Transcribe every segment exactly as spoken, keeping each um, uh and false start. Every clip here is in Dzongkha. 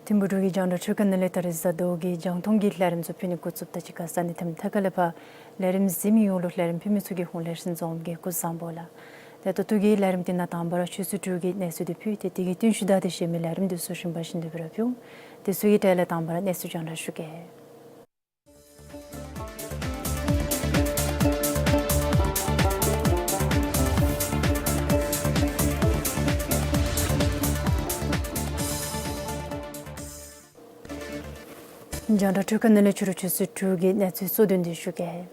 ཐིམ་ཕུག་འབྲུག་གི་རྒྱང་བསྒྲགས་འཕྲུལ་ཁང་ནང་ལས་ད་རིས་གཟའ་ཟླཝ་གི་རྒྱང་མཐོང་གི་ལས་རིམ་ཚུ་ཕུལ་ནི་འགོ་བཙུགསཔ་ད་གཅིག་ཁར་ས་གནས་དང་མཐའ་ཁག་ལས་ཕར་ལས་རིམ་གཟིགས་མི་ཡོངས་ལུ་ལས་རིམ་ཕུལ་མི་ཚུ་གི་ཧོངས་ལས་ཤིང་རྫོང་གིས་སྐུ་གཟུགས་བཟང་པོ་ལགས། ཏེ་ད་ལྟོ་གི་ལས་རིམ་འདི་ནང་དང་པ་ར་ཆུ་ཚོད་དྲུག་གི་གནས་ཚུལ་འདི་ཕུལ་ཏེ་དེ་གི་བརྟུན་ཞུ་ད་དེ་ཤེས་མི་ལས་རིམ་འདི་ཚུ་རིམ་པ་བཞིན་དུ་སྤེལ་ར་འབྱུང་། དེ་ཚུ་གི་གྲས་ལས་དང་པ་ར་གནས་ཚུལ་རྒྱང་བསྒྲགས་ཞུ་གེ། རྒྱང་བསྒྲགས་འཕྲུལ་ཁང་ནང་ལས་ཕྱི་རུ་ཆུ་ཚོད་དྲུག་གི་གནས་ཚུལ་གཙོ་དོན་འདི་ཞུ་གེ།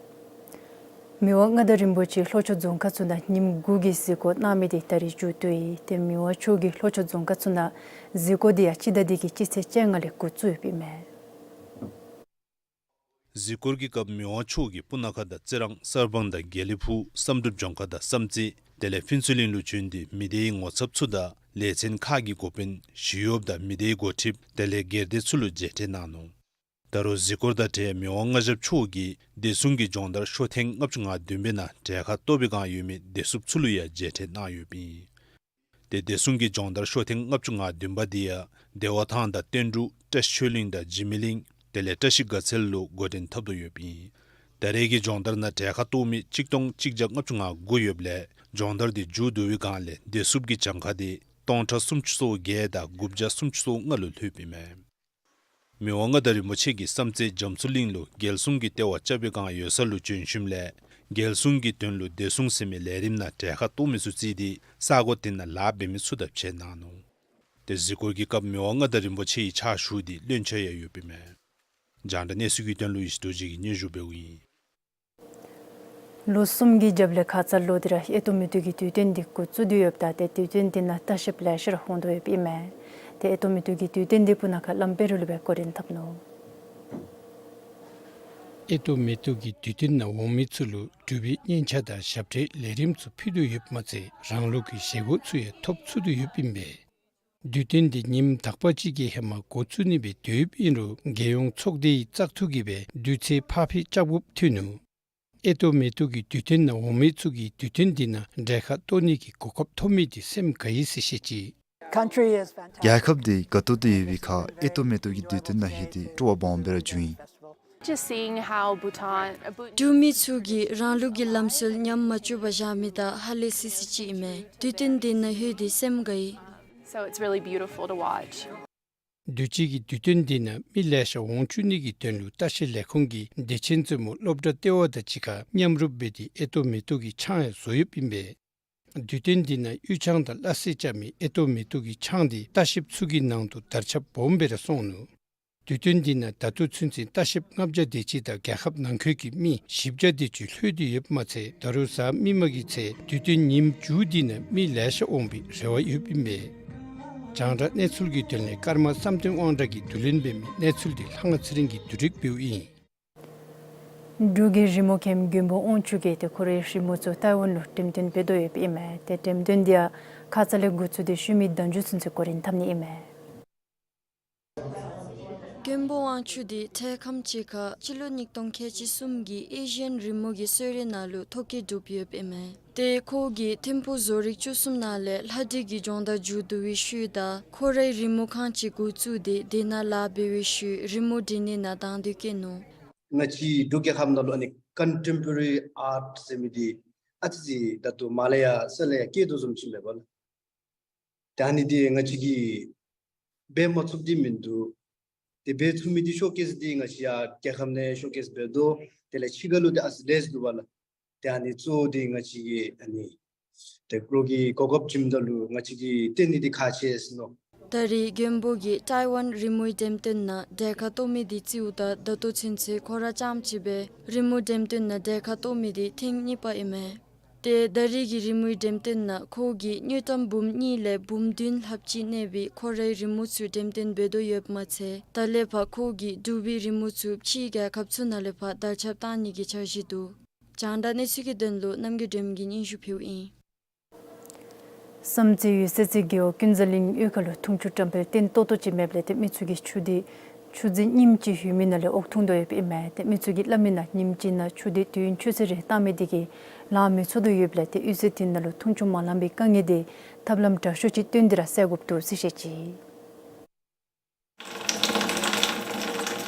མི་དབང་མངའ་བདག་རིན་པོ་ཆེ་ལྷོ་ཕྱོགས་རྫོང་ཁག་ཚུ་ནང་ཉིནམ་དགུ་གི་གཟིགས་སྐོར་གནང་མི་འདི་ད་རིས་མཇུག་བསྡུ་ཡི། ཏེ་མི་དབང་མཆོག་གིས་ལྷོ་ཕྱོགས་རྫོང་ཁག་ཚུ་ནང་གཟིགས་སྐོར་འདི་ཡང་སྤྱི་ཟླ་འདི་གི་སྤྱི་ཚེས་བཅོ་ལྔ་ལས་འགོ་བཙུགས་ཡོདཔ་ཨིན་མས། གཟིགས་སྐོར་གྱི་སྐབས་མི་དབང་མཆོག་གིས་སྤུ་ན་ཁ་དང་རྩི་རང་གསར་སྤང་དང་དགེ་ལེགས་ཕུག་བསམ་གྲུབ་ལྗོངས་མཁར་དང་བསམ་རྩེ་དེ་ལས་ཕུན་ཚོགས་གླིང་ལུ་བྱོན་ཏེ་མི་སྡེའི་ངོ་ཚབ་ཚུ་དང་ལས་ཚན་ཁག་གི་འགོ་དཔོན་ཞི་གཡོགཔ་དང་མི་སྡེའི་འགོ་ཁྲིདཔ་དེ་ལས་སྒེར་སྡེ་ཚུ་ལུ་མཇལ་འཕྲད་གནང་ནུག། ད་རུང་གཟིགས་སྐོར་དང་འབྲེལ་མི་དབང་མངའ་ཞབས་མཆོག་གིས་བདེ་སྲུང་གི་སྦྱོང་བརྡར་ཤོག་ཐེངས་ལྔ་བཅུ་ང་བདུན་པའི་ནང་གྲལ་ཁར་གཏོགས་པའི་བསྒང་ཡོད་མི་བདེ་སྲུངཔ་ཚུ་ལུ་ཡང་མཇལ་འཕྲད་གནང་ཡོདཔ་ཨིན། ཏེ་བདེ་སྲུང་གི་སྦྱོང་བརྡར་ཤོག་ཐེངས་ལྔ་བཅུ་ང་བདུན་པ་འདི་ཡང་བདེ་བ་ཐང་དང་བསྟན་འབྲུག་བཀྲ་ཤིས་ཆོས་གླིང་དང་འཇིགས་མེད་གླིང་དེ་ལས་བཀྲ་ཤིས་དགའ་ཚལ་ལུ་འགོ་འདྲེན་འཐབ་དོ་ཡོདཔ་ཨིན། ད་རེས་ཀྱི་སྦྱོང་བརྡར་ནང་གྲལ་ཁར་གཏོགས་མི་གཅིག་སྟོང་གཅིག་བརྒྱ་ལྔ་བཅུ་ང་དགུ་ཡོདཔ་ལས་སྦྱོང་བརྡར་འདི་མཇུག་བསྡུ་བའི་བསྒང་ལས་བདེ་སྲུངཔ་གི་གྱངས་ཁ་འདི་སྟོང་ཕྲག་སུམ་ཅུ་སོ་བརྒྱད་དང་དགུ་བརྒྱ་སུམ་ཅུ་སོ་ལྔ་ལུ་ལྷོདཔ་ཨིན་མས། མི་དབང་མངའ་བདག་རིན་པོ་ཆེ་གིས་བསམ་རྩེ་རྒྱ་མཚོ་གླིང་ལུ་རྒྱལ་སྲུང་གི་ལྟེ་བ་རྐྱབ་པའི་བསྒང་ཡོད་ས་ལུ་བྱོན་ཞིནམ་ལས་རྒྱལ་སྲུང་གི་དོན་ལུ་བདེ་སྲུང་ཟེར་མི་ལས་རིམ་ནང་གྲལ་ཁར་གཏོགས་མི་ཚུ་བརྩིས་ཏེ་ས་གོ་དེ་ནང་ལཱ་འབད་མི་ཚུ་དང་མཇལ་གནང་ནུག། ཏེ་གཟིགས་སྐོར་གྱི་སྐབས་མི་དབང་མངའ་བདག་རིན་པོ་ཆེ་ཡི་ཕྱག་ཞུ་འདི་བློན་ཆེན་ཡང་ཡོདཔ་ཨིན་མས། རྒྱང་བསྒྲགས་གནས་ཚུལ་གྱི་དོན་ལུ་ཡེ་ཤེས་རྡོ་རྗེ་གིས་སྙན་ཞུ་འབདཝ་ཨིན། ལོ་གསུམ་གྱི་རྒྱབ་ལས་ཁ་ཙ་ལོ་འདི་ར་ཨེ་ཏོག་མེ་ཏོག་གི་དུས་སྟོན་འདི་འགོ་བཙུགས་ཏེ་ཡོདཔ་ད་ཏེ་དུས་སྟོན་འདི་ནང་ལྟ་བཤལཔ་ལེ་ཤ་ར་འོང་དོ་ཡོདཔ་ཨིན་མས། ཏེ་ཨེ་ཏོག་མེ་ཏོག་གི་དུས་སྟོན་འདི་སྤུ་ན་ཁ་ལམ་བེ་རུ་ལུ་སྦེ་འགོ་འདྲེན་འཐབ་ནུག། ཨེ་ཏོག་མེ་ཏོག་གི་དུས་སྟོན་ནང་འོང་མི་ཚུ་ལུ་འབྲུག་པའི་སྙན་ཆ་དང་ཞབས་ཁྲའི་ལས་རིམ་ཚུ་ཕུལ་དོ་ཡོདཔ་མ་ཚད་རང་ལུགས་ཀྱི་བཞེས་སྒོ་ཚུ་ཡང་ཐོབ་ཚུགས་དོ་ཡོདཔ་ཨིན་པས། དུས་སྟོན་འདི་ཉིནམ་དག་པ་ཅིག་གི་ཧེ་མ་འགོ་བཙུགས་ནི་སྦེ་འདོདཔ་ཨིན་རུང་རྒྱལ་ཡོངས་ཚོགས་སྡེའི་བཙག་འཐུ་གིས་སྦེ་དུས་ཚོད་ཕར་འཕུལ་རྐྱབ་དགོཔ་ཐོན་ནུག། ཨེ་ཏོག་མེ་ཏོག་གི་དུས་སྟོན་ནང་འོང་མི་ཚུ་གིས་དུས་སྟོན་འདི་ནང་གྲལ་ཁར་གཏོགས་ནི་གི་གོ་སྐབས་ཐོབ་མི་འདི་སེམས་དགའ་ཡི་ཟེར་བཤད་ཅི། Country is fantastic. རྒྱལ་ཁབ་འདི་དགའ་ཏོག་ཏོ་ཡོད་པའི་ཁར་ཨེ་ཏོག་མེ་ཏོག་གི་དུས་སྟོན་ནང་ལྷོད་དེ་སྤྲོ་བ་སྦོམ་སྦེ་ར་བྱུང་ཡི། Just seeing how Bhutan, Bhut- འབྲུག་མི་ཚུ་གིས་རང་ལུགས་ཀྱི་ལམ་སྲོལ་ཉམས་མ་བཅུག་པར་བཞག་མི་དང་ཧ་ལས་སི་སི་ཅིག་ཨིན་མས། དུས་སྟོན་འདི་ནང་ལྷོད་དེ་སེམས་དགའ་ཡི། So it's really beautiful to watch. དུས་ཅི་གི་དུས་སྟོན་འདི་ནང་མི་ལེ་ཤ་འོང་བཅུག་ནི་གི་དོན་ལུ་ལྟ་བཤལ་ལས་ཁུངས་ཀྱི་བདེ་ཆེན་རྩེ་མོ་སློབ་གྲྭ་ལྟེ་བ་དང་གཅིག་ཁར་མཉམ་རུབ་འབད་དེ་ཨེ་ཏོག་མེ་ཏོག་གི་ཆང་ཡང་བཟོ་ཡོདཔ་ཨིན་པས། དུས་སྟོན་འདི་ནང་དབུས་ཆང་དང་སླ་བསྲེ་རྐྱབ་མི་ཨེ་ཏོག་མེ་ཏོག་གི་ཆང་འདི་ལྟ་བཤལཔ་ཚུ་གི་ནང་དུ་དར་ཁྱབ་སྦོམ་སྦེ་ར་སོང་ནུག། དུས་སྟོན་འདི་ནང་ད་ལྟོ་ཚུན་ཚོད་ལྟ་བཤལཔ་ལྔ་བརྒྱ་དེ་ཅིག་དང་རྒྱལ་ཁབ་ནང་འཁོད་ཀྱི་མི་བཞི་བརྒྱ་དེ་ཅིག་ལྷོད་དེ་ཡོདཔ་མ་ཚད་ད་རུང་གཟའ་མིག་དམར་གྱི་ཚེ་དུས་སྟོན་ཉིནམ་མཇུག་འདི་ནང་མི་ལེ་ཤ་འོང་པའི་རེ་བ་ཡོདཔ་ཨིན་པས། རྒྱང་བསྒྲགས་གནས་ཚུལ་གྱི་དོན་ལས་ཀརྨ་བསམ་གཏན་དབང་གྲགས་ཀྱིས་བསྡུ་ལེན་འབད་མི་གནས་ཚུལ་འདི་ལྷ་དབང་ཚེ་རིང་གིས་བསྡུ་སྒྲིག་འབདཝ་ཨིན། འབྲུག་གི་རི་མོ་མཁན་མགོན་པོ་དབང་ཕྱུག་གིས་ཏེ་ཁོ་རའི་རི་མོ་ཚུ་ཐའེ་ཝན་ལུ་འགྲེམས་སྟོན་འབད་དོ་ཡོདཔ་ཨིན་མས། ཏེ་འགྲེམས་སྟོན་འདི་ཡང་ཁ་ཙ་ལས་འགོ་བཙུགས་ཏེ་ཤུལ་མའི་ཟླ་མཇུག་ཚུན་ཚོད་འགོ་འདྲེན་འཐབ་ནི་ཨིན་མས། མགོན་པོ་དབང་ཕྱུག་འདི་འཕྲལ་ཁམས་ཅིག་ཁར་སྤྱི་ལོ་ཉིས་སྟོང་ཁལ་གཅིག་གསུམ་གྱི་ཨེ་ཤི་ཡན་རི་མོ་གི་གསོལ་རས་ནང་ལུ་ཐོ་བཀོད་གྲུབ་ཡོདཔ་ཨིན་མས། ཏེ་ཁོ་གིས་ཐིམ་ཕུག་བཟོ་རིག་བཅུ་གསུམ་ནང་ལས་ལྷ་བྲིས་ཀྱི་སྦྱོང་བརྡར་མཇུག་བསྡུ་བའི་ཤུལ་ད་ཁོ་རའི་རི་མོ་ཁང་ཅིག་འགོ་བཙུགས་ཏེ་དེ་ནང་ལཱ་འབད་བའི་ཤུལ་རི་མོ་འབྲི་ནི་ནང་དང་འདོད་བསྐྱེད་ནུག། ང་བཅས་འབྲུག་རྒྱལ་ཁབ་ནང་ལུ་ཨ་ནི་ཀོན་ཊེམ་པོ་རེ་རི་ཨརཊ་ཟེར་མི་འདི་ཨ་ཙི་ཅིག་ད་ལྟོ་མར་ལས་ཡར་ས་ལས་ཡར་སྐྱེ་དོ་བཟུམ་ཅིག་མས་པ་ལགས། ད་ཨ་ནི་འདི་ང་བཅས་ཀྱིས་འབད་མ་ཚུགསཔ་འདི་མིན་འདུག། ཏེ་འབད་ཚུགས་མི་འདི་ཤོ་ཀེས་འདི་ང་བཅས་ཡར་རྒྱལ་ཁབ་ནང་ཤོ་ཀེས་འབད་དོ། དེ་ལས་ཕྱི་ཁ་ལུ་འདི་ཨ་ཙི་ལེས་འདུག་པ་ལགས། ཏེ་ཨ་ནི་གཙོ་བོ་འདི་ང་བཅས་ཀྱི་ཨ་ནི་ཏེ་ལོག་གི་གོ་སྐབས་བྱིནམ་ད་ལུ་ང་བཅས་ཀྱིས་སྟོན་ནི་འདི་ཁག་ཆེ་ཟེར་མནོ། ད་རེས་མགོན་པོ་གིས་ཐའེ་ཝན་རི་མོའི་འགྲེམས་སྟོན་ནང་གྲལ་ཁར་གཏོགས་མི་འདི་བརྩིཝ་ད་ད་ལྟོ་ཚུན་ཚོད་ཁོ་ར་རྐྱངམ་གཅིག་སྦེ་རི་མོ་འགྲེམས་སྟོན་ནང་གྲལ་ཁར་གཏོགས་མི་འདི་ཐེངས་གཉིས་པ་ཨིན་མས། ཏེ་ད་རེས་ཀྱི་རི་མོའི་འགྲེམས་སྟོན་ནང་ཁོ་གིས་དངུལ་ཀྲམ་འབུམ་གཉིས་ལས་འབུམ་བདུན་ལྷགཔ་ཅིག་གནས་པའི་ཁོ་རའི་རི་མོ་ཚུ་འགྲེམས་སྟོན་འབད་དོ་ཡོདཔ་མ་ཚད་ད་ལས་ཕར་ཁོ་གིས་འབྲུག་པའི་རི་མོ་ཚུ་ཕྱིའི་རྒྱལ་ཁབ་ཚུ་ནང་ལས་ཕར་དར་ཁྱབ་གཏང་ནི་གི་འཆར་གཞི་འདུག། རྒྱང་བསྒྲགས་གནས་ཚུལ་གྱི་དོན་ལུ་རྣམ་རྒྱལ་སྒྲོལ་མ་གིས་སྙན་ཞུ་ཕུལཝ་ཨིན། བསམ་རྩེ་འོད་གསལ་རྩེ་རྒེད་འོག་ཀུན་བཟང་གླིང་གཡུས་ཁ་ལུ་འཐུང་ཆུ་བཀྲམ་སྤེལ་བརྟན་ཏོག་ཏོ་ཅིག་མེདཔ་ལས་ཏེ་མི་ཚུ་གིས་ཆུ་འདི་ཆུ་རྫི་ཉིནམ་གཅིག་ལྷོད་མི་ནང་ལས་དབོག་འཐུང་དོ་ཡོདཔ་ཨིན་མས། ཏེ་མི་ཚུ་གིས་སླབ་མི་ནང་ཉིནམ་གཅིག་ནང་ཆུ་འདི་དུས་ཡུན་ཆུ་ཚོད་རེ་བཏང་མི་འདི་གིས་ལང་མི་ཚུགས་དོ་ཡོདཔ་ལས་ཏེ་འོད་གསལ་འདི་ནང་ལུ་འཐུང་ཆུ་མ་ལང་པའི་དཀའ་ངལ་འདི་ཐབས་ལམ་དྲག་ཤོས་ཅིག་བཏོན་ཏེ་ར་སེལ་དགོཔ་འདུག་ཟེར་བཤད་ཅི།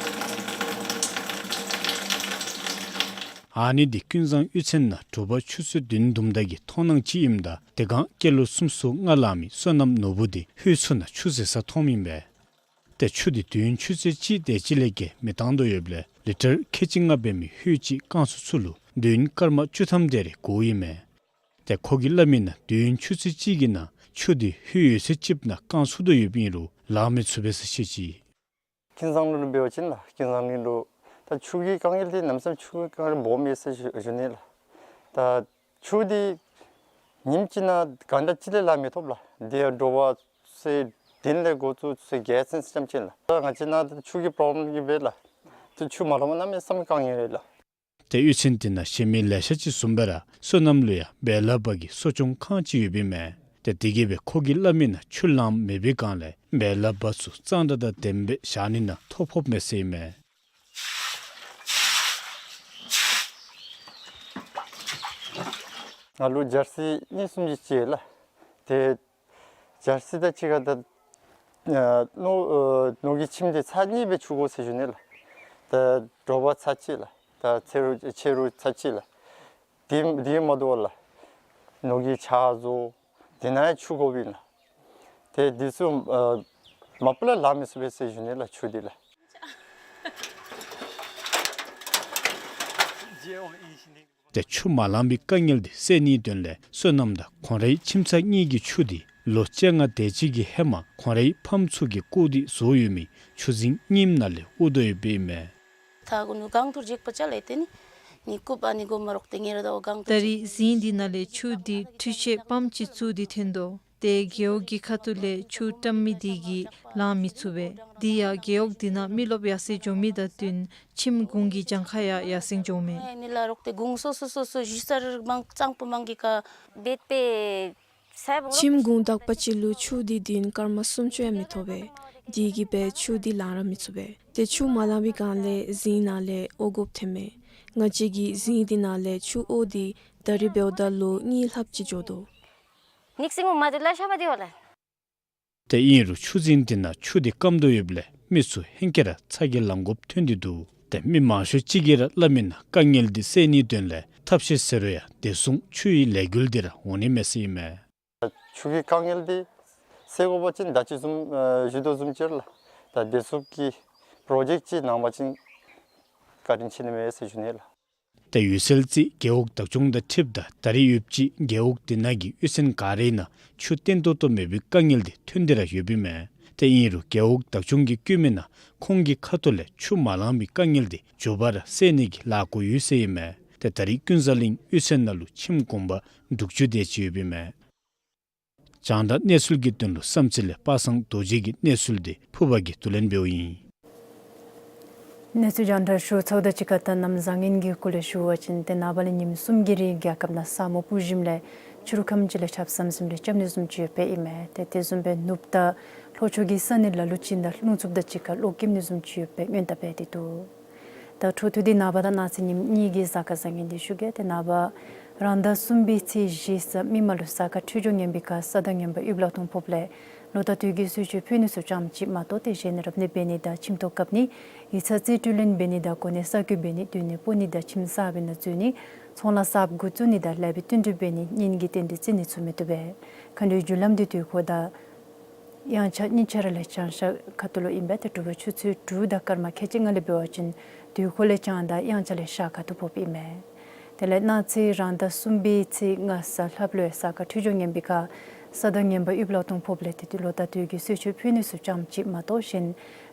ཨ་ནི་འདི་ཀུན་བཟང་གཡུས་ཚན་ནང་དྲོ་པ་ཆུ་ཚོད་བདུན་དུམ་ད་གི་མཐོང་སྣང་ཅིག་ཨིནམ་ད་དེ་སྒང་སྐྱེས་ལོ་སུམ་ཅུ་སོ་ལྔ་ལང་མི་བསོད་ནམས་ནོར་བུ་འདི་ལྷོད་ཚུ་ནང་ཆུ་བཟེད་ས་མཐོངམ་ཨིན་པས། ཏེ་ཆུ་འདི་དུས་ཡུན་ཆུ་ཚོད་གཅིག་དེ་ཅིག་ལས་བརྒལ་མི་བཏང་དོ་ཡོདཔ་ལས་ལི་ཊར་ཁལ་གཅིག་ལྔ་འབད་མི་ལྷོད་ཅིག་བཀང་ཚུ་ཚུ་ལུ་དུས་ཡུན་སྐར་མ་བཅུ་ཐམ་དེ་རེ་འགོརཝ་ཨིན་མས། ཏེ་ཁོ་གིས་སླབ་མི་ནང་དུས་ཡུན་ཆུ་ཚོད་གཅིག་གི་ནང་ཆུ་འདི་ལྷོད་ཡོད་ཚད་ཅིག་ནང་བཀང་ཚུགས་དོ་ཡོདཔ་ཨིན་རུང་ལང་མི་ཚུགས་པས་ཟེར་བཤད་ཅི། ཀུན་བཟང་ལུ་འབད་བ་ཅིན་ལགས། ཀུན་བཟང་གླིང་ལུ་ད་ཆུ་གི་དཀའ་ངལ་འདི་གནམ་མེད་ས་མེད་ཆུ་གི་དཀའ་ངལ་སྦོམ་ཨིན་ཟེར་ཞུ་ཞུ་ནི་ལགས། ད་ཆུ་འདི་ཉིནམ་གཅིག་ནང་གང་དྲག་ཅིག་ལས་ལང་མི་ཐོབ་ལགས། འདི་ཡང་དྲོ་པ་ཚེས་བདུན་ལས་འགོ་བཙུགས་ཚེས་བརྒྱད་ཚུན་ཙམ་ཅིག་ལགས། ད་ང་བཅས་ནཱ་ད་ཆུ་གི་པོརོབ་ལེམ་གྱིས་འབད་ལགས། ད་ཆུ་མ་ལང་པ་གནམ་མེད་ས་མེད་དཀའ་ངལ་རེ་ལགས། ཏེ་གཡུས་ཚན་དེ་ནང་གཞན་མི་ལེ་ཤ་ཅིག་བཟུམ་སྦེ་ར་བསོད་ནམས་ལུ་ཡང་བེ་ལ་བ་གི་གསོ་སྐྱོང་ཁང་ཅིག་ཡོདཔ་ཨིན་མས། ཏེ་དེ་གིས་འབད་ཁོ་གིས་སླབ་མི་ནང་ཆུ་ལངམ་མེད་པའི་སྒང་ལས་བེ་ལ་བ་ཚུ་གཙང་སྦྲ་དང་ལྡནམ་སྦེ་བཞག་ནི་ནང་ཐོ་ཕོགཔ་མས་ཟེར་ཨིན་མས། ང་ལུ་ཇར་སི་གཉིས་གསུམ་ཅིག་ཅིག་ལགས། ཏེ་ཇར་སི་དང་གཅིག་ཁར་ད་ཨ་ནོར་ཨ་ནོར་གྱི་ཁྱིམ་འདི་ཚར་གཉིས་སྦེ་འཁྱུ་དགོ་ཟེར་ཞུ་ནི་ལགས། ད་དྲོ་པ་ཚར་གཅིག་ལགས། ད་ཚེ་རུ་ཕྱི་རུ་ཚར་གཅིག་ལགས། དེ་དེ་མ་དོ་བར་ལགས་ནོར་གྱི་ཆ་བཟོ་དེ་ནང་ཡང་འཁྱུ་དགོཔ་ཨིན་ལགས། ཏེ་འདི་ཚུ་ཨ་མ་པ་ལས་ལང་མི་ཚུགས་པས་ཟེར་ཞུ་ནི་ལགས་ཆུ་འདི་ལགས། ཏེ་ཆུ་མ་ལང་པའི་དཀའ་ངལ་འདི་སེལ་ནིའི་དོན་ལས་བསོད་ནམས་དང་ཁོང་རའི་ཁྱིམ་ཚང་གཉིས་ཀྱི་ཆུ་འདི་ལོ་བཅོ་ལྔ་དེ་ཅིག་གི་ཧེ་མ་ཁོང་རའི་ཕམ་ཚུ་གིས་བརྐུ་སྟེ་བཟོ་ཡོད་མི་ཆུ་རྫིང་རྙིངམ་ནང་ལས་དབོ་དོ་ཡོདཔ་ཨིན་མས། ད་གུ་ནུ་གང་ཐུར་འཇིགས་པ་ཅ་ལས་ཏེ་ནི་ནི་རྐུབ་ཨ་ནི་གོ་མ་རོག་ཏེ་ངེ་ར་ད་འོ་གང་ཐུར་ད་རིས་རྫིང་འདི་ནང་ལས་ཆུ་འདི་འཕྲུལ་ཆས་པམཔ་ཅིག་བཙུགས་ཏེ་འཐོན་དོ། ཏེ་རྒེད་འོག་གི་ཁ་ཐུག་ལས་ཆུ་བཀྲམ་མི་འདི་གིས་ལང་མི་ཚུགས་པས། འདི་ཡང་རྒེད་འོག་འདི་ནང་མི་རློབས་ཡར་སེང་འགྱོ་མི་དང་བསྟུན་ཁྱིམ་གུང་གི་གྱངས་ཁ་ཡང་ཡར་སེང་འགྱོཝ་མས། ནི་ལ་རོག་ཏེ་གུང་སོ་སོ་སོ་སོ་གཞི་རྩར་མང་གཙང་པོ་མང་གི་ཀ་འབད་པས་ས་བོ་རོག་ཁྱིམ་གུང་དག་པ་ཅིག་ལུ་ཆུ་འདི་དུས་ཡུན་སྐར་མ་སུམ་ཅུ་ཡང་མི་ཐོབ་པས། འདི་གིས་འབད་ཆུ་འདི་ལང་ར་མི་ཚུགས་པས། ཏེ་ཆུ་མ་ལང་པའི་སྒང་ལས་རྫིང་ནང་ལས་དབོ་དགོཔ་ཐོནམ་མས། ང་བཅས་ཀྱིས་རྫིང་འདི་ནང་ལས་ཆུ་དབོ་སྟེ་ད་རིས་འབདཝ་ད་ལོ་གཉིས་ལྷགཔ་ཅིག་འགྱོ་དོ། ནིག་སིང་མ་དུ་ལ་ཤ་བ་དི་ཝ་ལ། ཏེ་ཨིན་རུང་ཆུ་རྫིང་འདི་ནང་ཆུ་འདི་སྐམ་དོ་ཡོདཔ་ལས་མི་ཚུ་ཧེང་སྐལ་ར་ཚ་གྱང་ལང་དགོཔ་ཐོན་ཏེ་འདུག། ཏེ་མི་མང་ཤོས་ཅིག་གིས་ར་སླབ་མི་ནང་དཀའ་ངལ་འདི་སེལ་ནིའི་དོན་ལས་ཐབས་ཤེས་ཟེར་རུང་ཡང་བདེ་སྲུང་ཆུའི་ལས་འགུལ་འདི་ར་འོང་ནི་མས་ཟེར་ཨིན་མས། ཆུ་གི་དཀའ་ངལ་འདི་སེལ་དགོ་པ་ཅིན་ད་ཅི་བཟུམ་ཨ་ཞུ་དོ་བཟུམ་ཅིག་ལགས། ད་བདེ་སྲུང་གི་པྲོ་ཇེཀཊ་ཅིག་གནང་པ་ཅིན་བཀའ་དྲིན་ཆེ་ནི་མས་ཟེར་ཞུ་ནི་ལགས། ཏེ་ཡུ་སེལ་རྩེ་རྒེད་འོག་བདག་སྐྱོང་དང་འཁྲིལཝ་ད་ད་རིས་ཡོདཔ་ཅིག་རྒེད་འོག་འདི་ནང་གི་གཡུས་ཚན་ག་རའི་ནང་ཆུ་བརྟན་ཏོག་ཏོ་མེད་པའི་དཀའ་ངལ་འདི་ཐོན་ཏེ་ར་ཡོདཔ་ཨིན་མས། ཏེ་ཨིན་རུང་རྒེད་འོག་བདག་སྐྱོང་གིས་བཀོད་མི་ནང་ཁོང་གི་ཁ་ཐུག་ལས་ཆུ་མ་ལང་པའི་དཀའ་ངལ་འདི་མགྱོགས་པ་ར་སེལ་ནི་གི་ལཱ་འགོ་ཡོད་ཟེར་ཨིན་མས། ཏེ་ད་རིས་ཀུན་བཟང་གླིང་གཡུས་ཚན་ནང་ལུ་ཁྱིམ་གུང་པ་དྲུག་ཅུ་དེ་ཅིག་ཡོདཔ་ཨིན་མས། རྒྱང་བསྒྲགས་གནས་ཚུལ་གྱི་དོན་ལུ་བསམ་རྩེ་ལས་པ་སངས་རྡོ་རྗེ་གི་གནས་ཚུལ་འདི་ཕུར་པ་གིས་བསྡུ་ལེན་འབདཝ་ཨིན། གནས་ཚུལ་རྒྱང་བསྒྲགས་ཞུ་ཚརཝ་དང་གཅིག་ཁར་ད་གནམ་བཟང་ངན་གྱི་སྐོར་ལས་ཞུ་བ་ཅིན་ཏེ་ནངས་པ་ལས་ཉིནམ་གསུམ་གྱི་རིང་རྒྱལ་ཁབ་ནང་ས་སྨུག་སྤུབས་ཞིནམ་ལས་ཕྱི་རུ་ཁམས་ཅིག་ལས་ཆརཔ་ཟམ་ཟིམ་རེ་རྐྱབ་ནི་བཟུམ་ཅིག་ཡོདཔ་ཨིན་མས། ཏེ་དེ་བཟུམ་སྦེ་ནུབ་ད་ལྷོ་ཕྱོགས་ཀྱི་ས་གནས་ལ་ལུ་ཅིག་ནང་རླུང་འཚུབ་དང་གཅིག་ཁར་གློག་རྐྱབ་ནི་བཟུམ་ཅིག་ཡོདཔ་སྦེ་སྔོན་བརྡ་འབད་དེ་འདུག། ད་འཕྲོ་མཐུད་དེ་ནངས་པ་དང་གནངས་ཚེ་ཉིནམ་གཉིས་ཀྱི་གཟའ་སྐར་བཟང་ངན་འདི་ཞུ་གེ། ཏེ་ནངས་པ་རང་ཟླ་གསུམ་པའི་ཚེས་བཞི་གཟའ་མིག་དམར་ལུ་གཟའ་སྐར་འཕྲོད་སྦྱོར་ངན་པའི་ཁར་ས་དང་ངན་པ་ཡུདཔ་ལ་ཐོང་ཕོགཔ་ལས་ལོ་ཟླ་དུས་ཀྱི་གསོལ་མཆོད་ཕུལ་ནི་ཚུ་རྐྱངམ་གཅིག་མ་གཏོགས་ཏེ་གཞན་རབ་གནས་འབད་ནི་དང་ཁྱིམ་ཐོག་བཀབ་ནི་ཡིག་ཚང་རྩིས་སྤྲོད་ལེན་འབད་ནི་དང་གོ་གནས་གསར་བསྐོ་འབད་ནི་སྡོད་གནས་སྤོ་ནི་དང་ཁྱིམ་གསརཔ་ནང་འཛུལ་ནི་ཚོང་ལཱ་གསརཔ་འགོ་བཙུགས་ནི་དང་ལེགས་པའི་བསྟུན་གྲོས་འབད་ནི་གཉེན་གྱི་རྟེན་འབྲེལ་བརྩི་ནི་ཚུ་མི་བཏུབ་པས། མཁའ་འགྲོའི་རྒྱུ་ལམ་འདི་དུས་འཁོར་དང་དབྱངས་འཆར་གཉིས་ཆ་ར་ལས་བྱང་ཤར་ཁ་ཐུག་ལུ་ཨིན་པས། ཏེ་དྲོ་པ་ཆུ་ཚོད་དྲུག་དང་སྐར་མ་ཁལ་གཅིག་ལྔ་ལས་འབད་བ་ཅིན་དུས་འཁོར་ལས་བྱང་དང་དབྱངས་འཆར་ལས་ཤར་ཁ་ཐུག་ཕོགཔ་ཨིན་མས། དེ་ལས་གནངས་ཚེ་རང་ཟླ་གསུམ་པའི་ཚེས་ལྔ་གཟའ་ལྷགཔ་ལུ་ཡང་གཟའ་སྐར་འཕྲོད་སྦྱོར་ངན་པའི་ཁར་ས་དང་ངན་པ་ཡུདཔ་ལ་ཐོང་ཕོགཔ་ལས་ཏེ་ལོ་ཟླ་དུས་ཀྱི་གསོལ་མཆོད་ཕུལ་ནི་ཚུ་རྐྱངམ་གཅིག་མ་གཏོགས་གཞན་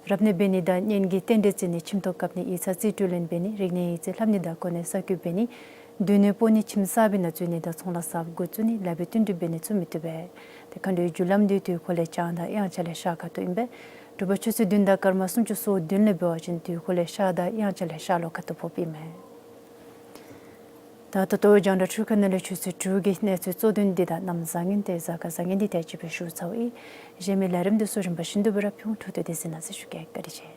རབ་གནས་འབད་ནི་དང་གཉེན་གྱི་རྟེན་འབྲེལ་བརྩི་ནི་ཁྱིམ་ཐོག་བཀབ་ནི་ཡིག་ཚང་རྩིས་སྤྲོད་ལེན་འབད་ནི་རིག་གནས་ཡིག་རྩིས་ལྷབ་ནི་དང་གོ་གནས་གསར་བསྐོ་འབད་ནི་སྡོད་གནས་སྤོ་ནི་ཁྱིམ་གསརཔ་ནང་འཛུལ་ནི་དང་ཚོང་ལཱ་གསརཔ་འགོ་བཙུགས་ནི་ལེགས་པའི་བསྟུན་གྲོས་འབད་ནི་ཚུ་མི་བཏུབ་པས། ཏེ་མཁའ་འགྲོའི་རྒྱུ་ལམ་འདི་དུས་འཁོར་ལས་བྱང་དང་དབྱངས་འཆར་ལས་ཤར་ཁ་ཐུག་ཨིན་པས། དྲོ་པ་ཆུ་ཚོད་བདུན་དང་སྐར་མ་སུམ་ཅུ་སོ་བདུན་ལས་འབད་བ་ཅིན་དུས་འཁོར་ལས་ཤར་དང་དབྱངས་འཆར་ལས་ཤར་ལྷོ་ཁ་ཐུག་ཕོགཔ་ཨིན་མས། ད་ད་ལྟོ་རྒྱང་བསྒྲགས་འཕྲུལ་ཁང་ནང་ལས་ཆུ་ཚོད་དྲུག་གི་གནས་ཚུལ་གཙོ་དོན་འདི་དང་གནམ་བཟང་ངན་ཏེ་གཟའ་སྐར་བཟང་ངན་འདི་དེ་ཅིག་སྦེ་ཞུ་ཚརཝ་ཨིན། གཞན་མི་ལས་རིམ་འདི་ཚུ་རིམ་པ་བཞིན་དུ་སྦེ་ར་ཕུལ། འཕྲོ་མཐུད་དེ་གཟིགས་གནང་ཟེར་ཞུ་གེ། བཀའ་དྲིན་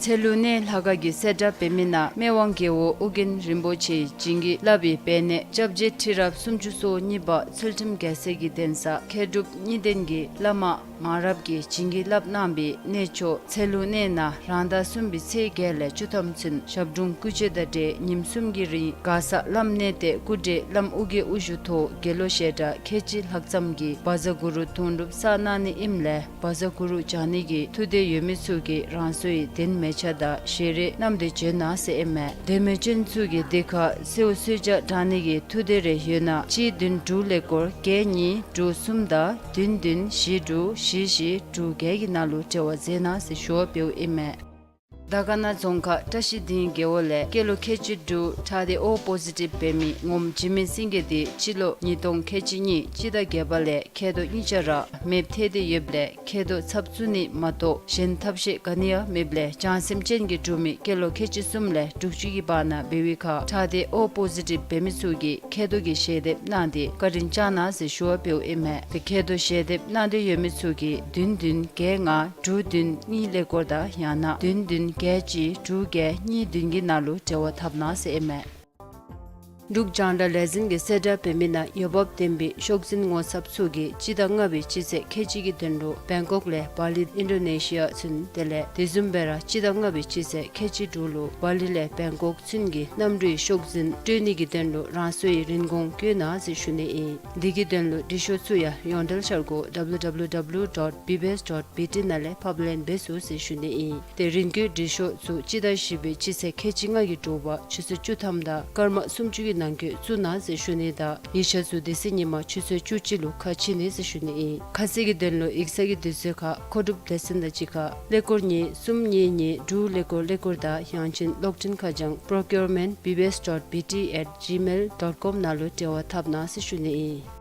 ཆེ། ཚལ་ལུ་གནས་ལྷ་ཁང་གི་གསལ་བསྒྲགས་འབད་མི་ནང་སྨད་དབང་རྒྱལ་པོ་ཨོ་རྒྱན་རིན་པོ་ཆེ་བྱིན་གྱིས་བརླབས་པའི་སྦས་གནས་སྐྱབས་རྗེ་ཁྲི་རབས་སུམ་ཅུ་སོ་གཉིས་པ་ཚུལ་ཁྲིམས་རྒྱལ་མཚན་གྱི་གདན་ས་མཁས་གྲུབ་གཉིས་ལྡན་གྱི་བླ་མ་མང་རབས་ཀྱིས་བྱིན་གྱིས་བརླབས་གནང་བའི་གནས་མཆོག་ཚལ་ལུ་གནས་ནང་རང་ཟླ་གསུམ་པའི་ཚེས་བརྒྱད་ལས་བཅུ་ཐམ་ཚུན་ཞབས་དྲུང་སྐུ་མཆོད་དང་འབྲེལ་ཉིནམ་གསུམ་གྱི་རིང་མགར་ས་བླམ་གནས་བརྟན་སྐུ་བགྲེས་བླམ་ཨོ་རྒྱན་དབུ་བཞུགས་ཐོག་དགེ་སློང་ཞལ་གྲངས་ཁལ་གཅིག་ལྷག་ཙམ་གྱིས་བཛྲ་གུ་རུ་དུང་སྒྲུབ་བསགས་གནང་ནི་ཨིནམ་ལས་བཛྲ་གུ་རུ་སྦྱང་ནི་གི་ཐུགས་འདོད་ཡོད་མི་ཚུ་གིས་རང་སོའི་གདན་མལ་ཆ་དང་ཞལ་རས་བསྣམས་ཏེ་འབྱོན་གནང་ཟེར་ཨིན་མས། གདན་མལ་ཅན་ཚུ་གིས་འདི་ཁར་གསོལཝ་གསོལ་ཇ་དྲང་ནི་གི་ཐུགས་འདོད་རེ་ཡོད་ན་གཅིག་བདུན་དྲུག་ཀླད་ཀོར་བརྒྱད་གཉིས་དྲུག་གསུམ་དང་བདུན་བདུན་བཞི་དྲུག་བཞི་བཞི་དྲུག་བརྒྱད་ཀྱི་ནང་ལུ་འབྲེལ་བ་མཛད་གནང་ཟེར་ཞུ་བ་འབདཝ་ཨིན་མས། དར་དཀར་ན་རྫོང་ཁག་བཀྲ་ཤིས་སྡིངས་རྒེད་འོག་ལས་སྐྱེས་ལོ་ཁལ་གཅིག་དྲུག་ཁྲག་སྡེ་ཨོ་པོ་ཟི་ཊིབ་འབད་མི་ངོམ་འཇིགས་མེད་སེང་གེ་འདི་སྤྱི་ལོ་ཉིས་སྟོང་ཁལ་གཅིག་གཉིས་སྤྱི་ཟླ་བརྒྱད་པ་ལས་མཁལ་རྡོག་གཉིས་ཆ་ར་མེདཔ་ཐལ་ཏེ་ཡོདཔ་ལས་མཁལ་རྡོག་ཚབ་བཙུགས་ནི་མ་གཏོགས་གཞན་ཐབས་ཤེས་ག་ནི་ཡང་མེདཔ་ལས་བྱང་སེམས་ཅན་གྱིས་སྒྲུབ་མི་སྐྱེས་ལོ་ཁལ་གཅིག་གསུམ་ལས་དྲུག་ཅུ་གི་བར་ན་འབད་བའི་ཁར་ཁྲག་སྡེ་ཨོ་པོ་ཟི་ཊིབ་འབད་མི་ཚུ་གིས་མཁལ་རྡོག་གི་ཞལ་འདེབས་གནང་སྟེ་བཀའ་དྲིན་བསྐྱང་གནང་ཟེར་ཞུ་བ་འབདཝ་ཨིན་མས། ཏེ་མཁལ་རྡོག་ཞལ་འདེབས་གནང་འདོད་ཡོད་མི་ཚུ་གིས་བདུན་བདུན་བརྒྱད་ལྔ་དྲུག་བདུན་གཉིས་ཀླད་ཀོར་དང་ཡང་ན་བདུན་བདུན་བརྒྱད་གཅིག་དྲུག་བརྒྱད་གཉིས་བདུན་གྱི་ནང་ལུ་འབྲེལ་བ་འཐབ་གནང་ཟེར་ཨིན་མས། འབྲུག་རྒྱང་བསྒྲགས་ལས་འཛིན་གྱི་གསལ་བསྒྲགས་འབད་མི་ནང་འོས་འབབ་ལྡན་པའི་ཤོག་འཛིན་ངོ་ཚབ་ཚུ་གིས་སྤྱི་ཟླ་ལྔ་པའི་སྤྱི་ཚེས་ཁལ་གཅིག་གི་དོན་ལུ་བེང་ཀོག་ལས་བ་ལི་ཨིན་ཌོ་ནེ་ཤི་ཡ་ཚུན་དེ་ལས་དེ་བཟུམ་སྦེ་ར་སྤྱི་ཟླ་ལྔ་པའི་སྤྱི་ཚེས་ཁལ་གཅིག་དྲུག་ལུ་བ་ལི་ལས་བེང་ཀོག་ཚུན་གྱི་གནམ་གྲུའི་ཤོག་འཛིན་སྤྲོད་ནི་གི་དོན་ལུ་རང་སོའི་རིན་གོང་བཀོད་གནང་ཟེར་ཞུ་ནི་ཨིན། འདི་གི་དོན་ལུ་འབྲི་ཤོག་ཚུ་ཡང་ཡོངས་འབྲེལ་འཆར་སྒོ་W W W dot B B S dot B T ནང་ལས་ཕབ་ལེན་འབད་ཚུགས་ཟེར་ཞུ་ནི་ཨིན། ཏེ་རིན་བཀོད་འབྲི་ཤོག་ཚུ་སྤྱི་ཟླ་བཞི་པའི་སྤྱི་ཚེས་ཁལ་གཅིག་ལྔ་གི་དྲོ་པ་ཆུ་ཚོད་བཅུ་ཐམ་དང་སྐར་མ་སུམ་ཅུ་གི་ནང་འཁོད་བཙུགས་གནང་ཟེར་ཞུ་ནི་དང་ཡིག་ཆ་ཚུ་དེ་ཚེ་ཉིན་མ་ཆུ་ཚོད་བཅུ་གཅིག་ལུ་ཁ་ཕྱེ་ནི་ཟེར་ཞུ་ནི་ཨིན། ཁ་གསལ་གྱི་དོན་ལུ་ཡིག་ཚང་གི་དུས་ཚོད་ཁར་མཁོ་སྒྲུབ་སྡེ་ཚན་དང་གཅིག་ཁར་ཀླད་ཀོར་གཉིས་གསུམ་གཉིས་གཉིས་དྲུག་ཀླད་ཀོར་ཀླད་ཀོར་དང་ཡང་ཅིན་གློག་འཕྲིན་ཁ་བྱང་procurement B B S dot B T at gmail dot com ནང་ལུ་འབྲེལ་བ་འཐབ་གནང་ཟེར་ཞུ་ནི་ཨིན།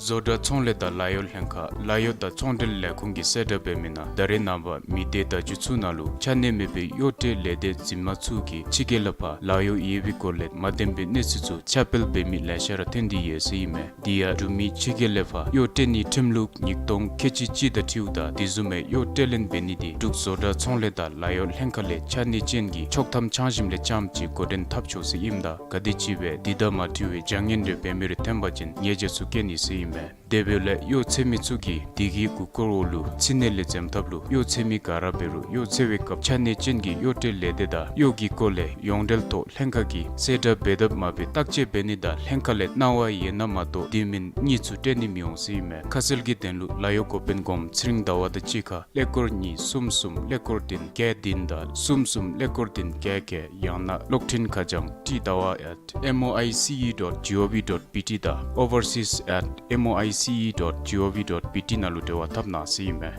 བཟོ་གྲྭ་ཚོང་ལས་དང་ལཱ་གཡོག་ལྷན་ཁག་ལཱ་གཡོག་དང་ཚོང་འབྲེལ་ལས་ཁུངས་ཀྱིས་གསལ་བསྒྲགས་འབད་མི་ནང་ད་རེས་ནངས་པ་མི་སྡེ་བརྡ་བརྒྱུད་ཚུ་ནང་ལུ་ཆ་གནས་མེད་པའི་གཡོག་ཁྲལ་ལས་སྡེ་འཛིན་མ་ཚུ་གིས་ཕྱི་རྒྱལ་ལས་ཕར་ལཱ་གཡོག་ཡོད་པའི་སྐོར་ལས་མ་བདེན་པའི་གནས་ཚུལ་ཚུ་ཁྱབ་སྤེལ་འབད་མི་ལེ་ཤ་ར་ཐོན་ཏེ་ཡོད་ཟེར་ཨིན་མས། དེ་ཡང་འབྲུག་མི་ཕྱི་རྒྱལ་ལས་ཕར་གཡོག་སྤྲོད་ནིའི་ཁྲིམས་ལུགས་ཉིས་སྟོང་ཁལ་གཅིག་གཅིག་དང་འཁྲིལཝ་ད་དེ་བཟུམ་མའི་གཡོག་སྤྲོད་ལེན་འབད་ནི་དེ་འབྲུག་བཟོ་གྲྭ་ཚོང་ལས་དང་ལཱ་གཡོག་ལྷན་ཁག་ལས་ཆ་གནས་ཅན་གྱི་ཆོག་ཐམ་ཆ་འཇམ་ལས་རྐྱངམ་ཅིག་འགོ་འདྲེན་འཐབ་ཆོག་ཟེར་ཨིནམ་ད་ག་དེམ་ཅིག་སྦེ་དེ་དང་མ་འཁྲིལ་བའི་བྱ་ངན་རེ་འབད་མི་རེ་ཐོན་པ་ཅིན་ཉེས་བྱ་ཚུ་བཀལ་ནི་ཟེར་ཨིན་མས། དེ་འབདཝ་ལས་གཡོག་འཚོལ་མི་ཚུ་གིས་དེ་གི་གུ་སྐོར་འོག་ལུ་ཕྱི་ནང་ལས་འཛེམ་ཐབས་ལུ་གཡོག་འཚོལ་མི་ག་ར་འབད་རུང་གཡོག་འཚོལ་བའི་སྐབས་ཆ་གནས་ཅན་གྱི་གཡོག་སྤྲོད་ལས་སྡེ་དང་གཡོག་གི་སྐོར་ལས་ཡོངས་འབྲེལ་ཐོག་ལྷན་ཁག་གིས་གསལ་བསྒྲགས་འབད་དཔ་མ་འབད་བརྟག་དཔྱད་འབད་ནི་དང་ལྷན་ཁག་ལས་གནང་བ་ཡོད་ན་མ་གཏོགས་དེ་མིན་གཉིས་ཚུ་སྤྲོད་ནི་མི་འོང་ཟེར་ཨིན་མས། ཁ་གསལ་གྱི་དོན་ལུ་ལཱ་གཡོག་འགོ་དཔོན་སྒོམ་ཚེ་རིང་ཟླ་བ་དང་གཅིག་ཁར་ཀླད་ཀོར་གཉིས་གསུམ་གསུམ་ཀླད་ཀོར་བདུན་བརྒྱད་བདུན་དང་གསུམ་གསུམ་ཀླད་ཀོར་བདུན་བརྒྱད་བརྒྱད་ཡང་ན་གློག་འཕྲིན་ཁ་བྱང་ཏི་ཟླ་བ་at M O I C E dot G O V dot B T དང་overseas at M O I C E dot G O V dot B T ནང་ལུ་འབྲེལ་བ་འཐབ་གནང་ཟེར་ཨིན་མས།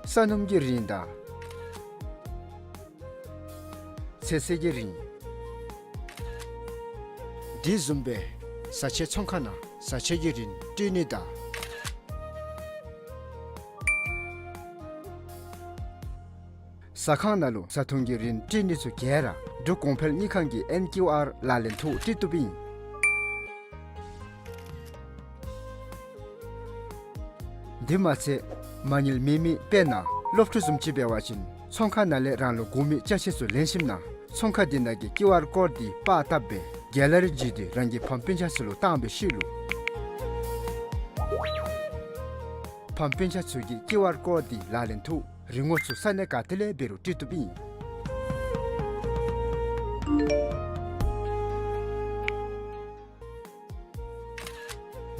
ས་སྣུམ་གྱི་རིན་དང་ཚོད་བསྲེ་གི་རིན། དེ་བཟུམ་སྦེ་བཟའ་ཆས་ཚོང་ཁང་ནང་བཟའ་ཆས་ཀྱི་རིན་སྤྲོད་ནི་དང་ཟ་ཁང་ནང་ལུ་བཟའ་འཐུང་གི་རིན་སྤྲོད་ནི་ཚུ་ག་ར་འབྲུག་གོང་འཕེལ་དངུལ་ཁང་གི་ཨེན་ཀིའུ་ཨར་ལག་ལེན་ཐོག་སྤྲོད་བཏུབ་ཨིན། དེ་མ་ཚད་མ་དངུལ་མེད་མི་དཔེར་ན་སློབ་ཕྲུག་བཟུམ་ཅིག་འབད་བ་ཅིན་ཚོང་ཁང་ནང་ལས་རང་ལུ་དགོ་མི་ཅ་ཆས་ཚུ་ལེན་ཞིནམ་ན་ཚོང་ཁང་དེ་ནང་གི་ཀིའུ་ཨར་ཀོཌ་དེ་པར་བཏབ་སྦེ་གེ་ལ་རི་བརྒྱུད་དེ་རང་གི་ཕམ་སྤུན་ཆ་ཚུ་ལུ་བཏང་བའི་ཤུལ་ལུ་ཕམ་སྤུན་ཆ་ཚུ་གིས་ཀིའུ་ཨར་ཀོཌ་དེ་ལག་ལེན་ཐོག་རིན་གོང་ཚུ་ས་གནས་ག་ཏེ་ལས་འབད་རུང་སྤྲོད་བཏུབ་ཨིན།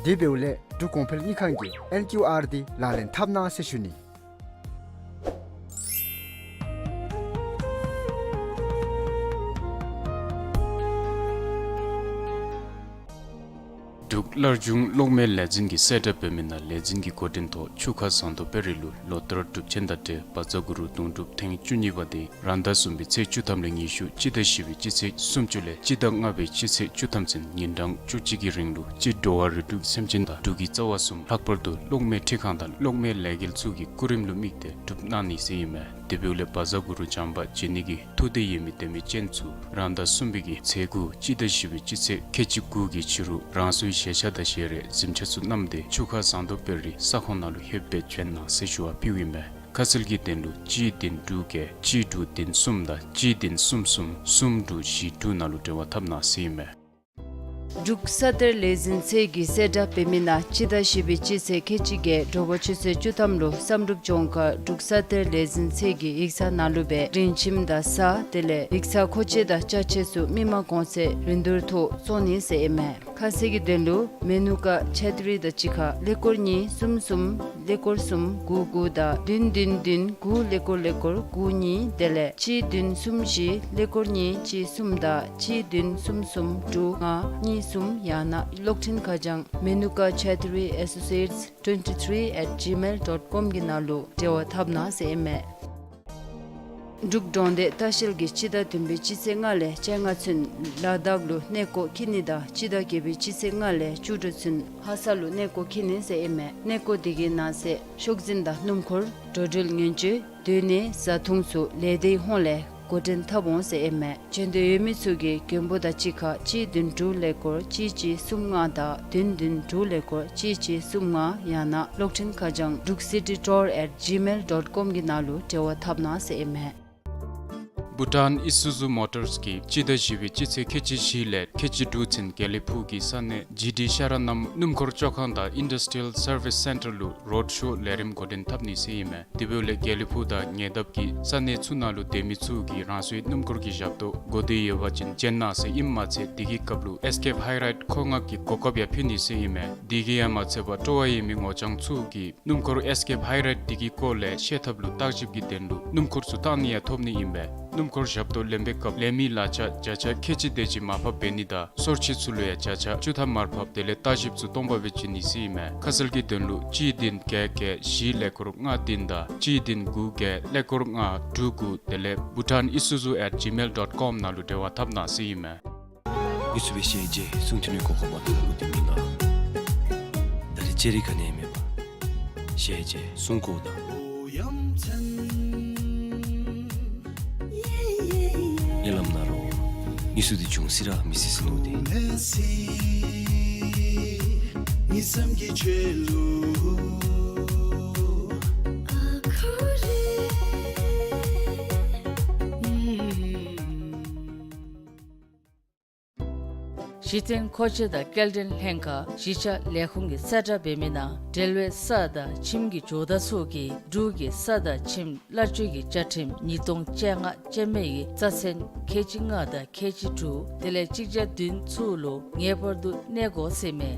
དེ་འབདཝ་ལས་འབྲུག་གོང་འཕེལ་དངུལ་ཁང་གི་ཨེན་ཀིའུ་ཨར་དེ་ལག་ལེན་འཐབ་གནང་ཟེར་ཞུ་ནི། འབྲུག་སླར་འབྱུང་གློག་མེ་ལས་འཛིན་གྱིས་གསལ་བསྒྲགས་འབད་མི་ནང་ལས་འཛིན་གྱི་འགོ་འདྲེན་ཐོག་ཆུ་ཁ་ཟངས་མདོག་དཔལ་རི་ལུ་ལོ་ལྟར་སྒྲུབ་ཆེན་དང་འབྲེལ་བཛྲ་གུ་རུ་དུང་སྒྲུབ་ཐེངས་བཅུ་གཉིས་པ་དེ་རང་ཟླ་གསུམ་པའི་ཚེས་བཅུ་ཐམ་ལས་ཉི་ཤུ་སྤྱི་ཟླ་བཞི་པའི་སྤྱི་ཚེས་སུམ་ཅུ་ལས་སྤྱི་ཟླ་ལྔ་པའི་སྤྱི་ཚེས་བཅུ་ཐམ་ཚུན་ཉིན་གྲངས་བཅུ་གཅིག་གི་རིང་ལུ་སྤྱིར་འགྲོ་བ་རིགས་དྲུག་སེམས་ཅན་དང་འབྲུག་གི་རྩ་བ་གསུམ་ལྷག་པར་དུ་གློག་མེ་འཕྲུལ་ཁང་དང་གློག་མེ་ལས་འགུལ་ཚུ་གི་སྐུ་རིམ་ལུ་དམིགས་ཏེ་སྒྲུབ་གནང་ནི་ཟེར་ཨིན་མས། དེ་འབདཝ་ལས་བཛྲ་གུ་རུ་བྱམས་པ་བྱིན་ནི་གི་མཐུ་དང་ཡོད་མི་དད་མི་ཅན་ཚུ་རང་ཟླ་གསུམ་པའི་གི་ཚེས་དགུ་སྤྱི་ཟླ་བཞི་པའི་སྤྱི་ཚེས་ཁལ་གཅིག་དགུ་གི་ཕྱི་རུ་རང་སོའི་བཞེས་ཆས་དང་བཞེས་རས་གཟིམ་ཆས་ཚུ་བསྣམས་ཏེ་ཆུ་ཁ་ཟངས་མདོག་དཔལ་རི་ས་ཁོངས་ནང་ལུ་ལྷོདཔ་སྦེ་བྱོན་གནང་ཟེར་ཞུ་བ་ཕུལཝ་ཨིན་མས། ཁ་གསལ་གྱི་དོན་ལུ་གཅིག་བདུན་དྲུག་བརྒྱད་གཅིག་དྲུག་བདུན་གསུམ་དང་གཅིག་བདུན་གསུམ་གསུམ་གསུམ་དྲུག་བཞི་དྲུག་ནང་ལུ་འབྲེལ་བ་འཐབ་གནང་ཟེར་ཨིན་མས། འབྲུག་ས་གཏེར་ལས་འཛིན་ཚད་ཀྱི་གསལ་བསྒྲགས་འབད་མི་ནང་སྤྱི་ཟླ་བཞི་པའི་སྤྱི་ཚེས་ཁལ་གཅིག་བརྒྱད་དྲོ་པ་ཆུ་ཚོད་བཅུ་ཐམ་ལུ་བསམ་གྲུབ་ལྗོངས་མཁར་འབྲུག་ས་གཏེར་ལས་འཛིན་ཚད་ཀྱི་ཡིག་ཚང་ནང་ལུ་སྦེ་རིན་ཁྱིམ་དང་ས་དེ་ལས་ཡིག་ཚང་མཁོ་ཆས་དང་ཅ་ཆས་ཚུ་མི་མང་གོང་ཚད་རིན་བསྡུར་ཐོག་བཙོང་ནི་ཟེར་ཨིན་མས། ཁ་གསལ་གྱི་དོན་ལུ་མེ་ནུ་ཀ་ཆེ་ཏི་རི་དང་གཅིག་ཁར་ཀླད་ཀོར་གཉིས་གསུམ་གསུམ་ཀླད་ཀོར་གསུམ་དགུ་དགུ་དང་བདུན་བདུན་བདུན་དགུ་ཀླད་ཀོར་ཀླད་ཀོར་དགུ་གཉིས་དེ་ལས་གཅིག་བདུན་གསུམ་བཞི་ཀླད་ཀོར་གཉིས་གཅིག་གསུམ་དང་གཅིག་བདུན་གསུམ་གསུམ་དྲུག་ལྔ་གཉིས་གསུམ་ཡང་ན་གློག་འཕྲིན་ཁ་བྱང་མེ་ནུ་ཀ་ཆེ་ཏི་རི་ཨེ་སོ་སི་ཨེཊ་ཊུ་ཝེན་ཊི་ཐི་རི་ཨེཊ་ཇི་མེལ་ཌོཊ་ཀོམ་གྱི་ནང་ལུ་འབྲེལ་བ་འཐབ་གནང་ཟེར་ཨིན་མས། འབྲུག་འབྲོང་སྡེ་ལྟ་བཤལ་གྱིས་སྤྱི་ཟླ་བདུན་པའི་སྤྱི་ཚེས་ལྔ་ལས་བཅོ་ལྔ་ཚུན་ལ་དྭགས་ལུ་གནས་སྐོར་འཁྱིད་ནི་དང་སྤྱི་ཟླ་བརྒྱད་པའི་སྤྱི་ཚེས་ལྔ་ལས་བཅུ་དྲུག་ཚུན་ལྷ་ས་ལུ་གནས་སྐོར་འཁྱིད་ནི་ཟེར་ཨིན་མས། གནས་སྐོར་དེ་གི་ནང་གསེས་ཤོག་འཛིན་དང་སྣུམ་འཁོར་འགྲོ་འགྲུལ་ངན་བྱུས་སྡོད་གནས་བཟའ་འཐུང་ཚུ་ལས་སྡེའི་ཧོངས་ལས་འགོ་འདྲེན་འཐབ་འོང་ཟེར་ཨིན་མས། བྱོན་འདོད་ཡོད་མི་ཚུ་གིས་མགོན་པོ་དང་གཅིག་ཁར་གཅིག་བདུན་དྲུག་ཀླད་ཀོར་གཅིག་གཅིག་གསུམ་ལྔ་དང་བདུན་བདུན་དྲུག་ཀླད་ཀོར་གཅིག་གཅིག་གསུམ་ལྔ་ཡང་ན་གློག་འཕྲིན་ཁ་བྱང་འབྲུག་སི་ཊི་ཊུར་ཨེཊ་ཇི་མེལ་ཌོཊ་ཀོམ་གྱི་ནང་ལུ་འབྲེལ་བ་འཐབ་གནང་ཟེར་ཨིན་མས། བྷུ་ཊཱན་ཨི་སུ་ཛུ་མོ་ཊརས་ཀྱིས་སྤྱི་ཟླ་བཞི་པའི་སྤྱི་ཚེས་ཁལ་གཅིག་བཞི་ལས་ཁལ་གཅིག་དྲུག་ཚུན་དགེ་ལེགས་ཕུག་གི་ས་གནས་ཇི་ཌི་ཤ་ར་ནམ་སྣུམ་འཁོར་བཅོ་ཁང་དང་ཨིན་ཌསི་ཊི་རི་ཡལ་སར་བིསི་སེན་ཊར་ལུ་རོཌ་ཤོ་ལས་རིམ་འགོ་འདྲེན་འཐབ་ནི་ཟེར་ཨིན་མས། དེ་འབདཝ་ལས་དགེ་ལེགས་ཕུག་དང་ཉེ་འདབས་ཀྱི་ས་གནས་ཚུ་ནང་ལུ་སྡོད་མི་ཚུ་གིས་རང་སོའི་སྣུམ་འཁོར་གྱི་ཞབས་ཏོག་དགོས་འདོད་ཡོད་པ་ཅིན་བྱོན་གནང་ཟེར་ཨིནམ་མ་ཚད་དེ་གི་སྐབས་ལུ་ཨེས་ཀེབ་ཧའི་རའིཌ་མཁོ་མངགས་ཀྱི་གོ་སྐབས་ཡང་ཕུལ་ནི་ཟེར་ཨིན་མས། དེ་གིས་ཡང་མ་ཚད་པར་སྤྲོ་བ་ཡོད་མི་ངོ་རྐྱང་ཚུ་གིས་སྣུམ་འཁོར་ཨེས་ཀེབ་ཧའི་རའིཌ་དེ་གི་སྐོར་ལས་ཤེས་ཐབས་ལུ་བརྟག་ཞིབ་ཀྱི་དོན་ལུ་སྣུམ་འཁོར་ཚུ་བཏང་ནི་ཡང་ཐོབ་ནི་ཨིན་པས། སྣུམ་འཁོར་ཞབས་ཏོག་ལེན་པའི་སྐབས་ལེན་མི་ལག་ཆ་བརྒྱ་ཆ་ཁལ་གཅིག་དེ་ཅིག་མར་ཕབ་འབད་ནི་དང་སོར་ཆུད་ཚུ་ལུ་ཡང་བརྒྱ་ཆ་བཅུ་ཐམ་མར་ཕབ་དེ་ལས་བརྟག་ཞིབ་ཚུ་སྟོང་པ་སྦེ་བྱིན་ནི་ཟེར་ཨིན་མས། ཁ་གསལ་གྱི་དོན་ལུ་གཅིག་བདུན་བརྒྱད་བརྒྱད་བཞི་ཀླད་ཀོར་ལྔ་བདུན་དང་གཅིག་བདུན་དགུ་བརྒྱད་ཀླད་ཀོར་ལྔ་དྲུག་དགུ་དེ་ལས་bhutanisuzu at gmail dot com ནང་ལུ་འབྲེལ་བ་འཐབ་གནང་ཟེར་ཨིན་མས། མི་ཚུ་སྦེ་ཤེས་རྗེས་སྲུང་ཐུབ་ནི་གོ་སྐབས་མ་ཐོབ་ལུ་དེ་མི་ལ། ད་རེས་ཅེ་རི་ག་ནི་མེད་པར་ཤེས་རྗེས་སྲུང་དགོ་ད། ཉེ་ལམ་ན་རོ་མི་སུ་དེ་བྱུང་སི་ར་མི་སི་སི་ནུ་དེ། གཞི་རྟེན་མཁོ་ཆས་དང་སྐྱེལ་འདྲེན་ལྷན་ཁག་གཞིས་ཆགས་ལས་ཁུངས་ཀྱིས་གསལ་བསྒྲགས་འབད་མི་ནང་འབྲེལ་བའི་ས་དང་ཁྱིམ་གྱི་ཇོ་བདག་ཚུ་གིས་འབྲུག་གི་ས་དང་ཁྱིམ་གླར་སྤྱོད་ཀྱི་བཅའ་ཁྲིམས་ཉིས་སྟོང་བཅོ་ལྔ་ཅན་མའི་རྩ་ཚན་ཁལ་གཅིག་ལྔ་དང་ཁལ་གཅིག་དྲུག་དེ་ལས་གཅིག་བརྒྱ་བདུན་ཚུ་ལུ་ངེས་པར་དུ་གནས་དགོ་ཟེར་མས།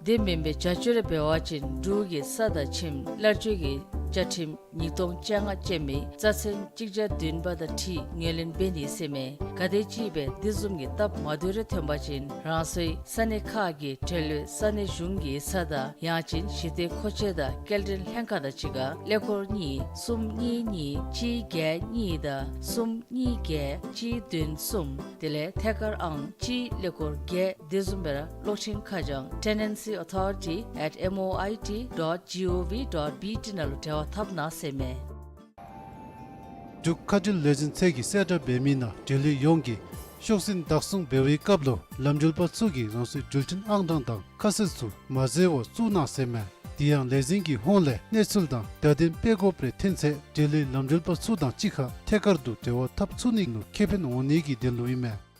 དེ་མེན་པའི་བྱ་སྤྱོད་རེ་འབད་བ་ཅིན་འབྲུག་གི་ས་དང་ཁྱིམ་གླར་སྤྱོད་ཀྱི་བཅའ་ཁྲིམས་ཉིས་སྟོང་བཅོ་ལྔ་ཅན་མའི་རྩ་ཚན་གཅིག་བརྒྱ་བདུན་པ་དང་འཁྲིལ་ངོས་ལེན་འབད་ནི་ཟེར་མས། ག་དེམ་ཅིག་སྦེ་དེ་བཟུམ་གྱི་སྟབས་མ་བདེཝ་རེ་ཐོན་པ་ཅིན་རང་སོའི་ས་གནས་ཁག་གི་འབྲེལ་ཡོད་ས་གནས་གཞུང་གི་ས་དང་ཡང་ཅིན་གཞི་རྟེན་མཁོ་ཆས་དང་སྐྱེལ་འདྲེན་ལྷན་ཁག་དང་གཅིག་ཁར་ཀླད་ཀོར་གཉིས་གསུམ་གཉིས་གཉིས་གཅིག་བརྒྱད་གཉིས་དང་གསུམ་གཉིས་བརྒྱད་གཅིག་བདུན་གསུམ་དེ་ལས་ཐད་ཀར་ཨང་གཅིག་ཀླད་ཀོར་བརྒྱད། དེ་བཟུམ་སྦེ་ར་གློག་འཕྲིན་ཁ་བྱང་tenancy authority at M O I T dot G O V dot B T ནང་ལུ་འབྲེལ་བ་འཐབ་གནང་ཟེར་མས། འབྲུག་མཁའ་འགྲུལ་ལས་འཛིན་ཚད་ཀྱིས་གསལ་བསྒྲགས་འབད་མི་ནང་འབྲེལ་ཡོད་ཡོངས་ཀྱིས་ཤོག་འཛིན་བདག་བཟུང་འབད་བའི་སྐབས་ལུ་ལམ་འགྲུལ་པ་ཚུ་གིས་རང་སོའི་འགྲུལ་འཕྲིན་ཨང་གྲངས་དང་ཁ་གསལ་ཚུ་མ་འཛོལ་བར་བཙུགས་གནང་ཟེར་མས། དེ་ཡང་ལས་འཛིན་གྱི་ཧོངས་ལས་གནས་ཚུལ་དང་བརྡ་དོན་སྤེལ་དགོཔ་རེ་ཐོན་ཚེ་འབྲེལ་ཡོད་ལམ་འགྲུལ་པ་ཚུ་དང་གཅིག་ཁར་ཐད་ཀར་དུ་འབྲེལ་བ་འཐབ་ཚུགས་ནི་ལུ་ཁེ་ཕན་འོང་ནི་གི་དོན་ལུ་ཨིན་མས།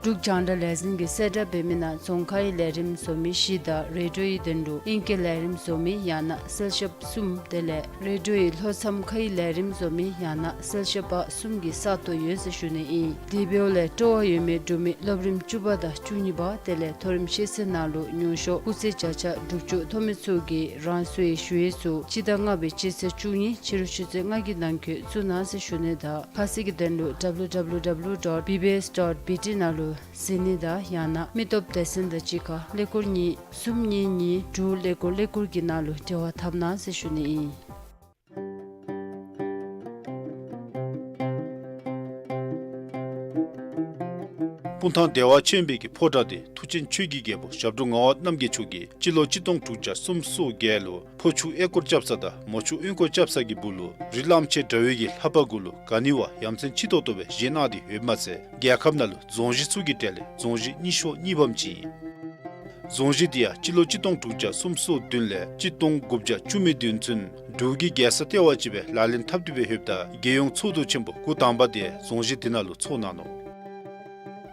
འབྲུག་རྒྱང་བསྒྲགས་ལས་འཛིན་གྱིས་གསལ་བསྒྲགས་འབད་མི་ནང་རྫོང་ཁའི་ལས་རིམ་བཟོ་མི་བཞི་དང་རེ་ཌིའོའི་དོན་ལུ་ཨིང་སྐད་ལས་རིམ་བཟོ་མི་ཡང་ན་གསལ་ཞབས་གསུམ་དེ་ལས་རེ་ཌིའོའི་ལྷོ་མཚམས་ཁའི་ལས་རིམ་བཟོ་མི་ཡང་ན་གསལ་ཞབས་པ་གསུམ་གྱི་ས་སྟོང་ཡོད་ཟེར་ཞུ་ནི་ཨིན། དེ་འབདཝ་ལས་སྤྲོ་བ་ཡོད་མི་འབྲུག་མི་སློབ་རིམ་བཅུ་པ་དང་བཅུ་གཉིས་པ་དེ་ལས་མཐོ་རིམ་ཤེས་ཚད་ནང་ལུ་ཉུང་ཤོས་སྐུགས་ཚད་བརྒྱ་ཆ་དྲུག་ཅུ་ཐོབ་མི་ཚུ་གིས་རང་སོའི་ཞུ་ཡིག་ཚུ་སྤྱི་ཟླ་ལྔ་པའི་སྤྱི་ཚེས་བཅུ་གཉིས་ཕྱི་རུ་ཆུ་ཚོད་ལྔ་གི་ནང་འཁོད་བཙུགས་གནང་ཟེར་ཞུ་ནི་དང་ཁ་གསལ་གྱི་དོན་ལུ་W W W dot B B S dot B T ནང་ལུ་གཟིགས་ནི་དང་ཡང་ན་མི་སྟོབས་སྡེ་ཚན་དང་གཅིག་ཁར་ཀླད་ཀོར་གཉིས་གསུམ་གཉིས་གཉིས་དྲུག་ཀླད་ཀོར་ཀླད་ཀོར་གྱི་ནང་ལུ་འབྲེལ་བ་འཐབ་གནང་ཟེར་ཞུ་ནི་ཨིན། སྤུངས་ཐང་བདེ་བ་ཆེན་པོའི་གི་ཕོ་བྲང་དེ་མཐུ་ཆེན་ཆོས་ཀྱི་རྒྱལ་པོ་ཞབས་དྲུང་ངག་དབང་རྣམ་རྒྱལ་མཆོག་གིས་སྤྱི་ལོ་གཅིག་སྟོང་དྲུག་བརྒྱ་སུམ་ཅུ་སོ་བརྒྱད་ལུ་ཕོ་ཆུ་ཨེ་སྐོར་རྐྱབ་ས་དང་མོ་ཆུ་ཨེ་སྐོར་རྐྱབ་ས་གི་སྦུག་ལུ་རི་གླང་ཆེན་འདྲ་བའི་གི་ལྷ་པ་གུ་ལུ་ག་ནི་བ་ཡ་མཚན་ཆེ་ཏོག་ཏོ་སྦེ་བཞེངས་གནང་སྟེ་ཡོདཔ་མ་ཚད་རྒྱལ་ཁབ་ནང་ལུ་རྫོང་གཞི་ཚུ་གི་གྲས་ལས་རྫོང་གཞི་རྙིང་ཤོས་གཉིས་པམ་ཅིག་ཨིན། རྫོང་གཞི་དེ་ཡང་སྤྱི་ལོ་གཅིག་སྟོང་དྲུག་བརྒྱ་སུམ་ཅུ་སོ་བདུན་ལས་གཅིག་སྟོང་དགུ་བརྒྱ་བཅུ་མེད་བདུན་ཚུན་འབྲུག་གི་རྒྱལ་ས་ལྟེ་བ་ཅིག་སྦེ་ལག་ལེན་འཐབ་སྟེ་སྦེ་ཡོདཔ་ད་རྒྱལ་ཡོངས་ཚོགས་འདུ་ཆེན་པོ་འགོ་དང་པ་དེ་རྫོང་གཞི་དེ་ནང་ལུ་ཚོགས་གནང་ནུག།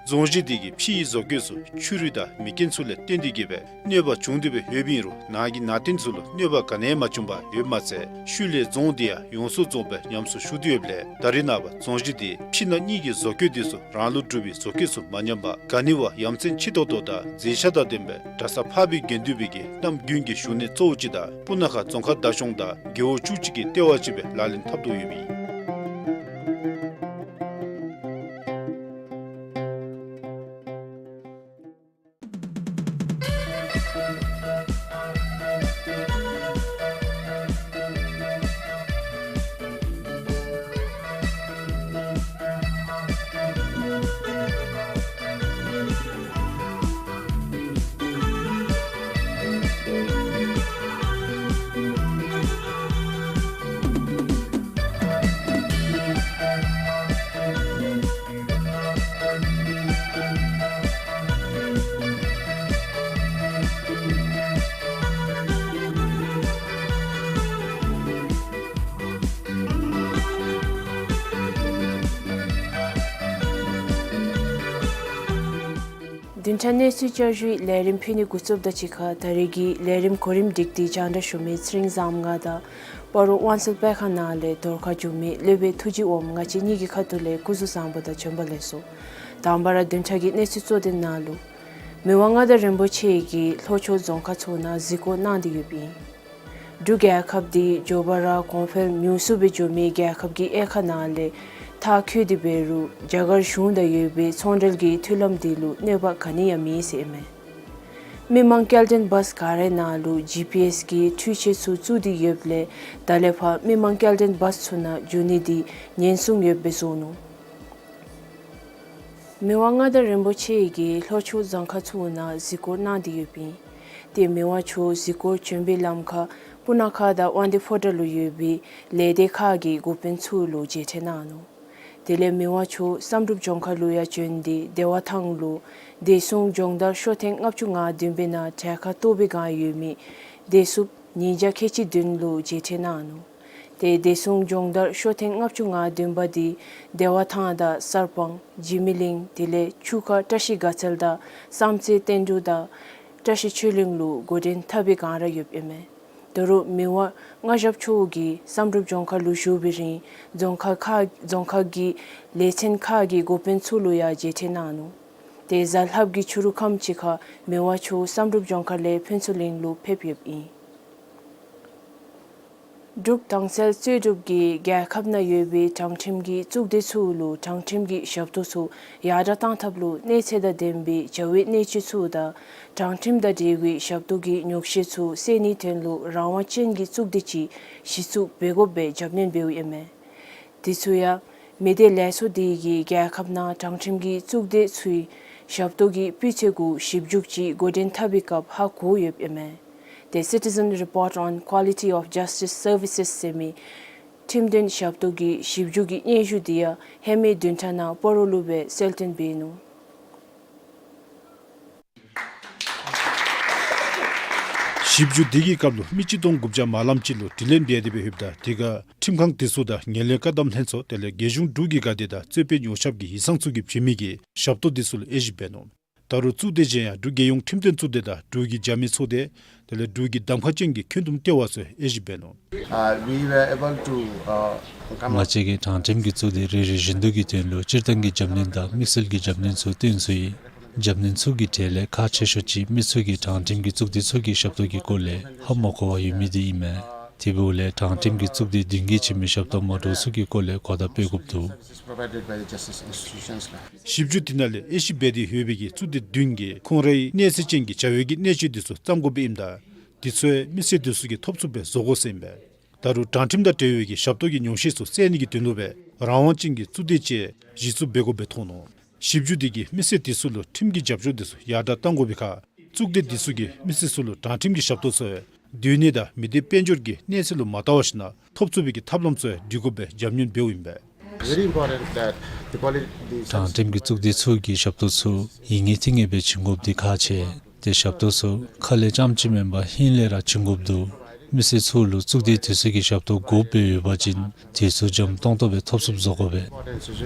རྫོང་གཞི་དེ་གི་ཕྱི་ཡི་བཟོ་བཀོད་ཚུ་ཆུ་རུད་དང་མེ་རྐྱེན་ཚུ་ལས་བརྟེན་ཏེ་གི་སྦེ་གནོད་པ་བྱུང་སྟེ་སྦེ་ཡོདཔ་ཨིན་རུང་ནང་གི་ནང་རྟེན་ཚུ་ལུ་གནོད་པ་ག་ནི་ཡང་མ་བྱུང་པར་ཡོདཔ་མ་ཚད་ཤུལ་ལས་རྫོང་དེ་ཡང་ཡོངས་སུ་རྫོགསཔ་སྦེ་ཉམས་གསོ་ཞུ་སྟེ་ཡོདཔ་ལས་ད་རེས་ནངས་པ་རྫོང་གཞི་དེ་ཕྱི་ནང་གཉིས་ཀྱི་བཟོ་བཀོད་དེ་ཚུ་རང་ལུགས་གྲུབ་པའི་བཟོ་བཀོད་ཚུ་མ་ཉམས་པར་ག་ནི་བ་ཡ་མཚན་ཆེ་ཏོག་ཏོ་དང་མཛེས་ཆ་དང་ལྡན་པའི་གྲྭ་ས་འཕགས་པའི་དགེ་འདུན་པའི་གི་གནམ་དགུན་གྱི་བཞུགས་གནས་གཙོ་བོ་ཅིག་དང་སྤུ་ན་ཁ་རྫོང་ཁག་བདག་སྐྱོང་དང་རྒེད་འོག་བཅུ་གཅིག་གི་ལྟེ་བ་ཅིག་སྦེ་ལག་ལེན་འཐབ་དོ་ཡོདཔ་ཨིན། བདུན་ཕྲག་གནས་ཚུལ་བསྐྱར་ཞུའི་ལས་རིམ་ཕུལ་ནི་འགོ་བཙུགསཔ་དང་གཅིག་ཁར་ད་རེས་ཀྱི་ལས་རིམ་གོ་རིམ་སྒྲིག་སྟེ་རྒྱང་བསྒྲགས་ཞུ་མི་ཚེ་རིང་བཟངམོ་ང་དང་སྤ་རོ་དབང་སེལ་སྤེལ་ཁང་ནང་ལས་རྫོང་ཁ་བསྒྱུར་མི་སློབ་དཔོན་ཐུགས་རྗེ་འོགམ་ང་བཅས་གཉིས་ཀྱི་ཁ་ཐུག་ལས་སྐུ་གཟུགས་བཟང་པོ་དང་བྱོན་པ་ལེགས་སོ། དང་པ་ར་བདུན་ཕྲག་གི་གནས་ཚུལ་གཙོ་དོན་ནང་ལུ། མི་དབང་མངའ་བདག་རིན་པོ་ཆེ་གིས་ལྷོ་ཕྱོགས་རྫོང་ཁག་ཚུ་ནང་གཟིགས་སྐོར་གནང་སྟེ་ཡོདཔ་ཨིན། འབྲུག་རྒྱལ་ཁབ་འདི་མགྱོགས་པ་ར་གོང་འཕེལ་མྱུར་སུ་སྦེ་འགྱོ་མི་རྒྱལ་ཁབ་ཀྱི་དབྱེ་ཁག་ནང་ལས་མཐར་འཁྱོལ་ཏེ་འབད་རུང་རྒྱ་གར་གཞུང་དང་ཡོད་པའི་ཚོང་འབྲེལ་གྱི་མཐུན་ལམ་དེ་ལུ་གནོད་པ་ག་ནི་ཡང་མེད་ཟེར་ཨིན་མས། མི་མང་སྐྱེལ་འདྲེན་བཱསི་ག་རའི་ནང་ལུ་ཇི་པི་ཨེསི་གི་འཕྲུལ་ཆས་ཚུ་བཙུགས་ཏེ་ཡོདཔ་ལས་ད་ལས་ཕར་མི་མང་སྐྱེལ་འདྲེན་བཱསི་ཚུ་ནང་འགྱོ་ནི་དེ་ཉེན་སྲུང་ཡོདཔ་སྦེ་བཟོ་ནུག། མི་དབང་མངའ་བདག་རིན་པོ་ཆེ་གིས་ལྷོ་ཕྱོགས་རྫོང་ཁག་ཚུ་ནང་གཟིགས་སྐོར་གནང་སྟེ་ཡོདཔ་ཨིན། ཏེ་མི་དབང་མཆོག་གཟིགས་སྐོར་བྱོན་པའི་ལམ་ཁར་སྤུ་ན་ཁ་དང་དབང་འདུས་ཕོ་བྲང་ལུ་ཡོད་པའི་ལས་སྡེ་ཁག་གི་འགོ་དཔོན་ཚུ་ལུ་མཇལ་འཕྲད་གནང་ནུག། དེ་ལས་མི་དབང་མཆོག་བསམ་གྲུབ་ལྗོངས་མཁར་ལུ་ཡང་བྱོན་ཏེ་བདེ་བ་ཐང་ལུ་བདེ་སྲུང་སྦྱོང་བརྡར་ཤོག་ཐེངས་ལྔ་བཅུ་ང་བདུན་པའི་ནང་གྲལ་ཁར་གཏོགས་པའི་སྒང་ཡོད་མི་བདེ་སྲུངཔ་ཉིས་བརྒྱ་ཁལ་གཅིག་བདུན་ལུ་མཇལ་འཕྲད་གནང་ནུག། ཏེ་བདེ་སྲུང་སྦྱོང་བརྡར་ཤོག་ཐེངས་ལྔ་བཅུ་ང་བདུན་པ་དེ་བདེ་བ་ཐང་དང་གསར་སྤང་འཇིགས་མེད་གླིང་དེ་ལས་ཆུ་ཁ་བཀྲ་ཤིས་དགའ་ཚལ་དང་བསམ་རྩེ་བསྟན་འབྲུག་དང་བཀྲ་ཤིས་ཆོས་གླིང་ལུ་འགོ་འདྲེན་འཐབ་པའི་སྒང་ར་ཡོདཔ་ཨིན་མས། ད་རུང་མི་དབང་མངའ་ཞབས་མཆོག་གིས་བསམ་གྲུབ་ལྗོངས་མཁར་ལུ་བཞུགས་པའི་རིང་རྫོང་ཁག་ཁག་རྫོང་ཁག་གི་ལས་ཚན་ཁག་གི་འགོ་དཔོན་ཚུ་ལུ་ཡང་མཇལ་འཕྲད་གནང་ནུག། ཏེ་གཟའ་ལྷགཔ་གི་ཕྱི་རུ་ཁམས་ཅིག་ཁར་མི་དབང་མཆོག་བསམ་གྲུབ་ལྗོངས་མཁར་ལས་ཕུན་ཚོགས་གླིང་ལུ་ཕེབས་ཡོདཔ་ཨིན། འབྲུག་དྭངས་གསལ་རྩོད་སྒྲུབ་ཀྱིས་རྒྱལ་ཁབ་ནང་ཡོད་པའི་དྲང་ཁྲིམས་ཀྱི་གཙུག་སྡེ་ཚུ་ལུ་དྲང་ཁྲིམས་ཀྱི་ཞབས་ཏོག་ཚུ་ཡར་དྲག་གཏང་ཐབས་ལུ་གནས་ཚད་དང་ལྡན་པའི་བྱ་བའི་གནས་སྤྱོད་ཚུ་དང་དྲང་ཁྲིམས་དང་འབྲེལ་བའི་ཞབས་ཏོག་གི་ཉོགས་བཤད་ཚུ་སེལ་ནིའི་དོན་ལུ་རང་དབང་ཅན་གྱི་གཙུག་སྡེ་ཅིག་གཞི་བཙུགས་འབད་དགོཔ་སྦེ་རྒྱབ་སྣོན་འབདཝ་ཨིན་མས། དེ་ཚུ་ཡང་མི་སྡེ་ལས་ཚོགས་དེ་གིས་རྒྱལ་ཁབ་ནང་དྲང་ཁྲིམས་ཀྱི་གཙུག་སྡེ་ཚུའི་ཞབས་ཏོག་གི་སྤུས་ཚད་གུ་ཞིབ་འཇུག་ཅིག་འགོ་འདྲེན་འཐབ་པའི་སྐབས་ཧ་གོ་ཡོདཔ་ཨིན་མས། The Citizen Report on Quality of Justice Services ཟེར་མི་ཁྲིམས་དོན་ཞབས་ཏོག་གི་ཞིབ་འཇུག་གི་སྙན་ཞུ་དེ་ཡང་ཧེ་མའི་བདུན་ཕྲག་ནང་སྤ་རོ་ལུ་སྦེ་གསལ་སྟོན་འབད་ནུག། ཞིབ་འཇུག་དེ་གི་སྐབས་ལུ་མི་གཅིག་སྟོང་དགུ་བརྒྱ་མ་ལམ་ཅིག་ལུ་དྲི་ལན་འབད་དེ་སྦེ་ཡོདཔ་ད་དེ་ཁར་ཁྲིམས་ཁང་དེ་ཚུ་དང་ངན་ལྷད་བཀག་སྡོམ་ལྷན་ཚོགས་དེ་ལས་རྒྱལ་གཞུང་འབྲུག་གི་འགག་སྡེ་དང་རྩོད་དཔོན་ཉོ་ཆཔ་གི་ཡིག་ཚང་ཚུ་གིས་བྱིན་མི་གི་ཞབས་ཏོག་དེ་ཚུ་ལུ་དབྱེ་ཞིབ་འབད་ནུག། ད་རུང་གཙུག་སྡེ་གཞན་ཡང་འབྲུག་རྒྱལ་ཡོངས་ཁྲིམས་དོན་གཙུག་སྡེ་དང་འབྲུག་གི་རྒྱབ་མི་ཚོགས་སྡེ་དེ་ལས་འབྲུག་གི་གདམ་ཁ་ཅན་གྱི་འཁོན་འདུམ་ལྟེ་བ་ཚུ་དབྱེ་ཞིབ་འབད་ནུག། Uh, we were able to, uh, come ང་up བཅས་ཀྱིས་དྲང་ཁྲིམས་ཀྱི་གཙུག་སྡེ་རེ་རེ་བཞིན་དུ་གི་དོན་ལུ་སྤྱིར་བཏང་གི་རྒྱབ་སྣོན་དང་དམིགས་བསལ་གྱི་རྒྱབ་སྣོན་ཚུ་བཏོན་ཚུགས་ཡི། རྒྱབ་སྣོན་ཚུ་གི་གྲས་ལས་ཁག་ཆེ་ཤོས་ཅིག་མི་ཚུ་གིས་དྲང་ཁྲིམས་ཀྱི་གཙུག་སྡེ་ཚུ་གི་ཞབས་ཏོག་གི་སྐོར་ལས་ཧ་མ་གོ་བར་ཡོད་མི་དེ་ཨིན་མས། དེ་འབདཝ་ལས་དྲང་ཁྲིམས་ཀྱི་གཙུག་སྡེ་བདུན་གྱིས་བྱིན་མི་ཞབས་ཏོག་མ་འདྲཝ་ཚུ་གི་སྐོར་ལས་གོ་བརྡ་སྤེལ་དགོཔ་འདུག། Services provided by the justice institutions ལགས། ཞིབ་འཇུག་དེ་ནང་ལས་དབྱེ་ཞིབ་འབད་དེ་ཡོད་པའི་གི་གཙུག་སྡེ་བདུན་གྱིས་ཁོང་རའི་གནས་ཚད་ཅན་གྱི་བྱ་བའི་གི་གནས་སྤྱོད་དེ་ཚུ་བརྩམ་དགོཔ་ཨིནམ་ད་དེ་ཚུ་མི་སེར་དེ་ཚུ་གིས་ཐོབ་ཚུགསཔ་སྦེ་བཟོ་དགོ་ཟེར་ཨིན་པས། ད་རུང་དྲང་ཁྲིམས་དང་འབྲེལ་བའི་གི་ཞབས་ཏོག་གི་ཉོགས་བཤད་ཚུ་སེལ་ནི་གི་དོན་ལུ་སྦེ་རང་དབང་ཅན་གྱི་གཙུག་སྡེ་ཅིག་གཞི་བཙུགས་འབད་དགོཔ་སྦེ་མཐོང་ནུག། ཞིབ་འཇུག་འདི་གིས་མི་སེར་དེ་ཚུ་ལུ་ཁྲིམས་ཀྱི་རྒྱབ་སྐྱོར་དེ་ཚུ་ཡར་དྲག་གཏང་དགོ་པའི་ཁར་གཙུག་སྡེ་དེ་ཚུ་གིས་མི་སེར་ཚུ་ལུ་དྲང་ཁྲིམས་ཀྱི་ཞབས་ཏོག་ཚུ་སྡོད་གནས་དང་མི་སྡེ་དཔལ་འབྱོར་གྱི་གནས་ཚད་ལུ་མ་བལྟ་བར་ཞིན་ན་ཐོབ་ཚུགས་པའི་གི་ཐབས་ལམ་ཚུ་སྒྲིག་དགོཔ་སྦེ་རྒྱབ་སྣོན་འབདཝ་ཨིན་པས། Very important that the quality, the དྲང་ཁྲིམས་ཀྱི་གཙུག་སྡེ་ཚུ་གིས་ཞབས་ཏོག་ཚུ་ཡིན་ངེས་ཐིང་ངེས་སྦེ་བྱིན་དགོཔ་འདི་ཁག་ཆེ། ཏེ་ཞབས་ཏོག་ཚུ་ཁ་ལས་རྐྱངམ་ཅིག་མེན་པར་ཧིང་ལས་ར་བྱིན་དགོཔ་འདུག། མི་སེར་ཚུ་ལུ་གཙུག་སྡེ་དེ་ཚུ་གི་ཞབས་ཏོག་དགོཔ་སྦེ་ཡོད་པ་ཅིན་དེ་ཚུ་འཇམ་ཏོང་ཏོ་སྦེ་ཐོབ་ཚུགསཔ་བཟོ་དགོ་པས།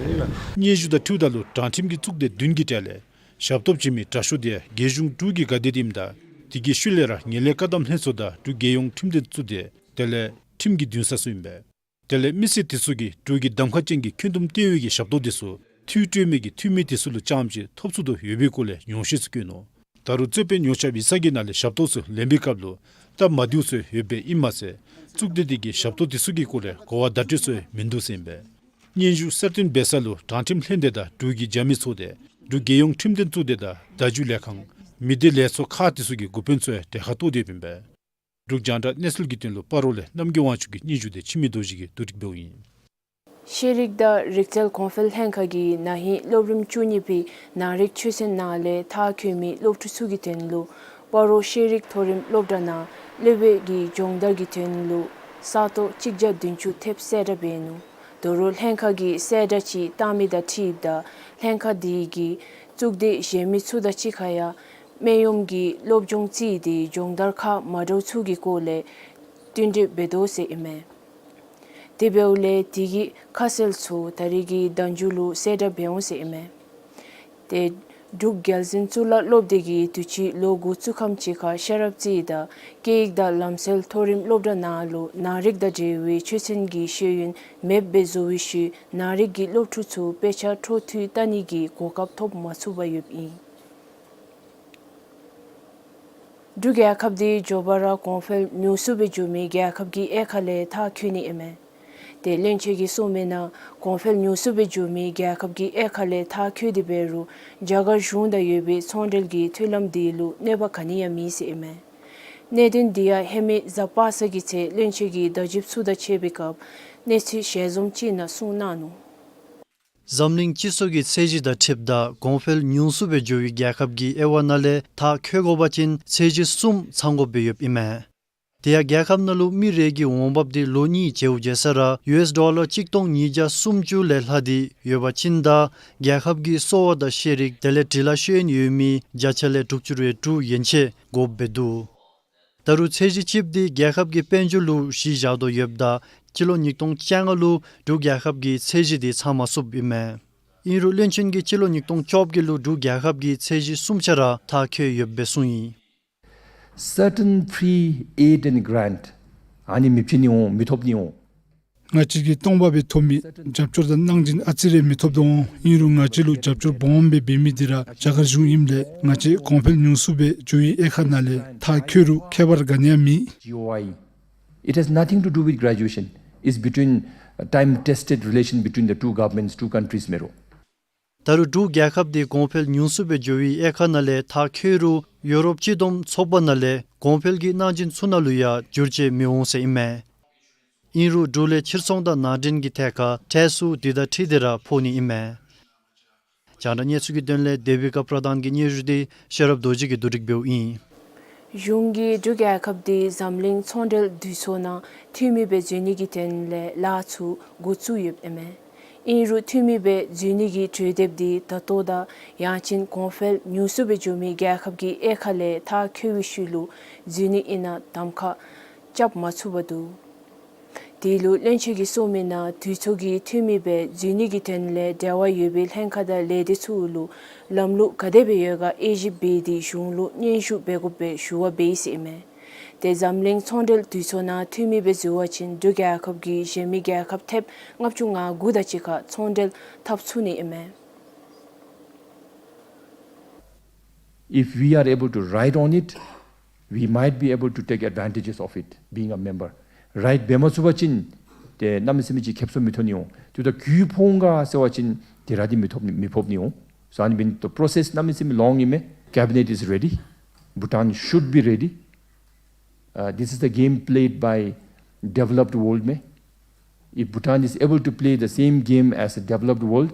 སྙན་ཞུ་དང་འཁྲིལཝ་ད་ལུ་དྲང་ཁྲིམས་ཀྱི་གཙུག་སྡེ་བདུན་གྱི་གྲས་ལས་ཞབས་ཏོག་བྱིན་མི་དྲག་ཤོས་དེ་རྒྱལ་གཞུང་འབྲུག་གི་དགའ་སྡེ་འདི་ཨིནམ་ད་དེ་གི་ཤུལ་ལས་ར་ངན་ལྷད་བཀག་སྡོམ་ལྷན་ཚོགས་དང་འབྲུག་རྒྱལ་ཡོངས་ཁྲིམས་དོན་གཙུག་སྡེ་དེ་ལས་ཁྲིམས་ཀྱི་འདུན་ས་ཚུ་ཨིན་པས། དེ་ལས་མི་སེར་དེ་ཚུ་གིས་འབྲུག་གི་གདམ་ཁ་ཅན་གྱི་འཁོན་འདུམ་ལྟེ་བའི་གི་ཞབས་ཏོག་དེ་ཚུ་འཐུས་སྤྲོད་མི་གི་འཐུས་མི་དེ་ཚུ་ལུ་རྐྱངམ་ཅིག་ཐོབ་ཚུགས་དོ་ཡོད་པའི་སྐོར་ལས་ཉོགས་བཤད་ཚུ་བཀོད་ནུག། ད་རུང་རྩོད་དཔོན་ཉོ་ཆ་བི་ས་གི་ནང་ལས་ཞབས་ཏོག་ཚུ་ལེན་པའི་སྐབས་ལུ་སྟབས་མ་བདེཝ་ཚུ་ཡོདཔ་ཨིནམ་མ་ཚད་གཙུག་སྡེ་དེ་གིས་ཞབས་ཏོག་དེ་ཚུ་གི་སྐོར་ལས་གོ་བ་བརྡ་སྤྲོད་ཚུ་མིན་འདུག་ཟེར་ཨིན་པས། སྙན་ཞུ་གསར་བཏོན་འབད་ས་ལུ་དྲང་ཁྲིམས་ལྷན་སྡེ་དང་འབྲུག་གི་རྒྱ་མི་ཚོགས་སྡེ་འབྲུག་རྒྱལ་ཡོངས་ཁྲིམས་དོན་གཙུག་སྡེ་དང་བརྡ་བརྒྱུད་ལས་ཁང་མི་སྡེ་ལས་ཚོགས་ཁག་དེ་ཚུ་གི་འགོ་དཔོན་ཚུ་གྲལ་ཁར་གཏོགས་ཏེ་ཡོདཔ་ཨིན་པས། འབྲུག་རྒྱང་བསྒྲགས་གནས་ཚུལ་གྱི་དོན་ལུ་སྤ་རོ་ལས་རྣམ་རྒྱལ་དབང་ཕྱུག་གི་སྙན་ཞུ་དེ་འཆི་མེད་རྡོ་རྗེ་གིས་བསྡུ་སྒྲིག་འབདཝ་ཨིན། ཤེས་རིག་དང་རིག་རྩལ་གོང་འཕེལ་ལྷན་ཁག་གིས་ན་ཧིང་སློབ་རིམ་བཅུ་གཉིས་པའི་ནང་རིག་ཆོས་ཚན་ནང་ལས་མཐར་འཁྱོལ་མི་སློབ་ཕྲུག་ཚུ་གི་དོན་ལུ་སྤ་རོ་ཤེས་རིག་མཐོ་རིམ་སློབ་གྲྭ་ནང་སློབ་དཔོན་གྱི་སྦྱོང་བརྡར་གྱི་དོན་ལུ་ས་སྟོང་གཅིག་བརྒྱ་བདུན་ཅུ་ཐེབས་གསལ་བསྒྲགས་འབད་ནུག། དོ་རུང་ལྷན་ཁག་གིས་གསལ་བསྒྲགས་ཅིག་བཏང་མི་དང་འཁྲིལཝ་ད་ལྷན་ཁག་དེ་གིས་གཙུག་སྡེ་གཞན་མི་ཚུ་དང་གཅིག་ཁར་ཡང་སྨན་གཡོགམོ་གི་སློབ་སྦྱོང་བརྩིས་ཏེ་སྦྱོང་བརྡར་ཁག་མ་འདྲཝ་ཚུ་གི་སྐོར་ལས་བསྟུན་གྲོས་འབད་དོ་ཟེར་ཨིན་མས། དེ་འབདཝ་ལས་དེ་གི་ཁ་གསལ་ཚུ་ད་རིས་ཀྱི་ཟླ་མཇུག་ལུ་གསལ་བསྒྲགས་འབད་འོང་ཟེར་ཨིན་མས། ཏེ་འབྲུག་རྒྱལ་འཛིན་གཙུག་ལག་སློབ་སྡེ་གིས་དུས་ཅི་ལོ་འགོ་བཙུགས་ཁམས་ཅིག་ཁར་ཤེས་རབ་རྩེ་དང་སྐད་ཡིག་དང་ལམ་སྲོལ་མཐོ་རིམ་སློབ་གྲྭ་ནང་ལུ་ནང་རིག་དང་འབྲེལ་བའི་ཆོས་ཚན་གྱི་ཤེས་ཡོན་མེདཔ་སྦེ་བཟོ་བའི་ཤུལ་ནང་རིག་གི་སློབ་ཕྲུག་ཚུ་དཔེ་ཆ་འཕྲོ་མཐུད་བལྟ་ནི་གི་གོ་སྐབས་ཐོབ་མ་ཚུགས་པར་ཡོདཔ་ཨིན། འབྲུག་རྒྱལ་ཁབ་འདི་མགྱོགས་པ་ར་གོང་འཕེལ་ཉུང་སུ་སྦེ་འགྱོ་མི་རྒྱལ་ཁབ་ཀྱི་དབྱེ་ཁག་ལས་མཐར་འཁྱོལ་ནི་ཨིན་མས། ཏེ་བློན་ཆེན་གྱིས་གསུངས་མི་ནང་གོང་འཕེལ་ཉུང་སུ་སྦེ་འགྱོ་མི་རྒྱལ་ཁབ་ཀྱི་དབྱེ་ཁག་ལས་མཐར་འཁྱོལ་ཏེ་འབད་རུང་རྒྱ་གར་གཞུང་དང་ཡོད་པའི་ཚོང་འབྲེལ་གྱི་མཐུན་ལམ་དེ་ལུ་གནོད་པ་ག་ནི་ཡང་མེད་ཟེར་ཨིན་མས། གནད་དོན་འདི་ཡང་ཧེ་མའི་གཟའ་པ་སངས་ཀྱི་ཚེ་བློན་ཆེན་གྱིས་བརྡ་བརྒྱུདཔ་ཚུ་དང་ཕྱད་པའི་སྐབས་གནས་ཚུལ་ཞལ་འཛོམས་ཅིག་ནང་གསུངས་གནང་ནུག། འཛམ་གླིང་སྤྱི་ཚོགས་ཀྱི་ཚད་གཞི་དང་འཁྲིལཝ་ད་གོང་འཕེལ་ཉུང་སུ་སྦེ་འགྱོ་བའི་རྒྱལ་ཁབ་ཀྱི་དབྱེ་བ་ནང་ལས་མཐར་འཁྱོལ་དགོ་པ་ཅིན་ཚད་གཞི་གསུམ་ཚང་དགོཔ་སྦེ་ཡོདཔ་ཨིན་མས། དེ་ཡང་རྒྱལ་ཁབ་ནང་ལུ་མི་རེ་གི་འོང་འབབ་དེ་ལོ་གཉིས་བྱེཝ་བརྒྱ་ས་ར་ཡུ་ཨེསི་ཌོ་ལར་གཅིག་སྟོང་ཉིས་བརྒྱ་སུམ་ཅུ་ལས་ལྷག་སྟེ་ཡོད་པ་ཅིན་ད་རྒྱལ་ཁབ་ཀྱི་གསོ་བ་དང་ཤེས་རིག་དེ་ལས་འབྲི་ལྷག་ཤེས་ཡོན་ཡོད་མི་བརྒྱ་ཆ་ལས་དྲུག་ཅུ་རེ་དྲུག་ཡན་ཆད་དགོཔ་སྦེ་འདུག། ད་རུང་ཚད་གཞི་གཅིགཔོ་དེ་རྒྱལ་ཁབ་ཀྱི་དཔལ་འབྱོར་ལུ་གཞི་བཞག་དོ་ཡོདཔ་ད་སྤྱི་ལོ་ཉིས་སྟོང་བཅོ་ལྔ་ལུ་འབྲུག་རྒྱལ་ཁབ་ཀྱིས་ཚད་གཞི་དེ་ཚང་མ་ཚུགསཔ་ཨིན་མས། ཨིན་རུང་བློན་ཆེན་གྱིས་སྤྱི་ལོ་ཉིས་སྟོང་བཅོ་བརྒྱད་ལུ་འབྲུག་རྒྱལ་ཁབ་ཀྱིས་ཚད་གཞི་གསུམ་ཆ་ར་མཐར་འཁྱོལ་ཡོདཔ་སྦེ་གསུངས་ཡི། Certain free aid and grant ཨ་ནི་མི་བྱིན་ནི་འོང་མི་ཐོབ་ནི་འོང་། ང་བཅས་ཀྱིས་སྟོང་པ་སྦེ་ཐོབ་མི་རྒྱབ་སྐྱོར་དང་གནང་སྦྱིན་ཨ་ཙི་རེ་མི་ཐོབ་དོ་འོང་། ཨིན་རུང་ང་བཅས་ལུ་རྒྱབ་སྐྱོར་སྦོམ་སྦེ་འབད་མི་འདི་ར་རྒྱ་གར་གཞུང་ཨིནམ་ལས་ང་བཅས་གོང་འཕེལ་ཉུང་སུ་སྦེ་འགྱོ་བའི་དབྱེ་ཁག་ནང་ལས་མཐར་འཁྱོལ་རུང་ཁྱད་པར་ག་ནི་ཡང་མེད། G O I. It has nothing to do with graduation. It's between, uh, time tested relation between the two governments, two countries མེན་རུང་། ད་རུང་འབྲུག་རྒྱལ་ཁབ་དེ་གོང་འཕེལ་ཉུང་སུ་སྦེ་འགྱོ་བའི་དབྱེ་ཁག་ནང་ལས་མཐར་འཁྱོལ་རུང་ཡུ་རོབ་སྤྱི་བསྡོམས་ཚོགས་པ་ནང་ལས་གོང་འཕེལ་གྱི་གནང་སྦྱིན་ཚུ་ནང་ལུ་ཡང་འགྱུར་བཅོས་མི་འོང་ཟེར་ཨིན་མས། ཨིན་རུང་འབྲུག་ལས་ཕྱིར་ཚོང་དང་ནང་འདྲེན་གྱི་ཐད་ཁར་ཁྲལ་ཚུ་དེ་དང་འཁྲིལ་ཏེ་ར་ཕོག་ནི་ཨིན་མས། རྒྱང་བསྒྲགས་གནས་ཚུལ་གྱི་དོན་ལས་དེ་བི་ཀ་པྲ་དྷཱན་གྱི་སྙན་ཞུ་དེ་ཤེས་རབ་རྡོ་རྗེ་གིས་བསྡུ་སྒྲིག་འབདཝ་ཨིན། གཞུང་གིས་འབྲུག་རྒྱལ་ཁབ་དེ་འཛམ་གླིང་ཚོང་འབྲེལ་འདུས་ཚོགས་ནང་འཐུས་མི་སྦེ་འཛུལ་ནི་གི་དོན་ལས་ལཱ་ཚུ་འགོ་བཙུགས་ཡོདཔ་ཨིན་མས། ཨིན་རུང་འཐུས་མི་སྦེ་འཛུལ་ནི་གི་གྲོས་དེབ་དེ་ད་ལྟོ་དང་ཡང་ཅིན་གོང་འཕེལ་ཉུང་སུ་སྦེ་འགྱོ་མི་རྒྱལ་ཁབ་ཀྱི་དབྱེ་ཁག་ལས་མཐར་འཁྱོལ་བའི་ཤུལ་ལུ་འཛུལ་ནི་ཨིན་ན་གདམ་ཁ་རྐྱབ་མ་ཚུགས་པར་འདུག། དེ་ལུ་བློན་ཆེན་གྱིས་གསུངས་མི་ནང་འདུས་ཚོགས་ཀྱི་འཐུས་མི་སྦེ་འཛུལ་ནི་གི་དོན་ལས་འབྲེལ་བ་ཡོད་པའི་ལྷན་ཁག་དང་ལས་སྡེ་ཚུ་ལུ་ལམ་ལུགས་ག་དེ་སྦེ་ཡོད་ག་དབྱེ་ཞིབ་འབད་དེ་གཞུང་ལུ་སྙན་ཞུ་འབད་དགོཔ་སྦེ་ཞུ་བ་འབད་ཡི་ཟེར་ཨིན་མས། ཏེ་འཛམ་གླིང་ཚོང་འབྲེལ་འདུས་ཚོགས་ནང་འཐུས་མི་སྦེ་འཛུལ་བ་ཅིན་འབྲུག་རྒྱལ་ཁབ་ཀྱིས་གཞན་མི་རྒྱལ་ཁབ་ཐེབས་ལྔ་བཅུ་ང་དགུ་དང་གཅིག་ཁར་ཚོང་འབྲེལ་འཐབ་ཚུགས་ནི་ཨིན་མས། If we are able to ride on it, we might be able to take advantages of it, being a member. Ride འབད་མ་ཚུགས་པ་ཅིན་ཏེ་གནམ་མེད་ས་མེད་ཅིག་ཁེབ་སང་མི་ཐོན་ནི་འོང་། དེ་ད་གུ་ཕོག་འོང་ག་ཟེར་བ་ཅིན་དེ་ར་དེ་མི་ཐོབ་མི་ཕོག་ནི་འོང་། So ཨ་ནི་འབདཝ་ད་པྲོ་སེསི་གནམ་མེད་ས་མེད་ལོང་ཨིན་མས། Cabinet is ready. Bhutan should be ready. Uh, this is the game played by developed world མས། If Bhutan is able to play the same game as the developed world,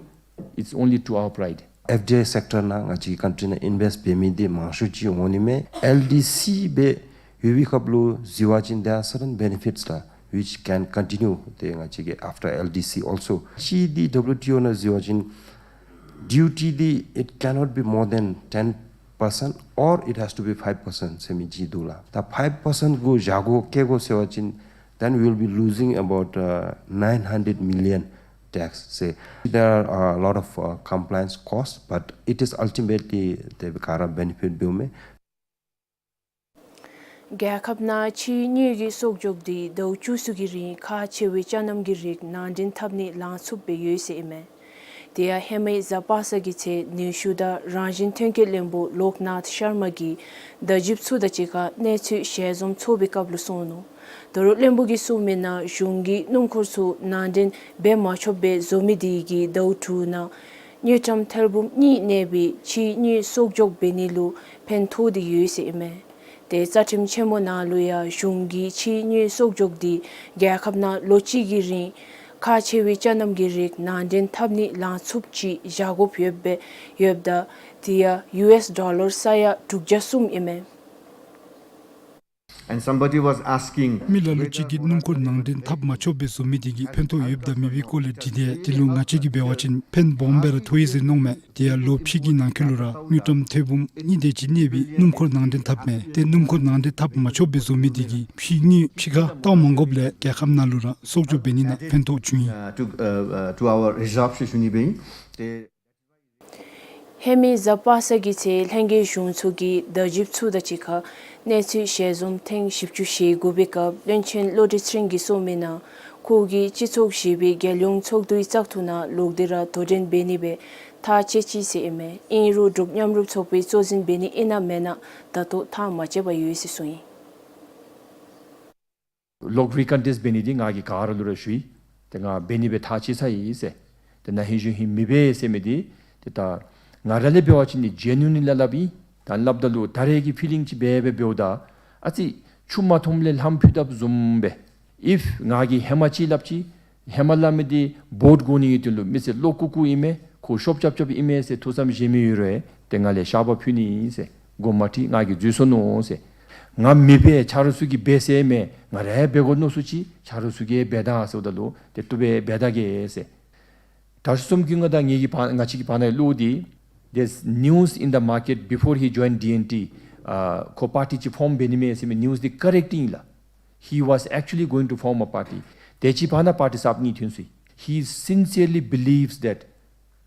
it's only to our pride. ཨེཕ་ཌི་ཨའི་སེཀ་ཊར་ནང་ང་བཅས་ཀྱི་ཀཱན་ཊི་ནང་ཨིན་བེསཊ་འབད་མི་འདི་མང་ཤོས་ཅིག་འོང་ནི་མས། ཨེལ་ཌི་སི་སྦེ་ཡོད་པའི་སྐབས་ལུ་འཛུལ་བ་ཅིན་there are certain benefits ལགས་which can continue ཏེ་ང་བཅས་ཀྱི་after L D C also། གཅིག་འདི་ཌབ་ལིའུ་ཊི་ཨོ་ནང་འཛུལ་བ་ཅིན་ཌིའུ་ཊི་འདི་it cannot be more than ten percent or it has to be five percent ཟེར་མི་ཅིག་འདུག་ལགས། ད་ཕའིབ་པར་སེནཊ་གུ་བཞག་དགོ་བཀལ་དགོ་ཟེར་བ་ཅིན then we will be losing about uh, nine hundred million tax ཟེར། There are a lot of uh, compliance costs, but it is ultimately དེ་སྦེ་ག་ར་བེ་ནི་ཕིཊ་འབདཝ་མས། རྒྱལ་ཁབ་ནང་ཕྱིའི་དངུལ་གྱི་གསོག་འཇོག་འདི་ཟླཝ་བཅུ་གསུམ་གྱི་རིང་ཁག་ཆེ་བའི་ཅ་རྣམ་གྱི་རིགས་ནང་འདྲེན་འཐབ་ནི་ལང་ཚུགསཔ་སྦེ་ཡོད་ཟེར་ཨིན་མས། དེ་ཡང་ཧེ་མའི་གཟའ་པ་སངས་ཀྱི་ཚེ་ནུས་ཤུགས་དང་རང་བཞིན་ཐོན་སྐྱེད་བློན་པོ་ལོཀ་ནཱཐ་ཤར་མ་གིས་ཟླ་བཞི་ཚུ་དང་གཅིག་ཁར་གནས་ཚུལ་ཞལ་འཛོམས་ཚོགས་པའི་སྐབས་ལུ་གསུངས་ནུག། ད་རུང་བློན་པོ་གིས་གསུངས་མི་ནང་གཞུང་གིས་སྣུམ་འཁོར་ཚུ་ནང་འདྲེན་འབད་མ་ཆོགཔ་སྦེ་བཟོ་མི་དེ་གིས་ཟླཝ་དྲུག་ནང་དངུལ་ཀྲམ་ཐེར་འབུམ་གཉིས་གནས་པའི་ཕྱིའི་དངུལ་གསོག་འཇོག་འབད་ནི་ལུ་ཕན་ཐོགས་ཏེ་ཡོད་ཟེར་ཨིན་མས། ཏེ་རྩ་ཁྲིམས་ཆེན་མོ་ནང་ལུ་ཡང་གཞུང་གིས་ཕྱིའི་དངུལ་གསོག་འཇོག་འདི་རྒྱལ་ཁབ་ནང་ལོ་གཅིག་གི་རིང་ཁག་ཆེ་བའི་ཅ་རྣམ་གྱི་རིགས་ནང་འདྲེན་འཐབ་ནི་ལང་ཚུགསཔ་ཅིག་བཞག་དགོཔ་ཡོདཔ་སྦེ་ཡོདཔ་ད་དེ་ཡང་ཡུ་ཨེསི་ཌོ་ལར་ས་ཡ་དྲུག་བརྒྱ་གསུམ་ཨིན་མས། And somebody was asking མི་ལ་ལུ་ཅིག་གིས་སྣུམ་འཁོར་ནང་འདྲེན་འཐབ་མ་ཆོགཔ་སྦེ་བཟོ་མི་དེ་གིས་ཕན་ཐོགས་ཡོདཔ་དང་མེད་པའི་སྐོར་ལས་དྲིས་ཏེ་དེ་ལུ་ང་བཅས་ཀྱིས་འབད་བ་ཅིན་ཕན་སྦོམ་སྦེ་ར་ཐོགས་ཡི་ཟེར་མནོཝ་མས། དེ་ཡང་ལོ་ཕྱེད་ཀྱི་ནང་འཁོད་ལུ་ར་དངུལ་ཀྲམ་ཐེར་འབུམ་གཉིས་དེ་ཅིག་གནས་པའི་སྣུམ་འཁོར་ནང་འདྲེན་འཐབ་མས། ཏེ་སྣུམ་འཁོར་ནང་འདྲེན་འཐབ་མ་ཆོགཔ་སྦེ་བཟོ་མི་དེ་གིས་ཕྱིའི་དངུལ་ཕྱི་ཁར་བཏོག་མ་དགོཔ་ལས་རྒྱལ་ཁབ་ནང་ལུ་ར་གསོག་འཇོག་འབད་ནི་ནང་ཕན་ཐོགས་བྱུང་ཡི། Uh, to, uh, uh, to our reserve ཞུ་ནི་སྦེ་ཨིན། ཏེ་ཧེ་མའི་གཟའ་པ་སངས་ཀྱི་ཚེ་ལྷན་རྒྱས་གཞུང་ཚོགས་ཀྱིས་ཟླ་བཞི་ཚུ་དང་གཅིག་ཁར་གནས་ཚུལ་ཞལ་འཛོམས་ཐེངས་བཞི་བཅུ་ཞེ་དགུ་པའི་སྐབས་བློན་ཆེན་བློ་གྲོས་ཚེ་རིང་གིས་གསུངས་མི་ནང་ཁོ་གིས་སྤྱི་ཚོགས་བཞི་པའི་རྒྱལ་ཡོངས་ཚོགས་འདུའི་བཙག་འཐུ་ནང་ལོག་སྟེ་ར་དོ་འགྲན་འབད་ནི་སྦེ་ཐག་བཅད་ཅི་ཟེར་ཨིན་མས། ཨིན་རུང་འབྲུག་མཉམ་རུབ་ཚོགས་པའི་གཙོ་འཛིན་འབད་ནི་ཨིན་ན་མེན་ན་ད་ལྟོ་ཐག་མ་བཅད་པར་ཡོད་ཟེར་གསུངས་ཡི། ལོག་རི་ཀོན་ཊེསཊ་འབད་ནི་འདི་ང་གིས་ག་ར་ལུ་ར་ཞུ་ཡི། ཏེ་ང་འབད་ནི་སྦེ་ཐག་བཅད་ཚར་ཡི་ཟེར། ཏེ་ན་ཧིང་གཞེས་ཧིང་མི་འབད་ཟེར་མི་འདི་ཏེ་ད་ང་ར་ལས་འབད་བ་ཅིན་ནི་ཇེ་ནུ་ཨིན་ལགས་སླབ་ཨིན། ད་སླབ་ད་ལུ་ད་རེས་ཀྱི་ཕི་ལིང་ཅིག་འབད་འབད་འབདཝ་ད་ཨ་ཙི་ཆུ་མ་མཐོངམ་ལས་ལྷམ་ཕུད་དཔ་བཟུམ་སྦེ། ཨིཕ་ང་གིས་ཧེ་མ་ཅིག་སླབ་ཅི། ཧེ་མ་སླབ་མི་འདི་བོཊ་དགོ་ནི་གི་དོན་ལུ་མི་སེར་བློ་ལྐུག་ལྐུག་ཨིན་མས། ཁོ་ཤོབ་རྐྱབ་རྐྱབ་ཨིན་མས་ཟེར་ཐུགས་བསམ་བཞེས་མི་ཡོད་རུང་ཏེ་ང་ལས་བཤགས་པ་ཕུལ་ནི་ཨིན་ཟེར། དགོངསམ་མ་ཁྲེལ། ང་གིས་འཛོལ་སོ་ནུག་ཟེར། ང་མི་འབད། ཆ་རོགས་ཚུ་གིས་འབད་ཟེར་མས། ང་ར་འབད་དགོ་མནོ་སུ་ཅིག་ཆ་རོགས་ཚུ་གིས་འབད་ད་ཟེརཝ་ད་ལུ་ཏེ་བཏུབ་པས་འབད་ད་གེ་ཟེར། དྲག་ཤོས་ཚོམ་ཀུན་དགའ་དང་ངེ་གི་བར་ང་བཅས་ཀྱི་བར་ན་བློ་འདི་there's news in the market before he joined D N T. ཨ་ཁོ་པར་ཊི་ཅིག་ཕོརམ་འབད་ནི་མས་ཟེར་མི་ནིའུསི་འདི་ཀ་རེཀཊ་ཨིན་ལགས། He was actually going to form a party. དེ་ཅིག་བར་ན་པར་ཊི་གསརཔ་གཉིས་ཐོན་སོ་ཡི། He sincerely believes that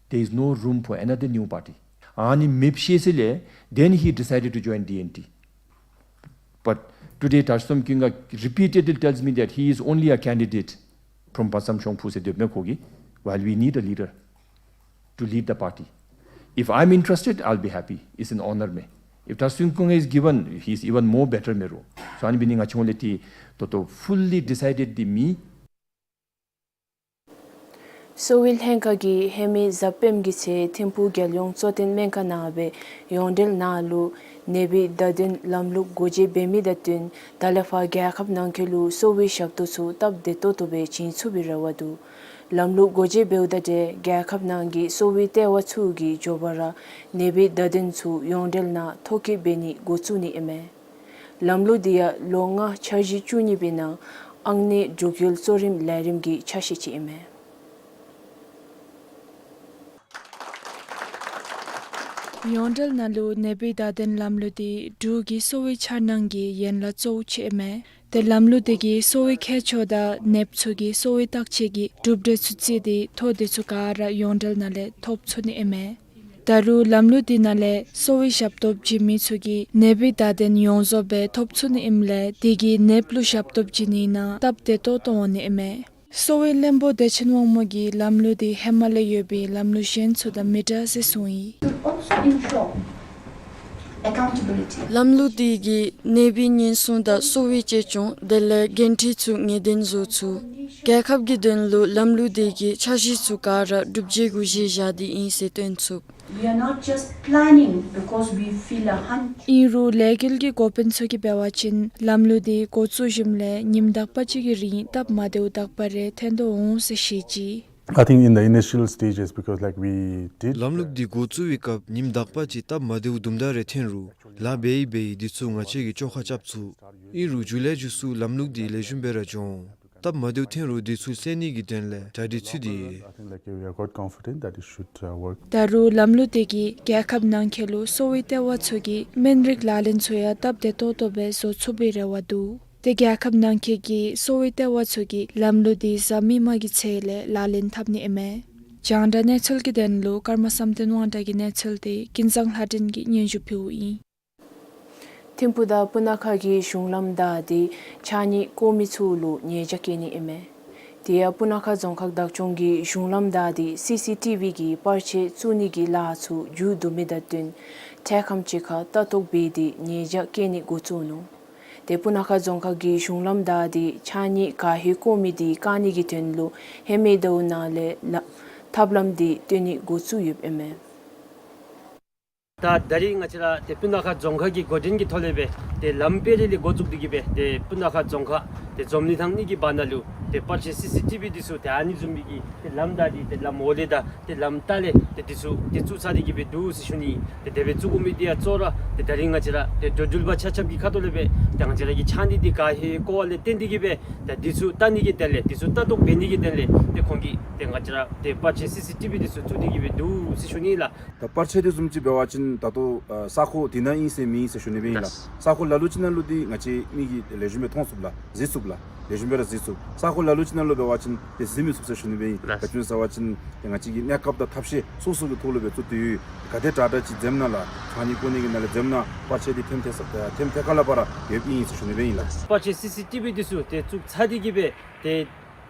there is no room for another new party. ཨ་ནི་མེདཔ་ཤེས་ས་ལས་then he decided to join D N T. But today དྲག་ཤོས་ཚོམ་ཀུན་དགའ་repeatedly tells me that he is only a candidate from བར་མཚམས་ཤོང་ཕུག་ཟེར་སྡོདཔ་མས་ཁོ་གིས། While we need a leader to lead the party. If I'm interested, I'll be happy. It's an honor མས། If དྲག་ཤོས་ཚོམ་ཀུན་དགའ is given, he's even more better མས་རོགས། སོ་ཨ་ནི་འབད་ནི་ང་བཅས་ཧོང་ལས་ཏེ་ད་ལྟོ་fully decided འདི་མེད། གསོ་བའི་ལྷན་ཁག་གིས་ཧེ་མའི་གཟའ་སྤེནམ་གྱི་ཚེ་ཐིམ་ཕུག་རྒྱལ་ཡོངས་གཙོ་བསྟེན་སྨན་ཁང་ནང་སྦེ་ཡོངས་འབྲེལ་ནང་ལུ་ནད་པའི་བརྡ་དོན་ལམ་ལུགས་སྒོ་འབྱེད་འབད་མི་དང་བསྟུན་ད་ལས་ཕར་རྒྱལ་ཁབ་ནང་འཁོད་ལུ་གསོ་བའི་ཞབས་ཏོག་ཚུ་སྟབས་བདེ་ཏོག་ཏོ་སྦེ་བྱིན་ཚུགས་པའི་རེ་བ་འདུག། ལམ་ལུགས་སྒོ་འབྱེད་འབདཝ་ད་ཏེ་རྒྱལ་ཁབ་ནང་གི་གསོ་བའི་ལྟེ་བ་ཚུ་གི་མགྱོགས་པ་ར་ནད་པའི་བརྡ་དོན་ཚུ་ཡོངས་འབྲེལ་ནང་ཐོ་བཀོད་འབད་ནི་འགོ་བཙུགས་ནི་ཨིན་མས། ལམ་ལུགས་འདི་ཡང་ལོ་ལྔ་འཆར་གཞི་བཅུ་གཉིས་པའི་ནང་ཨང་གནས་འབྲུག་ཡུལ་གཙོ་རིམ་ལས་རིམ་གྱི་ཆ་ཤས་ཅིག་ཨིན་མས། ཡོངས་འབྲེལ་ནང་ལུ་ནད་པའི་བརྡ་དོན་ལམ་ལུགས་འདི་འབྲུག་གི་གསོ་བའི་འཆར་སྣང་གི་ཡན་ལག་གཙོ་བོ་ཅིག་ཨིན་མས། ཏེ་ལམ་ལུགས་འདི་གིས་གསོ་བའི་ཁྱད་ཆོས་དང་ནདཔ་ཚུ་གི་གསོ་བའི་བརྟག་དཔྱད་ཀྱི་གྲུབ་འབྲས་ཚུ་བརྩིས་ཏེ་ཐོ་དེ་ཚུ་ག་ར་ཡོངས་འབྲེལ་ནང་ལས་ཐོབ་ཚུགས་ནི་ཨིན་མས། ད་རུང་ལམ་ལུགས་འདི་ནང་ལས་གསོ་བའི་ཞབས་ཏོག་བྱིན་མི་ཚུ་གིས་ནད་པའི་བརྡ་དོན་ཡོངས་རྫོགས་སྦེ་ཐོབ་ཚུགས་ནི་ཨིནམ་ལས་དེ་གིས་ནདཔ་ལུ་ཞབས་ཏོག་བྱིན་ནི་ནང་སྟབས་བདེ་ཏོག་ཏོ་འོང་ནི་ཨིན་མས། གསོ་བའི་བློན་པོ་བདེ་ཆེན་དབང་མོ་གིས་ལམ་ལུགས་འདི་ཧེ་མ་ལས་ཡོད་པའི་ལམ་ལུགས་གཞན་ཚུ་དང་མི་འདྲ་ཟེར་གསུངས་ཡི། Should also ensure accountability. ལམ་ལུགས་འདི་གིས་ནད་པའི་ཉེན་སྲུང་དང་གསོ་བའི་གཅེས་སྐྱོང་དེ་ལས་འགན་འཁྲི་ཚུ་ངེས་གཏན་བཟོ་ཚུགས། རྒྱལ་ཁབ་ཀྱི་དོན་ལུ་ལམ་ལུགས་འདི་གིས་འཆར་གཞི་ཚུ་ག་ར་གྲུབ་འབྲས་གུ་གཞི་བཞག་སྟེ་ཨིན་ཟེར་སྟོན་ཚུགས། We are not just planning because we feel a hunch. ཨིན་རུང་ལས་འགུལ་གྱི་འགོ་དཔོན་ཚུ་གིས་འབད་བ་ཅིན་ལམ་ལུགས་འདི་འགོ་བཙུགས་ཞིནམ་ལས་ཉིནམ་དག་པ་ཅིག་གི་རིང་སྟབས་མ་བདེཝ་དག་པ་རེ་ཐོན་དོ་འོང་ཟེར་བཤད་ཅི། I think in the initial stages, because, like, we did, ལམ་ལུགས་འདི་འགོ་བཙུགས་པའི་སྐབས་ཉིནམ་དག་པ་ཅིག་སྟབས་མ་བདེཝ་དུམ་གྲ་རེ་འཐོན་རུང་ལཱ་འབད་ཡི་འབད་ཡི་འདི་ཚུ་ང་བཅས་ཀྱིས་བཅོ་ཁ་རྐྱབ་ཚུགས། ཨིན་རུང་མཇུག་ལས་མཇུག་སུ་ལམ་ལུགས་འདི་ལེགས་ཤོམ་སྦེ་ར་འགྱོ་འོང་། སྟབས་མ་བདེཝ་འཐོན་རུང་འདི་ཚུ་སེལ་ནི་གི་དོན་ལས་གྲ་སྒྲིག་ཚུད་དེ་ཡོད། I think, like, we are quite confident that it should, uh, work. ད་རུང་ལམ་ལུགས་དེ་གིས་རྒྱལ་ཁབ་ནང་འཁོད་ལུ་གསོ་བའི་ལྟེ་བ་ཚུ་གིས་སྨན་རིགས་ལག་ལེན་ཚུ་ཡང་སྟབས་བདེ་ཏོག་ཏོ་སྦེ་བཟོ་ཚུགས་པའི་རེ་བ་འདུག། ཏེ་རྒྱལ་ཁབ་ནང་འཁོད་ཀྱི་གསོ་བའི་ལྟེ་བ་ཚུ་གིས་ལམ་ལུགས་འདི་གཟའ་མིག་དམར་གྱི་ཚེས་ལས་ལག་ལེན་འཐབ་ནི་ཨིན་མས། རྒྱང་བསྒྲགས་གནས་ཚུལ་གྱི་དོན་ལུ་ཀརྨ་བསམ་གཏན་དབང་གྲགས་ཀྱི་གནས་ཚུལ་དེ་ཀུན་བཟང་ལྷ་སྒྲོན་གྱིས་སྙན་ཞུ་ཕུལཝ་ཨིན། ཐིམ་ཕུག་དང་སྤུ་ན་ཁ་གི་གཞུང་ལམ་བདའ་སྟེ་ཕྱགས་སྙིགས་བཀོ་མི་ཚུ་ལུ་ཉེས་བྱ་བཀལ་ནི་ཨིན་མས། དེ་ཡང་སྤུ་ན་ཁ་རྫོང་ཁག་བདག་སྐྱོང་གིས་གཞུང་ལམ་བདའ་སྟེ་སི་སི་ཊི་བི་གི་པར་ཆས་བཙུགས་ནི་གི་ལཱ་ཚུ་མཇུག་བསྡུ་མི་དང་བསྟུན་འཕྲལ་ཁམས་ཅིག་ཁར་ལྟ་རྟོག་འབད་དེ་ཉེས་བྱ་བཀལ་ནི་འགོ་བཙུགས་ནུག། ཏེ་སྤུ་ན་ཁ་རྫོང་ཁག་གི་གཞུང་ལམ་བདའ་སྟེ་ཕྱགས་སྙིགས་ག་ཧེ་བཀོ་མི་དེ་བཀག་ནི་གི་དོན་ལུ་ཧེ་མའི་ཟླཝ་ནང་ལས་ལ་ཐབས་ལམ་དེ་སྟོན་ནི་འགོ་བཙུགས་ཡོདཔ་ཨིན་མས། ད་ད་རིས་ང་བཅས་ར་ཏེ་སྤུ་ན་ཁ་རྫོང་ཁག་གི་འགོ་འདྲེན་གྱི་ཐོག་ལས་སྦེ་ཏེ་ལམ་དཔེ་རིས་ལས་འགོ་བཙུགས་ཏེ་གི་སྦེ་ཏེ་སྤུ་ན་ཁ་རྫོང་ཁག་ཏེ་འཛོམས་གླིང་ཐང་གཉིས་ཀྱི་བར་ན་ལུ་ཏེ་པར་ཆས་སི་སི་ཊི་བི་འདི་ཚུ་ཏེ་ཨ་ནི་བཟུམ་མའི་གི་ཏེ་ལམ་བདའ་སྟེ་ཏེ་ལམ་འོག་ལས་དང་ཏེ་ལམ་ལྟག་ལས་ཏེ་འདི་ཚུ་ཏེ་བཙུགས་ཚར་ཏེ་གི་སྦེ་འདུག་ཟེར་ཞུ་ནི། ཏེ་དེ་སྦེ་བཙུགས་དགོ་མི་འདི་ཡང་གཙོ་བོ་ར་ཏེ་ད་རིས་ང་བཅས་ར་ཏེ་འགྲོ་འགྲུལ་པ་ཆ་ཁྱབ་ཀྱི་ཁ་ཐུག་ལས་སྦེ་ཏེ་ང་བཅས་ར་གི་ཕྱགས་སྙིགས་འདི་ག་ཧེ་བཀོ་བ་ལས་བརྟེན་ཏེ་གི་སྦེ་ཏེ་འདི་ཚུ་བལྟ་ནི་གི་དོན་ལས་འདི་ཚུ་ལྟ་རྟོག་འབད་ནི་གི་དོན་ལས་ཏེ་ཁོང་གིས་ཏེ་ང་བཅས་ར་ཏེ་པར་ཆས་སི་སི་ཊི་བི་འདི་ཚུ་བཙུགས་ཏེ་གི་སྦེ་འདུག་ཟེར་ཞུ་ནི་ལགས། ད་པར་ཆས་འདི་བཟུམ་ཅིག་འབད་བ་ཅིན་ད་ལྟོ་ཨ་ས་ཁོངས་འདི་ནང་ཨིན་ཟེར་མེན་ཟེར་ཞུ་ནི་སྦེ་ཨིན་ལགས། ལགས། ས་ཁོངས་ལ་ལུ་ཅིག་ནང་ལུ་འདི་ང་བཅས་མིག་གིས་ལེགས་ཤོམ་སྦེ་མཐོང་ཚུགས་ལགས། གཟིགས་ཚུགས་ལགས། ལེགས་ཤོམ་སྦེ་ར་གཟིགས་ཚུགས། ས་ཁོངས་ལ་ལུ་ཅིག་ནང་ལུ་འབད་བ་ཅིན་ཏེ་གཟིགས་མི་ཚུགས་ཟེར་ཞུ་ནི་སྦེ་ཨིན། ལགས། ག་ཅི་སྨོ་ཟེར་བ་ཅིན་ཏེ་ང་བཅས་ཀྱིས་གནས་སྐབས་དང་ཐབས་ཤེས་སོ་སོ་གི་ཐོག་ལུ་སྦེ་བཙུགས་ཏེ་ཡོད། ག་དེ་དྲག་དྲག་ཅིག་འཛེམ་ནང་ལགས། ཕྱགས་སྙིགས་བཀོ་ནི་གི་ནང་ལས་འཛེམ་ནང་པར་ཆས་འདི་ཐེམ་ཐེ་ས་ཐེམ་ཐེ་ཁ་ལས་ཕར་ཡོདཔ་ཨིན་ཟེར་ཞུ་ནི་སྦེ་ཨིན་ལགས། པར་ཆས་སི་སི་ཊི་བི་འདི་ཚུ་ཏེ་བཙུགས་ཚར་ཏེ་གི་སྦེ་ཏེ་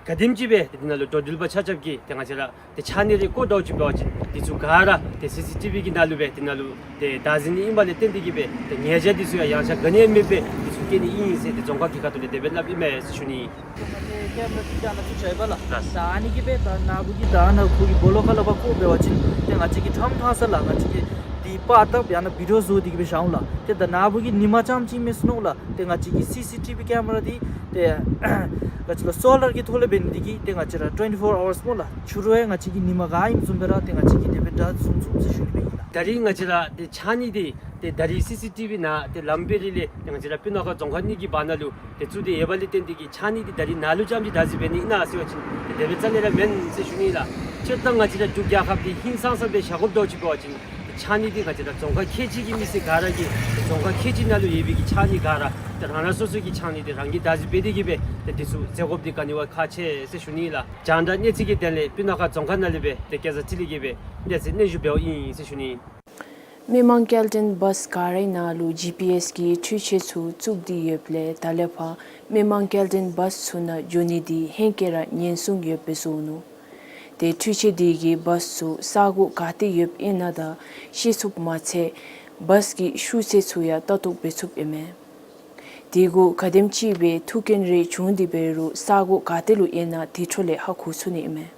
ག་དེམ་ཅིག་སྦེ་ཏེ་འདི་ནང་ལུ་འགྲོ་འགྲུལ་པ་ཆ་ཁྱབ་ཀྱིས་ཏེ་ང་བཅས་ར་ཏེ་ཕྱགས་སྙིགས་རེ་བཀོ་འདྲཝ་ཅིག་འབད་བ་ཅིན་འདི་ཚུ་ག་ར་ཏེ་སི་སི་ཊི་བི་གི་ནང་ལུ་སྦེ་འདི་ནང་ལུ་ཏེ་བདག་འཛིན་ནི་ཨིན་པ་ལས་བརྟེན་ཏེ་གི་སྦེ་ཏེ་ཉེས་བྱ་འདི་ཚུ་ཡང་ཡང་ཆག་ག་ནི་ཡང་མེད་པར་འདི་ཚུ་བཀལ་ནི་ཨིན་ཟེར་ཏེ་རྫོང་ཁག་གི་ཁ་ཐུག་ལས་དེ་སྦེ་སླབ་ཨིན་མས་ཟེར་ཞུ་ནི། ཏེ་ང་བཅས་ཀེམ་ར་ཅིག་ཨ་ནཱ་ཚུ་ཆ་ཡི་པ་ལགས། ལགས། ད་ཨ་ནི་གིས་སྦེ་ད་ནཱ་བུ་གི་ད་ནཱ་ཁོ་གི་སྦོ་ལོགས་ཁ་ལས་ཕར་བཀོ་འབད་བ་ཅིན་ཏེ་ང་བཅས་ཀྱིས་ཁྲམ་ཐང་ས་ལགས། ང་བཅས་ཀྱིས་འདི་པར་བཏབ་ཡང་ན་བི་ཌིའོ་བཟོ་སྟེ་གི་སྦེ་བཞག་འོང་ལགས། ཏེ་ད་ནཱ་བུ་གི་ཉིམ་ཙམ་ཅིག་མེན་ཟེར་མནོ་ལགས། ཏེ་ང་བཅས་ཀྱི་སི་སི་ཊི་བི་ཀེམ་ར་འདི་ཏེ་ག་ཅི་ལོ་སོ་ལར་གྱི་ཐོག་ལས་འབད་ནི་འདི་གིས་ཏེ་ང་བཅས་ར་ཊུ་ཝེན་ཊི་ཕོར་ཨ་ཝརསི་སྨོ་ལགས། ཕྱི་རུ་ཡང་ང་བཅས་ཀྱིས་ཉིམ་ག་ཨིནམ་བཟུམ་སྦེ་ར་ཏེ་ང་བཅས་ཀྱིས་དེ་སྦེ་འདྲ་བཟུང་ཚུགས་ཟེར་ཞུ་ནི་སྦེ་ཨིན་ལགས། ད་རིས་ང་བཅས་ར་ཏེ་ཕྱགས་སྙིགས་འདི་ཏེ་ད་རིས་སི་སི་ཊི་བི་ནང་ཏེ་ལམ་དཔེ་རིས་ལས་ཏེ་ང་བཅས་ར་སྤུ་ན་ཁ་རྫོང་ཁག་གཉིས་ཀྱི་བར་ན་ལུ་ཏེ་བཙུགས་ཏེ་ཡོད་པ་ལས་བརྟེན་ཏེ་གི་ཕྱགས་སྙིགས་འདི་ད་རིས་ནཱ་ལུ་ཙམ་ཅིག་བདག་འཛིན་འབད་ནི་ཨིན་ན་ཟེར་བ་ཅིན་ཏེ་དེ་སྦེ་རྩ་ལས་ར་མེན་ཟེར་ཞུ་ནི་ལགས། སྤྱིར་བཏང་ང་བཅས་ར་འབྲུག་རྒྱལ་ཁབ་འདི་ཧིང་སངས་ས་སྦེ་བཞག་དགོཔ་འདྲཝ་ཅིག་འབད་བ་ཅིན་ཏེ་ཕྱགས་སྙིགས་འདི་ང་བཅས་ར་རྫོང་ཁག་ཁལ་གཅིག་གི་མི་སེར་ག་ར་གིས་ཏེ་རྫོང་ཁག་ཁལ་གཅིག་ནང་ལུ་ཡོད་པའི་གི་ཕྱགས་སྙིགས་ག་ར་ཏེ་རང་རང་སོ་སོ་གི་ཕྱགས་སྙིགས་འདི་རང་གིས་བདག་འཛིན་འབད་དེ་གི་སྦེ་ཏེ་འདི་ཚུ་བཟོ་དགོཔ་འདི་ག་ནི་བ་ཁག་ཆེ་ཟེར་ཞུ་ནི་ལགས། རྒྱང་བསྒྲགས་གནས་ཚུལ་གྱི་དོན་ལས་སྤུ་ན་ཁ་རྫོང་ཁག་ནང་ལས་སྦེ་ཏེ་སྐལ་བཟང་ཚེ་རིང་གིས་སྦེ་གནས་ཚུལ་སྙན་ཞུ་འབདཝ་ཨིན་ཟེར་ཞུ་ནི། མི་མང་སྐྱེལ་འདྲེན་བཱསི་ག་རའི་ནང་ལུ་ཇི་པི་ཨེསི་གི་འཕྲུལ་ཆས་ཚུ་བཙུགས་ཏེ་ཡོདཔ་ལས་ད་ལས་ཕར་མི་མང་སྐྱེལ་འདྲེན་བཱསི་ཚུ་ནང་འགྱོ་ནི་འདི་ཧེང་སྐལ་ར་ཉེན་སྲུང་ཡོདཔ་སྦེ་བཟོ་ནུག། ཏེ་འཕྲུལ་ཆས་འདི་གིས་བཱསི་ཚུ་ས་གོ་ག་ཏེ་ཡོདཔ་ཨིན་ན་དང་ཤེས་ཚུགསཔ་མ་ཚད་བཱསི་གི་ཤུགས་ཚད་ཚུ་ཡང་ལྟ་རྟོག་འབད་ཚུགསཔ་ཨིན་མས། དེ་གུ་ག་དེམ་ཅིག་སྦེ་ཐུག་རྐྱེན་རེ་བྱུང་སྟེ་འབད་རུང་ས་གོ་ག་ཏེ་ལུ་ཡོད་ན་དེ་འཕྲོ་ལས་ཧ་གོ་ཚུགས་ནི་ཨིན་མས།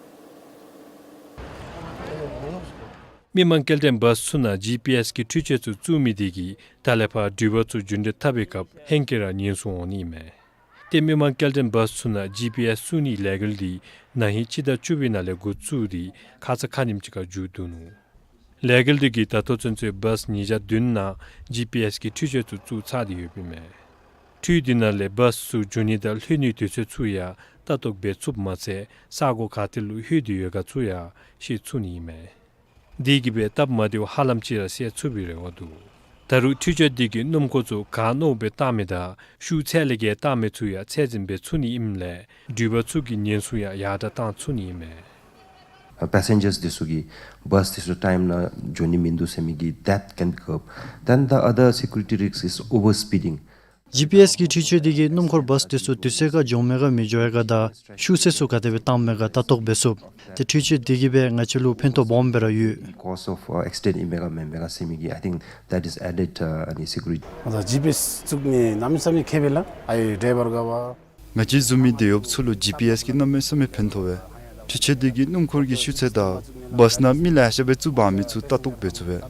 མི་མང་སྐྱེལ་འདྲེན་བཱསི་ཚུ་ནང་ཇི་པི་ཨེསི་གི་འཕྲུལ་ཆས་ཚུ་བཙུགས་མི་དེ་གིས་ད་ལས་ཕར་འགྲུལ་པ་ཚུ་རྒྱུན་འགྲུལ་འཐབ་པའི་སྐབས་ཧེང་སྐལ་ར་ཉེན་སྲུང་འོང་ནི་ཨིན་མས། ཏེ་མི་མང་སྐྱེལ་འདྲེན་བཱསི་ཚུ་ནང་ཇི་པི་ཨེསི་བཙུགས་ནིའི་ལས་འགུལ་འདི་ན་ཧིང་སྤྱི་ཟླ་བཅུ་པའི་ནང་ལས་འགོ་བཙུགས་ཏེ་ཁ་ཙ་ཁ་ཉིནམ་ཅིག་ཁར་མཇུག་བསྡུ་ནུག། ལས་འགུལ་འདི་གིས་ད་ལྟོ་ཚུན་ཚོད་བཱསི་ཉིས་བརྒྱ་བདུན་ནང་ཇི་པི་ཨེསི་གི་འཕྲུལ་ཆས་ཚུ་བཙུགས་ཚར་ཏེ་ཡོདཔ་ཨིན་མས། འཕྲུལ་འདི་ནང་ལས་བཱསི་ཚུ་འགྱོ་ནི་དང་ལྷོད་ནིའི་དུས་ཚོད་ཚུ་ཡང་ལྟ་རྟོག་འབད་ཚུགསཔ་མ་ཚད་ས་གོ་ག་ཏེ་ལུ་ལྷོད་དེ་ཡོད་ག་ཚུ་ཡང་ཤེས་ཚུགས་ནི་ཨིན་མས། དེ་གིས་སྦེ་སྟབས་མ་བདེཝ་ཧ་ལམ་ཅིག་ར་སེལ་ཚུགས་པའི་རེ་བ་འདུག། ད་རུང་འཕྲུལ་ཆས་འདི་གིས་སྣུམ་འཁོར་ཚུ་ག་མནོཝ་སྦེ་བཏང་མི་དང་ཤུགས་ཚད་ལས་བརྒལ་བཏང་མི་ཚུ་ཡང་ཚད་འཛིན་འབད་ཚུགས་ནི་ཨིནམ་ལས་འགྲུལ་པ་ཚུ་གི་ཉེན་སྲུང་ཡང་ཡར་དྲག་བཏང་ཚུགས་ནི་ཨིན་མས། ཨ་པེ་སེན་ཇརསི་འདི་ཚུ་གིས་བཱསི་འདི་ཚུ་ཊའིམ་ནང་འགྱོ་ནི་མིན་འདུག་ཟེར་མི་གི་that can be curbed. Then the other security risk is overspeeding. ཇི་པི་ཨེསི་གི་འཕྲུལ་ཆས་འདི་གིས་སྣུམ་འཁོར་བཱསི་འདི་ཚུ་དུས་ཚོད་ཁར་འགྱོ་མས་ག་མི་འགྱོ་ཡ་ག་དང་ཤུགས་ཚད་ཚུ་ག་དེ་སྦེ་བཏངམ་མས་ག་ལྟ་རྟོག་འབད་ཚུགས། ཏེ་འཕྲུལ་ཆས་འདི་གིས་སྦེ་ང་བཅས་ལུ་ཕན་ཐོགས་སྦོམ་སྦེ་ར་ཡོད། Cause of, uh, accident ཨིན་མས་ག་མེན་མས་ག་ཟེར་མི་གི་I think that is added, uh, any security. ཨ་ད་ཇི་པི་ཨེསི་བཙུགས་ནི་གནམ་མེད་ས་མེད་ཁེ་ཕན་ལགས། ཨའི་ཌའི་བར་ག་བ། ང་བཅས་བཟུམ་མའི་འདི་ཡོདཔ་ཚུ་ལུ་ཇི་པི་ཨེསི་གིས་གནམ་མེད་ས་མེད་ཕན་ཐོགས་པས། འཕྲུལ་ཆས་འདི་གིས་སྣུམ་འཁོར་གྱི་ཤུགས་ཚད་དང་བཱསི་ནང་མི་ལེ་ཤ་སྦེ་བཙུགས་འབག་མི་ཚུ་ལྟ་རྟོག་འབད་ཚུགས་པས།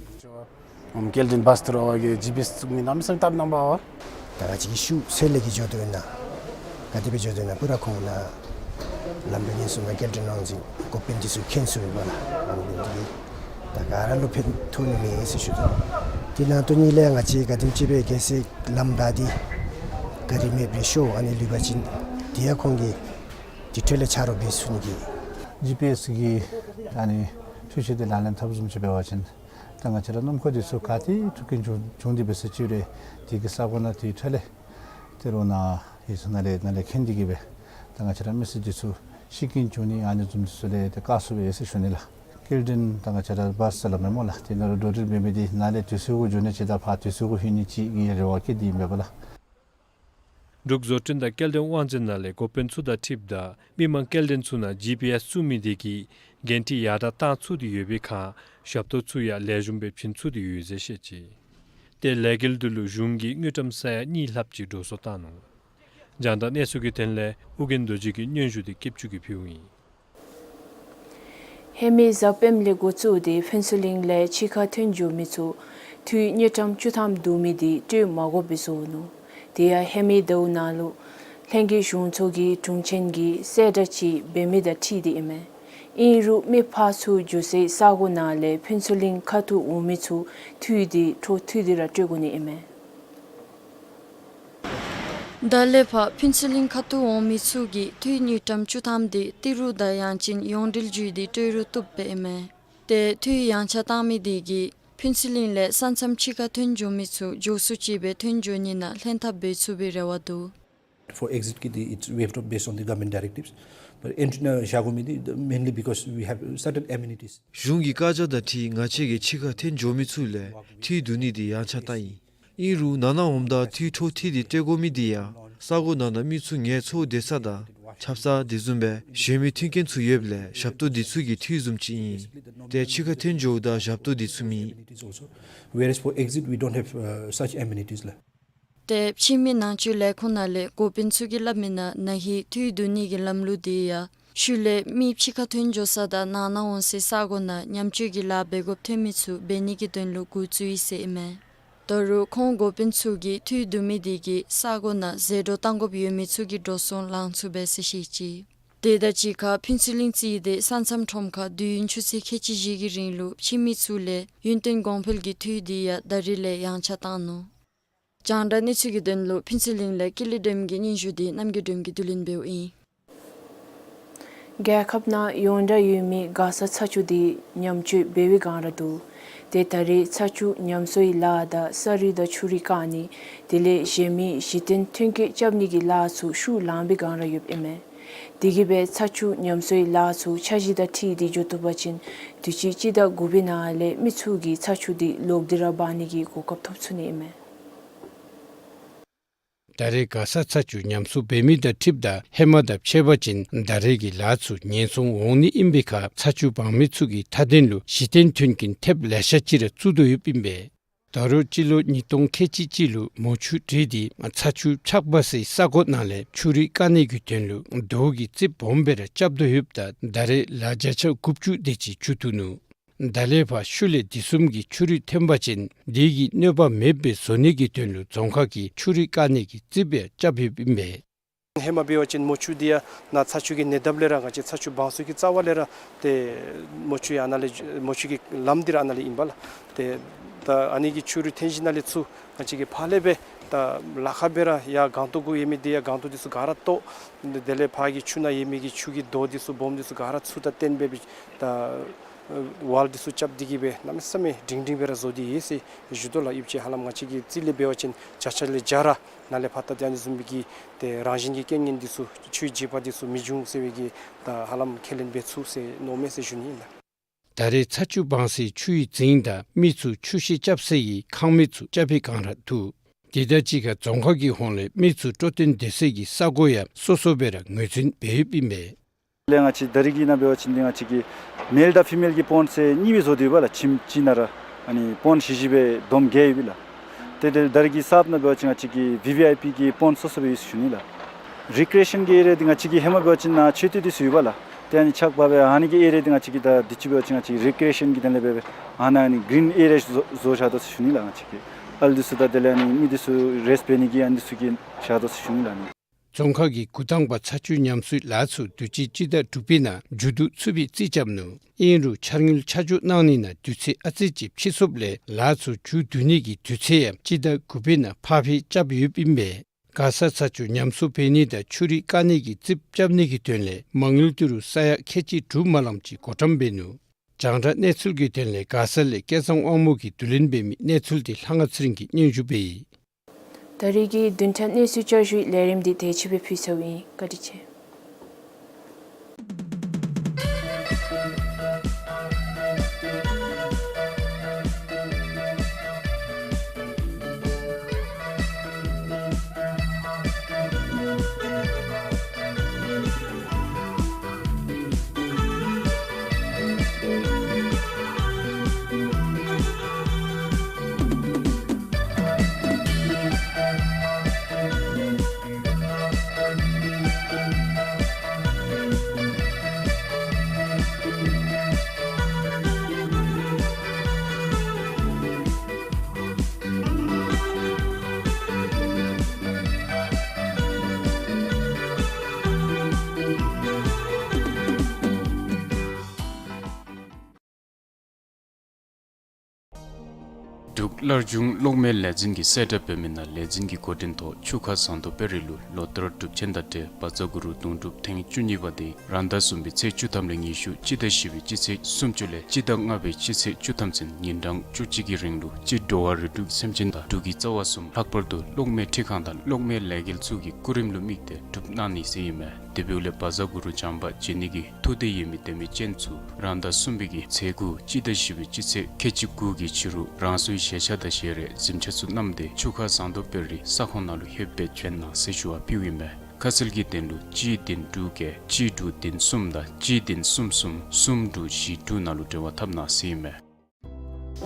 ཨམ་སྐྱེལ་འདྲེན་བཱསི་ཐུར་ཨ་བ་གིས་ཇི་པི་ཨེསི་བཙུགས་ནི་གནམ་མེད་ས་མེད་སྟབས་གནང་བ་ཨ་བ། ད་ང་བཅས་ཀྱི་ཤུགས་ཚད་ལས་བརྒལ་འགྱོ་དོ་ན་ག་དེ་སྦེ་འགྱོ་དོ་ན་པུ་ར་ཁོང་ན་ ལམ་འགྲོ་ཉེན་སྲུང་དང་སྐྱེལ་འདྲེན་དབང་འཛིན་འགོ་དཔོན་འདི་ཚུ་མཁྱེན་སོང་ཡོདཔ་ལགས། ཨ་ནི་འདི་གིས་ད་ག་ར་ལུ་ཕན་ཐོགས་ནི་མས་ཟེར་ཞུ་དོ། དེ་ནང་དོན་ཉིད་ལས་ང་བཅས་ག་དེམ་ཅིག་སྦེ་གལ་སྲིད་ལམ་བདའ་སྟེ་ག་ར་མེདཔ་སྦེ་ཤོར་ཨ་ནི་ལུས་པ་ཅིན་དེ་ཡང་ཁོང་གིས་དེ་འཕྲོ་ལས་ཆ་རོགས་འབད་ཚུགས་ནི་གི། ཇི་པི་ཨེསི་གི་ཨ་ནི་འཕྲུལ་ཆས་འདི་ལག་ལེན་འཐབ་བཟུམ་ཅིག་འབད་བ་ཅིན་ད་ང་བཅས་ར་སྣུམ་འཁོར་འདི་ཚུ་ག་ཏེ་འཁྲུག་རྐྱེན་བྱུང་བྱུང་སྟེ་འབད་ས་ཅིག་རུང་དེ་གི་ས་གོ་ནང་དེ་འཕྲོ་ལས་ཏི་རུ་ནང་ཡོད་ས་ནང་ལས་ནང་ལས་མཁྱེན་ཏེ་གིས་སྦེ་ད་ང་བཅས་ར་མི་སེར་འདི་ཚུ་ཤི་རྐྱེན་བྱུང་ནི་ཨ་ནི་བཟུམ་འདི་ཚུ་ལས་ཏེ་བཀག་ཚུགས་པས་ཟེར་ཞུ་ནི་ལགས། སྐྱེལ་འདྲེན་ད་ང་བཅས་ར་བཱསི་ཟེར་སླབ་མས་སྨོ་ལགས། དེ་ནང་ལུ་འགྲོ་འགྲུལ་འབད་མི་འདི་ནཱ་ལས་དུས་ཚོད་གུ་འགྱོ་ནི་ཅིག་དང་ཕར་དུས་ཚོད་གུ་ལྷོད་ནི་ཅིག་གི་རེ་བ་བསྐྱེད་དེ་ཨིན་པས་ལགས། འབྲུག་བཟོ་སྐྲུན་དང་སྐྱེལ་འདྲེན་དབང་འཛིན་ནང་ལས་འགོ་དཔོན་ཚུ་དང་འཁྲིལཝ་ད་མི་མང་སྐྱེལ་འདྲེན་ཚུ་ནང་ཇི་པི་ཨེསི་བཙུགས་མི་དེ་གིས་འགན་འཁྲི་ཡར་དྲག་བཏང་ཚུགས་ཏེ་ཡོད་པའི་ཁར་ཞབས་ཏོག་ཚུ་ཡང་ལེགས་ཤོམ་སྦེ་བྱིན་ཚུགས་ཏེ་ཡོད་ཟེར་བཤད་ཅི། ཏེ་ལས་འགུལ་འདི་ལུ་གཞུང་གིས་དངུལ་ཀྲམ་ས་ཡ་གཉིས་ལྷགཔ་ཅིག་འགྲོ་སོང་བཏང་ནུག། རྒྱང་བསྒྲགས་གནས་ཚུལ་གྱི་དོན་ལས་ཨོ་རྒྱན་རྡོ་རྗེ་གི་སྙན་ཞུ་འདི་སྐྱིད་ཆུ་གིས་ཕུལཝ་ཨིན། ཧེ་མའི་གཟའ་སྤེནམ་ལས་འགོ་བཙུགས་ཏེ་ཕུན་ཚོགས་གླིང་ལས་ཕྱི་ཁར་ཐོན་འགྱོ་མི་ཚུ་འཐུས་དངུལ་ཀྲམ་བཅུ་ཐམ་བསྡུ་མི་འདི་སྤྲོད་མ་དགོཔ་སྦེ་བཟོ་ནུག། དེ་ཡང་ཧེ་མའི་ཟླཝ་ནང་ལུ་ལྷན་རྒྱས་གཞུང་ཚོགས་ཀྱི་དྲུང་ཆེན་གྱིས་གསལ་བསྒྲགས་ཅིག་འབད་མི་དང་འཁྲིལ་ཏེ་ཨིན་མས། ཨིན་རུང་མི་ཕར་ཚུར་འགྱོ་སའི་ས་གོ་ནང་ལས་ཕུན་ཚོགས་གླིང་ཁ་ཐུག་འོང་མི་ཚུ་འཐུས་འདི་འཕྲོ་མཐུད་དེ་ར་སྤྲོད་དགོ་ནི་ཨིན་མས། ད་ལས་ཕར་ཕུན་ཚོགས་གླིང་ཁ་ཐུག་འོང་མི་ཚུ་གིས་འཐུས་དངུལ་ཀྲམ་བཅུ་ཐམ་འདི་ཏི་རུ་དང་ཡང་ཅིན་ཡོངས་འབྲེལ་བརྒྱུད་དེ་སྤྲོད་རུང་བཏུབ་པས་ཨིན་མས། ཏེ་འཐུས་ཡངས་ཆག་བཏང་མི་དེ་གིས་ཕུན་ཚོགས་གླིང་ལས་ས་མཚམས་ཕྱི་ཁར་ཐོན་འགྱོ་མི་ཚུ་མགྱོགས་སུ་ཅིག་སྦེ་ཐོན་འགྱོ་ནི་ནང་ལྷན་ཐབས་འབད་ཚུགས་པའི་རེ་བ་འདུག། For exit གི་འདི་it's waived off based on the government directives. But entry ནང་བཞག་དགོ་མི་འདི་mainly because we have certain amenities. གཞུང་གི་བཀའ་རྒྱ་དང་འཁྲིལ་ང་བཅས་ཀྱིས་ཕྱི་ཁར་ཐོན་འགྱོ་མི་ཚུ་ལས་འཐུས་བསྡུ་ནི་འདི་ཡངས་ཆག་བཏང་ཡི། ཨིན་རུང་ནང་ན་འོངམ་ད་འཐུས་འཕྲོ་མཐུད་དེ་སྤྲོད་དགོ་མི་འདི་ཡང་ས་གོ་ནང་ན་མི་ཚུ་ངལ་འཚོ་སྡོད་ས་དང་ཆབ་གསང་དེ་བཟུམ་སྦེ་གཞན་མི་མཐུན་རྐྱེན་ཚུ་ཡོདཔ་ལས་ཞབས་ཏོག་འདི་ཚུ་གི་འཐུས་བཟུམ་ཅིག་ཨིན། ཏེ་ཕྱི་ཁར་ཐོན་འགྱོཝ་ད་ཞབས་ཏོག་འདི་ཚུ་མེད། Whereas for exit we don't have, uh, such amenities ལགས། ཏེ་ཕྱི་མི་ནང་འཛུལ་ལས་ཁུངས་ནང་ལས་འགོ་དཔོན་ཚུ་གིས་སླབ་མི་ནང་ན་ཧིང་འཐུས་བསྡུ་ནི་གི་ལམ་ལུགས་འདི་ཡང་ཤུལ་ལས་མི་ཕྱི་ཁར་ཐོན་འགྱོ་ས་དང་ནང་ན་འོང་སའི་ས་གོ་ནང་ཉམས་བཅོས་ཀྱི་ལཱ་འབད་དགོཔ་ཐོན་མི་ཚུ་འབད་ནི་གི་དོན་ལུ་འགོ་བཙུགས་ཡི་ཟེར་ཨིན་མས། ད་རུང་ཁོང་འགོ་དཔོན་ཚུ་གིས་འཐུས་བསྡུ་མི་དེ་གིས་ས་གོ་ནང་ཟད་འགྲོ་བཏང་དགོཔ་ཡོད་མི་ཚུ་གི་འགྲོ་སོང་ལང་ཚུགས་པས་ཟེར་བཤད་ཅི། དེ་དང་གཅིག་ཁར་ཕུན་ཚོགས་གླིང་རྩིས་ཏེ་ས་མཚམས་ཁྲོམ་ཁར་དུས་ཡུན་ཆུ་ཚོད་ཁལ་གཅིག་བཞི་གི་རིང་ལུ་ཕྱི་མི་ཚུ་ལས་ཡུན་བརྟན་གོང་འཕེལ་གྱི་འཐུས་འདི་ཡང་ད་རིས་ལས་ཡངས་ཆག་བཏང་ནུག། རྒྱང་བསྒྲགས་གནས་ཚུལ་གྱི་དོན་ལུ་ཕུན་ཚོགས་གླིང་ལས་ཀུན་ལེགས་སྒྲོལམ་གྱི་སྙན་ཞུ་འདི་རྣམ་རྒྱལ་སྒྲོལམ་གྱིས་བསྡུ་ལེན་འབདཝ་ཨིན། རྒྱལ་ཁབ་ནང་ཡོངས་གྲགས་ཡོད་མི་མགར་ས་ཚ་ཆུ་འདི་ཉམས་བཅོས་འབད་བའི་སྒང་ར་འདུག། ཏེ་ད་རེས་ཚ་ཆུ་ཉམས་གསོའི་ལཱ་དང་ས་རུད་དང་ཆུ་རུད་བཀག་ནི་དེ་ལས་གཞན་མི་གཞི་རྟེན་ཐོན་སྐྱེད་རྐྱབ་ནི་གི་ལཱ་ཚུ་ཤུགས་ལངས་པའི་སྒང་ར་ཡོདཔ་ཨིན་མས། དེ་གིས་སྦེ་ཚ་ཆུ་ཉམས་གསོའི་ལཱ་ཚུ་འཆར་གཞི་དང་འཁྲིལ་ཏེ་འགྱོ་བཏུབ་པ་ཅིན་དུས་ཅི་སྤྱི་ཟླ་དགུ་པའི་ནང་ལས་མི་ཚུ་གིས་ཚ་ཆུ་འདི་ལོག་སྟེ་ར་འབག་ནི་གི་གོ་སྐབས་ཐོབ་ཚུགས་ནི་ཨིན་མས། ད་རེས་མགར་ས་ཚ་ཆུ་ཉམས་གསོ་འབད་མི་དང་འཁྲིལཝ་ད་ཧེ་མ་དང་ཕྱད་པ་ཅིན་ད་རེས་ཀྱི་ལཱ་ཚུ་ཉེན་སྲུང་འོང་ནི་ཨིན་པའི་ཁར་ཚ་ཆུ་འབག་མི་ཚུ་གི་མཐའ་དོན་ལུ་གཞི་རྟེན་ཐོན་སྐྱེད་ཐེབས་ལེ་ཤ་ཅིག་ར་བཙུགས་དོ་ཡོདཔ་ཨིན་པས། ད་རུང་སྤྱི་ལོ་ཉིས་སྟོང་ཁལ་གཅིག་གཅིག་ལུ་མོ་ཆུ་བྲུས་ཏེ་ཚ་ཆུ་ཆག་འབག་སའི་ས་གོ་ནང་ལས་ཆུ་རུད་བཀག་ནི་གི་དོན་ལུ་རྡོ་གི་རྩིགཔ་སྦོམ་སྦེ་ར་རྐྱབ་དོ་ཡོདཔ་ད་ད་རེས་ལཱ་བརྒྱ་ཆ་དགུ་བཅུ་དེ་ཅིག་བཙུགས་བཏུབ་ནུག། ད་ལས་ཕར་ཤུལ་ལས་དེ་བཟུམ་གྱི་ཆུ་རུད་ཐོན་པ་ཅིན་དེ་གི་གནོད་པ་མེདཔ་སྦེ་བཟོ་ནི་གི་དོན་ལུ་རྫོང་ཁག་གིས་ཆུ་རུད་བཀག་ནི་གི་རྩིགཔ་ཡང་རྐྱབ་ཡོདཔ་ཨིན་པས། ཧེ་མ་འབད་བ་ཅིན་མོ་ཆུ་འདི་ཡང་ནཱ་ཚ་ཆུ་གི་ཉེ་འདབས་ལས་ར་ང་བཅས་ཚ་ཆུ་འབག་ས་གི་རྩ་བ་ལས་ར་ཏེ་མོ་ཆུ་ཡང་ནཱ་ལས་མོ་ཆུ་གི་ལམ་འདི་ར་ནཱ་ལས་ཨིན་པས་ལགས། ཏེ་ད་ཨ་ནི་གི་ཆུ་རུད་ཐོན་ཞིནམ་ལས་ཚུར་ང་བཅས་ཀྱིས་ཕར་ལས་སྦེ་ད་ལཱ་ཁག་སྦེ་ར་ཡར་སྒང་ཏོག་གུ་ཡོད་མི་འདི་ཡང་སྒང་ཏོག་འདི་ཚུ་ག་ར་བཏོག། དེ་ལས་ཕར་གྱི་ཆུ་ནང་ཡོད་མི་གི་ཆུ་གི་རྡོ་འདི་ཚུ་སྦོམ་འདི་ཚུ་ག་ར་ཚུར་ད་བཏོན་སྦེ་སྦེ་ད་ཝཱལ་འདི་ཚུ་རྐྱབ་སྟེ་གིས་སྦེ་གནམ་མེད་ས་མེད་སྒྲིང་སྒྲིང་སྦེ་ར་བཟོ་སྟེ་ཡོད་ཟེར་ཞུ་དོ་ལགས། ཨིན་པ་ཅིན་ཧ་ལམ་ང་བཅས་ཀྱི་རྩིས་ལས་འབད་བ་ཅིན་བརྒྱ་ཆ་ལས་བརྒྱ་ར་ནཱ་ལས་ཕར་ད་ཏེ་ཨ་ནི་བཟུམ་སྦེ་གི་ཏེ་རང་བཞིན་གྱི་རྐྱེན་ངན་འདི་ཚུ་ཆུའི་འཇིགས་པ་འདི་ཚུ་མི་འབྱུང་ཟེར་བའི་གི་ད་ཧ་ལམ་ཁས་ལེན་འབད་ཚུགས་ཟེར་མནོཝ་མས་ཟེར་ཞུ་ནི་ཨིན་ལགས། ད་རེས་ཚ་ཆུ་འབག་སའི་ཆུའི་རྫིང་དང་མི་ཚུ་ཆུ་ཤེལ་རྐྱབ་སའི་ཁང་མིག་ཚུ་རྐྱབ་པའི་སྒང་ར་འདུག། དེ་དང་གཅིག་ཁར་རྫོང་ཁག་གི་ཧོངས་ལས་མི་ཚུ་སྤྲོ་སྟོན་སྡོད་སའི་ས་གོ་ཡང་སོ་སོ་སྦེ་ར་ངོས་འཛིན་འབད་ཡོདཔ་ཨིན་པས། ལས་ང་བཅས་ད་རིས་ཀྱི་ནང་འབད་བ་ཅིན་འདི་ང་བཅས་ཀྱི་མེལ་དང་ཕི་མེལ་གྱི་པོནཌ་ཟེར་གཉིས་སྦེ་བཟོ་སྟེ་ཡོད་པས་ལགས། ཁྱིམ་གཅིག་ནང་ར་ཨ་ནི་པོནཌ་བཞི་བཞི་སྦེ་བསྡོམས་བརྒྱད་ཡོད་པས་ལགས། ཏེ་དེ་ད་རིས་ཀྱི་གསརཔ་ནང་འབད་བ་ཅིན་ང་བཅས་ཀྱི་བི་བི་ཨའི་པི་གི་པོནཌ་སོ་སོ་སྦེ་ཡོད་ཟེར་ཞུ་ནི་ལགས། རི་ཀི་རི་ཨེ་ཤཱན་གྱི་ཨེ་རི་ཡ་འདི་ང་བཅས་ཀྱི་ཧེ་མ་འབད་བ་ཅིན་ནཱ་མཆོད་རྟེན་འདི་ཚུ་ཡོད་པས་ལགས། ཏེ་ཨ་ནི་ཆག་འབག་སྦེ་ཨ་ནི་གི་ཨེ་རི་ཡ་འདི་ང་བཅས་ཀྱིས་ད་དུས་ཅི་འབད་བ་ཅིན་ང་བཅས་རི་ཀི་རི་ཨེ་ཤཱན་གྱི་དོན་ལས་སྦེ་སྦེ་ཨ་ནཱ་ཨ་ནི་གི་རིན་ཨེ་རི་ཡ་བཟོ་བཟོ་བཞག་དོ་ཟེར་ཞུ་ནི་ལགས། ང་བཅས་ཀྱིས་ཨལ་འདི་ཚུ་དང་དེ་ལས་ཨ་ནི་མི་འདི་ཚུ་རེསཊ་འབད་ནི་གི་ཨ་ནི་འདི་ཚུ་གི་བཞག་དོ་ཟེར་ཞུ་ནི་ལགས། ཨ་ནི་ རྫོང་ཁག་གི་འགོ་དང་པ་ཚ་ཆུ་ཉམས་གསོའི་ལཱ་ཚུ་དུས་ཅི་སྤྱི་ཟླ་དྲུག་པའི་ནང་མཇུག་བསྡུ་ཚུགས་པའི་རྩིས་རྐྱབ་ནུག། ཨིན་རུང་འཆར་དངུལ་ཆ་འཇོག་གནང་ནི་ནང་དུས་ཚོད་ཨ་ཙི་ཅིག་ཕྱིས་སོཔ་ལས་ལཱ་ཚུ་མཇུག་བསྡུ་ནི་གི་དུས་ཚོད་ཡང་སྤྱི་ཟླ་དགུ་པའི་ནང་ཕར་འཕུལ་རྐྱབ་ཡོདཔ་ཨིན་པས། མགར་ས་ཚ་ཆུ་ཉམས་གསོ་འབད་ནི་དང་ཆུ་རུད་བཀག་ནི་གི་རྩིགཔ་རྐྱབ་ནི་གི་དོན་ལས་མ་དངུལ་ཏི་རུ་ས་ཡ་ཁལ་གཅིག་དྲུག་མ་ལངམ་ཅིག་བགོ་བཀྲམ་འབད་ནུག། རྒྱང་བསྒྲགས་གནས་ཚུལ་གྱི་དོན་ལས་མགར་ས་ལས་སྐལ་བཟང་དབང་མོ་གིས་བསྡུ་ལེན་འབད་མི་གནས་ཚུལ་འདི་ལྷ་དབང་ཚེ་རིང་གིས་སྙན་ཞུ་འབདཝ་ཨིན། ད་རེས་ཀྱི་བདུན་ཕྲག་གནས་ཚུལ་བསྐྱར་ཞུའི་ལས་རིམ་འདི་དེ་ཅིག་སྦེ་ཕུལ་ཚརཝ་ཨིན། བཀའ་དྲིན་ཆེ། འབྲུག་སླར་འབྱུང་གློག་མེ་ལས་འཛིན་གྱིས་གསལ་བསྒྲགས་འབད་མི་ནང་ལས་འཛིན་གྱི་འགོ་འདྲེན་ཐོག་ཆུ་ཁ་ཟངས་མདོག་དཔལ་རི་ལུ་ལོ་ལྟར་གྲུབ་ཆེན་དང་འབྲེལ་བཛྲ་གུ་རུ་གདུང་སྒྲུབ་ཐེངས་བཅུ་གཉིས་པ་དེ་རང་ཟླ་གསུམ་པའི་ཚེས་བཅུ་ཐམ་ལས་ཉི་ཤུ་སྤྱི་ཟླ་བཞི་པའི་སྤྱི་ཚེས་སུམ་ཅུ་ལས་སྤྱི་ཟླ་ལྔ་པའི་སྤྱི་ཚེས་བཅུ་ཐམ་ཚུན་ཉིན་གྲངས་བཅུ་གཅིག་གི་རིང་ལུ་སྤྱིར་འགྲོ་བ་རིགས་དྲུག་སེམས་ཅན་དང་འབྲུག་གི་རྩ་བ་གསུམ་ལྷག་པར་དུ་གློག་མེ་འཕྲུལ་ཁང་དང་གློག་མེ་ལས་འགུལ་ཚུ་གི་སྐུ་རིམ་ལུ་དམིགས་ཏེ་སྒྲུབ་གནང་ནི་ཟེར་ཨིན་མས། དེ་འབདཝ་ལས་བཛྲ་གུ་རུ་བྱམས་པ་བྱིན་ནི་གི་ཐུགས་འདོད་ཡོད་མི་དད་མོས་ཅན་ཚུ་རང་ཟླ་གསུམ་པའི་གི་ཚེས་དགུ་སྤྱི་ཟླ་བཞི་པའི་སྤྱི་ཚེས་ཁལ་གཅིག་དགུ་གི་ཕྱི་རུ་རང་སོའི་ཞལ་ཆས་དང་ཞལ་རས་གཟིམ་ཆས་ཚུ་བསྣམས་ཏེ་ཆུ་ཁ་ཟངས་མདོག་དཔལ་རི་ས་ཁོངས་ནང་ལུ་ལྷོདཔ་སྦེ་བྱོན་གནང་ཟེར་ཞུ་བ་ཕུལཝ་ཨིན་མས། ཁ་གསལ་གྱི་དོན་ལུ་གཅིག་བདུན་དྲུག་བརྒྱད་གཅིག་དྲུག་བདུན་གསུམ་དང་གཅིག་བདུན་གསུམ་གསུམ་གསུམ་དྲུག་བཞི་དྲུག་ནང་ལུ་འབྲེལ་བ་འཐབ་གནང་ཟེར་ཨིན་མས།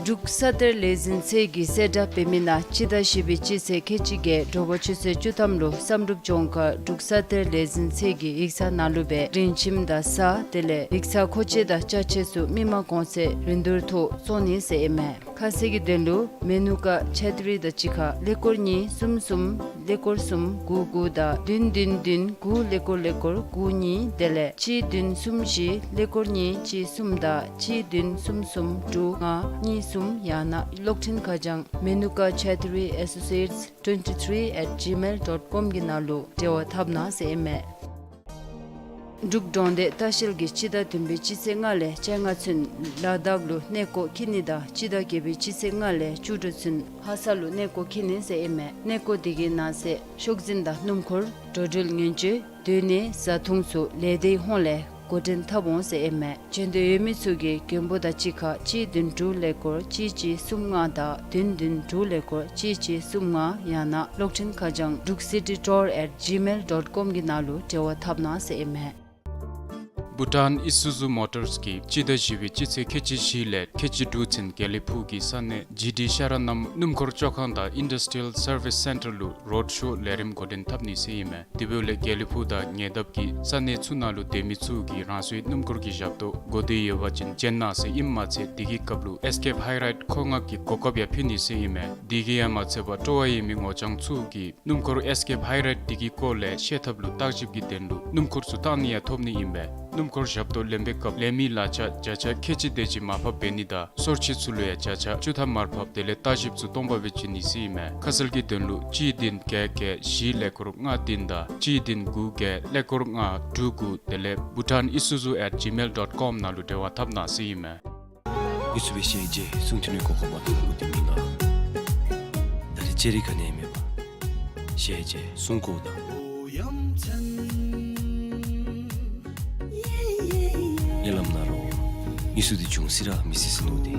འབྲུག་ས་གཏེར་ལས་འཛིན་ཚད་ཀྱིས་གསལ་བསྒྲགས་འབད་མི་ནང་སྤྱི་ཟླ་བཞི་པའི་སྤྱི་ཚེས་ཁལ་གཅིག་བརྒྱད་དྲོ་པ་ཆུ་ཚོད་བཅུ་ཐམ་ལུ་བསམ་གྲུབ་ལྗོངས་མཁར་འབྲུག་ས་གཏེར་ལས་འཛིན་ཚད་ཀྱི་ཡིག་ཚང་ནང་ལུ་སྦེ་རིན་ཁྱིམ་དང་ས་དེ་ལས་ཡིག་ཚང་མཁོ་ཆས་དང་ཅ་ཆས་ཚུ་མི་མང་གོང་ཚད་རིན་བསྡུར་ཐོག་བཙོང་ནི་ཟེར་ཨིན་མས། ཁ་གསལ་གྱི་དོན་ལུ་མེ་ནུ་ཀ་ཆེ་ཏི་རི་དང་གཅིག་ཁར་ཀླད་ཀོར་གཉིས་གསུམ་གསུམ་ཀླད་ཀོར་གསུམ་དགུ་དགུ་དང་བདུན་བདུན་བདུན་དགུ་ཀླད་ཀོར་ཀླད་ཀོར་དགུ་གཉིས་དེ་ལས་གཅིག་བདུན་གསུམ་བཞི་ཀླད་ཀོར་གཉིས་གཅིག་གསུམ་དང་གཅིག་བདུན་གསུམ་གསུམ་དྲུག་ལྔ་གཉིས་གསུམ། ཡང་ན་གློག་འཕྲིན་ཁ་བྱང་མེ་ནུ་ཀ་ཆེ་ཏི་རི་ཨེ་སོ་སི་ཨེཊ་ཊུ་ཝེན་ཊི་ཐི་རི་ཨེཊ་ཇི་མེལ་ཌོཊ་ཀོམ་གྱི་ནང་ལུ་འབྲེལ་བ་འཐབ་གནང་ཟེར་ཨིན་མས། འབྲུག་འབྲོང་སྡེ་ལྟ་བཤལ་གྱིས་སྤྱི་ཟླ་བདུན་པའི་སྤྱི་ཚེས་ལྔ་ལས་བཅོ་ལྔ་ཚུན་ལ་དྭགས་ལུ་གནས་སྐོར་འཁྱིད་ནི་དང་སྤྱི་ཟླ་བརྒྱད་པའི་སྤྱི་ཚེས་ལྔ་ལས་བཅུ་དྲུག་ཚུན་ལྷ་ས་ལུ་གནས་སྐོར་འཁྱིད་ནི་ཟེར་ཨིན་མས། གནས་སྐོར་དེ་གི་ནང་གསེས་ཤོག་འཛིན་དང་སྣུམ་འཁོར་འགྲོ་འགྲུལ་ངན་བྱུས་སྡོད་གནས་བཟའ་འཐུང་ཚུ་ལས་སྡེའི་ཧོངས་ལས་འགོ་འདྲེན་འཐབ་འོང་ཟེར་ཨིན་མས། བྱོན་འདོད་ཡོད་མི་ཚུ་གིས་མགོན་པོ་དང་གཅིག་ཁར་གཅིག་བདུན་དྲུག་ཀླད་ཀོར་གཅིག་གཅིག་གསུམ་ལྔ་དང་བདུན་བདུན་དྲུག་ཀླད་ཀོར་གཅིག་གཅིག་གསུམ་ལྔ། ཡང་ན་གློག་འཕྲིན་ཁ་བྱང་འབྲུག་སི་ཊི་ཊུར་ཨེཊ་ཇི་མེལ་ཌོཊ་ཀོམ་གྱི་ནང་ལུ་འབྲེལ་བ་འཐབ་གནང་ཟེར་ཨིན་མས། བྷུ་ཊཱན་ཨི་སུ་ཛུ་མོ་ཊརས་ཀྱིས་སྤྱི་ཟླ་བཞི་པའི་སྤྱི་ཚེས་ཁལ་གཅིག་བཞི་ལས་ཁལ་གཅིག་དྲུག་ཚུན་དགེ་ལེགས་ཕུག་གི་ས་གནས་ཇི་ཌི་ཤ་ར་ནམ་སྣུམ་འཁོར་བཅོ་ཁང་དང་ཨིན་ཌསི་ཊི་རི་ཡལ་སར་བིསི་སེན་ཊར་ལུ་རོཌ་ཤོ་ལས་རིམ་འགོ་འདྲེན་འཐབ་ནི་ཟེར་ཨིན་མས། དེ་འབདཝ་ལས་དགེ་ལེགས་ཕུག་དང་ཉེ་འདབས་ཀྱི་ས་གནས་ཚུ་ནང་ལུ་སྡོད་མི་ཚུ་གིས་རང་སོའི་སྣུམ་འཁོར་གྱི་ཞབས་ཏོག་དགོ་འདོད་ཡོད་པ་ཅིན་བྱོན་གནང་ཟེར་ཨིནམ་མ་ཚད་དེ་གི་སྐབས་ལུ་ཨེས་ཀེབ་ཧའི་རའིཌ་མཁོ་མངགས་ཀྱི་གོ་སྐབས་ཡང་ཕུལ་ནི་ཟེར་ཨིན་མས། དེ་གིས་ཡང་མ་ཚད་པར་སྤྲོ་བ་ཡོད་མི་ངོ་རྐྱང་ཚུ་གིས་སྣུམ་འཁོར་ཨེས་ཀེབ་ཧའི་རའིཌ་དེ་གི་སྐོར་ལས་ཤེས་ཐབས་ལུ་བརྟག་ཞིབ་ཀྱི་དོན་ལུ་སྣུམ་འཁོར་ཚུ་བཏང་ནི་ཡང་ཐོབ་ནི་ཨིན་པས། སྣུམ་འཁོར་ཞབས་ཏོག་ལེན་པའི་སྐབས་ལེན་མི་ལག་ཆ་བརྒྱ་ཆ་ཁལ་གཅིག་དེ་ཅིག་མར་ཕབ་འབད་ནི་དང་སོར་ཆུད་ཚུ་ལུ་ཡང་བརྒྱ་ཆ་བཅུ་ཐམ་མར་ཕབ་དེ་ལས་བརྟག་ཞིབ་ཚུ་སྟོང་པ་སྦེ་བྱིན་ནི་ཟེར་ཨིན་མས། ཁ་གསལ་གྱི་དོན་ལུ་གཅིག་བདུན་བརྒྱད་བརྒྱད་བཞི་ཀླད་ཀོར་ལྔ་བདུན་དང་གཅིག་བདུན་དགུ་བརྒྱད་ཀླད་ཀོར་ལྔ་དྲུག་དགུ་དེ་ལས་བྷུ་ཊཱན་ཨི་སུ་ཛུ་ཨེཊ་ཇི་མེལ་ཌོཊ་ཀོམ་ནང་ལུ་འབྲེལ་བ་འཐབ་གནང་ཟེར་ཨིན་མས། མི་ཚུ་སྦེ་ཤེས་རྗེས་གསུང་ཐོས་ནི་གོ་སྐབས་མ་ཐོབ་འོང་དེ་མི་ང་། ད་རེས་ཅེ་རི་ག་ནི་མེད་པ། ཤེས་རྗེས་གསུང་གོ་དང་། ཉེ་ལམ་ན་རོ། མི་སུ་དེ་བྱུང་སི་ར་མི་སི་སི་ནོ་དེ།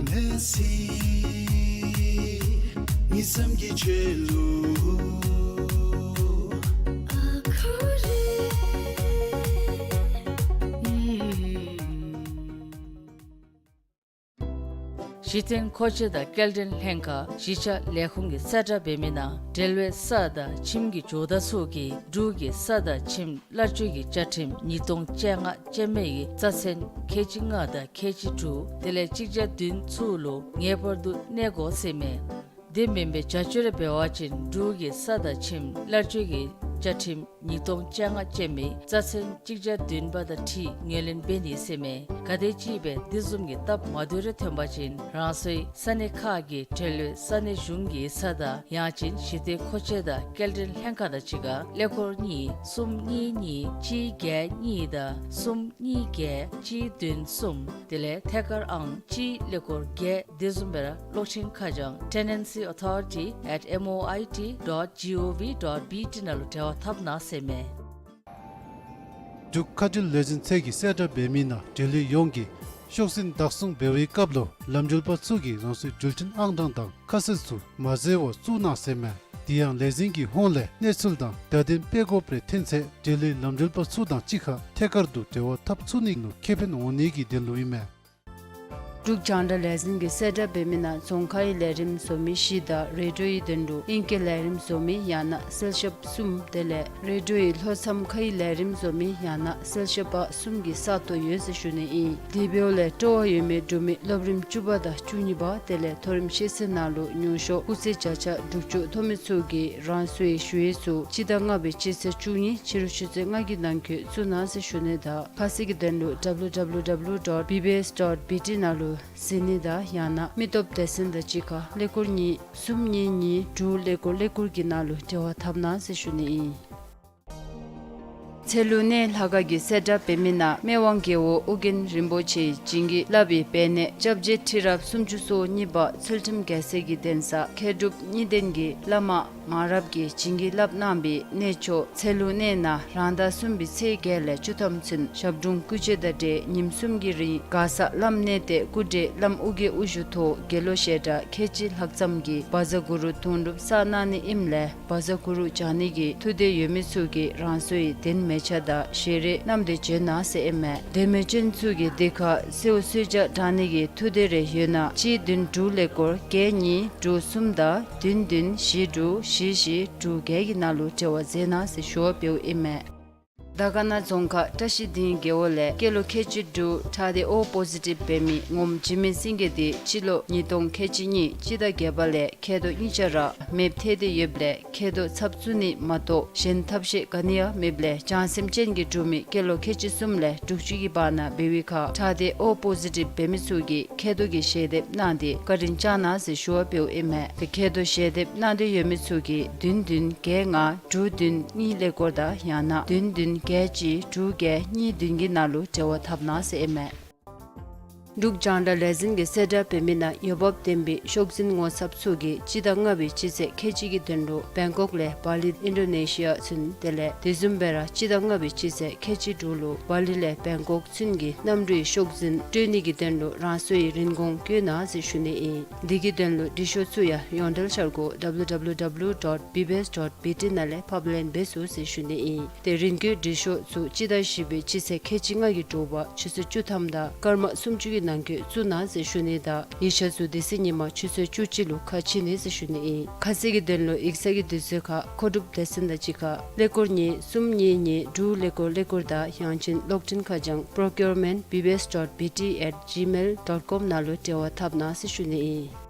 གཞི་རྟེན་མཁོ་ཆས་དང་སྐྱེལ་འདྲེན་ལྷན་ཁག་གཞིས་ཆགས་ལས་ཁུངས་ཀྱིས་གསལ་བསྒྲགས་འབད་མི་ནང་འབྲེལ་བའི་ས་དང་ཁྱིམ་གྱི་ཇོ་བདག་ཚུ་གིས་འབྲུག་གི་ས་དང་ཁྱིམ་གླར་སྤྱོད་ཀྱི་བཅའ་ཁྲིམས་ཉིས་སྟོང་བཅོ་ལྔ་ཅན་མའི་རྩ་ཚན་ཁལ་གཅིག་ལྔ་དང་ཁལ་གཅིག་དྲུག་དེ་ལས་གཅིག་བརྒྱ་བདུན་ཚུ་ལུ་ངེས་པར་དུ་གནས་དགོ་ཟེར་མས། དེ་མེན་པའི་བྱ་སྤྱོད་རེ་འབད་བ་ཅིན་འབྲུག་གི་ས་དང་ཁྱིམ་གླར་སྤྱོད་ཀྱི་བཅའ་ཁྲིམས་ ཉིས་སྟོང་བཅོ་ལྔ་ཅན་མའི་རྩ་ཚན་གཅིག་བརྒྱ་བདུན་པ་དང་འཁྲིལ་ངོས་ལེན་འབད་ནི་ཟེར་མས། ག་དེམ་ཅིག་སྦེ་འདི་བཟུམ་གྱི་སྟབས་མ་བདེཝ་རེ་ཐོན་པ་ཅིན་རང་སོའི་ས་གནས་ཁག་གི་འབྲེལ་ཡོད་ས་གནས་གཞུང་གི་ས་བདག་ཡང་ཅིན་ཞི་བདེ་མཁོ་ཆས་དང་སྐྱེལ་འདྲེན་ལྷན་ཁག་དང་གཅིག་ཁར་ཀླད་ཀོར་གཉིས་གསུམ་གཉིས་གཉིས་གཅིག་བརྒྱད་གཉིས་དང་གསུམ་གཉིས་བརྒྱད་གཅིག་བདུན་གསུམ། དེ་ལས་ཐད་ཀར་ཨང་གཅིག་ཀླད་ཀོར་བརྒྱད། དེ་བཟུམ་སྦེ་ར་གློག་འཕྲིན་ཁ་བྱང་tenancy authority at M O I T dot G O V dot B T ནང་ལུ་འབྲེལ་བ་འཐབ་གནང་ཟེར་མས། འབྲུག་མཁའ་འགྲུལ་ལས་འཛིན་ཚད་ཀྱིས་གསལ་བསྒྲགས་འབད་མི་ནང་འབྲེལ་ཡོད་ཡོངས་ཀྱིས་ཤོག་འཛིན་བདག་བཟུང་འབད་བའི་སྐབས་ལུ་ལམ་འགྲུལ་པ་ཚུ་གིས་རང་སོའི་འགྲུལ་འཕྲིན་ཨང་གྲངས་དང་ཁ་གསལ་ཚུ་མ་འཛོལ་བར་བཙུགས་གནང་ཟེར་མས། དེ་ཡང་ལས་འཛིན་གྱི་ཧོངས་ལས་གནས་ཚུལ་དང་བརྡ་དོན་སྤེལ་དགོཔ་རེ་ཐོན་ཚེ་འབྲེལ་ཡོད་ལམ་འགྲུལ་པ་ཚུ་དང་གཅིག་ཁར་ཐད་ཀར་དུ་འབྲེལ་བ་འཐབ་ཚུགས་ནི་ལུ་ཁེ་ཕན་འོང་ནི་གི་དོན་ལུ་ཨིན་མས། འབྲུག་རྒྱང་བསྒྲགས་ལས་འཛིན་གྱིས་གསལ་བསྒྲགས་འབད་མི་ནང་རྫོང་ཁའི་ལས་རིམ་བཟོ་མི་བཞི་དང་རེ་ཌིའོའི་དོན་ལུ་ཨིང་སྐད་ལས་རིམ་བཟོ་མི་ཡང་ན་གསལ་ཞབས་གསུམ། དེ་ལས་རེ་ཌིའོའི་ལྷོ་མཚམས་ཁའི་ལས་རིམ་བཟོ་མི་ཡང་ན་གསལ་ཞབས་པ་གསུམ་གྱི་ས་སྟོང་ཡོད་ཟེར་ཞུ་ནི་ཨིན། དེ་འབདཝ་ལས་སྤྲོ་བ་ཡོད་མི་འབྲུག་མི་སློབ་རིམ་བཅུ་པ་དང་བཅུ་གཉིས་པ་དེ་ལས་མཐོ་རིམ་ཤེས་ཚད་ནང་ལུ་མྱོང་ཤོས་སྐུགས་ཚད་བརྒྱ་ཆ་དྲུག་ཅུ་ཐོབ་མི་ཚུ་གིས་རང་སོའི་ཞུ་ཡིག་ཚུ་སྤྱི་ཟླ་ལྔ་པའི་སྤྱི་ཚེས་བཅུ་གཉིས་ཕྱི་རུ་ཆུ་ཚོད་ལྔ་གི་ནང་འཁོད་བཙུགས་གནང་ཟེར་ཞུ་ནི་དང་ཁ་གསལ་གྱི་དོན་ལུ W W W dot B B S dot B T ནང་ལུ་གཟིགས་ནི་དང་ཡང་ན་མི་སྟོབས་སྡེ་ཚན་དང་གཅིག་ཁར་ཀླད་ཀོར་གཉིས་གསུམ་གཉིས་གཉིས་དྲུག་ཀླད་ཀོར་ཀླད་ཀོར་གྱི་ནང་ལུ་འབྲེལ་བ་འཐབ་གནང་ཟེར་ཞུ་ནི་ཨིན། ཚལ་ལུ་གནས་ལྷ་ཁང་གིས་གསལ་བསྒྲགས་འབད་མི་ནང་སྨན་དབང་རྒྱལ་པོ་ཨོ་རྒྱན་རིན་པོ་ཆེའི་བྱིན་གྱིས་བརླབས་པའི་དཔལ་གནས་སྐྱབས་རྗེ་ཁྲི་རབས་སུམ་ཅུ་སོ་གཉིས་པ་ཚུལ་ཁྲིམས་རྒྱལ་མཚན་གྱི་གདན་ས་མཁས་གྲུབ་གཉིས་ལྡན་གྱི་བླ་མ་མང་རབས་ཀྱིས་བྱིན་གྱིས་བརླབས་གནང་བའི་གནས་མཆོག་ཚལ་ལུ་གནས་ནང་རང་ཟླ་གསུམ་པའི་ཚེས་བརྒྱད་ལས་བཅུ་ཐམ་ཚུན་ཞབས་དྲུང་སྐུ་མཆེད་དང་འབྲེལ་ཉིནམ་གསུམ་གྱི་རིང་མགར་ས་བླམ་གནས་བརྟན་སྐུ་བགྲེས་བླམ་ཨོ་རྒྱན་དབུ་བཞུགས་ཐོག་དགེ་སློང་ཞལ་གྲངས་ཁལ་གཅིག་ལྷག་ཙམ་གྱིས་བཛྲ་གུ་རུ་དུང་སྒྲུབ་བསགས་གནང་ནི་ཨིནམ་ལས་བཛྲ་གུ་རུ་བགྱང་ནི་གི་ཐུགས་འདོད་ཡོད་མི་ཚུ་གིས་རང་སོའི་གདན་མལ་ཆ་དང་ཞལ་རས་བསྣམས་ཏེ་བྱོན་གནང་ཟེར་ཨིན་མས། གདན་མལ་ཅན་ཚུ་གིས་དེ་ཁར་གསོལཝ་གསོལ་ཇ་དྲང་ནི་གི་ཐུགས་འདོད་རེ་ཡོད་ན་གཅིག་བདུན་དྲུག་ཀླད་ཀོར་བརྒྱད་གཉིས་དྲུག་གསུམ་དང་བདུན་བདུན་བཞི་དྲུག་བཞི་བཞི་དྲུག་བརྒྱད་ཀྱི་ནང་ལུ་འབྲེལ་བ་མཛད་གནང་ཟེར་ཞུ་བ་འབདཝ་ཨིན་མས། དར་དཀར་ན་རྫོང་ཁག་བཀྲ་ཤིས་སྡིངས་རྒེད་འོག་ལས་སྐྱེས་ལོ་ཁལ་གཅིག་དྲུག་ཁྲག་སྡེ་ཨོ་པོ་ཟི་ཊིབ་འབད་མི་ངོམ་འཇིགས་མེད་སེང་གེ་དེ་སྤྱི་ལོ་ཉིས་སྟོང་ཁལ་གཅིག་གཉིས་སྤྱི་ཟླ་བརྒྱད་པ་ལས་མཁལ་རྡོག་གཉིས་ཆ་ར་མེདཔ་ཐལ་ཏེ་ཡོདཔ་ལས་མཁལ་རྡོག་ཚབ་བཙུགས་ནི་མ་གཏོགས་གཞན་ཐབས་ཤེས་ག་ནི་ཡང་མེདཔ་ལས་བྱང་སེམས་ཅན་གྱི་འབྲུག་མི་སྐྱེས་ལོ་ཁལ་གཅིག་གསུམ་ལས་དྲུག་ཅུ་གི་བར་ན་འབད་བའི་ཁར་ཁྲག་སྡེ་ཨོ་པོ་ཟི་ཊིབ་འབད་མི་ཚུ་གིས་མཁལ་རྡོག་གི་ཞལ་འདེབས་གནང་སྟེ་བཀའ་དྲིན་བསྐྱངས་གནང་ཟེར་ཞུ་བ་འབདཝ་ཨིན་མས། དེ་མཁལ་རྡོག་ཞལ་འདེབས་གནང་འདོད་ཡོད་མི་ཚུ་གིས་བདུན་བདུན་བརྒྱད་ལྔ་དྲུག་བདུན་གཉིས་ཀླད་ཀོར་དང་ཡང་ན་བདུན་བདུན་བརྒྱད་གཅིག་དྲུག་བརྒྱད་གཉིས་བདུན་གྱི་ནང་ལུ་འབྲེལ་བ་འཐབ་གནང་ཟེར་ཨིན་མས། འབྲུག་རྒྱང་བསྒྲགས་ལས་འཛིན་གྱིས་གསལ་བསྒྲགས་འབད་མི་ནང་འོས་འབབ་ལྡན་པའི་ཤོག་འཛིན་ངོ་ཚབ་ཚུ་གིས་སྤྱི་ཟླ་ལྔ་པའི་སྤྱི་ཚེས་ཁལ་གཅིག་གི་དོན་ལུ་བེང་ཀོག་ལས་བ་ལི་ཨིན་ཌོ་ནེ་ཤི་ཡ་ཚུན་དེ་ལས་དེ་བཟུམ་སྦེ་ར་སྤྱི་ཟླ་ལྔ་པའི་སྤྱི་ཚེས་ཁལ་གཅིག་དྲུག་ལུ་བ་ལི་ལས་བེང་ཀོག་ཚུན་གྱི་གནམ་གྲུའི་ཤོག་འཛིན་སྤྲོད་ནི་གི་དོན་ལུ་རང་སོའི་རིན་གོང་བཀོད་གནང་ཟེར་ཞུ་ནི་ཨིན། དེ་གི་དོན་ལུ་འབྲི་ཤོག་ཚུ་ཡང་ཡོངས་འབྲེལ་འཆར་སྒོ་W W W dot B B S dot B T ནང་ལས་ཕབ་ལེན་འབད་ཚུགས་ཟེར་ཞུ་ནི་ཨིན། དེ་རིན་བཀོད་འབྲི་ཤོག་ཚུ་སྤྱི་ཟླ་བཞི་པའི་སྤྱི་ཚེས་ཁལ་གཅིག་ལྔ་གི་དྲོ་པ་ཆུ་ཚོད་བཅུ་ཐམ་དང་སྐར་མ་སུམ་ཅུ་གི་ནང་འཁོད་བཙུགས་གནང་ཟེར་ཞུ་ནི་དང་ཡིག་ཆ་ཚུ་དེ་ཚེ་ཉིན་མ་ཆུ་ཚོད་བཅུ་གཅིག་ལུ་ཁ་ཕྱེ་ནི་ཟེར་ཞུ་ནི་ཨིན། ཁ་གསལ་གྱི་དོན་ལུ་ཡིག་ཚང་གི་དུས་ཚོད་ཁར་མཁོ་སྒྲུབ་སྡེ་ཚན་དང་གཅིག་ཁར་ཀླད་ཀོར་གཉིས་གསུམ་གཉིས་གཉིས་དྲུག་ཀླད་ཀོར་ཀླད་ཀོར་དང་ཡང་ཅིན་གློག་འཕྲིན་ཁ་བྱང་procurement B B S dot B T at gmail dot com ནང་ལུ་འབྲེལ་བ་འཐབ་གནང་ཟེར་ཞུ་ནི་ཨིན།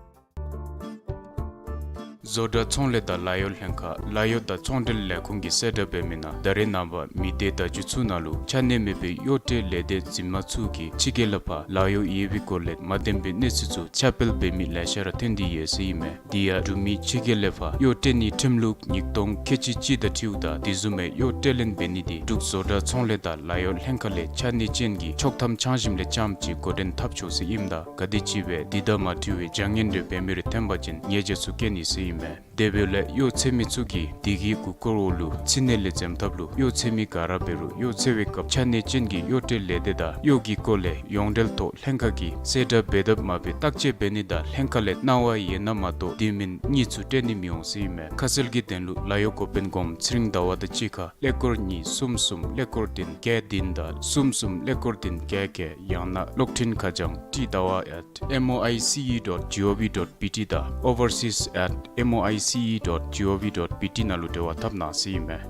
བཟོ་གྲྭ་ཚོང་ལས་དང་ལཱ་གཡོག་ལྷན་ཁག་ལཱ་གཡོག་དང་ཚོང་འབྲེལ་ལས་ཁུངས་ཀྱིས་གསལ་བསྒྲགས་འབད་མི་ནང་ད་རེས་ནངས་པ་མི་སྡེ་བརྡ་བརྒྱུད་ཚུ་ནང་ལུ་ཆ་གནས་མེད་པའི་གཡོག་ཁྲལ་ལས་སྡེ་འཛིན་མ་ཚུ་གིས་ཕྱི་རྒྱལ་ལས་ཕར་ལཱ་གཡོག་ཡོད་པའི་སྐོར་ལས་མ་བདེན་པའི་གནས་ཚུལ་ཚུ་ཁྱབ་སྤེལ་འབད་མི་ལེ་ཤ་ར་ཐོན་ཏེ་ཡོད་ཟེར་ཨིན་མས། དེ་ཡང་འབྲུག་མི་ཕྱི་རྒྱལ་ལས་ཕར་གཡོག་སྤྲོད་ནིའི་ཁྲིམས་ལུགས་ཉིས་སྟོང་ཁལ་གཅིག་གཅིག་དང་འཁྲིལཝ་ད་དེ་བཟུམ་མའི་གཡོག་སྤྲོད་ལེན་འབད་ནི་དེ་འབྲུག་བཟོ་གྲྭ་ཚོང་ལས་དང་ལཱ་གཡོག་ལྷན་ཁག་ལས་ཆ་གནས་ཅན་གྱི་ཆོག་ཐམ་ཆ་འཇམ་ལས་རྐྱངམ་ཅིག་འགོ་འདྲེན་འཐབ་ཆོག་ཟེར་ཨིནམ་ད་ག་དེམ་ཅིག་སྦེ་དེ་དང་མ་འཁྲིལ་བའི་བྱ་ངན་རེ་འབད་མི་རེ་ཐོན་པ་ཅིན་ཉེས་བྱ་ཚུ་བཀལ་ནི་ཟེར་ཨིན་མས། དེ་འབདཝ་ལས་གཡོག་འཚོལ་མི་ཚུ་གིས་དེ་གི་གུ་སྐོར་འོག་ལུ་ཕྱི་ནང་ལས་འཛེམ་ཐབས་ལུ་གཡོག་འཚོལ་མི་ག་ར་འབད་རུང་གཡོག་འཚོལ་བའི་སྐབས་ཆ་གནས་ཅན་གྱི་གཡོག་སྤྲོད་ལས་སྡེ་དང་གཡོག་གི་སྐོར་ལས་ཡོངས་འབྲེལ་ཐོག་ལྷན་ཁག་གིས་གསལ་བསྒྲགས་འབད་དཔ་མ་འབད་བརྟག་དཔྱད་འབད་ནི་དང་ལྷན་ཁག་ལས་གནང་བ་ཡོད་ན་མ་གཏོགས་དེ་མིན་གཉིས་ཚུ་སྤྲོད་ནི་མི་འོང་ཟེར་ཨིན་མས། ཁ་གསལ་གྱི་དོན་ལུ་ལཱ་གཡོག་འགོ་དཔོན་གོངམ་ཚེ་རིང་ཟླ་བ་དང་གཅིག་ཁར་ཀླད་ཀོར་གཉིས་གསུམ་གསུམ་ཀླད་ཀོར་བདུན་བརྒྱད་བདུན་དང་གསུམ་གསུམ་ཀླད་ཀོར་བདུན་བརྒྱད་བརྒྱད་ཡང་ན་གློག་འཕྲིན་ཁ་བྱང་ཏི་ཟླ་བ་at M O I C E dot G O V dot B T དང་overseas at M O I C E dot G O V dot B T ནང་ལུ་འབྲེལ་བ་འཐབ་གནང་ཟེར་ཨིན་མས།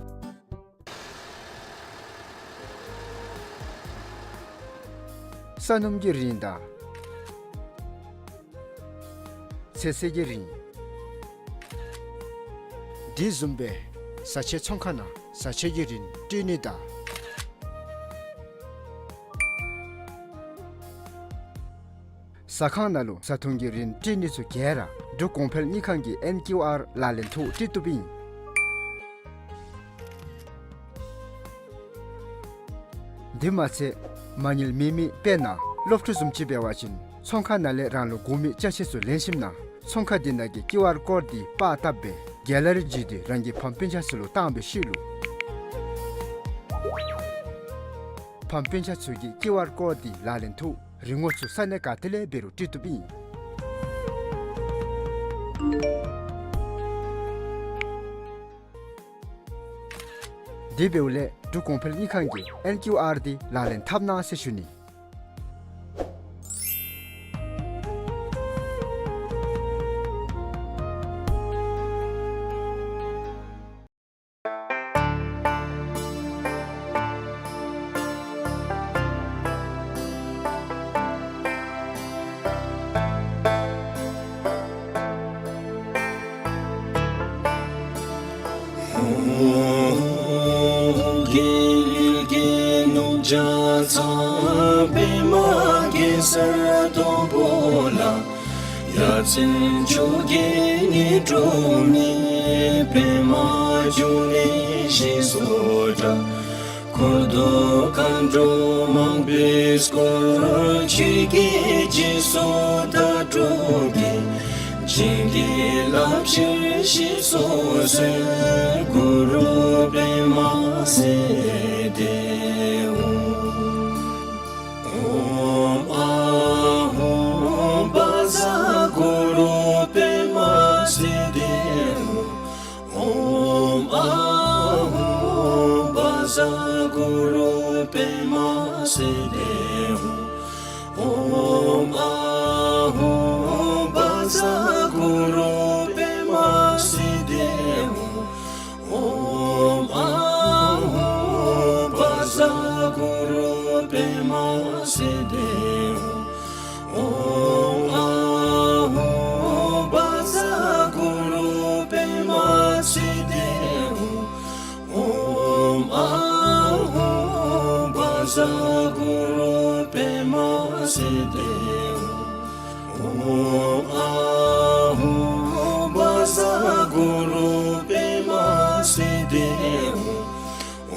ས་སྣུམ་གྱི་རིན་དང་ཚོད་བསྲེ་གི་རིན། དེ་བཟུམ་སྦེ་བཟའ་ཆས་ཚོང་ཁང་ནང་ བཟའ་ཆས་ཀྱི་རིན་སྤྲོད་ནི་དང་། ཟ་ཁང་ནང་ལུ་བཟའ་འཐུང་གི་རིན་སྤྲོད་ནི་ཚུ་ག་ར་འབྲུག་གོང་འཕེལ་དངུལ་ཁང་གི་ཨེན་ཀིའུ་ཨར་ལག་ལེན་ཐོག་སྤྲོད་བཏུབ་ཨིན། དེ་མ་ཚད་མ་དངུལ་མེད་མི་དཔེར་ན་སློབ་ཕྲུག་བཟུམ་ཅིག་འབད་བ་ཅིན་ཚོང་ཁང་ནང་ལས་རང་ལུ་དགོ་མི་ཅ་ཆས་ཚུ་ལེན་ཞིནམ་ན་ཚོང་ཁང་དེ་ནང་གི་ཀིའུ་ཨར་ཀོཌ་འདི་པར་བཏབ་སྦེ་གེ་ལ་རི་བརྒྱུད་དེ་རང་གི་ཕམ་སྤུན་ཆ་ཚུ་ལུ་བཏང་སྦེ་བཤུད་ལུ། ཕམ་སྤུན་ཆ་ཚུ་གིས་ཀིའུ་ཨར་ཀོཌ་འདི་ལག་ལེན་ཐོག་རིན་གོང་ཚུ་ས་གནས་ག་ཏེ་ལས་འབད་རུང་སྤྲོད་བཏུབ་ཨིན། དེ་འབདཝ་ལས་འབྲུག་གོང་འཕེལ་དངུལ་ཁང་གི་ཨེན་ཀིའུ་ཨར་འདི་ལག་ལེན་འཐབ་གནང་ཟེར་ཞུ་ནི། འཁོར་དུ་མཁའ་འགྲོ་མང་པོས་བསྐོར། ཆོས་ཀྱི་རྗེས་སུ་བདག་སྒྲུབ་ཀྱིས། བྱིན་གྱིས་བརླབ་ཕྱིར་ཞེས་སུ་གསོལ། གུ་རུ་པདྨ་སིདྡྷི་ཧཱུྃ། ཨོཾ་ཨཱཿཧཱུྃ་བཛྲ་གུ་རུ་པདྨ་སིདྡྷི་ཧཱུྃ། ཨོཾ་ཨཱཿཧཱུྃ་བཛྲ་གུ་རུ་པདྨ་སིདྡྷི་ཧཱུྃ། ཨོཾ་ཨཱཿཧཱུྃ་བཛྲ་གུ་རུ་པདྨ་སིདྡྷི་ཧཱུྃ། ཨོཾ་ཨཱཿཧཱུྃ་བཛྲ་གུ་རུ་པདྨ་སིདྡྷི་ཧཱུྃ། ཨོཾ་ཨཱཿཧཱུྃ་བཛྲ་གུ་རུ་པདྨ་སིདྡྷི་ཧཱུྃ། ཨོཾ་ཨཱཿཧཱུྃ་བཛྲ་གུ་རུ་པདྨ་སིདྡྷི་ཧཱུྃ། ཨོཾ་ཨཱཿཧཱུྃ་བཛྲ་གུ་རུ་པདྨ་སིདྡྷི་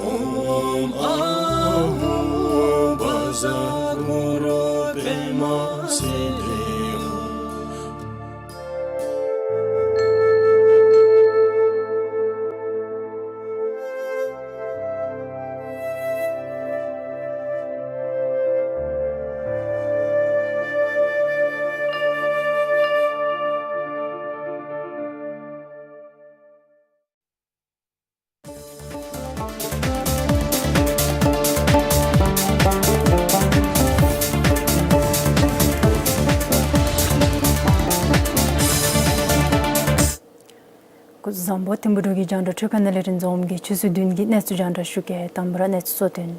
ཧཱུྃ། ཨོཾ་ཨཱཿཧཱུྃ་བཛྲ་གུ་རུ་པདྨ་སིདྡྷི་ཧཱུྃ། སྐུ་གཟུགས་བཟང་པོ། ཐིམ་ཕུ་འབྲུག་གི་རྒྱང་བསྒྲགས་འཕྲུལ་ཁང་ནང་ལས་རིན་འཛོམས་ཀྱིས་ཆུ་ཚོད་བདུན་གྱི་གནས་ཚུལ་རྒྱང་བསྒྲགས་ཞུ་གེ། དང་པ་ར་གནས་ཚུལ་གཙོ་དོན།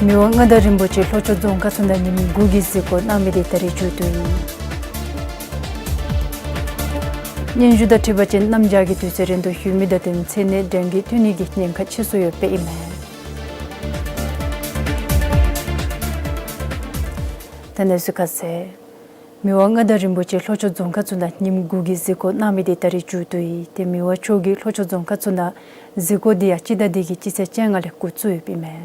མི་དབང་མངའ་བདག་རིན་པོ་ཆེ་ལྷོ་ཕྱོགས་རྫོང་ཁག་ཚུ་ནང་ཉིནམ་དགུ་གི་གཟིགས་སྐོར་གནང་མི་དེ་ད་རིས་མཇུག་བསྡུ་ཡི། སྙན་ཞུ་དང་འཁྲིལ་བ་ཅིན་གནམ་བྱཱར་གྱི་དུས་ཚོད་རན་དོ་ཡོད་མི་དང་དེ་མཚན་ནི་འགྲན་གྱི་ཐོན་ནི་གི་ཉེན་ཁ་ཆེ་སུ་ཡོདཔ་ཨིན་མས། ད་གནས་ཚུལ་ཁ་གསལ། མི་དབང་མངའ་བདག་རིན་པོ་ཆེ་ལྷོ་ཕྱོགས་རྫོང་ཁག་ཚུ་ནང་ཉིནམ་དགུ་གི་གཟིགས་སྐོར་གནང་མི་དེ་ད་རིས་མཇུག་བསྡུ་ཡི། དེ་མི་དབང་མཆོག་གིས་ལྷོ་ཕྱོགས་རྫོང་ཁག་ཚུ་ནང་གཟིགས་སྐོར་དེ་ཡང་སྤྱི་ཟླ་འདི་གི་སྤྱི་ཚེས་བཅོ་ལྔ་ལས་འགོ་བཙུགས་ཡོདཔ་ཨིན་མས།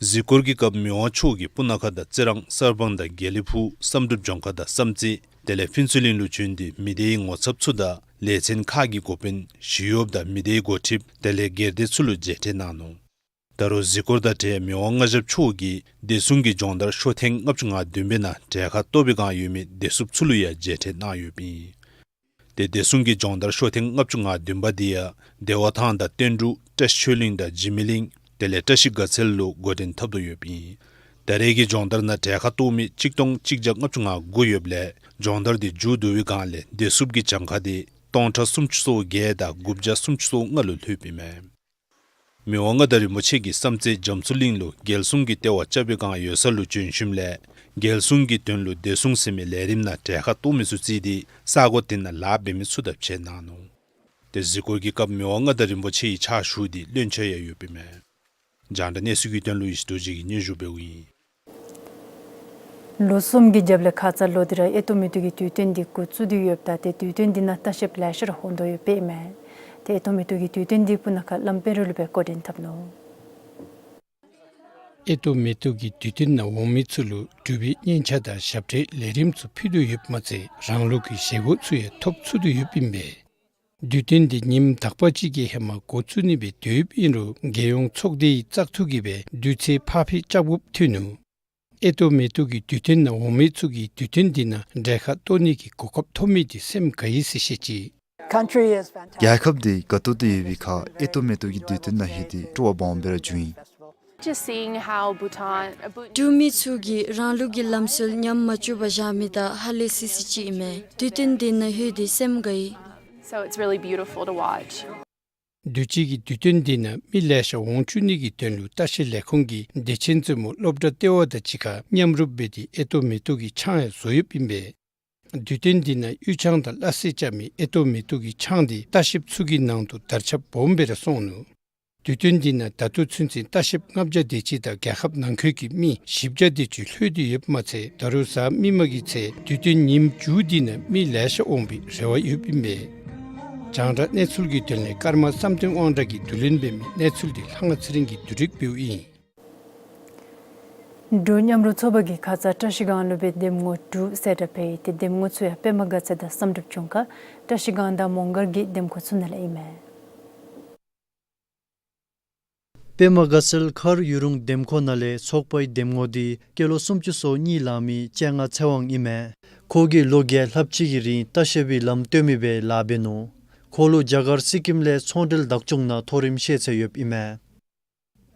གཟིགས་སྐོར་གྱི་སྐབས་མི་དབང་མཆོག་གིས་སྤུ་ན་ཁ་དང་རྩི་རང་གསར་སྤང་དང་དགེ་ལེགས་ཕུག་བསམ་གྲུབ་ལྗོངས་མཁར་དང་བསམ་རྩེ་དེ་ལས་ཕུན་ཚོགས་གླིང་ལུ་བྱོན་ཏེ་མི་སྡེའི་ངོ་ཚབ་ཚུ་དང་ལས་ཚན་ཁག་གི་འགོ་དཔོན་ཞི་གཡོགཔ་དང་མི་སྡེའི་འགོ་ཁྲིདཔ་དེ་ལས་སྒེར་སྡེ་ཚུ་ལུ་མཇལ་འཕྲད་གནང་ནུག། ད་རུང་གཟིགས་སྐོར་དང་འབྲེལ་མི་དབང་མངའ་ཞབས་མཆོག་གིས་བདེ་སྲུང་གི་སྦྱོང་བརྡར་ཤོག་ཐེངས་ལྔ་བཅུ་ང་བདུན་པའི་ནང་གྲལ་ཁར་གཏོགས་པའི་བསྒང་ཡོད་མི་བདེ་སྲུངཔ་ཚུ་ལུ་ཡང་མཇལ་འཕྲད་གནང་ཡོདཔ་ཨིན། དེ་བདེ་སྲུང་གི་སྦྱོང་བརྡར་ཤོག་ཐེངས་ལྔ་བཅུ་ང་བདུན་པ་འདི་ཡང་བདེ་བ་ཐང་དང་བསྟན་འབྲུག་བཀྲ་ཤིས་ཆོས་གླིང་དང་འཇིགས་མེད་གླིང་དེ་ལས་བཀྲ་ཤིས་དགའ་ཚལ་ལུ་འགོ་འདྲེན་འཐབ་དོ་ཡོདཔ་ཨིན། ད་རེས་ཀྱི་སྦྱོང་བརྡར་ནང་གྲལ་ཁར་གཏོགས་མི་གཅིག་སྟོང་གཅིག་བརྒྱ་ལྔ་བཅུ་ང་དགུ་ཡོདཔ་ལས་སྦྱོང་བརྡར་འདི་མཇུག་བསྡུ་བའི་བསྒང་ལས་བདེ་སྲུངཔ་གི་གྱངས་ཁ་དེ་སྟོང་ཕྲག་སུམ་ཅུ་སོ་བརྒྱད་དང་དགུ་བརྒྱ་སུམ་ཅུ་སོ་ལྔ་ལུ་ལྷོདཔ་ཨིན་མས། མི་དབང་མངའ་བདག་རིན་པོ་ཆེ་གིས་བསམ་རྩེ་རྒྱ་མཚོ་གླིང་ལུ་རྒྱལ་སྲུང་གི་ལྟེ་བ་རྐྱབ་པའི་བསྒང་ཡོད་ས་ལུ་བྱོན་ཞིནམ་ལས་ རྒྱལ་སྲུང་གི་དོན་ལུ་བདེ་སྲུང་ཟེར་མི་ལས་རིམ་ནང་གྲལ་ཁར་གཏོགས་མི་ཚུ་བརྩིས་ཏེ་ས་གོ་དེ་ནང་ལཱ་འབད་མི་ཚུ་དང་ཕྱད་གནང་ནུག། ཏེ་གཟིགས་སྐོར་གྱི་སྐབས་མི་དབང་མངའ་བདག་རིན་པོ་ཆེ་ཡང་ཕྱག་ཞུ་སྟེ་བློན་ཆེན་ཡང་ཡོདཔ་ཨིན་མས། རྒྱང་བསྒྲགས་གནས་ཚུལ་གྱི་དོན་ལུ་ཡེ་ཤེས་རྡོ་རྗེ་གིས་སྙན་ཞུ་འབདཝ་ཨིན། ལོ་གསུམ་གྱི་རྒྱབ་ལས་ཁ་ཙ་ལོག་སྟེ་ར་ཨེ་ཏོ་མེ་ཏོག་གི་དུས་སྟོན་འདི་འགོ་བཙུགས་ཏེ་ཡོདཔ་ད་ཏེ་དུས་སྟོན་འདི་ནང་ལྟ་བཤལཔ་ལེ་ཤ་ར་འོང་དོ་ཡོདཔ་ཨིན་མས། ཏེ་ཨེ་ཏོ་མེ་ཏོག་གི་དུས་སྟོན་འདི་སྤུ་ན་ཁ་བླམ་དཔལ་རི་ལུ་སྦེ་བཀོད་སྒྲིག་འཐབ་ནུག། ཨེ་ཏོ་མེ་ཏོག་གི་དུས་སྟོན་ནང་འོང་མི་ཚུ་ལུ་འབྲུག་པའི་སྙན་ཆ་དང་ཞབས་ཁྲའི་ལས་རིམ་ཚུ་ཕུལ་དོ་ཡོདཔ་མ་ཚད་རང་ལུགས་ཀྱི་བཞེས་སྒོ་ཚུ་ཡང་ཐོབ་ཚུགས་དོ་ཡོདཔ་ཨིན་པས། དུས་སྟོན་འདི་ཉིནམ་དག་པ་ཅིག་གི་ཧེ་མ་འགོ་བཙུགས་ནི་སྦེ་འདོདཔ་ཨིན་རུང་རྒྱལ་ཡོངས་ཚོགས་སྡེའི་བཙག་འཐུ་གིས་སྦེ་དུས་ཚོད་ཕར་འཕུལ་བཅག་དགོཔ་ཐོན་ནུག། ཨེ་ཏོ་མེ་ཏོག་གི་དུས་སྟོན་ནང་འོང་མི་ཚུ་གིས་དུས་སྟོན་འདི་ནང་གྲལ་ཁར་གཏོགས་ནི་གི་གོ་སྐབས་ཐོབ་མི་འདི་སེམས་དགའ་ཡི་ཟེར་བཤད་ཅི། Country is fantastic. རྒྱལ་ཁབ་འདི་དགའ་ཏོག་ཏོ་ཡོད་པའི་ཁར་ཨེ་ཏོ་མེ་ཏོག་གི་དུས་སྟོན་ནང་ལྷོད་དེ་སྤྲོ་བ་སྦོམ་སྦེ་ར་བྱུང་ཡི། Just seeing how Bhutan, uh, Bhut- འབྲུག་མི་ཚུ་གིས་རང་ལུགས་ཀྱི་ལམ་སྲོལ་ཉམས་མ་བཅུག་པར་བཞག་མི་དང་ཧ་ལས་སི་སི་ཅིག་ཨིན་མས། དུས་སྟོན་འདི་ནང་ལྷོད་དེ་སེམས་དགའ་ཡི། So it's really beautiful to watch. དུས་ཅི་གི་དུས་སྟོན་འདི་ནང་མི་ལེ་ཤ་འོང་བཅུག་ནི་གི་དོན་ལུ་ལྟ་བཤལ་ལས་ཁུངས་ཀྱི་བདེ་ཆེན་བཙུན་མོ་སློབ་གྲྭ་ལྟེ་བ་དང་གཅིག་ཁར་མཉམ་རུབ་འབད་དེ་ཨེ་ཏོ་མེ་ཏོག་གི་ཆང་ཡང་བཟོ་ཡོདཔ་ཨིན་པས། དུས་སྟོན་འདི་ནང་གཡུ་ཆང་དང་སླ་བསྲེ་རྐྱབ་མི་ཨེ་ཏོ་མེ་ཏོག་གི་ཆང་འདི་ལྟ་བཤལཔ་ཚུ་གི་ནང་དུ་དར་ཁྱབ་སྦོམ་སྦེ་ར་སོང་ནུག། དུས་སྟོན་འདི་ནང་ད་ལྟོ་ཚུན་ཚོད་ལྟ་བཤལཔ་ལྔ་བརྒྱ་དེ་ཅིག་དང་རྒྱལ་ཁབ་ནང་འཁོད་ཀྱི་མི་བཞི་བརྒྱ་དེ་ཅིག་ལྷོད་དེ་ཡོདཔ་མ་ཚད་ད་རུང་གཟའ་མིག་དམར་གྱི་ཚེ་དུས་སྟོན་ཉིནམ་མཇུག་འདི་ནང་མི་ལེ་ཤ་འོང་བའི་རེ་བ་ཡོདཔ་ཨིན་པས། རྒྱང་བསྒྲགས་གནས་ཚུལ་གྱི་དོན་ལས་ཀརྨ་བསམ་གཏན་དབང་གྲགས་ཀྱིས་བསྡུ་ལེན་འབད་མི་གནས་ཚུལ་འདི་ལྷ་དབང་ཚེ་རིང་གིས་བསྡུ་སྒྲིག་འབདཝ་ཨིན། འབྲུག་མཉམ་རུབ་ཚོགས་པ་གིས་ཁ་ཙ་བཀྲ་ཤིས་སྒང་ལུ་སྦེ་འདེམས་ངོ་དྲུག་གསལ་བསྒྲགས་འབད་ཡི། ཏེ་འདེམས་ངོ་ཚུ་ཡང་པདྨ་དགའ་ཚལ་དང་བསམ་གྲུབ་ལྗོངས་མཁར་བཀྲ་ཤིས་སྒང་དང་མོང་སྒར་གྱི་འདེམས་ཁོངས་ཚུ་ནང་ལས་ཨིན་མས། པདྨ་དགའ་ཚལ་མཁར་ཡུ་རུང་འདེམས་ཁོངས་ནང་ལས་ཚོགས་པའི་འདེམས་ངོ་འདི་སྐྱེས་ལོ་སུམ་ཅུ་སོ་གཉིས་ལང་མི་སྤྱན་སྔ་ཚེ་དབང་ཨིན་མས། ཁོ་གིས་ལོ་བརྒྱད་ལྷགཔ་ཅིག་གི་རིང་ལྟ་བཤལ་པའི་ལམ་སྟོན་མི་སྦེ་ལཱ་འབད་ནུག། ཁོ་ལུ་རྒྱ་གར་སི་ཀིམ་ལས་ཚོང་འབྲེལ་བདག་སྐྱོང་ནང་མཐོ་རིམ་ཤེས་ཚད་ཡོདཔ་ཨིན་མས།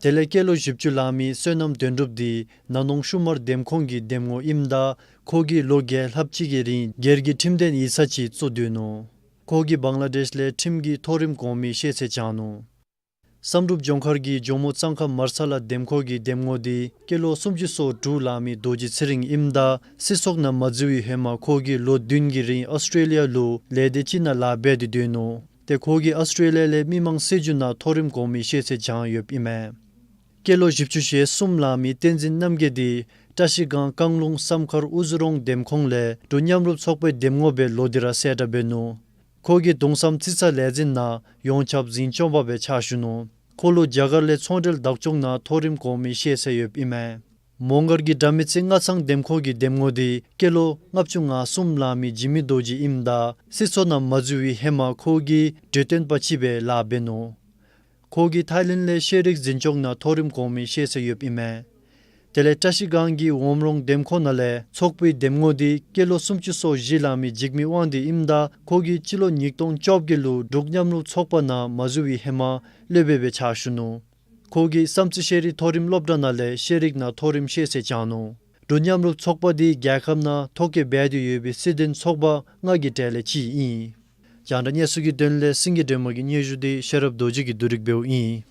དེ་ལས་སྐྱེས་ལོ་བཞི་བཅུ་ལང་མི་བསོད་ནམས་དོན་གྲུབ་འདི་ན་ནོང་ཤུ་མར་འདེམས་ཁོངས་ཀྱི་འདེམས་ངོ་ཨིནམ་ད་ཁོ་གིས་ལོ་བརྒྱད་ལྷགཔ་ཅིག་གི་རིང་སྒེར་གྱི་ཁྲིམས་དོན་ཡིག་ཚང་ཅིག་བཙུགས་སྡོད་ནུག། ཁོ་གིས་བང་ལ་དེཤ་ལས་ཁྲིམས་ཀྱི་མཐོ་རིམ་གོང་མའི་ཤེས་ཚད་སྦྱངས་ནུག། བསམ་གྲུབ་ལྗོངས་མཁར་གྱི་ཇོ་མོ་གཙང་ཁ་མར་ས་ལ་འདེམས་ཁོངས་ཀྱི་འདེམས་ངོ་འདི་སྐྱེས་ལོ་སུམ་ཅུ་སོ་དྲུག་ལང་མི་རྡོ་རྗེ་ཚེ་རིང་ཨིནམ་ད་སྲིད་ཚོགས་ནང་མ་འཛུལ་བའི་ཧེ་མ་ཁོ་གིས་ལོ་བདུན་གྱི་རིང་ཨོསི་ཊེ་ལི་ཡ་ལུ་ལས་སྡེ་ཅིག་ནང་ལཱ་འབད་དེ་སྡོད་ནུག། ཏེ་ཁོ་གིས་ཨོསི་ཊེ་ལི་ཡ་ལས་མི་མང་སྲིད་བྱུས་ནང་མཐོ་རིམ་གོང་མའི་ཤེས་ཚད་སྦྱངས་ཡོདཔ་ཨིན་མས། སྐྱེས་ལོ་བཞི་བཅུ་ཞེ་གསུམ་ལང་མི་བསྟན་འཛིན་རྣམ་རྒྱལ་འདི་བཀྲ་ཤིས་སྒང་རྐང་ལུང་བསམ་མཁར་ཨུ་ཛི་རོང་འདེམས་ཁོངས་ལས་འབྲུག་མཉམ་རུབ་ཚོགས་པའི་འདེམས་ངོ་སྦེ་ལོག་སྟེ་ར་གསལ་བསྒྲགས་འབད་ནུག། ཁོ་གིས་གདུང་བསམ་རྩིས་རྩ་ལས་འཛིན་ནང་ཡོངས་ཁྱབ་འཛིན་སྐྱོང་པ་སྦེ་ཕྱག་ཞུ་ནུག། ཁོ་ལུ་རྒྱ་གར་ལས་ཚོང་འབྲེལ་བདག་སྐྱོང་ནང་མཐོ་རིམ་གོང་མའི་ཤེས་ཚད་ཡོདཔ་ཨིན་མས། མོང་སྒར་གྱི་དགྲ་མེད་རྩེ་སྔ་ཚང་འདེམས་ཁོངས་ཀྱི་འདེམས་ངོ་འདི་སྐྱེས་ལོ་ལྔ་བཅུ་ང་གསུམ་ལང་མི་འཇིགས་མེད་རྡོ་རྗེ་ཨིནམ་ད་སྲིད་ཚོགས་ནང་མ་འཛུལ་བའི་ཧེ་མ་ཁོ་གིས་གྲོས་སྟོན་པ་ཅིག་སྦེ་ལཱ་འབད་ནུག། ཁོ་གིས་ཐའི་ལེནཌ་ལས་ཤེས་རིག་འཛིན་སྐྱོང་ནང་མཐོ་རིམ་གོང་མའི་ཤེས་ཚད་ཡོདཔ་ཨིན་མས། དེ་ལས་བཀྲ་ཤིས་སྒང་གི་འོམ་རོང་འདེམས་ཁོངས་ནང་ལས་ཚོགས་པའི་འདེམས་ངོ་འདི་སྐྱེས་ལོ་སུམ་ཅུ་སོ་བཞི་ལང་མི་འཇིགས་མེད་དབང་འདུས་ཨིནམ་ད་ཁོ་གིས་སྤྱི་ལོ་ཉིས་སྟོང་བཅོ་བརྒྱད་ལུ་འབྲུག་མཉམ་རུབ་ཚོགས་པ་ནང་མ་འཛུལ་བའི་ཧེ་མ་སློབ་དཔོན་སྦེ་ཕྱག་ཞུ་ནུག། ཁོ་གིས་བསམ་རྩེ་ཤེས་རིག་མཐོ་རིམ་སློབ་གྲྭ་ནང་ལས་ཤེས་རིག་ནང་མཐོ་རིམ་ཤེས་ཚད་སྦྱངས་ནུག། འབྲུག་མཉམ་རུབ་ཚོགས་པ་འདི་རྒྱལ་ཁབ་ནང་ཐོ་བཀོད་འབད་དེ་ཡོད་པའི་སྲིད་དོན་ཚོགས་པ་ལྔ་གི་གྲས་ལས་གཅིག་ཨིན། རྒྱང་བསྒྲགས་གནས་ཚུལ་གྱི་དོན་ལས་སེང་གེ་སྒྲོལ་མ་གི་སྙན་ཞུ་འདི་ཤེས་རབ་རྡོ་རྗེ་གིས་བསྡུ་སྒྲིག་འབདཝ་ཨིན།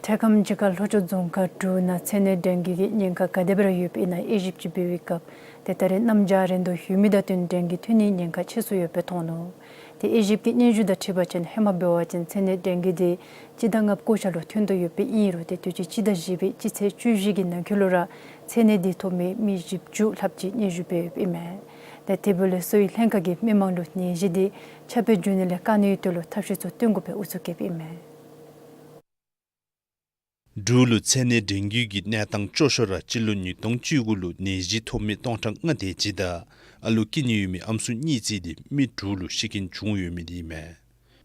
འཕྲལ་ཁམས་ཅིག་ཁར་ལྷོ་ཕྱོགས་རྫོང་ཁག་དྲུག་ནང་ཚད་ནད་ཌེང་གི་གི་ཉེན་ཁ་ག་དེ་སྦེ་ར་ཡོདཔ་ཨིན་ན་དབྱེ་ཞིབ་ཅིག་འབད་བའི་སྐབས་ཏེ་ད་རེས་གནམ་བྱཱར་རན་དོ་ཡོད་མི་དང་བསྟུན་ཌེང་གི་ཐོན་ནིའི་ཉེན་ཁ་ཆེ་སུ་ཡོདཔ་སྦེ་མཐོང་ནུག། ཏེ་དབྱེ་ཞིབ་ཀྱི་སྙན་ཞུ་དང་འཁྲིལ་བ་ཅིན་ཧེ་མ་འབད་བ་ཅིན་ཚད་ནད་ཌེང་གི་འདི་སྤྱི་ཟླ་ལྔ་པ་ཀོ་ཤ་ལུ་ཐོན་དོ་ཡོདཔ་ཨིན་རུང་ཏེ་དུས་ཅི་སྤྱི་ཟླ་བཞི་པའི་སྤྱི་ཚེས་བཅུ་བཞི་གི་ནང་འཁོད་ལུ་ར་ཚད་ནད་འདི་ཐོབ་མི་མི་བཞི་བཅུ་ལྷགཔ་ཅིག་སྙན་ཞུ་འབད་ཡོདཔ་ཨིན་མས། ཏེ་དེ་འབདཝ་ལས་གསོ་བའི་ལྷན་ཁག་གིས་མི་མང་ལུ་ནད་གཞི་འདི་ཁྱབ་སྤེལ་འགྱོ་ནི་ལས་བཀག་ནིའི་དོན་ལུ་ཐབས་ཤེས་ཚུ་བཏོན་དགོཔ་སྦེ་ཨུ་ཚུགས་བསྐྱེདཔ་ཨིན་མས། འབྲུག་ལུ་ཚད་ནད་ཌེང་གི་གི་གནས་སྟངས་སྐྱོ་ཤོས་ར་སྤྱི་ལོ་ཉིས་སྟོང་བཅུ་དགུ་ལུ་ནད་གཞི་ཐོབ་མི་སྟོང་ཕྲག་ལྔ་དེ་ཅིག་དང་ཨ་ལུ་སྐྱེ་ནི་ཡོད་མི་ཨམ་སྲུ་གཉིས་བརྩིས་ཏེ་མི་དྲུག་ལུ་ཤི་རྐྱེན་བྱུང་ཡོད་མི་འདི་ཨིན་མས།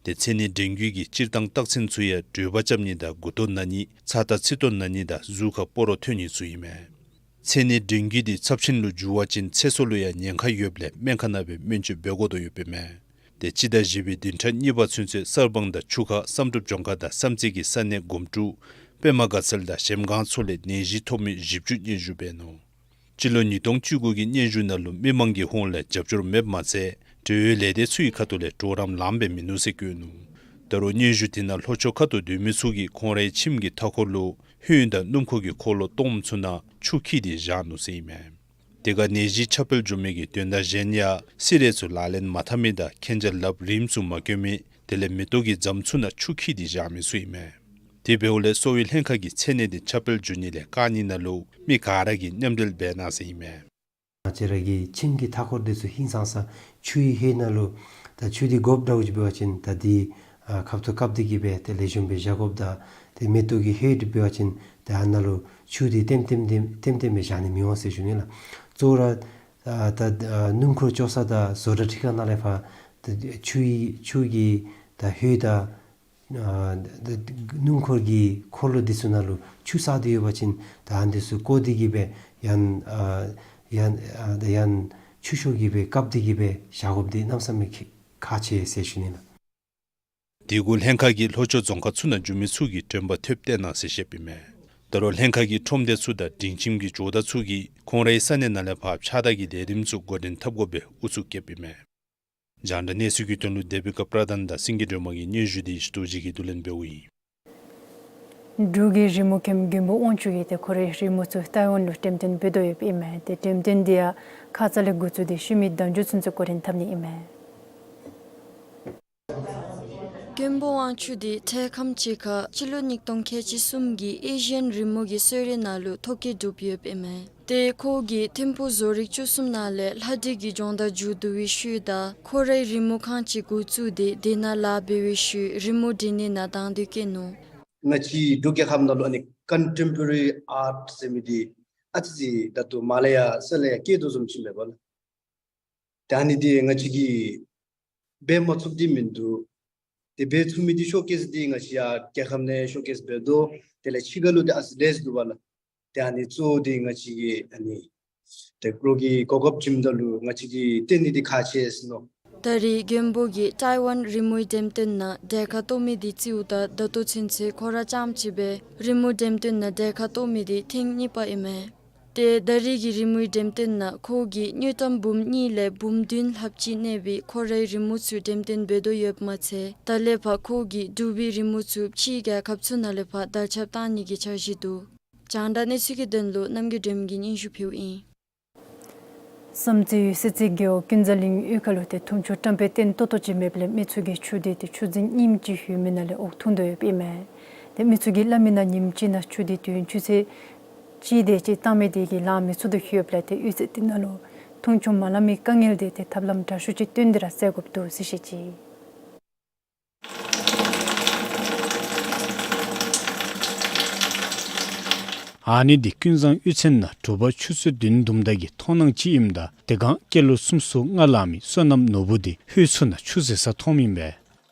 ཏེ་ཚད་ནད་ཌེང་གི་གི་སྤྱིར་བཏང་རྟགས་མཚན་ཚུ་ཡང་གྲོད་པ་རྐྱབ་ནི་དང་མགུ་ཏོ་ན་ནི་ཚ་དང་ཚིགས་ཏོ་ན་ནི་དང་གཟུགས་ཁར་སྤོ་རོ་ཐོན་ནི་ཚུ་ཨིན་མས། ཚད་ནད་ཌེང་གི་འདི་ཚབས་ཆེན་ལུ་འགྱུར་བ་ཅིན་ཚེ་སྲོག་ལུ་ཡང་ཉེན་ཁ་ཡོདཔ་ལས་སྨན་ཁང་ནང་སྦེ་སྨན་བཅོས་འབད་དགོ་དོ་ཡོདཔ་ཨིན་མས། ཏེ་སྤྱི་ཟླ་བཞི་པའི་བདུན་ཕྲག་གཉིས་པ་ཚུན་ཚོད་གསར་སྤང་དང་ཆུ་ཁ་བསམ་གྲུབ་ལྗོངས་མཁར་དང་བསམ་རྩེ་གི་ས་གནས་སྒོམ་ཀྲུ་པདྨ་དགའ་ཚལ་དང་གཞལམ་སྒང་ཚུ་ལས་ནད་གཞི་ཐོབ་མི་བཞི་བཅུ་སྙན་ཞུ་འབད་ནུག། སྤྱི་ལོ་ཉིས་སྟོང་བཅུ་དགུ་གི་སྙན་ཞུ་ནང་ལུ་མི་མང་གི་ཧོངས་ལས་རྒྱབ་སྐྱོར་མེདཔ་མ་ཚད་འབྲེལ་ཡོད་ལས་སྡེ་ཚུ་གི་ཁ་ཐུག་ལས་གྲོགས་རམ་ལངམ་སྦེ་མིན་ནུག་ཟེར་བཀོད་ནུག། ད་རུང་སྙན་ཞུ་དེ་ནང་ལྷོ་ཕྱོགས་ཁ་ཐུག་སྡོད་མི་ཚུ་གིས་ཁོང་རའི་ཁྱིམ་གྱི་མཐའ་འཁོར་ལུ་ ལྷོད་དང་སྣུམ་འཁོར་གྱི་འཁོར་ལོ་སྟོངམ་ཚུ་ནང་ཆུ་འཁྱིལ་ཏེ་བཞག་ནུག་ཟེར་ཨིན་མས། དེ་ཁར་ནད་གཞི་ཁྱབ་སྤེལ་འགྱོ་མི་གི་དོན་དག་གཞན་ཡང་སི་རེ་ཚུ་ལག་ལེན་མ་འཐབ་མི་དང་མཁྱེན་རྒྱ་ལགཔ་རིངམ་ཚུ་མ་གྱོན་མི་དེ་ལས་མེ་ཏོག་གི་རྫམ་ཚུ་ནང་ཆུ་འཁྱིལ་ཏེ་བཞག་མི་ཚུ་ཨིན་མས། དེ་འབདཝ་ལས་གསོ་བའི་ལྷན་ཁག་གིས་ཚེ་ནད་དེ་ཁྱབ་སྤེལ་འགྱོ་ནི་ལས་བཀག་ནི་ནང་ལུ་མི་ག་ར་གིས་མཉམ་འབྲེལ་འབད་གནང་ཟེར་ཨིན་མས། ང་བཅས་ར་གི་ཁྱིམ་གྱི་མཐའ་འཁོར་འདི་ཚུ་ཧིང་སངས་ས་ཆུའི་ཧོད་ནང་ལུ་ད་ཆུ་འདི་དགོཔ་འདྲཝ་ཅིག་འབད་བ་ཅིན་ད་འདི་ཨ་ཁབ་ཏུ་བཀབ་སྟེ་གི་སྦེ་དེ་ལེགས་ཤོམ་སྦེ་བཞག་དགོཔ་ད་ཏེ་མེ་ཏོག་གི་ཧོད་འདི་འབད་བ་ཅིན་ད་ཨ་ནཱ་ལུ་ཆུ་འདི་ལྟེམ་ལྟེམ་ལྟེམ་ལྟེམ་ལྟེམ་སྦེ་བཞག་ནི་མི་འོང་ཟེར་ཞུ་ནི་ལགས། གཙོ་བོ་ར་ཨ་ད་ཨ་སྣུམ་འཁོར་བཅོ་ས་དང་བཟོ་གྲྭ་ཁྲི་ཁ་ནང་ལས་ཕར་ད་ཆུའི་ཆུ་གི་ད་ཧོད་དང་ཨ་ད་སྣུམ་འཁོར་གྱི་འཁོར་ལོ་འདི་ཚུ་ནང་ལུ་ཆུ་བསགས་ཏེ་ཡོད་པ་ཅིན་ད་ཨ་འདི་ཚུ་བཀོ་སྟེ་གི་སྦེ་ཡང་ཨ་ཡང་ཨ་ད་ཡང་ཆུ་ཤོག་གི་སྦེ་བཀབ་སྟེ་གི་སྦེ་བཞག་དགོཔ་འདི་གནམ་མེད་ས་མེད་ཁག་ཆེ་ཟེར་ཞུ་ནི་ལགས། དེ་གུ་ལྷན་ཁག་གིས་ལྷོ་ཕྱོགས་རྫོང་ཁག་ཚུ་ནང་འགྱོ་མི་ཚུ་གིས་དྲན་པ་ཐེབས་སྟེ་གནང་ཟེར་བཤདཔ་ཨིན་མས། ད་རུང་ལྷན་ཁག་གི་ཁྲོམ་སྡེ་ཚུ་དང་སྒྲིང་ཁྱིམ་གྱི་ཇོ་བདག་ཚུ་གིས་ཁོང་རའི་ས་གནས་ནང་ལས་ཕར་ཕྱགས་བདར་གྱི་ལས་རིམ་ཚུ་འགོ་འདྲེན་འཐབ་དགོ་པའི་ཨུ་ཚུགས་བསྐྱེདཔ་ཨིན་མས། རྒྱང་བསྒྲགས་གནས་ཚུལ་གྱི་དོན་ལུ་དེ་བི་ཀ་པྲ་དཱན་དང་སེང་གེ་སྒྲོལ་མ་གིས་སྙན་ཞུ་འདི་རྡོ་རྗེ་གིས་བསྡུ་ལེན་འབདཝ་ཨིན། འབྲུག་གི་རི་མོ་མཁན་མགོན་པོ་དབང་ཕྱུག་གིས་ཏེ་ཁོ་རའི་རི་མོ་ཚུ་ཏའི་ཝན་ལུ་འགྲེམས་སྟོན་འབད་དོ་ཡོདཔ་ཨིན་མས། ཏེ་འགྲེམས་སྟོན་འདི་ཡང་ཁ་ཙ་ལས་འགོ་བཙུགས་ཏེ་ཤུལ་མའི་ཟླཝ་མཇུག་ཚུན་ཚོད་འགོ་འདྲེན་འཐབ་ནི་ཨིན་མས། མགོན་པོ་དབང་ཕྱུག་འདི་འཕྲལ་ཁམས་ཅིག་ཁར་སྤྱི་ལོ་ཉིས་སྟོང་ཁལ་གཅིག་གསུམ་གྱི་ཨེ་ཤི་ཡན་རི་མོ་གི་གསོལ་རས་ནང་ལུ་ཐོ་བཀོད་གྲུབ་ཡོདཔ་ཨིན་མས། ཏེ་ཁོ་གིས་ཐིམ་ཕུག་བཟོ་རིག་བཅུ་གསུམ་ནང་ལས་ལྷ་བྲིས་ཀྱི་སྦྱོང་བརྡར་མཇུག་བསྡུ་བའི་ཤུལ་ད་ཁོ་རའི་རི་མོ་ཁང་ཅིག་འགོ་བཙུགས་ཏེ་དེ་ནང་ལཱ་འབད་བའི་ཤུལ་རི་མོ་འབྲི་ནི་ནང་དང་འདོད་བསྐྱེད་ནུག། ང་བཅས་འབྲུག་རྒྱལ་ཁབ་ནང་ལུ་ཨ་ནི་ཀོན་ཊེམ་པོ་ར་རི་ཨརཊ་ཟེར་མི་འདི་ཨ་ཙི་ཅིག་ད་ལྟོ་མར་ལས་ཡར་ས་ལས་ཡར་སྐྱེ་དོ་བཟུམ་ཅིག་མས་པ་ལགས། ད་ཨ་ནི་འདི་ང་བཅས་ཀྱིས་འབད་མ་ཚུགསཔ་འདི་མིན་འདུག། ཏེ་འབད་ཚུགས་མི་འདི་ཤོ་ཀེས་འདི་ང་བཅས་ཡར་རྒྱལ་ཁབ་ནང་ཤོ་ཀེས་འབད་དོ། དེ་ལས་ཕྱི་ཁ་ལུ་འདི་ཨ་ཙི་ལེགས་འདུག་པ་ལགས། ཏེ་ཨ་ནི་གཙོ་བོ་འདི་ང་བཅས་ཀྱིས་ཨ་ནི་ཏེ་ལོ་གི་གོ་སྐབས་བྱིནམ་ད་ལུ་ང་བཅས་ཀྱིས་སྟོན་ནི་འདི་ཁག་ཆེ་ཟེར་མནོ། ད་རེས་མགོན་པོ་གིས་ཏའི་ཝན་རི་མོའི་འགྲེམས་སྟོན་ནང་གྲལ་ཁར་གཏོགས་མི་འདི་བརྩིཝ་ད་ད་ལྟོ་ཚུན་ཚོད་ཁོ་ར་རྐྱངམ་གཅིག་སྦེ་རི་མོ་འགྲེམས་སྟོན་ནང་གྲལ་ཁར་གཏོགས་མི་འདི་ཐེངས་གཉིས་པ་ཨིན་མས། ཏེ་ད་རེས་ཀྱི་རི་མོའི་འགྲེམས་སྟོན་ནང་ཁོ་གིས་དངུལ་ཀྲམ་འབུམ་གཉིས་ལས་འབུམ་བདུན་ལྷགཔ་ཅིག་གནས་པའི་ཁོ་རའི་རི་མོ་ཚུ་འགྲེམས་སྟོན་འབད་དོ་ཡོདཔ་མ་ཚད་ད་ལས་ཕར་ཁོ་གིས་འབྲུག་པའི་རི་མོ་ཚུ་ཕྱིའི་རྒྱལ་ཁབ་ཚུ་ནང་ལས་ཕར་དར་ཁྱབ་གཏང་ནི་གི་འཆར་གཞི་འདུག། རྒྱང་བསྒྲགས་གནས་ཚུལ་གྱི་དོན་ལུ་རྣམ་རྒྱལ་སྒྲོལ་མ་གིས་སྙན་ཞུ་ཕུལཝ་ཨིན། བསམ་རྩེ་ཡུལ་སེར་རྩེ་རྒེད་འོག་ཀུན་བཟང་གླིང་གཡུས་ཁ་ལུ་ཏེ་འཐུང་ཆུ་བཀྲམ་སྤེལ་བརྟན་ཏོག་ཏོ་ཅིག་མེདཔ་ལས་མི་ཚུ་གིས་ཆུ་འདི་ཏེ་ཆུ་རྫིང་རྙིངམ་ཅིག་ལྷོད་མི་ནང་ལས་འོག་འཐུང་དོ་ཡོདཔ་ཨིན་མས། ཏེ་མི་ཚུ་གིས་སླབ་མི་ནང་ཉིནམ་གཅིག་ནང་ཆུ་འདི་དུས་ཡུན་ཆུ་ཚོད་གཅིག་དེ་ཅིག་བཏང་མི་དེ་གིས་ལང་མི་ཚུགས་དོ་ལྷོདཔ་ལས་ཏེ་གཡུས་ཚན་འདི་ནང་ལུ་འཐུང་ཆུ་མ་ལང་མི་དཀའ་ངལ་འདི་ཏེ་ཐབས་ལམ་དྲག་ཤོས་ཅིག་བཏོན་ཏེ་ར་སེལ་དགོཔ་འདུག་ཟེར་བཤད་ཅི། ཨ་ནི་འདི་ཀུན་བཟང་གཡུས་ཚན་ནང་དྲོ་པ་ཆུ་ཚོད་བདུན་དུམ་ད་གི་མཐོང་སྣང་ཅིག་ཨིནམ་ད་དེ་སྒང་སྐྱེས་ལོ་སུམ་ཅུ་སོ་ལྔ་ལང་མི་བསོད་ནམས་ནོར་བུ་འདི་ལྷོད་ཚུ་ནང་ཆུ་ཟེར་ས་མཐོངམ་ཨིན་པས།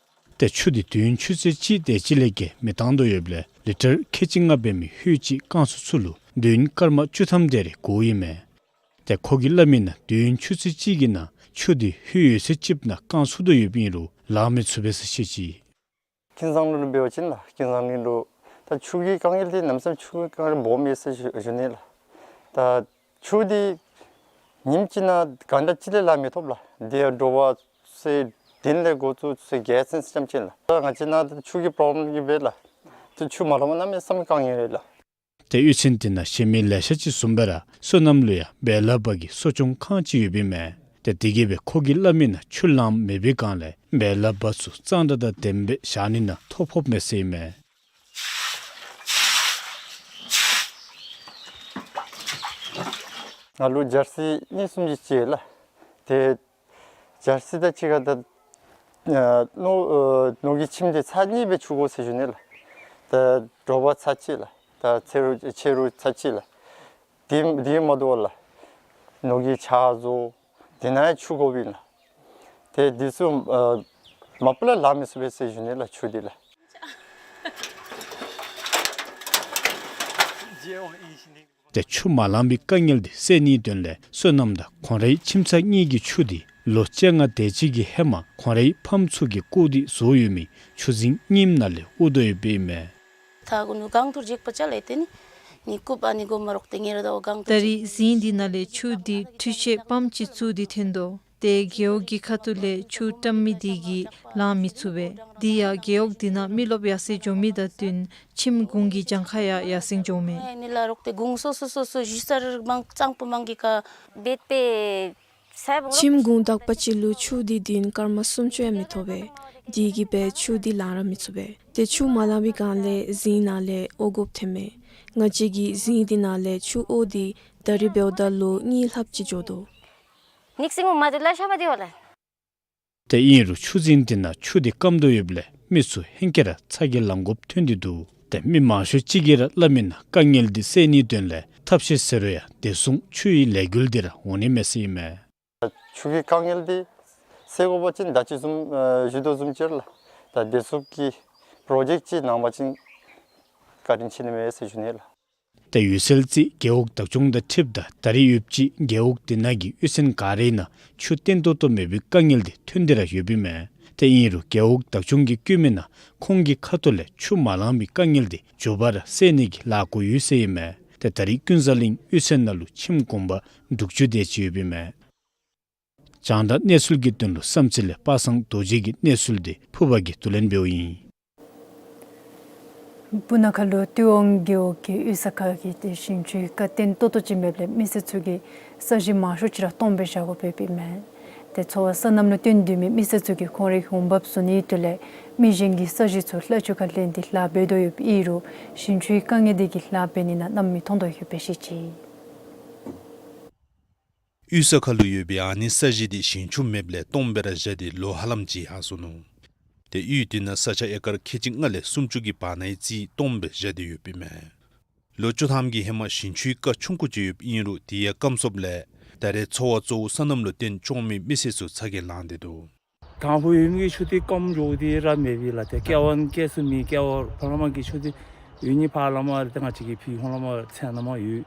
ཏེ་ཆུ་འདི་དུས་ཡུན་ཆུ་ཚོད་གཅིག་དེ་ཅིག་ལས་བརྒལ་མི་བཏང་དོ་ཡོདཔ་ལས་ལི་ཊར་ཁལ་གཅིག་ལྔ་འབད་མི་ལྷོད་ཅིག་བཀང་ཚུགས་ཚུགས་ལུ་དུས་ཡུན་སྐར་མ་བཅུ་ཐམ་དེ་རེ་འགོརཝ་ཨིན་མས། ཏེ་ཁོ་གིས་སླབ་མི་ནང་དུས་ཡུན་ཆུ་ཚོད་གཅིག་གི་ནང་ཆུ་འདི་ལྷོད་ཡོད་ཚད་ཅིག་ནང་བཀང་ཚུགས་དོ་ཡོདཔ་ཨིན་རུང་ལང་མི་ཚུགས་པས་ཟེར་བཤད་ཅི། ཀུན་བཟང་ལུ་འབད་བ་ཅིན་ལགས་ཀུན་བཟང་གླིང་ལུ་ད་ཆུ་གི་དཀའ་ངལ་འདི་གནམ་མེད་ས་མེད་ཆུ་གི་དཀའ་ངལ་སྦོམ་ཨིན་ཟེར་ཞུ་ཞུ་ནི་ལགས། ད་ཆུ་འདི་ཉིནམ་གཅིག་ནང་གང་དྲག་ཅིག་ལས་ལང་མི་ཐོབ་ལགས། འདི་ཡང་དྲོ་པ་ཚེས་བདུན་ལས་འགོ་བཙུགས་ཚེས་བརྒྱད་ཚུན་ཙམ་ཅིག་ལགས། ད་ང་བཅས་ནང་ད་ཆུ་གི་པོརོབ་ལེམ་གིས་འབད་ལགས། ད་ཆུ་མ་ལང་པ་གནམ་མེད་ས་མེད་དཀའ་ངལ་རེད་ལགས། ཏེ་གཡུས་ཚན་འདི་ནང་གཞན་མི་ལེ་ཤ་ཅིག་བཟུམ་སྦེ་ར་བསོད་ནམས་ལུ་ཡང་བེ་ལ་བ་གི་གསོ་སྐྱོང་ཁང་ཅིག་ཡོདཔ་ཨིན་མས། ཏེ་དེ་གིས་སྦེ་ཁོ་གིས་སླབ་མི་ནང་ཆུ་ལངམ་མེད་པའི་སྒང་ལས་བེ་ལ་བ་ཚུ་གཙང་སྦྲ་དང་ལྡནམ་སྦེ་བཞག་ནི་ནང་ཐོ་ཕོགཔ་མས་ཟེར་ཨིན་མས། ང་ལུ་ཇར་སི་གཉིས་གསུམ་ཅིག་ཅིག་ལགས། ཏེ་ཇར་སི་དང་གཅིག་ཁར་ད་ཨ་ནོར་ཨ་ནོར་གྱི་ཁྱིམ་འདི་ཚར་གཉིས་སྦེ་འཁྱུ་དགོ་ཟེར་ཞུ་ནི་ལགས། ད་དྲོ་པ་ཚར་གཅིག་ལགས། ད་ཚེ་རུ་ཕྱི་རུ་ཚར་གཅིག་ལགས། དེ་དེ་མ་དོ་ལགས། ནོར་གྱི་ཆ་བཟོ་དེ་ནང་ཡང་འཁྱུ་དགོཔ་ཨིན་ལགས། ཏེ་འདི་ཚུ་ཨ་མ་པ་ལས་ལང་མི་ཚུགས་པས་ཟེར་ཞུ་ནི་ལགས་ཆུ་འདི་ལགས། ཏེ་ཆུ་མ་ལང་པའི་དཀའ་ངལ་འདི་སེལ་ནིའི་དོན་ལས་བསོད་ནམས་དང་ཁོང་རའི་ཁྱིམ་ཚང་གཉིས་ཀྱིས་ཆུ་འདི་ལོ་བཅོ་ལྔ་དེ་ཅིག་གི་ཧེ་མ་ཁོང་རའི་ཕམ་ཚུ་གིས་བརྐུ་སྟེ་བཟོ་ཡོད་མི་ཆུ་རྫིང་རྙིངམ་ནང་ལས་དབུར་དོ་ཡོདཔ་ཨིན་མས། ད་རིས་རྫིང་འདི་ནང་ལས་ཆུ་འདི་འཕྲུལ་ཆས་པམཔ་ཅིག་བཙུགས་ཏེ་འཐེན་དོ། ཏེ་རྒེད་འོག་གི་ཁ་ཐུག་ལས་ཆུ་བཀྲམ་མི་དེ་གིས་ལང་མི་ཚུགས་པས། དེ་ཡང་རྒེད་འོག་དེ་ནང་མི་རློབས་ཡར་སེང་འགྱོ་མི་དང་བསྟུན་ཁྱིམ་གུང་གི་གྱངས་ཁ་ཡང་ཡར་སེང་འགྱོཝ་མས། ཨ་ནི་ལ་རོགས་ཏེ་གུང་སོ་སོ་སོ་སོ་གཞི་རྩ་ར་མང་གཙང་པོ་མང་གི་ཁར་འབད་པས། ཁྱིམ་གུང་དག་པ་ཅིག་ལུ་ཆུ་དེ་བདུན་སྐར་མ་སུམ་ཅུ་ཡང་མི་ཐོབ་པས། དེ་གིས་སྦེ་ཆུ་དེ་ལང་ར་མི་ཚུགས་པས། ཏེ་ཆུ་མ་ལང་པའི་སྒང་ལས་རྫིང་ནང་ལས་འོ་དགོཔ་ཐོནམ་མས། ང་བཅས་ཀྱིས་རྫིང་དེ་ནང་ལས་ཆུ་འོ་དེ་ད་རིས་འབདཝ་ད་ལོ་གཉིས་ལྷགཔ་ཅིག་འགྱོ་དོ། ནིག་སིང་མ་དུ་ལ་ཤ་བ་དེ་བ་ལ། ཏེ་ཨིན་རུང་ཆུ་རྫིང་དེ་ནང་ཆུ་དེ་སྐམ་དོ་ཡོདཔ་ལས་མི་ཚུ་ཧེང་སྐལ་ར་ཚ་གྱང་ལང་དགོཔ་ཐོན་ཏེ་འདུག། ཏེ་མི་མང་ཤོས་ཅིག་གིས་ར་སླབ་མི་ནང་དཀའ་ངལ་དེ་སེལ་ནིའི་དོན་ལས་ཐབས་ཤེས་ཟེར་རུང་ཡང་བདེ་སྲུང་ཆུའི་ལས་འགུལ་དེ་ར་འོང་ནི་མས་ཟེར་ཨིན་མས། ཆུ་གི་དཀའ་ངལ་དེ་སེལ་དགོ་པ་ཅིན་ད་ཅི་བཟུམ་ཨ་ཞུ་དོ་བཟུམ་ཅིག་ར་ལགས། ད་བདེ་སྲུང་གི་པྲོ་ཇེཀཊ་ཅིག་གནང་པ་ཅིན་བཀའ་དྲིན་ཆེ་ནི་མས་ཟེར་ཞུ་ནི་ལགས། ཏེ་འོད་གསལ་རྩེ་རྒེད་འོག་བདག་སྐྱོང་དང་འཁྲིལཝ་ད་ད་རེས་ཡོདཔ་ཅིག་རྒེད་འོག་དེ་ནང་གི་གཡུས་ཚན་ག་རའི་ནང་ཆུ་བརྟན་ཏོག་ཏོ་མེད་པའི་དཀའ་ངལ་དེ་ཐོན་ཏེ་ར་ཡོདཔ་ཨིན་མས། ཏེ་ཨིན་རུང་རྒེད་འོག་བདག་སྐྱོང་གིས་བཀོད་མི་ནང་ཁོང་གི་ཁ་ཐུག་ལས་ཆུ་མ་ལང་པའི་དཀའ་ངལ་དེ་མགྱོགས་པ་ར་སེལ་ནི་གི་ལཱ་འགོ་ཡོད་ཟེར་ཨིན་མས། ཏེ་ད་རེས་ཀུན་བཟང་གླིང་གཡུས་ཚན་ནང་ལུ་ཁྱིམ་གུང་པ་དྲུག་ཅུ་དེ་ཅིག་ཡོདཔ་ཨིན་མས། རྒྱང་བསྒྲགས་གནས་ཚུལ་གྱི་དོན་ལུ་བསམ་རྩེ་ལས་པ་སངས་རྡོ་རྗེ་གི་གནས་ཚུལ་དེ་ཕུར་པ་གིས་བསྡུ་ལེན་འབདཝ་ཨིན། སྤུ་ན་ཁ་ལུ་ཏི་ཝང་རྒེད་འོག་གི་གཡུས་ས་ཁ་གི་ཏེ་ཞིང་ཆུའི་རྐ་བརྟན་ཏོག་ཏོ་ཅིག་མེདཔ་ལས་མི་སེར་ཚུ་གིས་ས་གཞི་མང་ཤོས་ཅིག་ར་སྟོངམ་སྦེ་བཞག་དགོཔ་ཡོདཔ་ཨིན་མས། ཏེ་འཚོ་བ་སོ་ནམ་ལུ་བརྟེན་སྡོད་མི་མི་སེར་ཚུ་གིས་ཁོང་རའི་འོང་འབབ་བཟོ་ནིའི་དོན་ལས་མི་གཞན་གྱི་ས་གཞི་ཚུ་ལྷ་ཆུ་ཁར་ལེན་ཏེ་ལཱ་འབད་དོ་ཡོདཔ་ཨིན་རུང་ཞིང་ཆུའི་དཀའ་ངལ་དེ་གིས་ལཱ་འབད་ནི་ནང་གནམ་མེད་ཐོག་ཏོ་ཡོདཔ་སྦེ་བཤད་ཅི། གཡུས་ས་ཁ་ལུ་ཡོད་པའི་ཨ་ནི་ས་གཞི་དེ་ཞིང་ཆུ་མེདཔ་ལས་སྟོངམ་སྦེ་ར་བཞག་སྟེ་ལོ་ཧ་ལམ་ཅིག་ཡར་སོ་ནུག། ཏེ་གཡུས་དེ་ནང་ས་ཆ་ཨེ་ཀར་ཁལ་གཅིག་ལྔ་ལས་སུམ་ཅུ་གི་བར་ན་ཡང་རྩིས་སྟོངམ་སྦེ་བཞག་སྟེ་ཡོདཔ་ཨིན་མས། ལོ་བཅུ་ཐམ་གྱི་ཧེ་མ་ཞིང་ཆུའི་རྐ་ཆུང་ཀུ་ཅིག་ཡོདཔ་ཨིན་རུང་དེ་ཡང་སྐམ་སོཔ་ལས་ད་རེས་འཚོ་བ་གཙོ་བོ་སོ་ནམ་ལུ་བརྟེན་སྐྱོང་མི་མི་སེར་ཚུ་ཚ་གྱང་ལང་སྟེ་འདུག། དང་ཕུ་ཡོད་མི་གི་ཆུ་དེ་སྐམ་འགྱོ་དེ་ར་མེད་པས་ལགས། ཏེ་སྐལ་བ་སྐྱེལ་ཚུགས་མི་སྐལ་བ་ཕར་ལས་མར་གྱི་ཆུ་དེ་ཡོད་ནི་ཕར་ལས་མར་ར་ཏེ་ང་བཅས་ཀྱིས་ཕི་ཧོང་ལས་མར་ཚན་ནང་མར་ཡོད།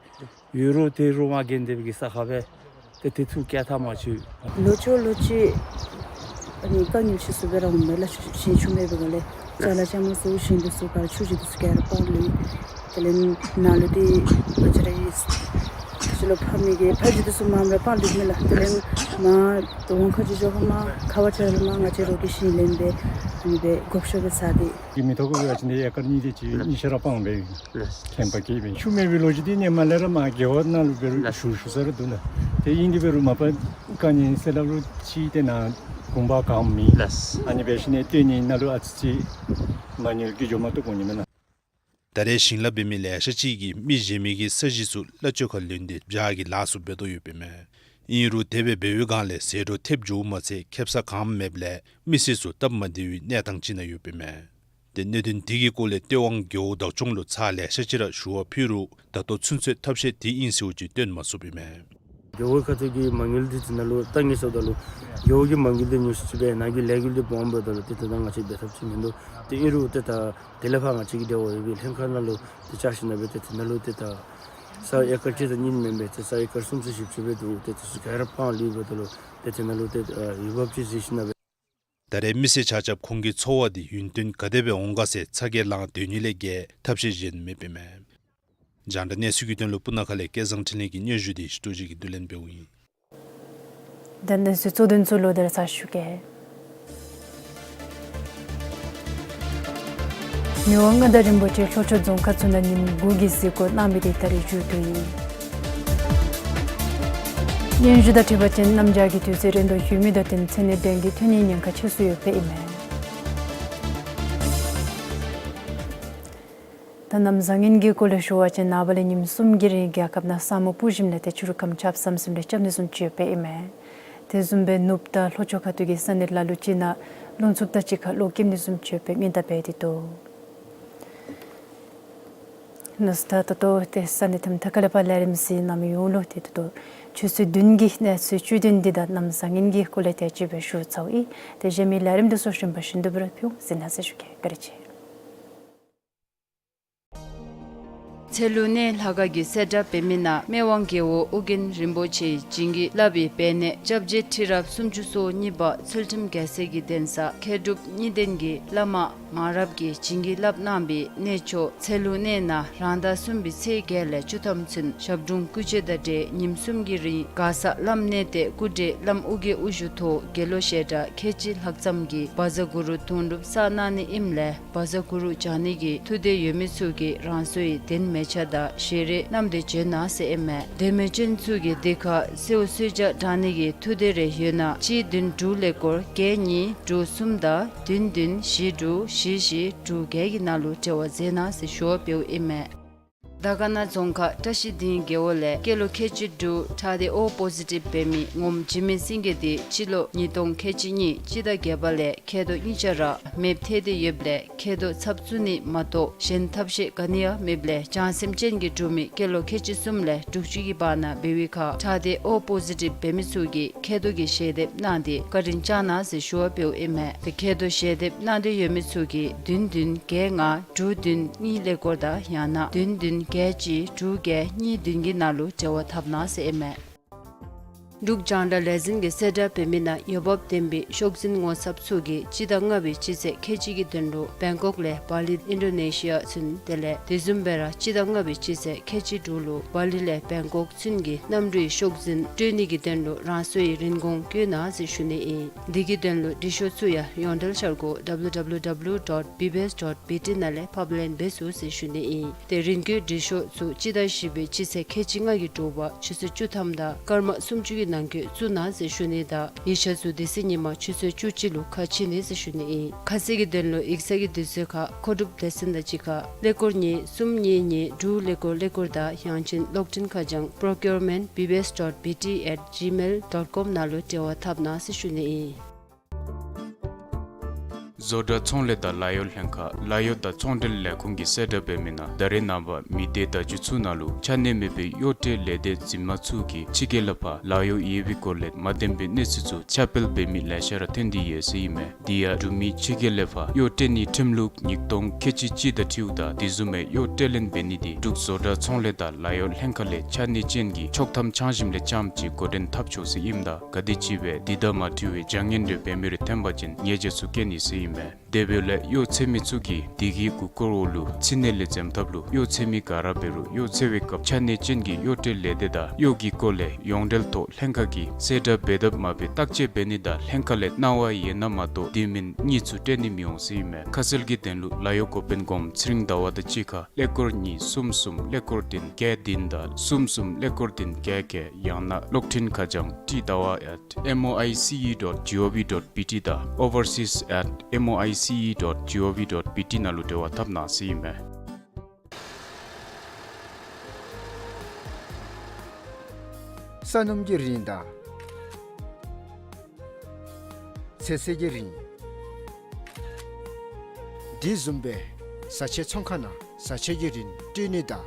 ཡོད་རུང་ཏེ་རུང་མར་གྱེན་དེ་སྦེ་གི་ས་ཁར་སྦེ་ཏེ་དེ་ཚུ་སྐྱེལ་ཐབས་མ་ཚུགས། ལོ་ཅིག་ལོ་ཅིག་ཨ་ནི་དཀའ་ངལ་ཆེ་སུ་སྦེ་ར་འོངམ་མས་ལགས། ཞིང་ཆུ་མེད་པའི་སྒང་ལས་ཅ་ལ་ཅ་མ་ཚུ་ཞིང་དེ་ཚུ་ག་ར་ཆུ་ཞིང་དེ་ཚུ་ག་ར་སྤང་ལུས། དེ་ལས་ནཱ་ལུ་ཏེ་ང་བཅས་ར་གི་ཕྱི་ལུ་ཕམ་མི་གི་ཕ་གཞིས་དེ་ཚུ་མངམ་ར་སྤང་ལུས་མས་ལགས། དེ་ལས་མར་དོ་དབང་ཁ་ཅིག་འགྱོ་ཁ་མར་ཁ་བ་ཅ་ལ་མར་ང་བཅས་ར་གི་ཞིང་ལེན་སྦེ་ཨ་ནི་སྦེ་བགོ་བཤའ་སྦེ་ཟ་སྟེ། གི་མི་ཐོག་གི་ཡ་ཅིན་ཨེ་ཀར་གཉིས་དེ་ཅིག་གཉིས་ཤར་ར་སྤང་སྦེ་ལགས། ཁྱིམ་པ་སྐྱེས་པའི་ཆུ་མེད་པའི་ལོ་རྒྱུས་དེ་ནི་མར་ལས་ར་མར་རྒེད་འོག་ནང་ལུ་འབད་རུང་ལགས། ཞུ་ཞུ་ས་ར་འདུག་ལགས། ཏེ་ཨིན་དེ་འབད་རུང་མ་པ་དཀའ་ངལ་སེལ་སླབ་རུང་ཅིག་ཏེ་ནཱ་གུང་པ་གངམ་མེད། ལགས། ཨ་ནི་འབད་ཞིནམ་ལས་སྟོན་ནི་ནང་ལུ་ཨ་ཙི་ཅིག་མ་དངུལ་གྱི་འགྱོ་མ་བཏུབ་འོང་ནི་མས་ལགས། ད་རེས་ཞིང་ལཱ་འབད་མི་ལེ་ཤ་ཅིག་གིས་མི་གཞན་མི་གི་ས་གཞི་ཚུ་ལྷ་ཆུ་ཁར་ལེན་ཏེ་བྱཱ་གི་ལཱ་ཚུ་འབད་དོ་ཡོདཔ་ཨིན་མས། ཨིན་རུང་དེ་སྦེ་འབད་བའི་སྒང་ལས་ཟད་འགྲོ་ཐེབས་འགྱོཝ་མ་ཚད་ཁེབ་ས་གངམ་མེདཔ་ལས་མི་སེར་ཚུ་སྟབས་མ་བདེ་བའི་གནས་སྟངས་ཅིག་ནང་ཡོདཔ་ཨིན་མས། ཏེ་གནད་དོན་དེ་གི་སྐོར་ལས་ཏི་ཝང་རྒེད་འོག་བདག་སྐྱོང་ལུ་ཚར་ལེ་ཤ་ཅིག་ར་ཞུ་བ་ཕུལ་རུང་ད་ལྟོ་ཚུན་ཚོད་ཐབས་ཤེས་དེ་ཨིན་ཟེར་བ་ཅིན་སྟོན་མ་ཚུགསཔ་ཨིན་མས། རྒེད་འོག་ཁ་ཐུག་གི་མ་དངུལ་འདི་ཚུ་ནང་ལུ་ད་ངེས་སོངམ་ད་ལུ་རྒེད་འོག་གི་མ་དངུལ་འདི་ཉུང་སུ་ཅིག་སྦེ་ནཱ་གི་ལས་འགུལ་འདི་སྦོམ་འབདཝ་ད་ལུ་ཏེ་ད་ང་བཅས་འབད་ཐབས་ཅིག་མིན་འདུག། ཏེ་ཨིན་རུང་ཏེ་ད་དེ་ལས་ཕར་ང་བཅས་ཀྱི་འབྲེལ་བ་ཡོད་པའི་ལྷན་ཁག་ནང་ལུ་ཏེ་བཅར་ཞིནམ་ལས་ཏེ་དེ་ནང་ལུ་ཏེ་ད་ས་ཨེ་ཀར་གཅིག་དང་གཉིས་མེན་པར་ཏེ་ས་ཨེ་ཀར་སུམ་ཅུ་བཞི་བཅུ་སྦེ་འདུག། ཏེ་དེ་ཚུ་ག་ར་སྤང་ལུས་འབདཝ་ད་ལུ་ཏེ་དེ་ནང་ལུ་ཏེ་ཨ་འོས་འབབ་ཅིག་གཟིགས་ཞིནམ་ལས། ད་རེས་མི་སེར་ཆ་ཁྱབ་ཁོང་གི་འཚོ་བ་འདི་ཡུན་བརྟན་ག་དེ་སྦེ་འོང་ག་ཟེར་ཚ་གྱང་ལང་སྡོད་ནི་ལས་བརྒལ་ཐབས་ཤེས་གཞན་མེདཔ་ཨིན་མས། རྒྱང་བསྒྲགས་གནས་ཚུལ་གྱི་དོན་ལུ་སྤུ་ན་ཁ་ལས་སྐལ་བཟང་འཕྲིན་ལས་ཀྱི་སྙན་ཞུ་འདི་ཞི་ཏོ་ཅིག་གིས་བསྡུ་ལེན་འབདཝ་ཨིན། དོན་དག་གཙོ་དོན་ཚུ་ལོག་སྟེ་ར་ཚར་ཞུ་གེ། མི་དབང་མངའ་བདག་རིན་པོ་ཆེ་ལྷོ་ཕྱོགས་རྫོང་ཁག་ཚུ་ནང་ཉིནམ་དགུ་གི་གཟིགས་སྐོར་གནང་མི་དེ་ད་རིས་མཇུག་བསྡུ་ཡི། སྙན་ཞུ་དང་འཁྲིལ་བ་ཅིན་གནམ་བྱཱར་གྱི་དུས་ཚོད་རན་དོ་ཡོད་མི་དང་བསྟུན་མཚན་ཉིད་ལྡན་གྱི་ཐོན་ནིའི་ཉེན་ཁ་ཆེ་སུ་ཡོདཔ་ཨིན་མས། ད་གནམ་བཟང་ངན་གྱི་སྐོར་ལས་ཞུ་བ་ཅིན་ནངས་པ་ལས་ཉིནམ་གསུམ་གྱི་རིང་རྒྱལ་ཁབ་ནང་ས་སྨུག་སྤུབས་ཞིནམ་ལས་ཏེ་ཆུ་རུད་ཁམས་ཆརཔ་ཟམ་ཟིམ་རེ་རྐྱབ་ནི་བཟུམ་ཅིག་ཡོདཔ་ཨིན་མས། དེ་བཟུམ་སྦེ་ནུབ་དང་ལྷོ་ཕྱོགས་ཁ་ཐུག་གི་ས་གནས་ལ་ལུ་ཅིག་ནང་རླུང་འཚུབ་དང་གཅིག་ཁར་གློག་འཁྱུག་ནི་བཟུམ་ཅིག་ཡོདཔ་སྦེ་སྔོན་བརྡ་འབད་དེ་འདུག། ལགས་སོ། ད་ད་ལྟོ་ཏེ་ས་གནས་ཐམ་ཐ་ཁ་ལས་ཕར་ལས་རིམ་གཟིགས་གནང་མི་ཡོངས་ལུ་ཏེ་ད་ལྟོ་ཆུ་ཚོད་བདུན་གྱི་གནས་ཚུལ་བཅུད་དོན་འདི་དང་གནམ་བཟང་ངན་གྱི་སྐོར་ལས་དེ་ཅིག་སྦེ་ཞུ་ཚརཝ་ཨིན། ཏེ་གཞན་མི་ལས་རིམ་འདི་ཚུ་གཞན་པ་བཞིན་དུ་འབད་ར་ཕུལ་འོང་གཟིགས་གནང་ཟེར་ཞུ་གེ། བཀའ་དྲིན་ཆེ། ཚལ་ལུ་གནས་ལྷ་ཁང་གི་གསལ་བསྒྲགས་འབད་མི་ནང་སྨད་དབང་རྒྱལ་པོ་ཨོ་རྒྱན་རིན་པོ་ཆེ་བྱིན་གྱིས་བརླབས་པའི་སྦས་གནས་སྐྱབས་རྗེ་ཁྲི་རབས་སུམ་ཅུ་སོ་གཉིས་པ་ཚུལ་ཁྲིམས་རྒྱལ་མཚན་གྱི་གདན་ས་མཁས་གྲུབ་གཉིས་ལྡན་གྱི་བླ་མ་མང་རབས་ཀྱིས་བྱིན་གྱིས་བརླབས་གནང་བའི་གནས་མཆོག་ཚལ་ལུ་གནས་ནང་རང་ཟླ་གསུམ་པའི་ཚེས་བརྒྱད་ལས་བཅུ་ཐམ་ཚུན་ཞབས་དྲུང་སྐུ་མཆོད་དང་འབྲེལ་ཉིནམ་གསུམ་གྱི་རིང་མགར་ས་བླམ་གནས་བརྟན་སྐུ་བགྲེས་བླམ་ཨོ་རྒྱན་དབུ་བཞུགས་ཐོག་དགེ་སློང་བཤད་གྲྭ་ཁལ་གཅིག་ལྷག་ཙམ་གྱིས་བཛྲ་གུ་རུ་དུང་སྒྲུབ་བསགས་གནང་ནི་ཨིནམ་ལས་བཛྲ་གུ་རུ་སྦྱང་ནི་གི་ཐུགས་འདོད་ཡོད་མི་ཚུ་གིས་རང་སོའི་གདན་མལ་ཆ་དང་ཞལ་རས་བསྣམས་ཏེ་འབྱོན་གནང་ཟེར་ཨིན་མས། གདན་མི་ཅན་ཚུ་གིས་འདི་ཁར་གསོལཝ་གསོལ་ཇ་དྲང་ནི་གི་ཐུགས་འདོད་རེ་ཡོད་ན་གཅིག་བདུན་དྲུག་ཀླད་ཀོར་བརྒྱད་གཉིས་དྲུག་གསུམ་དང་བདུན་བདུན་བཞི་དྲུག་བཞི་བཞི་དྲུག་བརྒྱད་ཀྱི་ནང་ལུ་འབྲེལ་བ་མཛད་གནང་ཟེར་ཞུ་བ་འབདཝ་ཨིན་མས། དར་དཀར་ན་རྫོང་ཁག་བཀྲ་ཤིས་སྡིངས་རྒེད་འོག་ལས་སྐྱེས་ལོ་ཁལ་གཅིག་དྲུག་ཁྲག་སྡེ་ཨོ་པོ་ཟི་ཊིབ་འབད་མི་ངོམ་འཇིགས་མེད་སེང་གེ་འདི་སྤྱི་ལོ་ཉིས་སྟོང་ཁལ་གཅིག་གཉིས་སྤྱི་ཟླ་བརྒྱད་པ་ལས་མཁལ་རྡོག་གཉིས་ཆ་ར་མེདཔ་ཐལ་ཏེ་ཡོདཔ་ལས་མཁལ་རྡོག་ཚབ་བཙུགས་ནི་མ་གཏོགས་གཞན་ཐབས་ཤེས་ག་ནི་ཡང་མེདཔ་ལས་བྱང་སེམས་ཅན་གྱི་འབྲུག་མི་སྐྱེས་ལོ་ཁལ་གཅིག་གསུམ་ལས་དྲུག་ཅུ་གི་བར་ན་འབད་བའི་ཁར་ཁྲག་སྡེ་ཨོ་པོ་ཟི་ཊིབ་འབད་མི་ཚུ་གིས་མཁལ་རྡོག་གི་ཞལ་འདེབས་གནང་སྟེ་བཀའ་དྲིན་བསྐྱང་གནང་ཟེར་ཞུ་བ་འབདཝ་ཨིན་མས། ཏེ་མཁལ་རྡོག་ཞལ་འདེབས་གནང་འདོད་ཡོད་མི་ཚུ་གིས་བདུན་བདུན་བརྒྱད་ལྔ་དྲུག་བདུན་གཉིས་ཀླད་ཀོར་དང་ཡང་ན་བདུན་བདུན་བརྒྱད་གཅིག་དྲུག་བརྒྱད་གཉིས་བདུན་གྱི་ནང་ལུ་འབྲེལ་བ་འཐབ་གནང་ཟེར་ཨིན་མས། འབྲུག་རྒྱང་བསྒྲགས་ལས་འཛིན་གྱི་གསལ་བསྒྲགས་འབད་མི་ནང་འོས་འབབ་ལྡན་པའི་ཤོག་འཛིན་ངོ་ཚབ་ཚུ་གིས་སྤྱི་ཟླ་ལྔ་པའི་སྤྱི་ཚེས་ཁལ་གཅིག་གི་དོན་ལུ་བེང་ཀོག་ལས་བ་ལི་ཨིན་ཌོ་ནེ་ཤི་ཡ་ཚུན་དེ་ལས་དེ་བཟུམ་སྦེ་ར་སྤྱི་ཟླ་ལྔ་པའི་སྤྱི་ཚེས་ཁལ་གཅིག་དྲུག་ལུ་བ་ལི་ལས་བེང་ཀོག་ཚུན་གྱི་གནམ་གྲུའི་ཤོག་འཛིན་སྤྲོད་ནི་གི་དོན་ལུ་རང་སོའི་རིན་གོང་བཀོད་གནང་ཟེར་ཞུ་ནི་ཨིན། འདི་གི་དོན་ལུ་འབྲི་ཤོག་ཚུ་ཡང་ཡོངས་འབྲེལ་འཆར་སྒོ་W W W dot B B S dot B T ནང་ལས་ཕབ་ལེན་འབད་ཚུགས་ཟེར་ཞུ་ནི་ཨིན། ཏེ་རིན་བཀོད་འབྲི་ཤོག་ཚུ་སྤྱི་ཟླ་བཞི་པའི་སྤྱི་ཚེས་ཁལ་གཅིག་ལྔ་གི་དྲོ་པ་ཆུ་ཚོད་བཅུ་ཐམ་དང་སྐར་མ་སུམ་ཅུ་གི་ནང་འཁོད་བཙུགས་གནང་ཟེར་ཞུ་ནི་དང་ཡིག་ཆ་ཚུ་དེ་ཚེ་ཉིན་མ་ཆུ་ཚོད་བཅུ་གཅིག་ལུ་ཁ་ཕྱེ་ནི་ཟེར་ཞུ་ནི་ཨིན། ཁ་གསལ་གྱི་དོན་ལུ་ཡིག་ཚང་གི་དུས་ཚོད་ཁར་མཁོ་སྒྲུབ་སྡེ་ཚན་དང་གཅིག་ཁར་ཀླད་ཀོར་གཉིས་གསུམ་གཉིས་གཉིས་དྲུག་ཀླད་ཀོར་ཀླད་ཀོར་དང་ཡང་ཅིན་གློག་འཕྲིན་ཁ་བྱང་procurement B B S dot B T at gmail dot com ནང་ལུ་འབྲེལ་བ་འཐབ་གནང་ཟེར་ཞུ་ནི་ཨིན། བཟོ་གྲྭ་ཚོང་ལས་དང་ལཱ་གཡོག་ལྷན་ཁག་ལཱ་གཡོག་དང་ཚོང་འབྲེལ་ལས་ཁུངས་ཀྱིས་གསལ་བསྒྲགས་འབད་མི་ནང་ད་རེས་ནངས་པ་མི་སྡེ་བརྡ་བརྒྱུད་ཚུ་ནང་ལུ་ཆ་གནས་མེད་པའི་གཡོག་ཁྲལ་ལས་སྡེ་འཛིན་མ་ཚུ་གིས་ཕྱི་རྒྱལ་ལས་ཕར་ལཱ་གཡོག་ཡོད་པའི་སྐོར་ལས་མ་བདེན་པའི་གནས་ཚུལ་ཚུ་ཁྱབ་སྤེལ་འབད་མི་ལེ་ཤ་ར་ཐོན་ཏེ་ཡོད་ཟེར་ཨིན་མས། དེ་ཡང་འབྲུག་མི་ཕྱི་རྒྱལ་ལས་ཕར་གཡོག་སྤྲོད་ནིའི་ཁྲིམས་ལུགས་ཉིས་སྟོང་ཁལ་གཅིག་གཅིག་དང་འཁྲིལཝ་ད་དེ་བཟུམ་མའི་གཡོག་སྤྲོད་ལེན་འབད་ནི་དེ་འབྲུག་བཟོ་གྲྭ་ཚོང་ལས་དང་ལཱ་གཡོག་ལྷན་ཁག་ལས་ཆ་གནས་ཅན་གྱི་ཆོག་ཐམ་འཆང་ཞིནམ་ལས་རྐྱངམ་ཅིག་འགོ་འདྲེན་འཐབ་ཆོག་ཟེར་ཨིནམ་ད་ག་དེམ་ཅིག་སྦེ་དེ་དང་མ་འཁྲིལ་བའི་བྱ་ངན་རེ་འབད་མི་རེ་ཐོན་པ་ཅིན་ཉེས་ཆད་ཚུ་བཀལ་ནི་ཟེར་ཨིན་མས། དེ་འབདཝ་ལས་གཡོག་འཚོལ་མི་ཚུ་གིས་དེ་གི་གུ་སྐོར་འོག་ལུ་ཕྱི་ནང་ལས་འཛེམ་ཐབས་ལུ་གཡོག་འཚོལ་མི་ག་ར་འབད་རུང་གཡོག་འཚོལ་བའི་སྐབས་ཆ་གནས་ཅན་གྱི་གཡོག་སྤྲོད་ལས་སྡེ་དང་གཡོག་གི་སྐོར་ལས་ཡོངས་འབྲེལ་ཐོག་ལྷན་ཁག་གིས་གསལ་བསྒྲགས་འབད་དཔ་མ་འབད་བརྟག་དཔྱད་འབད་ནི་དང་ལྷན་ཁག་ལས་གནང་བ་ཡོད་ན་མ་གཏོགས་དེ་མིན་གཉིས་ཚུ་སྤྲོད་ནི་མི་འོང་ཟེར་ཨིན་མས། ཁ་གསལ་གྱི་དོན་ལུ་ལཱ་གཡོག་འགོ་དཔོན་སྒོམ་ཚེ་རིང་ཟླ་བ་དང་གཅིག་ཁར་ཀླད་ཀོར་གཉིས་གསུམ་གསུམ་ཀླད་ཀོར་བདུན་བརྒྱད་བདུན་དང་གསུམ་གསུམ་ཀླད་ཀོར་བདུན་བརྒྱད་བརྒྱད་ཡང་ན་གློག་འཕྲིན་ཁ་བྱང་ཏི་ཟླ་བ་at M O I C E dot G O V dot B T དང་overseas at M O I C E dot G O V dot B T ནང་ལུ་འབྲེལ་བ་འཐབ་གནང་ཟེར་ཨིན་མས། ས་སྣུམ་གྱི་རིན་དང་ཚོད་བསྲེ་གི་རིན། དེ་བཟུམ་སྦེ་བཟའ་ཆས་ཚོང་ཁང་ནང་བཟའ་ཆས་ཀྱི་རིན་སྤྲོད་ནི་དང་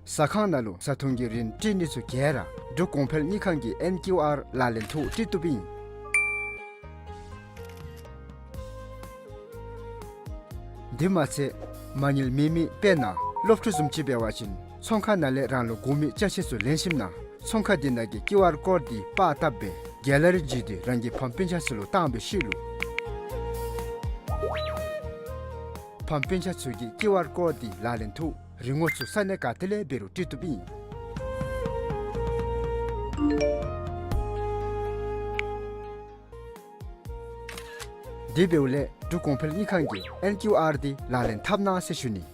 ཟ་ཁང་ནང་ལུ་བཟའ་འཐུང་གི་རིན་སྤྲོད་ནི་ཚུ་ག་ར་འབྲུག་གོང་འཕེལ་དངུལ་ཁང་གི་ཨེན་ཀིའུ་ཨར་ལག་ལེན་ཐོག་སྤྲོད་བཏུབ་ཨིན། དེ་མ་ཚད་མ་དངུལ་མེད་མི་དཔེར་ན་སློབ་ཕྲུག་བཟུམ་ཅིག་འབད་བ་ཅིན་ཚོང་ཁང་ནང་ལས་རང་ལུ་དགོ་མི་ཅ་ཆས་ཚུ་ལེན་ཞིནམ་ན་ཚོང་ཁང་དེ་ནང་གི་ཀིའུ་ཨར་ཀོཌ་དེ་པར་བཏབ་སྦེ་གེ་ལ་རི་བརྒྱུད་དེ་རང་གི་ཕམ་སྤུན་ཆ་ཚུ་ལུ་བཏང་བའི་ཤུལ་ལུ་ཕམ་སྤུན་ཆ་ཚུ་གིས་ཀིའུ་ཨར་ཀོཌ་དེ་ལག་ལེན་ཐོག་རིན་གོང་ཚུ་ས་གནས་ག་ཏེ་ལས་འབད་རུང་སྤྲོད་བཏུབ་ཨིན། དེ་འབདཝ་ལས་འབྲུག་གོང་འཕེལ་དངུལ་ཁང་གི་ཨེན་ཀིའུ་ཨར་དེ་ལག་ལེན་འཐབ་གནང་ཟེར་ཞུ་ནི།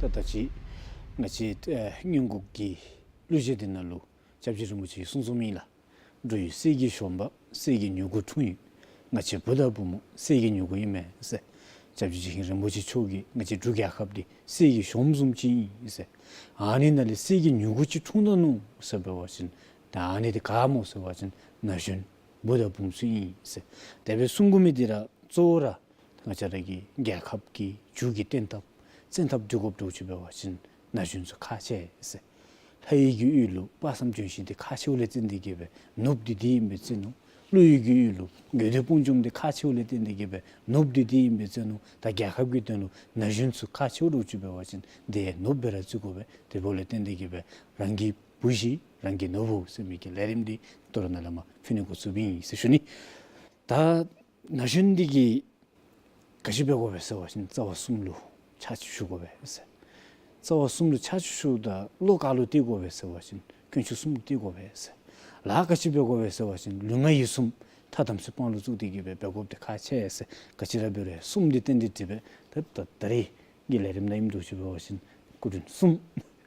ད་ད་ཅི་ང་བཅས་ཨེ་སྔོན་འགོག་གི་གླུ་གཞས་འདི་ནང་ལུ་སྐྱབས་རྗེ་རིན་པོ་ཆེ་གིས་གསུངས་གསུངསམ་ཨིན་ལགས། འགྲོ་ཡི་སྲས་ཀྱི་གཞོནམ་པ། སྲས་ཀྱི་མྱུ་གུ་འཁྲུངས་ཡོད། ང་བཅས་བུ་དང་བུ་མོ་སྲས་ཀྱི་མྱུ་གུ་ཨིན་མས་ཟེར། སྐྱབས་རྗེ་རྗེ་ཞིང་རིན་པོ་ཆེ་མཆོག་གིས་ང་བཅས་འབྲུག་རྒྱལ་ཁབ་འདི་སྲས་ཀྱི་གཞོནམ་བཟུམ་ཅིག་ཨིན་ཟེར། ཨ་ནི་ནང་ལས་སྲས་ཀྱི་མྱུ་གུ་ཅིག་འཁྲུངས་ད་ནུག་ཟེར་འབད་བ་ཅིན་ད་ཨ་ནི་འདི་ག་སྨོ་ཟེར་བ་ཅིན་ན་གཞོན་བུ་དང་བུམོ་ཚུ་ཨིན་ཟེར། དེ་སྦེ་གསུང་དགོ་མི་འདི་ར་གཙོ་བོ་ར་ང་བཅས་ར་གི་རྒྱལ་ཁབ་ཀྱི་མཇུག་གི་བརྟན་ཐབས་བཙན་ཐབས་སྒྲུབ་དགོཔ་འདྲཝ་ཅིག་འབད་བ་ཅིན་ན་གཞོན་ཚུ་ཁག་ཆེ་ཟེར། ལྷ་ཡུལ་གྱི་ཡུལ་ལུ་དཔག་བསམ་ལྗོན་ཤིང་འདི་ཁག་ཆེཝ་ལས་བརྟེན་ཏེ་གིས་སྦེ་ནོར་བུ་འདི་འདི་ཨིན་པས་ཟེར་ནུག། ཀླུ་ཡུལ་གྱི་ཡུལ་ལུ་དགོས་འདོད་དཔུང་འཇོམས་འདི་ཁག་ཆེཝ་ལས་བརྟེན་ཏེ་གིས་སྦེ་ནོར་བུ་འདི་འདི་ཨིན་པས་ཟེར་ནུག། ད་རྒྱལ་ཁབ་ཀྱི་དོན་ལུ་ན་གཞོན་ཚུ་ཁག་ཆེཝ་འདྲཝ་ཅིག་འབད་བ་ཅིན་དེ་ནོར་བུ་སྦེ་ར་བརྩི་དགོ་པས། དེ་འབདཝ་ལས་བརྟེན་ཏེ་གིས་སྦེ་རང་གི་བུ་གཞི་རང་གི་ནོར་བུ་ཟེར་མི་གི་ལས་རིམ་འདི་ད་རེས་ནཱ་ལས་མར་ཕུལ་ནི་འགོ་བཙུགསཔ་ཨིན་ཟེར་ཞུ་ནི། ད་ན་གཞོན་འདི་གིས་ག་ཅི་འབད་དགོ་པས་ཟེར་བ་ཅིན་རྩ་བ་གསུམ་ལུ་ཕྱག་ཕྱིད་ཞུ་དགོ་པས་ཟེར། རྩ་བ་གསུམ་ལུ་ཕྱག་ཕྱིད་ཞུཝ་ད་བློ་ག་ལུ་གཏད་དགོ་པས་ཟེར་བ་ཅིན་དཀོན་མཆོག་གསུམ་ལུ་གཏད་དགོ་པས་ཟེར། ལཱ་ག་ཅི་འབད་དགོ་པས་ཟེར་བ་ཅིན་ལུས་ངག་ཡིད་གསུམ་ཐ་དམ་ཚིག་དཔང་ལུ་བཙུགས་ཏེ་གིས་སྦེ་འབད་དགོཔ་འདི་ཁག་ཆེ་ཟེར། ག་ཅི་ར་འབད་རུང་གསུམ་འདི་བརྟེན་ཏེ་འདི་སྦེ་ད་ད་ད་རེས་ཀྱི་ལས་རིམ་ནང་ཨིནམ་འདྲཝ་ཅིག་འབད་བ་ཅིན་སྐུ་མགྲོན་གསུམ་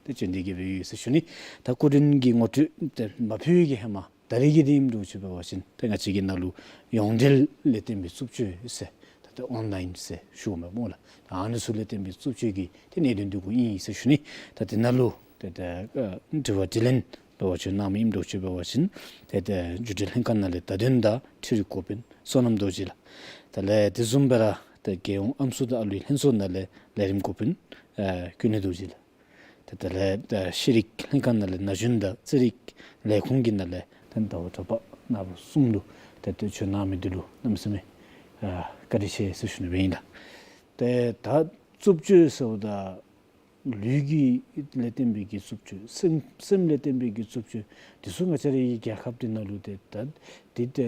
དེ་བྱོན་ཏེ་གིས་སྦེ་ཡོད་ཟེར་ཞུ་ནི། ད་སྐུ་མགྲོན་གྱི་ངོ་སྤྲོད་དེ་མ་ཕུལ་བའི་གི་ཧེ་མ་ད་རེས་ཀྱི་འདི་ཨིནམ་འདྲཝ་ཅིག་འབད་བ་ཅིན་ཏེ་ང་བཅས་ཀྱི་ནང་ལུ་ཡོངས་འབྲེལ་ལས་བརྟེན་པའི་རྩུབ་སྤྱོད་ཟེར་ད་ཏེ་ཨོན་ལཱའིན་ཟེར་ཞུཝ་མས་སྨོ་ལགས། ད་ཨ་ནི་ཚུ་ལས་བརྟེན་པའི་རྩུབ་སྤྱོད་ཀྱི་ཏེ་གནད་དོན་འདི་གུ་ཨིན་ཟེར་ཞུ་ནི། ད་དེ་ནང་ལུ་ཏེ་ཏེ་ཨ་དྲི་བ་དྲིས་ལན་འབད་བ་ཅིན་གནང་མི་ཨིནམ་འདྲཝ་ཅིག་འབད་བ་ཅིན་ཏེ་ཏེ་བརྒྱུད་འབྲེལ་ལྷན་ཁག་ནང་ལས་བརྡ་དོན་དང་འཕྲུལ་རིག་འགོ་དཔོན་བསོད་ནམས་རྡོ་རྗེ་ལགས། དེ་ལས་དེ་བཟུམ་སྦེ་ར་ཏེ་རྒྱལ་ཡོངས་ཨམ་སྲུ་དང་ཨ་ལུའི་ལྷན་ཚོགས་ནང་ལས་ལས་རིམ་འགོ་དཔོན་ཨ་ཀུན་ལེགས་རྡོ་རྗེ་ལགས། ཏེ་དེ་ལས་ཨ་ཤེས་རིག་ལྷན་ཁག་ནང་ལས་ན་གཞོན་དང་རྩེད་རིགས་ལས་ཁུངས་ཀྱི་ནང་ལས་ཏེ་ཟླ་བ་གྲགས་པ་ནཱ་བུ་གསུམ་ལུ་ཏེ་ཏེ་བྱོན་གནང་མི་འདི་ལུ་གནམ་མེད་ས་མེད་ཨ་བཀའ་དྲིན་ཆེ་ཟེར་ཞུ་ནི་སྦེ་ཨིན་ལགས། ཏེ་ད་རྩུབ་སྤྱོད་ཟེརཝ་ད་ལུས་ཀྱི་ལས་བརྟེན་པའི་གི་རྩུབ་སྤྱོད་སེམས་སེམས་ལས་བརྟེན་པའི་གི་རྩུབ་སྤྱོད་འདི་ཚུ་ང་བཅས་རའི་རྒྱལ་ཁབ་འདི་ནང་ལུ་ཏེ་ད་འདི་ཏེ་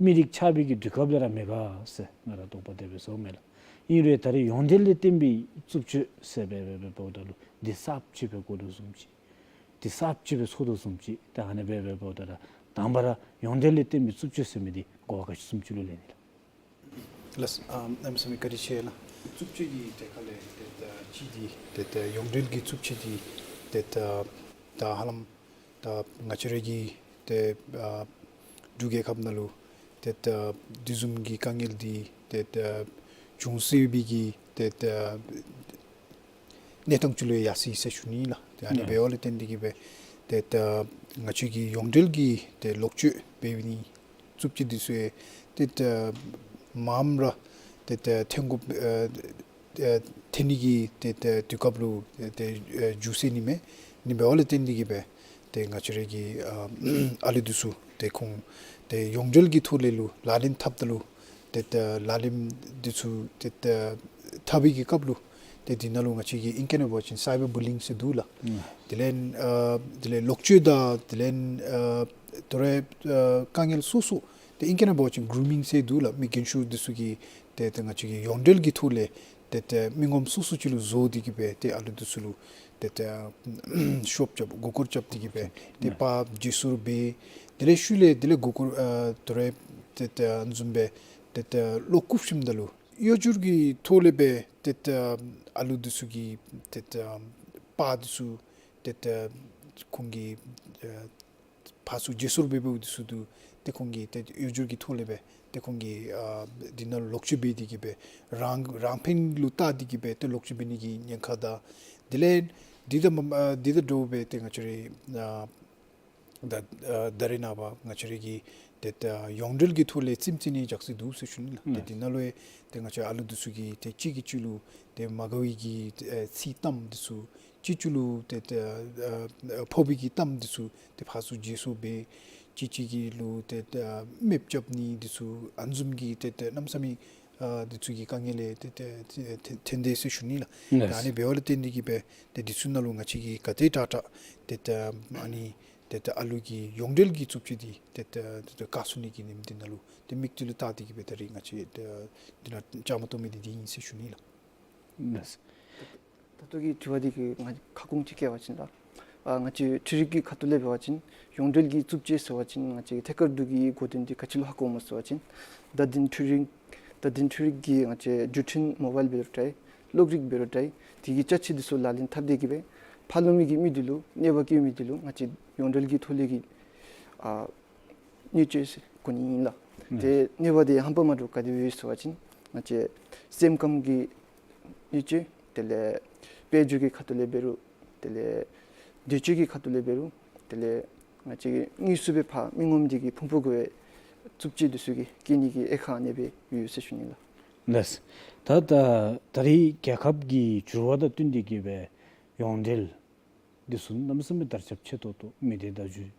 མི་རིགས་ཆགས་པའི་གི་དུས་སྐབས་ལས་ར་མེད་ག་ཟེར་ང་ར་དོགས་པ་དེ་སྦེ་ཟཝ་མས་ལགས། ཨིན་རུང་ད་རེས་ཡོངས་འབྲེལ་ལས་བརྟེན་པའི་རྩུབ་སྤྱོད་ཟེར་སྦེ་སྦེ་སྦེ་འབདཝ་ད་ལུ་འདི་གསརཔ་ཅིག་སྦེ་གོ་དོ་བཟུམ་ཅིག་འདི་གསརཔ་ཅིག་སྦེ་ཚོར་དོ་བཟུམ་ཅིག་ད་ཨ་ནི་སྦེ་སྦེ་འབདཝ་ད་ར་དང་པ་ར་ཡོངས་འབྲེལ་ལས་བརྟེན་པའི་རྩུབ་སྤྱོད་ཟེར་མི་འདི་གོ་བ་ག་ཅི་བཟུམ་ཅིག་ལུ་ལེན་ནི་ལགས། ལགས། ཨ་གནམ་མེད་ས་མེད་བཀའ་དྲིན་ཆེ་ལགས། རྩུབ་སྤྱོད་ཀྱི་ཐད་ཁར་ལས་ཏེ་ད་ཅི་འདི་ཏེ་ད་ཡོངས་འབྲེལ་གྱི་རྩུབ་སྤྱོད་འདི་ཏེ་ད་ད་ཧ་ལམ་ད་ང་བཅས་ར་གི་ཏེ་ཨ་འབྲུག་རྒྱལ་ཁབ་ནང་ལུ་ཏེ་ད་དེ་བཟུམ་གྱི་དཀའ་ངལ་འདི་ཏེ་ད་བྱུང་སྲིད་པའི་གི་ཏེ་ད་གནས་སྟངས་ཅིག་ལུ་ཡར་སོ་ཡི་ཟེར་ཞུ་ནི་ལགས། ཏེ་ཨ་ནི་འབདཝ་ལས་བརྟེན་ཏེ་གིས་སྦེ་ཏེ་ད་ང་བཅས་ཀྱི་ཡོངས་འབྲེལ་གྱི་ཏེ་ལོག་སྤྱོད་འབད་ནི་རྩུབ་སྤྱོད་འདི་ཚུ་ཡང་ཏེ་ད་མངམ་ར་ཏེ་ད་ཐོན་དགོ་ཨ་ཨ་ཐོན་ནི་གི་ཏེ་ད་དུས་སྐབས་ལུ་ཏེ་ཨ་འགྱུར་སོ་ནི་མས། ཨ་ནི་འབདཝ་ལས་བརྟེན་ཏེ་གིས་སྦེ་ཏེ་ང་བཅས་ར་གི་ཨ་ཨ་ལུ་འདི་ཚུ་ཏེ་ཁོང་ཏེ་ཡོངས་འབྲེལ་གྱི་ཐོག་ལས་ལུ་ལག་ལེན་འཐབ་ད་ལུ་ཏེ་ད་ལག་ལེན་འདི་ཚུ་ཏེ་ད་འཐབ་པའི་གི་སྐབས་ལུ་ཏེ་འདི་ནང་ལུ་ང་བཅས་ཀྱི་ཨིང་སྐད་ནང་འབད་བ་ཅིན་སའི་བར་བུ་ལི་ཡིང་ཟེར་འདུག་ལགས། ཨུམ། དེ་ལས་ཨ་དེ་ལས་ལོག་སྤྱོད་དང་དེ་ལས་ཨ་དོ་རུང་ཨ་དཀའ་ངལ་སོ་སོ་ཏེ་ཨིང་སྐད་ནང་འབད་བ་ཅིན་གུ་རུ་མིང་ཟེར་འདུག་ལགས། མི་རྒན་ཤོས་འདི་ཚུ་གིས་ཏེ་ཏེ་ང་བཅས་ཀྱི་ཡོངས་འབྲེལ་གྱི་ཐོག་ལས་ཏེ་ཏེ་མི་ངོམ་སོ་སོ་ཅིག་ལུ་བཟོ་སྟེ་གིས་སྦེ་ཏེ་ཨ་ལུ་འདི་ཚུ་ལུ་ཏེ་ཏེ་ཤོབ་རྐྱབ་མགུ་སྐོར་རྐྱབ་སྟེ་གིས་སྦེ་ཏེ་ཨུམ། པར་བརྗེ་སོར་འབད། དེ་ལས་ཤུལ་ལས་དེ་ལས་མགུ་སྐོར་ཨ་དོ་རུང་ཏེ་ཏེ་ཨ་ནི་བཟུམ་སྦེ་ཏེ་ཏེ་བློ་འགུག་ཤིཝ་ད་ལུ་གཡོ་སྒྱུ་གི་ཐོག་ལས་སྦེ་ཏེ་ཏེ་ཨ་ལུ་འདི་ཚུ་གི་ཏེ་ཏེ་པར་འདི་ཚུ་ཏེ་ཏེ་ཁོང་གི་ཨ་ཕར་ཚུར་བརྗེ་སོར་འབད་འབདཝ་འདི་ཚུ་འདུག། ཏེ་ཁོང་གིས་ཏེ་གཡོ་སྒྱུ་གི་ཐོག་ལས་སྦེ་ཏེ་ཁོང་གིས་ཨ་འདི་ནང་ལོག་སྤྱོད་འབད་དེ་གིས་སྦེ་རང་རང་ཕན་ལུ་བལྟ་སྟེ་གིས་སྦེ་ཏེ་ལོག་སྤྱོད་འབད་ནི་གི་ཉེན་ཁ་དང་དེ་ལས་འདི་དང་མ་ཨ་འདི་དང་འདྲཝ་སྦེ་ཏེ་ང་བཅས་རའི་ཨ་ད་ཨ་ད་རེས་ནངས་པ་ང་བཅས་རའི་གི་ཏེ་ད་ཡོངས་འབྲེལ་གྱི་ཐོག་ལས་རྩེདམོ་རྩེ་ནི་ཇག་སི་འདུག་ཟེར་ཞུ་ནི་ལགས། ཏེ་ཨ་འདི་ནང་ལུ་ཡང་ཏེ་ང་བཅས་ཨ་ལུ་འདི་ཚུ་གིས་ཏེ་གཅིག་གིས་གཅིག་ལུ་ཏེ་མ་དགའ་བའི་གི་ཨ་ཚིག་གཏམ་འདི་ཚུ་གཅིག་གིས་གཅིག་ལུ་ཏེ་ཏེ་ཨ་ཨ་ཕོག་པའི་གི་གཏམ་འདི་ཚུ་ཏེ་ཕར་ཚུར་བརྗེ་སོར་འབད། གཅིག་གིས་གཅིག་ལུ་ཏེ་ཏེ་ཨ་རྨས་རྐྱབ་ནི་འདི་ཚུ་ཨ་ནི་བཟུམ་གྱི་ཏེ་ཏེ་གནམ་མེད་ས་མེད་ཨ་འདི་ཚུ་གི་དཀའ་ངལ་ལས་ཏེ་ཏེ་ཏེ་ཐོན་ཏེ་ཟེར་ཞུ་ནི་ལགས། ལགས། ད་ཨ་ནི་འབདཝ་ལས་བརྟེན་ཏེ་གིས་སྦེ་ཏེ་འདི་ཚུ་ནང་ལུ་ང་བཅས་ཀྱིས་ག་དེ་དྲག་དྲག་ཏེ་ཏེ་ཨ་ནི་ཏེ་ཏེ་ཨ་ལུ་གི་ཡོངས་འབྲེལ་གྱི་རྩུབ་སྤྱོད་འདི་ཏེ་ཏེ་ཏེ་བཀག་ཚུགས་ནི་གི་ཉིནམ་འདི་ནང་ལུ་ཏེ་དམིགས་གཏད་ལུ་བལྟ་སྟེ་གིས་སྦེ་ད་རེས་ང་བཅས་ཏེ་འདི་ནང་བཅའ་མར་གཏོགས་མི་འདི་འདི་ཨིན་ཟེར་ཞུ་ནི་ལགས། ལགས། ད་ལྟོ་གི་དྲི་བ་འདི་གི་ང་ཁ་སྐོང་ཅིག་བཀོད་པ་ཅིན་ལགས། ཨ་ང་བཅས་འཕྲུལ་རིག་གི་ཁ་ཐུག་ལས་འབད་བ་ཅིན་ཡོངས་འབྲེལ་གྱི་རྩུབ་སྤྱོད་ཟེར་བ་ཅིན་ང་བཅས་ཐད་ཀར་དུ་གི་གོ་དོན་འདི་ག་ཅི་ལུ་ཧ་གོཝ་སྨོ་ཟེར་བ་ཅིན་བརྡ་དོན་འཕྲུལ་རིག་བརྡ་དོན་འཕྲུལ་རིག་གི་ང་བཅས་བརྒྱུད་འཕྲིན་མོ་བཱའིལ་འབད་རུང་འདྲ། གློག་རིག་འབད་རུང་འདྲ། དེ་གི་ཅ་ཆས་འདི་ཚུ་ལག་ལེན་འཐབ་སྟེ་གི་སྦེ་ཕར་ལོགས་མི་གི་མི་འདི་ལུ་གནོད་པ་བཀལ་མི་འདི་ལུ་ང་བཅས་ཡོངས་འབྲེལ་གྱི་ཐོག་ལས་ཀྱི་ཨ་གནོད་སྐྱེལ་ཟེར་གོ་ནི་ཨིན་ལགས། ཨུམ། ཏེ་གནོད་པ་འདི་ཧམ་པ་མ་འདྲཝ་ག་དེ་སྦེ་ཡོད་ཟེར་བ་ཅིན་ང་བཅས་སེམས་ཁམས་ཀྱི་གནོད་སྐྱེལ། དེ་ལས་དཔལ་འབྱོར་གྱི་ཁ་ཐུག་ལས་འབད་རུང་། དེ་ལས་འདོད་སྤྱོད་ཀྱི་ཁ་ཐུག་ལས་འབད་རུང་། དེ་ལས་ང་བཅས་ཀྱི་དངོས་སུ་སྦེ་ཕར་མི་ངོམ་འདི་གིས་ཕུང་པོ་དགོ་པའི་རྩུབ་སྤྱོད་འདི་ཚུ་གིས་བཀལ་ནི་གི་དབྱེ་ཁག་ཨ་ནེ་སྦེ་ཡོད་ཟེར་ཞུ་ནི་ལགས། ལགས། ད་ད་ད་རེས་རྒྱལ་ཁབ་ཀྱི་འགྱུར་བ་དང་བསྟུན་ཏེ་གི་སྦེ་ཡོངས་འབྲེལ་འདི་ཚུ་གནམ་མེད་ས་མེད་དར་ཁྱབ་ཆེ་ཏོག་ཏོ་མི་སྡེ་བརྡ་བརྒྱུད་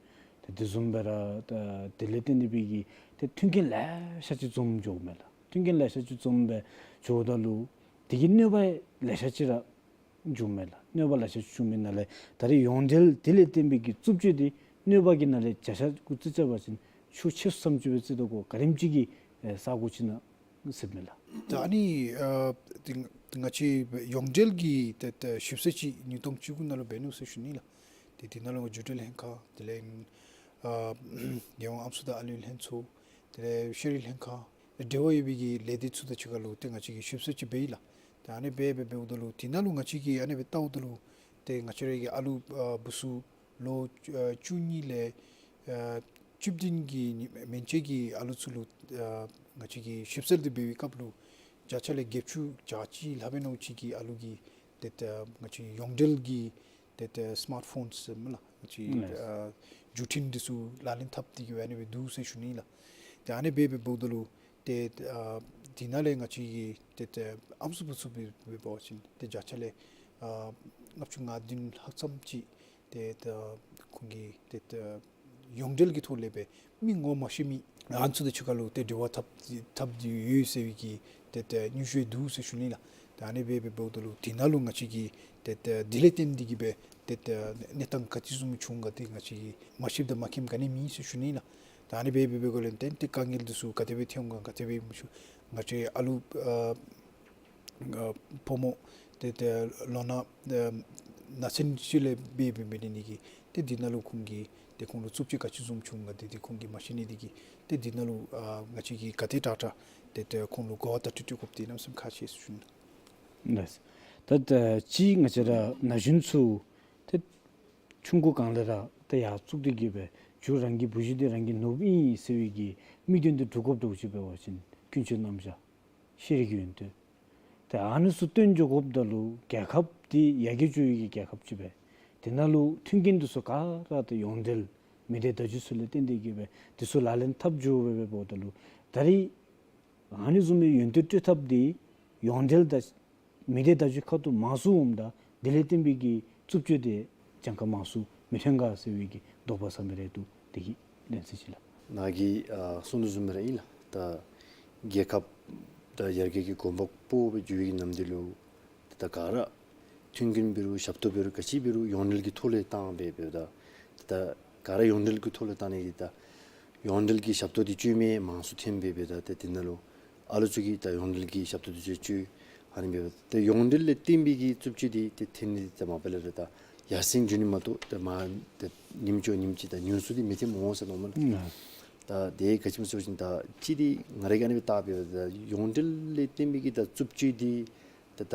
ཏེ་དེ་བཟུམ་སྦེ་ར་ད་དེ་ལས་བརྟེན་ཏེ་སྦེ་གི་ཏེ་མཐུན་རྐྱེན་ལེ་ཤ་ཅིག་འཛོམས་འགྱོཝ་མས་ལགས། མཐུན་རྐྱེན་ལེ་ཤ་ཅིག་འཛོམས་སྦེ་འགྱོཝ་ད་ལུ་དེ་གི་གནོད་པ་ལེ་ཤ་ཅིག་ར་འབྱུངམ་མས་ལགས། གནོད་པ་ལེ་ཤ་ཅིག་བྱུང་མི་ནང་ལས་ད་རེས་ཡོངས་འབྲེལ་དེ་ལས་བརྟེན་པའི་གི་རྩུབ་སྤྱོད་འདི་གནོད་པ་གི་ནང་ལས་བརྒྱ་ཆ་དགུ་བརྩི་བརྩི་བ་ཅིན་ཤུགས་ཆེ་སུ་ཙམ་ཅིག་སྦེ་བརྩི་དོ་གོ་ག་དེམ་ཅིག་གི་ས་གོ་ཅིག་ནང་སླེབས་མས་ལགས། ད་ཨ་ནི་ཨ་ཏེ་ང་བཅས་ཡོངས་འབྲེལ་གྱི་ཏེ་ཏེ་ཞིབ་འཚོལ་ཅིག་ཉིས་སྟོང་བཅུ་དགུ་ནང་ལུ་འབད་ནུག་ཟེར་ཞུ་ནི་ལགས། ཏེ་དེ་ནང་ལུ་འགོ་འཛུགས་ལྷན་ཁག་དེ་ལས་ཨ་རྒྱལ་ཡོངས་ཨམ་སྲུ་དང་ཨ་ལུའི་ལྷན་ཚོགས་དེ་ལས་ཤེས་རིག་ལྷན་ཁག་འབྲེལ་བ་ཡོད་པའི་གི་ལས་སྡེ་ཚུ་དང་གཅིག་ཁར་ལུ་ཏེ་ང་བཅས་ཀྱིས་ཞིབ་འཚོལ་ཅིག་འབད་ཡི་ལགས། ཏེ་ཨ་ནི་འབད་འབད་འབདཝ་ད་ལུ་དེ་ནང་ལུ་ང་བཅས་ཀྱིས་ཨ་ནི་སྦེ་བལྟཝ་ད་ལུ་ཏེ་ང་བཅས་ར་གི་ཨ་ལུ་ཨ་བུ་ཚུ་ལོ་ཨ་བཅུ་གཉིས་ལས་ཨ་བཅུ་བདུན་གྱི་མན་ཆད་ཀྱི་ཨ་ལུ་ཚུ་ལུ་ཨ་ང་བཅས་ཀྱིས་ཞིབ་འཚོལ་འདི་འབད་བའི་སྐབས་ལུ་བརྒྱ་ཆ་ལས་བརྒྱད་ཅུ་གྱ་གཅིག་ལྷག་པའི་ནང་ཅིག་གི་ཨ་ལུ་གིས་ཏེ་ཏེ་ང་བཅས་ཡོངས་འབྲེལ་གྱི་ཏེ་ཏེ་སི་མཱརཊ་ཕོན་ཟེར་མི་ལགས། ང་བཅས་ཨ་བརྒྱུད་འཕྲིན་འདི་ཚུ་ལག་ལེན་འཐབ་སྟེ་གི་སྦེ་ཨ་ནི་སྦེ་འདུག་ཟེར་ཞུ་ནི་ལགས། ཏེ་ཨ་ནི་འབད་འབད་འབདཝ་ད་ལུ་ཏེ་ཨ་དེ་ནང་ལས་ང་བཅས་ཀྱི་ཏེ་ཏེ་ཨམ་སྲུ་བུ་ཚུ་འབད་འབད་བ་ཅིན་ཏེ་བརྒྱ་ཆ་ལས་ཨ་ལྔ་བཅུ་ང་བདུན་ལྷག་ཙམ་ཅིག་ཏེ་ཏེ་ཁོང་གིས་ཏེ་ཏེ་ཡོངས་འབྲེལ་གྱི་ཐོག་ལས་སྦེ་མི་ངོ་མ་ཤེས་མི་ཨ་ནི་ཚུ་དང་གཅིག་ཁར་ལུ་ཏེ་འབྲེལ་བ་འཐབ་འཐབ་སྟེ་ཡོད་ཟེར་བའི་གི་ཏེ་ཏེ་ཉུང་ཤོས་འདུག་ཟེར་ཞུ་ནི་ལགས། ཏེ་ཨ་ནི་འབད་འབད་འབདཝ་ད་ལུ་དེ་ནང་ལུ་ང་བཅས་ཀྱིས་ཏེ་ཏེ་དེ་ལས་བརྟེན་ཏེ་གི་སྦེ་ཏེ་ཏེ་གནས་སྟངས་ག་ཅི་བཟུམ་བྱུང་ག་ཏེ་ང་བཅས་ཀྱིས་མ་ཤེསཔ་དང་མ་མཁྱེནམ་ག་ནི་མེད་ཟེར་ཞུ་ནི་ལགས། ཏེ་ཨ་ནི་འབད་འབད་འབད་དགོ་ལས་བརྟེན་ཏེ་དཀའ་ངལ་འདི་ཚུ་ག་དེ་སྦེ་ཐོན་ག་ག་དེ་སྦེ་མི་ཤེས། ང་བཅས་ཨ་ལུ་ཨ་ཨ་ཕོ་མོ་ཏེ་ཏེ་ལོ་ན་ཨ་ན་ཚུན་ཚོད་ལས་འབད་འབད་འབད་ནི་གི་ཏེ་འདི་ནང་ལུ་ཁོང་གིས་ཏེ་ཁོང་ལུ་རྩུབ་སྤྱོད་ག་ཅི་བཟུམ་བྱུང་ག་ཏེ་ཏེ་ཁོང་གིས་མ་ཤེས་ནི་འདི་གིས་ཏེ་འདི་ནང་ལུ་ཨ་ང་བཅས་ཀྱིས་ག་དེ་དྲག་དྲག་ཏེ་ཏེ་ཁོང་ལུ་གོ་བ་བརྡ་སྤྲོད་སྤྲོད་དགོཔ་འདི་གནམ་མེད་ས་མེད་ཁག་ཆེ་ཟེར་ཞུ་ནི་ལགས། ལགས། ད་ད་ཅི་ང་བཅས་ར་ན་གཞོན་ཚུ་ཏེ་ཆུང་ཀུ་སྒང་ལས་ར་ཏེ་ཡར་བཙུགས་ཏེ་གི་སྦེ་རྒྱུ་རང་གི་བུ་གཞི་འདི་རང་གིས་ནོར་བུ་ཨིན་ཟེར་བའི་གི་དམིགས་དོན་འདི་སྒྲུབ་དགོཔ་འདྲཝ་ཅིག་འབད་བ་ཅིན་ཀུན་སྤྱོད་རྣམ་གཞག་ཤེས་རིག་ཡོན་ཏན། ཏེ་ཨ་ནི་ཚུ་སྟོན་འགྱོ་དགོཔ་ད་ལུ་རྒྱལ་ཁབ་འདི་ཡར་རྒྱས་འགྱོ་བའི་གི་རྒྱལ་ཁབ་ཅིག་སྦེ་དེ་ནང་ལུ་མཐུན་རྐྱེན་འདི་ཚུ་ག་ར་ཏེ་ཡོངས་འབྲེལ་མི་སྡེ་བརྡ་བརྒྱུད་ཚུ་ལས་བརྟེན་ཏེ་གི་སྦེ་འདི་ཚུ་ལག་ལེན་འཐབ་འགྱོ་སྦེ་འབད་འབདཝ་ད་ལུ་ད་རེས་ཨ་ནི་བཟུམ་མའི་ཡོན་ཏན་སྤྲོད་ཐབས་འདི་ཡོངས་འབྲེལ་དང་མི་སྡེ་བརྡ་བརྒྱུད་ཁ་ཐུག་མང་སུ་འོངམ་ད་དེ་ལས་བརྟེན་པའི་གི་རྩུབ་སྤྱོད་འདི་གྱངས་ཁ་མང་སུ་མི་ཐོན་ག་ཟེར་བའི་གི་དོགས་པ་ཟ་མི་རེ་འདུག། དེ་གི་ལན་ཟེར་ཅིག་ལགས། ནཱ་གིས་ཨ་གསུངས་དོ་བཟུམ་སྦེ་ར་ཨིན་ལགས། ད་རྒྱལ་ཁབ་ད་ཡར་རྒྱས་ཀྱི་གོམ་པ་སྤོ་སྦེ་འགྱོ་བའི་གི་ནམ་དུས་ལུ་ད་ག་ར་མཐུན་རྐྱེན་འབད་རུང་ཞབས་ཏོག་འབད་རུང་ག་ཅི་འབད་རུང་ཡོངས་འབྲེལ་གྱི་ཐོག་ལས་བཏང་སྦེ་འབདཝ་ད་ད་ག་ར་ཡོངས་འབྲེལ་གྱི་ཐོག་ལས་བཏང་ནི་གིས་ད་ཡོངས་འབྲེལ་གྱི་ཞབས་ཏོག་འདི་སྤྱོད་མི་མང་སུ་ཐོན་སྦེ་འབདཝ་ད་ཏེ་དེ་ནང་ལུ་ཨ་ལུ་ཚུ་གིས་ད་ཡོངས་འབྲེལ་གྱི་ཞབས་ཏོག་འདི་ཚུ་སྤྱོད་ཨ་ནི་འབདཝ་ད་ཏེ་ཡོངས་འབྲེལ་ལས་བརྟེན་པའི་གི་རྩུབ་སྤྱོད་འདི་ཏེ་ཐོན་ནི་འདི་ད་མ་པ་ལས་ར་ད་ཡར་སེང་འགྱོ་ནི་མ་གཏོགས་ཏེ་མར་ཏེ་ཉིནམ་ཅིག་ཉིནམ་ཅིག་ད་ཉུང་སུ་འདི་མི་ཐོནམ་འོང་ཟེར་མནོཝ་མས་ལགས། ད་དེ་ག་ཅི་སྨོ་ཟེར་བ་ཅིན་ད་ཅི་འདི་ང་ར་གིས་ཨ་ནི་སྦེ་བལྟ་འབདཝ་ད་ཡོངས་འབྲེལ་ལས་བརྟེན་པའི་གི་ད་རྩུབ་སྤྱོད་འདི་ད་ད་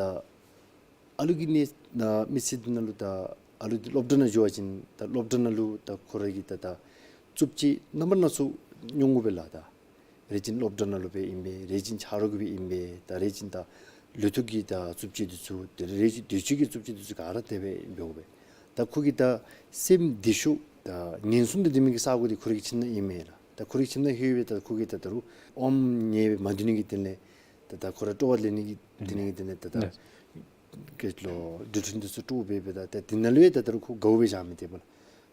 ཨ་ལུ་གི་གནས་ན་མི་ཚེ་འདི་ནང་ལུ་ད་ཨ་ལུ་འདི་སློབ་གྲྭ་ནང་འགྱོ་བ་ཅིན་ད་སློབ་གྲྭ་ནང་ལུ་ད་ཁོ་ར་གིས་ད་ད་རྩུབ་སྤྱོད་རྣམ་པ་སྣ་ཚོགས་མྱོང་དགོ་པས་ལགས། ད་རེ་ཅིག་སློབ་གྲྭ་ནང་ལུ་སྦེ་ཨིན་པས། རེ་ཅིག་ཆ་རོགས་ཀྱིས་སྦེ་ཨིན་པས། ད་རེ་ཅིག་ད་ལུ་ཐུག་གི་ད་རྩུབ་སྤྱོད་འདི་ཚུ་ད་རེ་ཅིག་འདོད་སྤྱོད་ཀྱི་རྩུབ་སྤྱོད་འདི་ཚུ་ག་ར་དེ་སྦེ་འབདཝ་སྦེ་ད་ཁོ་གི་ད་སེམས་བདེ་ཤོས་ད་ངན་སོང་དང་ལྡན་མི་གི་ས་གོ་འདི་ཁོ་ར་གི་ཁྱིམ་ནང་ཨིན་མས་ལགས། ད་ཁོ་ར་གི་ཁྱིམ་ནང་ལྷོད་སྦེ་ད་ཁོ་གིས་ད་ད་རུང་ཨོམ་ཉལ་སྦེ་མ་སྡོད་ནི་གི་དོན་ལས་ད་ད་ཁོ་ར་སྤྲོ་བ་ལེན་ནི་གི་དོན་ལས་གི་དོན་ལས་ད་ད་ལགས། ག་ཅི་ལོ་འགྲུལ་འཕྲིན་འདི་ཚུ་དཀྲོག་སྦེ་སྦེ་ད་ཏེ་དེ་ནང་ལུ་ཡང་ད་ད་རུང་ཁོ་དགའཝ་སྦེ་བཞག་མི་དེ་སྦེ་ལགས།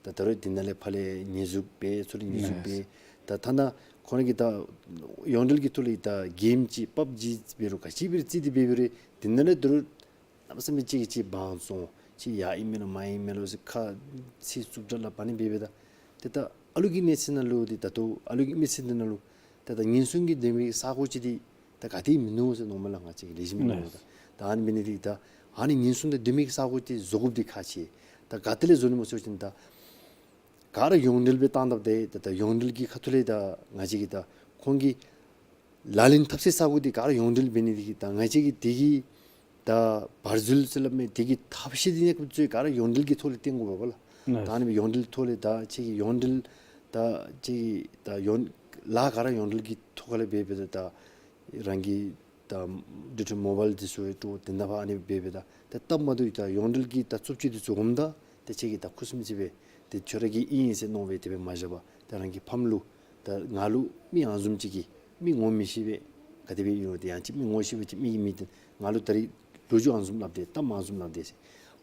ད་ད་རུང་དེ་ནང་ལས་ཕར་ལས་ཉེས་འཛུགས་འབད་ཚུར་ལས་ཉེས་འཛུགས་འབད། ད་ཐ་ན་ཁོང་གིས་ད་ཡོངས་འབྲེལ་གྱི་ཐོག་ལས་ད་གེམ་ཅིག་པབ་ཇི་འབད་རུང་ག་ཅི་འབད་རུང་རྩེད་དེ་འབད་འབད་རུང་དེ་ནང་ལས་ད་རུང་གནམ་མེད་ས་མེད་ཅིག་གིས་ཅིག་དབང་བཙོང་ཅིག་ཡར་ཨིན་མས་ལོ་མར་ཨིན་མས་ལོ་ཟེར་ཁ་ཚིག་རྩུབ་དྲགས་སླབ་ཨ་ནི་འབད་འབདཝ་ད་ཏེ་ད་ཨ་ལུ་གི་གནས་ཚུལ་ནང་ལུ་འདི་ད་ལྟོ་ཨ་ལུ་གི་མི་ཚེ་འདི་ནང་ལུ་ད་ད་ངན་སོང་གིས་ལྡན་པའི་ས་གོ་ཅིག་འདི་ད་ག་ཏེ་མིན་ནུག་ཟེར་མནོཝ་མས་ལགས། ང་བཅས་ཀྱིས་ལེགས་ཤོམ་མི་མནོ་ད། ད་ཨ་ནི་འབད་ནི་འདི་ད་ཨ་ནི་ངན་སོང་དང་ལྡན་པའི་ས་གོ་འདི་བཟོ་དགོཔ་འདི་ཁག་ཆེ། ད་ག་ཏེ་ལས་བཟོ་ནི་སྨོ་ཟེར་བ་ཅིན་ད་ག་ར་ཡོངས་འབྲེལ་སྦེ་བཏང་ད་འདི་ད་ད་ཡོངས་འབྲེལ་གྱི་ཁ་ཐུག་ལས་ད་ང་བཅས་ཀྱིས་ད་ཁོང་གི་ལག་ལེན་འཐབ་སའི་ས་གོ་འདི་ག་ར་ཡོངས་འབྲེལ་འབད་ནི་འདི་གིས་ད་ང་བཅས་ཀྱིས་དེ་གི་ད་ ད་བར་འཛུལ་ཟེར་སླབ་མི་དེ་གི་ཐབས་ཤེས་དེ་ནི་ཁོང་ཚུ་ག་ར་ཡོངས་འབྲེལ་གྱི་ཐོག་ལས་བཏོན་དགོ་པས་ལགས། ད་ཨ་ནི་སྦེ་ཡོངས་འབྲེལ་ཐོག་ལས་ད་ཁྱེད་ཀྱིས་ཡོངས་འབྲེལ་ད་ཁྱེད་ཀྱིས་ད་ཡོངས་ལཱ་ག་ར་ཡོངས་འབྲེལ་གྱི་ཐོག་ལས་འབད་འབདཝ་ད་ད་རང་གི་ད་ཌི་ཊི་མོ་བཱའིལ་འདི་ཚུ་ཡང་འདྲཝ་དེ་ནང་ཕར་ཨ་ནི་འབད་འབདཝ་ད་ད་སྟབས་མ་བདེཝ་ད་ཡོངས་འབྲེལ་གྱི་ད་རྩུབ་སྤྱོད་འདི་ཚུ་འོངམ་ད་ད་ཁྱེད་ཀྱིས་ད་ཁུ་སིམ་ཅིག་སྦེ་ཏེ་ཁྱོད་ར་གི་ཨིན་ཟེར་མནོ་སྦེ་དེ་སྦེ་མ་བཞག་པར་ད་རང་གི་ཕམ་ལུ་ད་ང་ལུ་མི་ཨ་ནི་བཟུམ་ཅིག་གིས་མི་ངོ་མི་ཤེས་པས། ག་དེ་སྦེ་ཨིན་རུང་ཏེ་ཡང་ཅིན་མི་ངོ་ཤེས་པ་ཅིན་མི་གིས་མི་དེ་ང་ལུ་ད་རིས་ལོ་རྒྱུས་ཨ་ནི་བཟུམ་སླབ་དེས། གཏམ་ཨ་ནི་བཟུམ་སླབ་དེས་ཟེར།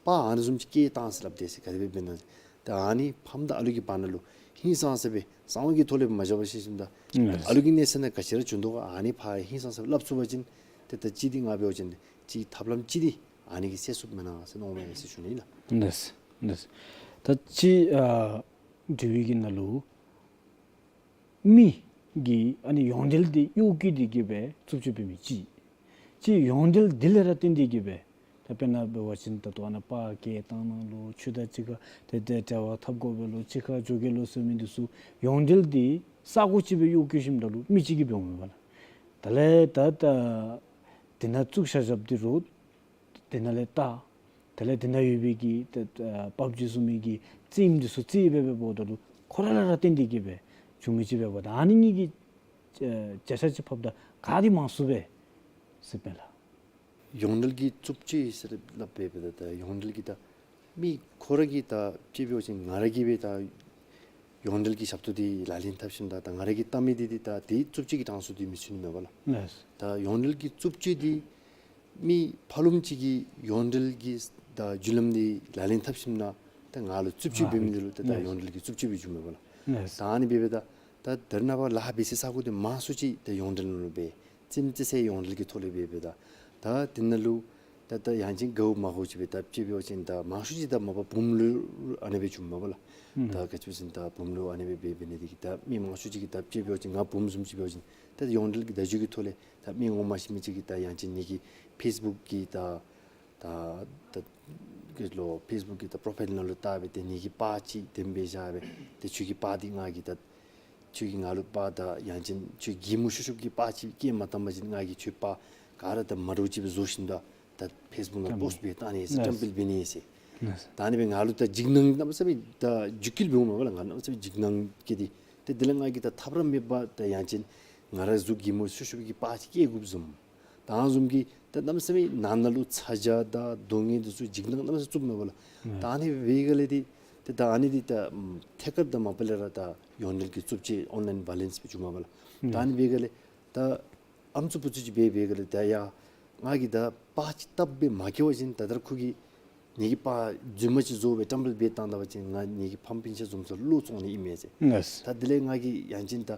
པར་ཨ་ནི་བཟུམ་ཅིག་བཀལ་བཏང་ཟེར་སླབ་དེས་ཟེར། ག་དེ་སྦེ་འབད་ན་ཟེར། ད་ཨ་ནི་ཕམ་དང་ཨ་ལུ་གི་བར་ན་ལུ་ཧིང་སངས་ས་སྦེ་གསང་བ་གི་ཐོག་ལས་མ་བཞག་པར་ཤེས་ཤེསམ་ད་ཨ་ལུ་གི་གནས་ཚད་ནང་ག་ཅི་ར་བྱུང་དོ་ག་ཨ་ནི་ཕར་ཧིང་སངས་ས་སྦེ་སླབ་ཚུགས་པ་ཅིན་ཏེ་ད་ཅི་འདི་ང་འབད་བ་ཅིན་ཏེ་ཅིག་ཐབས་ལམ་ཅིག་འདི་ཨ་ནི་གིས་སེལ་ཚུགས་མེན་ན་ཟེར་མནོཝ་མས་ཟེར་ཞུ་ནི་ལགས། ལགས་ལགས། ད་ཅི་ཨ་དྲི་བའི་གི་ནང་ལུ་མི་གིས་ཨ་ནི་ཡོངས་འབྲེལ་འདི་གཡོག་བཀོལ་ཏེ་གི་སྦེ་རྩུབ་སྤྱོད་འབད་མི་ཅིག་ཅིག་ཡོངས་འབྲེལ་འདི་ལས་ར་བརྟེན་ཏེ་གི་སྦེ་ད་དཔེར་ན་འབད་བ་ཅིན་ད་ལྟོ་ཨ་ནཱ་པར་བཀལ་བཏང་ནང་ལུ་ཁྱོད་དང་གཅིག་ཁར་ཏེ་ཏེ་འབྲེལ་བ་འཐབ་དགོ་པས་ལོ། གཅིག་ཁར་འགྱོ་གེ་ལོ་ཟེར་མི་འདི་ཚུ་ཡོངས་འབྲེལ་འདི་ས་གོ་ཅིག་སྦེ་གཡོག་བཀོལ་ཞིནམ་ད་ལུ་མི་གཅིག་གིས་འབདཝ་མས་པ་ལགས། དེ་ལས་ད་ད་དེ་ནང་བཙུགས་བཞག་བཞགཔ་འདི་རུང་དེ་ནང་ལས་ད་དེ་ལས་དེ་ནང་ཡོད་པའི་གི་ད་ད་པབ་ཇི་བཟུམ་མའི་གི་རྩེདམོ་འདི་ཚུ་རྩེད་འབད་འབདཝ་ད་ལུ་ཁོ་ར་ལས་ར་བརྟེན་ཏེ་གི་སྦེ་བྱུང་མི་ཅིག་འབདཝ་ད་ཨ་ནི་གཉིས་ཀྱི་ཨེ་བརྒྱ་ཆ་ཅིག་ཕབ་ད་ག་འདི་མང་སུ་སྦེ་ཟེར་པས་ལགས། ཡོངས་འབྲེལ་གྱི་རྩུབ་སྤྱོད་ཟེར་སླབ་སྦེ་འབདཝ་ད་ད་ཡོངས་འབྲེལ་གྱི་ད་མི་ཁོ་ར་གིས་ད་ཅིག་འབད་བ་ཅིན་ང་ར་གིས་སྦེ་ད་ཡོངས་འབྲེལ་གྱི་ཞབས་ཏོག་འདི་ལག་ལེན་འཐབ་ཞིནམ་ད་ད་ང་ར་གིས་བཏང་མི་འདི་འདི་ད་དེ་རྩུབ་སྤྱོད་ཀྱི་གྲངས་སུ་འདི་མི་ཚུད་ནི་མས་པ་ལགས། ལགས། ད་ཡོངས་འབྲེལ་གྱི་རྩུབ་སྤྱོད་འདི་མི་ཕར་ལོགམ་ཅིག་གིས་ཡོངས་འབྲེལ་གྱི་ད་བརྒྱུད་ལམ་འདི་ལག་ལེན་འཐབ་ཞིནམ་ད་ད་ང་ལུ་རྩུབ་སྤྱོད་འབད་མི་འདི་ལུ་ད་ད་ཡོངས་འབྲེལ་གྱི་རྩུབ་སྤྱོད་སྦེ་འགྱོཝ་མས་པ་ལགས། ད་ཨ་ནི་འབདཝ་ད་ད་ད་རེས་ནངས་པ་ལཱ་འབད་སའི་ས་གོ་འདི་མང་སུ་ཅིག་ད་ཡོངས་འབྲེལ་ནང་ལུ་སྦེ་རྩེདམོ་རྩེ་སའི་ཡོངས་འབྲེལ་གྱི་ཐོག་ལས་སྦེ་འབདཝ་ད་ད་དེ་ནང་ལུ་ད་ད་ཡང་ཅིན་དགའཝ་མ་དགའཝ་ཅིག་སྦེ་ད་ཅིག་འབད་བ་ཅིན་ད་མང་ཤོས་ཅིག་ད་མ་པ་བུམོ་ལུ་ཨ་ནི་སྦེ་འགྱོཝ་མས་པ་ལགས། ད་ག་ཅི་སྦེ་ཟེར་ན་ད་བུམོ་ལུ་ཨ་ནི་སྦེ་འབད་འབད་ནི་འདི་གིས་ད་མི་མང་ཤོས་ཅིག་གིས་ད་ཅིག་འབད་བ་ཅིན་ང་བུམོ་བཟུམ་ཅིག་འབད་བ་ཅིན་ད་ཡོངས་འབྲེལ་གྱི་བརྡ་བརྒྱུད་ཀྱི་ཐོག་ལས་ད་མི་ངོ་མ་ཤེས་མི་ཅིག་གིས་ད་ཡང་ཅིན་ངེ་གི་ཕེསི་བུཀ་གི་ད་ད་ད་གི་ལོ་ཕེསི་བུཀ་གི་ད་པོརོ་ཕའིལ་ནང་ལུ་བལྟ་སྦེ་ཏེ་ངེ་གི་པར་ཅིག་དེམ་སྦེ་བཞག་སྦེ་ཏེ་ཁྱོད་ཀྱི་པར་འདི་ང་གིས་ད་ཁྱོད་ཀྱིས་ང་ལུ་པར་ད་ཡང་ཅིན་ཁྱོད་གད་མོ་ཤུབ་ཤུབ་ཀྱི་པར་ཅིག་བཀལ་མ་བཏང་པ་ཅིན་ང་གིས་ཁྱོད་པར་ག་ར་ད་མ་འདྲཝ་ཅིག་སྦེ་བཟོ་ཞིནམ་ད་ད་ཕེསི་བུཀ་ནང་པོསིཊ་འབད་བཏང་ནི་ཟེར། བཀྲམ་སྤེལ་འབད་ནི་ཟེར། ད་ཨ་ནི་སྦེ་ང་ལུ་ད་འཇིགས་སྣང་གནམ་མེད་ས་མེད་ད་འཇིགས་སྐུལ་འབདཝ་མས་པ་ལགས། ང་གནམ་མེད་ས་མེད་འཇིགས་སྣང་སྐྱེས་ཏེ་ཏེ་དེ་ལས་ང་གིས་ད་ཐབས་ར་མེད་པར་ད་ཡང་ཅིན་ང་ར་གཟུགས་གད་མོ་ཤུབ་ཤུབ་ཀྱི་པར་ཅིག་བཀལ་དགོཔ་བཟུམ། ད་ཨ་ནི་བཟུམ་གྱི་ད་གནམ་མེད་ས་མེད་ནང་ན་ལུ་ཚ་གྱང་དང་སྡུག་བསྔལ་འདི་ཚུ་འཇིགས་སྣང་གནམ་མེད་ས་མེད་བཙུགསཔ་མས་པ་ལགས། ད་ཨ་ནི་འབད་བའི་སྒང་ལས་འདི་ཏེ་ད་ཨ་ནི་འདི་ད་ཐད་ཀར་དང་མ་པ་ལས་ར་ད་ཡོངས་འབྲེལ་གྱི་རྩུབ་སྤྱོད་ཨོན་ལའིན་བཱའི་ལེནསི་སྦེ་འགྱོཝ་མས་པ་ལགས། ད་ཨ་ནི་འབད་བའི་སྒང་ལས་ད་ཨམ་སྲུ་ཕུ་ཚུ་ཅིག་འབད་བའི་སྒང་ལས་ད་ཡ་ང་གིས་ད་པར་ཅིག་བཏབ་སྦེ་མ་བཀལ་བ་ཅིན་ད་ལྟོ་ཁོ་གིས་ངེ་གི་པར་རྫུན་མ་ཅིག་བཟོ་སྦེ་བཀྲམ་སྤེལ་འབད་བཏང་ད་པ་ཅིན་ང་ངེ་གི་ཕམ་སྤུན་ཆ་བཟུམ་ཚུ་ལུ་བཙོང་ནི་ཨིན་མས་ཟེར། ད་དེ་ལས་ང་གིས་ཡང་ཅིན་ད་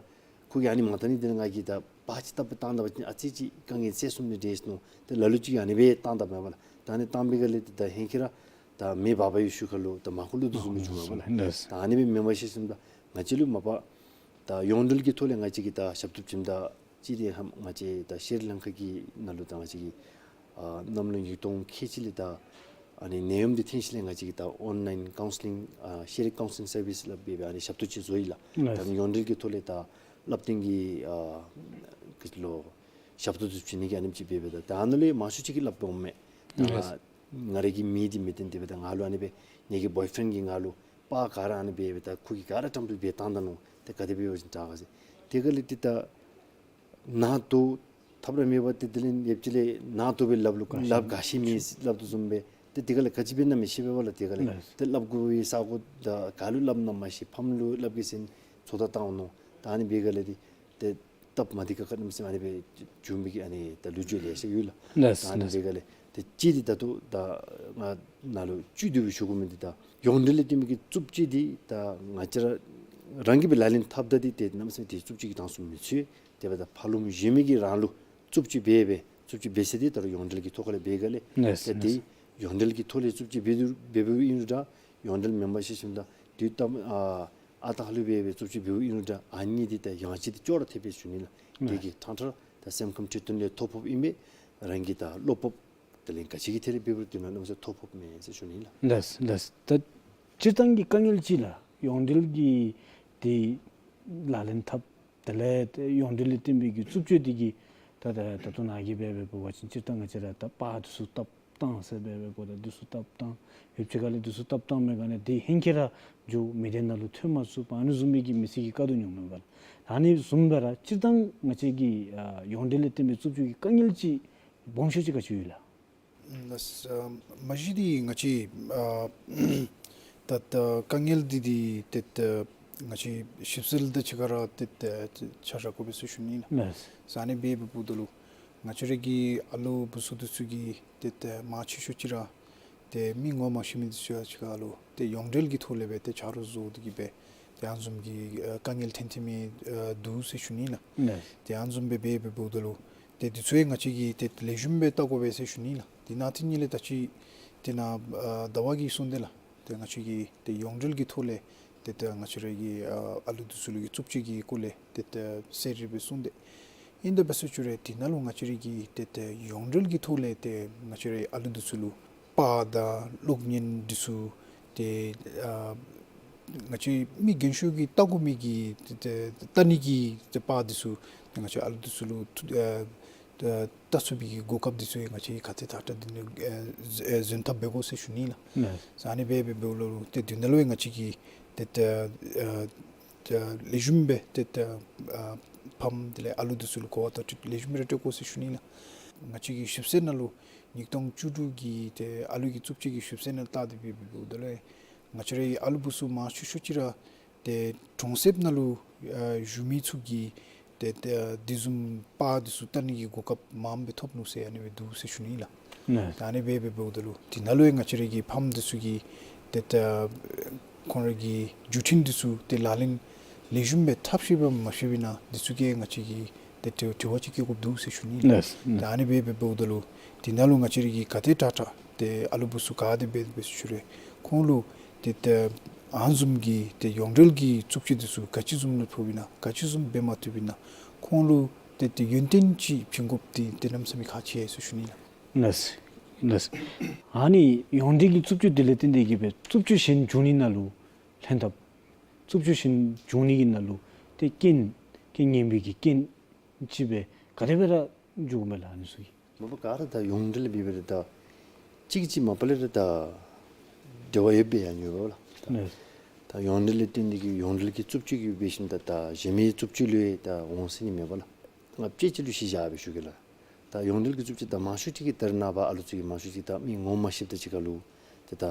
ཁོ་གིས་ཨ་ནི་མ་བཏང་ནི་དེ་ལས་ང་གིས་ད་པར་ཅིག་བཏབ་སྦེ་བཏང་ད་པ་ཅིན་ཨ་ཙི་ཅིག་དཀའ་ངལ་སེལ་ཚུགས་ནི་འདྲས་ཟེར་མནོ་སྟེ་ལ་ལུ་ཅིག་ཨ་ནི་སྦེ་བཏང་དཔ་མས་པ་ལགས། ད་ཨ་ནི་བཏང་བའི་སྒང་ལས་ད་ཧེང་ཁེ་ར་ད་མེ་འབར་བ་ཡི་ཤུལ་ཁ་ལུ་ད་མར་ཁུ་ལུ་འདི་བཟུམ་སྦེ་བྱུངམ་མས་པ་ལགས། ད་ཨ་ནི་སྦེ་མེན་པར་ཤེས་ཤེསམ་ད་ང་བཅས་ལུ་མ་པ་ད་ཡོངས་འབྲེལ་གྱི་ཐོག་ལས་ང་བཅས་ཀྱིས་ད་ཞབས་ཏོག་བྱིནམ་ད་ཅིག་འདི་ཧ་ང་བཅས་ད་ཤྲི་ལང་ཀ་གི་ནང་ལུ་ད་ང་བཅས་ཀྱི་ཨ་གནམ་ལོ་ཉིས་སྟོང་ཁལ་གཅིག་ལས་ད་ཨ་ནི་ནད་ཡམས་འདི་ཐོན་ཞིནམ་ལས་ང་བཅས་ཀྱིས་ད་ཨོན་ལའིན་ཀའུན་སི་ལིང་ཨ་ཤེ་རིག་ཀའུན་སི་ལིང་སར་བིསི་སླབ་སྦེ་ཨ་ནི་ཞབས་ཏོག་ཅིག་བཟོ་ཡི་ལགས། ད་ཨ་ནི་ཡོངས་འབྲེལ་གྱི་ཐོག་ལས་ད་བསླབ་སྟོན་གྱི་ཨ་གི་ལོ་ཞབས་ཏོག་འདི་བྱིན་ནི་གི་ཨ་ནེམ་ཅིག་འབད་འབདཝ་ད་ད་ཨ་ནཱ་ལས་མང་ཤོས་ཅིག་གིས་སླབ་འོང་མས། ད་ང་རའི་གི་མིང་འདི་མི་བཏོན་ཏེ་འབདཝ་ད་ང་ལུ་ཨ་ནི་སྦེ་ངེ་གི་བོའི་ཕྲེནཌ་ཀྱིས་ང་ལུ་པར་ག་ར་ཨ་ནི་སྦེ་འབདཝ་ད་ཁོ་གིས་ག་ར་བཀྲམ་སྤེལ་འབད་བཏང་ད་ནུག། ཏེ་ག་དེ་སྦེ་འབད་བ་ཅིན་དྲག་ག་ཟེར། དེ་སྒང་ལས་ཏེ་ད་ནཱ་ཏོ་ཐབས་ར་མེད་པར་ཏེ་དེ་ལས་ཡབ་ཅིག་ལས་ནཱ་ཏོ་སྦེ་སླབ་ལུ་སླབ་ག་ཤེས་མི་སླབ་དོ་བཟུམ་སྦེ་ཏེ་དེ་སྒང་ལས་ག་ཅི་འབད་ན་མི་ཤེས་པས་པ་ལགས། དེ་སྒང་ལས་ཏེ་སླབ་དགོ་པའི་ས་གོ་ད་ག་ལུ་སླབ་ན་མ་ཤེས། ཕམ་ལུ་སླབ་གེ་ཟེར་ཚོད་ལྟ་བཏང་འོང་ནུག། ད་ཨ་ནི་འབད་སྒང་ལས་ཏེ་ཏེ་སྟབས་མ་བདེ་ཁག་ཁ་གནམ་མེད་ས་མེད་ཨ་ནི་སྦེ་བྱུང་མི་གི་ཨ་ནི་ད་ལོ་རྒྱུས་ལེ་ཤ་ཡོད་ལགས། ད་ཨ་ནི་འབད་སྒང་ལས་ཏེ་ཅིག་འདི་ད་ལྟོ་ད་ང་ནཱ་ལུ་བཅུད་བསྡུ་སྦེ་ཞུ་དགོ་མི་འདི་ད་ཡོངས་འབྲེལ་ལས་བརྟེན་མི་གི་རྩུབ་སྤྱོད་འདི་ད་ང་བཅས་ར་རང་གིས་སྦེ་ལག་ལེན་འཐབ་ད་འདི་ཏེ་གནམ་མེད་ས་མེད་ཏེ་རྩུབ་སྤྱོད་ཀྱི་གྲངས་སུ་མི་ཚུད། དེ་འབདཝ་ད་ཕར་ལོགམ་གཞན་མི་གིས་རང་ལུ་རྩུབ་སྤྱོད་འབད་སྦེ་རྩུབ་སྤྱོད་འབད་ས་འདི་ད་རུང་ཡོངས་འབྲེལ་གྱི་ཐོག་ཁ་ལས་འབད་སྒང་ལས་ཏེ་འདི་ཡོངས་འབྲེལ་གྱི་ཐོག་ལས་རྩུབ་སྤྱོད་འབད་འབདཝ་ཨིན་རུང་འདྲ། ཡོངས་འབྲེལ་མེན་པར་ཤེས་ཤེསམ་ད་དུས་ད་ཨ་ཨ་རྟག་ལུ་སྦེ་སྦེ་རྩུབ་སྤྱོད་འབདཝ་ཨིན་རུང་འདྲ། ཨ་ནི་འདི་ད་ཡང་ཅིན་འདི་ཅོག་ར་འཐདཔ་སྦེ་ཞུ་ནི་ལགས། དེ་གིས་ཐང་ཐང་ར་ད་སེམས་ཁམས་འཁྲུལ་གཏོང་ལས་ཐོ་ཕོགཔ་ཨིན་པས། རང་གི་ད་བློ་སྤོབས་དེ་ལས་ག་ཅི་གི་ཐད་ལས་འབད་རུང་དེ་ནང་གནམ་མེད་ས་མེད་ཐོ་ཕོགཔ་མས་ཟེར་ཞུ་ནི་ལགས། ལགས་ལགས། ད་སྤྱིར་བཏང་གི་དཀའ་ངལ་ཅིག་ལགས། ཡོངས་འབྲེལ་གྱི་འདི་ལག་ལེན་འཐབ་དེ་ལས་ཡོངས་འབྲེལ་ལས་བརྟེན་པའི་གི་རྩུབ་སྤྱོད་འདི་གིས་ད་ད་ད་ལྟོ་ནཱ་གིས་འབད་འབདཝ་འབད་བ་ཅིན་སྤྱིར་བཏང་ང་བཅས་ར་ད་པར་འདི་ཚུ་བཏབ། བཏང་ཟེར་སྦེ་འབདཝ་ད་འདི་ཚུ་བཏབ་བཏང་ཡོདཔ་ཅིག་ཁ་ལས་འདི་ཚུ་བཏབ་བཏངམ་མས་ག་ནི་དེ་ཧེང་སྐལ་ར་འགྱོ་མི་སྡེ་ནང་ལུ་ཐོན་མ་ཚུགས་པར་ཨ་ནི་བཟུམ་མའི་གི་མི་སེར་གྱི་དཀའ་སྡུག་མྱོངམ་མས་ག་ལགས། ཨ་ནི་བཟུམ་སྦེ་ར་སྤྱིར་བཏང་ང་བཅས་ཀྱི་ཨ་ཡོངས་འབྲེལ་ལས་བརྟེན་པའི་རྩུབ་སྤྱོད་ཀྱི་དཀའ་ངལ་ཅིག་སྦོམ་ཤོས་ཅིག་ག་ཅི་ཡོད་ལགས། ཨ་མ་གཞི་འདི་ང་བཅས་ཨ་ད་ད་དཀའ་ངལ་འདི་འདི་ཏེ་ད་ང་བཅས་ཞིབ་འཚོལ་དང་གཅིག་ཁར་ཏེ་ད་ཆ་བཞག་དགོ་པས་ཟེར་ཞུ་ནི་ལགས། ལགས། ཨ་ནི་སྦེ་འབདཝ་ད་ལུ་ང་བཅས་ར་གི་ཨ་ལུ་བུ་ཚུ་འདི་ཚུ་གིས་ཏེ་ད་མང་ཆེ་ཤོས་ཅིག་ར་ཏེ་མི་ངོ་མ་ཤེས་མི་འདི་ཚུ་ཡང་གཅིག་ཁར་ལུ་ཏེ་ཡོངས་འབྲེལ་གྱི་ཐོག་ལས་སྦེ་ཏེ་ཆ་རོགས་བཟོ་སྟེ་གིས་སྦེ་ཏེ་ཨ་ནི་བཟུམ་གྱི་ཨ་དཀའ་ངལ་ཐོན་ཐོནམ་ཨ་འདུག་ཟེར་ཞུ་ནི་ལགས། ལགས། ཏེ་ཨ་ནི་བཟུམ་སྦེ་འབད་འབདཝ་ད་ལུ་ཏེ་འདི་ཚུ་ཡང་ང་བཅས་ཀྱིས་ཏེ་ལེགས་ཤོམ་སྦེ་བལྟ་དགོ་པས་ཟེར་ཞུ་ནི་ལགས། དེ་ནང་ཐིམ་ནི་ལས་ད་ཅི་དེ་ནང་ཨ་ཟླ་བ་གིས་གསུངས་དེས་ལགས། ཏེ་ང་བཅས་ཀྱིས་ཏེ་ཡོངས་འབྲེལ་གྱི་ཐོག་ལས་ཏེ་ད་ང་བཅས་ར་གི་ཨ་ཨ་ལུ་འདི་ཚུ་ལུ་གི་རྩུབ་སྤྱོད་ཀྱི་སྐོར་ལས་ཏེ་ད་གསལ་རི་སྦེ་གསུངས་དེས། ཨིན་ཏེ་འབད་ཟེར་ཞུ་རུང་དེ་ནང་ལུ་ང་བཅས་ར་གི་ཏེ་ད་ཡོངས་འབྲེལ་གྱི་ཐོག་ལས་ཏེ་ང་བཅས་ར་གི་ཨ་ལུ་འདི་ཚུ་ལུ་པར་དང་གློག་བརྙན་འདི་ཚུ་ཏེ་ཨ་ང་བཅས་མི་རྒན་ཤོས་ཀྱིས་བལྟ་དགོ་མི་གི་ཏེ་ཏེ་བལྟ་ནི་གི་ཏེ་པར་འདི་ཚུ་ཏེ་ང་བཅས་ཨ་ལུ་འདི་ཚུ་ལུ་ཨ་ད་བལྟ་ཚུགས་པའི་གི་གོ་སྐབས་འདི་ཚུ་ཡང་ང་བཅས་ཀྱིས་ག་དེ་དྲག་དྲག་འདི་ནི་ཨ་ཨ་འཛོལ་ཐབས་འབད་དགོ་ཟེར་ཞུ་ནི་ལགས། ལགས། ཨ་ནི་སྦེ་འབད་འབདཝ་ད་ལུ་ཏེ་དེ་ནང་ལུ་ཡང་ང་བཅས་ཀྱིས་ཏེ་ད་ཨ་ད་ལེགས་ཤོམ་སྦེ་ཏེ་ད་ཨ་ཕམ་དེ་ལས་ཨ་ལུ་འདི་ཚུ་ལུ་གོ་བ་བརྡ་སྤྲོད་ལེགས་ཤོམ་སྦེ་ར་སྤྲོད་དགོ་ཟེར་ཞུ་ནི་ལགས། ང་བཅས་ཀྱི་ཞིབ་འཚོལ་ནང་ལུ་ཉིས་སྟོང་བཅུ་དྲུག་གི་ཏེ་ཨ་ལུ་གི་རྩུབ་སྤྱོད་ཀྱི་ཞིབ་འཚོལ་ནང་བལྟ་སྟེ་འབད་འབདཝ་ད་ལུ་ང་བཅས་ར་གི་ཨ་ལུ་བུ་ཚུ་མང་ཤོས་ཤོས་ཅིག་ར་ཏེ་གྲོང་གསེབ་ནང་ལུ་ཨ་བཞུགས་མི་ཚུ་གིས་ཏེ་ཏེ་དེ་བཟུམ་པར་འདི་ཚུ་བལྟ་ནི་གི་གོ་སྐབས་མངམ་སྦེ་ཐོབ་ནུག་ཟེར་ཨ་ནི་སྦེ་འདུག་ཟེར་ཞུ་ནི་ལགས། ལགས། ད་ཨ་ནི་སྦེ་འབད་འབདཝ་ད་ལུ་དེ་ནང་ལུ་ཡང་ང་བཅས་ར་གི་ཕམ་འདི་ཚུ་གིས་ཏེ་ད་ཁོང་ར་གི་བརྒྱུད་འཕྲིན་འདི་ཚུ་ཏེ་ལག་ལེན་ལེགས་ཤོམ་སྦེ་འཐབ་ཤེས་པས་མ་ཤེས་པས་ན་འདི་ཚུ་གིས་ང་བཅས་ཀྱིས་ཏེ་དྲི་དྲི་བ་ཅིག་བཀོད་དགོཔ་འདུག་ཟེར་ཞུ་ནི་ལགས། ལགས། ད་ཨ་ནི་སྦེ་འབད་འབདཝ་ད་ལུ་དེ་ནང་ལུ་ང་བཅས་ར་གིས་ག་དེ་དྲག་དྲག་ཏེ་ཨ་ལུ་བུ་ཚུ་ག་དེ་སྦེ་འབད་ཟེར་ཞུ་རུང་ཁོང་ལུ་ཏེ་ཏེ་ཨ་ནི་བཟུམ་གྱི་ཏེ་ཡོངས་འབྲེལ་གྱི་རྩུབ་སྤྱོད་འདི་ཚུ་ག་ཅི་བཟུམ་ལུ་ཕོགཔ་ཨིན་ན་ག་ཅི་བཟུམ་འབད་མ་བཏུབ་ཨིན་ན་ཁོང་ལུ་ཏེ་ཏེ་ཡོན་ཏན་ཅིག་བྱིན་དགོཔ་འདི་ཏེ་གནམ་མེད་ས་མེད་ཁག་ཆེ་ཟེར་ཞུ་ནི་ལགས། ལགས། ལགས། ཨ་ནི་ཡོངས་འབྲེལ་གྱི་རྩུབ་སྤྱོད་འདི་ལས་བརྟེན་ཏེ་གིས་སྦེ་རྩུབ་སྤྱོད་གཞན་འབྱུང་ནི་ནང་ལུ་ལྷན་ཐབས་རྩུབ་སྤྱོད་གཞན་འབྱུང་ནི་གི་ནང་ལུ་ཏེ་རྐྱེན་རྐྱེན་ངན་པའི་གི་རྐྱེན་ཅིག་སྦེ་ག་དེ་སྦེ་ར་འགྱོཝ་མས་ལགས་ཨ་ནི་ཚུ་གིས། མ་པ་ག་ར་ད་ཡོངས་འབྲེལ་འབད་འབད་རུང་ད་གཅིག་གིས་གཅིག་མ་པ་ལས་ར་ད་འབྲེལ་བ་ཡོདཔ་སྦེ་ཡང་འགྱོཝ་མས་ལགས། ད་ལགས། ཡོངས་འབྲེལ་ལས་བརྟེན་ཏེ་གིས་ཡོངས་འབྲེལ་གྱི་རྩུབ་སྤྱོད་ཀྱིས་འབད་ཞིནམ་ད་ད་གཞན་མི་རྩུབ་སྤྱོད་ལུ་ཡང་ད་འོང་ཟེར་ནི་མེད་པ་ལགས། ང་དཔྱེ་ཅིག་ལུ་གཞི་བཞག་སྦེ་ཞུ་གེ་ལགས། ད་ཡོངས་འབྲེལ་གྱི་རྩུབ་སྤྱོད་ད་མང་ཤོས་ཅིག་གིས་ད་རེས་ནངས་པ་ཨ་ལུ་ཚུ་གིས་མང་ཤོས་ཅིག་ད་མི་ངོ་མ་ཤེསཔ་དང་གཅིག་ཁར་ལུ་ཏེ་ད་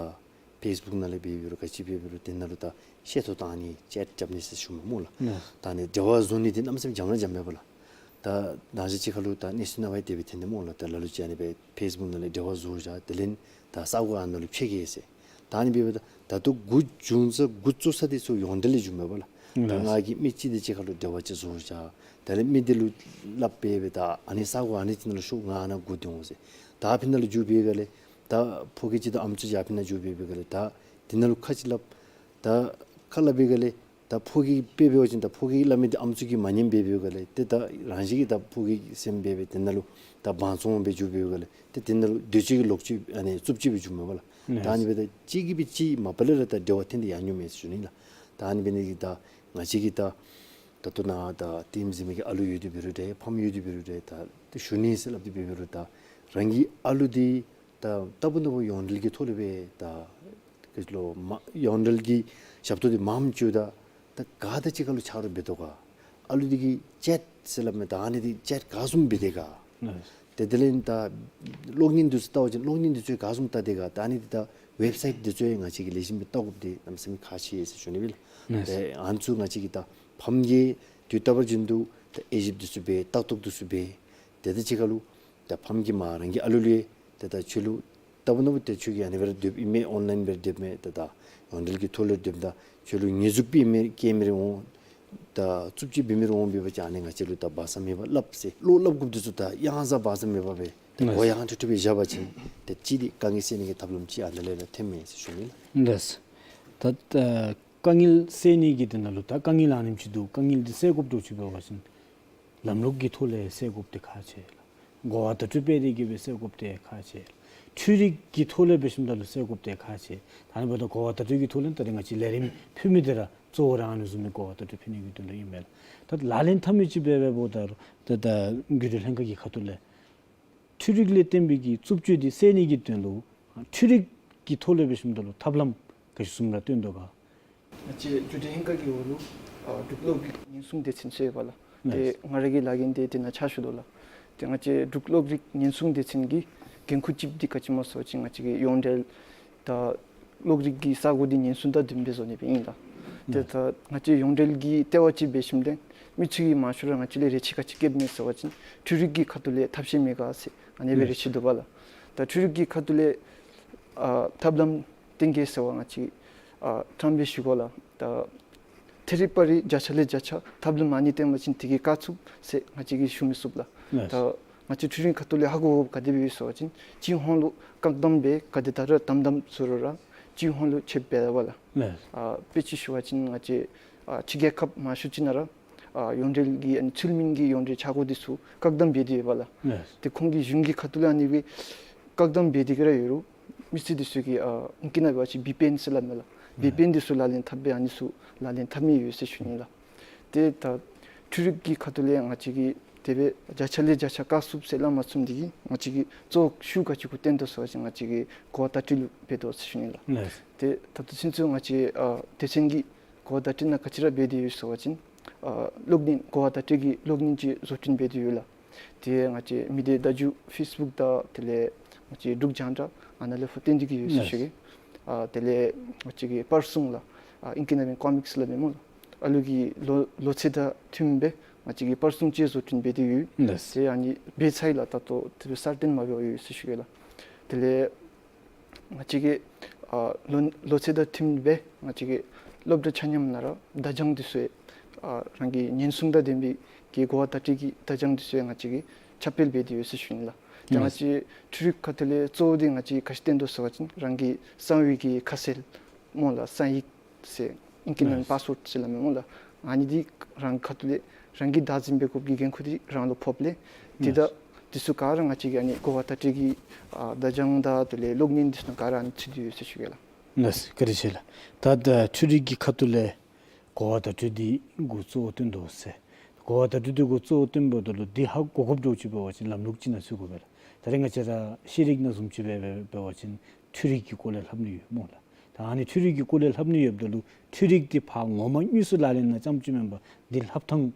ཕེསི་བུཀ་ནང་ལས་འབད་འབད་རུང་ག་ཅི་འབད་འབད་རུང་དེ་ནང་ལུ་ད་ཤེས་ཐོ་བཏང་ནི་ཅེཊ་རྐྱབ་ནི་ཟེར་ཞུཝ་མས་སྨོ་ལགས། ལགས། ད་ཨ་ནི་འབྲེལ་བ་བཟོ་ནི་འདི་གནམ་མེད་ས་མེད་འཇམ་ར་འཇམ་མས་པ་ལགས། ད་ནཱ་གཞི་གཅིག་ཁར་ལུ་ད་གནས་ཚུལ་ནང་པ་ཡང་དེ་སྦེ་ཐོན་ཏེ་སྨོ་ལགས། ད་ལ་ལུ་ཅིག་ཨ་ནི་སྦེ་ཕེསི་བུཀ་ནང་ལས་འབྲེལ་བ་བཟོ་བཞག། དེ་ལས་ད་ས་གོ་ཨ་ནཱ་ལུ་ཕྱེ་གེ་ཟེར། ད་ཨ་ནི་འབད་འབདཝ་ད་ད་ལྟོ་འགོ་བཙུགས་ས་འགོ་བཙུགས་ས་འདི་ཚུ་ཡོངས་འབྲེལ་ལས་བྱུངམ་མས་པ་ལགས། ད་ལགས། ང་གིས་མི་གཅིག་དང་གཅིག་ཁར་ལུ་འབྲེལ་བ་ཅིག་བཟོ་བཞག། དེ་ལས་མི་འདི་ལུ་སླབ་སྦེ་འབདཝ་ད་ཨ་ནི་ས་གོ་ཨ་ནི་འདི་ནང་ལུ་ཤོག། ང་ཨ་ནཱ་སྒུག་སྡོད་འོང་ཟེར། ད་ཕར་ནང་ལུ་འགྱོ་བའི་སྒང་ལས་ད་ཕོ་སྐྱེས་ཅིག་དང་ཨམ་སྲུ་ཅིག་ཕར་ནང་འགྱོ་བའི་སྒང་ལས་ད་དེ་ནང་ལུ་ཁ་ཅིག་སླབ། ད་ཁ་སླབ་པའི་སྒང་ལས་ད་ཕོ་སྐྱེས་དཔེ་འབད་བ་ཅིན་ད་ཕོ་སྐྱེས་སླབ་མི་འདི་ཨམ་སྲུ་གིས་མ་ཉནམ་སྦེ་འབད་བའི་སྒང་ལས་ཏེ་ད་རང་བཞིན་གྱིས་ད་ཕོ་སྐྱེས་སེམས་འབད་སྦེ་དེ་ནང་ལུ་ད་བང་བཙོང་སྦེ་འགྱོ་བའི་སྒང་ལས་ཏེ་དེ་ནང་ལུ་འདོད་སྤྱོད་ཀྱི་ལོག་སྤྱོད་ཨ་ནི་རྩུབ་སྤྱོད་སྦེ་བྱུངམ་མས་པ་ལགས། ད་ཨ་ནི་འབདཝ་ད་གཅིག་གིས་སྦེ་གཅིག་མ་པ་ལས་ར་ད་འབྲེལ་བ་ཐོན་ཏེ་ཡར་འགྱོཝ་མས་ཟེར་ཞུ་ནི་ལགས། ད་ཨ་ནི་འབད་ནི་དེ་གིས་ད་ང་བཅས་ཀྱིས་ད་ད་ལྟོ་ནཱ་ད་ལྟདམོ་གཟིགས་མི་གི་ཨ་ལུ་ཡོད་དེ་འབད་རུང་འདྲ་ཕམ་ཡོད་དེ་འབད་རུང་འདྲ་ད་ཏེ་ཞུ་ནི་ཟེར་སླབ་སྟེ་འབད་འབད་རུང་ད་རང་གི་ཨ་ལུ་འདི་ད་ལྟ་བུ་ན་བུ་ཡོངས་འབྲེལ་གྱི་ཐོག་ལས་སྦེ་ད་ག་ཅི་ལོ་མ་ཡོངས་འབྲེལ་གྱི་ཞབས་ཏོག་འདི་མངམ་བྱུངམ་ད་ད་ག་དང་གཅིག་ཁར་ལུ་ཆ་རོགས་འབད་དོ་ག། ཨ་ལུ་འདི་གིས་ཅེཊ་ཟེར་སླབ་མི་ད་ཨ་ནི་འདི་ཅེཊ་ག་བཟུམ་འབད་དེས་ག། ལགས། ཏེ་དེ་ལས་ད་གློག་བརྙན་འདི་ཚུ་བལྟ་བ་ཅིན་གློག་བརྙན་འདི་ཚུ་ག་བཟུམ་བལྟ་དེས་ག། ད་ཨ་ནི་འདི་ད་ཝེབ་སའིཊ་འདི་ཚུ་ཡང་ང་བཅས་ཀྱིས་ལེགས་ཤོམ་སྦེ་བལྟ་དགོཔ་འདི་གནམ་མེད་ས་མེད་ཁག་ཆེ་ཟེར་ཞུ་ནི་ཨིན་ལགས། ལགས། ཏེ་ཨ་ནི་ཚུ་ང་བཅས་ཀྱིས་ད་ཕམ་གྱིས་དུས་རྟག་པར་བཞིན་དུ་ད་དབྱེ་ཞིབ་འདི་ཚུ་འབད་ལྟ་རྟོག་འདི་ཚུ་འབད། ཏེ་དེ་གཅིག་ཁར་ལུ་ད་ཕམ་གྱིས་མ་རང་གི་ཨ་ལུ་ལུ་ཡང་ཏེ་ད་ཁྱོད་ལུ་ལྟ་བུ་ན་བུ་ཏེ་ཁྱོད་ཀྱིས་ཨ་ནི་སྦེ་ར་སྡོདཔ་ཨིན་མས། ཨོན་ལཱའིན་སྦེ་ར་སྡོདཔ་མས། ཏེ་ད་ཡོངས་འབྲེལ་གྱི་ཐོག་ལས་སྡོདཔ་ད་ཁྱོད་ལུ་ཉེས་འཛུགས་འབད་མི་སྐྱེལ་མི་རེ་འོང་། ད་རྩུབ་སྤྱོད་འབད་མི་རེ་འོང་འབད་བ་ཅིན་ཨ་ནི་ང་བཅས་ལུ་ད་བག་ཚ་མེད་པར་སླབ་ཟེར་བློ་སླབ་དགོཔ་འདི་ཚུ་ད་གཡང་ཟ་བག་ཚ་མེད་པར་སྦེ་ད་ལགས། གོ་ཡངས་ཏོག་ཏོ་སྦེ་བཞག་པ་ཅིན་ཏེ་གཅིག་འདི་དཀའ་ངལ་སེལ་ནི་གི་ཐབས་ལམ་ཅིག་ཨ་ནཱ་ལས་ར་ཐོནམ་མས་ཟེར་ཞུ་ནི་ལགས། ལགས། ད་ད་དཀའ་ངལ་སེལ་ནི་གི་དེ་ནང་ལུ་ད་དཀའ་ངལ་ཨ་ནེམ་ཅིག་འདུག། དཀའ་ངལ་འདི་སེལ་དགོཔ་འདྲཝ་ཅིག་འབད་བ་ཅིན་ལམ་ལུགས་ཀྱི་ཐོག་ལས་སེལ་དགོཔ་འདི་ཁག་ཆེ་ལགས། གོ་བ་བརྡ་སྤྲོད་སྤེལ་ཏེ་གིས་སྦེ་སེལ་དགོཔ་འདི་ཁག་ཆེ། འཕྲུལ་རིག་གི་ཐོག་ལས་འབད་ཞིནམ་ད་ལུ་སེལ་དགོཔ་འདི་ཁག་ཆེ། ད་ཨ་ནི་འབདཝ་ད་གོ་བ་བརྡ་སྤྲོད་ཀྱི་ཐོག་ལས་ད་རེས་ང་བཅས་ལས་རིམ་ཕུལ་མི་འདི་ར་གཙོ་བོ་ར་ཨ་ནི་བཟུམ་མའི་གོ་བ་བརྡ་སྤྲོད་ཕུལ་ནི་གི་དོན་ལུ་ཨིན་མས་ལགས། ད་ལག་ལེན་འཐབ་མི་ཅིག་འབད་འབདཝ་ད་ད་ད་རྒྱུན་སྲོལ་ལྷན་ཁག་གི་ཁ་ཐུག་ལས་ འཕྲུལ་རིག་ལས་བརྟེན་པའི་གི་རྩུབ་སྤྱོད་འདི་སེལ་ནི་གི་དོན་ལུ་འཕྲུལ་རིག་གི་ཐོག་ལས་འབད་ཞིནམ་ད་ལུ་ཐབས་ལམ་ག་ཅི་བཟུམ་ར་སྟོན་དོ་ག། ང་བཅས་འགྲུལ་འཕྲིན་ལྷན་ཁག་གི་འོག་ལུ་ཨ་འབྲུག་གློག་རིག་ཉེན་སྲུང་སྡེ་ཚན་ཟེར་ཡོད་པ་ལགས། ཏེ་ང་ར་གི་ལཱ་འགན་འདི་དེ་ནང་ཕྱག་ཞུ་དོ་ལགས། ཏེ་ང་བཅས་འབྲུག་གློག་རིག་ཉེན་སྲུང་སྡེ་ཚན་གྱི་འགན་ཁུར་ཅིག་འདི་ག་ཅི་སྨོ་ཟེར་བ་ཅིན་ང་བཅས་ཀྱི་ཡོངས་འབྲེལ་ད་གློག་རིག་གི་ས་གོ་འདི་ཉེན་སྲུང་དང་ལྡནམ་སྦེ་བཟོ་ནི་སྦེ་ཨིན་ལགས། ཏེ་ད་ང་བཅས་ཡོངས་འབྲེལ་གྱི་ལྟེ་བ་ཅིག་འབད་ཞིནམ་ལས་མི་ཚུ་གིས་མང་ཤོས་ར་ང་བཅས་ལས་རེ་ཆེ་ག་ཅི་བསྐྱེདཔ་མས་ཟེར་བ་ཅིན་འཕྲུལ་རིག་གི་ཁ་ཐུག་ལས་ཐབས་ཤེས་མེད་ག་ཟེར་ཨ་ནི་སྦེ་རེ་ཆེ་འདུག་པ་ལགས། ད་འཕྲུལ་རིག་གི་ཁ་ཐུག་ལས་ཨ་ཐབས་ལམ་བཏོན་གེ་ཟེར་བ་ང་བཅས་ཨ་ཀྲམ་སྦེ་ཞུ་དགོ་ལགས། ད་ཐད་རི་བ་རི་བརྒྱ་ཆ་ལས་བརྒྱ་ཆ་ཐབས་ལམ་ཨ་ནི་བཏོན་པ་ཅིན་དེ་གིས་བཀག་ཚུགས་ཟེར་ང་བཅས་ཀྱིས་ཞུ་མི་ཚུགས་ལགས། ད་ང་བཅས་འཕྲུལ་རིག་ཁ་ཐུག་ལས་ཧ་གོ་དགོཔ་ག་དེ་སྦེ་ཡོད་ཟེར་བ་ཅིན་སྤྱི་ཡོངས་ལུ་བཀག་དམ་སྦེ་ག་དེ་དྲག་ར་དམ་དམ་བཟོ་རུང་ར་སྤྱི་ཡོངས་ལུ་ཆད་པ་འབད་དོ་བ་ལགས། ཨ་དཔེ་ཅིག་ཞུ་བ་ཅིན་ང་བཅས་ཨ་ཕྱི་རྒྱལ་ཁབ་མང་ཤོས་ཅིག་ནང་ར་ཨ་ཡོངས་འབྲེལ་གྱི་ཨ་ནི་ཚུལ་མིན་གྱི་ཡོངས་འབྲེལ་ཆས་གོས་འདི་ཚུ་བཀག་དམ་འབད་དེ་ཡོད་པ་ལགས། ཏེ་ཁོང་གི་གཞུང་གི་ཁ་ཐུག་ལས་ཨ་ནི་སྦེ་བཀག་དམ་འབད་དེ་གི་ར་ཡོད་རུང་མི་སེར་འདི་ཚུ་གིས་ཨ་ཨིང་སྐད་ནང་འབད་བ་ཅིན་བི་པི་ཨེན་ཟེར་སླབ་མས་ལགས། བི་པི་ཨེན་འདི་ཚུ་ལག་ལེན་འཐབ་སྦེ་ཨ་ནི་ཚུ་ལག་ལེན་འཐབ་མི་ཡོད་ཟེར་ཞུ་ནི་ལགས། ཏེ་ད་འཕྲུལ་རིག་གི་ཁ་ཐུག་ལས་ང་བཅས་ཀྱིས་དེ་སྦེ་བརྒྱ་ཆ་ལས་བརྒྱ་ཆ་བཀག་ཚུགས་ཟེར་སླབ་མ་ཚུགསཔ་འདི་གིས་ང་བཅས་ཀྱིས་གཙོ་བོ་ཤུགས་ག་ཅི་གུ་བཏོན་དོ་ཟེར་བ་ཅིན་ང་བཅས་ཀྱིས་གོ་བ་བརྡ་སྤྲོད་ལུ་འབད་དོ་ཟེར་ཞུ་ནི་ལགས། ཏེ་ད་ལྟོ་ཚུན་ཚོད་ང་བཅས་ཨ་སྡེ་ཚན་གྱིས་གོ་བ་བརྡ་སྤྲོད་ནང་ག་ཅི་ར་འབད་དེ་ཡོད་ཟེར་བ་ཅིན་ཨ་གློག་བརྙན་གོ་བ་བརྡ་སྤྲོད་ཀྱི་གློག་བརྙན་ཅིག་བཟོ་སྐྲུན་འབད་དེ་ཡོད་ལགས། དེ་ང་བཅས་མི་སྡེ་བརྡ་བརྒྱུད་ཕེསི་བུཀ་དང་དེ་ལས་ང་བཅས་འབྲུག་རྒྱང་བསྒྲགས་ཨ་ནཱ་ལས་ཕར་བཏོན་ཏེ་གི་ཡོད་ཟེར་ཞུ་གེ། ཨ་དེ་ལས་ང་བཅས་ཀྱི་པར་སྲུང་ལགས། ཨ་ཨིང་སྐད་ནང་སྦེ་ཀོ་མིཀསི་སླབ་མས་སྨོ་ལགས། ཨ་ལུ་གི་ལོ་ལོ་ཚད་དང་མཐུནམ་སྦེ་ང་བཅས་ཀྱིས་པར་སྲུང་ཅིག་བཟོ་སྐྲུན་འབད་དེ་ཡོད། ཏེ་ཨ་ནི་འབད་ཚར་ཡི་ལགས། ད་ལྟོ་དེ་སྦེ་གསར་བཏོན་མ་འབད་བར་ཡོད་ཟེར་ཞུ་གེ་ལགས། དེ་ལས་ང་བཅས་ཀྱི་ཨ་ལོ་ལོ་ཚད་དང་མཐུནམ་སྦེ་ང་བཅས་ཀྱི་སློབ་གྲྭ་ཆ་མཉམ་ནང་ར་བརྡ་བྱང་འདི་ཚུ་ཨ་རང་གི་ཉེན་སྲུང་དང་ལྡན་པའི་གི་གོ་བ་བརྡ་སྤྲོད་ཀྱི་བརྡ་བྱང་འདི་ཚུ་ང་བཅས་ཀྱིས་ཁྱབ་སྤེལ་འབད་དེ་ཡོད་ཟེར་ཞུ་ནི་ལགས། ད་ང་བཅས་འཕྲུལ་རིག་ཁ་ཐུག་ལས་གཙོ་བོ་འདི་ང་བཅས་ག་ཅི་བཏོན་དོ་ཟེར་བ་ཅིན་རང་གི་གསང་བའི་གི་ཁ་གསལ་སྨོ་ལགས། གསང་ཡིག་ཟེར་ཨིང་སྐད་ནང་པཱསི་ཝརཌ་ཟེར་སླབ་མས་སྨོ་ལགས། ཨ་ནི་འདི་རང་ཁ་ཐུག་ལས་རང་གིས་བདག་འཛིན་འབད་དགོཔ་གི་འགན་ཁུར་འདི་རང་ལུ་ཕོགཔ་ལས་ཏེ་ད་འདི་ཚུ་ག་ར་ང་བཅས་ཀྱིས་ཨ་ནི་གོ་བ་བརྡ་སྤྲོད་ཀྱི་ཨ་བརྡ་བྱང་དང་དེ་ལས་གློག་བརྙན་འདི་ཚུ་ནང་ག་ར་ཨ་ནི་ཚུད་དེ་ཡོད་ཟེར་ཞུ་གེ་ལགས། ལགས་སོ། བཀའ་དྲིན་ཆེ་ལགས། ད་ད་འཕྲུལ་རིག་གི་ཁ་ཐུག་ལས་གོ་བ་བརྡ་སྤྲོད་འདི་གུ་གཙོ་བོ་བཏོན་དོ་ཟེར། གོ་བ་བརྡ་སྤྲོད་འདི་གུ་གཙོ་བོ་བཏོནམ་ད་ལུ་འདི་ཧ་གོ་དགོཔ་འདྲཝ་ཅིག་འབད་བ་ཅིན་ལམ་ལུགས་ཅིག་ནང་ཚུད་དགོ་པས་ལགས། ད་རེས་ང་བཅས་ར་ཤེས་རིག་ནང་བཟུམ་ཅིག་སྦེ་འབད་བ་ཅིན་འཕྲུལ་རིག་གི་སྐོར་ལས་ལྷབ་ནི་ཡོད་སྨོ་ལགས། ད་ཨ་ནི་འཕྲུལ་རིག་གི་སྐོར་ལས་ལྷབ་ནི་ཡོདཔ་ད་ལུ་འཕྲུལ་རིག་འདི་ཕར་ངོ་མ་དངོས་སུ་ལག་ལེན་ནང་རྐྱངམ་ཅིག་མེན་པར་འདི་ལྷབ་ཐངས་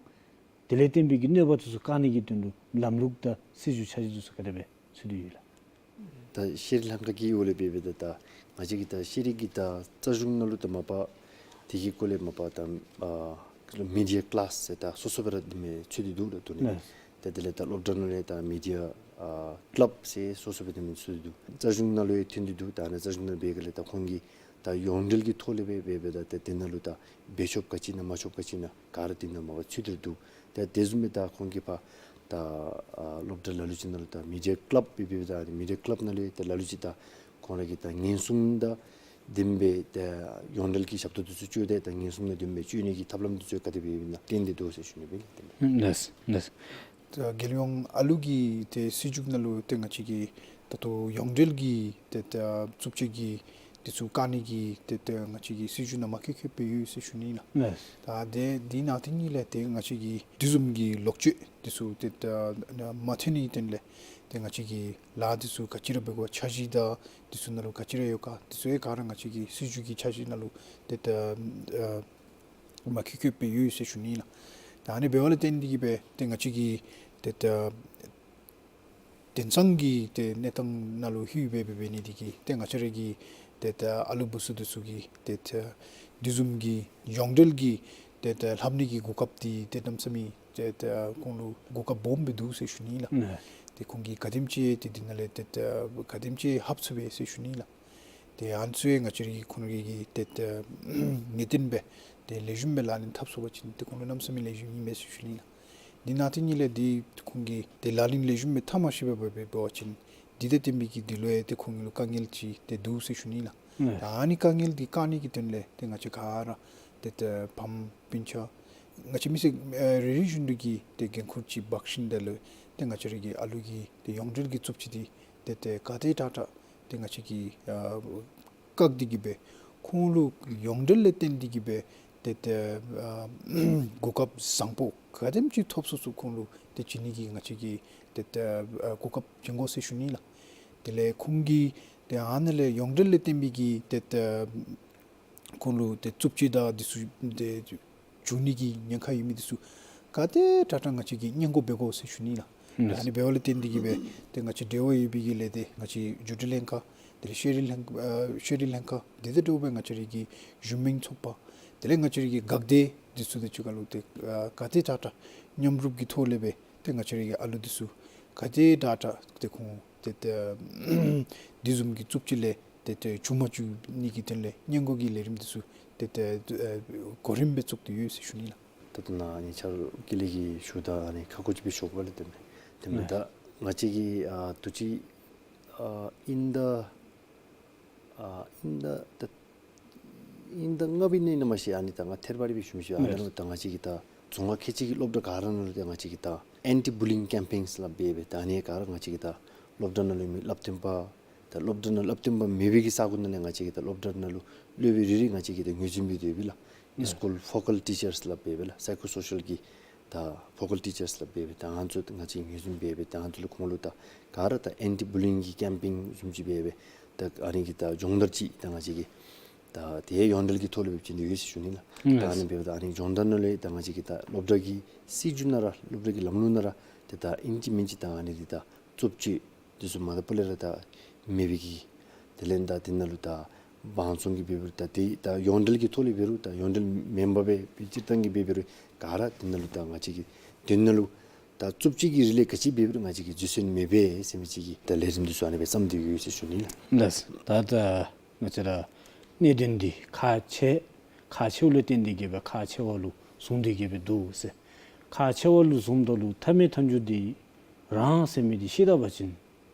དེ་ལས་བརྟེན་པའི་གི་གནོད་པ་འདི་ཚུ་བཀག་ནི་གི་དོན་ལུ་ལམ་ལུགས་དང་སྲིད་བྱུས་འཆར་གཞི་འདི་ཚུ་ག་དེ་སྦེ་ཚུད་དེ་ཡོད་ལགས། ད་ཤེས་རིག་ལྷན་ཁག་གི་འོག་ལས་འབད་འབདཝ་ད་ད་ང་བཅས་ཀྱི་ད་ཤེས་རིག་གི་ད་རྩ་གཞུང་ནང་ལུ་ད་མ་པ་དེ་གི་སྐོར་ལས་མ་པ་ད་ཨ་མི་ཌི་ཡ་ཀི་ལཱསི་ཟེར་ད་སོ་སོ་སྦེ་ར་འདི་མི་ཚུད་དེ་འདུག་ལགས། ད་དེ་ལས་ད་སློབ་གྲྭ་ནང་ལས་ད་མི་ཌི་ཡ་ཨ་ཀི་ལབ་ཟེར་སོ་སོ་སྦེ་འདི་མི་ཚུད་དེ་འདུག། རྩ་གཞུང་ནང་ལུ་ཡང་ཐོན་ཏེ་འདུག། ད་ཨ་ནི་རྩ་གཞུང་ནང་འབད་ག་ལས་ད་ཁོང་གིས་ད་ཡོངས་འབྲེལ་གྱི་ཐོག་ལས་འབད་འབད་འབདཝ་ད་ད་དེ་ནང་ལུ་ད་འབད་ཆོགཔ་ག་ཅི་ཨིན་ན་མ་ཆོགཔ་ག་ཅི་ཨིན་ན་ག་ར་དེ་ནང་མ་པ་ཚུད་དེ་འདུག། ད་དེ་བཟུམ་སྦེ་ད་ཁོང་གིས་ཕར་ད་ཨ་སློབ་གྲྭ་ལ་ལུ་ཅིག་ནང་ལུ་ད་མི་ཌི་ཡ་ཀི་ལབ་འབད་འབདཝ་ད་མི་ཌི་ཡ་ཀི་ལབ་ནང་ལུ་ཡང་ད་ལ་ལུ་ཅིག་ད་ཁོང་ར་གི་ད་ཉེན་སྲུང་དང་ལྡན་པའི་ད་ཡོངས་འབྲེལ་གྱི་ཞབས་ཏོག་འདི་ཚུ་སྤྱོད་དེ་ད་ཉེན་སྲུང་དང་ལྡན་པའི་སྤྱོད་ནི་གི་ཐབས་ལམ་འདི་ཚུ་ག་དེ་སྦེ་ཨིན་ན་བཏོན་ཏེ་འདུག་ཟེར་ཞུ་ནི་སྦེ་ཨིན་ལགས། ལགས་ལགས། ད་རྒྱལ་ཡོངས་ཨ་ལུ་གི་ཏེ་སྲིད་བྱུས་ནང་ལུ་ཏེ་ང་བཅས་ཀྱི་ད་ལྟོ་ཡོངས་འབྲེལ་གྱི་ཏེ་ད་རྩུབ་སྤྱོད་ཀྱི་འདི་ཚུ་བཀག་ནི་གི་ཏེ་ད་ང་བཅས་ཀྱི་སྲིད་བྱུས་ནང་མ་བཀོད་བཀོདཔ་སྦེ་ཡོད་ཟེར་ཞུ་ནི་ལགས། ལགས། ད་དེ་འདི་ནང་དེ་ཉིད་ལས་ཏེ་ང་བཅས་ཀྱི་དེ་བཟུམ་གྱི་ལོག་སྤྱོད་འདི་ཚུ་ཏེ་ད་མ་ཐོན་ནི་དོན་ལས་ཏེ་ང་བཅས་ཀྱི་ལཱ་འདི་ཚུ་ག་ཅི་ར་འབད་དགོ་འཆར་གཞི་དང་འདི་ཚུ་ནང་ལུ་ག་ཅི་ར་ཡོད་ག་འདི་ཚུ་ཡང་ག་ར་ང་བཅས་ཀྱི་སྲིད་བྱུས་ཀྱི་འཆར་གཞི་ནང་ལུ་ཏེ་ད་ཨ་མ་བཀོད་བཀོདཔ་སྦེ་ཡོད་ཟེར་ཞུ་ནི་ལགས། ད་ཨ་ནི་འབདཝ་ལས་བརྟེན་ཏེ་གིས་སྦེ་ཏེ་ང་བཅས་ཀྱི་ཏེ་ད་དེང་སང་གི་ཏེ་གནས་སྟངས་ནང་ལུ་ལྷོད་སྦེ་འབད་འབད་ནི་འདི་གིས་ཏེ་ང་བཅས་ར་གི་ཏེ་ད་ཨ་ལུ་བུ་ཚུ་འདི་ཚུ་གིས་ཏེ་ད་དེ་བཟུམ་གྱི་ཡོངས་འབྲེལ་གྱི་ཏེ་ད་ལྷབ་ནི་གི་གོ་སྐབས་འདི་ཏེ་གནམ་མེད་ས་མེད་ཏེ་ད་ཁོང་ལུ་གོ་སྐབས་སྦོམ་སྦེ་འདུག་ཟེར་ཞུ་ནི་ལགས། ལགས། ཏེ་ཁོང་གིས་ག་དེམ་ཅིག་ཏེ་འདི་ནང་ལས་ཏེ་ད་ག་དེམ་ཅིག་ལྷབ་ཚུགས་པས་ཟེར་ཞུ་ནི་ལགས། ཏེ་ཨ་ནི་ཚུ་ཡང་ང་བཅས་ར་གིས་ཁོང་ར་གི་ཏེ་ད་ངེས་གཏན་སྦེ་ཏེ་ལེགས་ཤོམ་སྦེ་ལག་ལེན་འཐབ་ཚུགས་པ་ཅིན་ཏེ་ཁོང་ལུ་གནམ་མེད་ས་མེད་ལེགས་ཤོམ་ཨིན་མས་ཟེར་ཞུ་ནི་ལགས། འདི་ནང་དེ་ཉིད་ལས་འདི་ཁོང་གིས་ཏེ་ལག་ལེན་ལེགས་ཤོམ་སྦེ་འཐབ་མ་ཤེས་པར་འབད་འབད་བ་ཅིན་འདི་དང་བསྟུན་པའི་གི་འདི་ལུ་ཡང་ཏེ་ཁོང་གི་ལུ་དཀའ་ངལ་ཅིག་ཏེ་འདུག་ཟེར་ཞུ་ནི་ལགས། ལགས། ད་ཨ་ནི་དཀའ་ངལ་འདི་བཀག་ནི་གི་དོན་ལས་ཏེ་ང་བཅས་ག་ར་ཏེ་ད་ཕམ་སྤུན་ཆ་ང་བཅས་མི་སེར་ཨ་རེ་རེ་བཞིན་དུ་གིས་ཏེ་འགན་ཁུར་ཅིག་འབག་ཞིནམ་ད་ལུ་ཏེ་ང་བཅས་ར་གི་ཨ་ལུ་གི་ཏེ་ཡོངས་འབྲེལ་གྱི་རྩུབ་སྤྱོད་འདི་ཏེ་ད་ག་དེ་དྲག་དྲག་ཏེ་ང་བཅས་ཀྱིས་ཨ་བཀག་སྟེ་གིས་སྦེ་ཁོང་ལུ་ཡོངས་འབྲེལ་ལས་བརྟེན་ཏེ་གིས་སྦེ་ ཏེ་ཏེ་ཨ་གོ་སྐབས་བཟང་པོ་ག་དེམ་ཅིག་ཐོབ་ཚུགས་ཚུགས་ཁོང་ལུ་ཏེ་བྱིན་ནི་གི་ང་བཅས་ཀྱིས་ཏེ་ཏེ་ཨ་གོ་སྐབས་བྱིན་དགོ་ཟེར་ཞུ་ནི་ལགས། དེ་ལས་ཁོང་གིས་ཏེ་ཨ་ནི་ལས་ཡོངས་འབྲེལ་ལས་བརྟེན་པའི་གི་ཏེ་ཏེ་ཁོང་ལུ་ཏེ་རྩུབ་སྤྱོད་དང་འདི་ཚུ་ཏེ་བྱུང་ནི་གི་ཉེན་ཁ་ཡོད་མི་འདི་ཚུ་ག་དེ་དྲག་དྲག་ང་བཅས་ཀྱིས་སྔོན་འགོག་འབད་དགོ་ཟེར་ཞུ་ནི་ལགས། ཨུམ། ད་ཨ་ནི་འབདཝ་ལས་བརྟེན་ཏེ་གིས་སྦེ་ཏེ་ང་བཅས་འབྲེལ་བ་ཡོད་པའི་གི་ལས་སྡེ་ང་བཅས་འགྱུར་འགྲོས་ལྷན་ཁག་དེ་ལས་ཤེས་རིག་ལྷན་ཨ་ཤེས་རིག་ལྷན་ཁག་དེ་དང་འདྲཝ་སྦེ་ང་བཅས་རའི་གི་གཞུང་མིན་ཚོགས་པ་དེ་ལས་ང་བཅས་རའི་གི་འགག་སྡེ་འདི་ཚུ་དང་གཅིག་ཁར་ལུ་ཏེ་ཨ་ག་དེ་དྲག་དྲག་མཉམ་རུབ་ཀྱི་ཐོག་ལས་སྦེ་ཏེ་ང་བཅས་རའི་གི་ཨ་ལུ་འདི་ཚུ་ག་དེ་དྲག་དྲག་ཏེ་ཁོང་ཏེ་ཏེ་འདི་བཟུམ་གྱི་རྩུབ་སྤྱོད་ལས་ཏེ་ཏེ་འབྱུང་མ་བཅུག་ནི་གི་དོན་ལས་སྔོན་འགོག་གི་ལས་རིམ་འདི་ཚུ་ཏེ་ཏེ་ཨ་གོ་རིམ་སྦེ་བཙུགས་ཏེ་ཡོད་ཟེར་ཞུ་ནི་ལགས། ད་ལྟོ་ནཱ་ཨ་ནི་ཆ་རོགས་ཀྱིས་ལས་ཀྱི་ཞུཝ་ད་ཨ་ནི་ཁ་སྐོང་ཅིག་སྦེ་ཞུ་དགོ་པས་ལགས། དེ་མེན་དེ་མེན། ད་ང་བཅས་ཀྱིས་ཨ་དུས་ཅི་ཨ་དབྱིན་ཟླ་ཨ་དབྱིན་ཟླ་ད་དབྱིན་ཟླ་ལྔ་པའི་ནང་ཨིན་ན་མ་ཤེས། ཨ་ནི་ད་ང་ཐད་རི་བ་རི་སྦེ་ཞུཝ་མི་ཤེས། ཨ་ནི་ལུ་ད་ང་བཅས་ཀྱིས་ད་རྫོང་ཁག་ཁལ་གཅིག་གི་སློབ་གྲྭ་ག་ར་ནང་ལུ་ད་ང་བཅས་ཀྱིས་ད་ཨེན་ཊི་བུ་ལིང་ཀེམ་པེནསི་སླབ་འབད་སྦེ་ད་ཨ་ནི་ག་ར་ང་བཅས་ཀྱིས་ད་སློབ་གྲྭ་ནང་ལུ་མི་བསླབ་སྟོན་པ་ད་སློབ་གྲྭ་ནང་བསླབ་སྟོན་པ་མེད་པའི་གི་ས་གོ་ནང་ལས་ང་བཅས་ཀྱིས་ད་སློབ་གྲྭ་ནང་ལུ་སློབ་དཔོན་རེ་རེ་ང་བཅས་ཀྱིས་ད་ངོས་འཛིན་འབད་དེ་ཡོད་པས་ལགས། ཨ་སི་ཀུལ་ཕོ་ཀལ་ཊི་ཅརསི་སླབ་འབད་སྦེ་ལགས། སའི་ཀོ་སོ་ཤལ་གྱི་ད་ཕོ་ཀལ་ཊི་ཅརསི་སླབ་འབད་སྦེ་ད་ང་ཚུ་ང་བཅས་ངོས་འཛིན་འབད་སྦེ་ད་ང་ཚུ་ལུ་ཁོང་ལུ་ད་ག་ར་ད་ཨེན་ཊི་བུ་ལིང་གི་ཀེམ་པེན་བཟུམ་ཅིག་འབད་སྦེ་ད་ཨ་ནི་གི་ད་སྦྱོང་བརྡར་ཅིག་ད་ང་བཅས་ཀྱིས་ད་དེ་ཡོངས་འབྲེལ་གྱི་ཐོག་ལས་འབད་བྱིན་ཏེ་ཡོད་ཟེར་ཞུ་ནི་ལགས། ད་ཨ་ནི་འབདཝ་ད་ཨ་ནི་སྦྱོང་བརྡར་ནང་ལས་ད་ང་བཅས་ཀྱིས་ད་སློབ་གྲྭ་གི་སྲིད་བྱུས་ནང་ར་སློབ་གྲྭ་གི་ལམ་ལུགས་ནང་ར་ཏེ་ད་ཨིན་ཅི་མིན་ཅི་ད་ཨ་ནི་འདི་ད་རྩུབ་སྤྱོད་འདི་ཚུ་མ་དང་པ་ལས་ར་ད་མེད་པའི་གི་དེ་ལས་ད་དེ་ནང་ལུ་ད་དབང་བཙོང་གི་འབད་རུང་ད་དེ་ད་ཡོངས་འབྲེལ་གྱི་ཐོག་ལས་འབད་རུང་ད་ཡོངས་འབྲེལ་མེན་པར་སྦེ་སྤྱིར་བཏང་གི་འབད་རུང་ག་ར་དེ་ནང་ལུ་ད་ང་བཅས་ཀྱིས་དེ་ནང་ལུ་ད་རྩུབ་སྤྱོད་ཀྱི་རིགས་ལས་ག་ཅི་འབད་རུང་ང་བཅས་ཀྱིས་འཛོལ་སོན་མེད་པས་ཟེར་མི་ཅིག་གི་ད་ལས་རིམ་འདི་ཚུ་ཨ་ནི་སྦེ་བརྩམས་ཏེ་ཡོད་ཟེར་ཞུ་ནི་ལགས། ལགས། ད་ད་ང་བཅས་ར་གནད་དོན་འདི་ཁག་ཆེ་ཁག་ཆེཝ་ལས་བརྟེན་ཏེ་གིས་སྦེ་ཁག་ཆེ་བ་ལུ་བཟུང་སྟེ་གིས་སྦེ་འདུག་ཟེར། ཁག་ཆེ་བ་ལུ་བཟུངམ་ད་ལུ་མཐའ་མའི་མཐའ་མཇུག་འདི་རང་ཟེར་མི་འདི་ཤེས་ད་པ་ཅིན་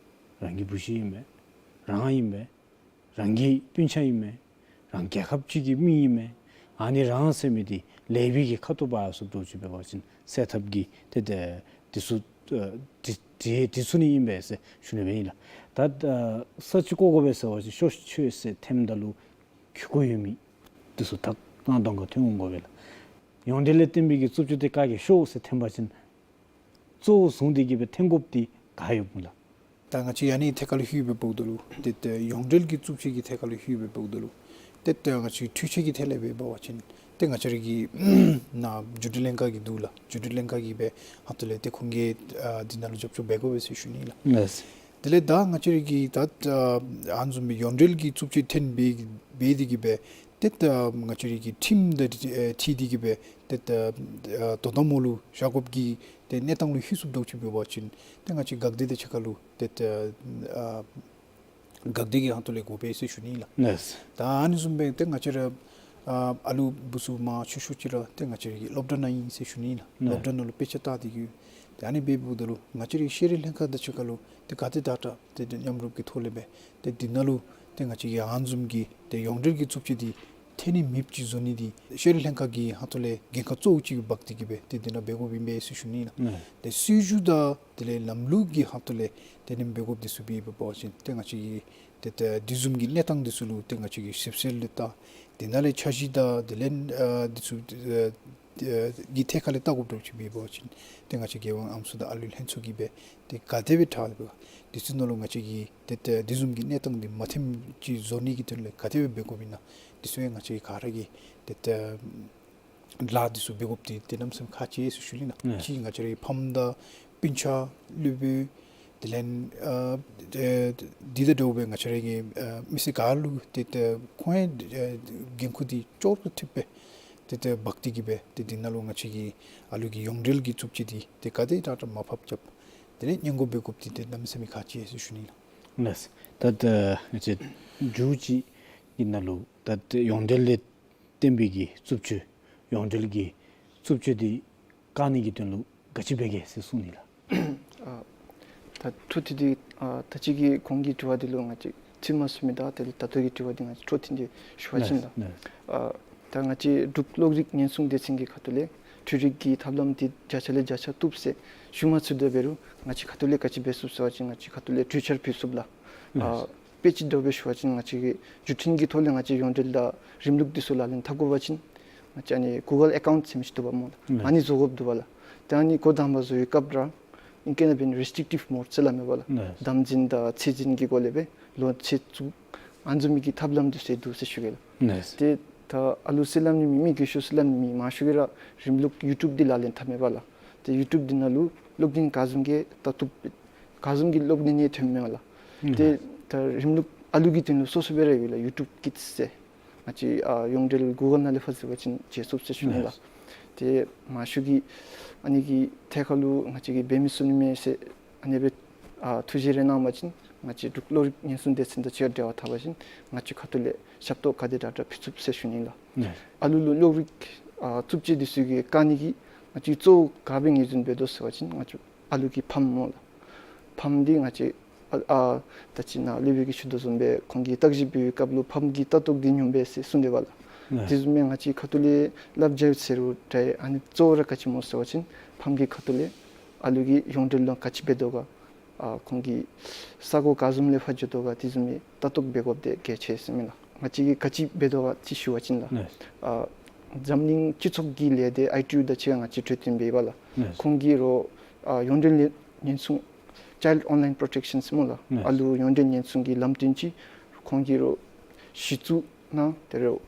རང་གི་བུ་གཞི་ཨིན་པས། རང་ཨིན་པས། རང་གི་སྤུན་ཆ་ཨིན་མས། རང་རྒྱལ་ཁབ་ཅིག་གི་མི་ཨིན་མས། ཨ་ནི་རང་ཟེར་མི་འདི་ལེགས་པའི་གི་ཁ་ཐུག་འབག་ཚུགསཔ་འདྲཝ་ཅིག་འབད་བ་ཅིན་སེལ་ཐབས་ཀྱི་ཏེ་ཏེ་འདི་ཚུ་ཨ་འདི་འདི་འདི་ཚུ་ནི་ཨིན་པས་ཟེར་ཞུ་ནི་སྦེ་ཨིན་ལགས། ད་ཨ་ས་ཅིག་བཀོ་དགོ་པས་ཟེར་བ་ཅིན་ཤོག་ཤོག་ཟེར་འཐེནམ་ད་ལུ་གྱོང་གུད་ཡོད་མི་འདི་ཚུ་ཐག་ནང་དོང་ཁར་འཐེན་འོང་དགོ་པས་ལགས། ཡོངས་འབྲེལ་ལས་བརྟེན་པའི་གི་རྩུབ་སྤྱོད་འདི་བཀག་གེ་ཤོག་ཟེར་འཐེན་པ་ཅིན་གཙོ་བོ་བཟུང་སྟེ་གིས་སྦེ་འཐེན་དགོཔ་འདི་ག་ཡོདཔ་སྨོ་ལགས། ད་ང་བཅས་ཨ་ནི་ཐད་ཁར་ལུ་ལྷོདཔ་འབདཝ་ད་ལུ་ཏེ་ཏེ་ཡོངས་འབྲེལ་གྱི་རྩུབ་སྤྱོད་ཀྱི་ཐད་ཁར་ལུ་ལྷོདཔ་འབདཝ་ད་ལུ་ཏེ་ཏེ་ང་བཅས་འཕྲུལ་ཆས་ཀྱི་ཐད་ལས་འབད་བ་ཅིན་ཏེ་ང་བཅས་ར་གི་ནཱ་འགྱུར་འགྲོས་ལྷན་ཁག་གི་འདུག་ལགས། འགྱུར་འགྲོས་ལྷན་ཁག་གིས་སྦེ་ཧོངས་ལས་ཏེ་ཁོང་གིས་ཨ་འདི་ནང་ལུ་རྒྱབ་སྐྱོར་འབད་དགོ་པས་ཟེར་ཞུ་ནི་ལགས། ལགས། དེ་ལས་ད་ང་བཅས་ར་གི་ད་ཨ་ཨ་ནི་བཟུམ་སྦེ་ཡོངས་འབྲེལ་གྱི་རྩུབ་སྤྱོད་འཐེན་འབད་འབད་དེ་གིས་སྦེ་ཏེ་ད་ང་བཅས་ར་གི་ཁྲིམས་དང་ཨེ་འཁྲིལ་ཏེ་གིས་སྦེ་ཏེ་ད་ཨ་དོ་དམ་འོག་ལུ་བཞག་དགོཔ་གི་ཏེ་གནས་སྟངས་ལུ་ལྷོད་ཚུགསཔ་འདྲཝ་ཅིག་འབད་བ་ཅིན་ཏེ་ང་བཅས་འགག་སྡེ་དང་གཅིག་ཁར་ལུ་ཏེ་ད་ཨ་འགག་སྡེ་གི་ཧོངས་ལས་དགོ་པས་ཟེར་ཞུ་ནི་ལགས། ལགས། ད་ཨ་ནི་བཟུམ་སྦེ་ཏེ་ང་བཅས་ར་ཨ་ཨ་ལུ་བུ་ཚུ་མང་ཆེ་ཤོས་ཅིག་ར་ཏེ་ང་བཅས་ར་གི་སློབ་གྲྭ་ནང་ཨིན་ཟེར་ཞུ་ནི་ལགས། ལགས། སློབ་གྲྭ་ནང་ལུ་དཔེ་ཆ་ལྟ་སྟེ་གིས་ཏེ་ཨ་ནི་འབདཝ་ད་ལུ་ང་བཅས་ར་གི་ཤེས་རིག་ལྷན་ཁག་དང་གཅིག་ཁར་ལུ་ཏེ་ག་དེ་དྲག་དྲག་ཏེ་ཏེ་མཉམ་རུབ་ཀྱི་ཐོག་ལས་སྦེ་ཏེ་འདི་ནང་ལུ་ཏེ་ང་བཅས་ཀྱིས་ཨ་ནི་བཟུམ་གྱི་ཏེ་ཡོངས་འབྲེལ་གྱི་རྩུབ་སྤྱོད་འདི་འཐེན་ནི་མེདཔ་ཅིག་བཟོ་ནི་འདི་ཤེས་རིག་ལྷན་ཁག་གི་ཧོངས་ལས་འགན་ཁག་གཙོ་བོ་ཅིག་འབག་སྟེ་གིས་སྦེ་ཏེ་འདི་ནང་འབད་དགོཔ་ཨིན་པས་ཟེར་ཞུ་ནི་ལགས། ཨུམ། ཏེ་སྲིད་བྱུས་དང་དེ་ལས་ལམ་ལུགས་ཀྱི་ཧོངས་ལས་ཏེ་ཨ་ནི་འབད་དགོཔ་འདི་ཚུ་འབད་འབད་བ་ཅིན་ཏེ་ང་བཅས་ཀྱིས་ཏེ་ད་འདི་བཟུམ་གྱི་གནས་སྟངས་འདི་ཚུ་ལུ་ཏེ་ང་བཅས་ཀྱིས་ཞིབ་འཚོལ་ལུ་བལྟ། དེ་ནང་ལས་འཆར་གཞི་དང་དེ་ལས་ཨ་འདི་ཚུ་ཨ་ཨ་གི་ཐད་ཁར་ལས་བལྟ་དགོཔ་འདྲཝ་ཅིག་འབད་བ་ཅིན་ཏེ་ང་བཅས་རྒྱལ་ཡོངས་ཨམ་སྲུ་དང་ཨ་ལུའི་ལྷན་ཚོགས་ཀྱིས་སྦེ་ཏེ་ག་དེ་སྦེ་དྲག་སྦེ་འདི་ཚུ་ནང་ལུ་ང་བཅས་ཀྱིས་ཏེ་ད་འདི་བཟུམ་གྱི་གནས་སྟངས་འདི་མ་ཐོནམ་ཅིག་བཟོ་ནི་གི་དོན་ལས་ག་དེ་སྦེ་འབད་དགོཔ་ཨིན་ན་འདི་ཚུ་ཡང་ང་བཅས་ག་ར་གིས་ཏེ་ད་ལཱ་འདི་ཚུ་འབད་དགོཔ་འདི་ཏེ་གནམ་མེད་ས་མེད་ཁག་ཆེ་ཟེར་ཞུ་ནི་ལགས། ཨེ། གཅིག་ང་བཅས་རའི་ཕམ་དང་སྤུན་ཆ་སློབ་དཔོན་དེ་ལས་ཨ་ཨེ་འདི་དང་འདྲཝ་སྦེ་ང་བཅས་ར་གི་ཨ་མི་སེར་ག་ལུ་ཏེ་ད་ཁོང་ཨེ་འགན་ཁུར་འདི་ཅོག་ར་འཐདཔ་སྦེ་ཏེ་ད་འབག་སྟེ་གིས་སྦེ་ཏེ་འདི་ནང་ལུ་ང་བཅས་ཀྱིས་ཨ་ལུ་གི་ཡོངས་འབྲེལ་གྱི་རྩུབ་སྤྱོད་འདི་ཏེ་ག་དེ་དྲག་དྲག་མར་ཕབ་རྐྱབ། དེ་ལས་སྔོན་འགོག་འབད་དགོཔ་འདི་ཏེ་གནམ་མེད་ས་མེད་ཁག་ཆེ་ཟེར་ཞུ་ནི་ལགས། ལགས། ད་ད་ང་བཅས་མཇུག་ཅིག་གི་ནང་ལུ་ད་ད་ཡོངས་འབྲེལ་ལས་བརྟེན་པའི་གི་རྩུབ་སྤྱོད་ཡོངས་འབྲེལ་གྱི་རྩུབ་སྤྱོད་འདི་བཀག་ནི་གི་དོན་ལུ་ག་ཅི་འབད་གེ་ཟེར་གསུངས་ནི་ལགས། ཨ་ད་འཕྲོ་མཐུད་དེ་ཨ་ད་ཅི་གི་གོང་གི་དྲི་བ་འདི་ལུ་ང་བཅས་ཚུད་མ་ཚུགས་མི་དང་དེ་ལས་ད་ལྟོ་གི་དྲི་བ་འདི་ང་བཅས་འཕྲོ་མཐུད་དེ་ཞུ་བ་ཅིན་ལགས། ལགས། ཨ་ད་ང་བཅས་འབྲུག་གློག་རིག་ཉེན་སྲུང་སྡེ་ཚན་གྱི་ཁ་ཐུག་ལས་འཕྲུལ་རིག་གི་ཐབས་ལམ་འདི་བརྒྱ་ཆ་ལས་བརྒྱ་ཆ་བཏུབ་ཟེར་ཞུ་མ་ཚུགས་དེ་འབད་རུང་ང་བཅས་ཁ་ཐུག་ལས་ག་ཅི་འབད་ཚུགས་ཟེར་བ་ཅིན་ང་བཅས་ཁ་ཐུག་ལས་གྲོས་འཆར་ཕུལ་ཚུགས་ལགས། ཨ་ལགས། དཔེ་ཅིག་འདྲཝ་སྦེ་ཞུ་བ་ཅིན་ང་བཅས་ཀྱི་བརྒྱུད་འཕྲིན་གྱི་ཐོག་ལས་ང་བཅས་ཡོངས་འབྲེལ་དང་རིམ་ལུགས་འདི་ཚུ་ལག་ལེན་འཐབ་དགོ་པ་ཅིན་ ང་བཅས་ཨ་ནི་གུ་གཱལ་ཨེ་ཀའུནཊ་ཟེར་མི་ཅིག་འདུག་པ་སྨོ་ལགས། ཨ་ནི་བཟོ་དགོཔ་འདུག་པ་ལགས། ཏེ་ཨ་ནི་འགོ་དང་པ་བཟོ་བའི་སྐབས་ར་ཨིང་སྐད་ནང་འབད་བ་ཅིན་རེས་ཊིག་ཊིབ་མོཌ་ཟེར་སླབ་མས་པ་ལགས། དམ་འཛིན་དང་ཚད་འཛིན་གྱི་སྒོ་ལས་སྦེ་ལོག་ཚད་བཙུགས། ཨ་ནི་བཟུམ་མའི་གི་ཐབས་ལམ་འདི་ཚུ་འདུག་ཟེར་ཞུ་གེ་ལགས། ཏེ་ད་ཨ་ལུ་ཟེར་སླབ་ནི་མེད། མི་རྒས་ཤོས་ཟེར་སླབ་ནི་མེད། མང་ཤོས་ཀྱིས་ར་རིམ་ལུགས་ཡུ་ཊུབ་འདི་ལག་ལེན་འཐབ་མས་པ་ལགས། ཏེ་ཡུ་ཊུབ་འདི་ནང་ལུ་ཀློག་འདོན་ག་བཟུམ་གྱི་ལྟ་བཏུབ་ག་བཟུམ་གྱི་ཀློག་འདོན་ཡང་ཐོནམ་མས་པ་ལགས། ཏེ་ད་རིམ་ལུགས་ཨ་ལུ་གི་དོན་ལུ་སོ་སོ་སྦེ་ར་ཡོད་ལགས། ཡུ་ཊུབ་ཀིཌསི་ཟེར། ང་བཅས་ཨ་ཡོངས་འབྲེལ་གུ་གཱལ་ནང་ལས་ཕར་འཛུལ་བ་ཅིན་མཇལ་ཚུགས་ཟེར་ཞུ་ནི་ལགས། ཏེ་མང་ཤོས་ཀྱིས་ཨ་ནི་གི་ཐད་ཁར་ལུ་ང་བཅས་ཀྱིས་འབད་མི་ཚུགས་ནི་མས་ཟེར་ཨ་ནི་སྦེ་ཨ་ཐུགས་བཞེད་རེ་གནང་བ་ཅིན་ང་བཅས་འབྲུག་གློག་རིག་ཉེན་སྲུང་སྡེ་ཚན་དང་གཅིག་ཁར་འབྲེལ་བ་འཐབ་པ་ཅིན་ང་བཅས་ཁ་ཐུག་ལས་ཞབས་ཏོག་ག་དེ་དྲག་དྲག་ཕུལ་ཚུགས་ཟེར་ཞུ་ནི་ལགས། ཨ་ལུ་ལུ་གློག་རིག་ཨ་རྩུབ་སྤྱོད་འདི་ཚུ་གིས་བཀག་ནི་གི་ང་བཅས་གཙོ་བོ་ག་སྦེ་ངོས་འཛིན་འབད་དོ་ཟེར་བ་ཅིན་ང་བཅས་ཨ་ལུ་གི་ཕམ་སྨོ་ལགས། ཕམ་འདི་ང་བཅས་ཨ་ཨ་ད་ཅི་ནཱ་སློབ་དཔོན་གྱིས་ཞུ་དོ་བཟུམ་སྦེ་ཁོང་གིས་བརྟག་ཞིབ་འབད་བའི་སྐབས་ལུ་ཕམ་གྱི་ལྟ་རྟོག་འདི་ཉུངམ་སྦེ་ཟེར་གསུངས་ཏེ་པ་ལགས། དེ་བཟུམ་སྦེ་ང་བཅས་ཁ་ཐུག་ལས་བསླབ་བྱ་ཟེར་རུང་འདྲ། ཨ་ནི་གཙོ་བོ་ར་ག་ཅི་སྨོ་ཟེར་བ་ཅིན་ཕམ་གྱི་ཁ་ཐུག་ལས་ཨ་ལུ་གིས་ཡོངས་འབྲེལ་ནང་ག་ཅི་འབད་དོ་ག་ཨ་ཁོང་གིས་ས་གོ་ག་བཟུམ་ལས་ཕར་འགྱོ་དོ་ག་དེ་བཟུམ་མའི་ལྟ་རྟོག་འབད་དགོཔ་འདི་གལ་ཆེ་ཟེར་མས་ལགས། ང་བཅས་ཀྱིས་ག་ཅི་འབད་དོ་ག་ཅིག་ཞུ་བ་ཅིན་ལགས། ཨ་འཛམ་གླིང་སྤྱི་ཚོགས་ཀྱི་ལས་སྡེ་ཨའི་ཊི་ཡུ་དང་གཅིག་ཁར་ང་བཅས་གྲོས་བསྟུན་འབད་ཡི་པ་ལགས། ཁོང་གིས་རོགས་ཨ་ཡོངས་འབྲེལ་ཉེན་སྲུང་Child Online Protection ཟེར་སྨོ་ལགས། ཨ་ལུ་ཡོངས་འབྲེལ་ཉེན་སྲུང་གི་ལམ་སྟོན་ཅིག་ཁོང་གིས་རོགས་གཞི་བཙུགས་གནང་། ཏེ་རོགས་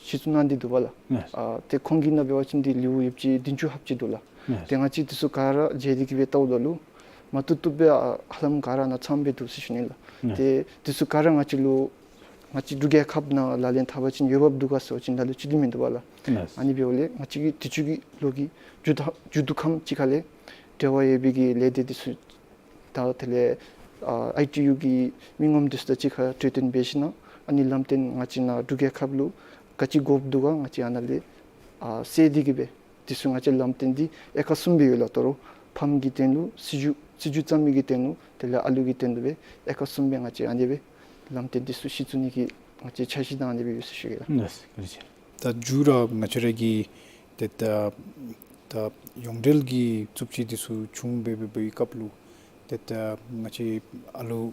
གཞི་བཙུགས་གནང་སྟེ་འདུག་པ་ལགས། ཨ་ཏེ་ཁོང་གི་ནང་འབད་བ་ཅིན་འདི་ལེའུ་ཡོདཔ་ཅིག་བདུན་ཅུ་ལྷགཔ་ཅིག་འདུག་ལགས། ཏེ་ང་བཅས་འདི་ཚུ་ག་ར་མཇལ་ཏེ་གི་སྦེ་བལྟཝ་ད་ལུ་མ་བཏུབ་བཏུབ་སྦེ་ཨ་ཧ་ལམ་ག་ར་ནང་ཚངམ་སྦེ་འདུག་ཟེར་ཞུ་ནི་ལགས། ཏེ་འདི་ཚུ་ག་ར་ང་བཅས་ལུ་ང་བཅས་འབྲུག་རྒྱལ་ཁབ་ནང་ལག་ལེན་འཐབ་པ་ཅིན་འོས་འབབ་འདུག་ག་ཟེར་བ་ཅིན་ལ་ལུ་ཅིག་འདི་མིན་འདུག་པ་ལགས། ཨ་ནི་འབདཝ་ལས་ང་བཅས་ཀྱིས་དུས་ཅི་གི་ལོ་གི་མཇུག་ད་མཇུག་བསྡུ་ཁམས་ཅིག་ཁ་ལས་འབྲེལ་བ་ཡོད་པའི་གི་ལས་སྡེ་འདི་ཚུ་དང་དེ་ལས་ཨ་ཨའི་ཊི་ཡུ་གི་མི་ངོམ་འདི་ཚུ་དང་གཅིག་ཁར་གྲོས་བསྟུན་འབད་ཞིན་ན་ཨ་ནི་ལམ་སྟོན་ང་བཅས་ནཱ་འབྲུག་རྒྱལ་ཁབ་ལུ་ག་ཅི་དགོཔ་འདུག་ག་ང་བཅས་ཨ་ནཱ་ལས་ཨ་གསལ་ཏེ་གི་སྦེ་འདི་ཚུ་ང་བཅས་ལམ་སྟོན་འདི་ཨེ་ཀ་གསུམ་སྦེ་ཡོད་ལགས། ད་རུང་ཕམ་གྱི་དོན་ལུ་སྲིད་བྱུས་སྲིད་བྱུས་བརྩམ་མི་གི་དོན་ལུ་དེ་ལས་ཨ་ལུ་གི་དོན་ལུ་སྦེ་ཨེ་ཀ་གསུམ་སྦེ་ང་བཅས་ཨ་ནི་སྦེ་ལམ་སྟོན་འདི་ཚུ་གཞི་བཙུགས་ནི་གི་ང་བཅས་འཆར་གཞི་དང་ཨ་ནི་སྦེ་ཡོད་ཟེར་ཞུ་གེ་ལགས། ལགས་སོ། བཀའ་དྲིན་ཆེ། ད་མཇུག་ར་ང་བཅས་ར་གི་ཏེ་ད་ད་ཡོངས་འབྲེལ་གྱི་རྩུབ་སྤྱོད་འདི་ཚུ་བྱུང་སྦེ་འབད་བའི་སྐབས་ལུ་ཏེ་ད་ང་བཅས་ཨ་ལུ་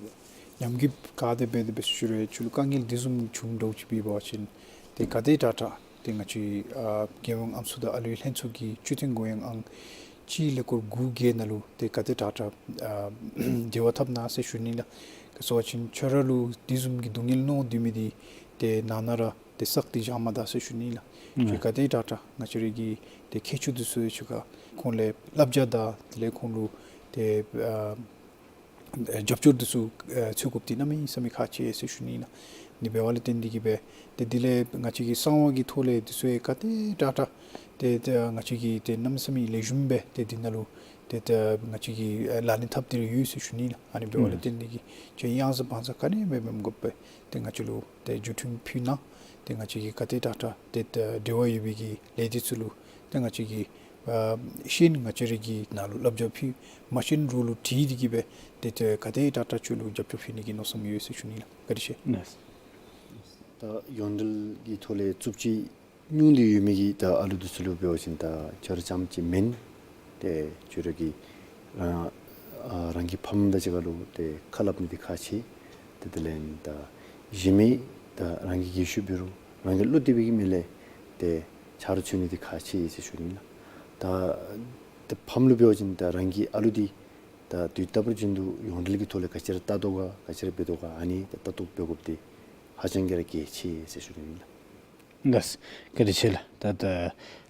ཉམས་རྒུད་ག་དེ་སྦེ་དེ་སྦེ་ཞུ་རུང་ཁྱོད་ལུ་དཀའ་ངལ་འདི་བཟུམ་བྱུང་དོ་ཅིག་འབད་བ་ཅིན་ཏེ་ག་དེ་དྲག་དྲག་ཏེ་ང་བཅས་ཨ་རྒྱལ་ཡོངས་ཨམ་སྲུ་དང་ཨ་ལུའི་ལྷན་ཚོགས་ཀྱི་སྤྱི་མཐུན་གུ་ཡངས་ཨང་གཅིག་ལས་འཁོར་དགུ་བརྒྱད་ནང་ལུ་ཏེ་ག་དེ་དྲག་དྲག་ཨ་འབྲེལ་བ་འཐབ་གནང་ཟེར་ཞུ་ནི་ལགས། ག་ཟེར་བ་ཅིན་ཁྱོད་ར་ལུ་འདི་བཟུམ་གྱི་སྡུག་བསྔལ་མནོ་སྡོད་མི་འདི་ཏེ་ནང་ན་ར་ཏེ་བསགས་ཏེ་བཞག་མ་ད་ཟེར་ཞུ་ནི་ལགས། ཁྱོད་ག་དེ་དྲག་དྲག་ང་བཅས་ར་གི་ཏེ་མཁས་མཆོག་འདི་ཚུ་ཡང་ཁྱོད་ཁ་ཁོང་ལས་བསླབ་བྱ་དང་དེ་ལས་ཁོང་ལུ་ཏེ་ཨ་རྒྱབ་སྐྱོར་འདི་ཚུ་ཨ་འཚོལ་དགོཔ་འདི་གནམ་མེད་ས་མེད་ཁག་ཆེ་ཟེར་ཞུ་ནི་ལགས། ཨ་ནི་འབདཝ་ལས་བརྟེན་ཏེ་གི་སྦེ་ཏེ་དེ་ལས་ང་བཅས་ཀྱི་གསང་བ་གི་ཐོག་ལས་འདི་ཚུ་ཡང་ག་དེ་དྲག་དྲག་ཏེ་ཏེ་ང་བཅས་ཀྱིས་ཏེ་གནམ་མེད་ས་མེད་ལེགས་ཤོམ་སྦེ་ཏེ་འདི་ནང་ལུ་ཏེ་ཏེ་ང་བཅས་ཀྱིས་ཨ་ལག་ལེན་འཐབ་སྟེ་ར་ཡོད་ཟེར་ཞུ་ནི་ལགས། ཨ་ནི་འབདཝ་ལས་བརྟེན་ཏེ་གི་ཁྱོད་གཡང་ཟ་བང་ཟ་ག་ནི་ཡང་མི་འབད་དགོ་པས། ཏེ་ང་བཅས་ལུ་ཏེ་བརྒྱུད་འཕྲིན་ཕུལ་གནང་། ཏེ་ང་བཅས་ཀྱིས་ག་དེ་དྲག་དྲག་ཏེ་ཏེ་འབྲེལ་བ་ཡོད་པའི་གི་ལས་སྡེ་ཚུ་ལུ་ཏེ་ང་བཅས་ཀྱིས་ཨ་ཤེས་ཡོན་ང་བཅས་ར་གི་ནང་ལུ་བསླབ་བྱ་ཕུལ། མ་ཤེས་རུང་ལུ་དྲིས་ཏེ་གི་སྦེ་ཏེ་ཏེ་ག་དེ་དྲག་དྲག་ཁྱོད་ལུ་རྒྱབ་སྐྱོར་ཕུལ་ནི་གི་མནོ་བསམ་ཡོད་ཟེར་ཞུ་ནི་ལགས། བཀའ་དྲིན་ཆེ། ལགས། ད་ཡོངས་འབྲེལ་གྱི་ཐོག་ལས་རྩུབ་སྤྱོད་ཉུང་སྟེ་ཡོད་མི་གི་ད་ཨ་ལུ་འདི་ཚུ་ལུ་འབད་བ་ཅིན་ད་ཁྱོད་ར་རྐྱངམ་ཅིག་མེན། ཏེ་ཁྱོད་ར་གི་རང་ཨ་རང་གི་ཕམ་དང་གཅིག་ཁར་ལུ་ཏེ་ཁ་སླབ་ནི་འདི་ཁག་ཆེ། ཏེ་དེ་ལས་ད་གཞན་མི་ད་རང་གི་རྒས་ཤོས་འབད་རུང་རང་གི་བློ་གཏད་པའི་གི་མི་ལས་ཏེ་ཆ་རོགས་འཚོལ་ནི་འདི་ཁག་ཆེ་ཟེར་ཞུ་ནི་ལགས། ད་ཏེ་ཕམ་ལུ་འབད་བ་ཅིན་ད་རང་གི་ཨ་ལུ་འདི་ད་དུས་རྟག་པར་བཞིན་དུ་ཡོངས་འབྲེལ་གྱི་ཐོག་ལས་ག་ཅི་ར་ལྟ་དོ་ག་ག་ཅི་ར་འབད་དོ་ག་ཨ་ནི་ད་ལྟ་རྟོག་འབད་དགོཔ་འདི་ཧ་ཅང་གི་ར་གལ་ཆེ་ཟེར་ཞུ་ནི་ལགས། ལགས། བཀའ་དྲིན་ཆེ་ལགས། ད་ད་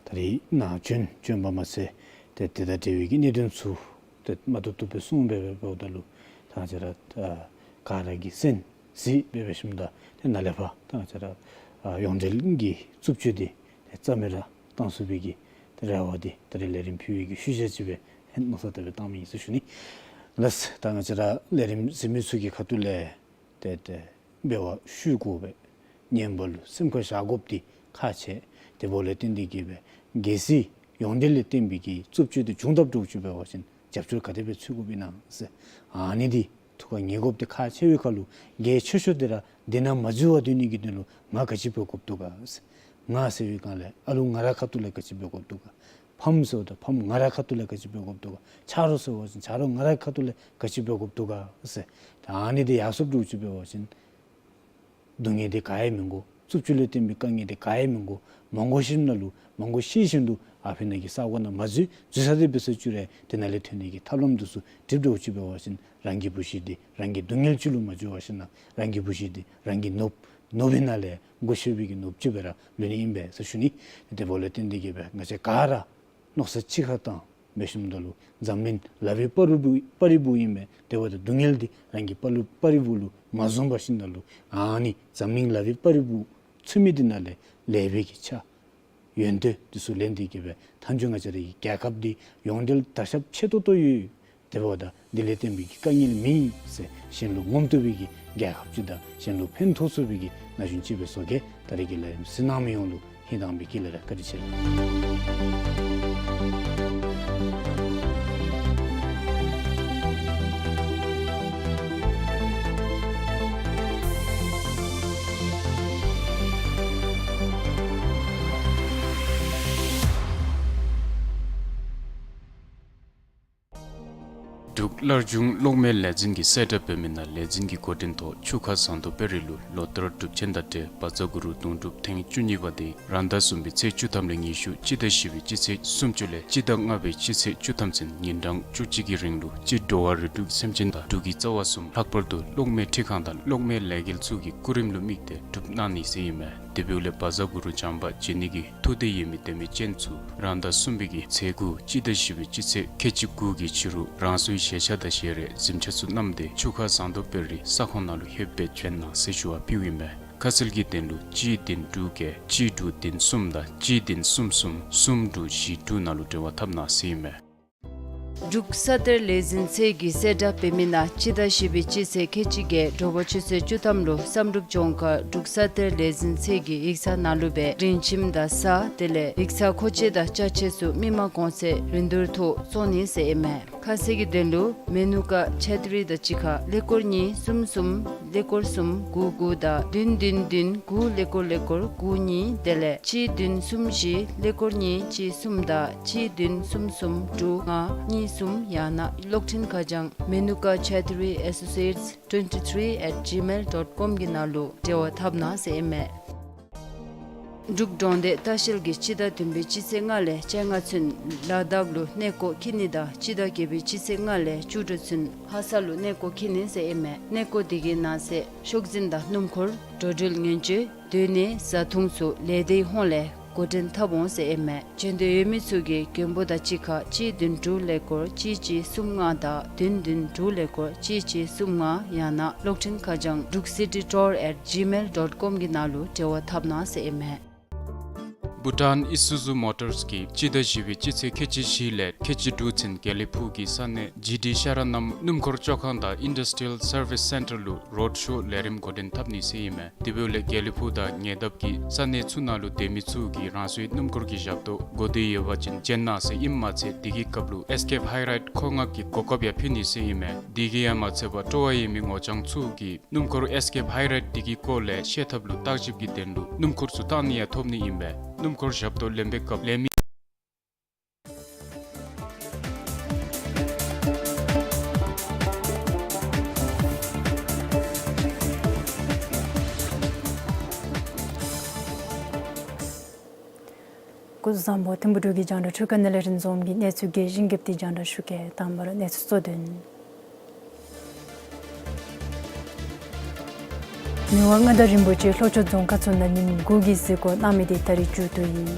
ད་རིས་ནཱ་བྱོན་བྱོན་པ་མ་ཚད་ཏེ་དེ་དང་འབྲེལ་བའི་གི་གནད་དོན་ཚུ་ཏེ་མ་བཏུབ་བཏུབ་སྦེ་གསུངས་སྦེ་འབདཝ་ད་ལུ་ད་ང་བཅས་ར་ཨ་ག་ར་གིས་གསན་གཟིགས་སྦེ་འབད་ཞིནམ་ད་ཏེ་ནཱ་ལས་ཕར་ད་ང་བཅས་ར་ཨ་ཡོངས་འབྲེལ་གྱི་རྩུབ་སྤྱོད་འདི་ཏེ་རྩ་མེད་ར་བཏང་ཚུགས་པའི་གི་ཏེ་རེ་བ་འདི་ད་རིས་ལས་རིམ་ཕུལ་བའི་གི་ཤུལ་བཞག་ཅིག་སྦེ་ཧེ་མ་ས་ཏེ་སྦེ་བཏང་མི་ཨིན་ཟེར་ཞུ་ནི། ལགས། ད་ང་བཅས་ར་ལས་རིམ་གཟིགས་མི་ཚུ་གི་ཁ་ཐུག་ལས་ཏེ་ཏེ་འབད་བ་ཤུགས་དགོ་པས། ཉན་པ་ལུ་སེམས་ཁར་བཞག་དགོཔ་འདི་ཁག་ཆེ། དེ་འབདཝ་ལས་བརྟེན་ཏེ་གིས་སྦེ་གལ་སྲིད་ཡོངས་འབྲེལ་ལས་བརྟེན་པའི་གི་རྩུབ་སྤྱོད་འདི་བྱུང་དཔ་འདྲཝ་ཅིག་འབད་བ་ཅིན་རྒྱབ་སྐྱོར་ག་དེ་སྦེ་འཚོལ་དགོཔ་ཨིན་ན་ཟེར་ཨ་ནི་འདི་ཐུགས་ཁར་ངེས་དགོཔ་འདི་ཁག་ཆེ་བའི་ཁར་ལུ་གལ་ཆེ་ཤོས་འདི་ར་འདི་ནང་མ་འཛུལ་བར་སྡོད་ནི་གི་དོན་ལུ་ང་ག་ཅི་འབད་དགོཔ་འདུག་ག་ཟེར། ང་ཟེར་བའི་སྒང་ལས་ཨ་ལུ་ང་རའི་ཁ་ཐུག་ལས་ག་ཅི་འབད་དགོཔ་འདུག་ག། ཕམ་ཟེརཝ་ད་ཕམ་ང་རའི་ཁ་ཐུག་ལས་ག་ཅི་འབད་དགོཔ་འདུག་ག། ཆ་རོགས་ཟེར་བ་ཅིན་ཆ་རོགས་ང་རའི་ཁ་ཐུག་ལས་ག་ཅི་འབད་དགོཔ་འདུག་ག་ཟེར། ད་ཨ་ནི་འདི་ཡར་སོངམ་འདྲཝ་ཅིག་འབད་བ་ཅིན་སྡུག་བསྔལ་འདི་ག་ཡང་མི་དགོ། རྩུབ་སྤྱོད་ལས་བརྟེན་པའི་དཀའ་ངལ་དེ་ག་ཡང་མི་དགོ། མ་དགོ་ཞིནམ་ལས་མ་དགོ་ཤེས་བཞིན་དུ་ཨ་ཕི་ནང་གི་ས་གོ་ནང་མ་འཛུལ། འཛུལ་ས་དེ་འབད་སོང་ཅི་རུང་དེ་ནང་ལས་ཐོན་ནི་གི་ཐབས་ལམ་འདི་ཚུ་སྒྲིག་འགྱོ་ཅི་འབད་བ་ཅིན་རང་གི་བུ་གཞི་འདི་རང་གི་སྡུག་བསྔལ་ཅིག་ལུ་མ་འགྱུར་བ་ཞིནམ་ལས་རང་གི་བུ་གཞི་འདི་རང་གི་ནོར་བུ་ནོར་བུའི་ནང་ལས་དགོ་ཤེས་པའི་གི་ནོར་བུ་ཅིག་སྦེ་ར་ལུས་ནི་ཨིན་པས་ཟེར་ཞུ་ནི། དེ་འབདཝ་ལས་བརྟེན་ཏེ་གིས་སྦེ་ང་བཅས་ག་ར་མནོ་བསམ་གཅིག་ཁར་བཏང་འབད་ཞིནམ་ལས་འཛམ་གླིང་ལག་པའི་པར་རིས་པར་རིས་བུ་ཨིན་པས། དེ་འབདཝ་ད་སྡུག་བསྔལ་འདི་རང་གི་པར་རིས་པར་རིས་བུ་ལུ་མ་བཟུང་བ་ཞིནམ་ལས་ཨ་ནི་འཛམ་གླིང་ལག་པའི་པར་རིས་བུ་ཚུད་མི་འདི་ནང་ལས་ལེགས་པའི་གི་ཆ་ཡོན་ཏན་འདི་ཚུ་ལེན་ཏེ་གིས་སྦེ་མཐའ་མཇུག་ང་བཅས་རའི་རྒྱལ་ཁབ་འདི་ཡོངས་འབྲེལ་དར་ཁྱབ་ཆེ་ཏོག་ཏོ་ཡོད། དེ་འབདཝ་ད་འདི་ལས་བརྟེན་པའི་གི་དཀའ་ངལ་མེད་ཟེར་གཞན་ལུ་ངོམ་བཏུབ་པའི་གི་རྒྱལ་ཁབ་ཅིག་དང་གཞན་ལུ་ཕན་ཐོགས་ཚུགས་པའི་གི་ན་གཞོན་ཅིག་སྦེ་བཟོ་གེ། ད་རེས་ཀྱི་ལས་རིམ་གཟིགས་གནང་མི་ཡོངས་ལུ་ཧིང་དྭངས་པའི་དགེ་ལེགས་རེ། བཀའ་དྲིན་ཆེ། འབྲུག་སླར་འབྱུང་གློག་མེ་ལས་འཛིན་གྱིས་གསལ་བསྒྲགས་འབད་མི་ནང་ལས་འཛིན་གྱི་འགོ་འདྲེན་ཐོག་ཆུ་ཁ་ཟངས་མདོག་དཔལ་རི་ལུ་ལོ་ལྟར་སྒྲུབ་ཆེན་དང་འབྲེལ་བཛྲ་གུ་རུ་དུང་སྒྲུབ་ཐེངས་བཅུ་གཉིས་པ་དེ་རང་ཟླ་གསུམ་པའི་ཚེས་བཅུ་ཐམ་ལས་ཉི་ཤུ་སྤྱི་ཟླ་བཞི་པའི་སྤྱི་ཚེས་སུམ་ཅུ་ལས་སྤྱི་ཟླ་ལྔ་པའི་སྤྱི་ཚེས་བཅུ་ཐམ་ཚུན་ཉིན་གྲངས་བཅུ་གཅིག་གི་རིང་ལུ་སྤྱིར་འགྲོ་བ་རིགས་དྲུག་སེམས་ཅན་དང་འབྲུག་གི་རྩ་བ་གསུམ་ལྷག་པར་དུ་གློག་མེ་འཕྲུལ་ཁང་དང་གློག་མེ་ལས་འགུལ་ཚུ་གི་སྐུ་རིམ་ལུ་དམིགས་ཏེ་སྒྲུབ་གནང་ནི་ཟེར་ཨིན་མས། དེ་འབདཝ་ལས་བཛྲ་གུ་རུ་བྱམས་པ་བྱིན་ནི་གི་ཐུགས་འདོད་ཡོད་མི་དད་མོས་ཅན་ཚུ་རང་ཟླ་གསུམ་པའི་གི་ཚེས་དགུ་སྤྱི་ཟླ་བཞི་པའི་སྤྱི་ཚེས་ཁལ་གཅིག་དགུ་གི་ཕྱི་རུ་རང་སོའི་ཞལ་ཆས་དང་ཞལ་རས་གཟིམ་ཆས་ཚུ་བསྣམས་ཏེ་ཆུ་ཁ་ཟངས་མདོག་དཔལ་རི་ས་ཁོངས་ནང་ལུ་ལྷོདཔ་སྦེ་བྱོན་གནང་ཟེར་ཞུ་བ་ཕུལཝ་ཨིན་མས། ཁ་གསལ་གྱི་དོན་ལུ་གཅིག་བདུན་དྲུག་བརྒྱད་གཅིག་དྲུག་བདུན་གསུམ་དང་གཅིག་བདུན་གསུམ་གསུམ་གསུམ་དྲུག་བཞི་དྲུག་ནང་ལུ་འབྲེལ་བ་འཐབ་གནང་ཟེར་ཨིན་མས། འབྲུག་ས་གཏེར་ལས་འཛིན་ཚད་ཀྱིས་གསལ་བསྒྲགས་འབད་མི་ནང་སྤྱི་ཟླ་བཞི་པའི་སྤྱི་ཚེས་ཁལ་གཅིག་བརྒྱད་དྲོ་པ་ཆུ་ཚོད་བཅུ་ཐམ་ལུ་བསམ་གྲུབ་ལྗོངས་མཁར་འབྲུག་ས་གཏེར་ལས་འཛིན་ཚད་ཀྱི་ཡིག་ཚང་ནང་ལུ་སྦེ་རིན་ཁྱིམ་དང་ས་དེ་ལས་ཡིག་ཚང་མཁོ་ཆས་དང་ཅ་ཆས་ཚུ་མི་མང་གོང་ཚད་རིན་བསྡུར་ཐོག་བཙོང་ནི་ཟེར་ཨིན་མས། ཁ་གསལ་གྱི་དོན་ལུ་མེ་ནུ་ཀ་ཆེ་ཏི་རི་དང་གཅིག་ཁར་ཀླད་ཀོར་གཉིས་གསུམ་གསུམ་ཀླད་ཀོར་གསུམ་དགུ་དགུ་དང་བདུན་བདུན་བདུན་དགུ་ཀླད་ཀོར་ཀླད་ཀོར་དགུ་གཉིས་དེ་ལས་གཅིག་བདུན་གསུམ་བཞི་ཀླད་ཀོར་གཉིས་གཅིག་གསུམ་དང་གཅིག་བདུན་གསུམ་གསུམ་དྲུག་ལྔ་གཉིས་གསུམ་ཡང་ན་གློག་འཕྲིན་ཁ་བྱང་མེ་ནུ་ཀ་ཆེ་ཏི་རི་ཨེ་སོ་སི་ཨེཊ་ཊུ་ཝེན་ཊི་ཐི་རི་ཨེཊ་ཇི་མེལ་ཌོཊ་ཀོམ་གྱི་ནང་ལུ་འབྲེལ་བ་འཐབ་གནང་ཟེར་ཨིན་མས། འབྲུག་འབྲོང་སྡེ་ལྟ་བཤལ་གྱིས་སྤྱི་ཟླ་བདུན་པའི་སྤྱི་ཚེས་ལྔ་ལས་བཅོ་ལྔ་ཚུན་ལ་དྭགས་ལུ་གནས་སྐོར་འཁྱིད་ནི་དང་སྤྱི་ཟླ་བརྒྱད་པའི་སྤྱི་ཚེས་ལྔ་ལས་བཅུ་དྲུག་ཚུན་ལྷ་ས་ལུ་གནས་སྐོར་འཁྱིད་ནི་ཟེར་ཨིན་མས། གནས་སྐོར་དེ་གི་ནང་གསེས་ཤོག་འཛིན་དང་སྣུམ་འཁོར་འགྲོ་འགྲུལ་ཉེན་བཅོལ་སྡོད་གནས་བཟའ་འཐུང་ཚུ་ལས་སྡེའི་ཧོངས་ལས་འགོ་འདྲེན་འཐབ་འོང་ཟེར་ཨིན་མས། འབྱོན་འདོད་ཡོད་མི་ཚུ་གིས་མགོན་པོ་དང་གཅིག་ཁར་གཅིག་བདུན་དྲུག་ཀླད་ཀོར་གཅིག་གཅིག་གསུམ་ལྔ་དང་བདུན་བདུན་དྲུག་ཀླད་ཀོར་གཅིག་གཅིག་གསུམ་ལྔ་ཡང་ན་གློག་འཕྲིན་ཁ་བྱང་འབྲུག་སི་ཊི་ཊུར་ཨེཊ་ཇི་མེལ་ཌོཊ་ཀོམ་གྱི་ནང་ལུ་འབྲེལ་བ་འཐབ་གནང་ཟེར་ཨིན་མས། བྷུ་ཊཱན་ཨི་སུ་ཛུ་མོ་ཊརས་ཀྱིས་སྤྱི་ཟླ་བཞི་པའི་སྤྱི་ཚེས་ཁལ་གཅིག་བཞི་ལས་ཁལ་གཅིག་དྲུག་ཚུན་དགེ་ལེགས་ཕུག་གི་ས་གནས་ཇི་ཌི་ཤ་ར་ནམ་སྣུམ་འཁོར་བཅོ་ཁང་དང་ཨིན་ཌསི་ཊི་རི་ཡལ་སར་བིསི་སེན་ཊར་ལུ་རོཌ་ཤོ་ལས་རིམ་འགོ་འདྲེན་འཐབ་ནི་ཟེར་ཨིན་མས། དེ་འབདཝ་ལས་དགེ་ལེགས་ཕུག་དང་ཉེ་འདབས་ཀྱི་ས་གནས་ཚུ་ནང་ལུ་སྡོད་མི་ཚུ་གིས་རང་སོའི་སྣུམ་འཁོར་གྱི་ཞབས་ཏོག་དགོས་འདོད་ཡོད་པ་ཅིན་བྱོན་གནང་ཟེར་ཨིནམ་མ་ཚད་དེ་གི་སྐབས་ལུ་ཨེས་ཀེབ་ཧའི་རའིཌ་མཁོ་མངགས་ཀྱི་གོ་སྐབས་ཡང་ཕུལ་ནི་ཟེར་ཨིན་མས། དེ་གིས་ཡང་མ་ཚད་པར་སྤྲོ་བ་ཡོད་མི་ངོ་རྐྱང་ཚུ་གིས་སྣུམ་འཁོར་ཨེས་ཀེབ་ཧའི་རའིཌ་དེ་གི་སྐོར་ལས་ཤེས་ཐབས་ལུ་བརྟག་ཞིབ་ཀྱི་དོན་ལུ་སྣུམ་འཁོར་ཚུ་བཏང་ནི་ཡང་ཐོབ་ནི་ཨིན་པས། སྣུམ་འཁོར་ཞབས་ཏོག་ལེན་པའི་སྐབས་ལེན་མི། སྐུ་གཟུགས་བཟང་པོ། ཐིམ་ཕུ་འབྲུག་གི་རྒྱང་བསྒྲགས་འཕྲུལ་ཁང་ནང་ལས་རིན་འཛོམས་ཀྱིས་གནས་ཚུལ་རྒྱས་ཤིང་རྒྱསཔ་དེ་རྒྱང་བསྒྲགས་ཞུ་གེ། དང་པ་ར་གནས་ཚུལ་གཙོ་དོན། མི་དབང་མངའ་བདག་རིན་པོ་ཆེ་ལྷོ་ཕྱོགས་རྫོང་ཁག་ཚུ་ནང་ཉིནམ་དགུ་གི་གཟིགས་སྐོར་གནང་མི་དེ་ད་རིས་མཇུག་བསྡུ་ཡི།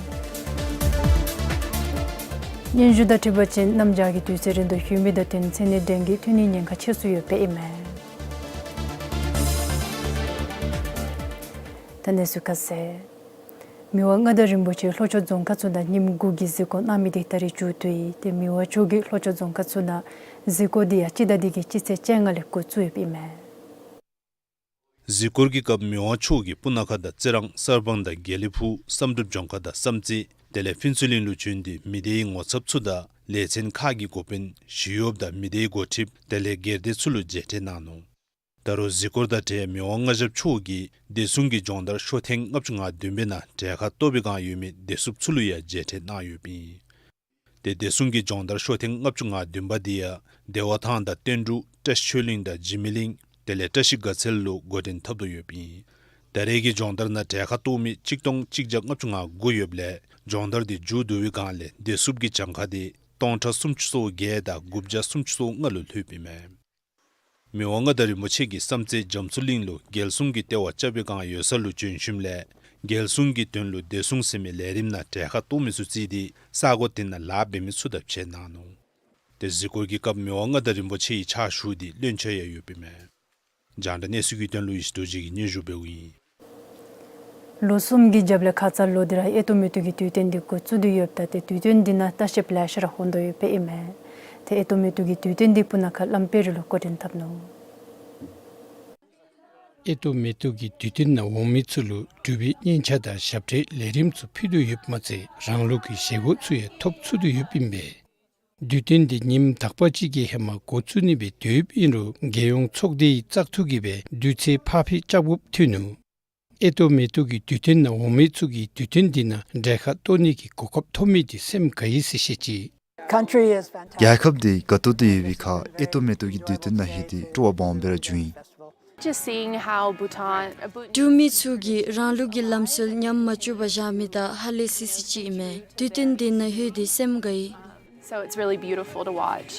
སྙན་ཞུ་དང་འཁྲིལ་བ་ཅིན་གནམ་བྱཱར་གྱི་དུས་ཚོད་རན་དོ་ཡོད་མི་དང་བསྟུན་མཚན་གནས་འདྲེན་གྱི་ཐོན་ནི་ཉེན་ཁ་ཆེ་སུ་ཡོདཔ་ཨིན་མས། ད་གནས་ཚུལ་ཁ་གསལ། མི་དབང་མངའ་བདག་རིན་པོ་ཆེ་ལྷོ་ཕྱོགས་རྫོང་ཁག་ཚུ་ནང་ཉིནམ་དགུ་གི་གཟིགས་སྐོར་གནང་མི་དེ་ད་རིས་མཇུག་བསྡུ་ཡི། ཏེ་མི་དབང་མཆོག་གིས་ལྷོ་ཕྱོགས་རྫོང་ཁག་ཚུ་ནང་གཟིགས་སྐོར་དེ་ཡང་སྤྱི་ཟླ་འདི་གི་སྤྱི་ཚེས་བཅོ་ལྔ་ལས་འགོ་བཙུགས་ཡོདཔ་ཨིན་མས། གཟིགས་སྐོར་གྱི་སྐབས་མི་དབང་མཆོག་གིས་སྤུ་ན་ཁ་དང་རྩི་རང་གསར་སྤང་དང་དགེ་ལེགས་ཕུག་བསམ་གྲུབ་ལྗོངས་མཁར་དང་བསམ་རྩེ་དེ་ལས་ཕུན་ཚོགས་གླིང་ལུ་བྱོན་ཏེ་མི་སྡེའི་ངོ་ཚབ་ཚུ་དང་ལས་ཚན་ཁག་གི་འགོ་དཔོན་ཞི་གཡོགཔ་དང་མི་སྡེའི་འགོ་ཁྲིདཔ་དེ་ལས་སྒེར་སྡེ་ཚུ་ལུ་མཇལ་འཕྲད་གནང་ནུག། ད་རུང་གཟིགས་སྐོར་དང་འབྲེལ་མི་དབང་མངའ་ཞབས་མཆོག་གིས་བདེ་སྲུང་གི་སྦྱོང་བརྡར་ཤོག་ཐེངས་ལྔ་བཅུ་ང་བདུན་པའི་ནང་གྲལ་ཁར་གཏོགས་པའི་སྒང་ཡོད་མི་བདེ་སྲུངཔ་ཚུ་ལུ་ཡང་མཇལ་འཕྲད་གནང་ཡོདཔ་ཨིན། ཏེ་བདེ་སྲུང་གི་སྦྱོང་བརྡར་ཤོག་ཐེངས་ལྔ་བཅུ་ང་བདུན་པ་དེ་ཡང་བདེ་བ་ཐང་དང་བསྟན་འབྲུག་བཀྲ་ཤིས་ཆོས་གླིང་དང་འཇིགས་མེད་གླིང་དེ་ལས་བཀྲ་ཤིས་དགའ་ཚལ་ལུ་འགོ་འདྲེན་འཐབ་དོ་ཡོདཔ་ཨིན། ད་རེས་ཀྱི་སྦྱོང་བརྡར་ནང་གྲལ་ཁར་གཏོགས་མི་གཅིག་སྟོང་གཅིག་བརྒྱ་ལྔ་བཅུ་ང་དགུ་ཡོདཔ་ལས་སྦྱོང་བརྡར་འདི་མཇུག་བསྡུ་བའི་སྒང་ལས་བདེ་སྲུངཔ་གི་གྱངས་ཁ་འདི་སྟོང་ཕྲག་སུམ་ཅུ་སོ་བརྒྱད་དང་དགུ་བརྒྱ་སུམ་ཅུ་སོ་ལྔ་ལུ་ལྷོདཔ་ཨིན་མས། མི་དབང་མངའ་བདག་རིན་པོ་ཆེ་གིས་བསམ་རྩེ་རྒྱ་མཚོ་གླིང་ལུ་རྒྱལ་སྲུང་གི་ལྟེ་བ་རྐྱབ་པའི་སྒང་ཡོད་ས་ལུ་བྱོན་ཞིནམ་ལས་རྒྱལ་སྲུང་གི་དོན་ལུ་བདེ་སྲུང་ཟེར་མི་ལས་རིམ་ནང་གྲལ་ཁར་གཏོགས་མི་ཚུ་བརྩིས་ཏེ་ས་གོ་དེ་ནང་ལཱ་འབད་མི་ཚུ་དང་ཕྱད་གནང་ནུག། ཏེ་གཟིགས་སྐོར་གྱི་སྐབས་མི་དབང་མངའ་བདག་རིན་པོ་ཆེ་ཡི་ཕྱག་ཞུ་སྟེ་བློན་ཆེན་ཡང་ཡོདཔ་ཨིན་མས། རྒྱང་བསྒྲགས་གནས་ཚུལ་གྱི་དོན་ལུ་ཡེ་ཤེས་རྡོ་རྗེ་གིས་སྙན་ཞུ་འབདཝ་ཨིན། ལོ་གསུམ་གྱི་རྒྱབ་ལས་ཁ་ཙ་ལོ་འདི་ར་ཨེ་ཏོ་མེ་ཏོག་གི་དུས་སྟོན་འདི་འགོ་བཙུགས་ཏེ་ཡོདཔ་ད་ཏེ་དུས་སྟོན་འདི་ནང་ལྟ་བཤལཔ་ལེ་ཤ་ར་འོང་དོ་ཡོདཔ་ཨིན་མས། ཏེ་ཨེ་ཏོ་མེ་ཏོག་གི་དུས་སྟོན་འདི་སྤུ་ན་ཁ་བླམ་དཔལ་རི་ལུ་འགོ་འདྲེན་འཐབ་ནུག། ཨེ་ཏོ་མེ་ཏོག་གི་དུས་སྟོན་ནང་འོང་མི་ཚུ་ལུ་འབྲུག་པའི་སྙན་ཆ་དང་ཞབས་ཁྲའི་ལས་རིམ་ཚུ་ཕུལ་དོ་ཡོདཔ་མ་ཚད་རང་ལུགས་ཀྱི་བཞེས་སྒོ་ཚུ་ཡང་ཐོབ་ཚུགས་ཏེ་ཡོདཔ་ཨིན་པས། དུས་སྟོན་འདི་ཉིནམ་དག་པ་ཅིག་གི་ཧེ་མ་འགོ་བཙུགས་ནི་སྦེ་འདོདཔ་ཨིན་རུང་རྒྱལ་ཡོངས་ཚོགས་སྡེའི་བཙག་འཐུ་གིས་སྦེ་དུས་ཚོད་ཕར་འཕུལ་རྐྱབ་དགོཔ་ཐོན་ནུག། ཨེ་ཏོ་མེ་ཏོག་གི་དུས་སྟོན་ནང་འོང་མི་ཚུ་གིས་དུས་སྟོན་འདི་ནང་གྲལ་ཁར་གཏོགས་ནི་གི་གོ་སྐབས་ཐོབ་མི་འདི་སེམས་དགའ་ཡི་ཟེར་བཤད་ཅི། Country is fantastic. རྒྱལ་ཁབ་འདི་དགའ་ཏོག་ཏོ་ཡོད་པའི་ཁར་ཨེ་ཏོ་མེ་ཏོག་གི་དུས་སྟོན་ནང་ལྷོད་དེ་སྤྲོ་བ་སྦོམ་སྦེ་ར་བྱུང་ཡི། Just seeing how Bhutan, uh, Bhut- འབྲུག་མི་ཚུ་གིས་རང་ལུགས་ཀྱི་ལམ་སྲོལ་ཉམས་མ་བཅུག་པར་བཞག་མི་དང་ཧ་ལས་སི་སི་ཅིག་ཨིན་མས། དུས་སྟོན་འདི་ནང་ལྷོད་དེ་སེམས་དགའ་ཡི། So it's really beautiful to watch.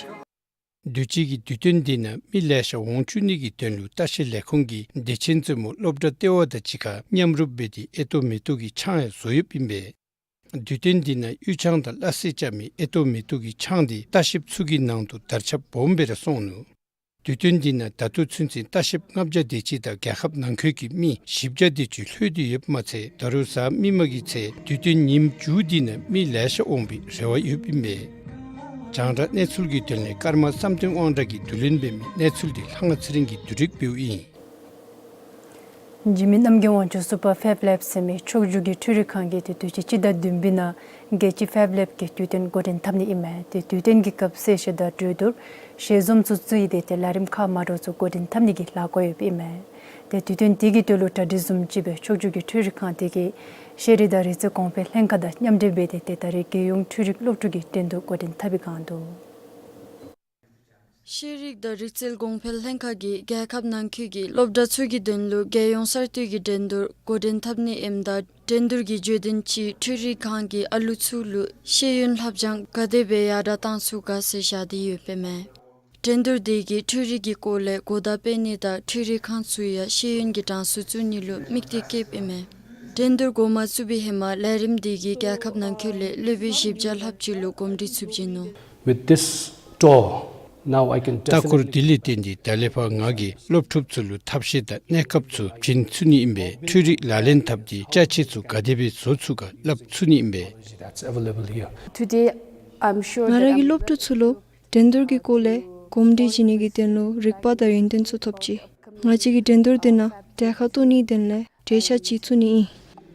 དུས་ཅི་གི་དུས་སྟོན་འདི་ནང་མི་ལེ་ཤ་འོང་བཅུག་ནི་གི་དོན་ལུ་ལྟ་བཤལ་ལས་ཁུངས་ཀྱི་བདེ་ཆེན་བཙུན་མོ་སློབ་གྲྭ་ལྟེ་བ་དང་གཅིག་ཁར་མཉམ་རུབ་འབད་དེ་ཨེ་ཏོ་མེ་ཏོག་གི་ཆང་ཡང་བཟོ་ཡོདཔ་ཨིན་པས། དུས་སྟོན་འདི་ནང་དབུས་ཆང་དང་སླ་བསྲེ་རྐྱབ་མི་ཨེ་ཏོ་མེ་ཏོག་གི་ཆང་འདི་ལྟ་བཤལཔ་ཚུ་གི་ནང་དུ་དར་ཁྱབ་སྦོམ་སྦེ་ར་སོང་ནུག། དུས་སྟོན་འདི་ནང་ད་ལྟོ་ཚུན་ཚོད་ལྟ་བཤལཔ་ལྔ་བརྒྱ་དེ་ཅིག་དང་རྒྱལ་ཁབ་ནང་འཁོད་ཀྱི་མི་བཞི་བརྒྱ་དེ་ཅིག་ལྷོད་དེ་ཡོདཔ་མ་ཚད་ད་རུང་གཟའ་མིག་དམར་གྱི་ཚེ་དུས་སྟོན་ཉིནམ་མཇུག་འདི་ནང་མི་ལེ་ཤ་འོང་པའི་རེ་བ་ཡོདཔ་ཨིན་པས། རྒྱང་བསྒྲགས་གནས་ཚུལ་གྱི་དོན་ལས་ཀརྨ་བསམ་གཏན་དབང་གྲགས་ཀྱིས་བསྡུ་ལེན་འབད་མི་གནས་ཚུལ་འདི་ལྷ་དབང་ཚེ་རིང་གིས་བསྡུ་སྒྲིག་འབདཝ་ཨིན། འཇིགས་མེད་རྣམ་རྒྱལ་དབང་ཕྱུག་གསུམ་པ་ཕེབ་ལེབ་ཟེར་མི་ཕྱོགས་བཞི་གི་འཕྲུལ་རིག་ཁང་གིས་ཏེ་དུས་ཅི་སྤྱི་ཟླ་བདུན་པའི་ནང་རྒྱལ་སྤྱི་ཕེབ་ལེབ་ཀྱི་དུས་སྟོན་འགོ་འདྲེན་འཐབ་ནི་ཨིན་མས། ཏེ་དུས་སྟོན་གྱི་སྐབས་གསལ་བཤད་དང་གྲོས་བསྡུར་ཞལ་འཛོམས་ཚུ་བཙུགས་ཏེ་ཏེ་ལས་རིམ་ཁག་མ་འདྲཝ་ཚུ་འགོ་འདྲེན་འཐབ་ནི་གི་ལས་འགུལ་ཡོདཔ་ཨིན་མས། ཏེ་དུས་སྟོན་དེ་གི་དོན་ལུ་གྲ་སྒྲིག་བཟུམ་ཅིག་སྦེ་ཕྱོགས་བཞི་གི་འཕྲུལ་རིག་ཁང་དེ་གིས་ཤེས་རིག་དང་རིག་རྩལ་གོང་འཕེལ་ལྷན་ཁག་དང་མཉམ་འབྲེལ་འབད་དེ་ཏེ་ད་རེས་རྒྱལ་ཡོངས་འཕྲུལ་རིག་སློབ་ཕྲུག་གི་འགྲན་བསྡུར་འགོ་འདྲེན་འཐབ་པའི་སྒང་འདུག། ཤེས་རིག་དང་རིག་རྩལ་གོང་འཕེལ་ལྷན་ཁག་གིས་རྒྱལ་ཁབ་ནང་འཁོད་ཀྱི་སློབ་གྲྭ་ཚུ་གི་དོན་ལུ་རྒྱལ་ཡོངས་གསར་གཏོད་ཀྱི་འགྲན་བསྡུར་འགོ་འདྲེན་འཐབ་ནི་ཨིནམ་ད་འགྲན་བསྡུར་གྱི་བརྗོད་དོན་ཅིག་འཕྲུལ་རིག་ཁང་གིས་ཨ་ལུ་ཚུ་ལུ་ཤེས་ཡོན་བསླབ་སྦྱང་ག་དེ་སྦེ་ཡར་དྲགས་བཏང་ཚུགས་ག་ཟེར་བཞག་སྟེ་ཡོདཔ་ཨིན་མས། འགྲན་བསྡུར་དེ་གིས་འཕྲུལ་རིག་གི་སྐོར་ལས་གོ་བརྡ་སྤེལ་ནི་དང་འཕྲུལ་རིག་ཁང་ཚུ་ཡང་ཤེས་ཡོན་གྱི་གྲངས་སུ་བཙུགས་ནི་ལུ་དམིགས་གཏད་བསྐྱེདཔ་ཨིན་མས། འགྲན་བསྡུར་འགོ་མ་བཙུགས་པའི་ཧེ་མ་ལས་རིམ་དེ་གིས་རྒྱལ་ཁབ་ནང་འཁོད་ལས་སློབ་དཔོན་བཞི་བརྒྱ་ལྷགཔ་ཅིག་ལུ་གོམས་འདྲིས་ཚུ་བྱིན་ནུག། With this tour, now I can ལྟ་སྐོར་definitely དེ་ལས་འདི་ད་ལས་ཕར་ང་གིས་སློབ་ཕྲུག་ཚུ་ལུ་ཐབས་ཤེས་དང་གནས་སྐབས་ཚུ་བྱིན་ཚུགས་ནི་ཨིན་པས། འཕྲུལ་རིག་ལག་ལེན་འཐབ་སྟེ་ཅ་ཆས་ཚུ་ག་དེ་སྦེ་བཟོ་ཚུགས་ག་སླབ་ཚུགས་ནི་ཨིན་པས། That's available here. Today, I'm sure ང་ར་གིས་སློབ་ཕྲུག་ཚུ་ལུ་འགྲན་བསྡུར་གྱི་སྐོར་ལས་གོམས་འདྲིས་བྱིན་ནི་གི་དོན་ལུ་རིག་པ་དང་ཡོན་ཏན་ཚུ་ཐོབ་ཅི། ང་བཅས་ཀྱིས་འགྲན་བསྡུར་དེ་ནང་གྲལ་ཁར་གཏོགས་ནིའི་དོན་ལས་གྲོས་བཞག་ཅིག་བཙུགས་ནི་ཨིན།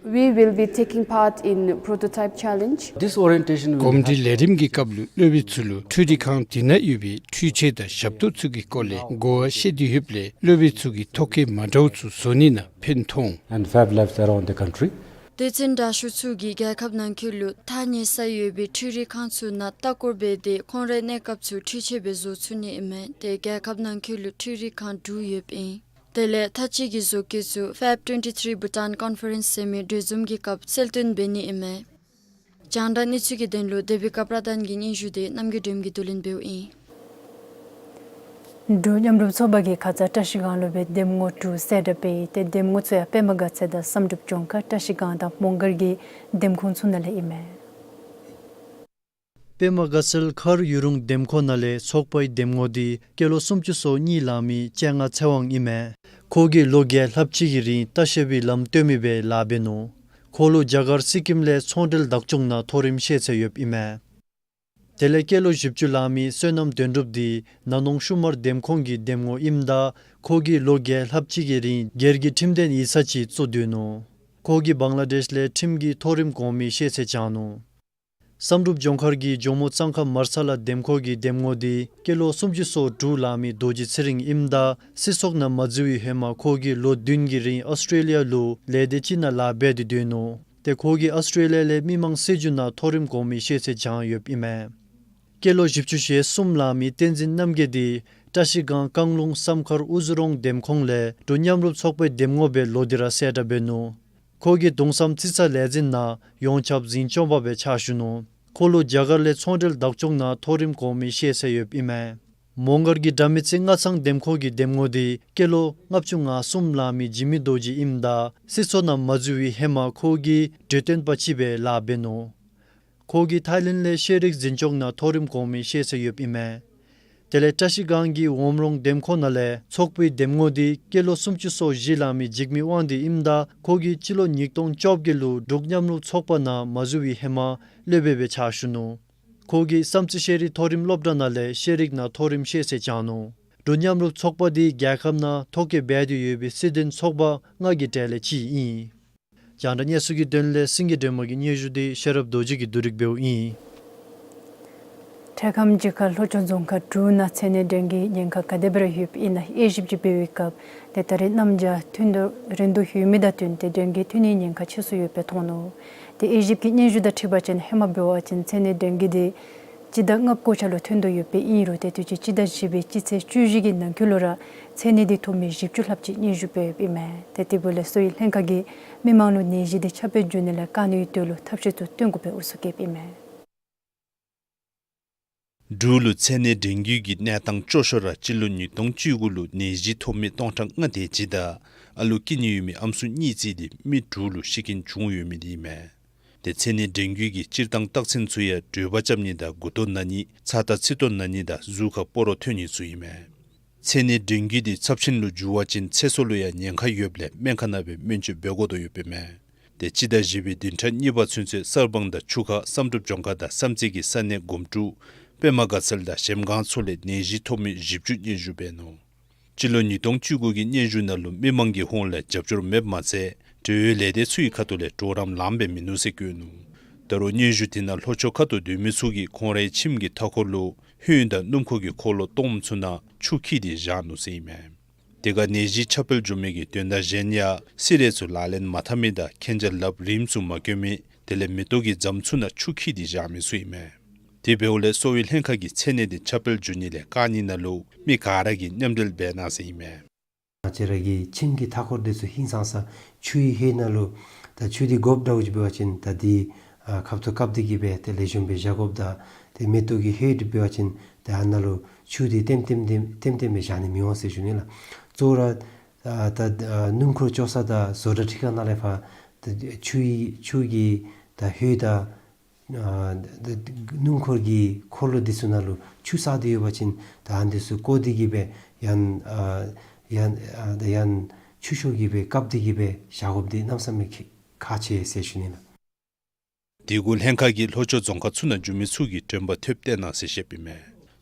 We will be taking part in prototype challenge. This orientation will གོམས་འདྲིས་ལས་རིམ་གྱི་སྐབས་ལུ་སློབ་དཔོན་ཚུ་ལུ་འཕྲུལ་རིག་ཁང་དེ་ནང་ཡོད་པའི་འཕྲུལ་ཆས་དང་ཞབས་ཏོག་ཚུ་གི་སྐོར་ལས་གོ་བ་བཤད་དེ་ཡོདཔ་ལས་སློབ་དཔོན་ཚུ་གིས་ཐོ་བཀོད་མ་འདྲཝ་ཚུ་བཟོ་ནི་ནང་ཕན་ཐོགས་འོང་། And Fab Labs around the country. སྡེ་ཚན་དྲག་ཤོས་ཚུ་གིས་རྒྱལ་ཁབ་ནང་འཁོད་ལུ་ཐག་ཉེ་ས་ཡོད་པའི་འཕྲུལ་རིག་ཁང་ཚུ་ནང་ལྟ་སྐོར་འབད་དེ་ཁོང་རའི་གནས་སྐབས་ཚུ་འཕྲུལ་ཆས་སྦེ་བཟོ་ཚུགས་ནི་ཨིན་མས། ཏེ་རྒྱལ་ཁབ་ནང་འཁོད་ལུ་འཕྲུལ་རིག་ཁང་དྲུག་ཡོདཔ་ཨིན། དེ་ལས་མཐའ་དཔྱད་ཀྱི་བཟོ་བཀོད་ཚུ་Fab twenty-three Bhutan Conference ཟེར་མི་གྲོས་འཛོམས་ཀྱི་སྐབས་གསལ་སྟོན་འབད་ནི་ཨིན་མས། རྒྱང་བསྒྲགས་གནས་ཚུལ་གྱི་དོན་ལུ་དེ་བི་ཀ་པྲ་དཱན་གྱི་སྙན་ཞུ་དེ་རྣམ་རྒྱལ་སྒྲོལམ་གྱིས་བསྡུ་ལེན་འབདཝ་ཨིན། འབྲུག་མཉམ་རུབ་ཚོགས་པ་གིས་ཁ་ཙ་བཀྲ་ཤིས་སྒང་ལུ་སྦེ་འདེམས་ངོ་དྲུག་གསལ་བསྒྲགས་འབད་ཡི། ཏེ་འདེམས་ངོ་ཚུ་ཡང་པདྨ་དགའ་ཚལ་དང་བསམ་གྲུབ་ལྗོངས་མཁར་བཀྲ་ཤིས་སྒང་དང་མོང་སྒར་གྱི་འདེམས་ཁོངས་ཚུ་ནང་ལས་ཨིན་མས། པདྨ་དགའ་ཚལ་མཁར་ཡུ་རུང་འདེམས་ཁོངས་ནང་ལས་ཚོགས་པའི་འདེམས་ངོ་འདི་སྐྱེས་ལོ་སུམ་ཅུ་སོ་གཉིས་ལང་མི་སྤྱན་སྔ་ཚེ་དབང་ཨིན་མས། ཁོ་གིས་ལོ་བརྒྱད་ལྷགཔ་ཅིག་གི་རིང་ལྟ་བཤལ་པའི་ལམ་སྟོན་མི་སྦེ་ལཱ་འབད་ནུག། ཁོ་ལུ་རྒྱ་གར་སི་ཀིམ་ལས་ཚོང་འབྲེལ་བདག་སྐྱོང་ནང་མཐོ་རིམ་ཤེས་ཚད་ཡོདཔ་ཨིན་མས། དེ་ལས་སྐྱེས་ལོ་བཞི་བཅུ་ལང་མི་བསོད་ནམས་དོན་གྲུབ་འདི་ན་ནོང་ཤུ་མར་འདེམས་ཁོངས་ཀྱི་འདེམས་ངོ་ཨིནམ་ད་ཁོ་གིས་ལོ་བརྒྱད་ལྷགཔ་ཅིག་གི་རིང་སྒེར་གྱི་ཁྲིམས་དོན་ཡིག་ཚང་ཅིག་བཙུགས་སྡོད་ནུག། ཁོ་གིས་བང་ལ་དེཤ་ལས་ཁྲིམས་ཀྱི་མཐོ་རིམ་གོང་མའི་ཤེས་ཚད་སྦྱངས་ནུག། བསམ་གྲུབ་ལྗོངས་མཁར་གྱི་ཇོ་མོ་གཙང་ཁ་མར་ས་ལ་འདེམས་ཁོངས་ཀྱི་འདེམས་ངོ་འདི་སྐྱེས་ལོ་སུམ་ཅུ་སོ་དྲུག་ལང་མི་རྡོ་རྗེ་ཚེ་རིང་ཨིནམ་ད་སྲིད་ཚོགས་ནང་མ་འཛུལ་བའི་ཧེ་མ་ཁོ་གིས་ལོ་བདུན་གྱི་རིང་ཨོསི་ཊེ་ལི་ཡ་ལུ་ལས་སྡེ་ཅིག་ནང་ལཱ་འབད་དེ་སྡོད་ནུག། ཏེ་ཁོ་གིས་ཨོསི་ཊེ་ལི་ཡ་ལས་མི་མང་སྲིད་བྱུས་ནང་མཐོ་རིམ་གོང་མའི་ཤེས་ཚད་སྦྱངས་ཡོདཔ་ཨིན་མས། སྐྱེས་ལོ་བཞི་བཅུ་ཞེ་གསུམ་ལང་མི་བསྟན་འཛིན་རྣམ་རྒྱལ་འདི་ བཀྲ་ཤིས་སྒང་རྐང་ལུང་བསམ་མཁར་ཨུ་ཛུ་རོང་འདེམས་ཁོངས་ལས་འབྲུག་མཉམ་རུབ་ཚོགས་པའི་འདེམས་ངོ་སྦེ་ལོག་སྟེ་ར་གསལ་བསྒྲགས་འབད་ནུག། ཁོ་གིས་གདུང་བསམ་ཚིག་རྩ་ལས་འཛིན་ནང་ཡོངས་ཁྱབ་འཛིན་སྐྱོང་པ་སྦེ་ཕྱག་ཞུ་ནུག། ཁོ་ལུ་རྒྱ་གར་ལས་ཚོང་འབྲེལ་བདག་སྐྱོང་ནང་མཐོ་རིམ་གོང་མའི་ཤེས་ཚད་ཡོདཔ་ཨིན་མས། མོང་སྒར་གྱི་དགྲ་མེད་རྩེ་སྔ་ཚང་འདེམས་ཁོངས་ཀྱི་འདེམས་ངོ་འདི་སྐྱེས་ལོ་ལྔ་བཅུ་ང་གསུམ་ལང་མི་འཇིགས་མེད་རྡོ་རྗེ་ཨིནམ་ད་སྲིད་ཚོགས་ནང་མ་འཛུལ་བའི་ཧེ་མ་ཁོ་གིས་གྲོས་སྟོན་པ་ཅིག་སྦེ་ལཱ་འབད་ནུག། ཁོ་གིས་ཐའི་ལེནཌ་ལས་ཤེས་རིག་འཛིན་སྐྱོང་ནང་མཐོ་རིམ་གོང་མའི་ཤེས་ཚད་ཡོདཔ་ཨིན་མས། དེ་ལས་བཀྲ་ཤིས་སྒང་གི་འོམ་རོང་འདེམས་ཁོངས་ནང་ལས་ཚོགས་པའི་འདེམས་ངོ་འདི་སྐྱེས་ལོ་སུམ་ཅུ་སོ་བཞི་ལང་མི་འཇིགས་མེད་དབང་འདུས་ཨིནམ་ད་ཁོ་གིས་སྤྱི་ལོ་ཉིས་སྟོང་བཅོ་བརྒྱད་ལུ་འབྲུག་མཉམ་རུབ་ཚོགས་པ་ནང་མ་འཛུལ་བའི་ཧེ་མ་སློབ་དཔོན་སྦེ་ཕྱག་ཞུ་ནུག། ཁོ་གིས་བསམ་རྩེ་ཤེས་རིག་མཐོ་རིམ་སློབ་གྲྭ་ནང་ལས་ཤེས་རིག་ནང་མཐོ་རིམ་ཤེས་ཚད་བྱུང་ནུག། འབྲུག་མཉམ་རུབ་ཚོགས་པ་འདི་རྒྱལ་ཁབ་ནང་ཐོ་བཀོད་འབད་དེ་ཡོད་པའི་སྲིད་དོན་ཚོགས་པ་ལྔ་གི་གྲས་ལས་གཅིག་ཨིན། རྒྱང་བསྒྲགས་གནས་ཚུལ་གྱི་དོན་ལས་སེང་གེ་སྒྲོལ་མ་གི་སྙན་ཞུ་འདི་ཤེས་རབ་རྡོ་རྗེ་གིས་བསྡུ་སྒྲིག་འབདཝ་ཨིན། འཕྲལ་ཁམས་ཅིག་ཁར་ལྷོ་ཕྱོགས་རྫོང་ཁག་དྲུག་ནང་མཚན་གནས་འདྲེན་གྱི་ཉེན་ཁ་ག་དེ་སྦེ་ར་ཡོདཔ་ཨིན་ན་དབྱེ་ཞིབ་ཅིག་འབད་བའི་སྐབས་ཏེ་ད་རེས་གནམ་དབྱར་ཐུན་གཏོར་རན་དོ་ཡོད་མི་དང་བསྟུན་ཏེ་འདྲེན་གྱི་ཐོན་ནིའི་ཉེན་ཁ་ཆེ་སུ་ཡོདཔ་སྦེ་མཐོང་ནུག། ཏེ་དབྱེ་ཞིབ་ཀྱི་སྙན་ཞུ་དང་འཁྲིལ་བ་ཅིན་ཧེ་མ་འབད་བ་ཅིན་མཚན་གནས་འདྲེན་གྱི་འདི་སྤྱི་ཟླ་ལྔ་པའི་འགོ་ཆ་ལུ་ཐོན་དོ་ཡོདཔ་ཨིན་རུང་ཏེ་དུས་ཅི་སྤྱི་ཟླ་བཞི་པའི་སྤྱི་ཚེས་བཅུ་བཞི་གི་ནང་འཁོད་ལུ་ར་མཚན་གནས་འདི་ཐོབ་མི་བཞི་བཅུ་ལྷགཔ་ཅིག་སྙན་ཞུ་འབདཝ་ཨིན་མས། ཏེ་དེ་འབདཝ་ལས་གསོ་བའི་ལྷན་ཁག་གིས་མི་མང་ལུ་ནད་གཞི་འདི་ཁྱབ་སྤེལ་འགྱོ་ནི་ལས་བཀག་ནིའི་དོན་ལུ་ཐབས་ཤེས་ཚུ་བཏོན་དགོཔ་སྦེ་ཨུ་ཚུགས་བསྐྱེདཔ་ཨིན་མས། འབྲུག་ལུ་མཚན་གནས་འདྲེན་རྒྱུ་གི་གནས་སྟངས་སྐྱོ་ཤོས་ར་སྤྱི་ལོ་ཉིས་སྟོང་བཅུ་དགུ་ལུ་ནད་གཞི་ཐོབ་མི་སྟོང་ཕྲག་ལྔ་དེ་ཅིག་དང་ཨ་ལོ་སྐྱེ་ནི་ཡོད་མི་ཨམ་སྲུ་གཉིས་བརྩིས་ཏེ་མི་དྲུག་ལུ་ཤི་རྐྱེན་བྱུང་ཡོད་མི་འདི་ཨིན་མས། ཏེ་མཚན་གནས་འདྲེན་རྒྱུ་གི་སྤྱིར་བཏང་རྟགས་མཚན་ཚུ་ཡང་དྲོད་འབར་རྐྱབ་ནི་དང་མགུ་ཏོ་ན་ནི་ཚ་དང་ཚིགས་ཏོ་ན་ནི་དང་གཟུགས་ཁར་སྤོ་རོ་ཐོན་ནི་ཚུ་ཨིན་མས། མཚན་གནས་འདྲེན་རྒྱུ་འདི་ཚབས་ཆེན་ལུ་འགྱུར་བ་ཅིན་ཚེ་སྲོག་ལུ་ཡང་ཉེན་ཁ་ཡོདཔ་ལས་སྨན་ཁང་ནང་སྦེ་སྨན་བཅོས་འབད་དགོ་དོ་ཡོདཔ་ཨིན་མས། ཏེ་སྤྱི་ཟླ་བཞི་པའི་བདུན་ཕྲག་གཉིས་པ་ཚུན་ཚོད་གསར་སྤང་དང་ཆུ་ཁ་བསམ་གྲུབ་ལྗོངས་མཁར་དང་བསམ་རྩེ་གི་ས་གནས་སྒོམ་ཀྲུག་པདྨ་དགའ་ཚལ་དང་གཞལམ་སྒང་ཚུ་ལས་ནད་གཞི་ཐོབ་མི་བཞི་བཅུ་སྙན་ཞུ་འབད་ནུག། སྤྱི་ལོ་ཉིས་སྟོང་བཅུ་དགུ་གི་སྙན་ཞུ་ནང་ལུ་མི་མང་གི་ཧོངས་ལས་རྒྱབ་སྐྱོར་མེདཔ་མ་ཚད་འབྲེལ་ཡོད་ལས་སྡེ་ཚུ་གི་ཁ་ཐུག་ལས་གྲོགས་རམ་ལངམ་སྦེ་མིན་ནུག་ཟེར་བཀོད་ནུག། ད་རུང་སྙན་ཞུ་དེ་ནང་ལྷོ་ཕྱོགས་ཁ་ཐུག་སྡོད་མི་ཚུ་གིས་ཁོང་རའི་ཁྱིམ་གྱི་མཐའ་འཁོར་ལུ་ཧོད་དང་སྣུམ་འཁོར་གྱི་འཁོར་ལོ་སྟོངམ་ཚུ་ནང་ཆུ་འཁྱིལ་ཏེ་བཞག་ནུག་ཟེར་ཨིན་མས། དེ་ཁར་ནད་གཞི་ཁྱབ་སྤེལ་འགྱོ་མི་གི་དོན་དག་གཞན་ཡང་སིལ་རས་ཚུ་ལག་ལེན་མ་འཐབ་མི་དང་མཁྱེན་རྒྱ་ལགཔ་རིངམ་ཚུ་མ་གྱོན་མི་དེ་ལས་མེ་ཏོག་གི་རྫམ་ཚུ་ནང་ཆུ་འཁྱིལ་ཏེ་བཞག་མི་ཚུ་ཨིན་མས། དེ་འབདཝ་ལས་གསོ་བའི་ལྷན་ཁག་གིས་མཚན་གནས་དེ་ཁྱབ་སྤེལ་འགྱོ་ནི་ལས་བཀག་ནི་ནང་ལུ་མི་ག་ར་གིས་མཉམ་འབྲེལ་འབད་གནང་ཟེར་ཨིན་མས། ང་བཅས་ར་གི་ཁྱིམ་གྱི་མཐའ་འཁོར་དེ་ཚུ་ཧིང་སངས་ས་ཆུའི་ཧོད་ནང་ལུ་ད་ཆུ་དེ་དགོཔ་འདྲཝ་ཅིག་འབད་བ་ཅིན་ད་དེ་ཨ་ཁབ་ཏུ་བཀབ་སྟེ་གི་སྦེ་དེ་ལེགས་ཤོམ་སྦེ་བཞག་དགོཔ་དང་ཏེ་མེ་ཏོག་གི་ཧོད་འབད་བ་ཅིན་ཏེ་ཨ་ནཱ་ལུ་ཆུ་དེ་ལྟེམ་ལྟེམ་ལྟེམ་ལྟེམ་ལྟེམ་སྦེ་བཞག་ནི་མི་འོང་ཟེར་ཞུ་ནི་ལགས། གཙོ་བོ་ར་ཨ་ད་ཨ་སྣུམ་འཁོར་བཅོ་ས་དང་བཟོ་གྲྭ་ཁྲི་ཁ་ནང་ལས་ཕར་ད་ཆུའི་ཆུ་གི་ད་ཧོད་དང་ཨ་ད་སྣུམ་འཁོར་གྱི་འཁོར་ལོ་དེ་ཚུ་ནང་ལུ་ཆུ་བསགས་ཏེ་ཡོད་པ་ཅིན་ད་ཨ་ནི་དེ་ཚུ་བཀོ་སྟེ་གི་སྦེ་ཡང་ཨ་ཡང་ཨ་ད་ཡང་ཆུ་ཤོག་གི་སྦེ་བཀབ་སྟེ་གི་སྦེ་བཞག་དགོཔ་འདི་གནམ་མེད་ས་མེད་ཁག་ཆེ་ཟེར་ཞུ་ནི་ལགས། དེ་གུ་ལྷན་ཁག་གིས་ལྷོ་ཕྱོགས་རྫོང་ཁག་ཚུ་ནང་འགྱོ་མི་ཚུ་གིས་དྲན་པ་ཐེབས་སྟེ་གནང་ཟེར་བཤདཔ་ཨིན་མས།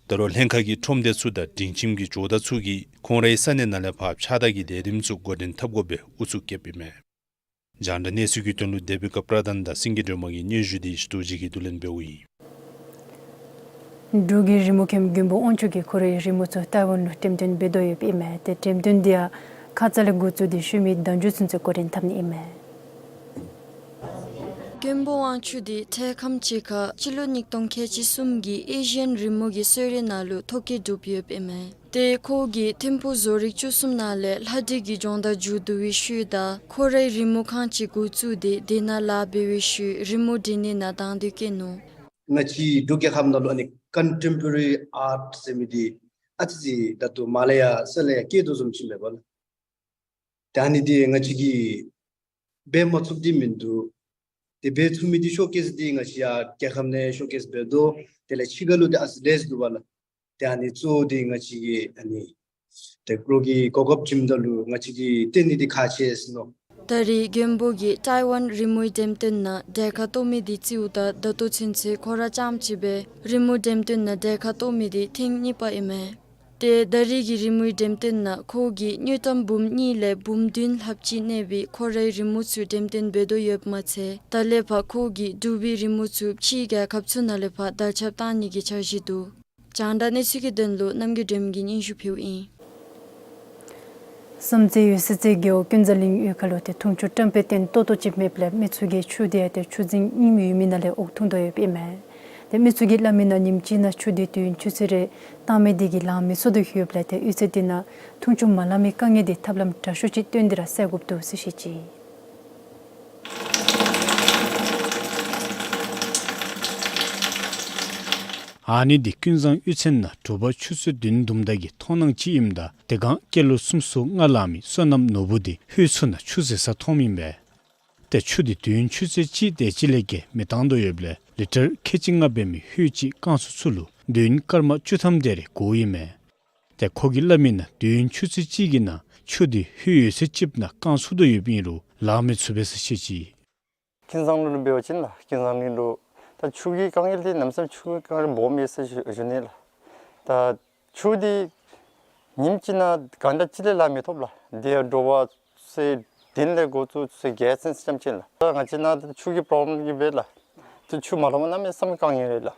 ད་རུང་ལྷན་ཁག་གིས་ཁྲོམ་སྡེ་ཚུ་དང་སྒྲིང་ཁྱིམ་གྱི་ཇོ་བདག་ཚུ་གིས་ཁོང་རའི་ས་གནས་ནང་ལས་ཕར་ཕྱགས་བདར་གྱི་ལས་རིམ་ཚུ་འགོ་འདྲེན་འཐབ་དགོ་པའི་ཨུ་ཚུགས་བསྐྱེདཔ་ཨིན་མས། རྒྱང་བསྒྲགས་གནས་ཚུལ་གྱི་དོན་ལུ་དེ་བི་ཀ་པྲ་དཱན་དང་སེང་གེ་སྒྲོལ་མ་གི་སྙན་ཞུ་འདི་ཞི་རྡོ་རྗེ་གིས་བསྡུ་ལེན་འབདཝ་ཨིན། འབྲུག་གི་རི་མོ་མཁན་མགོན་པོ་དབང་ཕྱུག་གིས་ཁོ་རའི་རི་མོ་ཚུ་ཏའི་ཝན་ལུ་འགྲེམས་སྟོན་འབད་དོ་ཡོདཔ་ཨིན་མས། ཏེ་འགྲེམས་སྟོན་འདི་ཡང་ཁ་ཙ་ལས་འགོ་བཙུགས་ཏེ་ཤུལ་མའི་ཟླཝ་བཅུ་ཚུན་ཚོད་འགོ་འདྲེན་འཐབ་ནི་ཨིན་མས། མགོན་པོ་དབང་ཕྱུག་འདི་འཕྲལ་ཁམས་ཅིག་ཁར་སྤྱི་ལོ་ཉིས་སྟོང་ཁལ་གཅིག་གསུམ་གྱི་ཨེ་ཤི་ཡན་རི་མོ་གི་གསོལ་རས་ནང་ལུ་ཐོ་བཀོད་གྲུབ་ཡོདཔ་ཨིན་མས། ཏེ་ཁོ་གིས་ཐིམ་ཕུག་བཟོ་རིག་བཅུ་གསུམ་ནང་ལས་ལྷ་བྲིས་ཀྱི་སྦྱོང་བརྡར་མཇུག་བསྡུ་བའི་ཤུལ་ད་ཁོ་རའི་རི་མོ་ཁང་ཅིག་འགོ་བཙུགས་ཏེ་དེ་ནང་ལཱ་འབད་བའི་ཤུལ་རི་མོ་འབྲི་ནི་ནང་དང་འདོད་བསྐྱེད་ནུག། ང་བཅས་འབྲུག་རྒྱལ་ཁབ་ནང་ལུ་ཨ་ནི་ཀོན་ཊེམ་པོ་ར་རི་ཨརཊ་ཟེར་མི་འདི་ཨ་ཙི་ཅིག་ད་ལྟོ་མར་ལས་ཡར་ས་ལས་ཡར་སྐྱེ་དོ་བཟུམ་ཅིག་མས་པ་ལགས། ད་ཨ་ནི་འདི་ང་བཅས་ཀྱིས་འབད་མ་ཚུགསཔ་འདི་མིན་འདུག། ཏེ་འབད་ཚུགས་མི་འདི་ཤོ་ཀེས་འདི་ང་བཅས་ཡར་རྒྱལ་ཁབ་ནང་ཤོ་ཀེས་འབད་དོ། དེ་ལས་ཕྱི་ཁ་ལུ་འདི་ཨ་ཙི་ལེགས་འདུག་པ་ལགས། ཏེ་ཨ་ནི་གཙོ་བོ་འདི་ང་བཅས་ཀྱི་ཨ་ནི་ཏེ་ཁོ་གི་གོ་སྐབས་བྱིནམ་ད་ལུ་ང་བཅས་ཀྱིས་སྟོན་ནི་འདི་ཁག་ཆེ་ཟེར་མནོ། ད་རེས་མགོན་པོ་གིས་ཏའི་ཝན་རི་མོའི་འགྲེམས་སྟོན་ནང་གྲལ་ཁར་གཏོགས་མི་འདི་བརྩིཝ་ད་ད་ལྟོ་ཚུན་ཚོད་ཁོ་ར་རྐྱངམ་གཅིག་སྦེ་རི་མོ་འགྲེམས་སྟོན་ནང་གྲལ་ཁར་གཏོགས་མི་འདི་ཐེངས་གཉིས་པ་ཨིན་མས། ཏེ་ད་རེས་ཀྱི་རི་མོའི་འགྲེམས་སྟོན་ནང་ཁོ་གིས་དངུལ་ཀྲམ་འབུམ་གཉིས་ལས་འབུམ་བདུན་ལྷགཔ་ཅིག་གནས་པའི་ཁོ་རའི་རི་མོ་ཚུ་འགྲེམས་སྟོན་འབད་དོ་ཡོདཔ་མ་ཚད་ད་ལས་ཕར་ཁོ་གིས་འབྲུག་པའི་རི་མོ་ཚུ་ཕྱིའི་རྒྱལ་ཁབ་ཚུ་ནང་ལས་ཕར་དར་ཁྱབ་གཏང་ནི་གི་འཆར་གཞི་འདུག། རྒྱང་བསྒྲགས་གནས་ཚུལ་གྱི་དོན་ལུ་རྣམ་རྒྱལ་སྒྲོལ་མ་གིས་སྙན་ཞུ་ཕུལཝ་ཨིན། བསམ་རྩེ་ཡུལ་སྲིད་རྩེ་རྒེད་འོག་ཀུན་བཟང་གླིང་གཡུས་ཁ་ལུ་ཏེ་འཐུང་ཆུ་བཀྲམ་སྤེལ་བརྟན་ཏོག་ཏོ་ཅིག་མེདཔ་ལས་མི་ཚུ་གིས་ཆུ་དེ་ཡང་ཏེ་ཆུ་རྫིང་རྙིངམ་ཡོད་མི་ནང་ལས་འོག་འཐུང་དོ་ཡོདཔ་ཨིན་མས། ཏེ་མི་ཚུ་གིས་སླབ་མི་ནང་ཉིནམ་གཅིག་ནང་ཆུ་འདི་དུས་ཡུན་ཆུ་ཚོད་རེ་བཏང་མི་འདི་གིས་ལང་མི་ཚུགས་དོ་ཡོདཔ་ལས་ཏེ་གཡུས་ཚན་འདི་ནང་འཐུང་ཆུ་མ་ལང་མི་དཀའ་ངལ་འདི་ཐབས་ལམ་དྲག་ཤོས་ཅིག་བཏོན་ཏེ་ར་སེལ་དགོཔ་འདུག་ཟེར་བཤད་ཅི། ཨ་ནི་འདི་ཀུན་བཟང་གཡུས་ཚན་ནང་དྲོ་པ་ཆུ་ཚོད་བདུན་དུམ་ད་གི་མཐོང་སྣང་ཅིག་ཨིནམ་ད་དེ་སྒང་སྐྱེས་ལོ་སུམ་ཅུ་སོ་ལྔ་ལང་མི་བསོད་ནམས་ནོར་བུ་འདི་ཧོད་ཚུ་ནང་ཆུ་བཟེད་ས་མཐོངམ་ཨིན་པས། ཏེ་ཆུ་འདི་དུས་ཡུན་ཆུ་ཚོད་གཅིག་དེ་ཅིག་ལས་བརྒལ་མི་བཏང་དོ་ཡོདཔ་ལས་ལི་ཊར་ཁལ་གཅིག་ལྔ་འབད་མི་ཧོད་གཅིག་བཀང་ཚུགས་ཚུགས་ལུ་དུས་ཡུན་སྐར་མ་བཅུ་ཐམ་དེ་རེ་འགོརཝ་ཨིན་མས། ཏེ་ཁོ་གིས་སླབ་མི་ནང་དུས་ཡུན་ཆུ་ཚོད་གཅིག་གི་ནང་ཆུ་འདི་ཧོད་ཡོད་ཚད་ཅིག་ནང་བཀང་ཚུགས་དོ་ཡོདཔ་ཨིན་རུང་ལང་མི་ཚུགས་པས་ཟེར་བཤད་ཅི། ཀུན་བཟང་ལུ་འབད་བ་ཅིན་ལགས་ཀུན་བཟང་གླིང་ལུ་ད་ཆུ་གི་དཀའ་ངལ་འདི་གནམ་མེད་ས་མེད་ཆུ་གི་དཀའ་ངལ་སྦོམ་ཨིན་ཟེར་ཞུ་ཞུ་ནི་ལགས། ད་ཆུ་འདི་ཉིནམ་གཅིག་ནང་གང་ད་ཅིག་ལས་ལང་མི་ཐོབ་ལགས། འདི་ཡང་དྲོ་པ་ཚེས་བདུན་ལས་འགོ་བཙུགས་ཚེས་བརྒྱད་ཚུན་ཙམ་ཅིག་ལགས། ད་ང་བཅས་ནང་ཆུ་གི་པྲོབ་ལེམ་གིས་འབད་ལགས། ཏེ་ཆུ་མ་ལང་པ་གནམ་མེད་ས་མེད་དཀའ་ངལ་རེད་ལགས།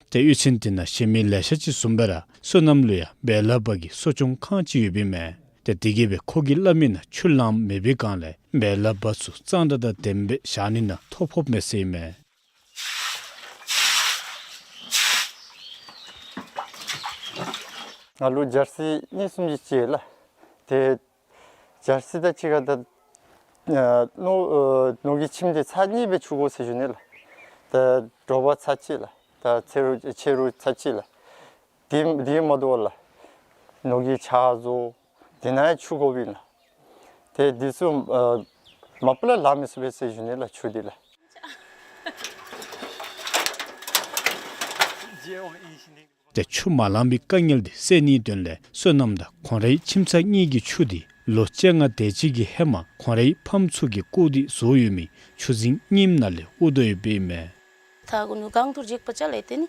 ཏེ་གཡུས་ཚན་འདི་ནང་གཞན་མི་ལེ་ཤ་ཅིག་བཟུམ་སྦེ་ར་བསོད་ནམས་ལུ་ཡང་བེ་ལ་བ་གི་གསོ་སྐྱོང་ཁང་ཅིག་ཡོདཔ་ཨིན་མས། ཏེ་དེ་གིས་འབད་ཁོ་གིས་སླབ་མི་ནང་ཆུ་ལངམ་མེད་པའི་སྒང་ལས་བེ་ལ་བ་ཚུ་གཙང་སྦྲ་དང་ལྡནམ་སྦེ་བཞག་ནི་ནང་ཐོ་ཕོགཔ་མས་ཟེར་ཨིན་མས། ང་ལུ་ཇར་སི་གཉིས་གསུམ་ཅིག་བྱིན་ལགས། ཏེ་ཇར་སི་དང་གཅིག་ཁར་ད་ཨ་ནོར་ཨ་ནོར་གྱི་ཁྱིམ་འདི་ཚར་གཉིས་སྦེ་བྱུག་དགོ་ཟེར་ཞུ་ནི་ལགས། ད་དྲོ་པ་ཚར་གཅིག་ལགས། ད་ཕྱི་རུ་ཕྱི་རུ་ཚར་གཅིག་ལགས། དེ་དེ་མ་དོ་བར་ལགས་ནོར་གྱི་ཆ་བཟོ་དེ་ནང་ཡང་བྱུག་དགོཔ་ཨིན་ལགས། ཏེ་འདི་ཚུ་ཨ་མ་པ་ལས་ལང་མི་ཚུགས་པས་ཟེར་ཞུ་ནི་ལགས་ཆུ་འདི་ལགས། ཏེ་ཆུ་མ་ལང་པའི་དཀའ་ངལ་འདི་སེལ་ནིའི་དོན་ལས་བསོད་ནམས་དང་ཁོང་རའི་ཁྱིམ་ཚང་གཉིས་ཀྱི་ཆུ་འདི་ལོ་བཅོ་ལྔ་དེ་ཅིག་གི་ཧེ་མ་ཁོང་རའི་ཕམ་ཚུ་གིས་བརྐུ་སྟེ་བཟོ་ཡོད་མི་ཆུ་རྫིང་རྙིངམ་ནང་ལས་དབོ་དོ་ཡོདཔ་ཨིན་མས། ད་གུ་ནུ་གང་ཐུར་འཇིགས་པ་ཅ་ལས་ཏེ་ནི་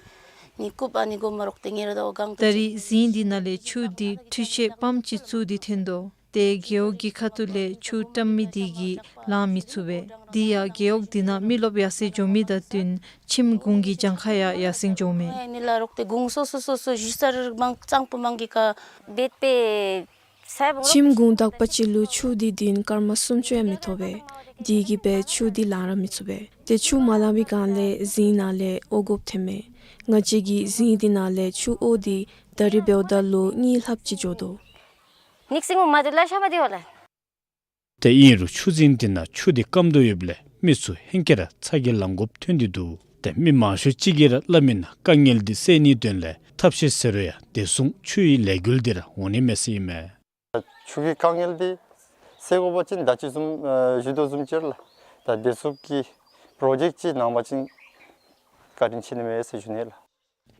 ནི་རྐུབ་ཨ་ནི་གོ་མ་རོག་ཏེ་ངེ་ར་ད་འོ་གང་ཐུར། ད་རིས་རྫིང་འདི་ནང་ལས་ཆུ་འདི་འཕྲུལ་ཆས་པམཔ་ཅིག་བཙུགས་ཏེ་འཐོན་དོ། ཏེ་རྒེད་འོག་གི་ཁ་ཐུག་ལས་ཆུ་བཀྲམ་མི་འདི་གིས་ལང་མི་ཚུགས་པས། འདི་ཡང་རྒེད་འོག་འདི་ནང་མི་རློབས་ཡར་སེང་འགྱོ་མི་དང་བསྟུན་ཁྱིམ་གུང་གི་གྱངས་ཁ་ཡང་ཡར་སེང་འགྱོཝ་མས། ཨ་ནི་ལ་རོག་ཏེ་གུང་སོ་སོ་སོ་སོ་ཞུ་ས་ར་མང་གཙང་པོ་མང་གི་ཀ་བེད་པེ་ཁྱིམ་གུང་དག་པ་ཅིག་ལུ་ཆུ་འདི་དུས་ཡུན་སྐར་མ་སུམ་ཅུ་ཡང་མི་ཐོབ་པས། འདི་གིས་འབད་ཆུ་འདི་ལང་ར་མི་ཚུགས་པས། ཏེ་ཆུ་མ་ལང་པའི་སྒང་ལས་རྫིང་ནང་ལས་དབོ་དགོཔ་ཐོནམ་མས། ང་བཅས་ཀྱིས་རྫིང་འདི་ནང་ལས་ཆུ་དབོ་སྟེ་ད་རིས་འབདཝ་ད་ལོ་གཉིས་ལྷགཔ་ཅིག་འགྱོ་དོ། ནིག་སིང་མ་དུ་ལ་ཤ་མ་དི་ཧོ་ལ། ཏེ་ཨིན་རུང་ཆུ་རྫིང་འདི་ནང་ཆུ་འདི་སྐམ་དོ་ཡོདཔ་ལས་མི་ཚུ་ཧེང་སྐལ་ར་ཚ་གྱང་ལང་དགོཔ་ཐོན་ཏེ་འདུག། ཏེ་མི་མང་ཤོས་ཅིག་གིས་ར་སླབ་མི་ནང་དཀའ་ངལ་འདི་སེལ་ནིའི་དོན་ལས་ཐབས་ཤེས་ཟེར་རུང་ཡང་བདེ་སྲུང་ཆུ་ཡི་ལས་འགུལ་འདི་ར་འོང་ནི་མས་ཟེར་ཨིན་མས། ཆུ་གི་དཀའ་ངལ་འདི་སེལ་དགོ་པ་ཅིན་ད་ཅི་བཟུམ་ཨ་ཞུ་དོ་བཟུམ་ཅིག་ར་ལགས། ད་བདེ་སྲུང་གི་པྲོ་ཇེཀཊ་ཅིག་གནང་བ་ཅིན་བཀའ་དྲིན་ཆེ་ནི་མས་ཟེར་ཞུ་ནི་ལགས།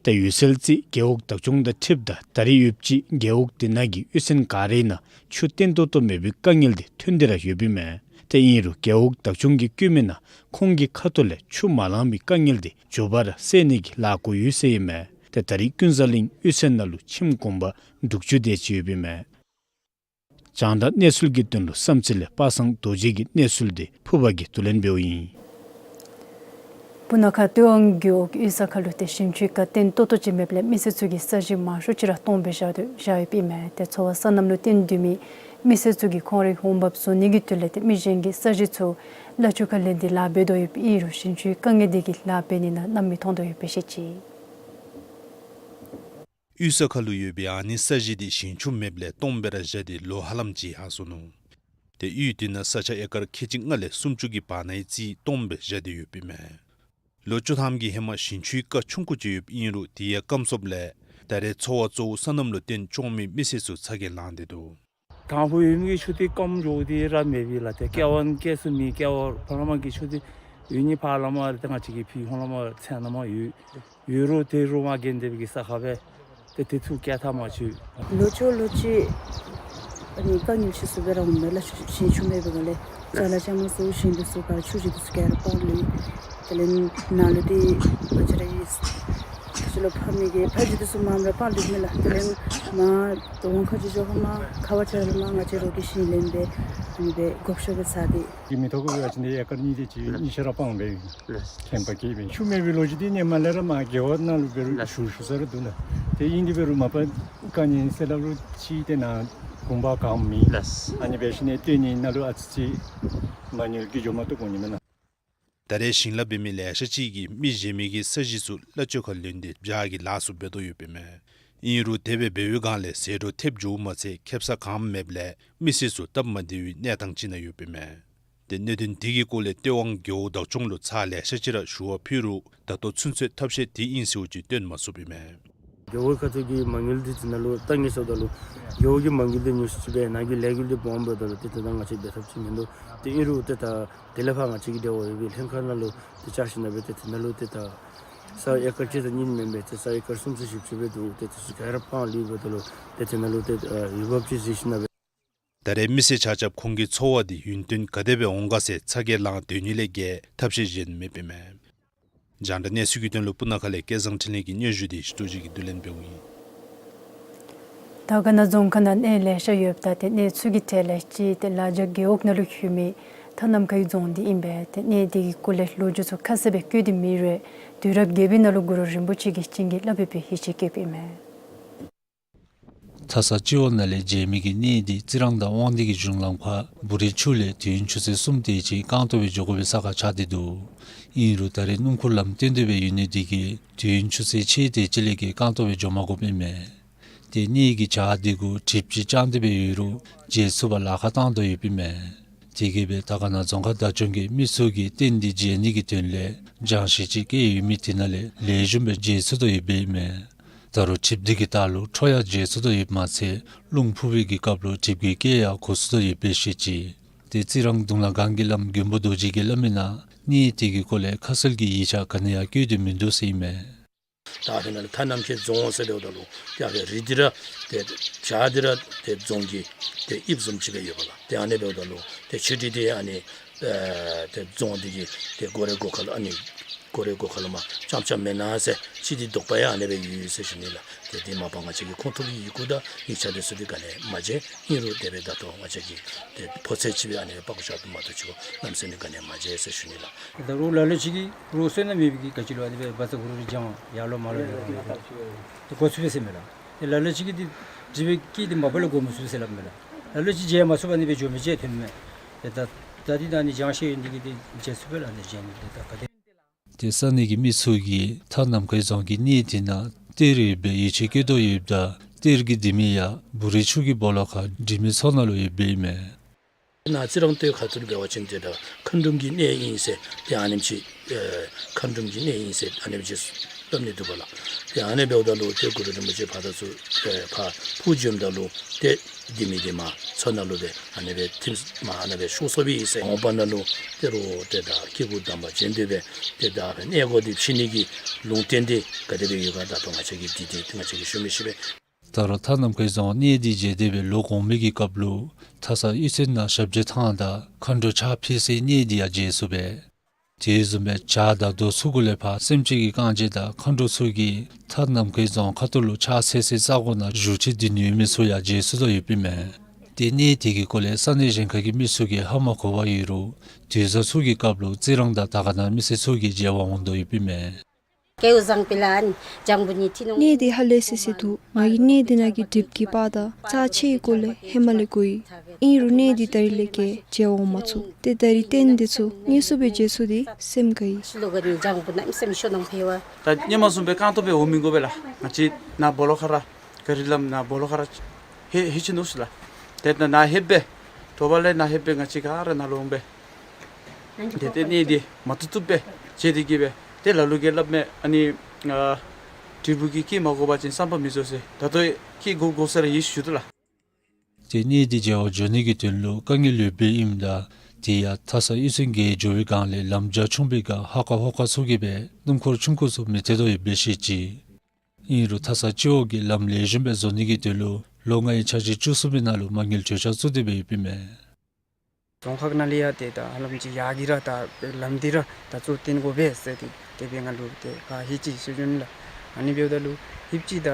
ཏེ་འོད་གསལ་རྩེ་རྒེད་འོག་བདག་སྐྱོང་དང་འཁྲིལཝ་ད་ད་རེས་ཡོདཔ་ཅིག་རྒེད་འོག་འདི་ནང་གི་གཡུས་ཚན་ག་རའི་ནང་ཆུ་བརྟན་ཏོག་ཏོ་མེད་པའི་དཀའ་ངལ་འདི་ཐོན་ཏེ་ར་ཡོདཔ་ཨིན་མས། ཏེ་ཨིན་རུང་རྒེད་འོག་བདག་སྐྱོང་གིས་བཀོད་མི་ནང་ཁོང་གི་ཁ་ཐུག་ལས་ཆུ་མ་ལང་པའི་དཀའ་ངལ་འདི་མགྱོགས་པ་ར་སེལ་ནི་གི་ལཱ་འགོ་ཡོད་ཟེར་ཨིན་མས། ཏེ་ད་རེས་ཀུན་བཟང་གླིང་གཡུས་ཚན་ནང་ལུ་ཁྱིམ་གུང་པ་དྲུག་ཅུ་དེ་ཅིག་ཡོདཔ་ཨིན་མས། རྒྱང་བསྒྲགས་གནས་ཚུལ་གྱི་དོན་ལུ་བསམ་རྩེ་ལས་པ་སངས་རྡོ་རྗེ་གི་གནས་ཚུལ་འདི་ཕུར་པ་གིས་བསྡུ་ལེན་འབདཝ་ཨིན། སྤུ་ན་ཁ་སྟོད་ཝང་རྒེད་འོག་གཡུས་ས་ཁ་ལུ་ཏེ་ཞིང་ཆུའི་རྐ་བརྟན་ཏོག་ཏོ་ཅིག་མེདཔ་ལས་མི་སེར་ཚུ་གིས་ས་གཞི་མང་ཤོས་ཅིག་ར་སྟོངམ་སྦེ་བཞག་སྟེ་བཞག་ཡོདཔ་ཨིན་མས། ཏེ་འཚོ་བ་སོ་ནམ་ལུ་བརྟེན་སྡོད་མི་མི་སེར་ཚུ་གིས་ཁོང་རའི་འོང་འབབ་བཟོ་ནི་གི་དོན་ལས་ཏེ་མི་གཞན་གྱི་ས་གཞི་ཚུ་གླ་ཆུ་ཁར་ལེན་ཏེ་ལཱ་འབད་དོ་ཡོདཔ་ཨིན་རུང་ཞིང་ཆུའི་དཀའ་ངལ་འདི་གིས་ལཱ་འབད་ནི་ནང་གནམ་མེད་ས་མེད་མཐོང་དོ་ཡོདཔ་སྦེ་བཤད་ཅི། གཡུས་ས་ཁ་ལུ་ཡོད་པའི་ཨ་ནི་ས་གཞི་འདི་ཞིང་ཆུ་མེདཔ་ལས་སྟོངམ་སྦེ་ར་བཞག་སྟེ་ལོ་ཧ་ལམ་ཅིག་ལྷག་སོ་ནུག། ཏེ་གཡུས་འདི་ནང་ས་ཆ་ཨེ་ཀར་ཁལ་གཅིག་ལྔ་ལས་སུམ་ཅུ་གི་བར་ན་ཡང་རྩིས་སྟོངམ་སྦེ་བཞག་སྟེ་ཡོདཔ་ཨིན་མས། ལོ་བཅུ་ཐམ་གྱི་ཧེ་མ་ཞིང་ཆུའི་རྐ་ཆུང་ཀུ་ཅིག་ཡོདཔ་ཨིན་རུང་དེ་ཡང་སྐམ་སོངམ་ལས་ད་རེས་འཚོ་བ་གཙོ་བོ་སོ་ནམ་ལུ་བརྟེན་སྐྱོང་མི་མི་སེར་ཚུ་ཚ་གྱང་ལང་སྟེ་འདུག། དང་ཕུ་ཡུལ་མི་གི་ཆུ་དེ་སྐམ་འགྱོ་དེ་ར་མེད་པས་ལགས། ཏེ་སྐལ་བ་སྐྱེལ་ས་མེད། སྐལ་བ་ཕར་ལས་མར་གྱི་ཆུ་དེ་ཡུལ་གྱི་ཕར་ལས་མར་ཏེ་ང་བཅས་ཀྱི་ཕི་ཧོང་ལས་མར་ཚན་ནང་མར་ཡོད། ཡོད་རུང་དེ་རུ་མ་གན་དེ་བའི་ས་ཁ་སྦེ་ཏེ་དེ་ཚུ་སྐྱེལ་ཐབས་མ་ཚུགས། ལོ་ཅོ་ལོ་ཅིག་ཨ་ནི་དཀའ་ངལ་ཆེ་སུ་སྦེ་ར་འོང་མས་ལགས། ཞིང་ཆུ་མེད་པའི་སྒང་ལས་ཅ་ལ་ཅ་མ་ཚུ་ཞིང་དེ་ཚུ་ག་ཆུ་ཞིང་དེ་ཚུ་ག་ར་སྤང་ལུས། དེ་ལས་ནཱ་ལུ་དེ་ང་བཅས་ར་ཡི་ཆུ་ལུ་ཕམ་མི་གི་ཕ་ཇི་དེ་ཚུ་མངམ་ར་སྤང་ལུས་མས་ལགས། དེ་ལས་མར་དོ་ཝང་ཁ་ཅིག་འགྱོ་ཁ་མར་ཁ་བ་ཅ་ལ་མར་ང་བཅས་རོགས་ཀྱིས་ཞིང་ལེན་སྦེ་ཨ་ནི་སྦེ་བགོ་བཤའ་སྦེ་ཚར་ཏེ། གི་མི་ཐོག་གི་ཡ་ཅིན་དེ་ཨེ་ཀར་གཉིས་དེ་ཅིག་གཉིས་ཤར་ར་སྤང་སྦེ་ལགས། ཁྱིམ་པ་སྐྱེས་པའི་ཆུ་མེད་པའི་ལོ་རྒྱུས་དེ་ནི་མ་ལས་ར་མར་རྒེད་འོག་ནང་ལུ་འབད་རུང་ལགས། ཞུ་ཞུ་ས་ར་འདུག་ལགས། དེ་ཨིན་དེ་འབད་རུང་མ་པ་དཀའ་ངལ་སེལ་སླབ་རུང་ཅིག་དེ་ནང་གུང་པ་གང་མེད། ལགས། ཨ་ནི་འབད་ཞིནམ་ལས་སྟོད་ནི་ནང་ལུ་ཨ་ཙི་ཅིག་མ་དངུལ་གྱི་འགྱོ་མ་བཏུབ་འོང་ནི་མེན་ན། ད་རེས་ཞིང་ལཱ་འབད་མི་ལེ་ཤ་ཅིག་གིས་མི་གཞན་མི་གི་ས་གཞི་ཚུ་གླ་ཆ་ཁར་ལེན་ཏེ་བྱཱ་གི་ལཱ་ཚུ་འབད་དོ་ཡོདཔ་ཨིན་མས། ཨིན་རུང་དེ་སྦེ་འབད་བའི་སྒང་ལས་ཟད་འགྲོ་ཐེབས་འགྱོཝ་མ་ཚད་ཁེབ་ས་གང་མེདཔ་ལས་མི་སེར་ཚུ་སྟབས་མ་བདེ་བའི་གནས་སྟངས་ཅིག་ནང་ཡོདཔ་ཨིན་མས། ཏེ་གནད་དོན་དེ་གི་སྐོར་ལས་སྟོད་དབང་རྒེད་འོག་བདག་སྐྱོང་ལུ་ཚར་ལེ་ཤ་ཅིག་ར་ཞུ་བ་ཕུལ་རུང་ད་ལྟོ་ཚུན་ཚོད་ཐབས་ཤེས་དེ་ཨིན་ཟེར་བ་ཅིན་སྟོན་མ་ཚུགསཔ་ཨིན་མས། རྒེད་འོག་ཁ་ཐུག་གི་མ་དངུལ་འདི་ཚུ་ནང་ལུ་ད་ངེས་སོངམ་ད་ལུ་རྒེད་འོག་གི་མ་དངུལ་འདི་ཉུང་སུ་ཅིག་སྦེ་ནཱ་གི་ལས་འགུལ་འདི་སྦོམ་འབདཝ་ད་ལུ་ཏེ་ད་ང་བཅས་འབད་ཐབས་ཅིག་མིན་འདུག། ཏེ་ཨིན་རུང་ཏེ་ད་དེ་ལས་ཕར་ང་བཅས་ཀྱི་འབྲེལ་བ་ཡོད་པའི་ལྷན་ཁག་ནང་ལུ་ཏེ་བཅར་ཞིནམ་ལས་ཏེ་དེ་ནང་ལུ་ཏེ་ད་ས་ཨེ་ཀར་གཅིག་དང་གཉིས་མེན་པར་ཏེ་ས་ཨེ་ཀར་སུམ་ཅུ་བཞི་བཅུ་སྦེ་འདུག། ཏེ་དེ་ཚུ་ག་ར་སྤང་ལུས་འབདཝ་ད་ལུ་ཏེ་དེ་ནང་ལུ་ཏེ་འོས་འབབ་ཅིག་གཟིགས་ཞིནམ་ལས། ད་རེས་མི་སེར་ཆ་ཁྱབ་ཁོང་གི་འཚོ་བ་འདི་ཡུན་བརྟན་ག་དེ་སྦེ་འོང་ག་ཟེར་ཚ་གྱང་ལང་སྡོད་ནི་ལས་བརྒལ་ཐབས་ཤེས་གཞན་མེདཔ་ཨིན་མས། རྒྱང་བསྒྲགས་གནས་ཚུལ་གྱི་དོན་ལུ་སྤུ་ན་ཁ་ལས་སྐལ་བཟང་འཕྲིན་ལས་ཀྱི་སྙན་ཞུ་འདི་ཞི་ཏོ་རྗེ་གིས་བསྡུ་ལེན་འབདཝ་ཨིན། དར་དཀར་ན་རྫོང་ཁག་ནང་གནས་ལེ་ཤ་ཡོདཔ་ད་ཏེ་གནས་ཚུ་གི་གྲས་ལས་གཅིག་ཏེ་ལ་རྒྱ་རྒེད་འོག་ནང་ལུ་ཡོད་མི་མཐའ་ནམ་མཁའི་རྫོང་འདི་ཨིན་པས། ཏེ་གནས་འདི་གི་སྐོར་ལས་ལོ་རྒྱུས་ཚུ་ཁ་གསལ་སྦེ་བཀོད་དེ་མེད་རུང་དུས་རབས་བརྒྱད་པའི་ནང་ལུ་གུ་རུ་རིན་པོ་ཆེ་གིས་བྱིན་གྱིས་བརླབས་པའི་ཡིད་ཆེས་བསྐྱེདཔ་ཨིན་མས། ཐ་ས་སྤྱི་འོག་ནང་ལས་མཇལ་མི་གི་གནས་འདི་རྩི་རང་དང་དབང་འདུས་ཀྱི་གཞུང་ལམ་ཁར་བོ་རི་ཆུ་ལས་དུས་ཡུན་ཆུ་ཚོད་གསུམ་དེ་ཅིག་རྐང་ཐང་སྦེ་འགྱོ་དགོ་པའི་ས་ཁར་ཆགས་ཏེ་འདུག། ཨིན་རུང་ད་རེས་སྣུམ་འཁོར་ལམ་བཏོན་ཏེ་སྦེ་ཡོད་ནི་འདི་གིས་དུས་ཡུན་ཆུ་ཚོད་ཕྱེད་དེ་ཅིག་ལས་བརྒལ་རྐང་ཐང་སྦེ་འགྱོ་མ་དགོཔ་ཨིན་མས། ཏེ་གནས་ཀྱི་བྱག་འདི་གུ་གྲིབ་ཅིག་དཔྱང་སྟེ་སྦེ་ཡོད་རུང་མཇལ་ཚུགས་པར་ལཱ་ཁག་བཏང་དོ་ཡོདཔ་ཨིན་མས། དེ་གིས་སྦེ་དར་དཀར་ན་རྫོང་ཁག་བདག་སྐྱོང་གིས་མི་ཚུ་གིས་རྟེན་འདི་མཇལ་ནི་གི་དོན་ལས་སྦྱང་གཞི་ཅིག་བཀལ་ཡོད་མི་དེ་ནང་ལས་ལེགས་ཤོམ་སྦེ་མཇལ་ཚུགས་དོ་ཡོདཔ་ཨིན་མས། ད་རུང་གྲིབ་འདི་གི་རྟགས་ལུ་འཕྲོ་ཡང་མཇལ་ཚུགས་དོ་ཡོདཔ་མ་ཚད་རླུང་འཕུ་བའི་གི་སྐབས་ལུ་གྲིབ་ཀྱི་རྐྱེན་ཡང་གོ་ཚུགས་དོ་ཡོདཔ་སྦེ་བཤད་ཅི། ཏེ་རྩི་རང་གདུང་ལ་སྒང་གི་བླམ་མགོན་པོ་རྡོ་རྗེ་གིས་སླབ་མི་ནང་གནས་དེ་གི་སྐོར་ལས་ཁ་གསལ་གྱི་ཡིག་ཆ་ག་ནི་ཡང་བཀོད་དེ་མིན་འདུག་ཟེར་ཨིན་མས། ད་ཨ་ཕི་ནང་ལུ་མཐའ་ནམ་མཁའི་རྫོང་ཟེར་འབདཝ་ད་ལུ་ཏེ་ཨ་ཕི་རི་འདི་ར་ཏེ་བྱག་འདི་ར་ཏེ་རྫོང་གི་ཏེ་དབྱིབས་བཟུམ་ཅིག་སྦེ་ཡོདཔ་ལགས། ཏེ་ཨ་ནི་འབདཝ་ད་ལུ་ཏེ་ཆུ་རི་འདི་ཨ་ནི་ཨེ་ཏེ་རྫོང་འདི་གི་ཏེ་སྒོ་རའི་སྒོ་ཁར་ལུ་ཨ་ནི་སྒོ་རའི་སྒོ་ཁར་ལུ་མར་རྐྱངམ་རྐྱངམ་མེན་ན་ཟེར་ཅིག་འདི་དོགས་པ་ཡང་ཨ་ནི་སྦེ་ཡོད་ཟེར་ཞུ་ནི་ལགས། ཏེ་འདི་མ་པ་ང་བཅས་ཀྱིས་ཁུངས་ཐུབ་པའི་ཡི་གུ་དང་ཡིག་ཆ་འདི་ཚུ་འདི་ག་ནི་ཡང་མ་མཇལ། ཨིན་རུང་དེ་སྦེ་ད་ལྟོ་ང་བཅས་ཀྱིས་ཏེ་ཕོ་ཚོད་ཅིག་སྦེ་ཨ་ནི་སྦེ་པག་ཀོ་བཞག་དོ་མ་གཏོགས་ཅིག་གནམ་མེད་ས་མེད་ག་ནི་ཡང་མ་མཇལ་ཟེར་ཞུ་ནི་ལགས། ད་རུང་ལ་ལུ་ཅིག་གིས་རོགས་བསོད་ནམས་མེད་པའི་གི་ག་ཅི་ལོ་ཨ་ནི་སྦེ་བ་ཚ་གུ་རུ་རི་བྱང་ཡར་ལོང་མར་ལོང་ཡོད་པ་ཏེ་གོ་ཚུགས་པས་ཟེར་མས་ལགས། ཏེ་ལ་ལུ་ཅིག་གིས་འདི་འདི་སྦེ་སྐད་འདི་མ་པ་ལས་གོ་མི་ཚུགས་ཟེར་སླབ་མས་ལགས། ལ་ལུ་ཅིག་མཇལ་མ་ཚུགས་པར་ཨ་ནི་སྦེ་འགྱོ་མི་ཅིག་ཐོནམ་མས། ཏེ་ད་ད་འདི་ད་ཨ་ནི་སྦྱང་ཤེས་ཡོད་ནི་འདི་གིས་འདི་མཇལ་ཚུགས་པས་ལགས། ཨ་ནི་མཇལ་ནི་འདི་ད་ག་དེ། ཏེ་ས་གནས་ཀྱི་མི་ཚུ་གིས་མཐའ་ནམ་མཁའི་རྫོང་གི་གནས་དེ་ནང་གཏེར་ཡོད་པའི་ཡིད་ཆེས་བསྐྱེད་དོ་ཡོདཔ་ད་གཏེར་གྱི་ལྡེ་མིག་ཡང་བོ་རི་ཆུ་གི་སྦོ་ལོགས་ཁར་འབྲུག་མི་ཚོ་ནང་ལུ་ཡོདཔ་ཨིན་མས། ནཱ་རྩི་རང་སྟོད་ཁ་ཐུག་ལུ་འབད་བ་ཅིན་ཏེ་ད་མཁའ་འགྲོམ་གྱི་གནས་ཨིན་ཟེར་ཏེ་ཨ་ནེམ་ཅིག་ཨེ་མཁའ་འགྲོམ་གྱི་གནས་ཨིན་ཟེར་ཨ་ནེམ་ཅིག་སླབ་ནི་འདུག་པ་ལགས། ཏེ་ཨ་ནི་འབདཝ་ད་ལུ་ཏེ་གུ་རུ་རིན་པོ་ཆེ་ཕར་དང་ཚུར་ཨེ་ཕར་འཕུར་འགྱོཝ་ད་ལུ་ཏེ་ལྡེ་མིག་འདི་མར་མཚོ་ནང་ལུ་སྦེ་ཨ་ནི་སྦེ་ཐིམ་མར་ཨ་ནི་སྦེ་ཤོར་སོཔ་ཨིན་ཟེར། འོངས་པ་ནང་ལུ་ཏེ་རོགས་ཏེ་ད་སྐྱེ་དགུ་དམ་པ་བྱོན་ཏེ་སྦེ་ཏེ་ད་གནས་སྒོ་འདི་ཕྱེ་ནི་གི་ལུང་བསྟན་འདི་ག་དེ་སྦེ་ཡོད་ག་ད་ལྟོ་ང་བཅས་ཀྱིས་འདི་འདི་ང་བཅས་ཀྱིས་ཞུ་མི་ཤེས་པས། ད་རུང་མཐའ་ནམ་མཁའི་རྫོང་གནས་འདི་མཇལ་ཏེ་སྦེ་ལོག་འོང་མི་གི་སྐབས་ལུ་མཐའ་ས་གཡུས་ཚན་ནང་ཞབས་རྗེས་ཐང་དང་མཁའ་འགྲོ་ཕྱག་ཕུལ་སའི་གནས་འདི་ཡང་མཇལ་ཚུགས་པས། དེ་བཟུམ་སྦེ་བྱག་དང་རྡོ་ཚུ་གུ་ལས་ཕར་སེམས་ཅན་གྱི་རྐང་རྗེས་དང་མཁའ་འགྲོ་ཚུ་གིས་མཐའ་ནམ་མཁའི་རྫོང་ཁ་ཐུག་ལུ་ཕྱག་འཚལ་སའི་ས་གོ་ནང་བཞུགས་ཁྲི་འདི་ནུས་མི་ཚུ་ཡང་མཇལ་ཚུགས་དོ་ཡོདཔ་ཨིན་མས། ཏེ་གནས་དེ་གི་སྐོར་ལས་ས་གནས་གཞན་ཁ་གི་མི་ཚུ་གིས་ཧ་མ་གོ་བར་ཡོད་རུང་དུས་བཟང་ཚུ་གི་སྐབས་ལུ་རྩི་རང་དང་དར་དཀར་ན་མི་སེར་ཚུ་གིས་མཇལ་བར་འོང་དོ་ཡོདཔ་ཨིན་མས། སྐལ་བཟང་དཔལ་ལྡན་འཇང་དཔོན་ནི་ཐི་ནོང་། གནས་འདི་ཧ་ལས་སི་སི་འདུག། ང་གིས་གནས་འདི་ནང་གི་གྲིབ་ཀྱི་པར་དང་རྩ་ཆེའི་སྐོར་ལས་ཧེ་མ་ལས་གོ་ཡི། ཨིན་རུང་གནས་འདི་ད་རིས་ལས་བརྒལ་མཇལ་བར་འོང་མ་ཚུགས། ཏེ་ད་རིས་རྟེན་འདི་ཚུ་དངོས་སུ་སྦེ་མཇལ་ཚུགས་ཏེ་སེམས་དགའ་ཡི། ཤི་ལོ་ག་ནི་འཇང་དཔོན་ནམ་སེམས་ཤོ་ནང་ཕེ་བ། ད་སྔོན་མ་བཟུམ་སྦེ་རྐང་ཐང་སྦེ་འོང་མི་དགོ་པས་ལགས། ང་བཅས་ནཱ་སྦོ་ལོགས་ཁར་ར་ག་རི་ལམ་ནཱ་སྦོ་ལོགས་ཁར་ར་ཧེ་ཧེ་ཅིག་ནུག་ཟེར་ལགས། ཏེ་ད་ནཱ་ཧེ་སྦེ་དྲོ་པ་ལས་ནཱ་ཧེ་སྦེ་ང་བཅས་ག་ར་ནཱ་ལུ་འོང་སྦེ་ཏེ་ཏེ་གནས་འདི་མ་བཏུབ་བཏུབ་སྦེ་མཇལ་ཏེ་གི་སྦེ་ཏེ་ལ་ལུ་གིས་སླབ་མས། ཨ་ནི་ཨ་དྲིལ་བུ་གིས་སྐད་མ་གོ་བ་ཅིན་བསམ་པ་མི་རྫོགས་ཟེར། ད་ལྟོ་སྐད་གོ་གོ་ས་ར་ཡིད་ཞུ་དོ་ལགས། ཏེ་གནས་འདི་མཇལ་བར་འགྱོ་ནི་གི་དོན་ལུ་དཀའ་ངལ་ཡོདཔ་ཨིནམ་ད་དེ་ཡང་མཐའ་ས་གཡུས་ཚན་བརྒལ་འགྱོ་བའི་སྒང་ལས་ལམ་རྒྱ་ཆུང་བའི་སྒང་ཧ་ཀ་ཧོ་ཀ་ཚུ་གིས་སྦེ་སྣུམ་འཁོར་ཆུང་ཀུ་ཚུ་མི་ཐེག་དོ་ཡོདཔ་སྦེ་བཤད་ཅི། ཨིན་རུང་མཐའ་ས་སྤྱི་འོག་གི་ལམ་ལེགས་ཤོམ་སྦེ་བཟོ་ནི་གི་དོན་ལུ་ལོ་ལྔའི་འཆར་གཞི་བཅུ་གསུམ་པའི་ནང་ལུ་མ་དངུལ་གྲོས་འཆར་བཙུགས་ཏེ་སྦེ་ཡོདཔ་ཨིན་མས། རྫོང་ཁག་ནང་ལས་ཡང་ཏེ་ད་ཧ་ལམ་ཅིག་ཡར་གྱི་ར་ད་ལམ་འདི་ར་ད་གཙོ་བཏོན་དགོ་པས་ཟེར་ཏེ་དེ་སྦེ་ང་ལུ་ཏེ་ཁ་ཧེ་ཅིག་ཞུ་ཞུ་ནི་ལགས། ཨ་ནི་འབདཝ་ད་ལུ་ཧེ་ཅིག་ད་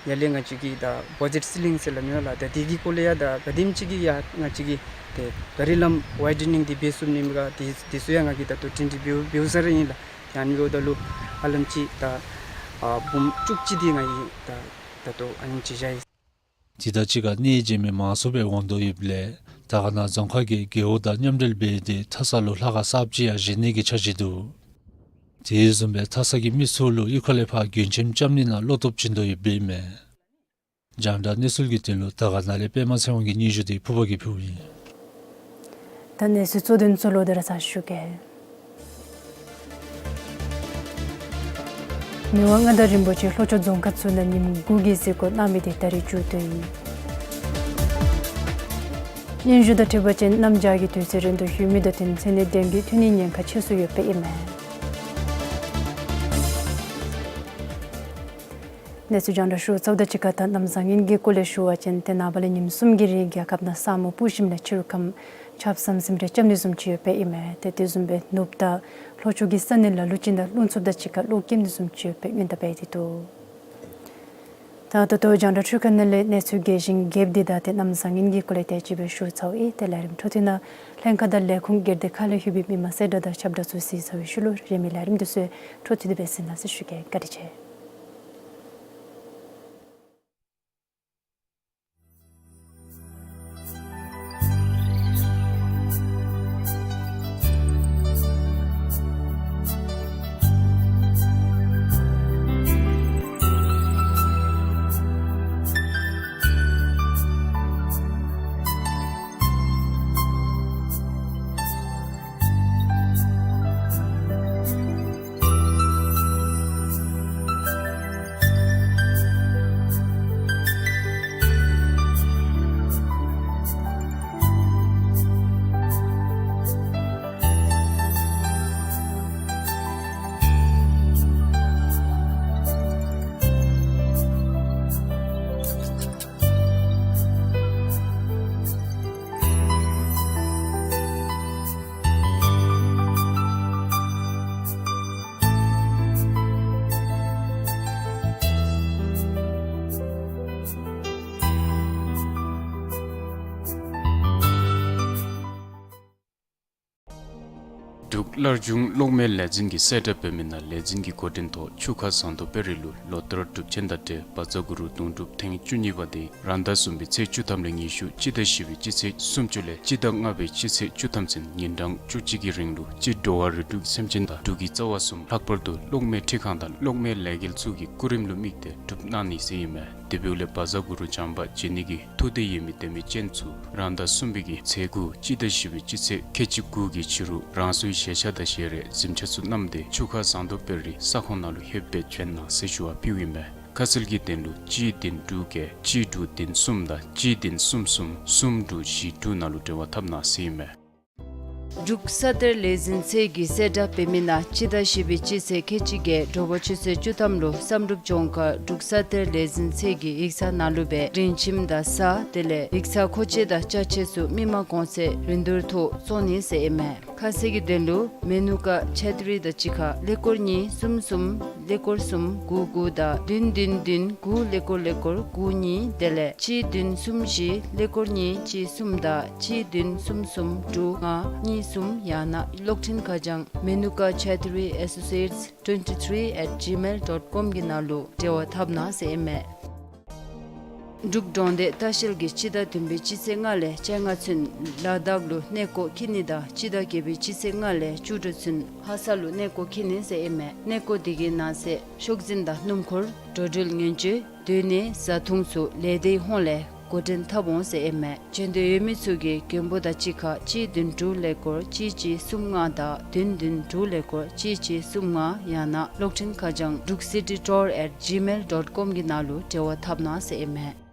ཡར་ལས་ང་བཅས་ཀྱི་ད་བ་ཇེཊ་སི་ལིང་ཟེར་སླབ་ནི་ལགས། ད་དེ་གི་སྐོར་ལས་ཡང་ད་ག་དེམ་ཅིག་གི་ཡང་ང་བཅས་ཀྱིས་ཏེ་ག་རི་ལམ་ཝའི་ཌི་ནིང་འདི་འབད་ཚུགས་ནི་མས་ག་དེ་དེ་ཚུ་ཡང་ང་གིས་ད་ལྟོ་འཕྲིན་འདི་འབདཝ་འབདཝ་ས་ར་ཨིན་ལགས། ཨ་ནི་འབདཝ་ད་ལུ་ཧ་ལམ་ཅིག་ད་ཨ་འབུམ་བཅུ་གཅིག་འདི་ང་གིས་ད་ད་ལྟོ་ཨ་ནི་ཅིག་བཞག་ཡི། དེ་དང་གཅིག་ཁར་གནས་མཇལ་མི་མང་སུ་སྦེ་འོང་དོ་ཡོདཔ་ལས་དར་དཀར་ན་རྫོང་ཁག་གིས་རྒེད་འོག་དང་མཉམ་འབྲེལ་འབད་དེ་མཐའ་ས་ལུ་ལྷ་ཁང་གསརཔ་ཅིག་ཡང་བཞེངས་ནི་གི་འཆར་གཞི་འདུག། དེ་བཟུམ་སྦེ་མཐའ་ས་གི་མི་ཚུ་ལུ་གཡུས་ཁ་ལས་ཕར་མགྱོན་ཁྱིམ་རྐྱབ་ནི་ནང་བློ་སྟོབས་བྱིན་དོ་ཡོདཔ་ཨིན་མས། རྒྱང་བསྒྲགས་གནས་ཚུལ་གྱི་དོན་ལུ་དར་དཀར་ན་ལས་པདྨ་ཚེ་དབང་གི་སྙན་ཞུ་དེ་ཕུརཔ་གིས་ཕུལཝ་ཨིན། ད་གནས་ཚུལ་གཙོ་དོན་ཚུ་ལོག་སྟེ་ར་ཚར་ཞུ་གེ། མི་དབང་མངའ་བདག་རིན་པོ་ཆེ་ལྷོ་ཕྱོགས་རྫོང་ཁག་ཚུ་ནང་ཉིནམ་དགུ་གི་གཟིགས་སྐོར་གནང་མི་དེ་ད་རིས་མཇུག་བསྡུ་ཡི། སྙན་ཞུ་དང་འཁྲིལ་བ་ཅིན་གནམ་བྱཱར་གྱི་དུས་ཚོད་རན་དུ་ལྷོད་མི་དང་བསྟུན་མཚན་གནས་ལྡན་གྱི་ཐོན་ནིའི་ཉེན་ཁ་ཆེ་སུ་ཡོདཔ་ཨིན་མས། གནས་ཚུལ་རྒྱང་བསྒྲགས་ཞུ་ཚརཝ་དང་གཅིག་ཁར་ད་གནམ་བཟང་ངན་གྱི་སྐོར་ལས་ཞུ་བ་ཅིན་ཏེ་ནངས་པ་ལས་ཉིནམ་གསུམ་གྱི་རིང་རྒྱལ་ཁབ་ནང་ས་སྨུག་སྤུབས་ཞིནམ་ལས་ཕྱི་རུ་ཁམས་ཆརཔ་ཟམ་ཟིམ་རེ་རྐྱབ་ནི་བཟུམ་ཅིག་ཡོདཔ་ཨིན་མས། ཏེ་དེ་བཟུམ་སྦེ་ནུབ་དང་ལྷོ་ཕྱོགས་ཀྱི་ས་གནས་ལ་ལུ་ཅིག་ནང་རླུང་འཚུབ་དང་གཅིག་ཁར་གློག་འཁྱུག་ནི་བཟུམ་ཅིག་ཡོདཔ་སྔོན་བརྡ་འབད་དེ་འདུག། ད་ད་ལྟོ་རྒྱང་བསྒྲགས་འཕྲུལ་ཁང་ནང་ལས་གནས་ཚུལ་རྒྱས་ཤིང་རྒྱསཔ་འདི་དང་ཏེ་གནམ་བཟང་ངན་གྱི་སྐོར་ལས་དེ་ཅིག་སྦེ་ཞུ་ཚརཝ་ཨིན། ཏེ་ལས་རིམ་འཕྲོ་མཐུད་ནང་ལྷན་ཁག་དང་ལས་ཁུངས་སྒེར་སྡེ་ཁག་ལས་ལྷོད་པའི་མི་མང་གསལ་བསྒྲགས་དང་ཁྱབ་བསྒྲགས་ཚུ་གཟིགས་ཚར་བའི་ཤུལ་ལུ་རིན་མེད་ལས་རིམ་འདི་ཚུ་འཕྲོ་མཐུད་དེ་སྦེ་གཟིགས་གནང་ཟེར་ཞུ་གེ། བཀའ་དྲིན་ཆེ། འབྲུག་སླར་འབྱུང་གློག་མེ་ལས་འཛིན་གྱིས་གསལ་བསྒྲགས་འབད་མི་ནང་ལས་འཛིན་གྱི་འགོ་འདྲེན་ཐོག་ཆུ་ཁ་ཟངས་མདོག་དཔལ་རི་ལུ་ལོ་ལྟར་སྒྲུབ་ཆེན་དང་འབྲེལ་བཛྲ་གུ་རུ་གདུང་སྒྲུབ་ཐེངས་བཅུ་གཉིས་པ་དེ་རང་ཟླ་གསུམ་པའི་ཚེས་བཅུ་ཐམ་ལས་ཉི་ཤུ་སྤྱི་ཟླ་བཞི་པའི་སྤྱི་ཚེས་སུམ་ཅུ་ལས་སྤྱི་ཟླ་ལྔ་པའི་སྤྱི་ཚེས་བཅུ་ཐམ་ཚུན་ཉིན་གྲངས་བཅུ་གཅིག་གི་རིང་ལུ་སྤྱིར་འགྲོ་བ་རིགས་དྲུག་སེམས་ཅན་དང་འབྲུག་གི་རྩ་བ་གསུམ་ལྷག་པར་དུ་གློག་མེ་འཕྲུལ་ཁང་དང་གློག་མེ་ལས་འགུལ་ཚུ་གི་སྐུ་རིམ་ལུ་དམིགས་ཏེ་སྒྲུབ་གནང་ནི་ཟེར་ཨིན་མས། དེ་འབདཝ་ལས་བཛྲ་གུ་རུ་བྱམས་པ་མཇལ་ནི་གི་ཐུགས་འདོད་ཡོད་མི་དད་མོས་ཅན་ཚུ་རང་ཟླ་གསུམ་པའི་གི་ཚེས་དགུ་སྤྱི་ཟླ་བཞི་པའི་སྤྱི་ཚེས་ཁལ་གཅིག་དགུ་གི་ཕྱི་རུ་རང་སོའི་ཞལ་ཆས་དང་ཞལ་རས་གཟིམ་ཆས་ཚུ་བསྣམས་ཏེ་ཆུ་ཁ་ཟངས་མདོག་དཔལ་རི་ས་ཁོངས་ནང་ལུ་ལྷོདཔ་སྦེ་བྱོན་གནང་ཟེར་ཞུ་བ་ཕུལཝ་ཨིན་མས། ཁ་གསལ་གྱི་དོན་ལུ་གཅིག་བདུན་དྲུག་བརྒྱད་གཅིག་དྲུག་བདུན་གསུམ་དང་གཅིག་བདུན་གསུམ་གསུམ་གསུམ་དྲུག་བཞི་དྲུག་ནང་ལུ་འབྲེལ་བ་འཐབ་གནང་ཟེར་ཨིན་མས། འབྲུག་ས་གཏེར་ལས་འཛིན་ཚད་ཀྱིས་གསལ་བསྒྲགས་འབད་མི་ནང་སྤྱི་ཟླ་བཞི་པའི་སྤྱི་ཚེས་ཁལ་གཅིག་བརྒྱད་དྲོ་པ་ཆུ་ཚོད་བཅུ་ཐམ་ལུ་བསམ་གྲུབ་ལྗོངས་མཁར་འབྲུག་ས་གཏེར་ལས་འཛིན་ཚད་ཀྱི་ཡིག་ཚང་ནང་ལུ་སྦེ་རིན་ཁྱིམ་དང་ས་དེ་ལས་ཡིག་ཚང་མཁོ་ཆས་དང་ཅ་ཆས་ཚུ་མི་མང་གོང་ཚད་རིན་བསྡུར་ཐོག་བཙོང་ནི་ཟེར་ཨིན་མས། ཁ་གསལ་གྱི་དོན་ལུ་མེ་ནུ་ཀ་ཆེ་ཏི་རི་དང་གཅིག་ཁར་ཀླད་ཀོར་གཉིས་གསུམ་གསུམ་ཀླད་ཀོར་གསུམ་དགུ་དགུ་དང་བདུན་བདུན་བདུན་དགུ་ཀླད་ཀོར་ཀླད་ཀོར་དགུ་གཉིས་དེ་ལས་གཅིག་བདུན་གསུམ་བཞི་ཀླད་ཀོར་གཉིས་གཅིག་གསུམ་དང་གཅིག་བདུན་གསུམ་གསུམ་དྲུག་ལྔ་གཉིས་གསུམ་ཡང་ན་གློག་འཕྲིན་ཁ་བྱང་མེ་ནུ་ཀ་ཆེ་ཏི་རི་ཨེ་སོ་སི་ཨེཊ་ཊུ་ཝེན་ཊི་ཐི་རི་ཨེཊ་ཇི་མེལ་ཌོཊ་ཀོམ་གྱི་ནང་ལུ་འབྲེལ་བ་འཐབ་གནང་ཟེར་ཨིན་མས། འབྲུག་འབྲོང་སྡེ་ལྟ་བཤལ་གྱིས་སྤྱི་ཟླ་བདུན་པའི་སྤྱི་ཚེས་ལྔ་ལས་བཅོ་ལྔ་ཚུན་ལ་དྭགས་ལུ་གནས་སྐོར་འཁྱིད་ནི་དང་སྤྱི་ཟླ་བརྒྱད་པའི་སྤྱི་ཚེས་ལྔ་ལས་བཅུ་དྲུག་ཚུན་ལྷ་ས་ལུ་གནས་སྐོར་འཁྱིད་ནི་ཟེར་ཨིན་མས། གནས་སྐོར་དེ་གི་ནང་གསེས་ཤོག་འཛིན་དང་སྣུམ་འཁོར་འགྲོ་འགྲུལ་ངན་བྱུས་སྡོད་གནས་བཟའ་འཐུང་ཚུ་ལས་སྡེའི་ཧོངས་ལས་འགོ་འདྲེན་འཐབ་འོང་ཟེར་ཨིན་མས། བྱོན་འདོད་ཡོད་མི་ཚུ་གིས་མགོན་པོ་དང་གཅིག་ཁར་གཅིག་བདུན་དྲུག་ཀླད་ཀོར་གཅིག་གཅིག་གསུམ་ལྔ་དང་བདུན་བདུན་དྲུག་ཀླད་ཀོར་གཅིག་གཅིག་གསུམ་ལྔ་ཡང་ན་གློག་འཕྲིན་ཁ་བྱང་འབྲུག་སི་ཊི་ཊུར་ཨེཊ་ཇི་མེལ་ཌོཊ་ཀོམ་གྱི་ནང་ལུ་འབྲེལ་བ་འཐབ་གནང་ཟེར་ཨིན་མས།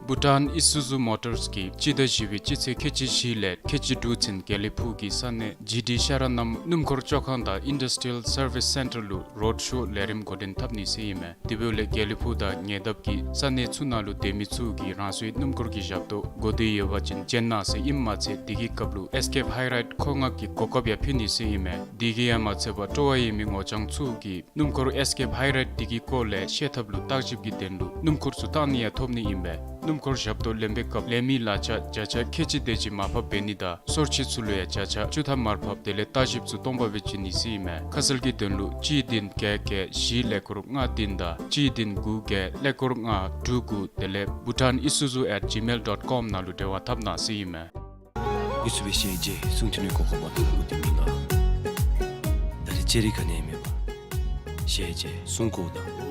བྷུ་ཊཱན་ཨི་སུ་ཛུ་མོ་ཊརས་ཀྱིས་སྤྱི་ཟླ་བཞི་པའི་སྤྱི་ཚེས་ཁལ་གཅིག་བཞི་ལས་ཁལ་གཅིག་དྲུག་ཚུན་དགེ་ལེགས་ཕུག་གི་ས་གནས་ཇི་ཌི་ཤ་ར་ནམ་སྣུམ་འཁོར་བཅོ་ཁང་དང་ཨིན་ཌསི་ཊི་རི་ཡལ་སར་བིསི་སེན་ཊར་ལུ་རོཌ་ཤོ་ལས་རིམ་འགོ་འདྲེན་འཐབ་ནི་ཟེར་ཨིན་མས། དེ་འབདཝ་ལས་དགེ་ལེགས་ཕུག་དང་ཉེ་འདབས་ཀྱི་ས་གནས་ཚུ་ནང་ལུ་སྡོད་མི་ཚུ་གིས་རང་སོའི་སྣུམ་འཁོར་གྱི་ཞབས་ཏོག་དགོ་འདོད་ཡོད་པ་ཅིན་བྱོན་གནང་ཟེར་ཨིནམ་མ་ཚད་དེ་གི་སྐབས་ལུ་ཨེས་ཀེབ་ཧའི་རའིཌ་མཁོ་མངགས་ཀྱི་གོ་སྐབས་ཡང་ཕུལ་ནི་ཟེར་ཨིན་མས། དེ་གིས་ཡང་མ་ཚད་པར་སྤྲོ་བ་ཡོད་མི་ངོ་རྐྱང་ཚུ་གིས་སྣུམ་འཁོར་ཨེས་ཀེབ་ཧའི་རའིཌ་དེ་གི་སྐོར་ལས་ཤེས་ཐབས་ལུ་བརྟག་ཞིབ་ཀྱི་དོན་ལུ་སྣུམ་འཁོར་ཚུ་བཏང་ནི་ཡང་ཐོབ་ནི་ཨིན་པས། སྣུམ་འཁོར་ཞབས་ཏོག་ལེན་པའི་སྐབས་ལས་མིའི་གླ་ཆ་བརྒྱ་ཆ་ཁལ་གཅིག་དེ་ཅིག་མར་ཕབ་འབད་ནི་དང་སོར་ཆུད་ཚུ་ལུ་ཡང་བརྒྱ་ཆ་བཅུ་ཐམ་མར་ཕབ་དེ་ལས་ལྟ་ཞིབ་ཚུ་སྟོང་པ་སྦེ་བྱིན་ནི་ཟེར་ཨིན་མས། ཁ་གསལ་གྱི་དོན་ལུ་གཅིག་བདུན་བརྒྱད་བརྒྱད་བཞི་ཀླད་ཀོར་ལྔ་བདུན་དང་གཅིག་བདུན་དགུ་བརྒྱད་ཀླད་ཀོར་ལྔ་དྲུག་དགུ་དེ་ལས་bhutanisuzu at gmail dot com ནང་ལུ་འབྲེལ་བ་འཐབ་གནང་ཟེར་ཨིན་མས། ངེ་ཚུ་སྦེ་ཤེས་བྱའི་གསུང་ཐོས་ནི་གོ་སྐབས་མ་ཐོབ་པའི་དུས་ནང་ད་རེས་ཅེ་རི་ག་ནི་མེད་པར་ཤེས་བྱའི་གསུང་གོ་དང་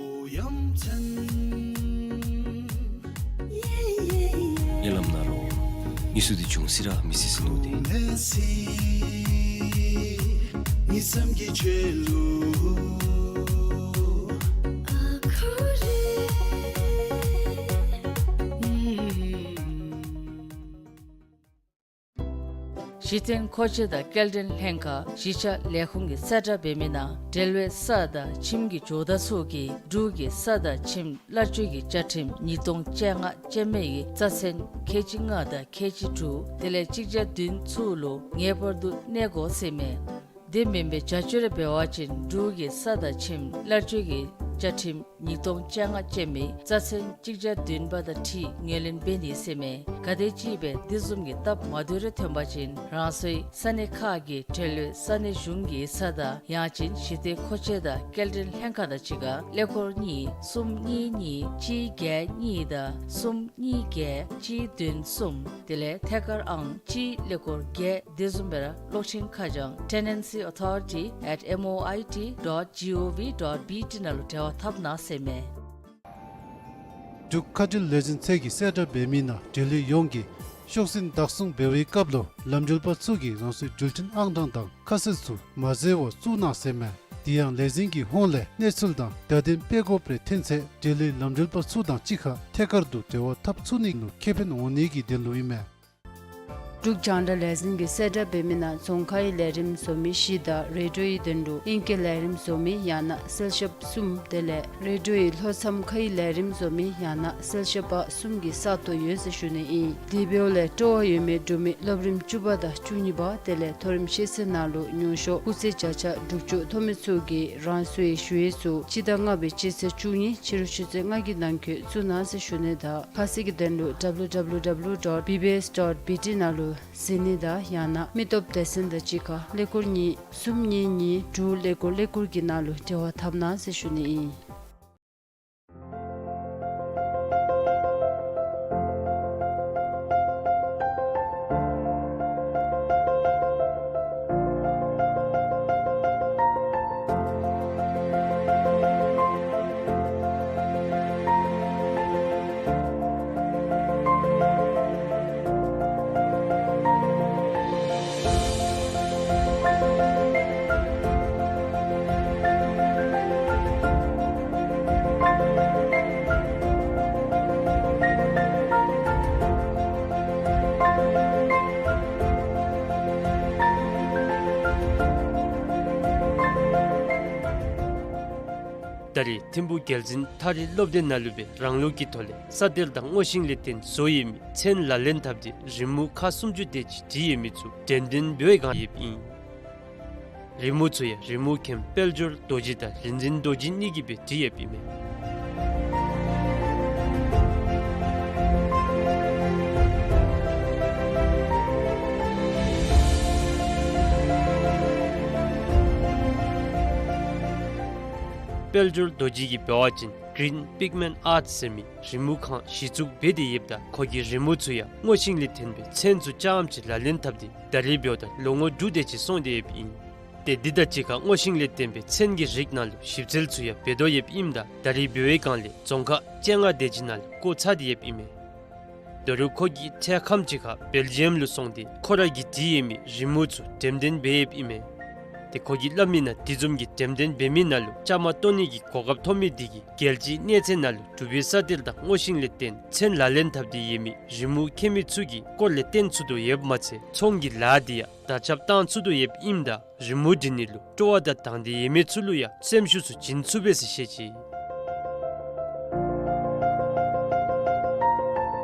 ཉེ་ལམ་ན་རོ་ངེ་ཚུ་འདི་བྱུང་སི་ར་མི་སི་སི་ནུ་དེ། གཞི་རྟེན་མཁོ་ཆས་དང་སྐྱེལ་འདྲེན་ལྷན་ཁག་གཞིས་ཆགས་ལས་ཁུངས་ཀྱིས་གསལ་བསྒྲགས་འབད་མི་ནང་འབྲེལ་བའི་ས་དང་ཁྱིམ་གྱི་ཇོ་བདག་ཚུ་གིས་འབྲུག་གི་ས་དང་ཁྱིམ་གླར་སྤྱོད་ཀྱི་བཅའ་ཁྲིམས་ཉིས་སྟོང་བཅོ་ལྔ་ཅན་མའི་རྩ་ཚན་ཁལ་གཅིག་ལྔ་དང་ཁལ་གཅིག་དྲུག་དེ་ལས་གཅིག་བརྒྱ་བདུན་ཚུ་ལུ་ངེས་པར་དུ་གནས་དགོ་ཟེར་མས། དེ་མེན་པའི་བྱ་སྤྱོད་རེ་འབད་བ་ཅིན་འབྲུག་གི་ས་དང་ཁྱིམ་གླར་སྤྱོད་ཀྱི་བཅའ་ཁྲིམས་ཉིས་སྟོང་བཅོ་ལྔ་ཅན་མའི་རྩ་ཚན་གཅིག་བརྒྱ་བདུན་པ་དང་འཁྲིལ་ངོས་ལེན་འབད་ནི་ཟེར་མས། གལ་སྲིད་ཅིག་སྦེ་དེ་བཟུམ་གྱི་སྟབས་མ་བདེཝ་རེ་ཐོན་པ་ཅིན་རང་སོའི་ས་གནས་ཁག་གི་འབྲེལ་ཡོད་ས་གནས་གཞུང་གི་ས་དང་ཡང་ཅིན་གཞི་རྟེན་མཁོ་ཆས་དང་སྐྱེལ་འདྲེན་ལྷན་ཁག་དང་གཅིག་ཁར་ཀླད་ཀོར་གཉིས་གསུམ་གཉིས་གཉིས་གཅིག་བརྒྱད་གཉིས་དང་གསུམ་གཉིས་བརྒྱད་གཅིག་བདུན་གསུམ་དེ་ལས་ཐད་ཀར་ཨང་གཅིག་ཀླད་ཀོར་བརྒྱད། དེ་བཟུམ་སྦེ་ར་གློག་འཕྲིན་ཁ་བྱང་tenancy authority at M O I T dot G O V dot B T ནང་ལུ་འབྲེལ་བ་འཐབ་གནང་ཟེར་མས། འབྲུག་མཁའ་འགྲུལ་ལས་འཛིན་ཚད་ཀྱིས་གསལ་བསྒྲགས་འབད་མི་ནང་འབྲེལ་ཡོད་ཡོངས་ཀྱིས་ཤོག་འཛིན་བདག་བཟུང་འབད་བའི་སྐབས་ལུ་ལམ་འགྲུལ་པ་ཚུ་གིས་རང་སོའི་འགྲུལ་འཕྲིན་ཨང་གྲངས་དང་ཁ་གསལ་ཚུ་མ་འཛོལ་བར་བཙུགས་གནང་ཟེར་མས། དེ་ཡང་ལས་འཛིན་གྱི་ཧོངས་ལས་གནས་ཚུལ་དང་བརྡ་དོན་སྤེལ་དགོཔ་རེ་ཐོན་ཚེ་འབྲེལ་ཡོད་ལམ་འགྲུལ་པ་ཚུ་དང་གཅིག་ཁར་ཐད་ཀར་དུ་འབྲེལ་བ་འཐབ་ཚུགས་ནི་ལུ་ཁེ་ཕན་འོང་ནི་གི་དོན་ལུ་ཨིན་མས། འབྲུག་རྒྱང་བསྒྲགས་ལས་འཛིན་གྱིས་གསལ་བསྒྲགས་འབད་མི་ནང་རྫོང་ཁའི་ལས་རིམ་བཟོ་མི་བཞི་དང་རེ་ཌིའོའི་དོན་ལུ་ཨིང་སྐད་ལས་རིམ་བཟོ་མི་ཡང་ན་གསལ་ཞབས་གསུམ་དེ་ལས་རེ་ཌིའོའི་ལྷོ་མཚམས་ཁའི་ལས་རིམ་བཟོ་མི་ཡང་ན་གསལ་ཞབས་པ་གསུམ་གྱི་ས་སྟོང་ཡོད་ཟེར་ཞུ་ནི་ཨིན། དེ་འབདཝ་ལས་སྤྲོ་བ་ཡོད་མི་འབྲུག་མི་སློབ་རིམ་བཅུ་པ་དང་བཅུ་གཉིས་པ་དེ་ལས་མཐོ་རིམ་ཤེས་ཚད་ནང་ལུ་ཉུང་ཤོས་སྐུགས་ཚད་བརྒྱ་ཆ་དྲུག་ཅུ་ཐོབ་མི་ཚུ་གིས་རང་སོའི་ཞུ་ཡིག་ཚུ་སྤྱི་ཟླ་ལྔ་པའི་སྤྱི་ཚེས་བཅུ་གཉིས་ཕྱི་རུ་ཆུ་ཚོད་ལྔ་གི་ནང་འཁོད་བཙུགས་གནང་ཟེར་ཞུ་ནི་དང་ཁ་གསལ་གྱི་དོན་ལུ་W W W dot B B S dot B T ནང་ལུ་གཟིགས་ནི་དང་ཡང་ན་མི་སྟོབས་སྡེ་ཚན་དང་གཅིག་ཁར་ཀླད་ཀོར་གཉིས་གསུམ་གཉིས་གཉིས་དྲུག་ཀླད་ཀོར་ཀླད་ཀོར་གྱི་ནང་ལུ་འབྲེལ་བ་འཐབ་གནང་ཟེར་ཞུ་ནི་ཨིན། ད་རེས་ཐིམ་ཕུག་རྒྱལ་འཛིན་ཐ་རི་སློབ་སྡེ་ནང་ལུ་སྦེ་རང་ལུགས་ཀྱི་ཐོག་ལས་ས་གཏེར་དང་སྔོ་ཤིང་ལས་བརྟེན་བཟོ་ཡོད་མི་མཚན་ལག་ལེན་འཐབ་སྟེ་རི་མོ་ཁག་སུམ་ཅུ་དེ་ཅིག་བྲིས་ཡོད་མི་ཚུ་འགྲེམས་སྟོན་འབད་བའི་སྒང་ཡོདཔ་ཨིན། རི་མོ་ཚུ་ཡང་རི་མོ་མཁན་དཔལ་འབྱོར་རྡོ་རྗེ་དང་རིག་འཛིན་རྡོ་རྗེ་གཉིས་ཀྱིས་སྦེ་བྲིས་ཡོདཔ་ཨིན་མས། དཔལ་འབྱོར་རྡོ་རྗེ་གིས་འབད་བ་ཅིན་Green Pigment Arts ཟེར་མི་རི་མོ་ཁང་གཞི་བཙུགས་འབད་དེ་ཡོདཔ་ད་ཁོ་གིས་རི་མོ་ཚུ་ཡང་སྔོ་ཤིང་ལས་བརྟེན་པའི་མཚན་ཚུ་རྐྱངམ་ཅིག་ལག་ལེན་འཐབ་སྟེ་ད་རེས་འབདཝ་ད་ལོ་ངོ་དྲུག་དེ་ཅིག་སོང་སྟེ་ཡོདཔ་ཨིན། ཏེ་འདི་དང་གཅིག་ཁར་སྔོ་ཤིང་ལས་བརྟེན་པའི་མཚན་གྱི་རིགས་ནང་ལུ་ཞིབ་འཚོལ་ཚུ་ཡང་འབད་དོ་ཡོདཔ་ཨིནམ་ད་ད་རེས་འབད་བའི་སྒང་ལས་རྫོང་ཁག་བཅོ་ལྔ་དེ་ཅིག་ནང་ལུ་བཀོད་ཚར་ཏེ་ཡོདཔ་ཨིན་མས། ད་རུང་ཁོ་གིས་ཐེངས་ཁམས་ཅིག་ཁར་སྦེལ་ཇི་ཡམ་ལུ་སོང་སྟེ་ཁོ་ར་གིས་བྲིས་ཡོད་མི་རི་མོ་ཚུ་འགྲེམས་སྟོན་འབད་ཡོདཔ་ཨིན་མས། ཏེ་ཁོ་གིས་སླབ་མི་ནང་དེ་བཟུམ་གྱི་འགྲེམས་སྟོན་འབད་མི་ནང་ལུ་བཅའ་མར་གཏོགས་ནི་གི་གོ་སྐབས་ཐོབ་མི་དེ་གིས་རྒྱལ་སྤྱིའི་གནས་ཚད་ནང་ལུ་འབྲུག་པའི་ས་གཏེར་དང་སྔོ་ཤིང་ལས་བརྟེན་མཚན་ལག་ལེན་འཐབ་སྟེ་ཡོད་མི་རི་མོ་མཁན་མི་ཚུ་གི་སྐོར་ལས་བསྟན་ཚུགས་དོ་ཡོདཔ་མ་ཚད་ཚོང་གི་ལཱ་དེ་ཡང་དར་ཁྱབ་བཏང་ཚུགས་དོ་ཡོདཔ་ཨིནམ་ད་རི་མོ་འབྲི་ནི་ལུ་སྤྲོ་བ་དང་དང་འདོད་ཡོད་མི་ཚུ་ལུ་ཡང་སེམས་ཤུགས་ཚུ་བྱིན་ཚུགས་པས་ཟེར་བཤད་ཅི།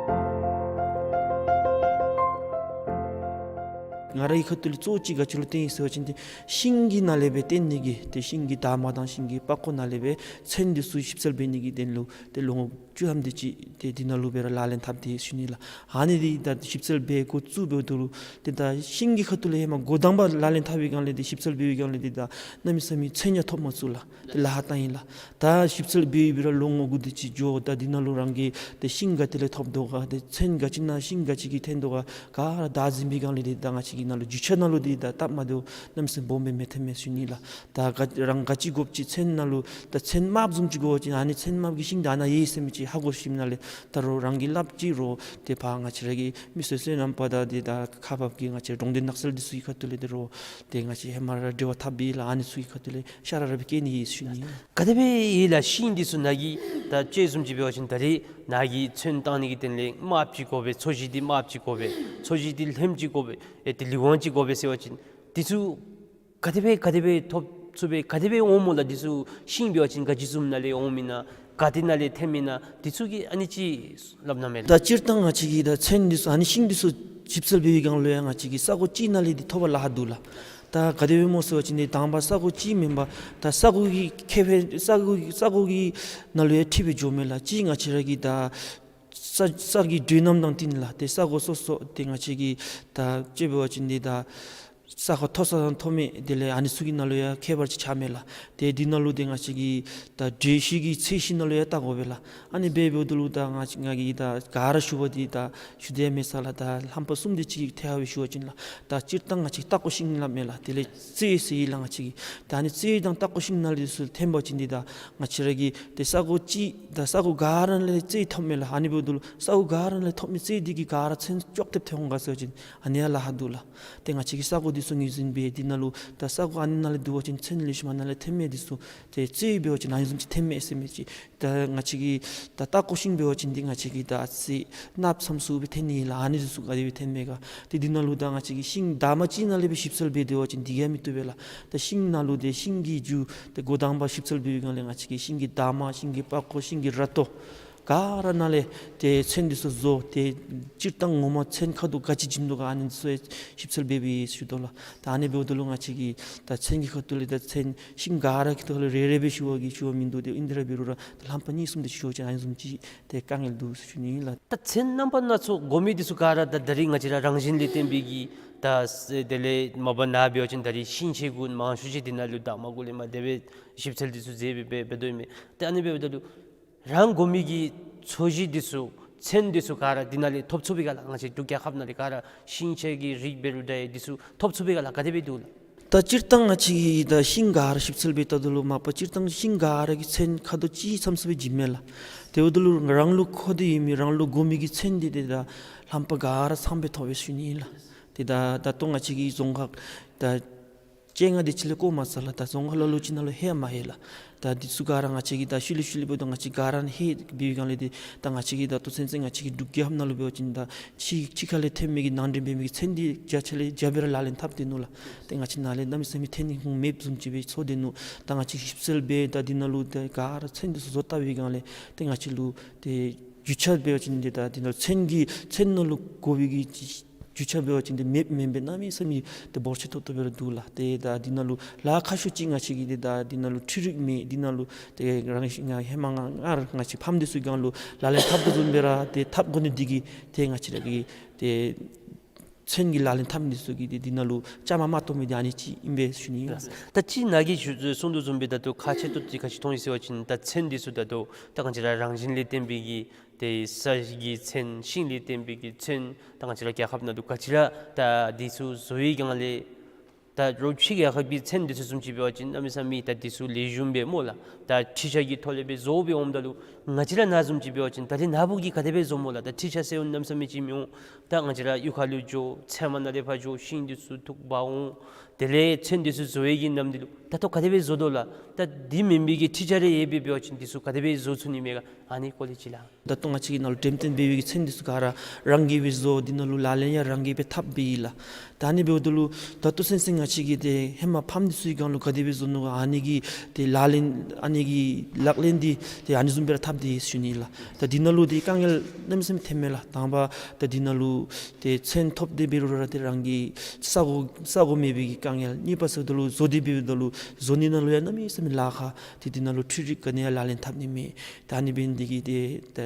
ང་ ར་གི་ཁ་ཐུག་ལས་གཙོ་བོ་ཅིག་ག་ཅི་ལུ་བརྟེན་ཡི་ཟེར་བ་ཅིན་ཏེ་ཤིང་གི་ནང་ལས་སྦེ་བརྟེན་ནི་གི་ཏེ་ཤིང་གི་འདབ་མ་དང་ཤིང་གི་པགས་ཀོ་ནང་ལས་སྦེ་ཚོན་འདི་ཚུ་ཞིབ་འཚོལ་འབད་ནི་གི་དོན་ལུ་ཏེ་ལོ་ངོ་བཅུ་ཐམ་དེ་ཅིག་ཏེ་འདི་ནང་ལུ་སྦེ་ར་ལག་ལེན་འཐབ་སྟེ་ཞུ་ནི་ལགས། ཨ་ནི་འདི་ད་ཞིབ་འཚོལ་འབད་འགོ་བཙུགས་འབདཝ་ད་ལུ་ཏེ་ད་ཤིང་གི་ཁ་ཐུག་ལས་ཧེ་མ་འགོ་དང་པ་ལག་ལེན་འཐབ་པའི་སྒང་ལས་ཏེ་ཞིབ་འཚོལ་འབད་བའི་སྒང་ལས་ཏེ་ད་གནམ་མེད་ས་མེད་ཚོན་ཡང་ཐོབ་མ་ཚུགས་ལགས། ཏེ་ལཱ་བཏང་ཡི་ལགས། ད་ཞིབ་འཚོལ་འབད་འབད་ར་ལོ་ངོ་དགུ་དེ་ཅིག་འགྱོ། ད་འདི་ནང་ལུ་རང་གི་ཏེ་ཤིང་ག་ཏེ་ལས་ཐོབ་དོ་ག་ཏེ་ཚོན་ག་ཅི་ནང་ཤིང་ག་ཅི་གིས་འཐོན་དོ་ག་ག་ར་བདའ་ཟུན་པའི་སྒང་ལས་ཏེ་ད་ང་བཅས་ཀྱི་ནང་ལུ་རྒྱུ་ཆ་ནང་ལུ་འདི་ད་སྟབས་མ་བདེཝ་གནམ་མེད་ས་མེད་སྦོམ་སྦེ་མི་འཐོན་མས་ཞུ་ནི་ལགས། ད་ག་རང་ག་ཅི་དགོཔ་ཅིག་ཚོན་ནང་ལུ་ད་ཚོན་དམརཔོ་བཟུམ་ཅིག་དགོ་པ་ཅིན་ཨ་ནི་ཚོན་དམརཔོ་གི་ཤིང་འདི་ཨ་ནཱ་ཡོད་ཟེར་མི་ཅིག་ཧ་གོ་ཞིནམ་ལས་ད་རོགས་རང་གིས་སླབ་ཅི་རོགས་ཏེ་ཕར་ང་བཅས་ར་གི་མི་སེར་སོ་ནམ་པ་དང་ཏེ་ད་ཁག་འབག་གི་ང་བཅས་གྲོང་སྡེ་ནགས་ཚལ་འདི་ཚུ་གི་ཁ་ཐུག་ལས་ཏེ་རོགས་ཏེ་ང་བཅས་ཧེ་མ་ར་འབྲེལ་བ་འཐབ་ཡི་ལགས། ཨ་ནི་ཚུ་གི་ཁ་ཐུག་ལས་ཤ་ར་ར་སྦེ་བསྐྱལ་ནི་ཨིན་ཞུ་ནི། ག་དེ་སྦེ་ཡོད་ལགས། ཤིང་འདི་ཚུ་ནཱ་གིས་ད་ཅི་བཟུམ་ཅིག་འབད་བ་ཅིན་ད་རེས་ནཱ་གིས་ཚོན་བཏང་ནི་གི་དོན་ལས་དམརཔོ་ཅིག་དགོ་པས། ཚོས་གཞི་འདི་དམརཔོ་ཅིག་དགོ་པས། ཚོས་གཞི་འདི་ལྷམ་ཅིག་དགོ་པས། ཨེ་ཏེ་ལི་ཝང་ཅིག་དགོ་པས་ཟེར་བ་ཅིན་འདི་ཚུ་ག་དེ་སྦེ་ག་དེ་སྦེ་ཐོབ་ཚུགས་པས། ག་དེ་སྦེ་འོངམ་སྨོ་ལགས། འདི་ཚུ་ཤིང་འབད་བ་ཅིན་ག་ཅི་བཟུམ་ནང་ལས་འོངམ་ཨིན་ན་ག་ཏེ་ནང་ལས་ཐོནམ་ཨིན་ན་འདི་ཚུ་གི་ཨ་ནི་ཅིག་སླབ་གནང་མས་ལགས། ད་སྤྱིར་བཏང་ང་བཅས་ཀྱིས་ད་ཚོན་འདི་ཚུ་ཨ་ནི་ཤིང་འདི་ཚུ་ཞིབ་འཚོལ་འབད་བའི་སྒང་ལུ་ཡང་ང་བཅས་ཀྱིས་ས་གོ་གཅིག་ནང་ལས་འདི་ཐོབ་པར་ལཱ་ཁག་འདུག་ལགས། ད་ག་དེ་སྦེ་སྨོ་ཟེར་བ་ཅིན་ཏེ་དང་པ་ས་གོ་གཅིག་མེན་པར་ད་ས་གོ་གི་ཁེ་ཕན་ས་གོ་ས་གོ་གི་ནང་ལུ་ཡང་འཁྲིལ་སྦེ་འགྱོཝ་མས་ལགས། གཅིག་ང་བཅས་ར་གི་ད་ས་ས་གི་འགྲོས་རྣམ་དང་བསྟུན་ལགས། ཏེ་ས་གོ་སོ་སོ་ཏེ་ང་བཅས་ཀྱིས་ད་དཔྱེ་འབད་བ་ཅིན་འདི་ད་ས་གོ་མཐོ་ས་དང་མཐོ་དམན་དེ་ལས་ཨ་ནི་ཚུ་གི་ནང་ལུ་ཡང་ཁྱད་པར་ཅིག་ཆགས་མས་ལགས། ཏེ་འདི་ནང་ལུ་ཏེ་ང་བཅས་ཀྱིས་ད་འགྲོས་གཞི་གི་ཚད་གཞི་ནང་ལུ་ཡང་བལྟ་དགོ་པས་ལགས། ཨ་ནི་སྦེ་འབདཝ་ད་ལུ་ད་ང་བཅས་ང་གིས་ད་ག་ར་ཞུ་བ་འདི་ད་ཞུ་དེས་མེད་ས་ལགས། ད་རྣམ་པ་གསུམ་དེ་ཅིག་ཐད་ཁར་སྦེ་ཞུ་བ་ཅིན་ལགས། ད་སྤྱིར་བཏང་ང་བཅས་ཀྱིས་ལྟག་ཀོ་ཤིང་སླབ་མས་ལགས། དེ་ལས་རྩེ་ཟེར་ཡི་ལགས་ང་བཅས་ཀྱིས། ད་ཨ་ནི་རྩེ་དང་ལྟག་ཀོ་ཤིང་ནང་ལས་ཚུར་འཐོན་པ་ཅིན་འདི་ད་ང་བཅས་ར་གི་ཏེ་ས་གོ་གཅིག་ད་ས་གོ་ག་ར་ནང་ལས་རྩེ་ཐོབ་མས་ལགས། ཨ་ནི་འབདཝ་ད་ལུ་ས་གོ་ག་ར་ནང་ལས་ཐོབ་མི་རྩེ་འདི་གིས་ག་ར་ཚོན་ཅོག་འཐདཔ་འཐོན་འོང་ག་ཟེར་བ་ཅིན་ཨ་ནི་ཡང་ལཱ་ཁག་འདུག་ལགས། ཏེ་ང་བཅས་ཀྱིས་ས་གོ་འདི་ཚུ་ངོས་འཛིན་འབད་འདི་ནང་ལུ་ད་ས་གོ་ཨ་ནི་ནང་ལས་བསྡུ་བ་ཅིན་ཚོན་ལེགས་ཤོམ་ཨ་ནཱ་ལས་འཐོན་མས། འདི་ཚུ་ཏེ་རྩེ་འབད་བ་ཅིན་ཨ་ནི་བཟུམ་ཅིག་འཐོན་མས་ཟེར་མི་ཅིག། ད་ང་བཅས་ཀྱིས་ད་ལྟག་ཀོ་ཤིང་འབད་བ་ཅིན་འདི་ང་བཅས་ཀྱིས་ད་ཨ་ཙི་གནགཔོ་ཙམ་ཚུ་སྦེ་འཐོན་ནི་ལགས། ཨ་ནི་འདི་ཚུ་ག་དེ་སྦེ་འཐོན་མས་ག། ཏེ་འདི་ནང་ལུ་ད་ང་བཅས་ཀྱིས་ཤིང་འདབ་མ་གཅིག་ནང་ལས་སྦེ་ཞིབ་འཚོལ་འབད་སྡོད་པ་ཅིན་འདི་གིས་མི་བཏུབ་པས་ལགས། ད་ཤིང་ནང་ལུ་ཏེ་ཤིང་གི་རྒྱུ་ཏེ་འགོ་དང་པ་ཞིབ་འཚོལ་འབད་བའི་སྒང་ལས་ང་བཅས་ཀྱིས་ཤིང་གི་འདབ་མ་ཤིང་གི་པགས་ཀོ་ཤིང་གི་ར་ཏོ་ག་ར་ནང་ལས་ཏེ་ཚོན་འདི་ཚུ་བཟོ། ཏེ་སྤྱིར་བཏང་ངོ་མ་ཚོན་ཁ་དོག་ག་ཅི་བྱིན་དོ་ག་ཨ་ནི་ཚུ་ཞིབ་འཚོལ་འབད་འབད་ཞུ་དོ་ལགས། ད་ཨ་ནི་འབདཝ་ད་ལུ་ང་བཅས་ཀྱིས་ད་ཚོན་གྱི་ཁ་ཐུག་ལས་ད་ཚོན་ཤིང་ག་ར་གི་ཐོག་ལས་རེ་རེ་སྦེ་ཞུ་བ་གི་ཞུ་བ་མིན་འདུག། ཏེ་ཨིན་དེ་ར་འབད་རུང་ར་ད་ལྷམ་པ་གཉིས་གསུམ་དེ་ཞུ་བ་ཅིན་ཨ་ནི་བཟུམ་ཅིག་ཏེ་དཀའ་ངལ་འདུག་ཟེར་ཞུ་ནི་ཨིན་ལགས། ད་ཚོན་རྣམ་པ་སྣ་ཚོགས་དགོ་མི་འདི་ཚུ་ག་ར་ད་ད་རིས་ང་བཅས་ར་རང་བཞིན་ལས་བརྟེན་པའི་གི་ད་དེ་ལས་མ་པ་ནཱ་འབད་བ་ཅིན་ད་རིས་ཤིང་ཆས་གུ་མང་ཤོས་ཅིག་འདི་ནང་ལུ་འདབ་མ་གུ་ལས་མར་དེ་སྦེ་ཞིབ་འཚོལ་འདི་ཚུ་མཛད་སྦེ་འབད་འབད་དོ་ཨིན་མས། ཏེ་ཨ་ནི་འབདཝ་ད་ལུ་རང་དགོ་མི་གི་ཚོས་གཞི་འདི་ཚུ་ཚོན་འདི་ཚུ་ག་ར་འདི་ནང་ལས་ཐོབ་ཚུགས་པས་ག་ལགས། ང་བཅས་འབྲུག་རྒྱལ་ཁབ་ནང་ལས་ག་ར་ཤིང་ཆས་ཀྱི་རིགས་འབད་རུང་འདྲ་འདི་ཚུ་ཐོབ་ཚུགས་པས་ག་ལགས། ག་དེ་སྦེ་འདུག་ལགས། ད་སྤྱིར་བཏང་ང་བཅས་ཀྱིས་ད་ཤིང་ག་ར་ཞིབ་འཚོལ་འབད་བལྟཝ་ད་ལུ་མ་པ་སྤྱིར་བཏང་ཤིང་ག་ར་གི་ཚོན་ཁ་དོག་གཅིག་ཙམ་ཙམ་སྦེ་བྱིནམ་མས་ལགས། དེ་འབདཝ་ད་ལུ་རང་ལུ་མཁོ་འདོད་ཡོད་མི་རང་ལུ་དགོ་མི་གི་ཚོན་འདི་ཏེ་ད་ལྷམ་པ་ག་ར་ཚངམ་སྦེ་ཐོབ་པས་ཟེར་ཞུ་ནི་ཨིན་ལགས། ཏེ་ད་ད་ལྟོ་ང་བཅས་ཀྱི་རྫོང་ཁག་ད་བཅོ་ལྔ་དེ་ཅིག་ལས་བསྐོར་མ་ཚར་ལགས། ད་རྫོང་ཁག་ལ་ལུ་ཅིག་ནང་ལུ་ཧེ་མ་ཡོད་ལགས། ད་འདི་ཚུ་ག་ར་ང་བཅས་ཀྱིས་ད་ཤུལ་ལས་ཤུལ་ལས་འབདཝ་ད་ང་བཅས་ག་ར་ཧེ་འབད་བའི་སྒང་ལས་ཏེ་ད་ང་བཅས་ཀྱིས་ད་ལྟོ་ཚུན་ཚོད་ང་བཅས་ཀྱི་འབྲུག་རྒྱལ་ཁབ་ནང་ལུ་འབད་བ་ཅིན་ད་ཕྱི་ཕྱི་ཁ་ལས་ཐོན་མི་གི་ནང་འདྲེན་འབད་མི་གི་ཚོན་འདི་བརྒྱ་ཆ་ལས་བརྒྱ་སྦེ་ར་ལག་ལེན་འཐབ་སྡོད་ནུག་ལགས། ཏེ་ང་བཅས་ནཱ་ལས་གནམ་མེད་ས་མེད་ཐོན་ནི་ཁུངས་མེདཔ་བཟུམ་ཅིག་སྦེ་ཚོར་སྡོད་ནུག། ད་ང་བཅས་ཞིབ་འཚོལ་འབད་ད་འདི་ནང་ལུ་ད་ག་ར་ཚོན་འདི་ཚུ་བཟོ་བལྟ་བའི་སྒང་ལས་ཏེ་ང་བཅས་ལུ་ཏེ་རྒྱུ་ཆ་འབད་བ་ཅིན་ཏེ་ད་འདི་ནང་ཚོན་གྱི་ཚོན་ནང་ལུ་དགོ་པའི་གི་རྒྱུ་ཆ་འབད་བ་ཅིན་ཏེ་མེདཔ་མེན་པས། གནམ་མེད་ས་མེད་ཏེ་འབོར་ཆེ་ཏོག་ཏོ་སྦེ་ར་འདུག་ལགས། ཏེ་ད་འདི་ནང་ལུ་ལཱ་ཁག་ཤོས་ཅིག་ང་བཅས་ཀྱིས་ཏེ་ད་འདི་ནང་ལུ་འཕྲུལ་རིག་མེད། འདི་ནང་ལུ་ཏེ་རང་ང་ཧེ་མ་ང་ང་ར་ང་བཅས་ཕམ་འདི་ཚུ་གི་སྒང་ལུ་ལག་ལེན་འཐབ་དོ་བཟུམ་སྦེ་ར་ཏེ་འཐབ་དགོ་ནི་འདི་གིས་ཏེ་ང་བཅས་ར་གི་ཏེ་ཚོན་གྱི་ལག་ལེན་འཐབ་མི་འདི་ཚུ་གིས་ཏེ་འདི་ནང་ལུ་བཅའ་མར་མ་གཏོགས་མི་འདི་ཨ་ནི་ཅིག་ཨིན་པས་ཟེར་ཞུ་ནི་ཨིན། ད་ཅི་ནཱ་གིས་ཞུ་གསུངས་དོ་བཟུམ་སྦེ་ད་ལྟོ་ཁག་ཆེ་ཏོག་ཏོ་ཅིག་ག་ཅི་མཐོང་ཡི་ཟེར་བ་ཅིན་ད་ཚོན་འདི་ཚུ་ད་ལྟོ་ད་ང་བཅས་ར་རང་བཞིན་ལས་བརྟེན་པའི་གི་ཏེ་ས་གི་ཚོན་ཤིང་ལས་བརྟེན་པའི་གི་ཚོན་ད་ང་བཅས་ར་རྒྱལ་ཁབ་ནང་ལུ་ག་ཅི་ར་ད་འདི་ཚུ་བཟོ་བའི་སྒང་ལས་ད་རོགས་ཕྱི་རྒྱལ་ཁབ་ཀྱི་ཚོན་འདི་ཚུ་བཟུམ་ཅིག་འབད་བ་ཅིན་གནམ་མེད་ས་མེད་ད་འདི་ཚུ་ལེགས་ཤོམ་སྦེ་སྨོ་ལགས། ད་འཕྲུལ་ཆས་ཀྱི་ཐོག་ལས་སྦེ་བཟོ་སྦེ་འོངམ་ད་ལུ་ང་བཅས་ར་ནཱ་བཟུམ་ཅིག་འབད་བ་ཅིན་ད་རེས་ནཱ་བུ་གིས་ག་དེ་སྦེ་བཟོཝ་སྨོ་ལགས། ད་འཕྲུལ་ཆས་ཟེར་གནམ་མེད་ས་མེད་ཅིག་མི་འོང་། ད་ང་བཅས་ར་གཡུས་ཁ་ལུ་འགྱོ་ཚལ་མ་ནང་ལས་ཕར་འགྱོ་ཤིང་འདི་ཚུ་འཐུ་འབག་འོང་། དེ་ལས་ཚོན་འདི་ཚུ་བཟོ་བའི་གི་ནམ་དུས་ལུ་ད་ལྟོ་ག་དེ་སྦེ་བཟོ་དོ་ལགས། ད་འདི་མེན་པའི་གི་ཁྲིག་ཆ་རེ་ཡོད་པའི་འབད་བ་ཅིན་འདི་ཚུ་ག་དེ་སྦེ་བཟོ་ཚུགས་ནི་མས་ག། ཨ་ནི་སྐོར་ལས་ཅིག་ལགས། ད་ལྟོ་ང་བཅས་ཀྱི་ནང་ལུ་འགྲེམས་སྟོན་འབད་བའི་གི་ཚོན་འདི་ཚུ་ག་ར་རང་གིས་སྦེ་བཟོ། འདི་ནང་ལུ་ལག་ལེན་ཡང་རང་གིས་སྦེ་འཐབ་སྦེ་ཨིན་ལགས། ད་ཨ་ནི་འབདཝ་ད་ལུ་ད་ལྟོ་ཚུན་ཚོད་ང་བཅས་ཀྱིས་ཏེ་ཧེ་མ་ཕམ་འདི་ཚུ་གི་སྒང་ལུ་ག་དེ་སྦེ་བཟོ་ནུག་ག། ཨ་ནི་གི་ཏེ་ལག་ལེན་ཨ་ནི་གི་ལག་ལེན་འདི་ཏེ་ཨ་ནི་བཟུམ་སྦེ་ར་འཐབ་སྟེ་ཡོད་ཟེར་ཞུ་ནི་ལགས། ད་འདི་ནང་ལུ་ཏེ་དཀའ་ངལ་གནམ་མེད་ས་མེད་ཐོནམ་མས་ལགས། དང་པ་ད་འདི་ནང་ལུ་ཏེ་ཚོན་ཐོབ་སྟེ་འབད་རུང་ར་ཏེ་རང་གི་ས་གོ་ས་གོ་མེད་པའི་གི་དཀའ་ངལ། གཉིས་པ་ཟེརཝ་ད་ལུ་བཟོ་སྟེ་འབདཝ་ད་ལུ་བཟོ་ནི་ནང་ལུ་ཡང་གནམ་མེད་ས་མེད་ལཱ་ཁག། ཏེ་འདི་ནང་ལུ་འཕྲུལ་རིག་ག་ནི་ཡང་ལག་ལེན་འཐབ་ནི་མེད། ད་ཨ་ནི་འབད་ནི་འདི་གིས་ཏེ་ད་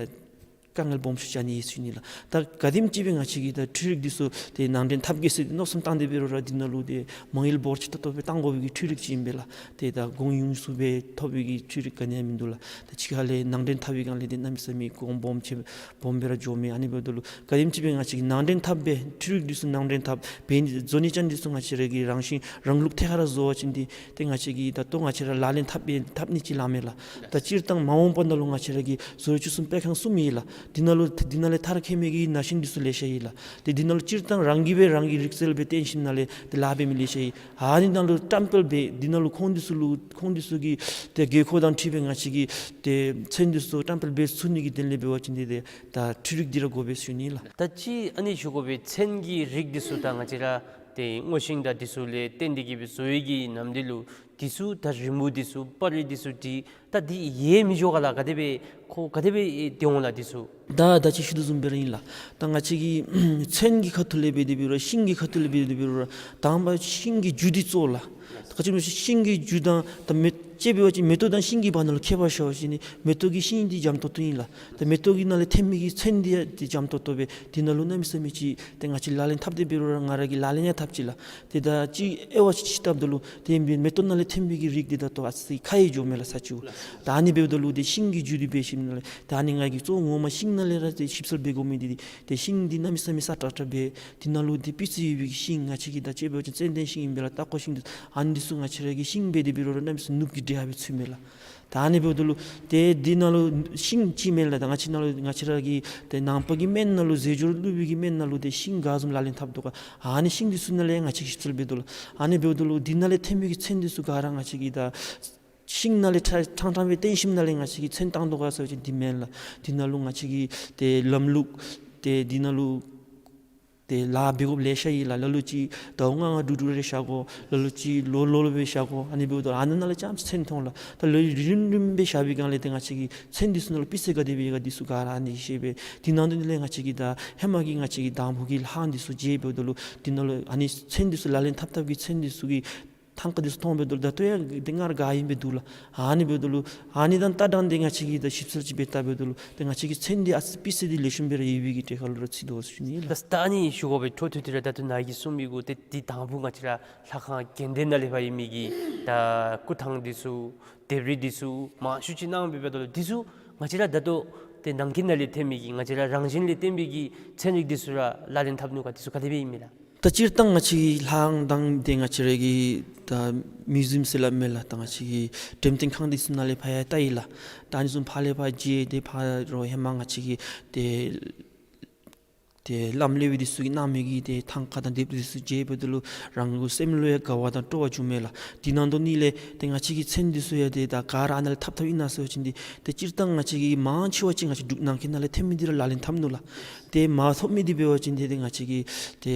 དཀའ་ངལ་སྦོམ་ཤོས་ཅིག་ཨ་ནི་ཨིན་ཟེར་ཞུ་ནི་ལགས། ད་ག་དེམ་ཅིག་སྦེ་ང་བཅས་ཀྱིས་ད་འཕྲུལ་རིག་འདི་ཚུ་ཏེ་ནང་འདྲེན་འཐབ་གེ་ཟེར་མནོ་བསམ་བཏང་སྟེ་འབད་རུང་ར་འདི་ནང་ལུ་ཏེ་མ་དངུལ་འབོར་ཆེ་ཏོག་ཏོ་སྦེ་བཏང་དགོ་པའི་གི་འཕྲུལ་རིག་ཅིག་ཨིན་པས་ལགས། ཏེ་ད་གོང་ཡོངས་སུ་སྦེ་ཐོབ་པའི་གི་འཕྲུལ་རིག་ག་ནི་ཡང་མིན་འདུག་ལགས། ད་ཕྱི་ཁ་ལས་ནང་འདྲེན་འཐབ་པའི་སྒང་ལས་ཏེ་གནམ་མེད་ས་མེད་གོང་སྦོམ་ཆེ་སྦོམ་སྦེ་ར་འགྱོཝ་མས། ཨ་ནི་འབདཝ་ད་ལུ་ག་དེམ་ཅིག་སྦེ་ང་བཅས་ཀྱིས་ནང་འདྲེན་འཐབ་སྦེ་འཕྲུལ་རིག་འདི་ཚུ་ནང་འདྲེན་འཐབ་འབད་ནི་བཟོ་ནི་ཅན་འདི་ཚུ་ང་བཅས་ར་གིས་རང་བཞིན་རང་ལུགས་ཐད་ཀར་ར་བཟོ་བ་ཅིན་འདི་ཏེ་ང་བཅས་ཀྱིས་ད་ལྟོ་ང་བཅས་ར་ལག་ལེན་འཐབ་སྦེ་འཐབ་ནི་ཅིག་ལགས་མས་ལགས། ད་སྤྱིར་བཏང་མ་འོངས་པ་ནང་ལུ་ང་བཅས་ར་གི་བཟོ་བཅོས་གསུམ་སྤེལ་ཁང་གསུམ་ཨིན་ལགས། འདི་ནང་ལུ་འདི་ནང་ལས་མཐར་འཁྱོལ་མི་གི་ནང་ཞིང་འདི་ཚུ་ལེ་ཤ་ཨིན་ལགས། ཏེ་འདི་ནང་ལུ་སྤྱིར་བཏང་རང་གིས་སྦེ་རང་གི་རིག་རྩལ་སྦེ་བརྟེན་ཞིནམ་ལས་ཏེ་ལཱ་འབད་མི་ལེ་ཤ་ཨིན། ཨ་ནི་ནང་ལུ་བཀྲམ་སྤེལ་འབད་འདི་ནང་ལུ་ཁོང་འདི་ཚུ་ལུ་ཁོང་འདི་ཚུ་གི་ཏེ་དགོས་མཁོ་དང་འཁྲིལ་སྦེ་ང་བཅས་ཀྱིས་ཏེ་ཚོན་འདི་ཚུ་བཀྲམ་སྤེལ་འབད་ཚུགས་ནི་གི་དོན་ལས་འབད་བ་ཅིན་འདི་ཏེ་ད་འཕྲུལ་རིག་འདི་ར་དགོ་པས་ཟེར་ཞུ་ནི་ལགས། ད་ཅི་ཨ་ནི་ཞུ་དགོ་པའི་ཚོན་གྱི་རིགས་འདི་ཚུ་ད་ང་བཅས་ར་ཏེ་སྔོ་ཤིང་དང་འདི་ཚུ་ལས་བརྟེན་ཏེ་གི་སྦེ་བཟོ་བའི་གི་ནམ་དུས་ལུ་འདི་ཚུ་ད་རི་མོ་འདི་ཚུ་པར་རིས་འདི་ཚུ་འདི་ད་འདི་ཡང་མི་འགྱོ་ག་ལགས། ག་དེ་སྦེ་ཁོ་ག་དེ་སྦེ་སྡོད་འོང་ལགས་འདི་ཚུ། ད་ད་ཅི་ཞུ་དོ་བཟུམ་སྦེ་ར་ཨིན་ལགས། ད་ང་བཅས་ཀྱིས་ཚོན་གྱི་ཁ་ཐུག་ལས་འབད་དེ་འབད་རུང་ཤིང་གི་ཁ་ཐུག་ལས་འབད་དེ་འབད་རུང་དང་པ་ཤིང་གི་རྒྱུ་འདི་གཙོ་ལགས། ད་ག་ཅི་སྨོ་ཤིང་གི་རྒྱུ་དང་ད་མེ་ཅིག་འབད་བ་ཅིན་མེ་ཏོག་དང་ཤིང་གི་བར་ན་ལུ་ཁྱད་པར་ཤོར་བ་ཅིན་ནི་མེ་ཏོག་གི་ཤིང་འདི་འཇམ་ཏོག་ཏོ་ཨིན་ལགས། ད་མེ་ཏོག་གི་ནང་ལས་ཐོན་མི་གི་ཚོན་འདི་ཡང་འདི་འཇམ་ཏོག་ཏོ་སྦེ་འདི་ནང་ལུ་གནམ་མེད་ས་མེད་ཅིག་ཏེ་ང་བཅས་ལག་ལེན་འཐབ་སྟེ་འབད་རུང་ར་ང་ར་གིས་ལག་ལེན་ཡང་འཐབ་ཅི་ལགས། ཏེ་ད་ཅིག་དབྱེ་བ་ཅིག་ཕྱེ་བལྟཝ་ད་ལུ་ཏེ་མེ་ཏོག་ནང་ལས་ཐོན་མི་གི་རིགས་འདི་ད་ལྟོ་ཨ་ཙི་ཁ་ཡང་འགྱོཝ་མས་ལགས་ས་ཅིག་ལགས། ད་ཨ་ནི་འབདཝ་ད་ལུ་ཏེ་ཤིང་གི་རྒྱུ་འདི་འབད་ཞིནམ་ལས་ད་ཨ་ནི་ང་གིས་གཙོ་བོ་ངོ་མ་ཤིང་ནང་ལས་ར་ཏེ་ཞིབ་འཚོལ་འབད་དགོ་མི་འདི་ཏེ་ཤིང་འདི་གནམ་མེད་ས་མེད་སྲ་ཀྲག་ཀྲ་སྦེ་འདི་ནང་ལུ་ཏེ་སྤུས་ཚད་ཡོད་པའི་ཤིང་ང་བཅས་ཀྱིས་ད་ཅིག་འབད་བ་ཅིན་ཙན་དན་ཤིང་ཨིན་པས་ལགས། ཏ་ཀོ་ཤིང་འདི་ཨ་ནི་འདི་ཚུ་ང་བཅས་ར་གིས་ཤིང་འབད་དེ་འབད་རུང་ར་གནམ་མེད་ས་མེད་ནུབ་ཀྱི་འདྲེ་ཧ་སྦེ་ཚུད་མས་ལགས། ད་ཨ་ནི་འབདཝ་ད་ལུ་ཏེ་འདི་ནང་ལུ་ཤིང་ཅིག་མེན་ལགས། ད་ང་བཅས་ནང་ལུ་ང་བཅས་ར་གི་ཏེ་ནང་པ་གི་སྨན་ནང་ལུ་རྫས་སྦྱོར་བླུགས་པའི་གི་སྨན་ནང་ལུ་ཏེ་ཤིང་ག་བཟུམ་ལག་ལེན་འཐབ་དོ་ག་ཨ་ནི་ཤིང་འདི་ཚུ་ནང་ལས་ང་བཅས་ཀྱིས་ཞིབ་འཚོལ་འབད་དོ་ལགས། ཨ་ནི་འབདཝ་ད་ལུ་འདི་ནང་ལས་ཐོན་མི་གི་ཚོན་འདི་ཚུ་ག་ར་ང་བཅས་ཀྱིས་ད་ཤིང་ནང་ལས་ཕྲང་ཕྲང་སྦེ་བཏོན་ཞིནམ་ལས་ང་བཅས་ཀྱིས་ཚོན་བཏང་དོ་ག་ཟེར་བ་ཅིན་འདི་མེན་ལགས། འདི་ནང་ལུ་ང་བཅས་ཀྱིས་ཏེ་ལམ་ལུགས་ཏེ་འདི་ནང་ལུ་ཏེ་ལཱ་འབད་དགོཔ་ལེ་ཤ་ཡོད་ལགས། ལ་ལུ་ཅིག་ཟླཝ་ལྔ་ལྔ་དྲུག་དྲུག་རེ་བཞག་དགོ། ལ་ལུ་ཅིག་ལོ་ལོ་ལུ་སྦེ་བཞག་དགོ། ཨ་ནི་འབདཝ་ད་ཨ་ནི་ནང་ལས་ཙམ་ཅིག་ཚོན་མཐོང་ལགས། ད་ལོ་རིམ་རིམ་སྦེ་བཞག་པའི་སྒང་ལས་ཏེ་ང་བཅས་ཀྱིས་ཚོན་འདི་ཚུ་ནང་ལུ་སྤུས་ཚད་ག་དེ་སྦེ་ཡོད་ག་འདི་ཚུ་ག་ར་ཨ་ནི་ཤེས་པས། འདི་ནང་དོན་ལས་ང་བཅས་ཀྱིས་ད་ཧེ་མ་གི་ང་བཅས་ཀྱི་དང་ཕུ་གི་ལྷག་འདི་ཚུ་མཇལ་འབདཝ་ད་ལུ་འདི་ནང་ལུ་ཨ་ནི་ཚོན་འདི་ཚུ་ལག་ལེན་འཐབ་འཐབ་ཀྱི་ཚོན་འདི་ཚུ་གི་ཐང་ཀ་འདི་ཚུ་མཐོང་འབདཝ་ད་ལུ་ད་ལྟོ་ཡང་ཏེ་སྔར་ག་ཨིནམ་སྦེ་འདུག་ལགས། ཨ་ནི་འབདཝ་ད་ལུ་ཨ་ནི་དང་ལྟ་སྟངས་འདི་ང་བཅས་ཀྱིས་ད་ཞིབ་འཚོལ་ཅིག་འབད་བལྟ་འབདཝ་ད་ལུ་ཏེ་ང་བཅས་ཀྱི་ཚོན་འདི་ཨ་ཙི་སྤུས་ཚད་འདི་ལེགས་ཤོམ་སྦེ་ར་ཡོད་པའི་གི་གྲས་ཁར་ལུ་ར་ཚུད་དོ་ཟེར་ཞུ་ནི་ལགས། ད་ད་ཨ་ནི་ཞུ་དགོ་པའི་འཕྲོ་མཐུད་དེ་ར་ད་ལྟོ་ནཱ་གིས་གསུངས་མི་གུ་ཏེ་འདི་དང་ཕུ་ང་བཅས་ར་ལྷ་ཁང་དགོན་སྡེ་ནང་ལས་ཕར་ཡོད་མི་གི་ད་སྐུ་ཐང་འདི་ཚུ་ལྡེབས་རིས་འདི་ཚུ་མང་ཤོས་ཅིག་གནང་འབདཝ་ད་ལུ་འདི་ཚུ་ང་བཅས་ར་ད་ལྟོ་ཏེ་ནང་འཁོད་ནང་ལས་ཐོན་མི་གི་ང་བཅས་ར་རང་བཞིན་ལས་བརྟེན་པའི་གི་ཚན་རིག་འདི་ཚུ་ར་ལག་ལེན་འཐབ་ནུག་ག་འདི་ཚུ་ག་དེ་སྦེ་ཨིན་མས་ལགས། ད་སྤྱིར་བཏང་ང་བཅས་ལྷ་ཁང་དང་ཏེ་ང་བཅས་ར་གི་ད་མིའུ་ཟིམ་ཟེར་སླབ་མས་ལགས། ད་ང་བཅས་ཀྱི་འགྲེམས་སྟོན་ཁང་འདི་ཚུ་ནང་ལས་ཕར་ཡང་བལྟ་ཡི་ལགས། ད་ཨ་ནི་ཚུ་ཕར་ལས་ཕར་མཇལ་ཏེ་ཕར་རོགས་ཧེ་མ་ང་བཅས་ཀྱི་ཏེ་ཏེ་བླམ་སློབ་དཔོན་འདི་ཚུ་གིས་གནང་མི་གི་ཏེ་ཐང་ཀ་དང་ལྡེབས་རིས་འདི་ཚུ་མཇལ་འབདཝ་ད་ལུ་རང་གི་སེམས་ལུ་ཡང་དགའ་བ་དང་སྤྲོ་བ་བྱུང་མས་ལགས། འདི་ནང་དོན་ལས་ཏེ་ང་བཅས་ཀྱི་ཚོན་འདི་ཚུ་ཡང་ཏེ་ད་ག་ར་ཨ་ནཱ་ལས་འཐབ་འཐབ་ཨིན་ན་ཟེར་བ་ཅིན་འདི་ཏེ་སྤྱིར་བཏང་ང་བཅས་ཀྱིས་མང་ཆེ་བ་ཅིག་ང་བཅས་འབྲུག་ནང་འཁོད་ནང་ལས་ཐོན་མི་འདི་ར་ལག་ལེན་འཐབ་ནུག་ལགས། ཏེ་མ་ཐོབ་མི་འདི་འབད་བ་ཅིན་ཏེ་ཏེ་ང་བཅས་ཀྱིས་ཏེ་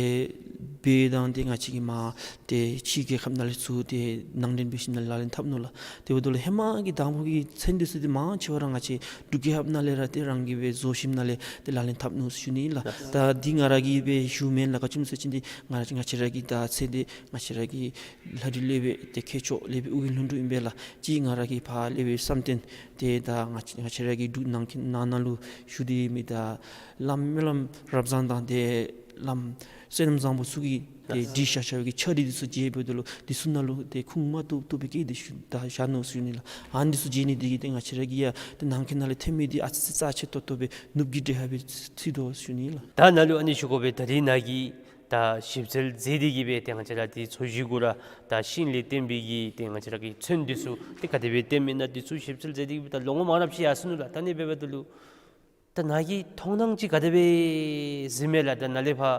བོད་དང་ཏེ་ང་བཅས་ཀྱི་མར་ཏེ་ཕྱི་རྒྱལ་ཁབ་ནང་ལས་ཚུར་ཏེ་ནང་འདྲེན་འབད་ཞིནམ་ལས་ལག་ལེན་འཐབ་ནུག་ལགས། དེ་འབདཝ་ད་ལུ་ཧེ་མ་གི་དང་ཕུ་གི་ཚོན་འདི་ཚུ་འདི་མང་ཆེ་བ་ར་ང་བཅས་འབྲུག་རྒྱལ་ཁབ་ནང་ལས་ར་ཏེ་རང་གིས་སྦེ་བཟོ་ཞིནམ་ལས་ཏེ་ལག་ལེན་འཐབ་ནུག་ཟེར་ཞུ་ནི་ཨིན་ལགས། ད་འདི་ང་ར་གིས་སྦེ་ཞུཝ་མེན་ལགས། ག་ཅི་སྨོ་ཟེར་བ་ཅིན་འདི་ང་ར་ང་བཅས་ར་གི་ད་ཚེ་འདི་ང་བཅས་ར་གི་ལྷ་རི་སློབ་དཔོན་ཏེ་མཁས་མཆོག་སློབ་དཔོན་ཨོ་རྒྱན་ལྷུན་གྲུབ་ཨིན་པས་ལགས། གཅིག་ང་ར་གི་ཕར་སློབ་དཔོན་བསམ་གཏན་ཏེ་ད་ང་བཅས་ང་བཅས་ར་གི་འབྲུག་ནང་འཁོད་ནང་ན་ལུ་བཞུགས་ཏེ་མི་ད་བླམ་སྨོན་ལམ་རབ་བཟང་དང་ཏེ་བླམ་བསོད་ནམས་བཟང་པོ་ཚུ་གིས་ཏེ་བྲིས་བཞག་བཞག་པའི་གི་ཕྱག་བྲིས་འདི་ཚུ་མཇལ་འབདཝ་ད་ལུ་འདི་ཚུ་ནང་ལུ་ཏེ་ཁུངས་མ་ཐུབ་ཐུབ་པའི་སྐད་འདི་ཞུ་ད་བཞག་ནུག་ཟེར་ཞུ་ནི་ལགས། ཨ་ནི་འདི་ཚུ་མཇལ་ནི་འདི་གིས་ཏེ་ང་བཅས་ར་གི་ཡང་ཏེ་ནང་འཁོད་ནང་ལས་ཐོན་མི་འདི་ཨ་ཙི་ཙི་རྩ་ཆེ་ཏོག་ཏོ་སྦེ་ནུབ་ཀྱི་འདྲེ་ཧ་སྦེ་ཚུད་དོ་ཟེར་ཞུ་ནི་ལགས། ད་ནཱ་ལུ་ཨ་ནི་ཞུ་དགོ་པས། ད་རིས་ནཱ་གིས་ད་ཞིབ་འཚོལ་མཛད་དེ་གི་སྦེ་ཏེ་ང་བཅས་ར་འདི་ཚོས་གཞི་གུ་ར་ད་ཤིང་ལས་བརྟེན་པའི་གི་ཏེ་ང་བཅས་ར་གི་ཚོན་འདི་ཚུ་ཏེ་ག་དེ་སྦེ་བརྟེན་མི་ཨིན་ན་འདི་ཚུ་ཞིབ་འཚོལ་མཛད་དེ་གི་སྦེ་ད་ལོ་ངོ་མང་རབས་ཅིག་ཡར་སོ་ནུག་ལགས། ད་ཨ་ནི་འབདཝ་ད་ལུ་ད་ནཱ་གི་མཐོང་སྣང་ཅིག་ག་དེ་སྦེ་གཟིགས་མས་ལགས། ད་ནཱ་ལས་ཕར་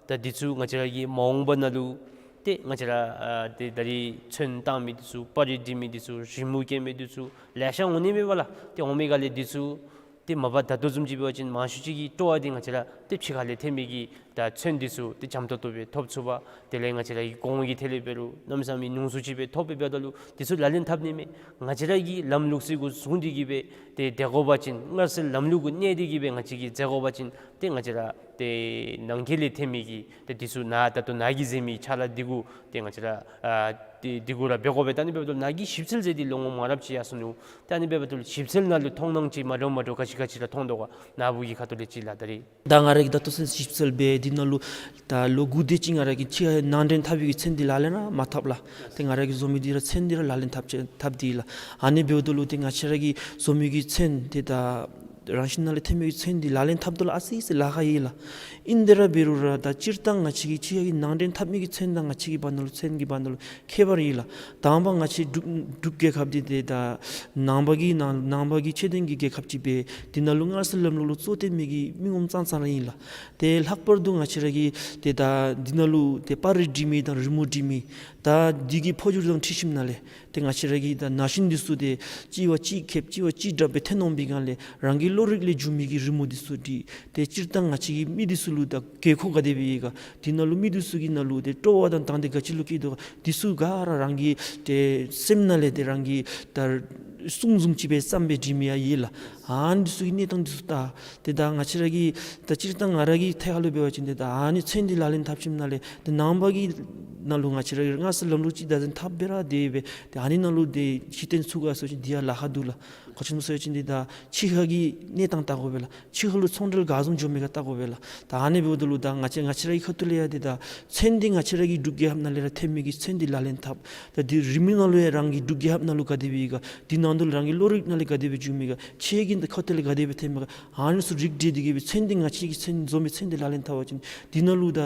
ད་འདི་ཚུ་ང་བཅས་ར་གི་མ་འོངས་པ་ནང་ལུ་ ཏེ་ང་བཅས་ར་ཨ་ཏེ་ད་རིས་ཚོན་བཏང་མི་འདི་ཚུ་པར་རིས་འབྲི་མི་འདི་ཚུ་རི་མོ་བཀལ་མི་འདི་ཚུ་ལེ་ཤ་འོང་ནི་མས་པ་ལགས། ཏེ་འོང་མི་ག་ལས་འདི་ཚུ་ཏེ་མ་པ་ད་ལྟོ་བཟུམ་ཅིག་འབད་བ་ཅིན་མང་ཤོས་ཅིག་གི་སྤྲོ་བ་འདི་ང་བཅས་ར་ཏེ་ཕྱི་ཁ་ལས་ཐོན་མི་གི་ད་ཚོན་འདི་ཚུ་ཏེ་འཇམ་ཏོང་ཏོ་སྦེ་ཐོབ་ཚུགས་པ། དེ་ལས་ང་བཅས་ར་གི་གོང་གི་ཐད་ལས་འབད་རུང་གནམ་མེད་ས་མེད་ཉུང་སུ་ཅིག་སྦེ་ཐོབ་སྦེ་འབདཝ་ད་ལུ་འདི་ཚུ་ལག་ལེན་འཐབ་ནི་མས། ང་བཅས་ར་གི་ལམ་ལུགས་ཅིག་གུ་བཟུང་སྟེ་གི་སྦེ་ཏེ་སྡོད་དགོ་པ་ཅིན་སྔར་སྲོལ་ལམ་ལུགས་གུ་གནས་ཏེ་གི་སྦེ་ང་བཅས་ཀྱིས་མཛད་དགོ་པ་ཅིན་ཏེ་ང་བཅས་ར་ཏེ་ནང་འཁོད་ལས་ཐོན་མི་གི་ཏེ་འདི་ཚུ་ནཱ་ད་ལྟོ་ནཱ་གིས་མཛད་མི་ཕྱག་ལཱ་འདི་གུ་ཏེ་ང་བཅས་ར་ཨ་ཏེ་འདི་གུ་ར་འབད་དགོ་པས། ད་ཨ་ནི་འབདཝ་ད་ནཱ་གིས་ཞིབ་འཚོལ་མཛད་དེ་ལོ་ངོ་མང་རབས་ཅིག་ཡར་སོང་ནུག། ད་ཨ་ནི་འབདཝ་ད་ཞིབ་འཚོལ་ནང་ལུ་མཐོང་སྣང་ཅིག་མ་འདྲཝ་མ་འདྲཝ་ག་ཅི་ག་ཅི་ར་མཐོང་དོ་ག། ནཱ་བུ་གི་ཁ་ཐུག་ལས་ཅིག་ལགས། ད་རིས་ད་ང་ར་གིས་ད་ལྟོ་ཚུན་ཞིབ་འཚོལ་འབད་འདི་ནང་ལུ་ད་ལོ་དགུ་དེ་ཅིག་ང་ར་གིས་ཕྱི་ནང་འདྲེན་འཐབ་པའི་གི་ཚོན་འདི་ལག་ལེན་ར་མ་འཐབ་ལགས། ཏེ་ང་ར་གིས་བཟོ་མི་འདི་ར་ཚོན་འདི་ར་ལག་ལེན་འཐབ་ཅི་འཐབ་སྟེ་ལགས། ཨ་ནི་འབདཝ་ད་ལུ་ཏེ་ང་བཅས་ར་གིས་བཟོ་མི་གི་ཚོན་འདི་ད་རང་བཞིན་ནང་ལས་ཐོན་མི་གི་ཚོན་འདི་ལག་ལེན་འཐབ་དོ་ལགས། ཨ་ཙི་ཙི་ལཱ་ཁག་ཨིན་ལགས། ཨིན་དེ་ར་འབད་རུང་ར་ད་སྤྱིར་བཏང་ང་བཅས་ཀྱི་ཕྱི་ཁ་གི་ནང་འདྲེན་འཐབ་མི་གི་ཚོན་དང་ང་བཅས་ཀྱི་བར་ན་ལུ་ཚོན་གྱི་བར་ན་ལུ་ཁྱད་པར་ཨིན་ལགས། དང་པ་ང་བཅས་འབྲུག་འབྲུག་རྒྱལ་ཁབ་འདི་ཏེ་ད་ནང་པ་གི་ནང་ནང་པ་གི་ཆོས་ལྡན་གྱི་རྒྱལ་ཁབ་ཅིག་སྦེ་འདི་ནང་ལུ་སྔར་སྲོལ་ལམ་ལུགས་ལུ་གཙོ་བོར་བཏོན་མི་གི་མི་ངོམ་ཙང་ཙང་ར་ཨིན་ལགས། ཏེ་ལྷག་པར་དུ་ང་བཅས་ར་གི་ཏེ་ད་འདི་ནང་ལུ་ཏེ་པར་རིས་འབྲི་མི་དང་རི་མོ་འབྲི་མི་ད་འདི་གི་འཕོ་འགྱུར་དང་འཁྲིལ་ཞིནམ་ལས་ཏེ་ང་བཅས་ར་གི་ད་ན་གཞོན་འདི་ཚུ་ཏེ་གཅིག་བ་གཅིག་ཁེབས་གཅིག་བ་གཅིག་དྲག་སྦེ་ཐོན་འོང་པའི་སྒང་ལས་རང་གི་བློ་རིག་ལས་འབྱུང་མི་གི་རི་མོ་འདི་ཚུ་འབྲི། ཏེ་སྤྱིར་བཏང་ང་བཅས་ཀྱི་མི་འདི་ཚུ་ལུ་ད་དགོས་མཁོ་ག་དེ་སྦེ་ཡོད་ག། འདི་ནང་ལུ་མི་འདི་ཚུ་གི་ནང་ལུ་ཏེ་སྤྲོ་བ་དང་དང་འདོད་ག་ཅི་ལུ་སྐྱེ་དོ་ག། འདི་ཚུ་ག་ར་རང་གི་ཏེ་སེམས་ནང་ལས་ཏེ་རང་གི་ད་གསུང་བཟུམ་ཅིག་སྦེ་བརྩམས་སྦེ་འབྲི་མི་ཡང་ཡོད་ལགས། ཨ་ནི་འདི་ཚུ་གི་གནས་སྟངས་འདི་ཚུ་ད་ཏེ་ད་ང་བཅས་ར་གི་ད་སྤྱིར་བཏང་ང་ར་གི་ཐད་ཁར་ལུ་འབད་བ་ཅིན་ཏེ་ད་ཨ་ནི་ཚོན་འདི་ལག་ལེན་འཐབ་ཞིནམ་ལས་ཏེ་ནང་པ་གི་ནང་ལུ་ང་བཅས་ར་གི་སྔར་སྲོལ་ལམ་ལུགས་ཅིག་བདག་འཛིན་འཐབ་སྦེ་ར་དེ་སྦེ་ཏེ་ཨ་ནི་ནང་ལུ་ཏེ་གཞི་རྟེན་ཚུགས་ག་ཟེར་བ་ཅིན་འདི་ཡང་ལཱ་ཁག་འདུག་ལགས། ག་ཅི་སྨོ་ཟེར་བ་ཅིན་འདི་ད་ཕྱི་ཁ་གི་གནས་སྟངས་བལྟ་དགོ་པས་ལགས། ཕྱི་ཁ་ལུ་ཚོང་འབྲེལ་ག་བཟུམ་འགྱོ་མི་ག་བལྟ་དགོ་པས་ལགས། ད་ཨ་ནི་འབདཝ་ད་ལུ་ད་ང་བཅས་ང་བཅས་ར་གི་ཁ་ཐུག་ལས་ཡང་འདི་ད་ཚོན་འདི་ང་བཅས་ར་གི་འབྲུག་རྒྱལ་ཁབ་ནང་ལས་ར་ཐོན་མི་གི་ཚོན་འདི་ལག་ལེན་འཐབ། ད་འདི་རི་མོ་ནང་ལུ་ཡང་རང་གི་འབྲུག་རྒྱལ་ཁབ་ནང་ལུ་ག་དེ་སྦེ་ཡོད་ག། འདི་ནང་དུ་རང་གི་བློ་རིག་ནང་ལས་ག་དེ་སྦེ་འབྱུང་མི་ག། ཁྱེད་ཀྱི་འདི་ཁ་ཐུག་ལས་ག་དེ་སྦེ་ཐོན་མི་ག། ཨ་ནི་ཚུ་རིག་སྒྲེ་འདི་གིས་སྦེ་ཚོན་འདི་ང་བཅས་ཀྱི་ཚོན་བཟོ་མི་ཚོན་འདི་ལག་ལེན་འཐབ་པ་ཅིན་འདི་ནང་ལུ་ད་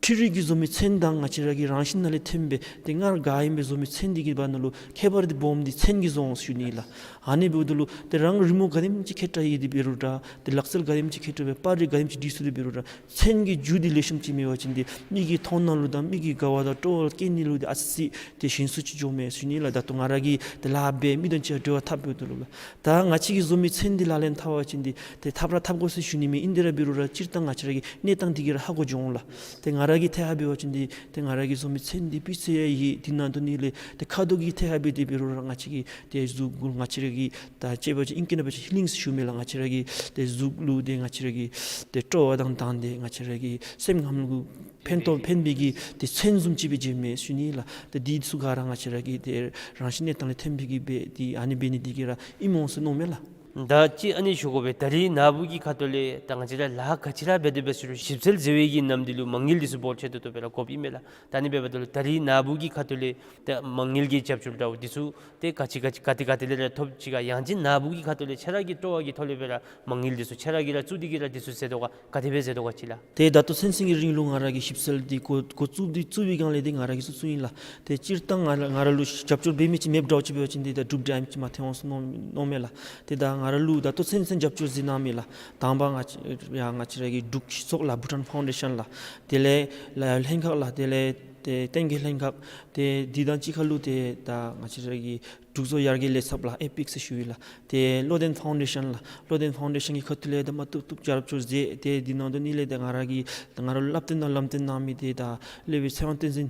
འཕྲུལ་རིག་གིས་བཟོ་མི་ཚོན་དང་ང་བཅས་ར་གི་རང་བཞིན་ནང་ལས་ཐོན་པའི་ཏེ་སྔར་ག་ཨིན་པའི་བཟོ་མི་ཚོན་འདི་གི་བར་ན་ལུ་ཁྱད་པར་འདི་སྦོམ་འདི་ཚོན་གྱིས་བཟོ་འོང་ཟེར་ཞུ་ནི་ལགས། ཨ་ནི་འབདཝ་ད་ལུ་ཏེ་རང་རི་མོ་ག་དེམ་ཅིག་མཁས་དྲགས་ཡོད་དེ་འབད་རུང་འདྲ། ཏེ་ལག་རྩལ་ག་དེམ་ཅིག་མཁས་དྲགས་སྦེ་པར་རིས་ག་དེམ་ཅིག་འབྲི་ཚུགས་དེ་འབད་རུང་འདྲ། ཚོན་གྱི་རྒྱུ་འདི་ལེགས་ཤོམ་ཅིག་མེད་པ་ཅིན་ཏེ་མི་གི་མཐོང་སྣང་ལུ་དང་མི་གི་དགའ་བ་དང་སྤྲོ་བ་སྐྱེ་ནི་ལུ་ཏེ་ཨ་ཙི་ཏེ་ཞན་སུ་ཅིག་འགྱོཝ་མས་ཟེར་ཞུ་ནི་ལགས། ད་ལྟོ་ང་ར་གིས་ཏེ་ལཱ་འབད་མི་དང་གཅིག་ཁར་འབྲེལ་བ་འཐབ་འབདཝ་ད་ལུ་ལགས། ད་ང་བཅས་ཀྱིས་བཟོ་མི་ཚོན་འདི་ལག་ལེན་འཐབ་པ་ཅིན་འདི་ཏེ་འཐབ་ར་འཐབ་དགོ་ཟེར་ཞུ་ནི་མེན། ཨིན་དེ་ར་འབད་རུང་ར་སྤྱིར་བཏང་ང་བཅས་ར་གི་གནས་སྟངས་འདི་གིས་ར་ཧ་གོ་འགྱོ་འོང་ལགས། ཏེ་ང་ར་གི་ཐད་ཁར་འབད་བ་ཅིན་འདི་ཏེ་ང་ར་གིས་བཟོ་མི་ཚོན་འདི་སྤུས་ཚད་ཡང་ཡོད། འདི་ནང་དོན་ནི་ལས་ཏེ་ཁ་དོག་གི་ཐད་ཁར་འབད་དེ་འབད་རུང་ར་ང་བཅས་ཀྱི་ཏེ་གཟུགས་ང་བཅས་ར་གི་ད་ཅེ་བ་ཅིན་ཨིང་སྐད་ནང་འབད་བ་ཅིན་ཧི་ལིང་ཟེར་ཞུཝ་མས་ལགས། ང་བཅས་ར་གི་ཏེ་གཟུགས་ལུ་ཏེ་ང་བཅས་ར་གི་ཏེ་སྤྲོ་བ་དང་དང་ཏེ་ང་བཅས་ར་གི་སེམས་ཁམས་ལུ་ཕན་ཐོགས་ཕན་པའི་གི་ཏེ་ཚོན་བཟུམ་ཅིག་སྦེ་མཇལཝ་མས་ཟེར་ཞུ་ནི་ལགས། ཏེ་འདི་ཚུ་ག་ར་ང་བཅས་ར་གི་ཏེ་རང་བཞིན་གནས་སྟངས་ལས་ཐོན་པའི་གི་སྦེ་ཏེ་ཨ་ནི་འབད་ནི་འདི་གིས་ར་ཨིནམ་འོང་ཟེར་མནོཝ་མས་ལགས། ད་ཅི་ཨ་ནི་ཞུ་དགོ་པས། ད་རིས་ནཱ་བུ་གི་ཁ་ཐུག་ལས་ད་ང་བཅས་ར་ལཱ་ག་ཅི་ར་འབད་དེ་འབད་ཟེར་རུང་ཞིབ་འཚོལ་མཛད་པའི་གི་ནམ་དུས་ལུ་མ་དངུལ་འདི་ཚུ་འབོར་ཆེ་ཏོག་ཏོ་སྦེ་ར་དགོཔ་ཨིན་མས་ལགས། ད་ཨ་ནི་འབདཝ་ད་ལུ་ད་རིས་ནཱ་བུ་གི་ཁ་ཐུག་ལས་ད་མ་དངུལ་གྱི་རྒྱབ་སྐྱོར་འདྲཝ་འདི་ཚུ་ཏེ་ག་ཅི་ག་ཅི་ག་ཏེ་ག་ཏེ་ལས་ར་ཐོབ་ཅི་ག། ཡང་ཅིན་ནཱ་བུ་གི་ཁ་ཐུག་ལས་ཁྱེད་ར་གི་སྤྲོ་བ་གི་ཐོག་ལས་སྦེ་ར་མ་དངུལ་འདི་ཚུ་ཁྱེད་ར་གིས་ར་བཙུགས་ཏེ་གི་ར་འདི་ཚུ་མཛད་དོ་ག། ག་དེ་སྦེ་མཛད་དོ་ག་ཅིག་ལགས། ཏེ་ད་ལྟོ་ཚུན་ཚོད་ཀྱི་རིང་ལུ་ང་ར་གིས་ཞིབ་འཚོལ་འདི་འགོ་འགོ་བཙུགས་འདི་བཙུགས་པའི་སྒང་ལས་འདི་ང་ར་གིས་བཙུགས་བཙུགསཔ་ཨིན་ལགས། ཏེ་སྤྱིར་བཏང་ང་ར་ང་ར་ལུ་རྒྱབ་སྐྱོར་འབད་མི་ཅིག་མེདཔ་འདྲཝ་ཅིག་འབད་བ་ཅིན་འདི་ད་གྲུབ་འབྲས་ཨ་ནེམ་ཅིག་མ་ཐོན་འོང་ཟེར་མནོ་མནོཝ་མས་ལགས། ཏེ་ད་ང་ར་ལུ་ད་ལྟོ་ཚུན་ཚོད་རྒྱབ་སྐྱོར་མཛད་གནང་མི་ལགས། དང་པ་ང་བཅས་ཡ་ང་བཅས་ར་གི་འབྲུག་སྤྱི་ཚོགས་ལགས་བྷུ་ཊཱན་ཕའུན་ཌེ་ཤཱན་ལགས། དེ་ལས་ལ་ལྷན་ཁག་ལགས། དེ་ལས་ཏེ་བསྟན་རྒྱས་ལྷན་ཁག། ཏེ་འདི་དང་གཅིག་ཁར་ལུ་ཏེ་ད་ང་བཅས་ར་གི་འབྲུག་བཟོ་ཡར་རྒྱས་ལས་ཚབ་ལགས། ཨེ་པིག་ཟེར་ཞུ་ཡི་ལགས། ཏེ་བློ་ལྡན་ཕའུན་ཌེ་ཤཱན་ལགས། བློ་ལྡན་ཕའུན་ཌེ་ཤཱན་གྱི་ཁ་ཐུག་ལས་ད་མ་བཏུབ་བཏུབ་རྒྱབ་སྐྱོར་མཛད། ཏེ་འདི་ནང་དོན་ནི་ལས་ཏེ་ང་ར་གི་ང་ར་ལུ་བསླབ་སྟོན་དང་ལམ་སྟོན་གནང་མི་འདི་ད་སློབ་དཔོན་ཚེ་དབང་བསྟན་འཛིན།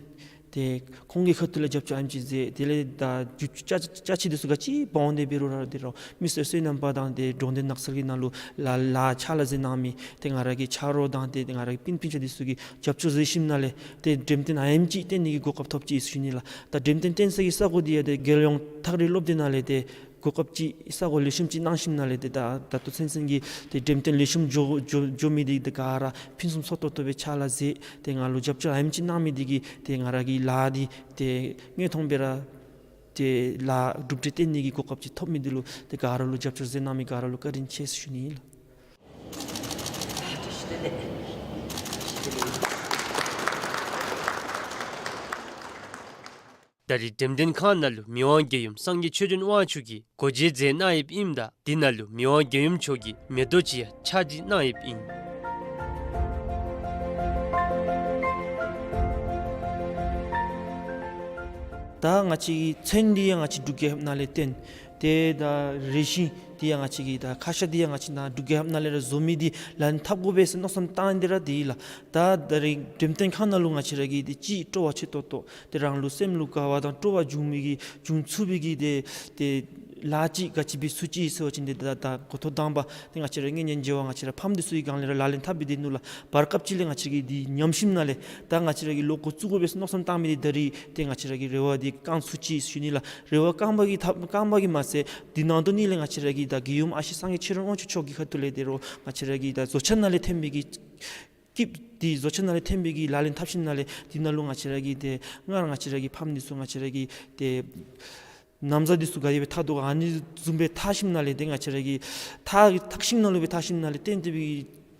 ཏེ་ཁོང་གི་ཁ་ཐུག་ལས་རྒྱབ་སྐྱོར་ཨ་ནེམ་ཅིག་མཛད། དེ་ལས་ད་རྒྱུ་ཅ་ཅ་ཅ་ཆས་འདི་ཚུ་ག་ཅི་འབག་འོང་དེ་འབད་རུང་ར་དེ་རུང་མི་སེར་བསོད་ནམས་པ་དང་ཏེ་འགྲོ་དོན་ནགས་ཚལ་གྱི་ནང་ལུ་ལཱ་ལཱ་ཕྱག་ལཱ་མཛད་གནང་མི་ཏེ་ང་ར་གི་ཆ་རོགས་དང་ཏེ་ང་ར་གི་སྤུན་སྤུན་ཆ་འདི་ཚུ་གིས་རྒྱབ་སྐྱོར་མཛད་ཞིནམ་ལས་ཏེ་འགྲེམས་སྟོན་ཨ་ནེམ་ཅིག་བཏོན་ནི་གི་གོ་སྐབས་ཐོབ་ཅི་ཟེར་ཞུ་ནི་ལགས། ད་འགྲེམས་སྟོན་བཏོན་ས་གི་ས་གོ་འདི་ཡང་ཏེ་རྒྱལ་ཡོངས་ཐག་རིང་སློབ་སྡེ་ནང་ལས་ཏེ་གོ་སྐབས་ཅིག་ས་གོ་ལེགས་ཤོམ་ཅིག་གནང་ཞིནམ་ལས་ཏེ་ད་ད་ལྟོ་ཚུན་ཚོད་ཀྱི་ཏེ་འགྲེམས་སྟོན་ལེགས་ཤོམ་འགྱོ་འགྱོ་འགྱོ་མི་འདི་ཏེ་ག་ར་ཕུན་སུམ་ཚོགས་ཏོག་ཏོ་སྦེ་ཕྱག་ལཱ་མཛད། ཏེ་ང་ལུ་རྒྱབ་སྐྱོར་ཨ་ནེམ་ཅིག་གནང་མི་འདི་གིས་ཏེ་ང་ར་གི་ལཱ་འདི་ཏེ་དངོས་མཐོང་སྦེ་ར་ཏེ་ལཱ་གྲུབ་འབྲས་བཏོན་ནི་གི་གོ་སྐབས་ཅིག་ཐོབ་མི་འདི་ལུ་ཏེ་ག་ར་ལུ་རྒྱབ་སྐྱོར་མཛད་གནང་མི་ག་ར་ལུ་བཀའ་དྲིན་ཆེ་ཟེར་ཞུ་ནི་ཨིན་ལགས། ད་རིས་འགྲེམས་སྟོན་ཁང་ནང་ལུ་མི་དབང་རྒྱལ་ཡུམ་སངས་རྒྱས་ཆོས་སྒྲོན་དབང་ཕྱུག་གིས་སྒོ་འབྱེད་མཛད་གནང་ཡོདཔ་ཨིནམ་ད་འདི་ནང་ལུ་མི་དབང་རྒྱལ་ཡུམ་མཆོག་གི་མེ་ཏོག་ཅིག་ཡང་ཕྱག་བྲིས་གནང་ཡོདཔ་ཨིན། ད་ང་བཅས་ཀྱི་ཚོན་འདི་ཡང་ང་བཅས་འབྲུག་རྒྱལ་ཁབ་ནང་ལས་བཏོན། ཏེ་ད་རས་ཆིངས་འདི་ཡང་ང་བཅས་ཀྱི་ད་ཁ་ཤ་འདི་ཡང་ང་བཅས་ནཱ་འབྲུག་རྒྱལ་ཁབ་ནང་ལས་ར་བཟོ་མི་འདི་ལག་ལེན་འཐབ་དགོ་པས་ཟེར་མནོ་བསམ་བཏང་སྟེ་ར་འདི་ལགས། ད་ད་རིས་འགྲེམས་སྟོན་ཁང་ནང་ལུ་ང་བཅས་ར་གིས་ཏེ་ཅིག་སྤྲོ་བ་ཆེ་ཏོག་ཏོ་ཏེ་རང་ལུ་སེམས་ལུ་དགའ་བ་དང་སྤྲོ་བ་འབྱུང་མི་གི་འབྱུང་ཚུགས་པའི་གི་ཏེ་ཏེ་ལཱ་ཅིག་ག་ཅི་འབད་ཚུགས་ཅི་ཟེར་བ་ཅིན་ཏེ་ད་ད་འགོ་ཐོག་དང་པ་ཏེ་ང་བཅས་ར་གི་གཉེན་ཉེ་བ་ང་བཅས་ར་ཕམ་འདི་ཚུ་གི་སྒང་ལས་ར་ལག་ལེན་འཐབ་སྦེ་སྡོད་ནུག་ལགས། བར་སྐབས་ཅིག་ལས་ང་བཅས་ར་གིས་འདི་ཉམས་ཞིནམ་ལས་ད་ང་བཅས་ར་གིས་ལོག་འགོ་བཙུགས་དགོ་པས་ཟེར་མནོ་བསམ་བཏང་མི་འདི་ད་རིས་ཏེ་ང་བཅས་ར་གི་རེ་བ་འདི་བསྐང་ཚུགས་ཅི་ཟེར་ཞུ་ནི་ལགས། རེ་བ་བསྐང་པ་གིས་ཐབས་བསྐང་པ་གིས་མ་ཚད་འདི་ནང་དོག་ནི་ལས་ང་བཅས་ར་གི་ད་རྒྱལ་ཡུམ་ཨ་ཞེ་སངས་རྒྱས་ཆོས་སྒྲོན་དབང་ཕྱུག་མཆོག་གི་ཁ་ཐུག་ལས་ཏེ་རོགས་ང་བཅས་ར་གི་ད་བཟོ་བྱ་ནང་ལས་ཐོན་མི་གི་སྐྱིདཔ་འདི་བཟོ་བྱ་ནང་ལས་ཐོན་མི་གི་ལག་ལེན་འཐབ་ཞིནམ་ལས་འདི་ནང་ལུ་ང་བཅས་ར་གི་ཏེ་སྔར་ང་བཅས་ར་གི་ཕམ་འདི་ཚུ་ང་བཅས་ར་གི་ཏེ་ན་བཟའ་འདི་ཚུ་ག་དེ་སྦེ་འཐག་དོ་ག་ཨ་ནི་བཟུམ་སྦེ་འཐག་ཞིནམ་ལས་ཏེ་ང་བཅས་ར་གི་འཐག་འཐག་ཤིང་ནང་ལུ་སྦེ་འཐག་ཞིནམ་ལས་བཏོན་ཏེ་སྦེ་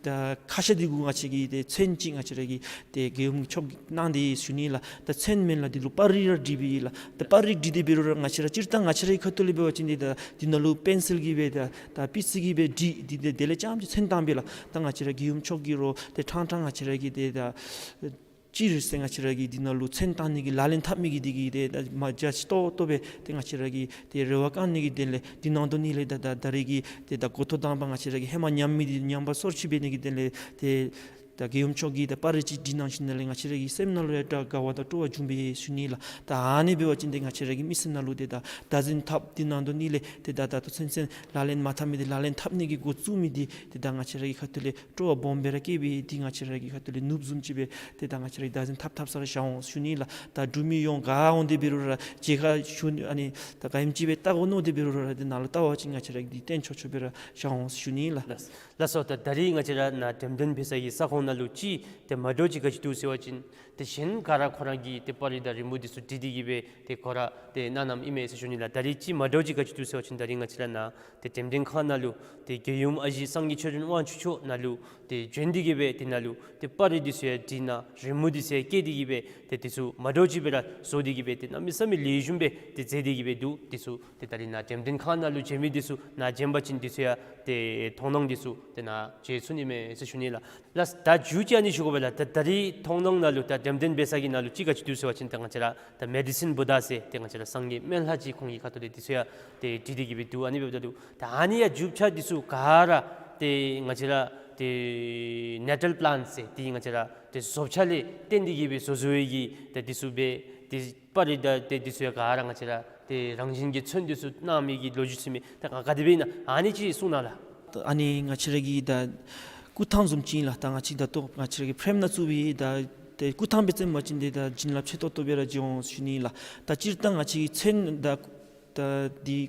ད་ཁ་ཤ་འདི་གུ་ང་བཅས་ཀྱིས་ཏེ་ཚོན་ཅིག་ང་བཅས་ར་གི་ཏེ་རྒྱལ་ཡུམ་མཆོག་གིས་གནང་སྟེ་ཡོད་ཟེར་ཞུ་ནི་ལགས། ད་ཚོན་མེན་ལགས། འདི་ལུ་པར་རིས་ར་བྲིས་པའི་ལགས། ད་པར་རིས་བྲིས་ཏེ་འབད་རུང་ར་ང་བཅས་ར་སྤྱིར་བཏང་ང་བཅས་རའི་ཁ་ཐུག་ལས་འབད་བ་ཅིན་འདི་ད་འདི་ནང་ལུ་པེན་སིལ་གྱིས་སྦེ་ད་ད་པི་སི་གིས་སྦེ་བྲིས་ཏེ་ཏེ་དེ་ལས་རྐྱངམ་ཅིག་ཚོན་བཏང་པས་ལགས། ད་ང་བཅས་ར་རྒྱལ་ཡུམ་མཆོག་གིས་རོགས་ཏེ་ཕྲང་ཕྲང་ང་བཅས་ར་གིས་ཏེ་ད་སྤྱིར་ཟེར་ང་བཅས་ར་གིས་འདི་ནང་ལུ་ཚོན་བཏང་ནི་གི་ལག་ལེན་འཐབ་མི་གི་འདི་གིས་ཏེ་ད་མ་རྒྱ་ཆེ་ཏོག་ཏོ་སྦེ་ཏེ་ང་བཅས་ར་གིས་ཏེ་རེ་བ་བསྐང་ནི་གི་དོན་ལས་འདི་ནང་དོག་ནི་ལས་ད་ད་ད་རིས་ཀྱི་ཏེ་ད་འགོ་ཐོག་དང་པ་ང་བཅས་ར་གིས་ཧེ་མ་ཉམས་མི་འདི་ཉམས་པ་སོར་ཆུད་འབད་ནི་གི་དོན་ལས་ཏེ་ད་རྒྱལ་ཡུམ་མཆོག་གིས་ད་པར་རིས་ཅིག་བྲིས་གནང་ཞིནམ་ལས་ང་བཅས་ར་གི་སེམས་ནང་ལུ་ཡང་དགའ་བ་དང་སྤྲོ་བ་འབྱུང་པས་ཟེར་ཞུ་ནི་ལགས། ད་ཨ་ནི་འབད་བ་ཅིན་ཏེ་ང་བཅས་ར་གི་མི་སེར་ནང་ལུ་ཏེ་ད་བདག་འཛིན་འཐབ་འདི་ནང་དོག་ནི་ལས་ཏེ་ད་ད་ལྟོ་ཚུན་ཚོད་ལག་ལེན་མ་འཐབ་མི་འདི་ལག་ལེན་འཐབ་ནི་གི་འགོ་བཙུགས་མི་འདི་ཏེ་ད་ང་བཅས་ར་གི་ཁ་ཐུག་ལས་སྤྲོ་བ་སྦོམ་སྦེ་ར་སྐྱེས་པས། འདི་ང་བཅས་ར་གི་ཁ་ཐུག་ལས་ནོར་བུ་བཟུམ་ཅིག་སྦེ་ཏེ་ད་ང་བཅས་ར་གིས་བདག་འཛིན་འཐབ་འཐབ་ས་ར་བཞག་འོང་ཞུ་ནི་ལགས། ད་འབྲུག་མི་ཡོངས་ག་འོང་སྟེ་འབད་རུང་ར་མཇལ་ཁ་ཞུ་ནི་ཨ་ནི་ད་ག་ཨིནམ་ཅིག་སྦེ་བལྟ་དགོ་མནོ་སྟེ་འབད་རུང་ར་ཏེ་ནཱ་ལུ་བལྟ་བ་ཅིན་ང་བཅས་ར་གིས་འདི་སྟོན་ཆོག་ཆོག་སྦེ་ར་བཞག་འོང་ཞུ་ནི་ལགས། ལགས་ལགས་སོ། ད་ད་རིས་ང་བཅས་ར་ནཱ་འགྲེམས་སྟོན་འབད་ས་གི་ས་ཁོངས་ནང་ལུ་ཅིག་ཏེ་མ་འདྲཝ་ཅིག་ག་ཅི་འདུག་ཟེར་བ་ཅིན་ཏེ་གཞན་ག་ར་ཁོ་ར་གིས་ཏེ་པར་རིས་དང་རི་མོ་འདི་ཚུ་བྲིས་ཏེ་གིས་སྦེ་ཏེ་ཁོ་ར་ཏེ་གནང་གནངམ་ཨིན་མས་ཟེར་ཞུ་ནི་ལགས། ད་རིས་ཅིག་མ་འདྲཝ་ཅིག་ག་ཅི་འདུག་ཟེར་བ་ཅིན་ད་རིས་ང་བཅས་ར་ནཱ་ཏེ་འགྲེམས་སྟོན་ཁང་ནང་ལུ་ཏེ་རྒྱལ་ཡུམ་ཨ་ཞེ་སངས་རྒྱས་ཆོས་སྒྲོན་དབང་ཕྱུག་མཆོག་ནཱ་ལུ་ཏེ་བྱོན་ཏེ་གིས་སྦེ་ཏེ་ནཱ་ལུ་ཏེ་པར་རིས་འདི་ཚུ་ཡང་བྲིས་གནང་རི་མོ་འདི་ཚུ་ཡང་བཀལ་ཏེ་གིས་སྦེ་ཏེ་འདི་ཚུ་མ་འདྲཝ་ཅིག་སྦེ་ར་བཟོ་སྟེ་གིས་སྦེ་ཏེ་གནམ་མེད་ས་མེད་ལེགས་ཤོམ་སྦེ་ཏེ་མཛད་དེ་གིས་སྦེ་འདུག། འདི་ཚུ་ཏེ་ད་རིས་ནཱ་འགྲེམས་སྟོན་ཁང་ནང་ལུ་མཇལ་མི་འདི་ཚུ་ནཱ་མཇལ་བ་ཅིན་འདི་ཚུ་ཡང་ཏེ་མཐོང་སྣང་འདི་ཚུ་ཏེ་ནཱ་མཇལ་ཚུགས་ནི་མས་ཟེར་ཞུ་ནི་ལགས། ལགས་ད་མཇུག་ཅིག་ཨ་ནི་ཞུ་དགོ་པས་ལགས། ད་ད་རིས་མཐོང་སྣང་ནང་ལུ་ད་འགྲེམས་སྟོན་འབད་ས་གི་ནང་ལུ་ཅིག་ག་ཅི་འདུག་ཟེར་བ་ཅིན་ད་ང་བཅས་ར་ད་མེ་ཌི་སིན་བུ་དྷ་ཟེར་ཏེ་ང་བཅས་ར་སངས་རྒྱས་སྨན་བླ་ཅིག་ཁོང་གི་ཁ་ཐུག་ལས་འདི་ཚུ་ཡང་ཏེ་བྲིས་ཏེ་གིས་སྦེ་འདུག། ཨ་ནི་འབདཝ་ད་ལུ་ད་ཨ་ནི་ཡང་རྒྱུ་ཆ་འདི་ཚུ་ག་ར་ཏེ་ང་བཅས་ར་ཏེ་ནེ་ཊཱལ་པི་ལཱནཊ་ཟེར་ཏེ་ང་བཅས་ར་ཏེ་བཟོ་བྱ་ལས་བརྟེན་ཏེ་གིས་སྦེ་བཟོ་བཟོ་བའི་གི་ཏེ་འདི་ཚུ་སྦེ་ཏེ་པར་རིས་དང་ཏེ་འདི་ཚུ་ཡང་ག་ར་ང་བཅས་ར་ཏེ་རང་བཞིན་གྱི་ཚོན་འདི་ཚུ་གནང་མི་གི་ལོ་རྒྱུས་ཚུ་མས། ད་ག་ག་དེ་སྦེ་ཨིན་ན་ཨ་ནི་ཅིག་གསུང་གནང་ལགས། ཨ་ནི་ང་བཅས་ར་གི་ད་སྐུ་ཐང་བཟུམ་ཅིག་ཨིན་ལགས། ད་ང་བཅས་ད་ལྟོ་ང་བཅས་ར་གི་ཕྲེམ་ནང་བཙུགས་པའི་ད་ཏེ་སྐུ་ཐང་སྦེ་བརྩིཝ་ཅིན་ཏེ་ད་བྱིན་རླབས་ཆེ་ཏོག་ཏོ་སྦེ་ར་འབྱུང་འོང་ཞུ་ནི་ལགས། ད་སྤྱིར་བཏང་ང་བཅས་ཀྱི་ཚོན་ད་ད་འདི་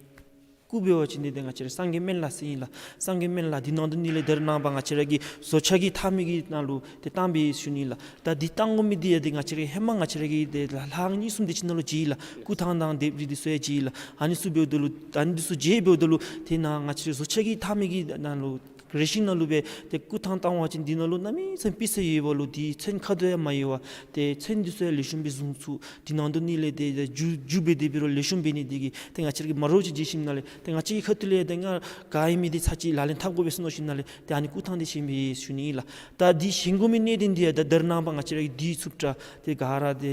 སྐུ་འབད་བ་ཅིན་ཏེ་ད་ང་བཅས་ར་སངས་རྒྱས་སྨན་བླ་ཟེར་ཨིན་ལགས། སངས་རྒྱས་སྨན་བླ་འདི་ནང་དོག་ནི་ལས་ད་རེས་ནངས་པ་ང་བཅས་ར་གི་བཟོ་བྱ་གི་འཐག་མི་གི་ནང་ལུ་ཏེ་བཏང་པས་ཞུ་ནི་ལགས། ད་འདི་བཏང་དགོ་མི་འདི་ཡང་ཏེ་ང་བཅས་ར་ཧེ་མ་ང་བཅས་ར་གི་ཏེ་ལྷག་ལྷག་གཉིས་གསུམ་དེ་ཅིག་ནང་ལུ་མཇལ་ཡི་ལགས། སྐུ་ཐང་དང་ལྡེབས་རིས་འདི་ཚུ་ཡང་མཇལ་ཡི་ལགས། ཨ་ནི་ཚུ་འབདཝ་ད་ལུ་ཨ་ནི་འདི་ཚུ་མཇལ་འབདཝ་ད་ལུ་ཏེ་ནཱ་ང་བཅས་ར་བཟོ་བྱ་གི་འཐག་མི་གི་ནང་ལུ་རས་ཆིངས་ནང་ལུ་སྦེ་ཏེ་སྐུ་ཐང་བཏང་བ་ཅིན་འདི་ནང་ལུ་གནམ་མེད་ས་མེད་པི་སི་ཡོད་པ་ལུ་འདི་ཚོན་ཁ་དོག་ཡང་མ་ཡལ་བར་ཏེ་ཚོན་འདི་ཚུ་ཡང་ལེགས་ཤོམ་སྦེ་བཟུང་ཚུགས། འདི་ནང་དོག་ནི་ལས་ཏེ་ཏེ་འགྱུར་འགྱུར་སྦེ་དེ་འབད་རུང་ལེགས་ཤོམ་འབད་ནི་དེ་གིས་ཏེ་ང་བཅས་ར་གིས་མ་འདྲཝ་ཅིག་མཇལ་ཞིནམ་ལས་ཏེ་ང་བཅས་ཀྱི་ཁ་ཐུག་ལས་ཏེ་ང་ག་ཨིན་མི་འདི་ཚར་ཅིག་ལག་ལེན་འཐབ་དགོ་པས་ཟེར་མནོ་ཞིནམ་ལས་ཏེ་ཨ་ནི་སྐུ་ཐང་འདི་བཞེངས་པས་ཞུ་ནི་ཨིན་ལགས། ད་འདི་བཞེངས་དགོ་མི་གནད་དོན་འདི་ཡང་ད་ད་རེས་ནངས་པ་ང་བཅས་ར་གི་འདི་ཚུབ་དྲགས་ཏེ་ག་ར་ཏེ་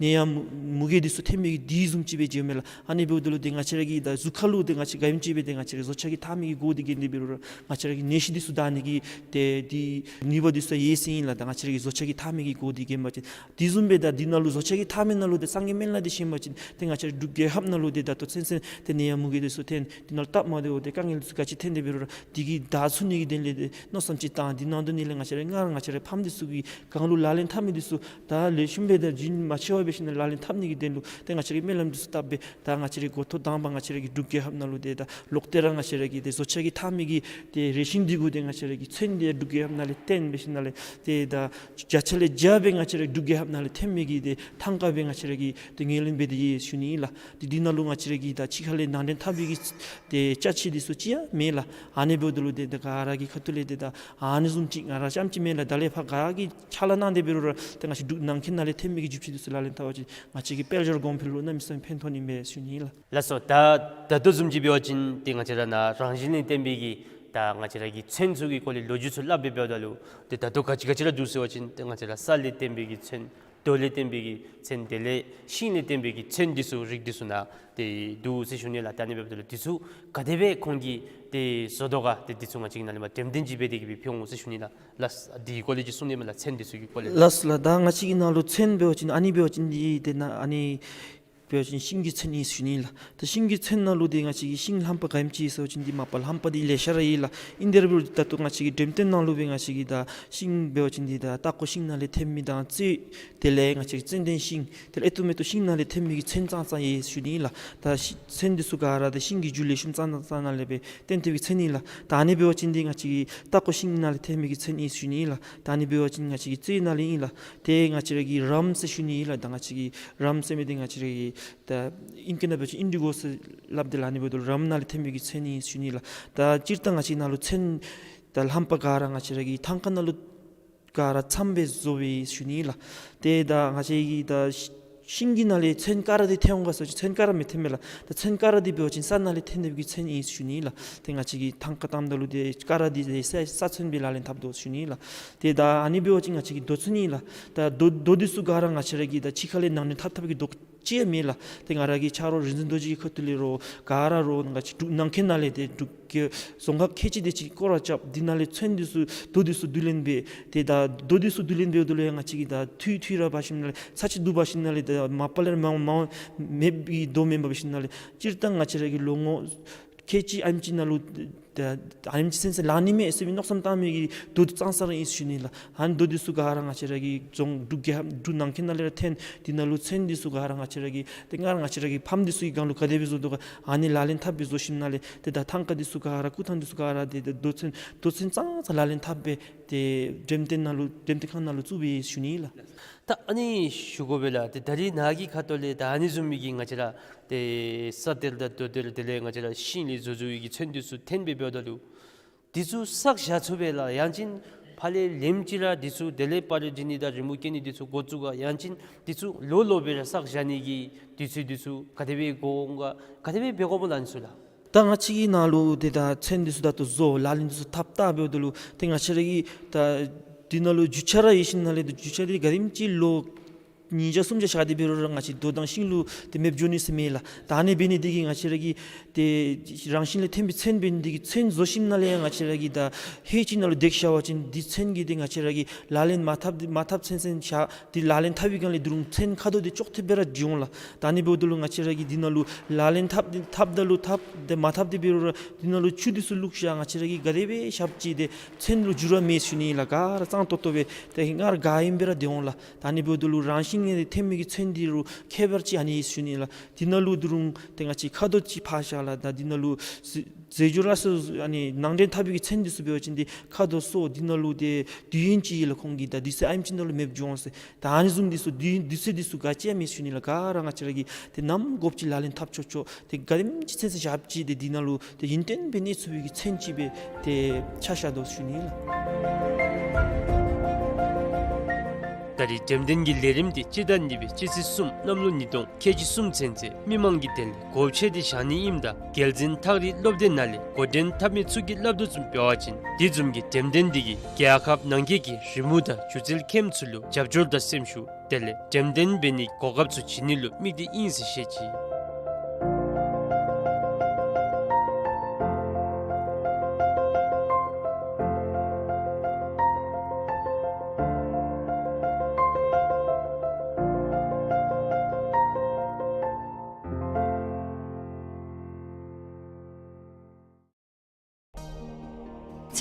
ནད་ཡམས་མུ་གེ་འདི་ཚུ་ཐོན་མི་གི་འདི་བཟུམ་ཅིག་སྦེ་མཇལཝ་མས་ལགས། ཨ་ནི་འབདཝ་ད་ལུ་ཏེ་ང་བཅས་ར་གི་ད་གཟུགས་ཁ་ལུ་ཏེ་ང་བཅས་ག་ཨིནམ་ཅིག་སྦེ་ཏེ་ང་བཅས་ར་བཟོ་བྱ་གི་འཐག་མི་གི་སྒོ་འདི་བརྒྱན་ཏེ་འབད་རུང་ར་ང་བཅས་ར་གི་ནད་གཞི་འདི་ཚུ་དག་ནི་གི་ཏེ་འདི་ནུས་པ་འདི་ཚུ་ཡོད་ཟེར་ཨིན་ལགས། ད་ང་བཅས་ར་གི་བཟོ་བྱ་གི་འཐག་མི་གི་སྒོ་འདི་བརྒྱན་པ་ཅིན་དེ་བཟུམ་སྦེ་ད་འདི་ནང་ལུ་བཟོ་བྱ་གི་འཐག་མི་ནང་ལུ་ཏེ་སངས་རྒྱས་སྨན་བླ་འདི་བཞེངས་པ་ཅིན་ཏེ་ང་བཅས་ར་འབྲུག་རྒྱལ་ཁབ་ནང་ལུ་ཏེ་ད་ལྟོ་ཚུན་ཚོད་ཏེ་ནད་ཡམས་མུ་གེ་འདི་ཚུ་ཐོན་འདི་ནང་ལུ་སྟབས་མ་བདེཝ་ཏེ་དཀའ་ངལ་འདི་ཚུ་ག་ཅི་ཐོན་ཏེ་འབད་རུང་ར་འདི་གིས་བདའ་ཚུགས་ནི་གི་དོན་ལས་ཏེ་མནོ་བསམ་ཅིག་བཏང་འདི་ནང་དོག་ནི་ལས་ང་བཅས་ར་སྔར་ང་བཅས་ར་ཕམ་འདི་ཚུ་གི་སྒང་ལུ་ལག་ལེན་འཐབ་མི་འདི་ཚུ་ད་ལེགས་ཤོམ་སྦེ་ད་རྒྱུན་མ་ཆད་པར་འབད་ཞིནམ་ལས་ལག་ལེན་འཐབ་ནི་གི་དོན་ལུ་ཏེ་ང་བཅས་ར་གིས་སྨོན་ལམ་འདི་ཚུ་བཏབ་སྦེ་ད་ང་བཅས་ར་གི་འགོ་ཐོག་དང་པ་ང་བཅས་ར་གི་འབྲུག་རྒྱལ་ཁབ་ནང་ལུ་ཏེ་ད་ལོག་སྟེ་ར་ང་བཅས་ར་གི་ཏེ་བཟོ་བྱ་གི་འཐག་མི་གི་ཏེ་རས་ཆིངས་འདི་གུ་ཏེ་ང་བཅས་ར་གི་ཚོན་འདི་འབྲུག་རྒྱལ་ཁབ་ནང་ལས་བཏོན་འབད་ཞིནམ་ལས་ཏེ་ད་བརྒྱ་ཆ་ལས་བརྒྱ་སྦེ་ང་བཅས་ར་འབྲུག་རྒྱལ་ཁབ་ནང་ལས་ཐོན་མི་གི་ཏེ་ཐང་ཀ་སྦེ་ང་བཅས་ར་གིས་ཏེ་ངོས་ལེན་འབད་དེ་ཡོད་ཞུ་ནི་ཨིན་ལགས། ཏེ་འདི་ནང་ལུ་ང་བཅས་ར་གིས་ད་ཕྱི་ཁ་ལས་ནང་འདྲེན་འཐབ་པའི་གི་ཏེ་ཅ་ཆས་འདི་ཚུ་ཅིག་ཡང་མེད་ལགས། ཨ་ནི་འབདཝ་ད་ལུ་ཏེ་ད་ག་ར་གི་ཁ་ཐུག་ལས་ཏེ་ད་ཨ་ནི་བཟུམ་ཅིག་ང་ར་རྐྱངམ་ཅིག་མེན་ལགས། ད་ལས་ཕར་ག་གིས་ཕྱག་ལཱ་གནང་སྟེ་འབད་རུང་ར་ཏེ་ང་བཅས་འབྲུག་ནང་འཁོད་ནང་ལས་ཐོན་མི་གི་རྒྱུ་ཆ་འདི་ཚུ་ལག་ལེན་འཐབ་པ་ཅིན་ང་བཅས་ཀྱི་དཔལ་འབྱོར་གོང་འཕེལ་ལུ་གནམ་མེད་ས་མེད་ཕན་ཐོགས་ནི་མས་ཞུ་ནི་ཨིན་ལགས། ལགས་སོ། ད་ད་ལྟོ་བཟུམ་ཅིག་འབད་བ་ཅིན་ཏེ་ང་བཅས་ར་ནཱ་རང་བཞིན་ལས་བརྟེན་པའི་གི་ད་ང་བཅས་ར་གི་ཚོན་ཚུ་གི་སྐོར་ལས་ལོ་རྒྱུས་ཚུ་སླབ་སྦེ་འབདཝ་ད་ལུ་ཏེ་ད་ལྟོ་ག་ཅི་ག་ཅི་ར་འདུག་ཟེར་བ་ཅིན་ཏེ་ང་བཅས་ར་ས་ལས་བརྟེན་པའི་གི་ཚོན་ རྡོ་ལས་བརྟེན་པའི་གི་ཚན་དེ་ལས་ཤིང་ལས་བརྟེན་པའི་གི་ཚན་འདི་ཚུ་རིགས་འདི་ཚུ་ནང་ཏེ་འདུག་ཟེར་ཞུ་ནི་ལགས། ད་ཨ་ནི་འབདཝ་ད་ལུ་འདི་ཚུ་ག་དེ་སྦེ་ཁོང་གིས་ཏེ་བཟོ་དོ་ག་ཏེ་འདི་ཚུ་ང་བཅས་ཀྱིས་ནཱ་ལས་མར་འགྲེམས་སྟོན་ཅིག་འབད་དེ་གི་སྦེ་ཕུལ་འོང་ཟེར་ཞུ་ནི་ལགས། ལགས་སོ། འདི་གི་སྐོར་ལས་ཅིག་གསུང་ནི་མས་ལགས། ཚན་འདི་ཚུ་གི་སྐོར་ལས། ལགས་སོ་ལགས། ད་ང་བཅས་ཀྱི་ནང་ལུ་ཚན་འབད་བ་ཅིན་ཨ་ནི་འབད་བ་ཅིན་འདི་ཏེ་ནཱ་ཨ་ནི་འབད་བ་ཅིན་ཤིང་གི་ཚན་ཨིན་ཟེར་ཞུ་ནི་ལགས། ད་ཤིང་གི་ཚན་ནང་ལུ་འདི་ང་བཅས་ཀྱི་ཤིང་རྣམ་པ་ག་ཨིནམ་ཅིག་ཟེར་བ་ཅིན་འདི་མ་པ་རྣམ་པ་འདི་ལེ་ཤ་ར་ཡོད་ལགས། ཨིན་དེ་ར་འབདཝ་ད་ད་ལྟོ་ང་བཅས་ཀྱི་འགྲེམས་སྟོན་ནང་ལུ་སྦེ་ང་བཅས་ཀྱིས་ད་ཤིང་འབད་བ་ཅིན་འདི་ད་སྟག་ཀོ་ཤིང་ནང་ལས་ཐོན་མི་དང་ཙོད་དེ་ལས་ང་བཅས་ཀྱི་ཙན་དན་ཤིང་དེ་ལས་ཨེ་ཏོག་མེ་ཏོག་ཤིང་ནང་ལས་ཐོན་མི་གི་ཚན་ཙང་ཙང་ཡོད་ཟེར་ཞུ་ནི་ལགས། ད་ཤི་ཚན་འདི་ཚུ་ག་ར་ད་ཤིང་གི་རྒྱུ་ལེགས་ཤོམ་ཙང་ཙང་ཙང་ནང་ལས་སྦེ་བཏོན་ཏེ་གི་ཚན་ཨིན་ལགས། ད་ཨ་ནི་འབད་བ་ཅིན་འདི་ང་བཅས་ཀྱི་སྟག་ཀོ་ཤིང་ནང་ལས་ཐོན་མི་གི་ཚན་ཨིན་ཟེར་ཞུ་ནི་ལགས། ད་ཨ་ནི་འབད་བ་ཅིན་ང་བཅས་ཀྱི་ཙོད་ནང་ལས་ཨིན་ལགས། ཏེ་ང་བཅས་ར་གི་རམ་ཟེར་ཞུ་ནི་ལགས། ད་ང་བཅས་ཀྱི་རམ་ཟེར་མི་འདི་ང་བཅས་ར་གི་ད་ཨིང་སྐད་ནང་འབད་བ་ཅིན་ཨིན་ཌི་གོ་ཟེར་སླབ་དེས་ལགས། ཨ་ནི་འབདཝ་ད་རམ་ནང་ལས་ཐོན་མི་གི་ཚན་ཨིན་ཟེར་ཞུ་ནི་ལགས། ད་སྤྱིར་བཏང་ང་བཅས་ནང་ལུ་ཚན་ད་རྣམ་པ་ག་ར་ང་བཅས་ར་གི་ཐང་ཀ་ནང་ལུ་ག་ར་ཚངམ་སྦེ་བཟོ་བས་ཟེར་ཞུ་ནི་ལགས། ཏེ་ད་ང་བཅས་ཀྱི་ད་ཤིང་གི་ནང་ལས་ཚན་ཀ་ར་འདི་ཐོན་འོང་ག་ཟེར་བ་ཅིན་ཚན་ཀ་ར་མི་ཐོན་མས་ལགས། ད་ཚན་ཀ་ར་འདི་འབད་བ་ཅིན་ས་ནང་ལས་ཐོན་ནི་གི་ཚན་ཨིན་ཟེར་ཞུ་ནི་ལགས། ཏེ་ང་བཅས་ཀྱིས་ཐང་ཀ་བཏངམ་ད་ལུ་ཏེ་ཀ་ར་འདི་ཏེ་ས་ས་ཚན་སྦེ་ལག་ལེན་འཐབ་དོ་ཟེར་ཞུ་ནི་ལགས། ཏེ་ད་ཨ་ནི་འབད་བ་ཅིན་ང་བཅས་ཀྱི་རྡོ་ཚན་ཨིན་ལགས། ད་རྡོ་རྡོ་འདི་ཚུ་ག་ར་ང་བཅས་ར་གིས་ད་ཕྱི་ཁ་ལས་ནང་འདྲེན་འཐབ་འཐབ་པའི་གི་རྡོ་ཅིག་ཡང་མེད་ལགས། ཏེ་ང་ར་གི་ཆ་རོགས་རིག་འཛིན་རྡོ་རྗེ་གི་ཁ་ཐུག་ལས་རོགས་ག་ར་རོགས་ང་བཅས་འབྲུག་ནང་འཁོད་ནང་ལས་ཏེ་འབྲུག་གི་རྫོང་ཁག་ཁལ་གཅིག་དེ་ཅིག་སྐོར་ར་རྐྱབ། འདི་ནང་ལས་ཚན་འདི་ཚུ་རྡོ་འདི་ཚུ་བསྡུ་ལེན་འབད། ཏེ་ད་རྡོ་འདི་ཚུ་བསྡུ་ལེན་འབདཝ་ད་ལུ་ཡང་ང་བཅས་ཀྱིས་ད་འཐུས་འཐུས་ར་འབད་ཞིནམ་ལས་ཚར་གཅིག་བསྡུ་འབད་ཞིནམ་ལས་ད་མ་པ་ལས་མ་མ་མེད་པའི་རྡོ་མེན་པར་འབད་ཞིནམ་ལས་སྤྱིར་བཏང་ང་བཅས་ར་གི་ལོ་ངོ་ཁལ་གཅིག་ཨ་ནེམ་ཅིག་ནང་ལུ་ད་ཨ་ནེམ་ཅིག་ཚུན་ཚོད་ལང་ནི་མས་ཟེར་བའི་མནོ་བསམ་བཏང་མི་གི་རྡོ་ཙང་ཙང་ར་ཨིན་ཟེར་ཞུ་ནི་ལགས། ཨ་ནི་རྡོ་འདི་ཚུ་ག་ར་ང་བཅས་ར་གི་རྫོང་འབྲུག་རྒྱལ་འབྲུག་ནང་འཁོད་ནང་ལས་ར་ཐོན། འདི་ནང་ལུ་ཚན་འདི་ཚུ་ག་ར་ང་བཅས་ར་གི་ཏེ་སྔར་ང་བཅས་ར་གི་ཕམ་འདི་ཚུ་གི་སྒང་ལུ་ག་དེ་སྦེ་བཟོ་དོ་ག་ཨ་ནི་ལག་ལེན་འཐབ་སྦེ་བཟོ་ཞིནམ་ལས་ཏེ་ད་ཐང་ཀ་འདི་ཚུ་ག་ར་སྐུ་ཐང་འདི་ཚུ་ག་ར་ཏེ་ད་རྡོ་ཚན་རྡོ་ཚན་ཙང་ཙང་ལག་ལེན་འཐབ་སྦེ་ཏེ་འགྲེམས་སྟོན་ནང་ལུ་འགྲེམས་སྟོན་ཁང་ནང་ལུ་བཙུགས་པས་ཟེར་ཞུ་ནི་ལགས། ད་ཨ་ནི་ཞུ་དགོ་པས་ལགས། ཏེ་ད་རིས་ནཱ་གི་ཁ་ཐུག་ལས་ད་ཨ་ནི་བཟུམ་མའི་གི་ང་བཅས་ར་ཏེ་ས་གཏེར་དང་རྡོ་གཏེར་དེ་ལས་ང་བཅས་ར་ཤིང་ལས་བཟོ་བཟོ་བའི་གི་ཚན་འདི་ཚུ་ཐོན་སྦེ་འབདཝ་ད་ལུ་འདི་ཚུ་བསགས་བཞག་ཚུགས་པས་ལགས། ཡང་ཅིན་ཕར་ལས་ལེནམ་ཅིག་ར་འདི་ཚུ་དེ་ལས་པར་རིས་འབྲི་ནི་དང་རི་མོ་བཀལ་ནི་འདི་ཚུ་འགོ་བཙུགས་ག། ཡང་ཅིན་འདི་ཚུ་ལོག་ལོག་སྦེ་ར་བསགས་བཞག་ནི་གི་དུས་ཚོད་འདི་ཚུ་ག་དེ་སྦེ་འགོར་འོང་ག། ག་དེ་སྦེ་འབད་དགོཔ་སྨོ་ལགས་ཨ་ནི་ཚུ་ལགས། ད་ང་བཅས་ཀྱི་ནང་ལུ་ཏེ་ད་ཚན་འདི་ཚུ་ད་ལྟོ་བཟོ་ལག་ལེན་འདི་ཚུ་འཐབ་ད་འབདཝ་ད་ལུ་ཏེ་ང་བཅས་ར་གི་ད་འདི་ནང་ལུ་རྒྱུ་ཆ་ར་ཡོད་ཞིནམ་ལས་ཏེ་རྒྱུ་ཆ་འདི་ག་དེམ་ཅིག་ལོ་ཉིས་བརྒྱ་སུམ་བརྒྱ་བཞག་སྟེ་འབད་རུང་ར་ང་བཅས་རྡོ་དང་ཤིང་ལུ་ཏེ་མེདཔ་འགྱོ་ནི་ཟེར་མེད་ལགས། ད་ཨ་ནི་འབད་ནི་འདི་གིས་ང་བཅས་ར་གི་ཏེ་རང་བཞིན་ལས་ཐོན་པའི་ཚན་འབད་ནི་འདི་གིས་ཚན་བཟོ་ཞིནམ་ལས་ཡང་ང་བཅས་ར་གི་ད་ཧེ་ཅིག་ནང་ལུ་འདེགས་བཞག་པ་ཅིན་འདི་ཚན་གྱི་འདི་ང་བཅས་ར་གིས་ལག་ལེན་མ་འཐབ་འདི་མ་འཐབ་ཚུན་ཚོད་བཞག། འདི་ལག་ལེན་འཐབ་པའི་སྒང་ལས་ད་རུང་ཚན་ཁ་དོག་འདི་ཅོག་འཐདཔ་སྦེ་ར་འགྱོ་འོང་ལགས། ད་ཨ་ནི་འབདཝ་ད་ལུ་ང་བཅས་ར་གིས་འདི་ནང་ལུ་ལག་ལེན་འཐབ་འཐབ་ད་ལུ་འཐབ། ཏེ་མ་འཐབ་སྟེ་འབད་རུང་ར་འདི་ནང་ལུ་ཆུ་འདི་ཚུ་བླུགས་བཞག། ང་བཅས་ར་གིས་ག་དེ་སྦེ་བཞག་ཅི་ཏེ་ཚན་ལུ་འགྱུར་བ་མེད་ཟེར་ཞུ་ནི་ལགས། ག་ར་གཙང་ཏོག་ཏོ་སྦེ་ཏེ་སྔར་ག་ཨིནམ་སྦེ་ར་སྡོད་འོང་ལགས། ད་ཨ་ནི་འབདཝ་ད་ལུ་རང་བཞིན་གྱིས་ཐོན་མི་གི་ཚན་འདི་རུང་ཁྱད་པར་ཅིག་ཨ་ནི་ཨིན་ཟེར་ཞུ་ནི་ལགས། འདི་ནང་ལུ་ད་རུང་ཏེ་ང་བཅས་ཁ་དོག་ཅིག་ཕར་བཞག་ལགས། ད་འདི་ནང་ལུ་ཟེ་ཟེ་འགྱོ་ར་སོ་ཨ་ནི་ནང་འདྲེན་འཐབ་པའི་གི་ཚན་འདི་ཚུ་འབད་བ་ཅིན་ཏེ་ཁ་དོག་སོར་འདི་ནང་ལུ་ཏེ་དུས་ཡུན་ཅིག་ཡོད་ལགས། ཁོང་གི་ད་དུས་ཚོད་ཨ་ནེམ་ཅིག་ནང་ལུ་མེདཔ་འགྱོ་འོང་ཟེར། ད་ཨ་ནི་བཟུམ་འདི་ཚུ་དུས་དུས་ཚོད་འདི་ཚུ་ག་ཅི་ཡང་མེད་ཟེར་ཞུ་ནི་ལགས། ག་ར་ང་བཅས་ར་གིས་ཏེ་ནམ་དགོཔ་ཅིག་ལག་ལེན་འཐབ་ཆོག་ཆོག། ཏེ་ག་དེམ་ཅིག་ཚུན་ཚོད་བཞག་ཅི་ཏེ་འདི་ནང་ལུ་ཏེ་ཡུན་བརྟན་སྦེ་གནས་ཚུགས་པའི་གི་ཚན་ཅིག་སྦེ་ཏེ་ཆ་བཞག་དོ་ཟེར་ཞུ་ནི་ལགས། ད་རིས་འགྲེམས་སྟོན་གྱི་ལས་རིམ་འདི་སྤྱི་ཟླ་གཉིས་པའི་སྤྱི་ཚེས་གསུམ་གནམ་ལོ་ཉིས་སྟོང་ཁལ་གཅིག་གསུམ་ཚུན་ཚོད་མི་མང་གི་དོན་ལས་སྒོ་ཕྱེ་སྟེ་བཞག་ནི་ཨིནམ་ད་རྒྱལ་འཛིན་ཐག་རིང་སློབ་སྡེ་ནང་ལས་འགོ་འདྲེན་འཐབ་མི་ཚུ་གིས་སླབ་དོ་བཟུམ་འབད་བ་ཅིན་འདི་བཟུམ་གྱི་འགྲེམས་སྟོན་འདི་གིས་རྒྱལ་ཁབ་ནང་འཁོད་ཀྱི་རི་མོ་དང་སྒྱུ་རྩལ་མཁནམ་ཚུ་ལུ་རྒྱབ་སྐྱོར་དང་སེམས་ཤུགས་དེ་ལས་འགྲེམས་སྟོན་འབད་ནིའི་གོ་སྐབས་ཚུ་བྱིན་ནི་ལུ་དམིགས་ཏེ་ཨིན་ཟེར་བཤད་ཅི།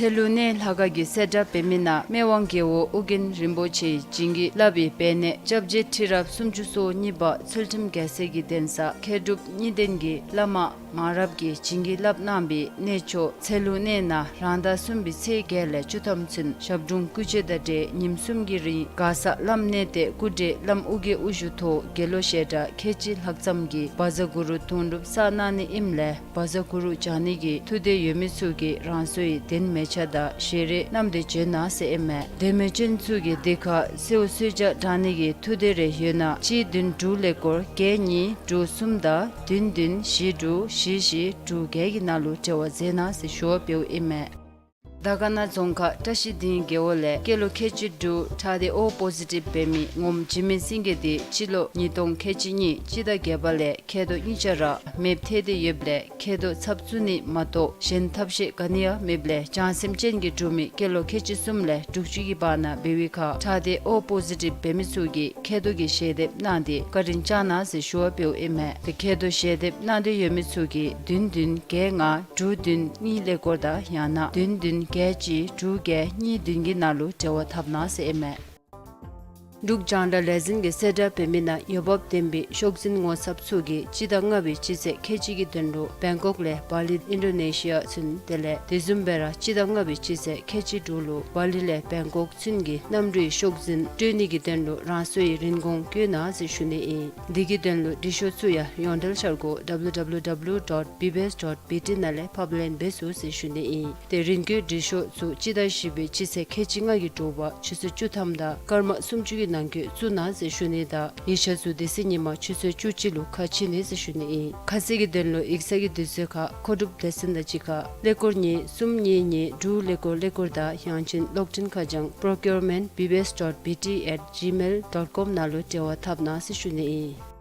ཚལ་ལུ་གནས་ལྷ་ཁང་གི་གསལ་བསྒྲགས་འབད་མི་ནང་སྨན་དབང་རྒྱལ་པོ་ཨོ་རྒྱན་རིན་པོ་ཆེ་བྱིན་གྱིས་བརླབས་པའི་དཔལ་གནས་སྐྱབས་རྗེ་ཁྲི་རབས་སུམ་ཅུ་སོ་གཉིས་པ་ཚུལ་ཁྲིམས་རྒྱལ་མཚན་གྱི་གདན་ས་མཁས་གྲུབ་གཉིས་ལྡན་གྱི་བླ་མ་མང་རབས་ཀྱིས་བྱིན་གྱིས་བརླབས་གནང་བའི་གནས་མཆོག་ཚལ་ལུ་གནས་ནང་རང་ཟླ་གསུམ་པའི་ཚེས་བརྒྱད་ལས་བཅུ་ཐམ་ཚུན་ཞབས་དྲུང་སྐུ་མཆོད་དང་འབྲེལ་ཉིནམ་གསུམ་གྱི་རིང་མགར་ས་བླམ་གནས་བརྟན་སྐུ་བགྲེས་བླམ་ཨོ་རྒྱན་དབུ་བཞུགས་ཐོག་དགེ་སློང་བཤད་གྲྭ་ཁལ་གཅིག་ལྷག་ཙམ་གྱིས་བཛྲ་གུ་རུ་དུང་སྒྲུབ་བསགས་གནང་ནི་ཨིནམ་ལས་བཛྲ་གུ་རུ་སྦྱང་ནི་གི་ཐུགས་འདོད་ཡོད་མི་ཚུ་གིས་རང་སོའི་གདན་མལ་ཆ་དང་ཞལ་རས་བསྣམས་ཏེ་བྱོན་གནང་ཟེར་ཨིན་མས། གདན་མལ་ཅན་ཚུ་གིས་འདི་ཁར་གསོལཝ་གསོལ་ཇ་དྲང་ནི་གི་ཐུགས་འདོད་རེ་ཡོད་ན་གཅིག་བདུན་དྲུག་ཀླད་ཀོར་བརྒྱད་གཉིས་དྲུག་གསུམ་དང་བདུན་བདུན་བཞི་དྲུག་བཞི་བཞི་དྲུག་བརྒྱད་ཀྱི་ནང་ལུ་འབྲེལ་བ་མཛད་གནང་ཟེར་ཞུ་བ་འབདཝ་ཨིན་མས། དར་དཀར་ན་རྫོང་ཁག་བཀྲ་ཤིས་སྡིངས་རྒེད་འོག་ལས་སྐྱེས་ལོ་ཁལ་གཅིག་དྲུག་ཁྲག་སྡེ་ཨོ་པོ་ཟི་ཊིབ་འབད་མི་ངོམ་འཇིགས་མེད་སེང་གེ་དེ་སྤྱི་ལོ་ཉིས་སྟོང་ཁལ་གཅིག་གཉིས་སྤྱི་ཟླ་བརྒྱད་པ་ལས་མཁལ་རྡོག་གཉིས་ཆ་ར་མེདཔ་ཐལ་ཏེ་ཡོདཔ་ལས་མཁལ་རྡོག་ཚབ་བཙུགས་ནི་མ་གཏོགས་གཞན་ཐབས་ཤེས་ག་ནི་ཡང་མེདཔ་ལས་བྱང་སེམས་ཅན་གྱི་འབྲུག་མི་སྐྱེས་ལོ་ཁལ་གཅིག་གསུམ་ལས་དྲུག་ཅུ་གི་བར་ན་འབད་བའི་ཁར་ཁྲག་སྡེ་ཨོ་པོ་ཟི་ཊིབ་འབད་མི་ཚུ་གིས་མཁལ་རྡོག་གི་ཞལ་འདེབས་གནང་སྟེ་བཀའ་དྲིན་བསྐྱང་གནང་ཟེར་ཞུ་བ་འབདཝ་ཨིན་མས། དེ་མཁལ་རྡོག་ཞལ་འདེབས་གནང་འདོད་ཡོད་མི་ཚུ་གིས་བདུན་བདུན་བརྒྱད་ལྔ་དྲུག་བདུན་གཉིས་ཀླད་ཀོར་དང་ཡང་ན་བདུན་བདུན་བརྒྱད་གཅིག་དྲུག་བརྒྱད་གཉིས་བདུན་གྱི་ནང་ལུ་འབྲེལ་བ་འཐབ་གནང་ཟེར་ཨིན་མས། འབྲུག་རྒྱང་བསྒྲགས་ལས་འཛིན་གྱིས་གསལ་བསྒྲགས་འབད་མི་ནང་འོས་འབབ་ལྡན་པའི་ཤོག་འཛིན་ངོ་ཚབ་ཚུ་གིས་སྤྱི་ཟླ་ལྔ་པའི་སྤྱི་ཚེས་ཁལ་གཅིག་གི་དོན་ལུ་བེང་ཀོག་ལས་བ་ལི་ཨིན་ཌོ་ནེ་ཤི་ཡ་ཚུན་དེ་ལས་དེ་བཟུམ་སྦེ་ར་སྤྱི་ཟླ་ལྔ་པའི་སྤྱི་ཚེས་ཁལ་གཅིག་དྲུག་ལུ་བ་ལི་ལས་བེང་ཀོག་ཚུན་གྱི་གནམ་གྲུའི་ཤོག་འཛིན་སྤྲོད་ནི་གི་དོན་ལུ་རང་སོའི་རིན་གོང་བཀོད་གནང་ཟེར་ཞུ་ནི་ཨིན། དེ་གི་དོན་ལུ་འབྲི་ཤོག་ཚུ་ཡང་ཡོངས་འབྲེལ་འཆར་སྒོ་W W W dot B B S dot B T ནང་ལས་ཕབ་ལེན་འབད་ཚུགས་ཟེར་ཞུ་ནི་ཨིན། དེ་རིན་བཀོད་འབྲི་ཤོག་ཚུ་སྤྱི་ཟླ་བཞི་པའི་སྤྱི་ཚེས་ཁལ་གཅིག་ལྔ་གི་དྲོ་པ་ཆུ་ཚོད་བཅུ་ཐམ་དང་སྐར་མ་སུམ་ཅུ་གི་ནང་འཁོད་བཙུགས་གནང་ཟེར་ཞུ་ནི་དང་ཡིག་ཆ་ཚུ་དེ་ཚེ་ཉིན་མ་ཆུ་ཚོད་བཅུ་གཅིག་ལུ་ཁ་ཕྱེ་ནི་ཟེར་ཞུ་ནི་ཨིན། ཁ་གསལ་གྱི་དོན་ལུ་ཡིག་ཚང་གི་དུས་ཚོད་ཁར་མཁོ་སྒྲུབ་སྡེ་ཚན་དང་གཅིག་ཁར་ཀླད་ཀོར་གཉིས་གསུམ་གཉིས་གཉིས་དྲུག་ཀླད་ཀོར་ཀླད་ཀོར་དང་ཡང་ཅིན་གློག་འཕྲིན་ཁ་བྱང་procurement B B S dot B T at gmail dot com ནང་ལུ་འབྲེལ་བ་འཐབ་གནང་ཟེར་ཞུ་ནི་ཨིན།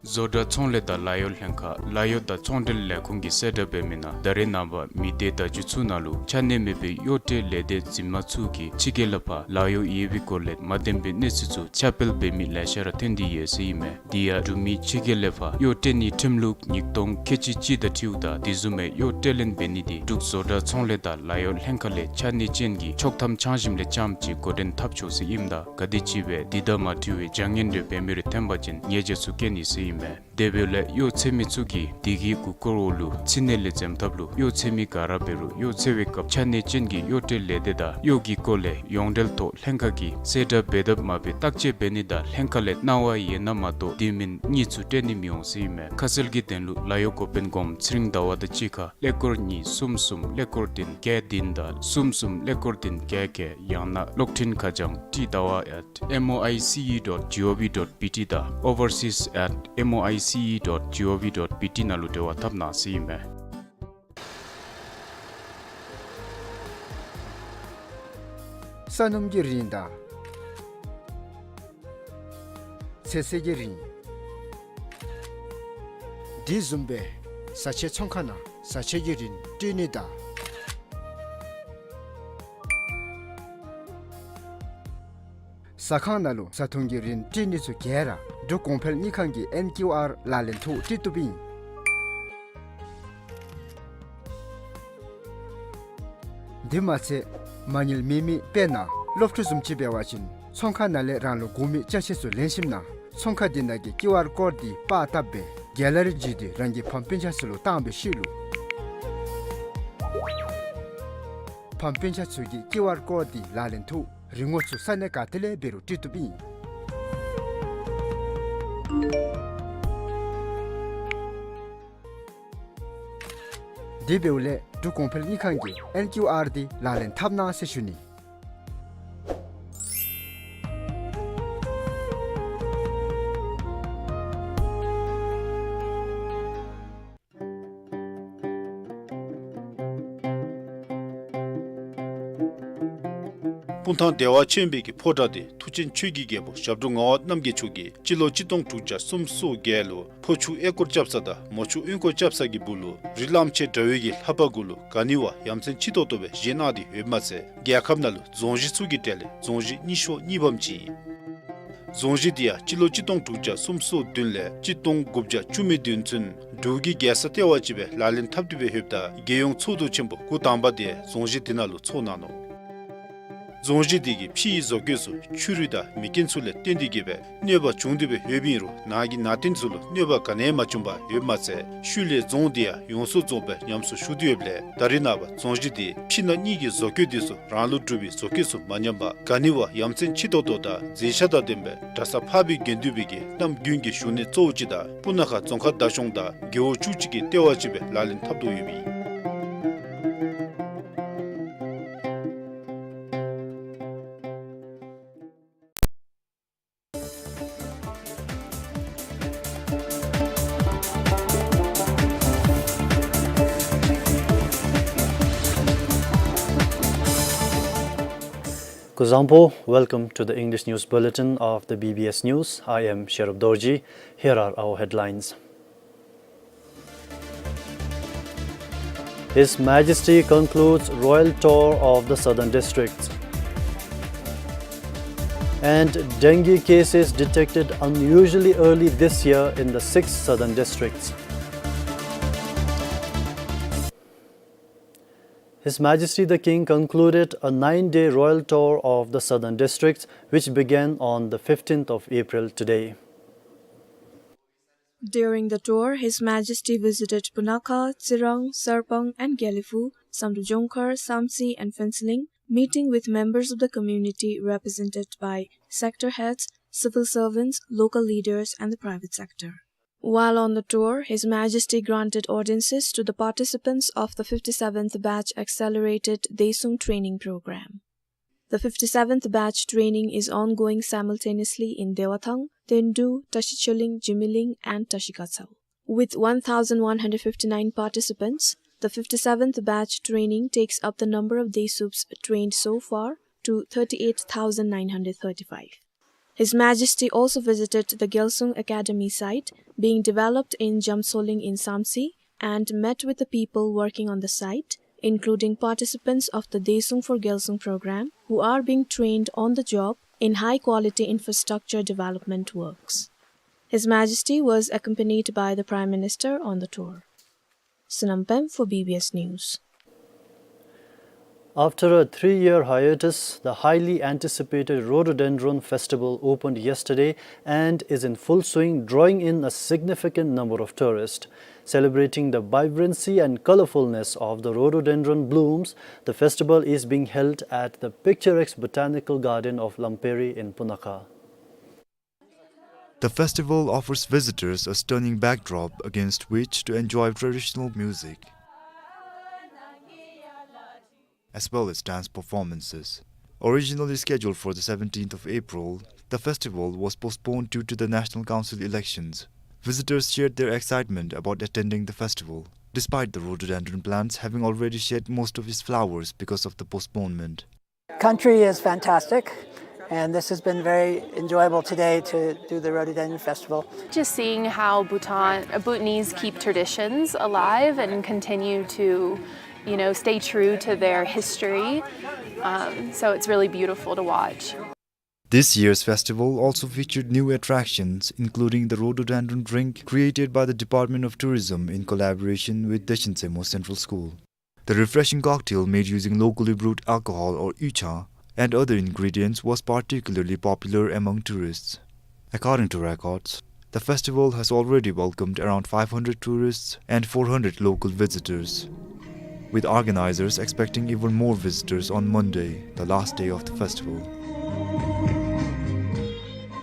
བཟོ་གྲྭ་ཚོང་ལས་དང་ལཱ་གཡོག་ལྷན་ཁག་ལཱ་གཡོག་དང་ཚོང་འབྲེལ་ལས་ཁུངས་ཀྱིས་གསལ་བསྒྲགས་འབད་མི་ནང་ད་རེས་ནངས་པ་མི་སྡེ་བརྡ་བརྒྱུད་ཚུ་ནང་ལུ་ཆ་གནས་མེད་པའི་གཡོག་ཁྲལ་ལས་སྡེ་འཛིན་མ་ཚུ་གིས་ཕྱི་རྒྱལ་ལས་ཕར་ལཱ་གཡོག་ཡོད་པའི་སྐོར་ལས་མ་བདེན་པའི་གནས་ཚུལ་ཚུ་ཁྱབ་སྤེལ་འབད་མི་ལེ་ཤ་ར་ཐོན་ཏེ་ཡོད་ཟེར་ཨིན་མས། དེ་ཡང་འབྲུག་མི་ཕྱི་རྒྱལ་ལས་ཕར་གཡོག་སྤྲོད་ནིའི་ཁྲིམས་ལུགས་ཉིས་སྟོང་ཁལ་གཅིག་གཅིག་དང་འཁྲིལཝ་ད་དེ་བཟུམ་མའི་གཡོག་སྤྲོད་ལེན་འབད་ནི་དེ་འབྲུག་བཟོ་གྲྭ་ཚོང་ལས་དང་ལཱ་གཡོག་ལྷན་ཁག་ལས་ཆ་གནས་ཅན་གྱི་ཆོག་ཐམ་ཆ་ཞིནམ་ལས་རྐྱངམ་ཅིག་འགོ་འདྲེན་འཐབ་ཆོག་ཟེར་ཨིནམ་ད་ག་དེམ་ཅིག་སྦེ་དེ་དང་མ་འཁྲིལ་བའི་བྱ་ངན་རེ་འབད་མི་རེ་ཐོན་པ་ཅིན་ཉེས་བྱ་ཚུ་བཀལ་ནི་ཟེར་ཨིན་མས། དེ་འབདཝ་ལས་གཡོག་འཚོལ་མི་ཚུ་གིས་དེ་གི་གུ་སྐོར་འོག་ལུ་ཕྱི་ནང་ལས་འཛེམ་ཐབས་ལུ་གཡོག་འཚོལ་མི་ག་ར་འབད་རུང་གཡོག་འཚོལ་བའི་སྐབས་ཆ་གནས་ཅན་གྱི་གཡོག་སྤྲོད་ལས་སྡེ་དང་གཡོག་གི་སྐོར་ལས་ཡོངས་འབྲེལ་ཐོག་ལྷན་ཁག་གིས་གསལ་བསྒྲགས་འབད་དཔ་མ་འབད་བརྟག་དཔྱད་འབད་ནི་དང་ལྷན་ཁག་ལས་གནང་བ་ཡོད་ན་མ་གཏོགས་དེ་མིན་གཉིས་ཚུ་སྤྲོད་ནི་མི་འོང་ཟེར་ཨིན་མས། ཁ་གསལ་གྱི་དོན་ལུ་ལཱ་གཡོག་འགོ་དཔོན་གོངམ་ཚེ་རིང་ཟླ་བ་དང་གཅིག་ཁར་ཀླད་ཀོར་གཉིས་གསུམ་གསུམ་ཀླད་ཀོར་བདུན་བརྒྱད་བདུན་དང་གསུམ་གསུམ་ཀླད་ཀོར་བདུན་བརྒྱད་བརྒྱད་ཡང་ན་གློག་འཕྲིན་ཁ་བྱང་ཊི་ཟླ་བ་at M O I C E dot G O V dot B T དང་overseas at M O I C E dot G O V dot B T ནང་ལུ་འབྲེལ་བ་འཐབ་གནང་ཟེར་ཨིན་མས། ས་སྣུམ་གྱི་རིན་དང་ཚོད་བསྲེ་གི་རིན། དེ་བཟུམ་སྦེ་བཟའ་ཆས་ཚོང་ཁང་ནང་བཟའ་ཆས་ཀྱི་རིན་སྤྲོད་ནི་དང་ཟ་ཁང་ནང་ལུ་བཟའ་འཐུང་གི་རིན་སྤྲོད་ནི་ཚུ་ག་ར་འབྲུག་གོང་འཕེལ་དངུལ་ཁང་གི་ཨེན་ཀིའུ་ཨར་ལག་ལེན་ཐོག་སྤྲོད་བཏུབ་ཨིན། དེ་མ་ཚད་མ་དངུལ་མེད་མི་དཔེར་ན་སློབ་ཕྲུག་བཟུམ་ཅིག་འབད་བ་ཅིན་ཚོང་ཁང་ནང་ལས་རང་ལུ་དགོ་མི་ཅ་ཆས་ཚུ་ལེན་ཞིནམ་ན་ཚོང་ཁང་དེ་ནང་གི་ཀིའུ་ཨར་ཀོཌ་དེ་པར་བཏབ་སྦེ་གེ་ལ་རི་བརྒྱུད་དེ་རང་གི་ཕམ་སྤུན་ཆ་ཚུ་ལུ་བཏང་བའི་ཤུལ་ལུ་ཕམ་སྤུན་ཆ་ཚུ་གིས་ཀིའུ་ཨར་ཀོཌ་དེ་ལག་ལེན་ཐོག་རིན་གོང་ཚུ་ས་གནས་ག་ཏེ་ལས་འབད་རུང་སྤྲོད་བཏུབ་ཨིན། དེ་འབདཝ་ལས་འབྲུག་གོང་འཕེལ་དངུལ་ཁང་གི་ཨེན་ཀིའུ་ཨར་དེ་ལག་ལེན་འཐབ་གནང་ཟེར་ཞུ་ནི། སྤུངས་ཐང་བདེ་བ་ཆེན་པོའི་གི་ཕོ་བྲང་དེ་མཐུ་ཆེན་ཆོས་ཀྱི་རྒྱལ་པོ་ཞབས་དྲུང་ངག་དབང་རྣམ་རྒྱལ་མཆོག་གིས་སྤྱི་ལོ་གཅིག་སྟོང་དྲུག་བརྒྱ་སུམ་ཅུ་སོ་བརྒྱད་ལུ་ཕོ་ཆུ་ཨེ་སྐོར་རྐྱབ་ས་དང་མོ་ཆུ་ཨེ་སྐོར་རྐྱབ་ས་གི་སྦུག་ལུ་རི་གླང་ཆེན་དགྲ་བོའི་གི་ལྷ་པ་གུ་ལུ་ག་ནི་བ་ཡ་མཚན་ཆེ་ཏོག་ཏོ་སྦེ་བཞེངས་གནང་སྟེ་ཡོདཔ་མ་ཚད་རྒྱལ་ཁབ་ནང་ལུ་རྫོང་གཞི་ཚུ་གི་གྲས་ལས་རྫོང་གཞི་རྙིང་ཤོས་གཉིས་པམ་ཅིག་ཨིན། རྫོང་གཞི་དེ་ཡང་སྤྱི་ལོ་གཅིག་སྟོང་དྲུག་བརྒྱ་སུམ་ཅུ་སོ་བདུན་ལས་གཅིག་སྟོང་དགུ་བརྒྱ་བཅུ་མེད་བདུན་ཚུན་འབྲུག་གི་རྒྱལ་ས་ལྟེ་བ་ཅིག་སྦེ་ལག་ལེན་འཐབ་སྟེ་སྦེ་ཡོདཔ་ད་རྒྱལ་ཡོངས་ཚོགས་འདུ་ཆེན་པོ་འགོ་དང་པ་དེ་རྫོང་གཞི་དེ་ནང་ལུ་ཚོགས་གནང་ནུག། རྫོང་གཞི་དེ་གི་ཕྱི་ཡི་བཟོ་བཀོད་ཚུ་ཆུ་རུད་དང་མེ་རྐྱེན་ཚུ་ལས་བརྟེན་ཏེ་གི་སྦེ་གནོད་པ་བྱུང་སྟེ་སྦེ་ཡོདཔ་ཨིན་རུང་ནང་གི་ནང་རྟེན་ཚུ་ལུ་གནོད་པ་ག་ནི་ཡང་མ་བྱུང་པར་ཡོདཔ་མ་ཚད་ཤུལ་ལས་རྫོང་དེ་ཡང་ཡོངས་སུ་རྫོགས་སྦེ་ཉམས་གསོ་ཞུ་སྟེ་ཡོདཔ་ལས་ད་རེས་ནངས་པ་རྫོང་གཞི་དེ་ཕྱི་ནང་གཉིས་ཀྱི་བཟོ་བཀོད་དེ་ཚུ་རང་ལུགས་འབྲུག་པའི་བཟོ་བཀོད་ཚུ་མ་ཉམས་པར་ག་ནི་བ་ཡ་མཚན་ཆེ་ཏོག་ཏོ་དང་མཛེས་ཆ་དང་ལྡན་པའི་གྲྭ་ས་འཕགས་པའི་དགེ་འདུན་པའི་གི་གནམ་དགུན་གྱི་བཞུགས་གནས་གཙོ་བོ་ཅིག་དང་སྤུ་ན་ཁ་རྫོང་ཁག་བདག་སྐྱོང་དང་རྒེད་འོག་བཅུ་གཅིག་གི་ལྟེ་བ་ཅིག་སྦེ་ལག་ལེན་འཐབ་སྟེ་ཡོདཔ་ཨིན། Kuzuzangpo, welcome to the English News Bulletin of the B B S News. I am Sherub Dorji. Here are our headlines. His Majesty concludes royal tour of the southern districts. And dengue cases detected unusually early this year in the six southern districts. His Majesty the King concluded a nine-day royal tour of the southern districts, which began on the fifteenth of April, today. During the tour, His Majesty visited Punakha, Tsirang, Sarpang and Gelephu, Samdrup Jongkhar, Samtse and Phuentsholing, meeting with members of the community represented by sector heads, civil servants, local leaders and the private sector. While on the tour, His Majesty granted audiences to the participants of the fifty-seventh Batch Accelerated Daesung Training Program. The fifty-seventh batch training is ongoing simultaneously in Dewathang, Tendu, Tashicholing, Jimilling and Tashikatsav. With one thousand one hundred fifty-nine participants, the fifty-seventh batch training takes up the number of Daesups trained so far to thirty-eight thousand nine hundred thirty-five. His Majesty also visited the Gyalsung Academy site being developed in Jamsoling in Samtse and met with the people working on the site, including participants of the Daesung for Gyalsung program, who are being trained on the job in high-quality infrastructure development works. His Majesty was accompanied by the Prime Minister on the tour. Sonam Pem for B B S News. After a three-year hiatus, the highly anticipated Rhododendron Festival opened yesterday and is in full swing, drawing in a significant number of tourists. Celebrating the vibrancy and colorfulness of the rhododendron blooms, the festival is being held at the picturesque Botanical Garden of Lamperi in Punakha. The festival offers visitors a stunning backdrop against which to enjoy traditional music, as well as dance performances. Originally scheduled for the seventeenth of April, the festival was postponed due to the National Council elections. Visitors shared their excitement about attending the festival, despite the rhododendron plants having already shed most of its flowers because of the postponement. Country is fantastic, and this has been very enjoyable today to do the Rhododendron Festival. Just seeing how Bhutan, uh, Bhutanese keep traditions alive and continue to, you know, stay true to their history. Um, so it's really beautiful to watch. This year's festival also featured new attractions, including the rhododendron drink created by the Department of Tourism in collaboration with Daeshin Tseimo Central School. The refreshing cocktail made using locally brewed alcohol or yu cha and other ingredients was particularly popular among tourists. According to records, the festival has already welcomed around five hundred tourists and four hundred local visitors, with organizers expecting even more visitors on Monday, the last day of the festival.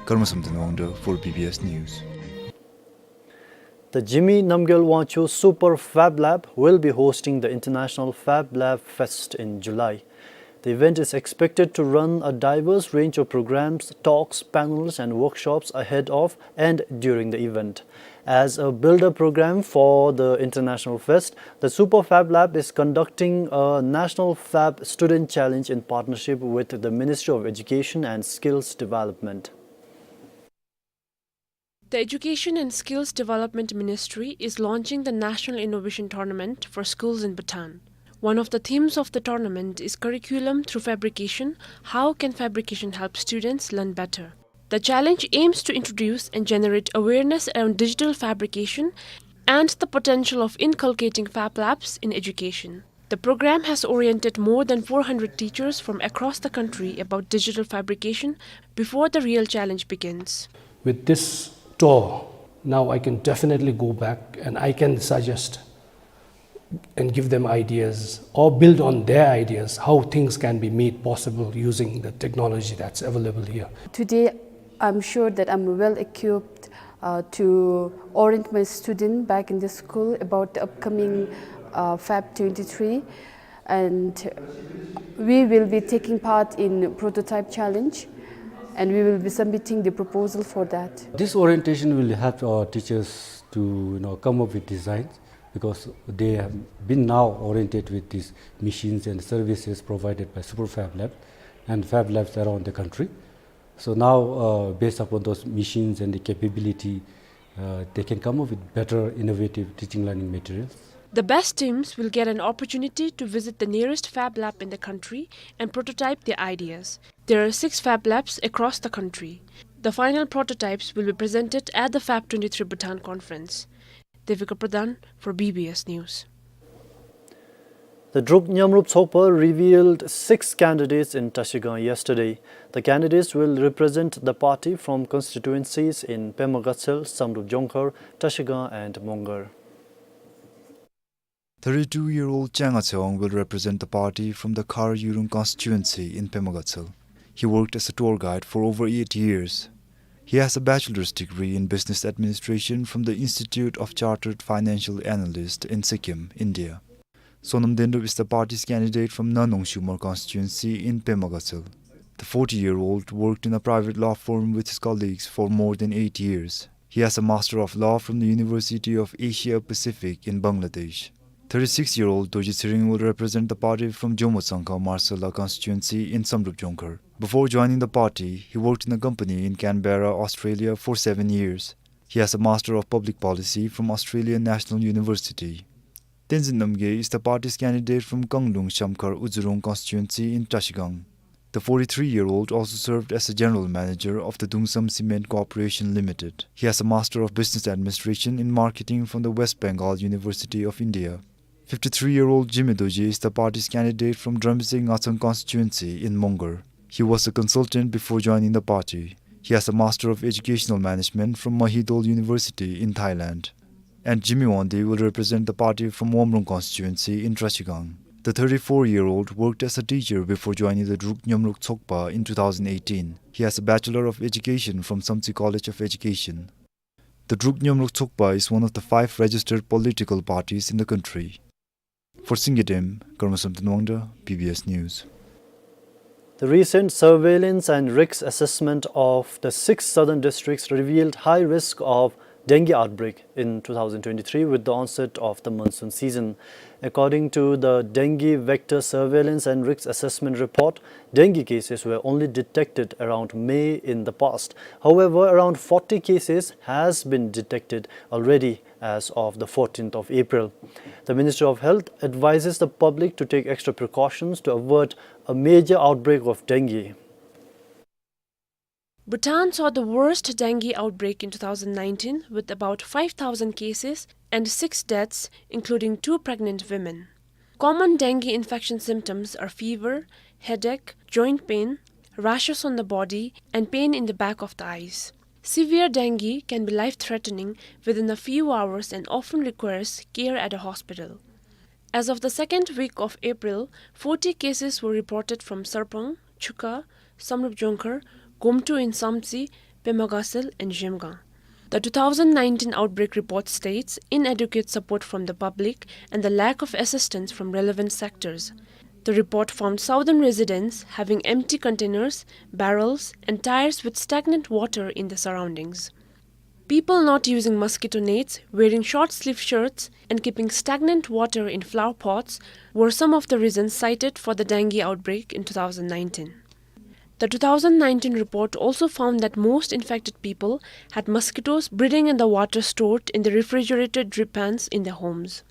Karma Samten Wangda for B B S News. The Jigme Namgyel Wangchuck Super Fab Lab will be hosting the International Fab Lab Fest in July. The event is expected to run a diverse range of programs, talks, panels, and workshops ahead of and during the event. As a build-up program for the International Fest, the Super Fab Lab is conducting a National Fab Student Challenge in partnership with the Ministry of Education and Skills Development. The Education and Skills Development Ministry is launching the National Innovation Tournament for schools in Bhutan. One of the themes of the tournament is curriculum through fabrication. How can fabrication help students learn better? The challenge aims to introduce and generate awareness around digital fabrication and the potential of inculcating fab labs in education. The program has oriented more than four hundred teachers from across the country about digital fabrication before the real challenge begins. With this tour, now I can definitely go back and I can suggest and give them ideas or build on their ideas how things can be made possible using the technology that's available here. Today, I'm sure that I'm well equipped, uh, to orient my student back in the school about the upcoming, uh, Fab twenty-three, and we will be taking part in prototype challenge, and we will be submitting the proposal for that. This orientation will help our teachers to, you know, come up with designs, because they have been now oriented with these machines and services provided by Super Fab Lab. and fab labs around the country. So now, uh, based upon those machines and the capability, uh, they can come up with better innovative teaching learning materials. The best teams will get an opportunity to visit the nearest fab lab in the country and prototype their ideas. There are six fab labs across the country. The final prototypes will be presented at the Fab twenty-three Bhutan Conference. Devika Pradhan for B B S News. The Druk Nyamrup Tsokpa revealed six candidates in Trashigang yesterday. The candidates will represent the party from constituencies in Pema Gatshel, Samdrup Jongkhar, Trashigang and Mongar. Thirty-two-year-old Chang Acheong will represent the party from the Khar Yurung constituency in Pema Gatshel. He worked as a tour guide for over eight years. He has a bachelor's degree in business administration from the Institute of Chartered Financial Analysts in Sikkim, India. Sonam Dendup is the party's candidate from Nanong Shumar constituency in Pema Gatshel. The forty-year-old worked in a private law firm with his colleagues for more than eight years. He has a Master of Law from the University of Asia Pacific in Bangladesh. Thirty-six-year-old Dorji Tshering will represent the party from Jomo Tsangkha Marcella constituency in Samdrup Jongkhar. Before joining the party, he worked in a company in Canberra, Australia for seven years. He has a Master of Public Policy from Australian National University. Tenzin Namgay is the party's candidate from Kanglung Shamkhar Uzurong constituency in Trashigang. The forty-three-year-old also served as a general manager of the Dungsam Cement Corporation Limited. He has a Master of Business Administration in Marketing from the West Bengal University of India. Fifty-three-year-old Jimmy Dorji is the party's candidate from Dramisek Ngachang constituency in Mongar. He was a consultant before joining the party. He has a Master of Educational Management from Mahidol University in Thailand. And Jimmy Wangdi will represent the party from Wamrung constituency in Trashigang. The thirty-four-year-old worked as a teacher before joining the Druk Nyamruk Tsokpa in two thousand eighteen. He has a Bachelor of Education from Samtse College of Education. The Druk Nyamruk Tsokpa is one of the five registered political parties in the country. For Singye Dem, Karma Samten Wangda, B B S News. The recent surveillance and risk assessment of the six southern districts revealed high risk of dengue outbreak in two thousand twenty-three with the onset of the monsoon season. According to the Dengue Vector Surveillance and Risk Assessment Report, dengue cases were only detected around May in the past. However, around forty cases has been detected already as of the fourteenth of April. The Ministry of Health advises the public to take extra precautions to avert a major outbreak of dengue. Bhutan saw the worst dengue outbreak in two thousand nineteen, with about five thousand cases and six deaths, including two pregnant women. Common dengue infection symptoms are fever, headache, joint pain, rashes on the body, and pain in the back of the eyes. Severe dengue can be life-threatening within a few hours and often requires care at a hospital. As of the second week of April, forty cases were reported from Sarpang, Chuka, Samdrup Jongkhar, Gomtu in Samtse, Pema Gatshel, and Zhemgang. The two thousand nineteen outbreak report states inadequate support from the public and the lack of assistance from relevant sectors. The report found southern residents having empty containers, barrels, and tires with stagnant water in the surroundings. People not using mosquito nets, wearing short-sleeve shirts, and keeping stagnant water in flower pots were some of the reasons cited for the dengue outbreak in two thousand nineteen. The two thousand nineteen report also found that most infected people had mosquitoes breeding in the water stored in the refrigerated drip pans in their homes.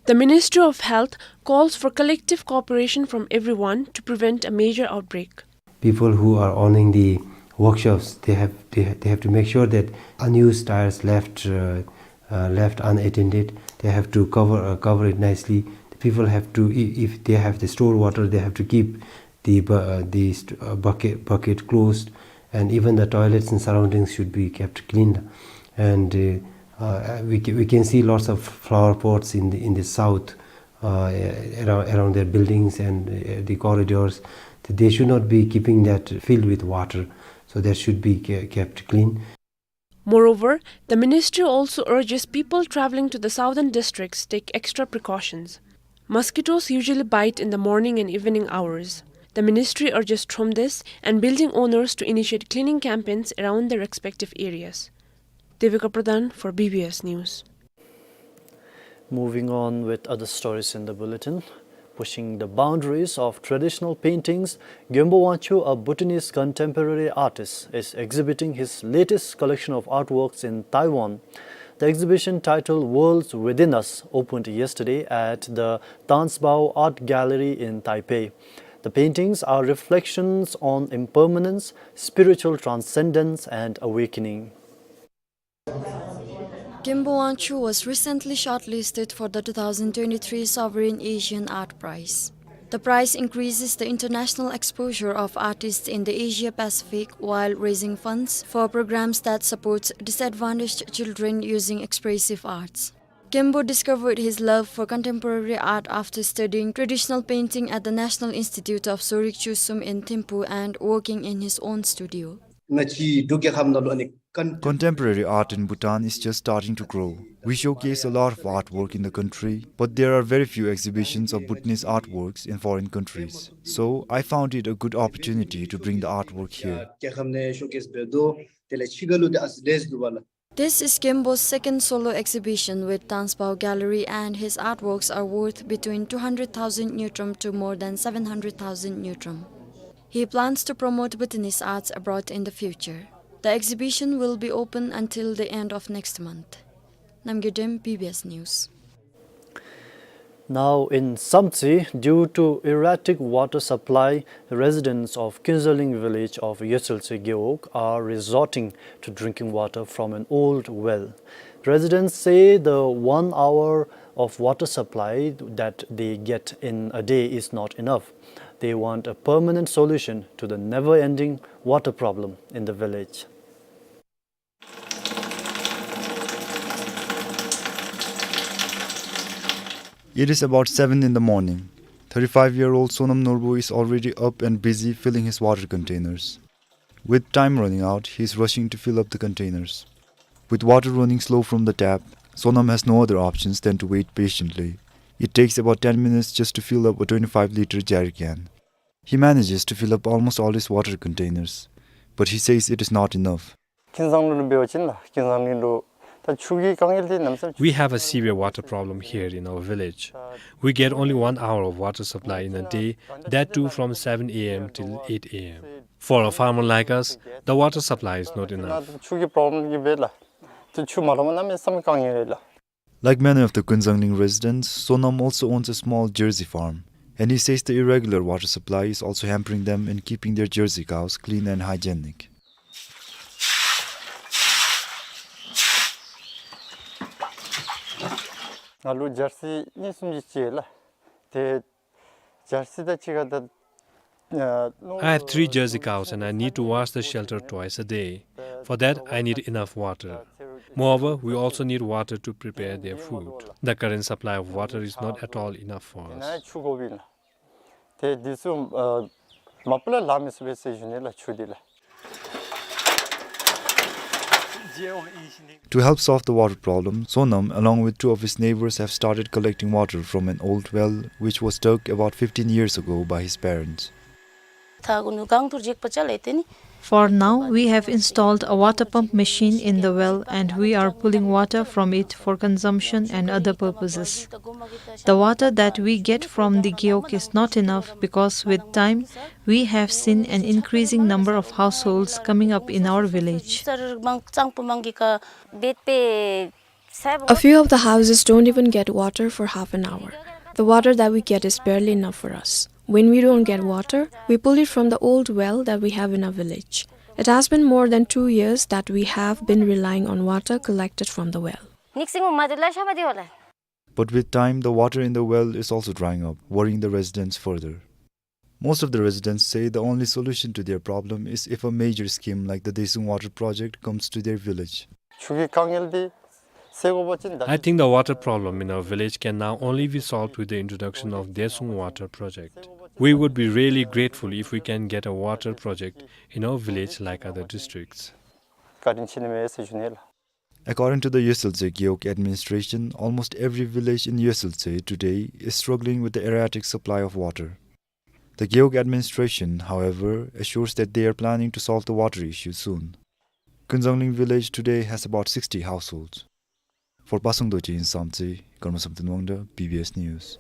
The Ministry of Health calls for collective cooperation from everyone to prevent a major outbreak. People who are owning the workshops, they have, they, they have to make sure that unused tires left, uh, uh, left unattended, they have to cover, uh, cover it nicely. The people have to, i-, if they have the stored water, they have to keep the bu-, uh, the st-, uh, bucket, bucket closed, and even the toilets and surroundings should be kept clean. And, uh, uh, we ca-, we can see lots of flower pots in the, in the south, uh, around, around their buildings and, uh, the corridors. They should not be keeping that filled with water. So that should be ke-, kept clean. Moreover, the ministry also urges people traveling to the southern districts take extra precautions. Mosquitoes usually bite in the morning and evening hours. The ministry urges thromdes and building owners to initiate cleaning campaigns around their respective areas. Devika Pradhan for B B S News. Moving on with other stories in the bulletin. Pushing the boundaries of traditional paintings, Genpo Wangchuck, a Bhutanese contemporary artist, is exhibiting his latest collection of artworks in Taiwan. The exhibition, titled Worlds Within Us, opened yesterday at the Tansbao Art Gallery in Taipei. The paintings are reflections on impermanence, spiritual transcendence, and awakening. Genpo Wangchuck was recently shortlisted for the two thousand twenty-three Sovereign Asian Art Prize. The prize increases the international exposure of artists in the Asia Pacific while raising funds for programs that support disadvantaged children using expressive arts. Genpo discovered his love for contemporary art after studying traditional painting at the National Institute of Sorik Chusum in Thimphu and working in his own studio. Contemporary art in Bhutan is just starting to grow. We showcase a lot of artwork in the country, but there are very few exhibitions of Bhutanese artworks in foreign countries. So, I found it a good opportunity to bring the artwork here. This is Genpo's second solo exhibition with Tansbao Gallery, and his artworks are worth between two hundred thousand ngultrum to more than seven hundred thousand ngultrum. He plans to promote Bhutanese arts abroad in the future. The exhibition will be open until the end of next month. Namgay Dem, B B S News. Now in Samtse, due to erratic water supply, residents of Kunzangling village of Yesweltse Gewog are resorting to drinking water from an old well. Residents say the one hour of water supply that they get in a day is not enough. They want a permanent solution to the never-ending water problem in the village. It is about seven in the morning. Thirty-five-year-old Sonam Norbu is already up and busy filling his water containers. With time running out, he is rushing to fill up the containers. With water running slow from the tap, Sonam has no other options than to wait patiently. It takes about ten minutes just to fill up a twenty-five liter jerry can. He manages to fill up almost all his water containers, but he says it is not enough. We have a severe water problem here in our village. We get only one hour of water supply in a day, that too from seven A M till eight A M. For a farmer like us, the water supply is not enough. Like many of the Kunzangling residents, Sonam also owns a small jersey farm, and he says the irregular water supply is also hampering them in keeping their jersey cows clean and hygienic. I have three jersey cows and I need to wash the shelter twice a day. For that, I need enough water. Moreover, we also need water to prepare their food. The current supply of water is not at all enough for us. To help solve the water problem, Sonam, along with two of his neighbors, have started collecting water from an old well which was dug about fifteen years ago by his parents. For now, we have installed a water pump machine in the well and we are pulling water from it for consumption and other purposes. The water that we get from the Gewog is not enough because with time, we have seen an increasing number of households coming up in our village. A few of the houses don't even get water for half an hour. The water that we get is barely enough for us. When we don't get water, we pull it from the old well that we have in our village. It has been more than two years that we have been relying on water collected from the well. But with time, the water in the well is also drying up, worrying the residents further. Most of the residents say the only solution to their problem is if a major scheme like the Desung Water Project comes to their village. I think the water problem in our village can now only be solved with the introduction of Desung Water Project. We would be really grateful if we can get a water project in our village like other districts. According to the Yesweltse Gewog administration, almost every village in Yesweltse today is struggling with the erratic supply of water. The Gewog administration, however, assures that they are planning to solve the water issue soon. Kunzangling village today has about sixty households. For Pasang Dorji in Samtse, Karma Samten Wangda, B B S News.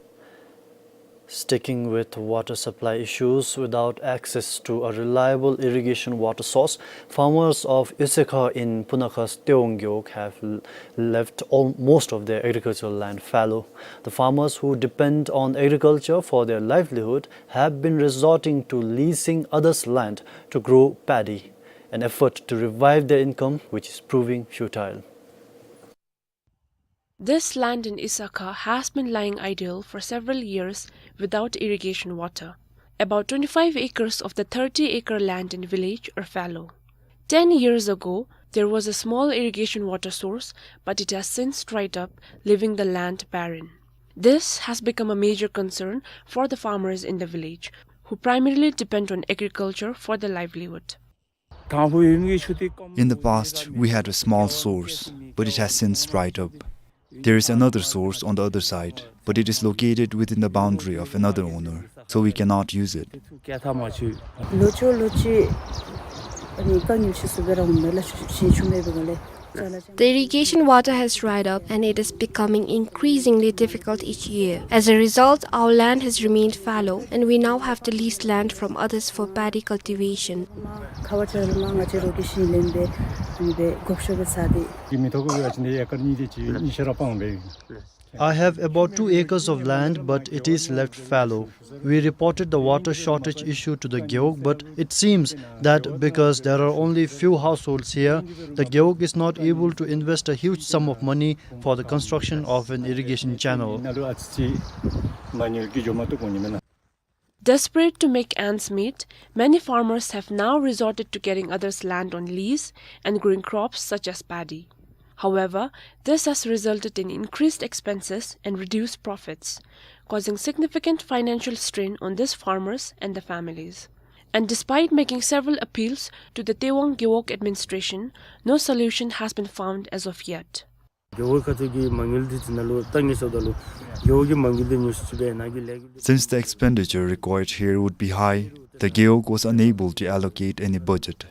Sticking with water supply issues, without access to a reliable irrigation water source, farmers of Isakha in Punakha's Tewang Gewog have l-, left all, most of their agricultural land fallow. The farmers who depend on agriculture for their livelihood have been resorting to leasing others' land to grow paddy, an effort to revive their income which is proving futile. This land in Isakha has been lying idle for several years without irrigation water. About twenty-five acres of the thirty-acre land in village are fallow. Ten years ago, there was a small irrigation water source, but it has since dried up, leaving the land barren. This has become a major concern for the farmers in the village, who primarily depend on agriculture for their livelihood. In the past, we had a small source, but it has since dried up. There is another source on the other side, but it is located within the boundary of another owner, so we cannot use it. The irrigation water has dried up and it is becoming increasingly difficult each year. As a result, our land has remained fallow and we now have to lease land from others for paddy cultivation. I have about two acres of land, but it is left fallow. We reported the water shortage issue to the Gewog, but it seems that because there are only few households here, the Gewog is not able to invest a huge sum of money for the construction of an irrigation channel. Desperate to make ends meet, many farmers have now resorted to getting others' land on lease and growing crops such as paddy. However, this has resulted in increased expenses and reduced profits, causing significant financial strain on these farmers and their families. And despite making several appeals to the Tewang Gewog administration, no solution has been found as of yet. Since the expenditure required here would be high, the Gewog was unable to allocate any budget.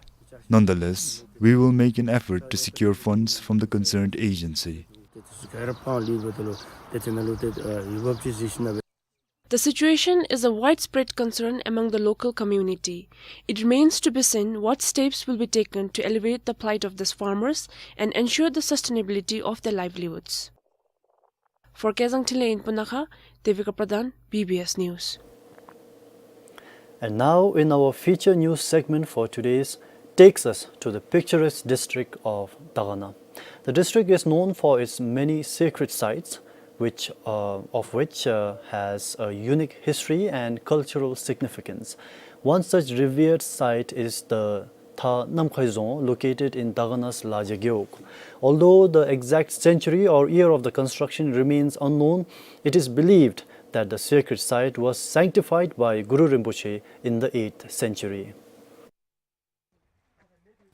Nonetheless, we will make an effort to secure funds from the concerned agency. The situation is a widespread concern among the local community. It remains to be seen what steps will be taken to alleviate the plight of these farmers and ensure the sustainability of their livelihoods. For Kezang Thinley in Punakha, Devika Pradhan, B B S News. And now, in our feature news segment for today's, takes us to the picturesque district of Dagana. The district is known for its many sacred sites, which, uh, of which, uh, has a unique history and cultural significance. One such revered site is the Tha Namkhai Dzong, located in Dagana's Laja Gewog. Although the exact century or year of the construction remains unknown, it is believed that the sacred site was sanctified by Guru Rinpoche in the eighth century.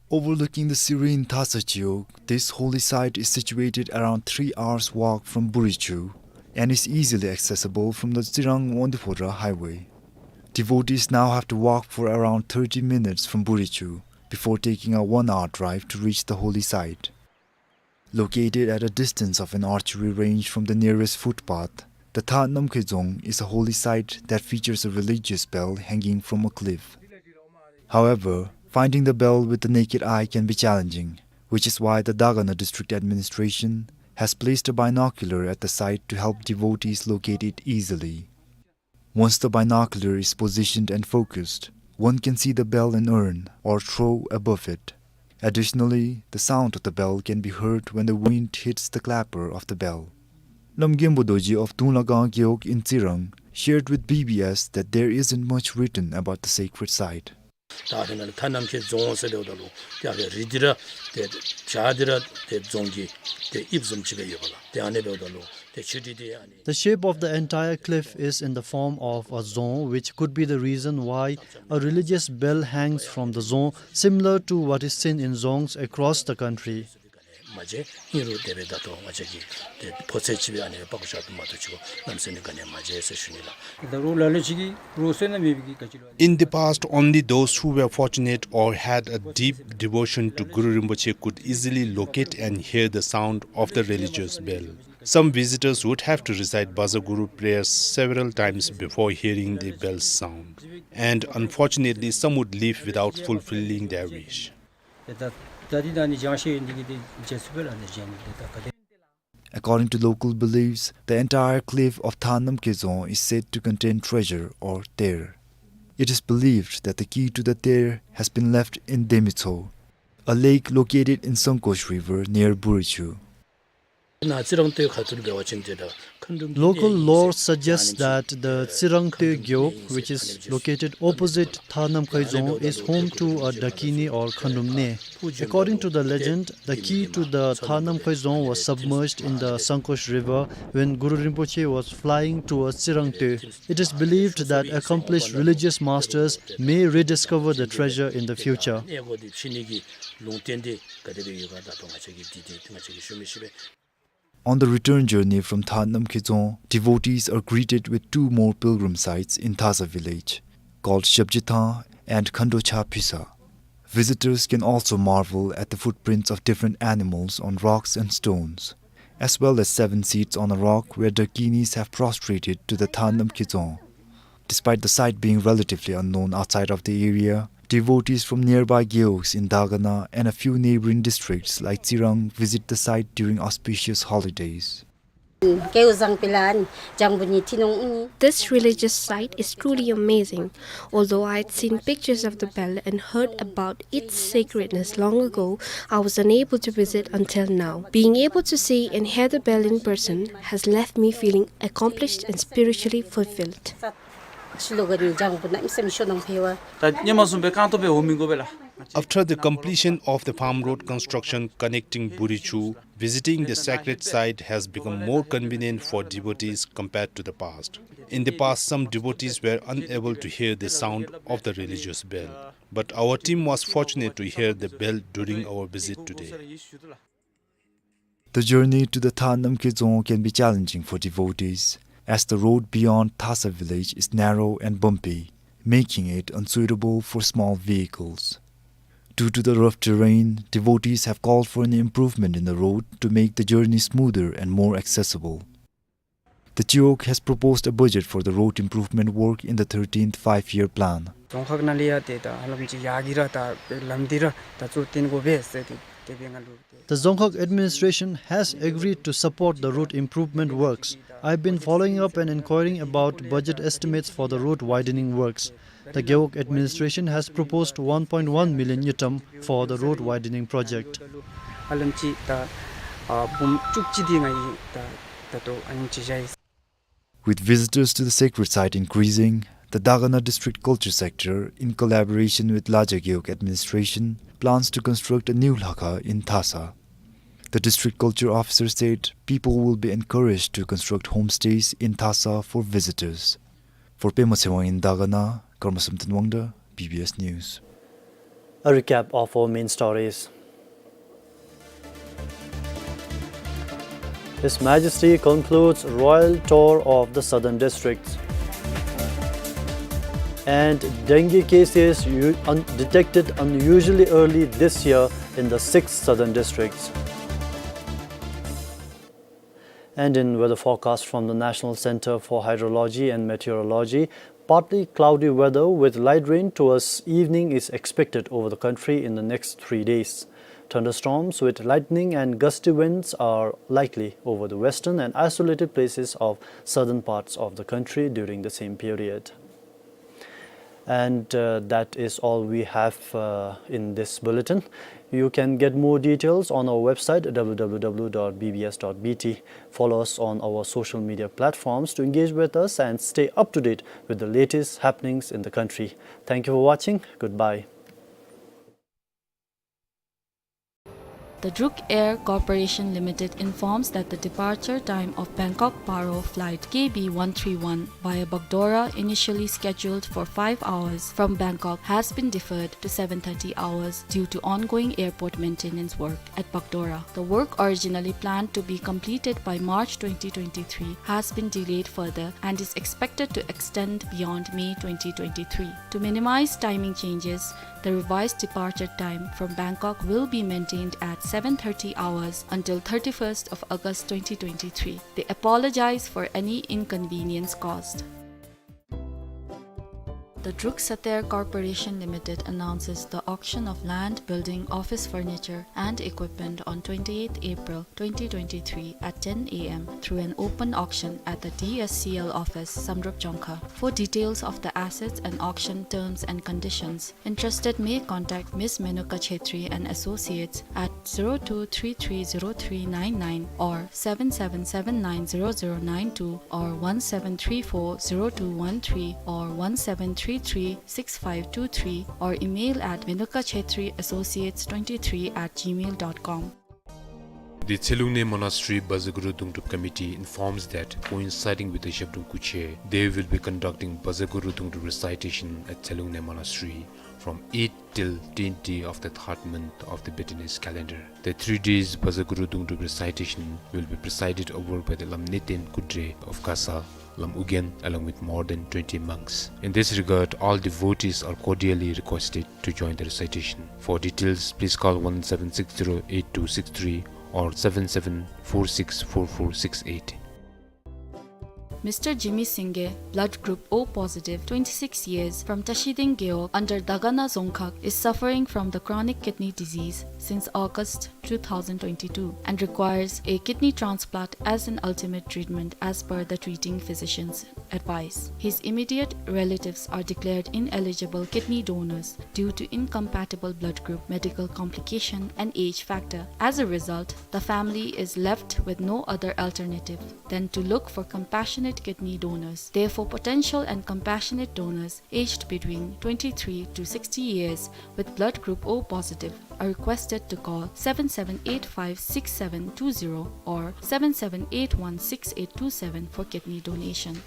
Overlooking the serene Thasa Gewog, this holy site is situated around three hours' walk from Burichu and is easily accessible from the Tsirang-Wangdue Phodrang highway. Devotees now have to walk for around thirty minutes from Burichu before taking a one-hour drive to reach the holy site. Located at a distance of an archery range from the nearest footpath, the Tha Namkhai Dzong is a holy site that features a religious bell hanging from a cliff. However, finding the bell with the naked eye can be challenging, which is why the Dagana District Administration has placed a binocular at the site to help devotees locate it easily. Once the binocular is positioned and focused, one can see the bell and urn or throw above it. Additionally, the sound of the bell can be heard when the wind hits the clapper of the bell. Lamgenpo Dorji of Dunglagang Gewog in Tsirang shared with B B S that there isn't much written about the sacred site. ད་ཨ་ནི་ཐ་ནམ་མཁའི་རྫོང་ཟེར་འབདཝ་ད་ལུ་ཏེ་ཨ་ཕི་རི་འདི་ར་ཏེ་བྱག་འདི་ར་ཏེ་རྫོང་གི་ཏེ་དབྱིབས་བཟུམ་ཅིག་སྦེ་ཡོདཔ་ལགས། ཏེ་ཨ་ནི་འབདཝ་ད་ལུ་ཏེ་ཆུ་རི་འདི་ཨ་ནི། The shape of the entire cliff is in the form of a dzong, which could be the reason why a religious bell hangs from the dzong, similar to what is seen in dzongs across the country. མ་མཇལ། ཨིན་རུང་དེ་སྦེ་ད་ལྟོ་ང་བཅས་ཀྱིས་ཏེ་ཕོ་ཚོད་ཅིག་སྦེ་ཨ་ནི་སྦེ་དཔའ་བོ་ཞག་ཏུ་མ་གཏོགས་ཅིག་གནམ་མེད་ས་མེད་ག་ནི་མ་མཇལ་ཟེར་ཞུ་ནི་ལགས། ད་རུང་ལ་ལུ་ཅིག་གིས་རོགས་ཟེར་ན་མེད་པའི་གི་ག་ཅི་ལོ། In the past, only those who were fortunate or had a deep devotion to Guru Rinpoche could easily locate and hear the sound of the religious bell. Some visitors would have to recite Bhaja Guru prayers several times before hearing the bell sound, and unfortunately, some would leave without fulfilling their wish. According to local beliefs, the entire cliff of Thanamkhe Dzong is said to contain treasure or ter. It is believed that the key to the ter has been left in Demitso, a lake located in Sangkosh River near Burichu. Local lore suggests that the Tsirangtwe Gewog, which is located opposite Thanamkhe Dzong, is home to a dakini or khandrum ne. According to the legend, the key to the Thanamkhe Dzong was submerged in the Sangkosh River when Guru Rinpoche was flying towards Tsirangtwe. It is believed that accomplished religious masters may rediscover the treasure in the future. On the return journey from Thanamkhe Dzong, devotees are greeted with two more pilgrim sites in Thasa village, called Shabjithang and Khandocha Phisa. Visitors can also marvel at the footprints of different animals on rocks and stones, as well as seven seats on a rock where dakinis have prostrated to the Thanamkhe Dzong. Despite the site being relatively unknown outside of the area, devotees from nearby Gewogs in Dagana and a few neighboring districts like Tsirang visit the site during auspicious holidays. This religious site is truly amazing. Although I had seen pictures of the bell and heard about its sacredness long ago, I was unable to visit until now. Being able to see and hear the bell in person has left me feeling accomplished and spiritually fulfilled. After the completion of the farm road construction connecting Burichu, visiting the sacred site has become more convenient for devotees compared to the past. In the past, some devotees were unable to hear the sound of the religious bell, but our team was fortunate to hear the bell during our visit today. The journey to the Thanamkhe Dzong can be challenging for devotees, as the road beyond Thasa village is narrow and bumpy, making it unsuitable for small vehicles. Due to the rough terrain, devotees have called for an improvement in the road to make the journey smoother and more accessible. The Chiwog has proposed a budget for the road improvement work in the thirteenth Five-Year Plan. རྫོང་ཁག་ནང་ལས་ཡང་ཏེ་ད་ཧ་ལམ་ཅིག་ཡར་གྱི་ར་ད་ལམ་འདི་ར་ད་གཙོ་བཏོན་དགོ་པས་ཟེར་ཏེ་དེ་སྦེ་ང་ལུ་ཏེ། The Dzongkhag administration has agreed to support the road improvement works. I've been following up and inquiring about budget estimates for the road widening works. The Gewog administration has proposed one point one million ngultrum for the road widening project. ཧ་ལམ་ཅིག་ད་ཨ་འབུམ་བཅུ་གཅིག་འདི་ང་གིས་ད་ད་ལྟོ་ཨ་ནེམ་ཅིག་བཞག་ཡི། With visitors to the sacred site increasing, the Dagana District Culture Sector, in collaboration with Laja Gewog Administration, plans to construct a new lhakha in Thasa. The district culture officer said people will be encouraged to construct homestays in Thasa for visitors. For Pema Tshewang in Dagana, Karma Samten Wangda, B B S News. A recap of our main stories. His Majesty concludes royal tour of the southern districts. And dengue cases u-, un-, detected unusually early this year in the six southern districts. And in weather forecast from the National Center for Hydrology and Meteorology, partly cloudy weather with light rain towards evening is expected over the country in the next three days. Thunderstorms with lightning and gusty winds are likely over the western and isolated places of southern parts of the country during the same period. And, uh, that is all we have, uh, in this bulletin. You can get more details on our website, W W W dot B B S dot B T. Follow us on our social media platforms to engage with us and stay up to date with the latest happenings in the country. Thank you for watching. Goodbye. The Druk Air Corporation Limited informs that the departure time of Bangkok Paro flight K B one three one via Bagdogra, initially scheduled for five hours from Bangkok, has been deferred to seven thirty hours due to ongoing airport maintenance work at Bagdogra. The work, originally planned to be completed by March twenty twenty-three, has been delayed further and is expected to extend beyond May twenty twenty-three. To minimize timing changes, the revised departure time from Bangkok will be maintained at seven thirty hours until thirty-first of August twenty twenty-three. They apologize for any inconvenience caused. The Druk Satyer Corporation Limited announces the auction of land, building, office furniture, and equipment on twenty-eighth April twenty twenty-three at ten A M through an open auction at the D S C L office, Samdrup, Jongkha. For details of the assets and auction terms and conditions, interested may contact Miss Menuka Chhetri and Associates at zero two three three zero three nine nine or seven seven seven nine zero zero nine two or one seven three four zero two one three or one seven three three six five two three or email at menuka chhetri associates twenty-three at gmail dot com. The Tshilhungne Monastery Bhajaguruv Dungdrup Committee informs that, coinciding with the Zhabdrung Kuche, they will be conducting Bhajaguruv Dungdrup recitation at Tshilhungne Monastery from eight till ten day of the third month of the Bhutanese calendar. The three days Bhajaguruv Dungdrup recitation will be presided over by the Lam Neten Kudre of Gasa, Lam Ugyen, along with more than twenty monks. In this regard, all devotees are cordially requested to join the recitation. For details, please call one seven six zero eight two six three or seven seven four six four four six eight. Mister Jimmy Singye, blood group O positive, twenty-six years, from Tashiding Gewog under Dagana Dzongkhag, is suffering from the chronic kidney disease since August two thousand twenty-two and requires a kidney transplant as an ultimate treatment as per the treating physician's advice. His immediate relatives are declared ineligible kidney donors due to incompatible blood group, medical complication, and age factor. As a result, the family is left with no other alternative than to look for compassionate kidney donors. Therefore, potential and compassionate donors aged between twenty-three to sixty years with blood group O positive are requested to call seven seven eight five six seven two zero or seven seven eight one six eight two seven for kidney donation.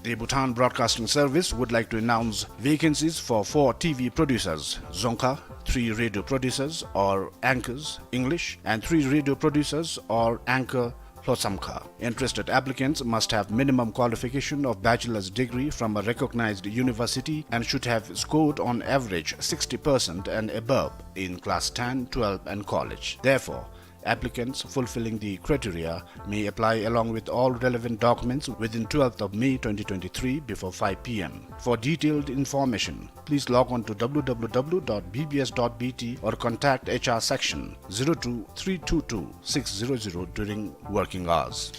The Bhutan Broadcasting Service would like to announce vacancies for four T V producers, Dzongkha, three radio producers or anchors, English, and three radio producers or anchor, Lhotshamkha. Interested applicants must have minimum qualification of bachelor's degree from a recognized university and should have scored on average sixty percent and above in class ten, twelve and college. Therefore, applicants fulfilling the criteria may apply along with all relevant documents within twelfth of May twenty twenty-three before five P M. For detailed information, please log on to W W W dot B B S dot B T or contact H R section zero two three two two six zero zero during working hours.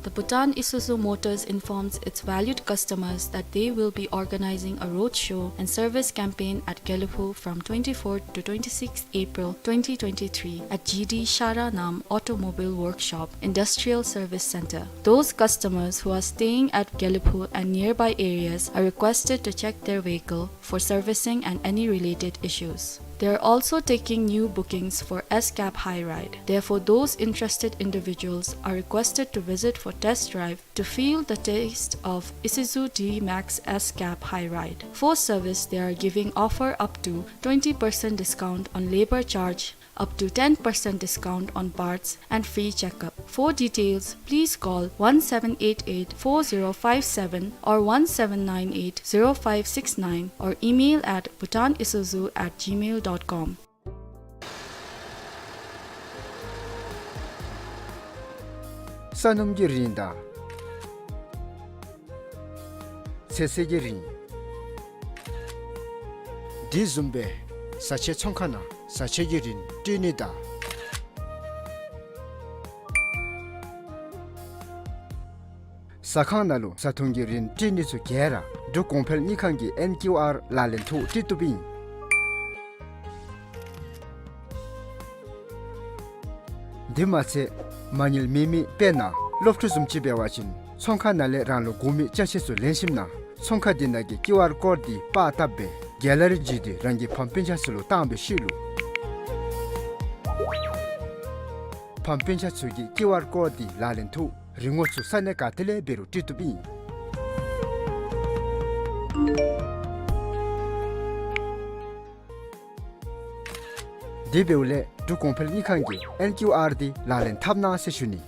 The Bhutan Isuzu Motors informs its valued customers that they will be organizing a road show and service campaign at Gelephu from twenty-fourth to twenty-sixth April twenty twenty-three at G D Shara Nam Automobile Workshop, Industrial Service Center. Those customers who are staying at Gelephu and nearby areas are requested to check their vehicle for servicing and any related issues. They are also taking new bookings for S-Cab High Ride. Therefore, those interested individuals are requested to visit for test drive to feel the taste of Isuzu D-Max S-Cab High Ride. For service, they are giving offer up to twenty percent discount on labor charge, up to ten percent discount on parts, and free checkup. For details, please call one seven eight eight four zero five seven or one seven nine eight zero five six nine or email at bhutanisuzu at gmail dot com. ས་སྣུམ་གྱི་རིན་དང་ཚོད་བསྲེ་གི་རིན། དེ་བཟུམ་སྦེ་བཟའ་ཆས་ཚོང་ཁང་ནང་བཟའ་ཆས་ཀྱི་རིན་སྤྲོད་ནི་དང་། ཟ་ཁང་ནང་ལུ་བཟའ་འཐུང་གི་རིན་སྤྲོད་ནི་ཚུ་ག་ར་འབྲུག་གོང་འཕེལ་དངུལ་ཁང་གི་ཨེན་ཀིའུ་ཨར་ལག་ལེན་ཐོག་སྤྲོད་བཏུབ་ཨིན། དེ་མ་ཚད་མ་དངུལ་མེད་མི་དཔེར་ན་སློབ་ཕྲུག་བཟུམ་ཅིག་འབད་བ་ཅིན་ཚོང་ཁང་ནང་ལས་རང་ལུ་དགོ་མི་ཅ་ཆས་ཚུ་ལེན་ཞིནམ་ན་ཚོང་ཁང་དེ་ནང་གི་ཀིའུ་ཨར་ཀོཌ་འདི་པར་བཏབ་སྦེ་གེ་ལ་རི་བརྒྱུད་དེ་རང་གི་ཕམ་སྤུན་ཆ་ཚུ་ལུ་བཏང་བའི་ཤུལ་ལུ་ཕམ་སྤུན་ཆ་ཚུ་གིས་ཀིའུ་ཨར་ཀོཌ་འདི་ལག་ལེན་ཐོག་རིན་གོང་ཚུ་ས་གནས་ག་ཏེ་ལས་འབད་རུང་སྤྲོད་བཏུབ་ཨིན། དེ་འབདཝ་ལས་འབྲུག་གོང་འཕེལ་དངུལ་ཁང་གི་ཨེན་ཀིའུ་ཨར་འདི་ལག་ལེན་འཐབ་གནང་ཟེར་ཞུ་ནི།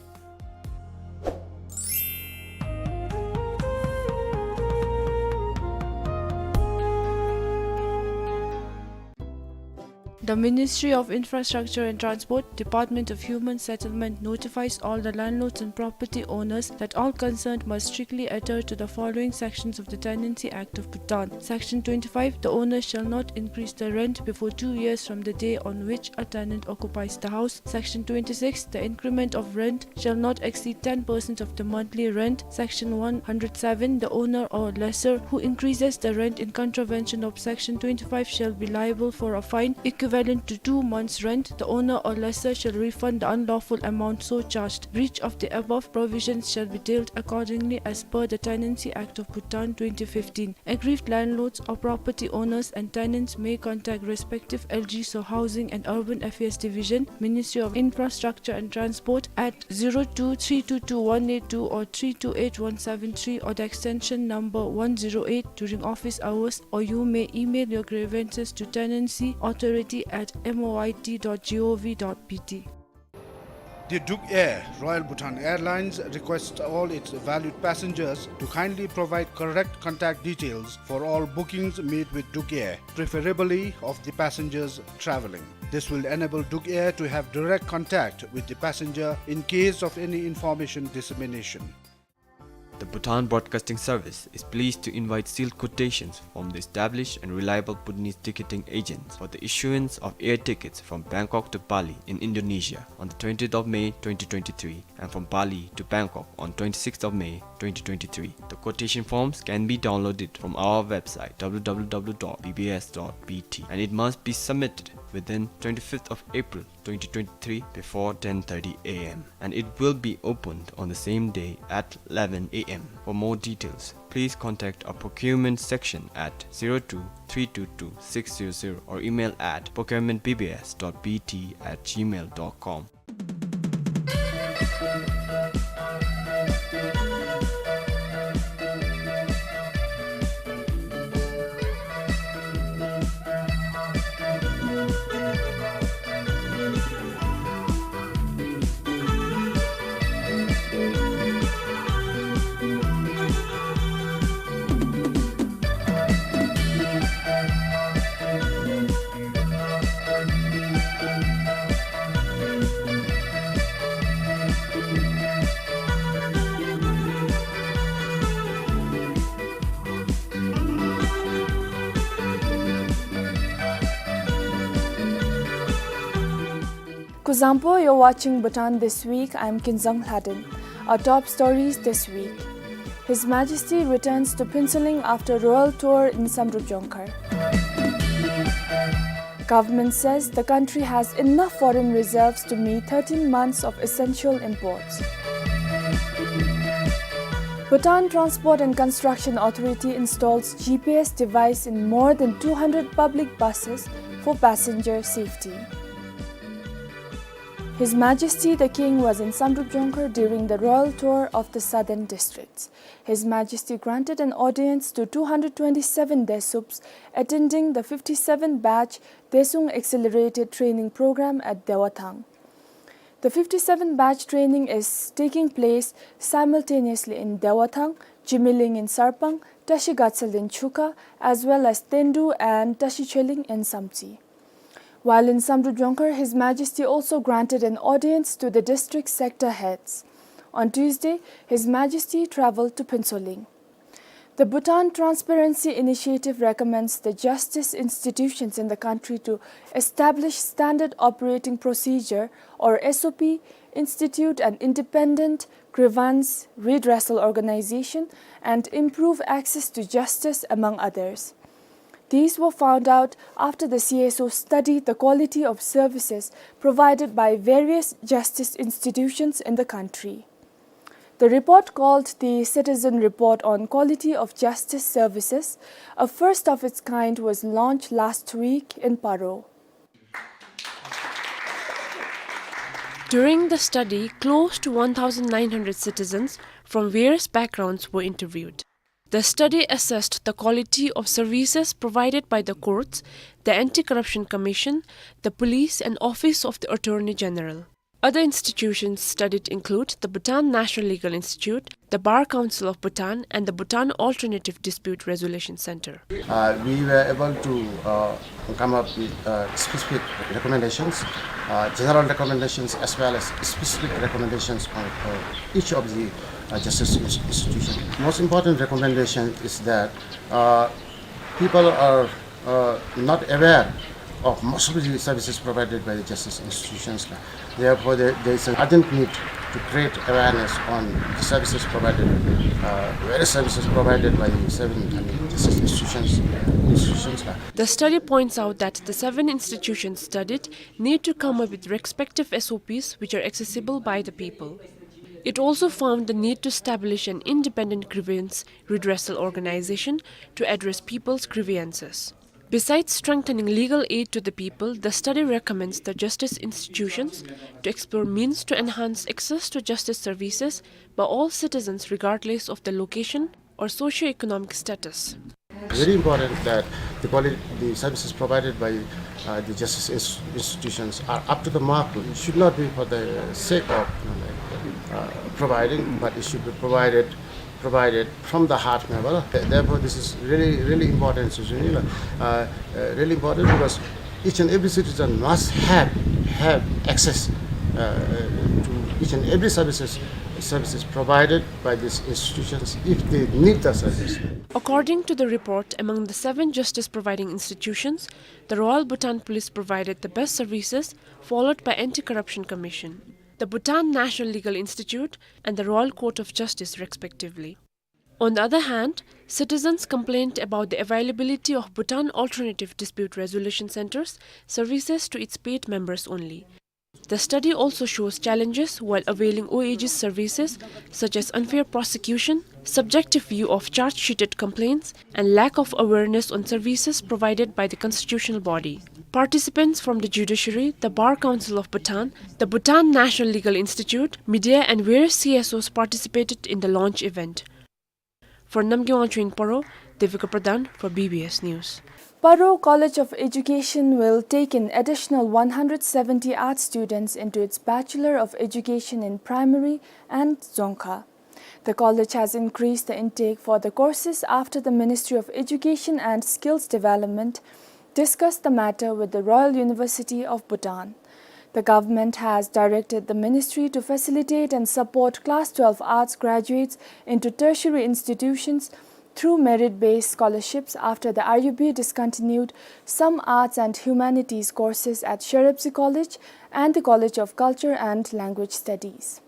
The Ministry of Infrastructure and Transport, Department of Human Settlement notifies all the landlords and property owners that all concerned must strictly adhere to the following sections of the Tenancy Act of Bhutan. Section twenty-five, the owner shall not increase the rent before two years from the day on which a tenant occupies the house. Section twenty-six, the increment of rent shall not exceed ten percent of the monthly rent. Section one hundred seven, the owner or lessor who increases the rent in contravention of Section twenty-five shall be liable for a fine equivalent to two months' rent. The owner or lessor shall refund the unlawful amount so charged. Breach of the above provisions shall be dealt accordingly as per the Tenancy Act of Bhutan twenty fifteen. Aggrieved landlords or property owners and tenants may contact respective L G S O Housing and Urban Affairs Division, Ministry of Infrastructure and Transport at zero two three two two one eight two or three two eight one seven three or the extension number one zero eight during office hours, or you may email your grievances to tenancy authority at M O I T dot G O V dot B T. The Druk Air, Royal Bhutan Airlines, requests all its valued passengers to kindly provide correct contact details for all bookings made with Druk Air, preferably of the passengers traveling. This will enable Druk Air to have direct contact with the passenger in case of any information dissemination. The Bhutan Broadcasting Service is pleased to invite sealed quotations from the established and reliable Bhutanese ticketing agents for the issuance of air tickets from Bangkok to Bali in Indonesia on the twentieth of May twenty twenty-three and from Bali to Bangkok on twenty-sixth of May twenty twenty-three. The quotation forms can be downloaded from our website, W W W dot B B S dot B T, and it must be submitted within twenty-fifth of April twenty twenty-three before ten thirty A M, and it will be opened on the same day at eleven A M. For more details, please contact our procurement section at zero two three two two six zero zero or email at procurement B B S dot B T at gmail dot com. Kuzuzangpo, you're watching Bhutan This Week. I'm Kinzang Lhaden. Our top stories this week. His Majesty returns to Phuentsholing after royal tour in Samdrup Jongkhar. Government says the country has enough foreign reserves to meet thirteen months of essential imports. Bhutan Transport and Construction Authority installs G P S device in more than two hundred public buses for passenger safety. His Majesty the King was in Samdrup Jongkhar during the royal tour of the southern districts. His Majesty granted an audience to two hundred twenty-seven Desups attending the fifty-seventh batch Desung Accelerated Training Program at Dewathang. The fifty-seventh batch training is taking place simultaneously in Dewathang, Jimiling in Sarpang, Tashi Gatsal in Chukha, as well as Tendu and Tashi Choeling in Samtse. While in Samdrup Jongkhar, His Majesty also granted an audience to the district sector heads. On Tuesday, His Majesty travelled to Phuentsholing. The Bhutan Transparency Initiative recommends the justice institutions in the country to establish standard operating procedure, or S O P, institute an independent grievance redressal organization, and improve access to justice, among others. These were found out after the C S O studied the quality of services provided by various justice institutions in the country. The report, called the Citizen Report on Quality of Justice Services, a first of its kind, was launched last week in Paro. During the study, close to one thousand nine hundred citizens from various backgrounds were interviewed. The study assessed the quality of services provided by the courts, the Anti-Corruption Commission, the police, and Office of the Attorney General. Other institutions studied include the Bhutan National Legal Institute, the Bar Council of Bhutan, and the Bhutan Alternative Dispute Resolution Center. Uh, we were able to, uh, come up with, uh, specific recommendations, uh, general recommendations as well as specific recommendations on, uh, each of the, uh, justice ins-, institution. Most important recommendation is that, uh, people are, uh, not aware of most of the services provided by the justice institutions. Therefore, there, there is an urgent need to create awareness on the services provided, uh, various services provided by the seven, I mean, justice institutions, institutions. The study points out that the seven institutions studied need to come up with respective S O Ps which are accessible by the people. It also found the need to establish an independent grievance redressal organization to address people's grievances. Besides strengthening legal aid to the people, the study recommends the justice institutions to explore means to enhance access to justice services by all citizens regardless of their location or socio-economic status. Very important that the quality, the services provided by, uh, the justice ins-, institutions are up to the mark. It should not be for the sake of, you know, like, uh, providing, but it should be provided, provided from the heart, you know. Th-, therefore, this is really, really important, you know, uh, uh, really important because each and every citizen must have, have access, uh, to each and every services, services provided by these institutions if they need the service. According to the report, among the seven justice providing institutions, the Royal Bhutan Police provided the best services, followed by Anti-Corruption Commission, the Bhutan National Legal Institute, and the Royal Court of Justice, respectively. On the other hand, citizens complained about the availability of Bhutan Alternative Dispute Resolution Center's services to its paid members only. The study also shows challenges while availing O A G's services, such as unfair prosecution, subjective view of charge-sheeted complaints, and lack of awareness on services provided by the constitutional body. Participants from the judiciary, the Bar Council of Bhutan, the Bhutan National Legal Institute, media, and various C S Os participated in the launch event. For Namgay Wangchuk in Paro, Devika Pradhan for B B S News. Paro College of Education will take in additional one hundred seventy art students into its Bachelor of Education in Primary and Dzongkha. The college has increased the intake for the courses after the Ministry of Education and Skills Development discussed the matter with the Royal University of Bhutan. The government has directed the ministry to facilitate and support Class twelve Arts graduates into tertiary institutions through merit-based scholarships after the R U B discontinued some arts and humanities courses at Sherepsi College and the College of Culture and Language Studies.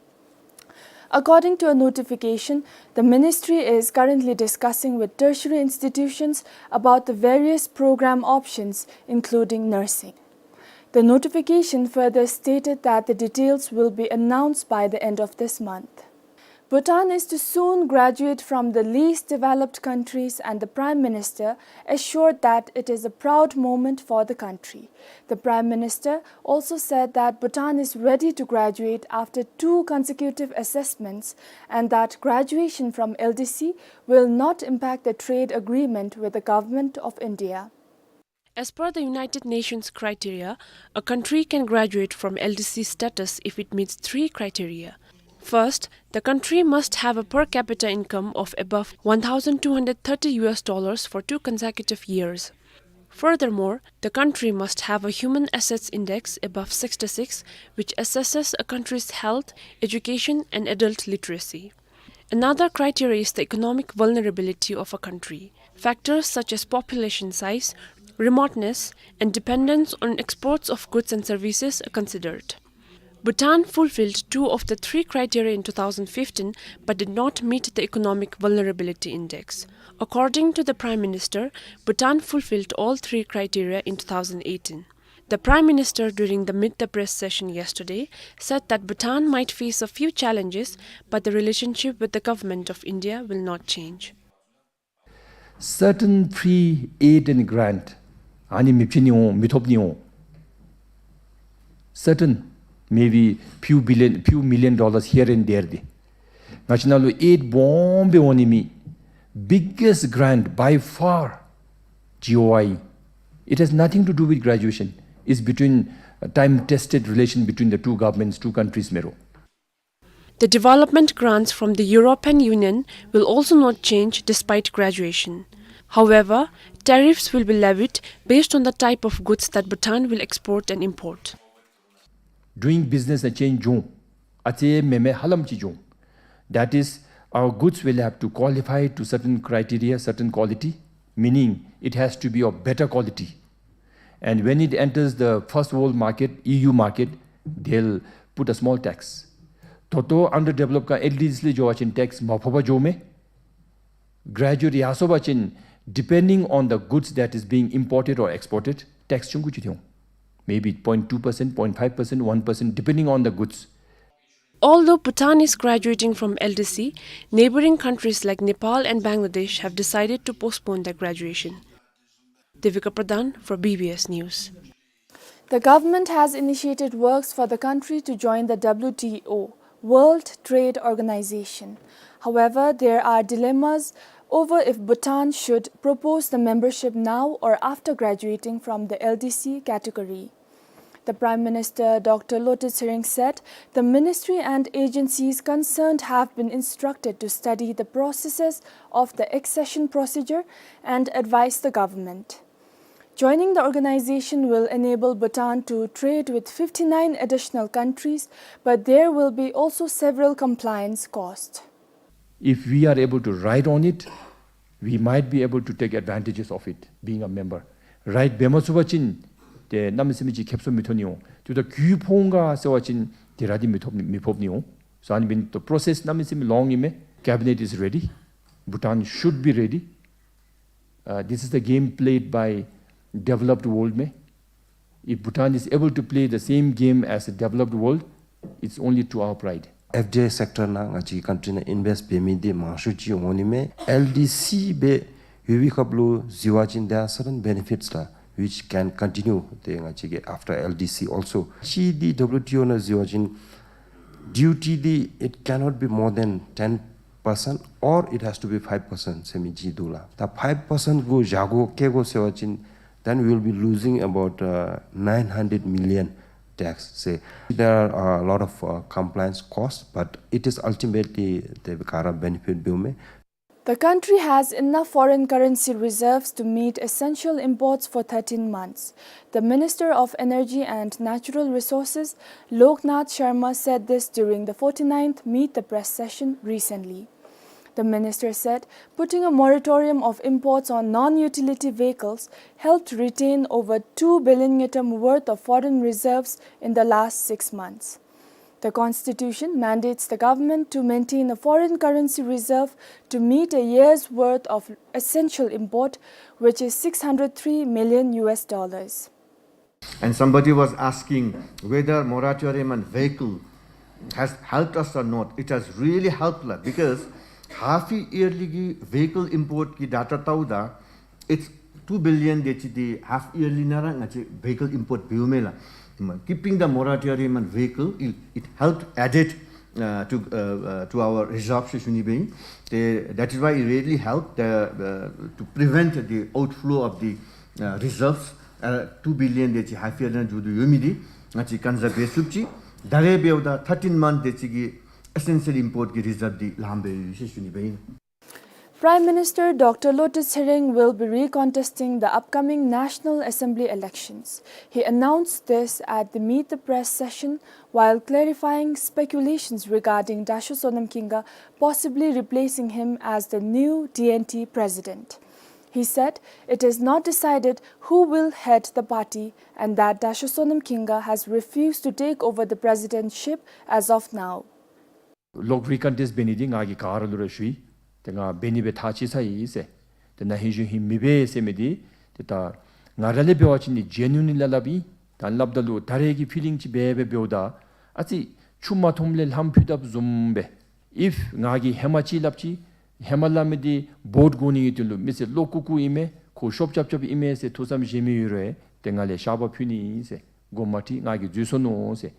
According to a notification, the ministry is currently discussing with tertiary institutions about the various program options, including nursing. The notification further stated that the details will be announced by the end of this month. Bhutan is to soon graduate from the least developed countries, and the Prime Minister assured that it is a proud moment for the country. The Prime Minister also said that Bhutan is ready to graduate after two consecutive assessments and that graduation from L D C will not impact the trade agreement with the Government of India. As per the United Nations criteria, a country can graduate from L D C status if it meets three criteria. First, the country must have a per capita income of above one thousand two hundred thirty U S dollars for two consecutive years. Furthermore, the country must have a human assets index above sixty-six, which assesses a country's health, education, and adult literacy. Another criteria is the economic vulnerability of a country. Factors such as population size, remoteness, and dependence on exports of goods and services are considered. Bhutan fulfilled two of the three criteria in two thousand fifteen but did not meet the economic vulnerability index. According to the Prime Minister, Bhutan fulfilled all three criteria in two thousand eighteen. The Prime Minister, during the Meet the Press session yesterday, said that Bhutan might face a few challenges, but the relationship with the Government of India will not change. Certain free aid and grant, ཨ་ནི་མི་བྱིན་ནི་འོང་མི་ཐོབ་ནི་འོང་། Certain, maybe few billion, few million dollars here and there འདི། ང་བཅས་ནང་ལུ་ཨེཌ་སྦོམ་སྦེ་འོང་ནི་མེད། Biggest grant by far, G O I. It has nothing to do with graduation. It's between, uh, time-tested relation between the two governments, two countries མེན་ན་རོ། The development grants from the European Union will also not change despite graduation. However, tariffs will be levied based on the type of goods that Bhutan will export and import. Doing business ཨ་ཅན་འབྱུང་། ཨ་ཙི་མེན་མེན་ཧ་ལམ་ཅིག་འབྱུང་། That is, our goods will have to qualify to certain criteria, certain quality, meaning it has to be of better quality. And when it enters the first world market, E U market, they'll put a small tax. ད་ལྟོ་underdeveloped ཁ་ཨེལ་ཌི་སི་ལས་འགྱོ་བ་ཅིན་ཊེགསི་མ་ཕོགཔ་འགྱོཝ་མས། Graduate ཡར་སོང་པ་ཅིན་depending on the goods that is being imported or exported, ཊེགསི་ཆུང་ཀུ་ཅིག་ཐོན་འོང་། Maybe point two percent, point five percent, one percent, depending on the goods. Although Bhutan is graduating from L D C, neighboring countries like Nepal and Bangladesh have decided to postpone their graduation. Devika Pradhan for B B S News. The government has initiated works for the country to join the W T O, World Trade Organization. However, there are dilemmas over if Bhutan should propose the membership now or after graduating from the L D C category. The Prime Minister, Doctor Lotay Tshering, said the ministry and agencies concerned have been instructed to study the processes of the accession procedure and advise the government. Joining the organization will enable Bhutan to trade with fifty-nine additional countries, but there will be also several compliance costs. If we are able to ride on it, we might be able to take advantages of it, being a member. Ride འབད་མ་ཚུགས་པ་ཅིན་ཏེ་གནམ་མེད་ས་མེད་ཅིག་ཁེབ་སང་མི་ཐོན་ནི་འོང་། དེ་ད་གུ་ཕོག་འོང་ག་ཟེར་བ་ཅིན་ཏེ་ར་འདི་མི་ཐོབ་ནི་མི་ཕོག་ནི་འོང་། So ཨ་ནི་འབད་ནི་the process གནམ་མེད་ས་མེད་ལོང་ཨིན་མས། Cabinet is ready. Bhutan should be ready. Uh, this is the game played by developed world མས། If Bhutan is able to play the same game as a developed world, it's only to our pride. F D I sector ནང་ང་བཅས་ཀྱི་ཀན་ཊི་རི་ནང་ཨིན་ཝེསཊ་འབད་མི་འདི་མང་ཤོས་ཅིག་འོང་ནི་མས། L D C འབད་ཡོད་པའི་སྐབས་ལུ་གཟིགས་པ་ཅིན་there are certain benefits ལགས་which can continue ཏེ་ང་བཅས་ཀྱི་after L D C also། གཅིག་འདི་W T O ནང་གཟིགས་པ་ཅིན་duty འདི་it cannot be more than ten percent or it has to be five percent ཟེར་མི་ཅིག་འདུག་ལགས། ད་five percent གུ་བཞག་དགོ་བཀལ་དགོ་ཟེར་བ་ཅིན then we will be losing about, uh, nine hundred million tax. Say there are a lot of, uh, compliance costs, but it is ultimately the ག་ར་benefit འབདཝ་མས། The country has enough foreign currency reserves to meet essential imports for thirteen months. The Minister of Energy and Natural Resources, Loknath Sharma, said this during the forty-ninth Meet the Press session recently. The minister said putting a moratorium of imports on non-utility vehicles helped retain over two billion ngultrum worth of foreign reserves in the last six months. The constitution mandates the government to maintain a foreign currency reserve to meet a year's worth of essential import, which is six hundred three million U S dollars. And somebody was asking whether moratorium on vehicle has helped us or not. It has really helped, lah, because half yearly གི་vehicle import གི་data བལྟཝ་ད་it's two billion དེ་ཅིག་འདི་half yearly ནང་ར་ང་བཅས་vehicle import འབདཝ་མས་ལགས། Keeping the moratorium on vehicle, it, it helped added, uh, to, uh, uh, to our reserves ཞུ་ནི་སྦེ་ཨིན། དེ་that is why it really helped the, uh, to prevent the outflow of the, uh, reserves. Uh, two billion དེ་ཅིག་half yearly ནང་འགྱོ་དོ་ཡོད་མི་འདི་ང་བཅས་conserve འབད་ཚུགསཔ་ཅིག། ད་རེས་འབདཝ་ད་thirteen month དེ་ཅིག་གི་essential import གི་reserve འདི་ལངམ་སྦེ་ཡོད་ཟེར་ཞུ་ནི་སྦེ་ཨིན། Prime Minister Doctor Lotay Tshering will be recontesting the upcoming National Assembly elections. He announced this at the Meet the Press session while clarifying speculations regarding Dashou Sonam Khinga possibly replacing him as the new D N T president. He said it is not decided who will head the party and that Dashou Sonam Khinga has refused to take over the presidentship as of now. ལོག་recontest འབད་ནི་འདི་ང་གིས་ག་ར་ལུ་ར་ཞུ་ཡི། ཏེ་ང་འབད་ནི་སྦེ་ཐག་བཅད་ཚར་ཡི་ཟེར། ཏེ་ན་ཧིང་གཞེས་ཧིང་མི་འབད་ཟེར་མི་འདི་ཏེ་ད་ང་ར་ལས་འབད་བ་ཅིན་ནི་genuinely སླབ་ཨིན། ད་སླབ་ད་ལུ་ད་རེས་ཀྱི་feeling ཅིག་འབད་འབད་འབདཝ་ད་ཨ་ཙི་ཆུ་མ་འཐུངམ་ལས་ལྷམ་ཕུད་དཔ་བཟུམ་སྦེ། If ང་གིས་ཧེ་མ་ཅིག་སླབ་ཅི། ཧེ་མ་སླབ་མི་འདི་vote དགོ་ནི་གི་དོན་ལུ་མི་སེར་བློ་ལྐུག་ལྐུག་ཨིན་མས། ཁོ་ཤོབ་རྐྱབ་རྐྱབ་ཨིན་མས་ཟེར་ཐུགས་བསམ་བཞེས་མི་ཡོད་རུང་ཏེ་ང་ལས་བཤགས་པ་ཕུལ་ནི་ཨིན་ཟེར། དགོངསམ་མ་ཁྲེལ། ང་གིས་འཛོལ་སོ་ནུག་ཟེར།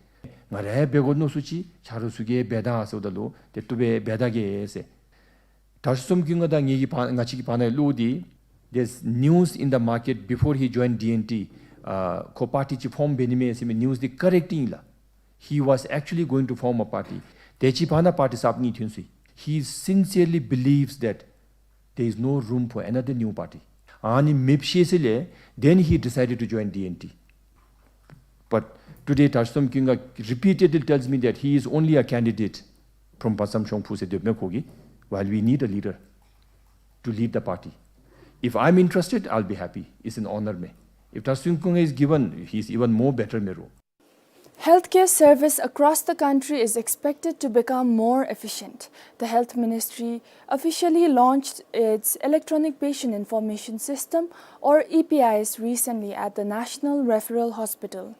ང་ར་འབད་དགོ་མནོ་སུ་ཅིག་ཆ་རོགས་ཚུ་གིས་འབད་ད་ཟེརཝ་ད་ལུ་ཏེ་བཏུབ་པས་འབད་ད་གེ་ཟེར། དྲག་ཤོས་ཚོམ་སྐྱིད་ང་དང་ངེ་གི་བར་ང་བཅས་ཀྱི་བར་ན་ཡོད་བློ་འདི། There's news in the market before he joined D N T, uh, ཁོ་party ཅིག་form འབད་ནི་མས་ཟེར་མི་news འདི་correct ཨིན་ལགས། He was actually going to form a party. དེ་ཅིག་ཕར་ན་པར་ཊི་གསརཔ་གཉིས་ཐོན་སོ་ཡི། He sincerely believes that there is no room for another new party. ཨ་ནི་མེདཔ་ཤེས་ས་ལས་then he decided to join D N T. But today, Tashtom Kyunga repeatedly tells me that he is only a candidate from Pancham Shongphu ཟེར་སྡོདཔ་མས་ཁོ་གིས། While we need a leader to lead the party. If I'm interested, I'll be happy. It's an honor མས། If Tashtom Kyunga is given, he's even more better མས་རོགས། Healthcare service across the country is expected to become more efficient. The Health Ministry officially launched its Electronic Patient Information System, or E P I S, recently at the National Referral Hospital.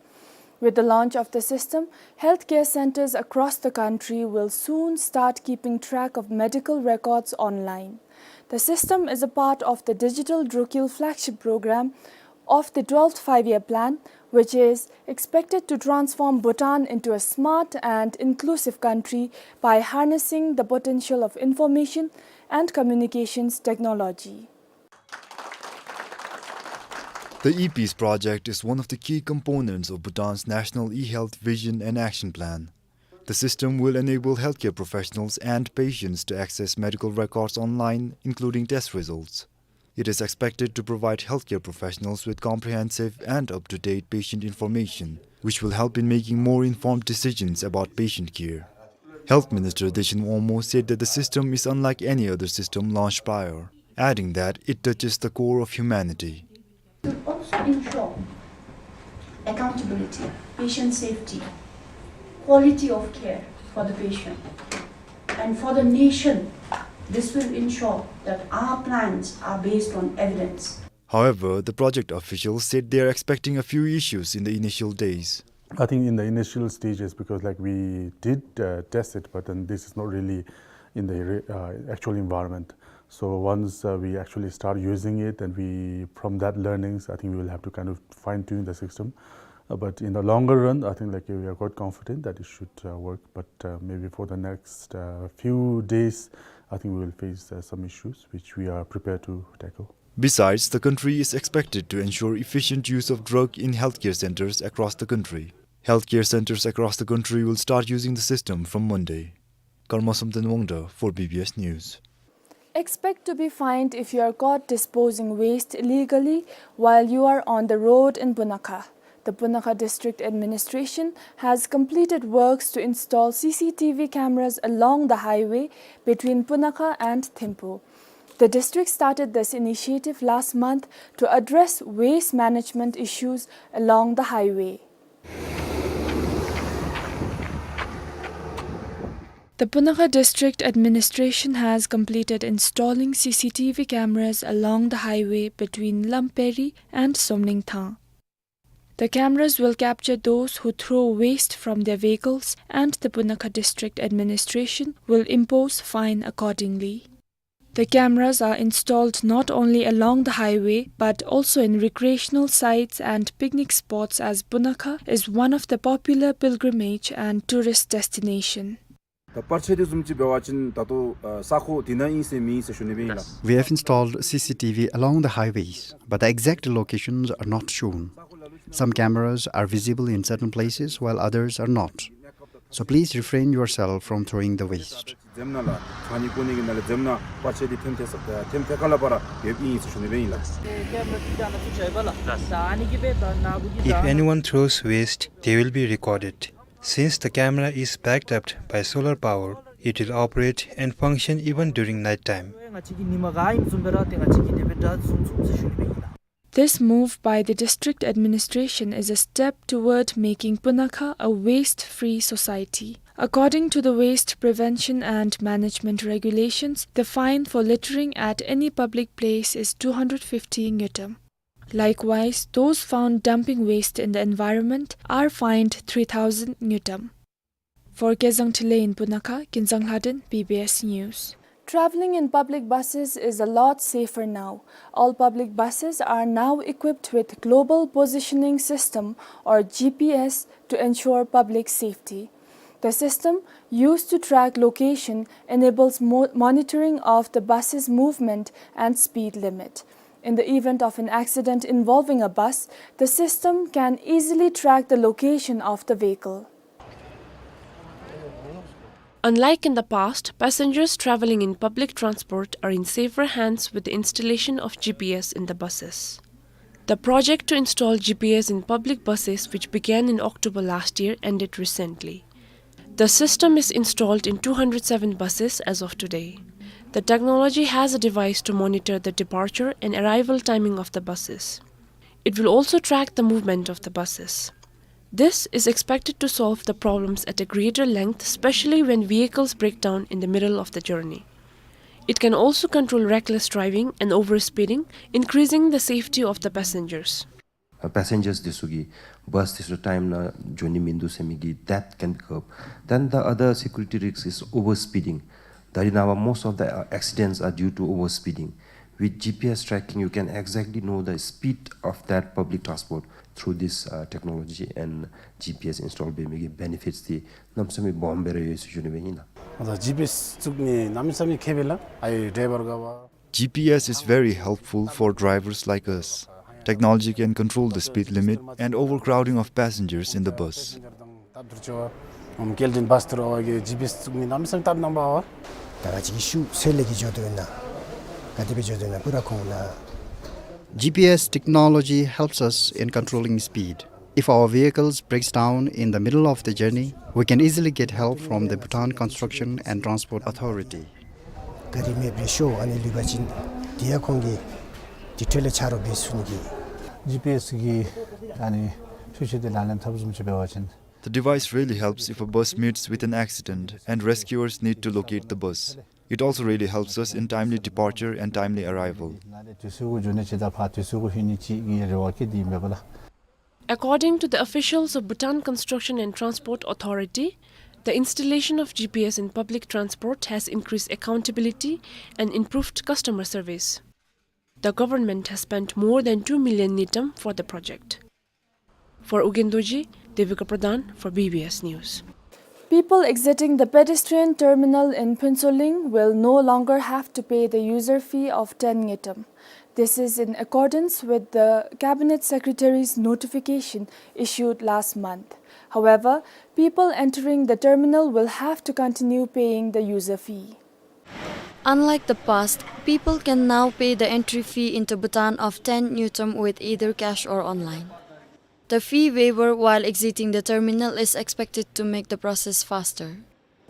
With the launch of the system, healthcare centers across the country will soon start keeping track of medical records online. The system is a part of the Digital Drukgyal flagship program of the twelfth Five-Year Plan, which is expected to transform Bhutan into a smart and inclusive country by harnessing the potential of information and communications technology. The E P I S project is one of the key components of Bhutan's National e-Health Vision and Action Plan. The system will enable healthcare professionals and patients to access medical records online, including test results. It is expected to provide healthcare professionals with comprehensive and up-to-date patient information, which will help in making more informed decisions about patient care. Health Minister Dechen Wangmo said that the system is unlike any other system launched prior, adding that it touches the core of humanity. To also ensure accountability, patient safety, quality of care for the patient, and for the nation, this will ensure that our plans are based on evidence. However, the project officials said they are expecting a few issues in the initial days. I think in the initial stages, because, like, we did, uh, test it, but then this is not really in the re-, uh, actual environment. So once, uh, we actually start using it, and we, from that learnings, I think we will have to kind of fine-tune the system. Uh, but in the longer run, I think, like, we are quite confident that it should, uh, work. But, uh, maybe for the next, uh, few days, I think we will face, uh, some issues which we are prepared to tackle. Besides, the country is expected to ensure efficient use of drug in healthcare centers across the country. Healthcare centers across the country will start using the system from Monday. Karma Somten Wangda for B B S News. Expect to be fined if you are caught disposing waste illegally while you are on the road in Punakha. The Punakha District Administration has completed works to install C C T V cameras along the highway between Punakha and Thimphu. The district started this initiative last month to address waste management issues along the highway. The Punakha District Administration has completed installing C C T V cameras along the highway between Lamperi and Somlingthang. The cameras will capture those who throw waste from their vehicles, and the Punakha District Administration will impose fine accordingly. The cameras are installed not only along the highway, but also in recreational sites and picnic spots, as Punakha is one of the popular pilgrimage and tourist destination. ད་པར་ཆས་འདི་བཟུམ་ཅིག་འབད་བ་ཅིན་ད་ལྟོ་ཨ་ས་ཁོངས་འདི་ན་ཨིན་ཟེར་མེན་ཟེར་ཞུ་ནི་སྦེ་ཨིན་ལགས། We have installed C C T V along the highways, but the exact locations are not shown. Some cameras are visible in certain places while others are not. So please refrain yourself from throwing the waste. འཛེམ་ན་ལགས་ཚང་ནི་ཀུ་ནི་གི་ནང་ལས་འཛེམ་ན་པར་ཆས་འདི་ཐེམ་ཐེ་ས་ཐེམ་ཐེ་ཁ་ལ་པར་ཡོདཔ་ཨིན་ཟེར་ཞུ་ནི་སྦེ་ཨིན་ལགས། If anyone throws waste, they will be recorded. Since the camera is backed up by solar power, it will operate and function even during night time. This move by the district administration is a step toward making Punakha a waste-free society. According to the Waste Prevention and Management Regulations, the fine for littering at any public place is two hundred fifty ngultrum. Likewise, those found dumping waste in the environment are fined three thousand ngultrum. For Kezang Thinley in Punakha, Kinzang Lhaden, B B S News. Traveling in public buses is a lot safer now. All public buses are now equipped with global positioning system, or G P S, to ensure public safety. The system, used to track location, enables mo-, monitoring of the bus's movement and speed limit. In the event of an accident involving a bus, the system can easily track the location of the vehicle. Unlike in the past, passengers traveling in public transport are in safer hands with the installation of G P S in the buses. The project to install G P S in public buses, which began in October last year, ended recently. The system is installed in two hundred seven buses as of today. The technology has a device to monitor the departure and arrival timing of the buses. It will also track the movement of the buses. This is expected to solve the problems at a greater length, especially when vehicles break down in the middle of the journey. It can also control reckless driving and overspeeding, increasing the safety of the passengers. ཨ་པེ་སེན་ཇརསི་འདི་ཚུ་གིས་བཱསི་འདི་ཚུ་ཊའིམ་ནང་འགྱོ་ནི་མིན་འདུག་ཟེར་མི་གི་that can be curb. Then the other security risk is overspeeding. ད་རེས་ནངས་པ་most of the uh, accidents are due to overspeeding. With G P S tracking, you can exactly know the speed of that public transport through this uh, technology and G P S install འབད་མི་གི་benefits འདི་གནམ་མེད་ས་མེད་སྦོམ་སྦེ་ར་ཡོད་ཟེར་ཞུ་ནི་སྦེ་ཨིན་ལགས། ཨ་ད་ཇི་པི་ཨེསི་བཙུགས་ནི་གནམ་མེད་ས་མེད་ཁེ་ཕན་ལགས། ཨའི་ཌའི་བར་ག་བ། G P S is very helpful for drivers like us. Technology can control the speed limit and overcrowding of passengers in the bus. ད་ད་རུང་ཅིག་སྐྱེལ་འདྲེན་བཱསི་འདི་ཚུ་གིས་ཇི་པི་ཨེསི་བཙུགས་ནི་གནམ་མེད་ས་མེད་སྟབས་བདེ་བ། ད་ག་ཅི་གི་ཤུལ་ལས་ཀྱི་འགྱོ་དོ་ཨིན་ན། ག་དེ་སྦེ་འགྱོ་དོ་ཨིན་ན་པུ་ར་ཁོང་ལུ། G P S technology helps us in controlling speed. If our vehicles breaks down in the middle of the journey, we can easily get help from the Bhutan Construction and Transport Authority. ག་རི་མེདཔ་སྦེ་ཤོར་ཨ་ནི་ལུས་པ་ཅིན་དེ་ཡང་ཁོང་གིས་དེ་འཕྲོ་ལས་ཆ་རོགས་འབད་ཚུགས་ནི་གི། ཇི་པི་ཨེསི་གིས་ཨ་ནི་ཤུལ་ཤུལ་ཏེ་ལག་ལེན་འཐབ་བཟུམ་ཅིག་འབད་བ་ཅིན། The device really helps if a bus meets with an accident and rescuers need to locate the bus. It also really helps us in timely departure and timely arrival. ནཱ་ལས་དུས་ཚོད་གུ་འགྱོ་ནི་ཅིག་དང་ཕར་དུས་ཚོད་གུ་ལྷོད་ནི་ཅིག་གི་རེ་བ་བསྐྱེད་དེ་ཨིན་པས་ལགས། According to the officials of Bhutan Construction and Transport Authority, the installation of G P S in public transport has increased accountability and improved customer service. The government has spent more than two million ngultrum for the project. For Ugyen Dorji, Devika Pradhan for B B S News. People exiting the pedestrian terminal in Phuentsholing will no longer have to pay the user fee of ten ngultrum. This is in accordance with the Cabinet Secretary's notification issued last month. However, people entering the terminal will have to continue paying the user fee. Unlike the past, people can now pay the entry fee into Bhutan of ten ngultrum with either cash or online. The fee waiver while exiting the terminal is expected to make the process faster.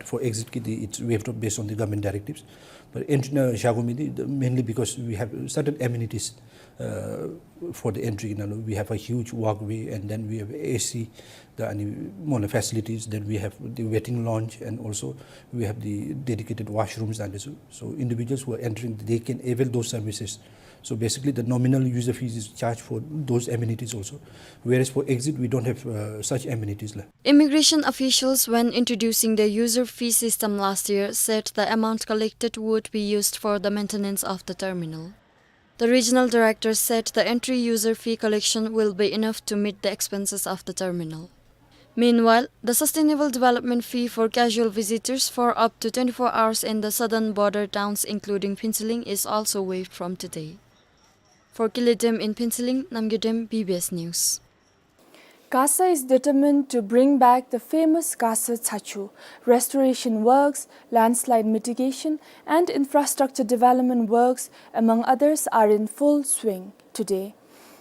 For exit key, the, it's waived off based on the government directives. But entry ནང་བཞག་དགོ་མི་འདི, the, mainly because we have certain amenities, uh, for the entry. You know, we have a huge walkway, and then we have A C, the, ཨ་ནི་མོ་ལགས་facilities. Then we have the waiting lounge, and also we have the dedicated washrooms. And so, so individuals who are entering, they can avail those services. So basically, the nominal user fees is charged for those amenities also. Whereas for exit, we don't have, uh, such amenities la. Immigration officials, when introducing the user fee system last year, said the amount collected would be used for the maintenance of the terminal. The regional director said the entry user fee collection will be enough to meet the expenses of the terminal. Meanwhile, the sustainable development fee for casual visitors for up to twenty-four hours in the southern border towns, including Phuentsholing, is also waived from today. For Kile Dem in Phuentsholing, Namgay Dem, B B S News. KASA is determined to bring back the famous KASA Tsachu. Restoration works, landslide mitigation, and infrastructure development works, among others, are in full swing today.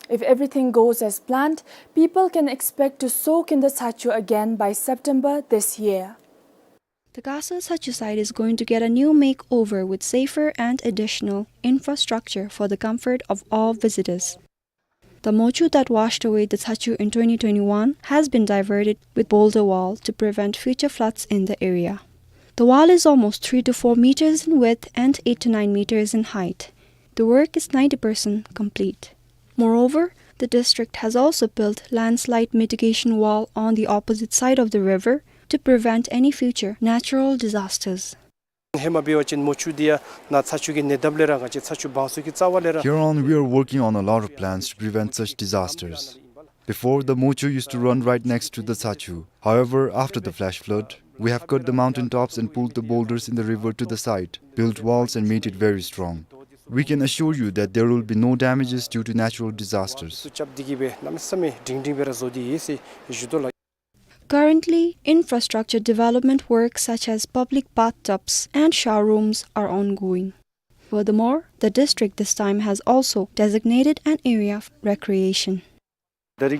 If everything goes as planned, people can expect to soak in the Tsachu again by September this year. The KASA Tsachu site is going to get a new makeover with safer and additional infrastructure for the comfort of all visitors. The mochu that washed away the Tsachu in twenty twenty-one has been diverted with boulder wall to prevent future floods in the area. The wall is almost three to four meters in width and eight to nine meters in height. The work is ninety percent complete. Moreover, the district has also built landslide mitigation wall on the opposite side of the river to prevent any future natural disasters. ཧེ་མ་འབད་བ་ཅིན་མོ་ཆུ་འདི་ཡང་ནཱ་ཚ་ཆུ་གི་ཉེ་འདབས་ལས་ར་ང་བཅས་ཚ་ཆུ་བང་སོ་གི་རྩ་བ་ལས་ར། Here on, we are working on a lot of plans to prevent such disasters. Before, the Mochu used to run right next to the Tsachu. However, after the flash flood, we have cut the mountain tops and pulled the boulders in the river to the side, built walls and made it very strong. We can assure you that there will be no damages due to natural disasters. སུ་རྐྱབ་སྟེ་གི་སྦེ་གནམ་མེད་ས་མེད་སྒྲིང་སྒྲིང་སྦེ་ར་བཟོ་སྟེ་ཡོད་ཟེར་ཞུ་དོ་ལགས། Currently, infrastructure development works such as public bathtubs and shower rooms are ongoing. Furthermore, the district this time has also designated an area of recreation. This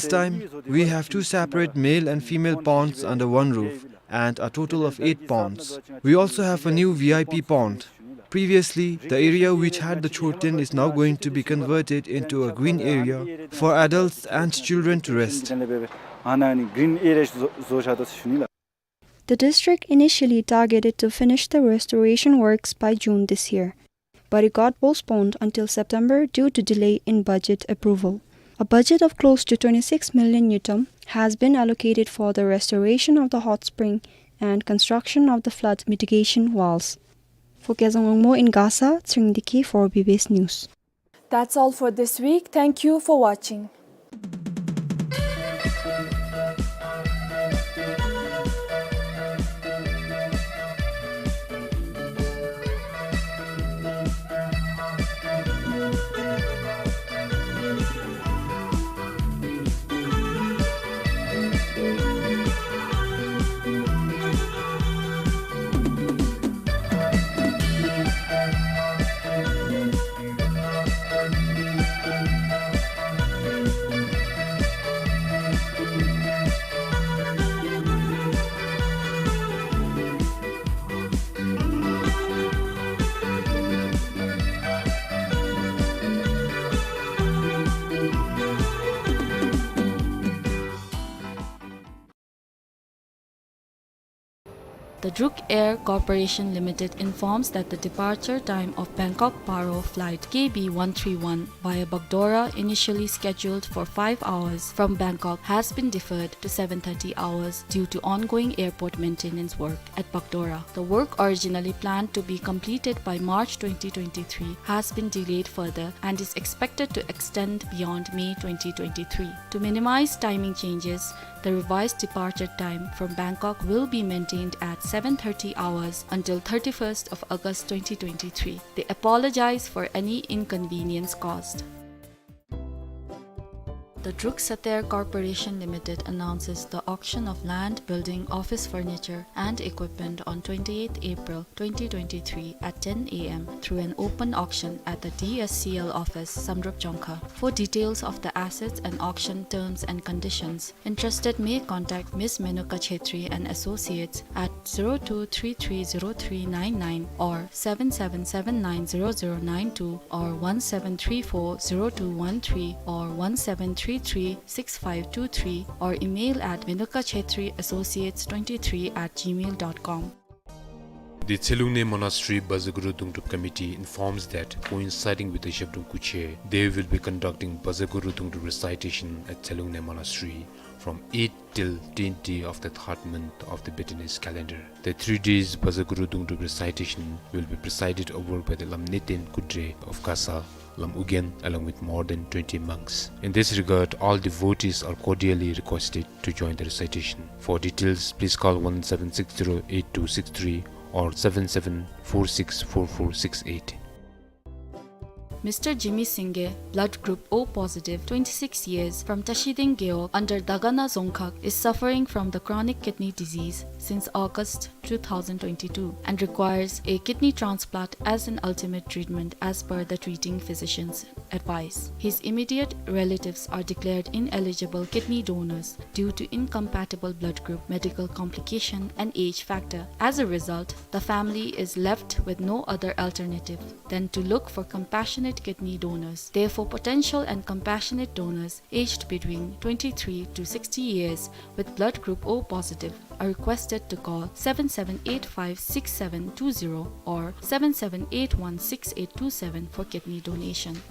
time, we have two separate male and female ponds under one roof, and a total of eight ponds. We also have a new V I P pond. Previously, the area which had the chhoten is now going to be converted into a green area for adults and children to rest. The district initially targeted to finish the restoration works by June this year, but it got postponed until September due to delay in budget approval. A budget of close to twenty-six million ngultrum has been allocated for the restoration of the hot spring and construction of the flood mitigation walls. For Kezang Wangmo in Gasa, Tshering Dikhi for B B S News. That's all for this week. Thank you for watching. The Druk Air Corporation Limited informs that the departure time of Bangkok Paro flight K B one three one via Bagdogra, initially scheduled for five hours from Bangkok, has been deferred to seven thirty hours due to ongoing airport maintenance work at Bagdogra. The work, originally planned to be completed by March twenty twenty-three, has been delayed further and is expected to extend beyond May twenty twenty-three. To minimize timing changes, the revised departure time from Bangkok will be maintained at seven thirty hours until thirty-first of August twenty twenty-three. They apologize for any inconvenience caused. The Druk Sater Corporation Limited announces the auction of land, building, office furniture and equipment on twenty-eighth April twenty twenty-three at ten A M through an open auction at the D S C L office, Samdrup, Jongkha. For details of the assets and auction terms and conditions, interested may contact Miss Menuka Chetri and Associates at zero two three three zero three nine nine or seven seven seven nine zero zero nine two or one seven three four zero two one three or one seven three three six five two three or email at menuka chetri associates twenty-three at gmail dot com. The Tselengne Monastery Bhajagoru Dungdrup Committee informs that, coinciding with the Zhabdrung Kuche, they will be conducting Bhajagoru Dungdrup recitation at Tselengne Monastery from eight till ten day of the third month of the Bhutanese calendar. The three days Bhajagoru Dungdrup recitation will be presided over by the Lam Neten Kudre of Gasa, Lam Ugyen, along with more than twenty monks. In this regard, all devotees are cordially requested to join the recitation. For details, please call one seven six zero eight two six three or seven seven four six four four six eight. Mister Jimmy Singye, blood group O positive, twenty-six years, from Tashiding Gewog under Dagana Dzongkhag, is suffering from the chronic kidney disease since August two thousand twenty-two and requires a kidney transplant as an ultimate treatment as per the treating physician's advice. His immediate relatives are declared ineligible kidney donors due to incompatible blood group, medical complication, and age factor. As a result, the family is left with no other alternative than to look for compassionate kidney donors. Therefore, potential and compassionate donors aged between twenty-three to sixty years with blood group O positive are requested to call seven seven eight five six seven two zero or seven seven eight one six eight two seven for kidney donation.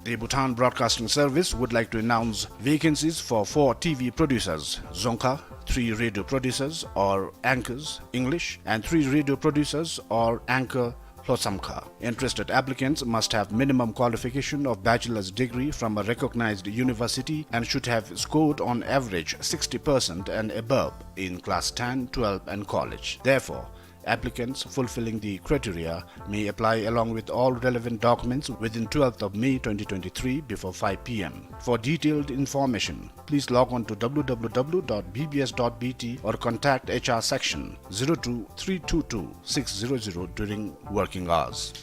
The Bhutan Broadcasting Service would like to announce vacancies for four T V producers, Dzongkha, three radio producers or anchors, English, and three radio producers or anchor, Lhosamkha. Interested applicants must have minimum qualification of bachelor's degree from a recognized university and should have scored on average sixty percent and above in class ten, twelve and college. Therefore, Applicants fulfilling the criteria may apply along with all relevant documents within twelfth of May twenty twenty-three before five p m. For detailed information, please log on to w w w dot b b s dot b t or contact H R section zero two three two two six zero zero during working hours.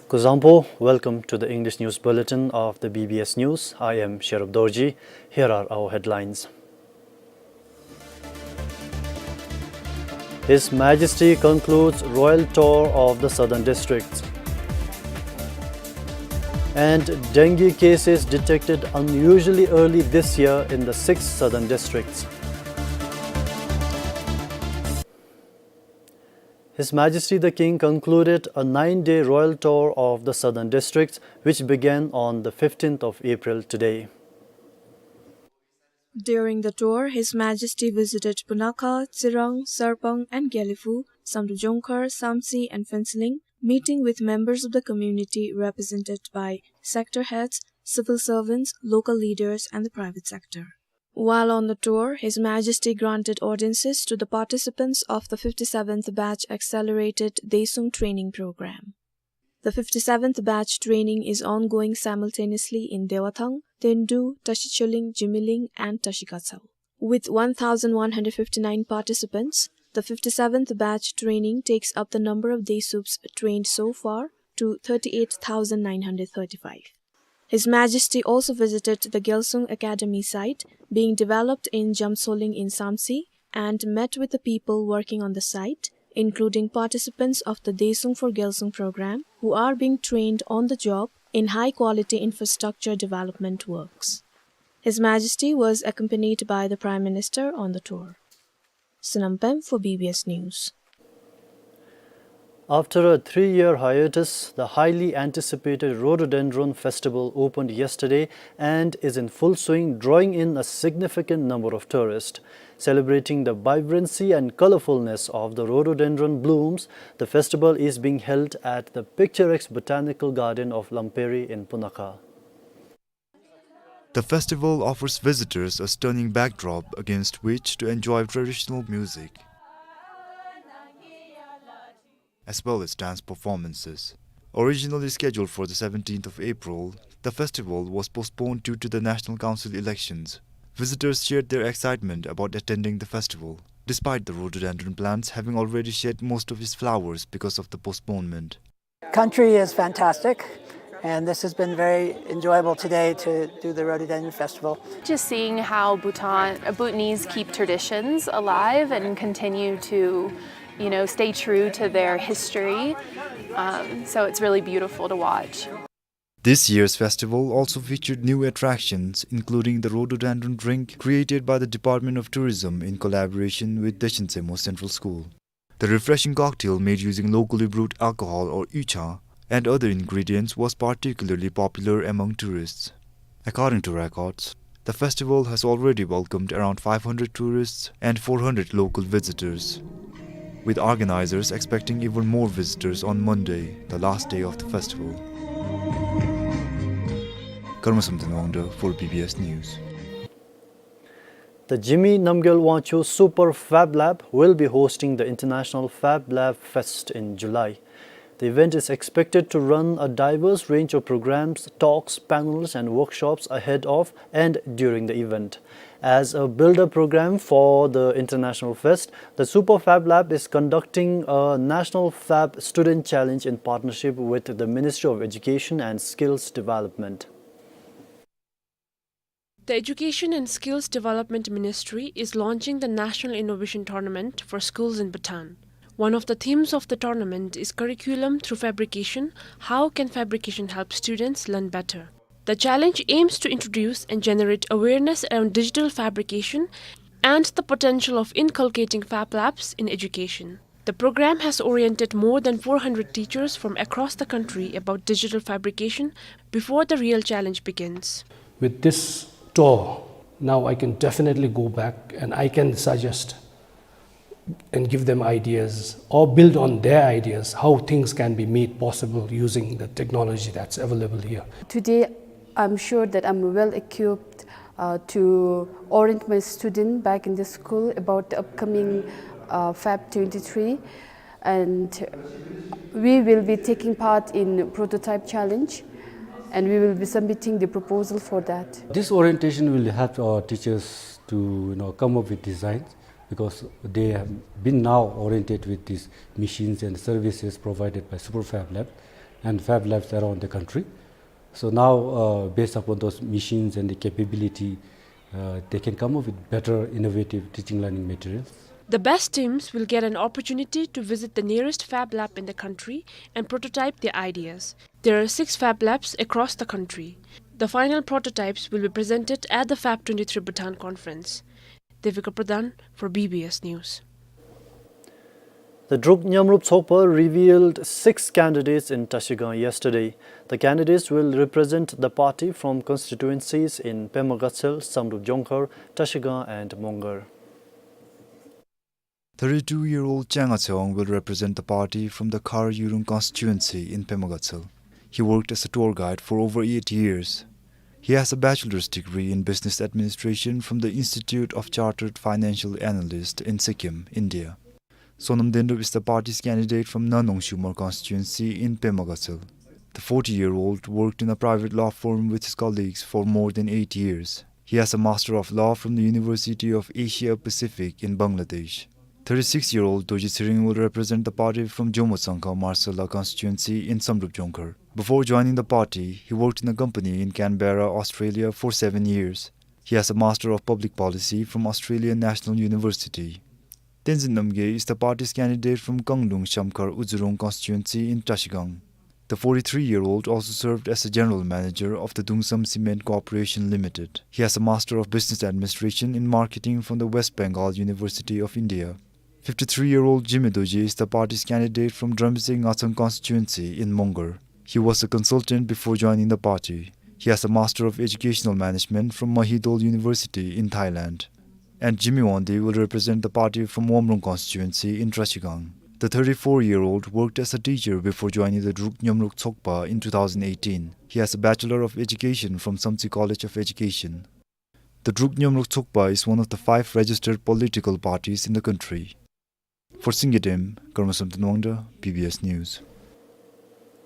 Kuzuzangpo, welcome to the English News Bulletin of the B B S News. I am Sherub Dorji. Here are our headlines. His Majesty concludes royal tour of the southern districts. And dengue cases detected unusually early this year in the six southern districts. His Majesty the King concluded a nine-day royal tour of the southern districts, which began on the fifteenth of April, today. During the tour, His Majesty visited Punakha, Tsirang, Sarpang and Gelephu, Samdrup Jongkhar, Samtse and Phuentsholing, meeting with members of the community represented by sector heads, civil servants, local leaders and the private sector. While on the tour, His Majesty granted audiences to the participants of the fifty-seventh Batch Accelerated Daesung Training Program. The fifty-seventh batch training is ongoing simultaneously in Dewathang, Tendu, Tashicholing, Jimilling and Tashikatsaung. With one thousand one hundred fifty-nine participants, the fifty-seventh batch training takes up the number of Daesups trained so far to thirty-eight thousand nine hundred thirty-five. His Majesty also visited the Gyalsung Academy site being developed in Jamtsoling in Samtse and met with the people working on the site, including participants of the Daesung for Gyalsung program, who are being trained on the job in high-quality infrastructure development works. His Majesty was accompanied by the Prime Minister on the tour. Sonam Pem for B B S News. After a three-year hiatus, the highly anticipated Rhododendron Festival opened yesterday and is in full swing, drawing in a significant number of tourists. Celebrating the vibrancy and colorfulness of the rhododendron blooms, the festival is being held at the picturesque Botanical Garden of Lamperi in Punakha. The festival offers visitors a stunning backdrop against which to enjoy traditional music, as well as dance performances. Originally scheduled for the seventeenth of April, the festival was postponed due to the National Council elections. Visitors shared their excitement about attending the festival, despite the rhododendron plants having already shed most of its flowers because of the postponement. Country is fantastic, and this has been very enjoyable today to do the Rhododendron Festival. Just seeing how Bhutan, uh, Bhutanese keep traditions alive and continue to, you know, stay true to their history. Um, so it's really beautiful to watch. This year's festival also featured new attractions, including the rhododendron drink created by the Department of Tourism in collaboration with Daeshin Tseimo Central School. The refreshing cocktail made using locally brewed alcohol or uicha and other ingredients was particularly popular among tourists. According to records, the festival has already welcomed around five hundred tourists and four hundred local visitors, with organizers expecting even more visitors on Monday, the last day of the festival. Karma Samten Wangda for B B S News. The Jigme Namgyel Wangchuck Super Fab Lab will be hosting the International Fab Lab Fest in July. The event is expected to run a diverse range of programs, talks, panels, and workshops ahead of and during the event. As a build-up program for the International Fest, the Super Fab Lab is conducting a National Fab Student Challenge in partnership with the Ministry of Education and Skills Development. The Education and Skills Development Ministry is launching the National Innovation Tournament for schools in Bhutan. One of the themes of the tournament is curriculum through fabrication. How can fabrication help students learn better? The challenge aims to introduce and generate awareness around digital fabrication and the potential of inculcating fab labs in education. The program has oriented more than four hundred teachers from across the country about digital fabrication before the real challenge begins. With this tour, now I can definitely go back and I can suggest and give them ideas or build on their ideas how things can be made possible using the technology that's available here. Today, I'm sure that I'm well equipped, uh, to orient my student back in the school about the upcoming, uh, Fab twenty-three, and we will be taking part in prototype challenge, and we will be submitting the proposal for that. This orientation will help our teachers to, you know, come up with designs, because they have been now oriented with these machines and services provided by Super Fab Lab and Fab Labs around the country. So now, uh, based upon those machines and the capability, uh, they can come up with better innovative teaching learning materials. The best teams will get an opportunity to visit the nearest Fab Lab in the country and prototype their ideas. There are six Fab Labs across the country. The final prototypes will be presented at the Fab twenty-three Bhutan Conference. Devika Pradhan for B B S News. The Druk Nyamrup Tsokpa revealed six candidates in Trashigang yesterday. The candidates will represent the party from constituencies in Pema Gatshel, Samdrup Jongkhar, Trashigang and Mongar. Thirty-two-year-old Changa Tsewang will represent the party from the Khar Yurung constituency in Pema Gatshel. He worked as a tour guide for over eight years. He has a bachelor's degree in business administration from the Institute of Chartered Financial Analysts in Sikkim, India. Sonam Dendup is the party's candidate from Nanongshiumar constituency in Pema Gatshel. The forty-year-old worked in a private law firm with his colleagues for more than eight years. He has a Master of Law from the University of Asia Pacific in Bangladesh. Thirty-six-year-old Dorji Tshering will represent the party from Jomo Tsangkha Marcella constituency in Samdrup Jongkhar. Before joining the party, he worked in a company in Canberra, Australia for seven years. He has a Master of Public Policy from Australian National University. Tenzin Namgay is the party's candidate from Kanglung Shamkhar Uzurong constituency in Trashigang. The forty-three-year-old also served as a general manager of the Dungsam Cement Corporation Limited. He has a Master of Business Administration in Marketing from the West Bengal University of India. Fifty-three-year-old Jimmy Dorji is the party's candidate from Dramse Ngathang constituency in Mongar. He was a consultant before joining the party. He has a Master of Educational Management from Mahidol University in Thailand. And Jimmy Wangdi will represent the party from Womrung constituency in Trashigang. The thirty-four-year-old worked as a teacher before joining the Druk Nyamrup Tsokpa in two thousand eighteen. He has a Bachelor of Education from Samtse College of Education. The Druk Nyamrup Tsokpa is one of the five registered political parties in the country. For Singye Dem, Karma Samten Wangda, B B S News.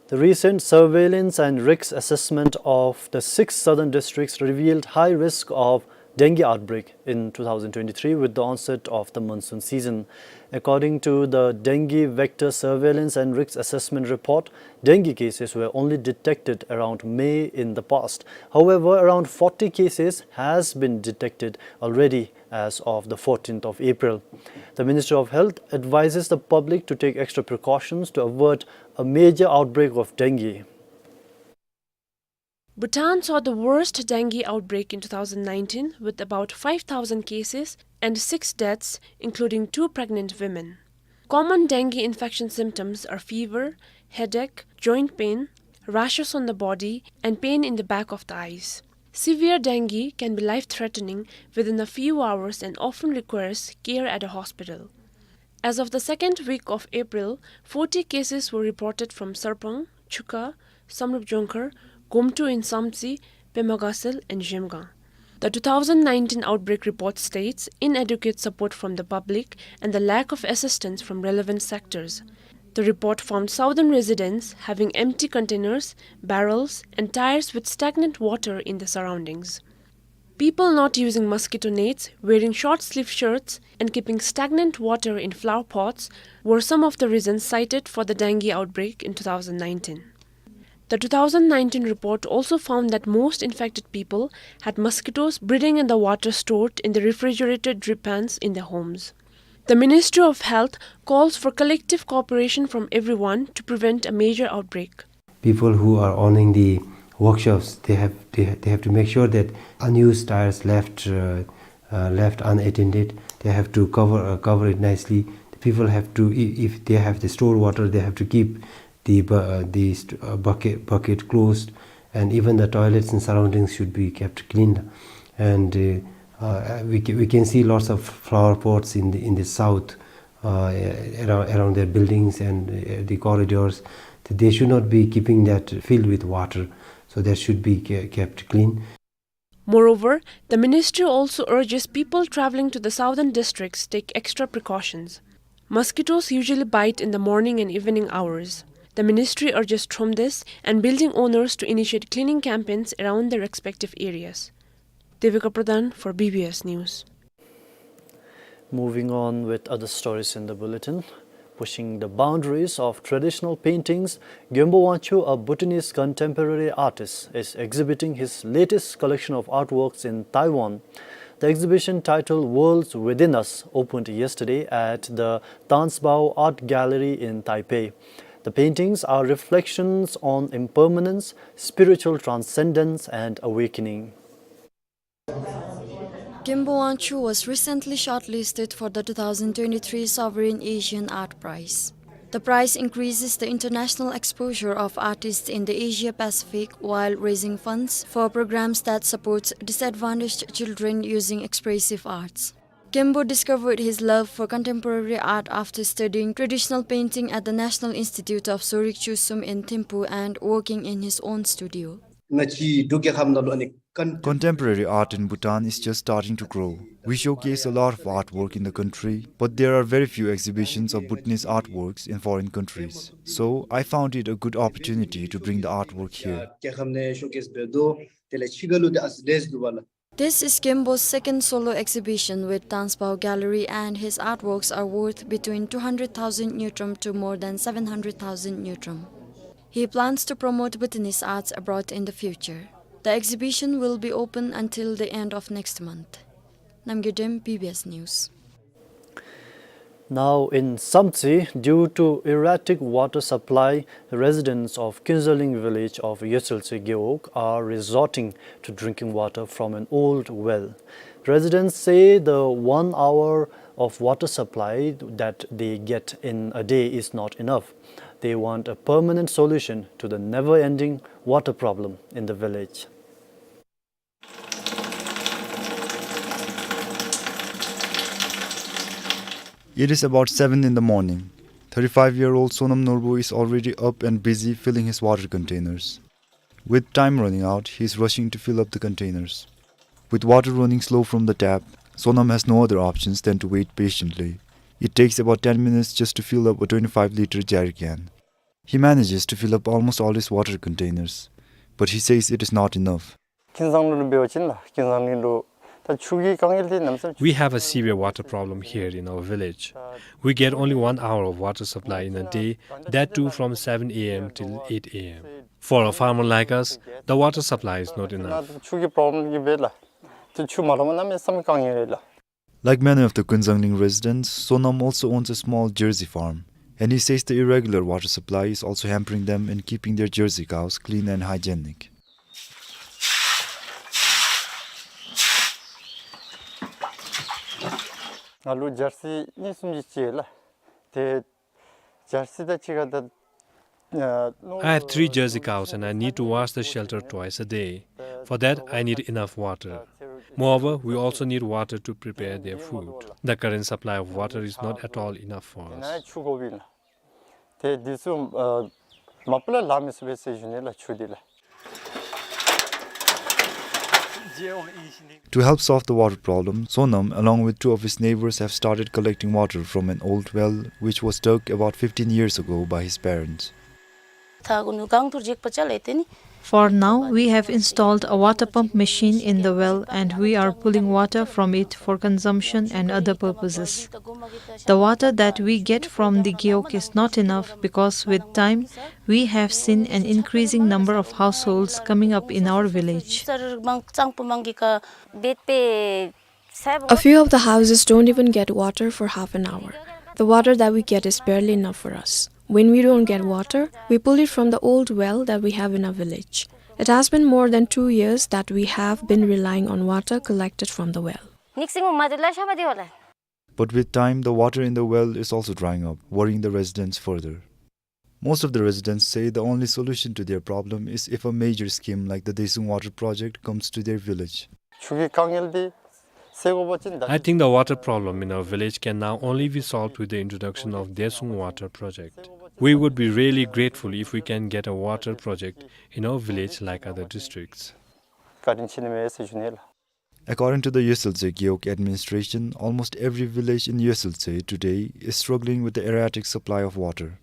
The recent surveillance and risk assessment of the six southern districts revealed high risk of dengue outbreak in two thousand twenty-three with the onset of the monsoon season. According to the Dengue Vector Surveillance and Risk Assessment Report, dengue cases were only detected around May in the past. However, around forty cases has been detected already as of the fourteenth of April. The Ministry of Health advises the public to take extra precautions to avert a major outbreak of dengue. Bhutan saw the worst dengue outbreak in two thousand nineteen, with about five thousand cases and six deaths, including two pregnant women. Common dengue infection symptoms are fever, headache, joint pain, rashes on the body, and pain in the back of the eyes. Severe dengue can be life-threatening within a few hours and often requires care at a hospital. As of the second week of April, forty cases were reported from Sarpang, Chuka, Samdrup Jongkhar, Gomtu in Samtse, Pema Gatshel, and Zhemgang. The two thousand nineteen outbreak report states inadequate support from the public and the lack of assistance from relevant sectors. The report found southern residents having empty containers, barrels, and tires with stagnant water in the surroundings. People not using mosquito nets, wearing short-sleeved shirts, and keeping stagnant water in flower pots were some of the reasons cited for the dengue outbreak in two thousand nineteen. The two thousand nineteen report also found that most infected people had mosquitoes breeding in the water stored in the refrigerated drip pans in their homes. The Ministry of Health calls for collective cooperation from everyone to prevent a major outbreak. People who are owning the workshops, they have, they, they have to make sure that unused tires left, uh, uh, left unattended, they have to cover, uh, cover it nicely. The people have to, i-, if they have the stored water, they have to keep the bu-, uh, the st-, uh, bucket, bucket closed, and even the toilets and surroundings should be kept clean. And, uh, uh, we ca-, we can see lots of flower pots in the, in the south, uh, around, around their buildings and, uh, the corridors, that they should not be keeping that filled with water. So that should be ke-, kept clean. Moreover, the ministry also urges people traveling to the southern districts take extra precautions. Mosquitoes usually bite in the morning and evening hours. The ministry urges Thromdes and building owners to initiate cleaning campaigns around their respective areas. Devika Pradhan for B B S News. Moving on with other stories in the bulletin. Pushing the boundaries of traditional paintings, Genpo Wangchuck, a Bhutanese contemporary artist, is exhibiting his latest collection of artworks in Taiwan. The exhibition, titled Worlds Within Us, opened yesterday at the Tansbao Art Gallery in Taipei. The paintings are reflections on impermanence, spiritual transcendence, and awakening. Genpo Wangchuck was recently shortlisted for the two thousand twenty-three Sovereign Asian Art Prize. The prize increases the international exposure of artists in the Asia Pacific while raising funds for programs that support disadvantaged children using expressive arts. Genpo discovered his love for contemporary art after studying traditional painting at the National Institute of Sorik Chusum in Thimphu and working in his own studio. Contemporary art in Bhutan is just starting to grow. We showcase a lot of artwork in the country, but there are very few exhibitions of Bhutanese artworks in foreign countries. So, I found it a good opportunity to bring the artwork here. This is Genpo's second solo exhibition with Tansbao Gallery, and his artworks are worth between two hundred thousand ngultrum to more than seven hundred thousand ngultrum. He plans to promote Bhutanese arts abroad in the future. The exhibition will be open until the end of next month. Namgay Dem, B B S News. Now in Samtse, due to erratic water supply, the residents of Kinzangling village of Yotsiltse Gewog are resorting to drinking water from an old well. Residents say the one hour of water supply that they get in a day is not enough. They want a permanent solution to the never-ending water problem in the village. It is about seven in the morning. Thirty-five-year-old Sonam Norbu is already up and busy filling his water containers. With time running out, he is rushing to fill up the containers. With water running slow from the tap, Sonam has no other options than to wait patiently. It takes about ten minutes just to fill up a twenty-five liter jerry can. He manages to fill up almost all his water containers, but he says it is not enough. We have a severe water problem here in our village. We get only one hour of water supply in a day, that too from seven A M till eight A M. For a farmer like us, the water supply is not enough. Like many of the Kinzangling residents, Sonam also owns a small jersey farm, and he says the irregular water supply is also hampering them in keeping their jersey cows clean and hygienic. I have three jersey cows and I need to wash the shelter twice a day. For that, I need enough water. Moreover, we also need water to prepare their food. The current supply of water is not at all enough for us. To help solve the water problem, Sonam, along with two of his neighbors, have started collecting water from an old well which was dug about fifteen years ago by his parents. For now, we have installed a water pump machine in the well and we are pulling water from it for consumption and other purposes. The water that we get from the Gewog is not enough because with time, we have seen an increasing number of households coming up in our village. A few of the houses don't even get water for half an hour. The water that we get is barely enough for us. When we don't get water, we pull it from the old well that we have in our village. It has been more than two years that we have been relying on water collected from the well. But with time, the water in the well is also drying up, worrying the residents further. Most of the residents say the only solution to their problem is if a major scheme like the Desung Water Project comes to their village. I think the water problem in our village can now only be solved with the introduction of Desung Water Project. We would be really grateful if we can get a water project in our village like other districts. According to the Yesweltse Gewog administration, almost every village in Yesweltse today is struggling with the erratic supply of water.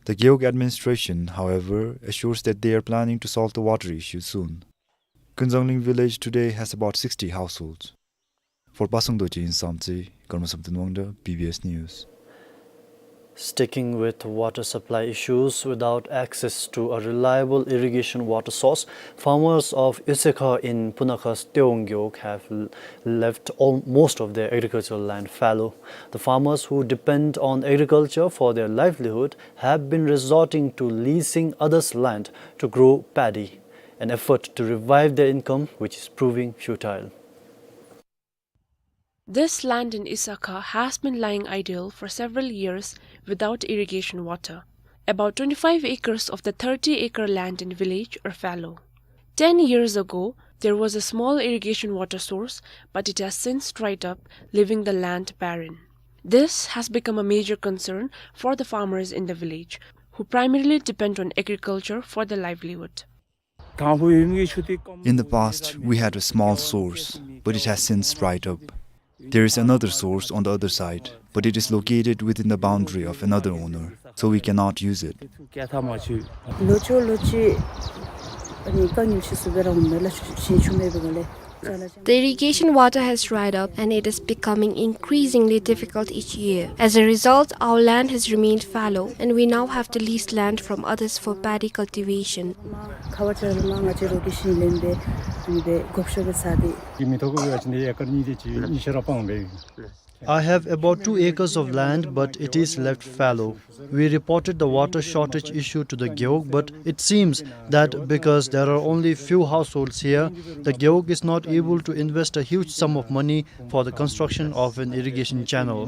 The Gewog administration, however, assures that they are planning to solve the water issue soon. Kunzangling village today has about sixty households. For Pasang Dorji in Samtse, Karma Samten Wangda, B B S News. Sticking with water supply issues, without access to a reliable irrigation water source, farmers of Isekha in Punakha's Tewang Gewog have l-, left all, most of their agricultural land fallow. The farmers who depend on agriculture for their livelihood have been resorting to leasing others' land to grow paddy, an effort to revive their income which is proving futile. This land in Isekha has been lying idle for several years without irrigation water. About twenty-five acres of the thirty-acre land in village are fallow. Ten years ago, there was a small irrigation water source, but it has since dried up, leaving the land barren. This has become a major concern for the farmers in the village, who primarily depend on agriculture for their livelihood. In the past, we had a small source, but it has since dried up. There is another source on the other side, but it is located within the boundary of another owner, so we cannot use it. The irrigation water has dried up and it is becoming increasingly difficult each year. As a result, our land has remained fallow and we now have to lease land from others for paddy cultivation. I have about two acres of land, but it is left fallow. We reported the water shortage issue to the Gewog, but it seems that because there are only few households here, the Gewog is not able to invest a huge sum of money for the construction of an irrigation channel.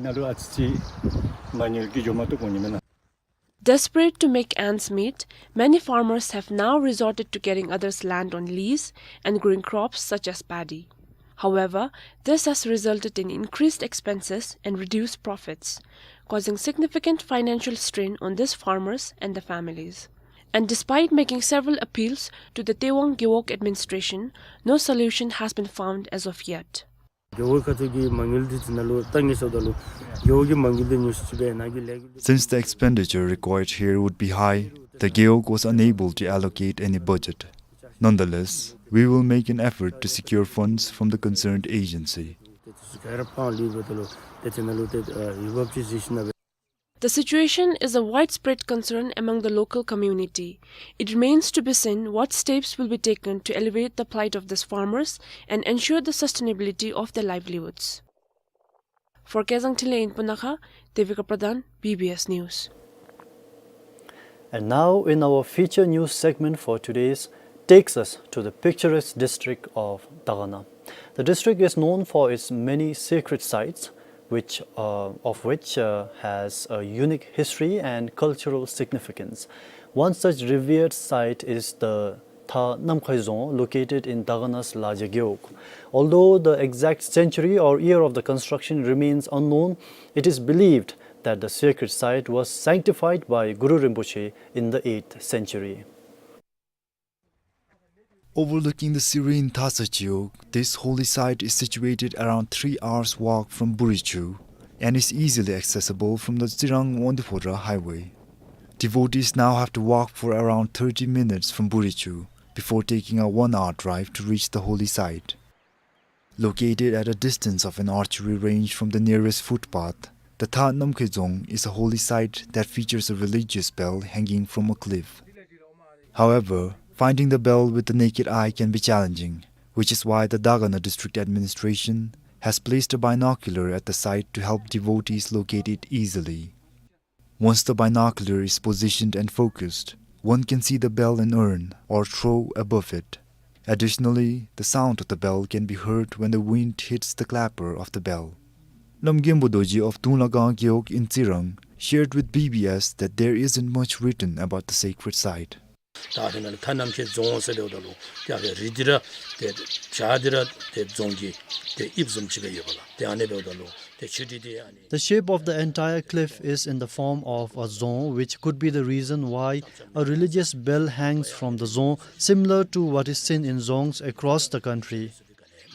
Desperate to make ends meet, many farmers have now resorted to getting others' land on lease and growing crops such as paddy. However, this has resulted in increased expenses and reduced profits, causing significant financial strain on these farmers and the families. And despite making several appeals to the Tewang Gewog administration, no solution has been found as of yet. Since the expenditure required here would be high, the Gewog was unable to allocate any budget. Nonetheless, we will make an effort to secure funds from the concerned agency. The situation is a widespread concern among the local community. It remains to be seen what steps will be taken to alleviate the plight of these farmers and ensure the sustainability of their livelihoods. For Kezang Thinley in Punakha, Devika Pradhan, B B S News. And now, in our feature news segment for today's, takes us to the picturesque district of Dagana. The district is known for its many sacred sites, which, uh, of which, uh, has a unique history and cultural significance. One such revered site is the Tha Namkhai Dzong, located in Dagana's Laja Gewog. Although the exact century or year of the construction remains unknown, it is believed that the sacred site was sanctified by Guru Rinpoche in the eighth century. Overlooking the serene Thasa Gewog, this holy site is situated around three hours' walk from Burichu and is easily accessible from the Tsirang-Wangdue Phodrang highway. Devotees now have to walk for around thirty minutes from Burichu before taking a one-hour drive to reach the holy site. Located at a distance of an archery range from the nearest footpath, the Tha Namkhai Dzong is a holy site that features a religious bell hanging from a cliff. However, finding the bell with the naked eye can be challenging, which is why the Dagana District Administration has placed a binocular at the site to help devotees locate it easily. Once the binocular is positioned and focused, one can see the bell and urn or trough above it. Additionally, the sound of the bell can be heard when the wind hits the clapper of the bell. Lamgenpo Dorji of Dunglagang Gewog in Tsirang shared with B B S that there isn't much written about the sacred site. ད་ཨ་ཕི་ནང་ལུ་མཐའ་ནམ་མཁའི་རྫོང་ཟེར་འབདཝ་ད་ལུ་ཏེ་ཨ་ཕི་རི་འདི་ར་ཏེ་བྱག་འདི་ར་ཏེ་རྫོང་གི་ཏེ་དབྱིབས་བཟུམ་ཅིག་ཡོདཔ་ལགས། ཏེ་ཨ་ནི་འབདཝ་ད་ལུ་ཏེ་ཆོས་ཁྲི་འདི་ཨ་ནི། The shape of the entire cliff is in the form of a dzong, which could be the reason why a religious bell hangs from the dzong, similar to what is seen in dzongs across the country.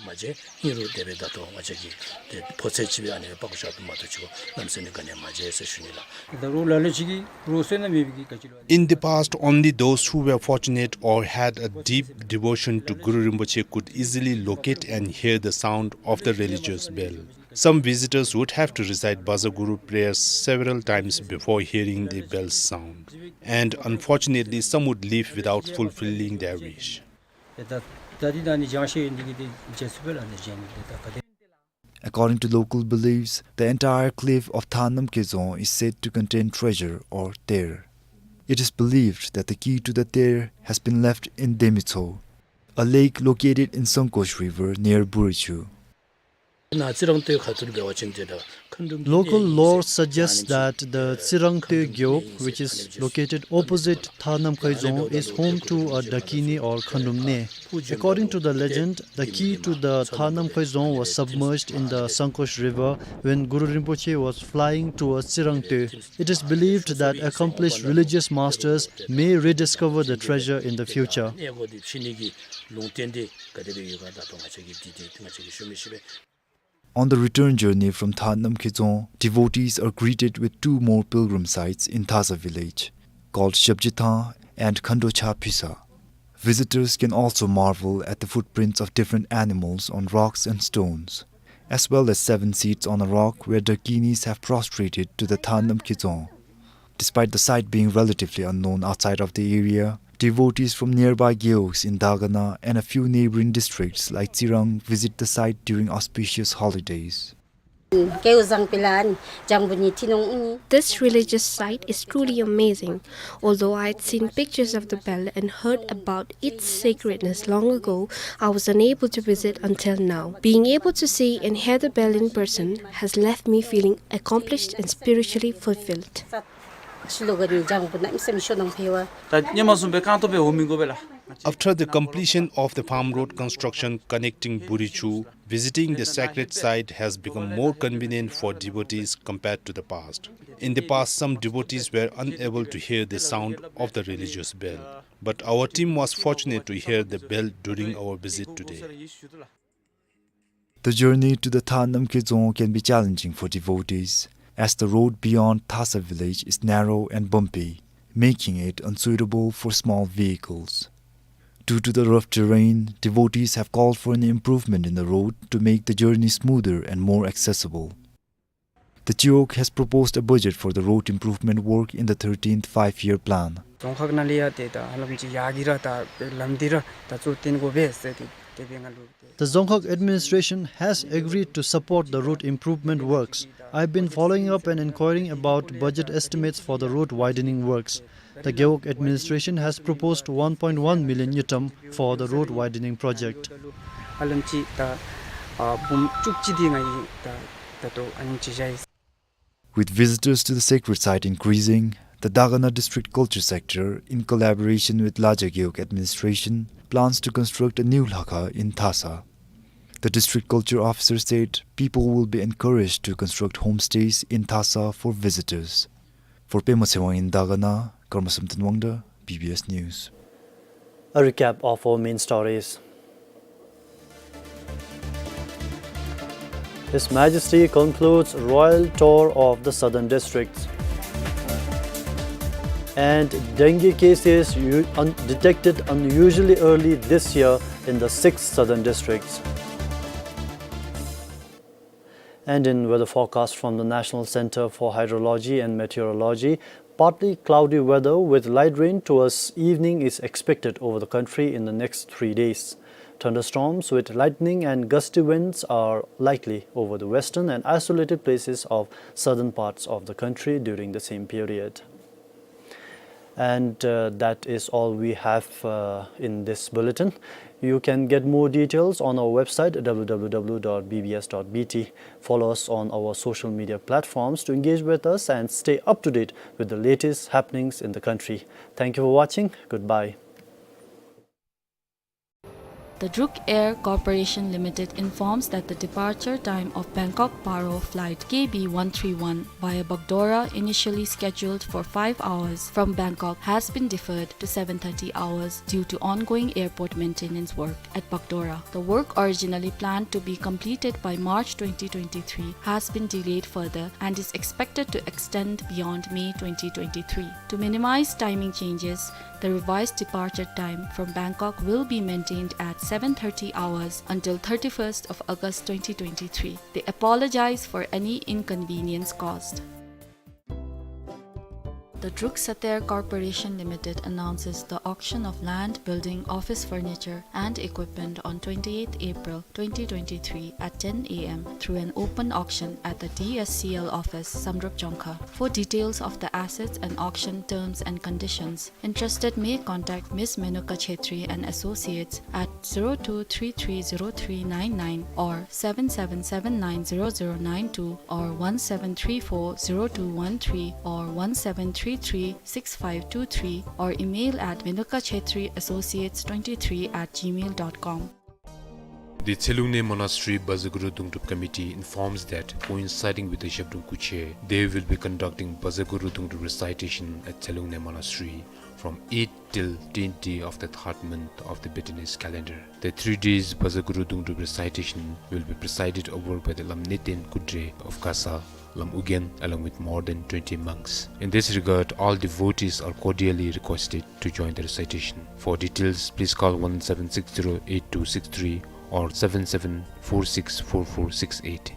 མ་མཇལ། ཨིན་རུང་དེ་སྦེ་ད་ལྟོ་ང་བཅས་ཀྱིས་ཏེ་ཕོ་ཚོད་ཅིག་སྦེ་ཨ་ནི་སྦེ་པག་ཞག་ཏུ་མ་གཏོགས་ཅིག་གནམ་མེད་ས་མེད་ག་ནི་མ་མཇལ་ཟེར་ཞུ་ནི་ལགས། ད་རུང་ལ་ལུ་ཅིག་གིས་རོགས་ཟེར་ན་མེད་པའི་གི་ག་ཅི་ལོ། In the past, only those who were fortunate or had a deep devotion to Guru Rinpoche could easily locate and hear the sound of the religious bell. Some visitors would have to recite Baza Guru prayers several times before hearing the bell's sound. And unfortunately, some would leave without fulfilling their wish. ད་ད་འདི་ད་ནི་སྦྱང་ཤེས་ཡོད་འདི་གིས་འདི་མཇལ་ཚུགས་པས་ལགས། འདི་མཇལ་ནི་འདི་ད་ག་དེ། According to local beliefs, the entire cliff of Tha Namkhe Dzong is said to contain treasure or ter. It is believed that the key to the ter has been left in Demitso, a lake located in Sangkosh River near Burichu. ན་ཙི་རང་སྟོད་ཁ་ཐུར་འབད་བ་ཅིན་ཏེ་ད་མཁའ་འགྲོམ་གྱི་གནས་ཨིན་ཟེར། Local lore suggests that the Tsirangteu Gewog, which is located opposite Tha Namkhai Dzong, is home to a Dakini or Khandrum Ne. According to the legend, the key to the Tha Namkhai Dzong was submerged in the Sangkosh River when Guru Rinpoche was flying towards Tsirangteu. It is believed that accomplished religious masters may rediscover the treasure in the future. གནས་སྒོ་འདི་ཕྱེ་ནི་གི་ལུང་བསྟན་འདི་ག་དེ་སྦེ་ཡོད་ག་ད་ལྟོ་ང་བཅས་ཀྱིས་འདི་འདི་ང་བཅས་ཀྱིས་ཞུ་མི་ཤེས་པས། On the return journey from Tha Namkhe Dzong, devotees are greeted with two more pilgrim sites in Thasa village, called Shabjitha and Khandocha Phisa. Visitors can also marvel at the footprints of different animals on rocks and stones, as well as seven seats on a rock where Dakinis have prostrated to the Tha Namkhe Dzong. Despite the site being relatively unknown outside of the area, devotees from nearby gewogs in Dagana and a few neighboring districts like Tsirang visit the site during auspicious holidays. This religious site is truly amazing. Although I had seen pictures of the bell and heard about its sacredness long ago, I was unable to visit until now. Being able to see and hear the bell in person has left me feeling accomplished and spiritually fulfilled. ད་ཧེ་མ་བཟུམ་སྦེ་རྐང་སྟོང་སྦེ་འོང་མི་དགོ་པས་ལགས། After the completion of the farm road construction connecting Burichu, visiting the sacred site has become more convenient for devotees compared to the past. In the past, some devotees were unable to hear the sound of the religious bell, but our team was fortunate to hear the bell during our visit today. The journey to the Tha Namkhe Dzong can be challenging for devotees, as the road beyond Thasa village is narrow and bumpy, making it unsuitable for small vehicles. Due to the rough terrain, devotees have called for an improvement in the road to make the journey smoother and more accessible. The Gewog has proposed a budget for the road improvement work in the thirteenth Five-Year Plan. རྫོང་ཁག་ནང་ལས་ཡང་ཏེ་ད་ཧ་ལམ་ཅིག་ཡར་གྱི་ར་ད་ལམ་འདི་ར་ད་གཙོ་བཏོན་དགོ་པས་ཟེར་ཏེ་དེ་སྦེ་ང་ལུ་ཏེ། The Dzongkhag administration has agreed to support the road improvement works. I've been following up and inquiring about budget estimates for the road widening works. The Gewog administration has proposed one point one million ngultrum for the road widening project. ཧ་ལམ་ཅིག་ད་ཨ་འབུམ་བཅུ་གཅིག་འདི་ང་གིས་ད་ད་ལྟོ་ཨ་ནེམ་ཅིག་བཞག་ཡི། With visitors to the sacred site increasing, the Dagana District Culture Sector, in collaboration with Laja Gewog Administration, plans to construct a new Lhakha in Thasa. The district culture officer said people will be encouraged to construct homestays in Thasa for visitors. For Pema Tshewang in Dagana, Karma Samten Wangda, B B S News. A recap of our main stories. His Majesty concludes royal tour of the southern districts. And dengue cases u-, un-, detected unusually early this year in the six southern districts. And in weather forecast from the National Center for Hydrology and Meteorology, partly cloudy weather with light rain towards evening is expected over the country in the next three days. Thunderstorms with lightning and gusty winds are likely over the western and isolated places of southern parts of the country during the same period. And, uh, that is all we have, uh, in this bulletin. You can get more details on our website, W W W dot B B S dot B T. Follow us on our social media platforms to engage with us and stay up to date with the latest happenings in the country. Thank you for watching. Goodbye. The Druk Air Corporation Limited informs that the departure time of Bangkok Paro flight K B one three one via Bagdogra, initially scheduled for five hours from Bangkok, has been deferred to seven thirty hours due to ongoing airport maintenance work at Bagdogra. The work, originally planned to be completed by March twenty twenty-three, has been delayed further and is expected to extend beyond May twenty twenty-three. To minimize timing changes, the revised departure time from Bangkok will be maintained at seven thirty hours until thirty-first of August twenty twenty-three. They apologize for any inconvenience caused. The Druk Sather Corporation Limited announces the auction of land, building, office furniture, and equipment on twenty-eighth April twenty twenty-three at ten A M through an open auction at the D S C L office, Samdrup, Jongkha. For details of the assets and auction terms and conditions, interested may contact Miss Menuka Chhetri and Associates at zero two three three zero three nine nine or seven seven seven nine zero zero nine two or one seven three four zero two one three or one seven three three six five two three or email at menuka chhetri associates twenty-three at gmail dot com. The Tselungne Monastery Bhajagoru Dungdrup Committee informs that, coinciding with the Zhabdrung Kuche, they will be conducting Bhajagoru Dungdrup recitation at Tselungne Monastery from eight till ten day of the third month of the Bhutanese calendar. The three days Bhajagoru Dungdrup recitation will be presided over by the Lam Neten Kudre of Gasa, Lam Ugyen, along with more than twenty monks. In this regard, all devotees are cordially requested to join the recitation. For details, please call one seven six zero eight two six three or seven seven four six four four six eight.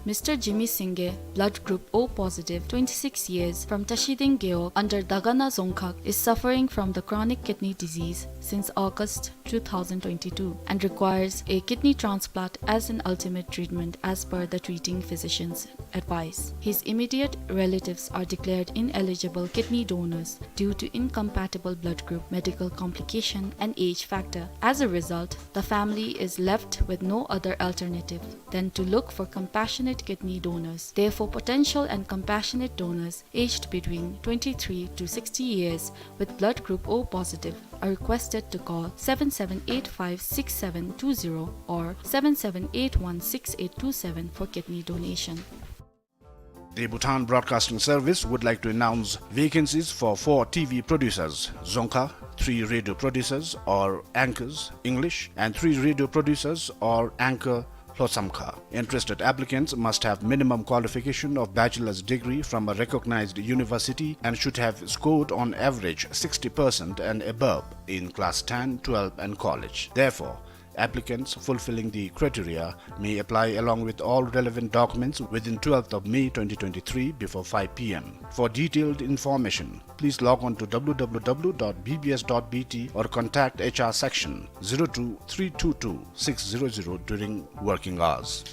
Mister Jimmy Singye, blood group O positive, twenty-six years, from Tashiding Gewog under Dagana Dzongkhag, is suffering from the chronic kidney disease since August two thousand twenty-two and requires a kidney transplant as an ultimate treatment as per the treating physician's advice. His immediate relatives are declared ineligible kidney donors due to incompatible blood group, medical complication, and age factor. As a result, the family is left with no other alternative than to look for compassionate kidney donors. Therefore, potential and compassionate donors aged between twenty-three to sixty years with blood group O positive are requested to call seven seven eight five six seven two zero or seven seven eight one six eight two seven for kidney donation. The Bhutan Broadcasting Service would like to announce vacancies for four T V producers, Dzongkha, three radio producers or anchors, English, and three radio producers or anchor, Lhotshamkha. Interested applicants must have minimum qualification of bachelor's degree from a recognized university and should have scored on average sixty percent and above in class ten, twelve and college. Therefore, applicants fulfilling the criteria may apply along with all relevant documents within twelfth of May twenty twenty-three before five P M. For detailed information, please log on to W W W dot B B S dot B T or contact H R section zero two three two two six zero zero during working hours.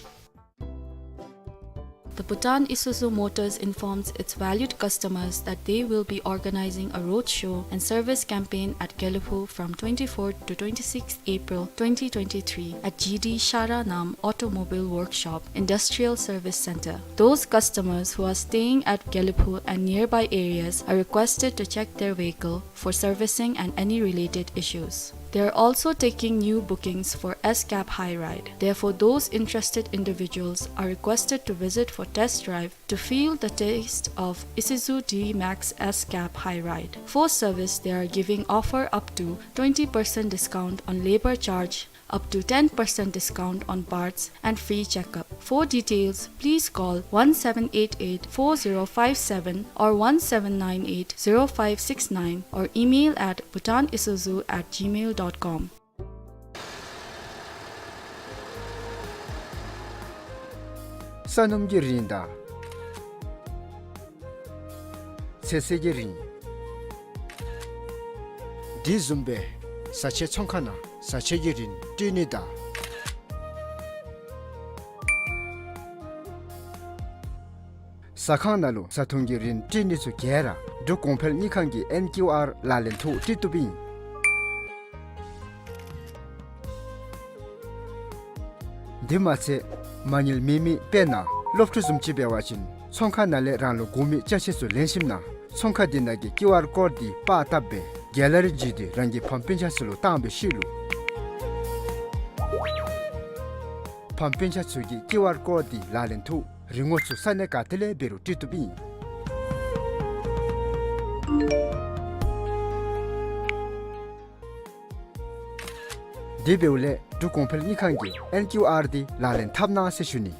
The Bhutan Isuzu Motors informs its valued customers that they will be organizing a roadshow and service campaign at Gelephu from twenty-fourth to twenty-sixth April twenty twenty-three at G D Shara Nam Automobile Workshop, Industrial Service Center. Those customers who are staying at Gelephu and nearby areas are requested to check their vehicle for servicing and any related issues. They are also taking new bookings for S-Cab High Ride. Therefore, those interested individuals are requested to visit for test drive to feel the taste of Isuzu D-Max S-Cab High Ride. For service, they are giving offer up to twenty percent discount on labor charge, up to ten percent discount on parts, and free checkup. For details, please call one seven eight eight four zero five seven or one seven nine eight zero five six nine or email at bhutanisuzu at gmail dot com. ས་སྣུམ་གྱི་རིན་དང་ཚོད་བསྲེ་གི་རིན། དེ་བཟུམ་སྦེ་བཟའ་ཆས་ཚོང་ཁང་ནང་བཟའ་ཆས་ཀྱི་རིན་སྤྲོད་ནི་དང་ཟ་ཁང་ནང་ལུ་བཟའ་འཐུང་གི་རིན་སྤྲོད་ནི་ཚུ་ག་ར་ འབྲུག་གོང་འཕེལ་དངུལ་ཁང་གི་ཨེན་ཀིའུ་ཨར་ལག་ལེན་ཐོག་སྤྲོད་བཏུབ་ཨིན། དེ་མ་ཚད་མ་དངུལ་མེད་མི་དཔེར་ན་སློབ་ཕྲུག་བཟུམ་ཅིག་འབད་བ་ཅིན་ཚོང་ཁང་ནང་ལས་རང་ལུ་དགོ་མི་ཅ་ཆས་ཚུ་ལེན་ཞིནམ་ན་ཚོང་ཁང་དེ་ནང་གི་ཀིའུ་ཨར་ཀོཌ་དེ་པར་བཏབ་སྦེ་གེ་ལ་རི་བརྒྱུད་དེ་རང་གི་ཕམ་སྤུན་ཆ་ཚུ་ལུ་བཏང་སྦེ་ཤེས་ལོ། ཕམ་སྤུན་ཆ་ཚུ་གིས་ཀིའུ་ཨར་ཀོཌ་དེ་ལག་ལེན་ཐོག་རིན་གོང་ཚུ་ས་གནས་ག་ཏེ་ལས་འབད་རུང་སྤྲོད་བཏུབ་ཨིན། དེ་འབདཝ་ལས་འབྲུག་གོང་འཕེལ་དངུལ་ཁང་གི་ཨེན་ཀིའུ་ཨར་དེ་ལག་ལེན་འཐབ་གནང་ཟེར་ཞུ་ནི།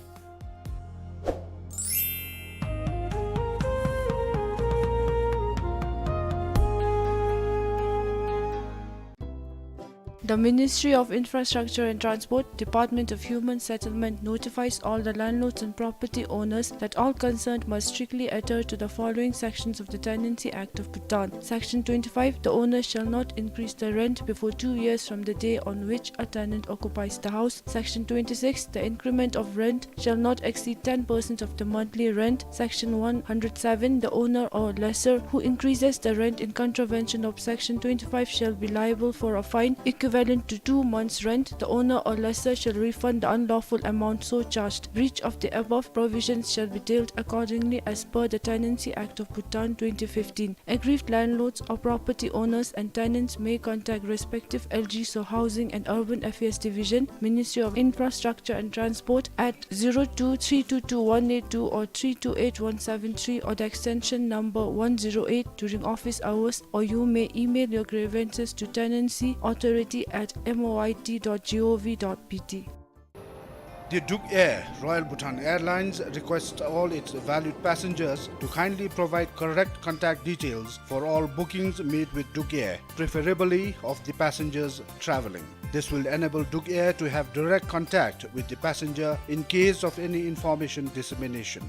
The Ministry of Infrastructure and Transport, Department of Human Settlement notifies all the landlords and property owners that all concerned must strictly adhere to the following sections of the Tenancy Act of Bhutan. Section twenty-five, the owner shall not increase the rent before two years from the day on which a tenant occupies the house. Section twenty-six, the increment of rent shall not exceed ten percent of the monthly rent. Section one hundred seven, the owner or lessor who increases the rent in contravention of Section twenty-five shall be liable for a fine equivalent to two months' rent. The owner or lessor shall refund the unlawful amount so charged. Breach of the above provisions shall be dealt accordingly as per the Tenancy Act of Bhutan twenty fifteen. Aggrieved landlords or property owners and tenants may contact respective L G S O Housing and Urban Affairs Division, Ministry of Infrastructure and Transport at zero two three two two one eight two or three two eight one seven three or the extension number one zero eight during office hours, or you may email your grievances to tenancy authority at M O I T dot G O V dot B T. The Druk Air, Royal Bhutan Airlines, requests all its valued passengers to kindly provide correct contact details for all bookings made with Druk Air, preferably of the passengers traveling. This will enable Druk Air to have direct contact with the passenger in case of any information dissemination.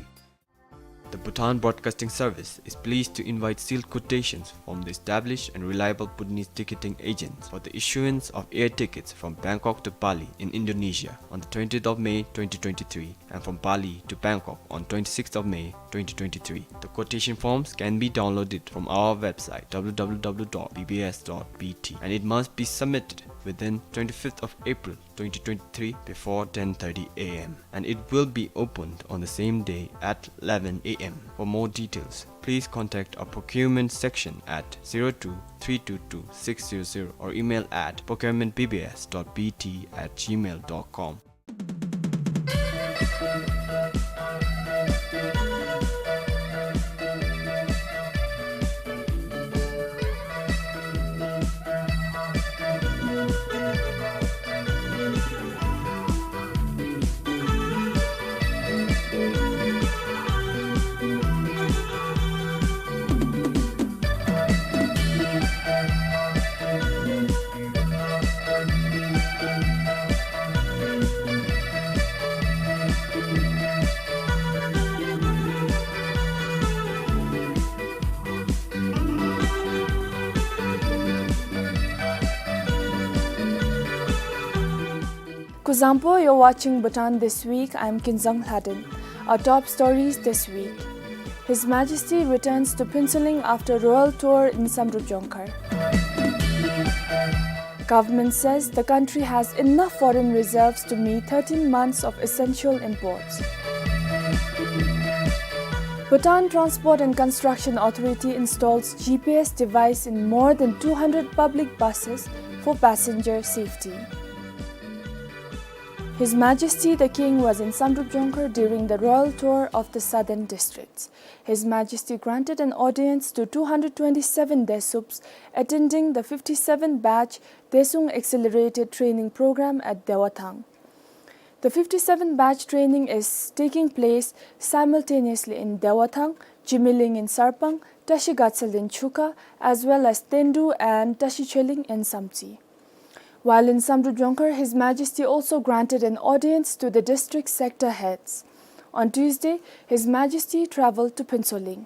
The Bhutan Broadcasting Service is pleased to invite sealed quotations from the established and reliable Bhutanese ticketing agents for the issuance of air tickets from Bangkok to Bali in Indonesia on the twentieth of May twenty twenty-three and from Bali to Bangkok on twenty-sixth of May twenty twenty-three. The quotation forms can be downloaded from our website, W W W dot B B S dot B T, and it must be submitted within twenty-fifth of April twenty twenty-three before ten thirty A M, and it will be opened on the same day at eleven A M. For more details, please contact our procurement section at zero two three two two six zero zero or email at procurement B B S dot B T at gmail dot com. Kuzuzangpo, you're watching Bhutan This Week. I'm Kinzang Lhaden. Our top stories this week. His Majesty returns to Phuentsholing after royal tour in Samdrup Jongkhar. Government says the country has enough foreign reserves to meet thirteen months of essential imports. Bhutan Transport and Construction Authority installs G P S device in more than two hundred public buses for passenger safety. His Majesty the King was in Samdrup Jongkhar during the royal tour of the southern districts. His Majesty granted an audience to two hundred twenty-seven Desups attending the fifty-seventh batch Desung Accelerated Training Program at Dewathang. The fifty-seventh batch training is taking place simultaneously in Dewathang, Jimiling in Sarpang, Tashi Gatsal in Chuka, as well as Tendu and Tashi Choeling in Samtse. While in Samdrup Jongkhar, His Majesty also granted an audience to the district sector heads. On Tuesday, His Majesty travelled to Phuentsholing.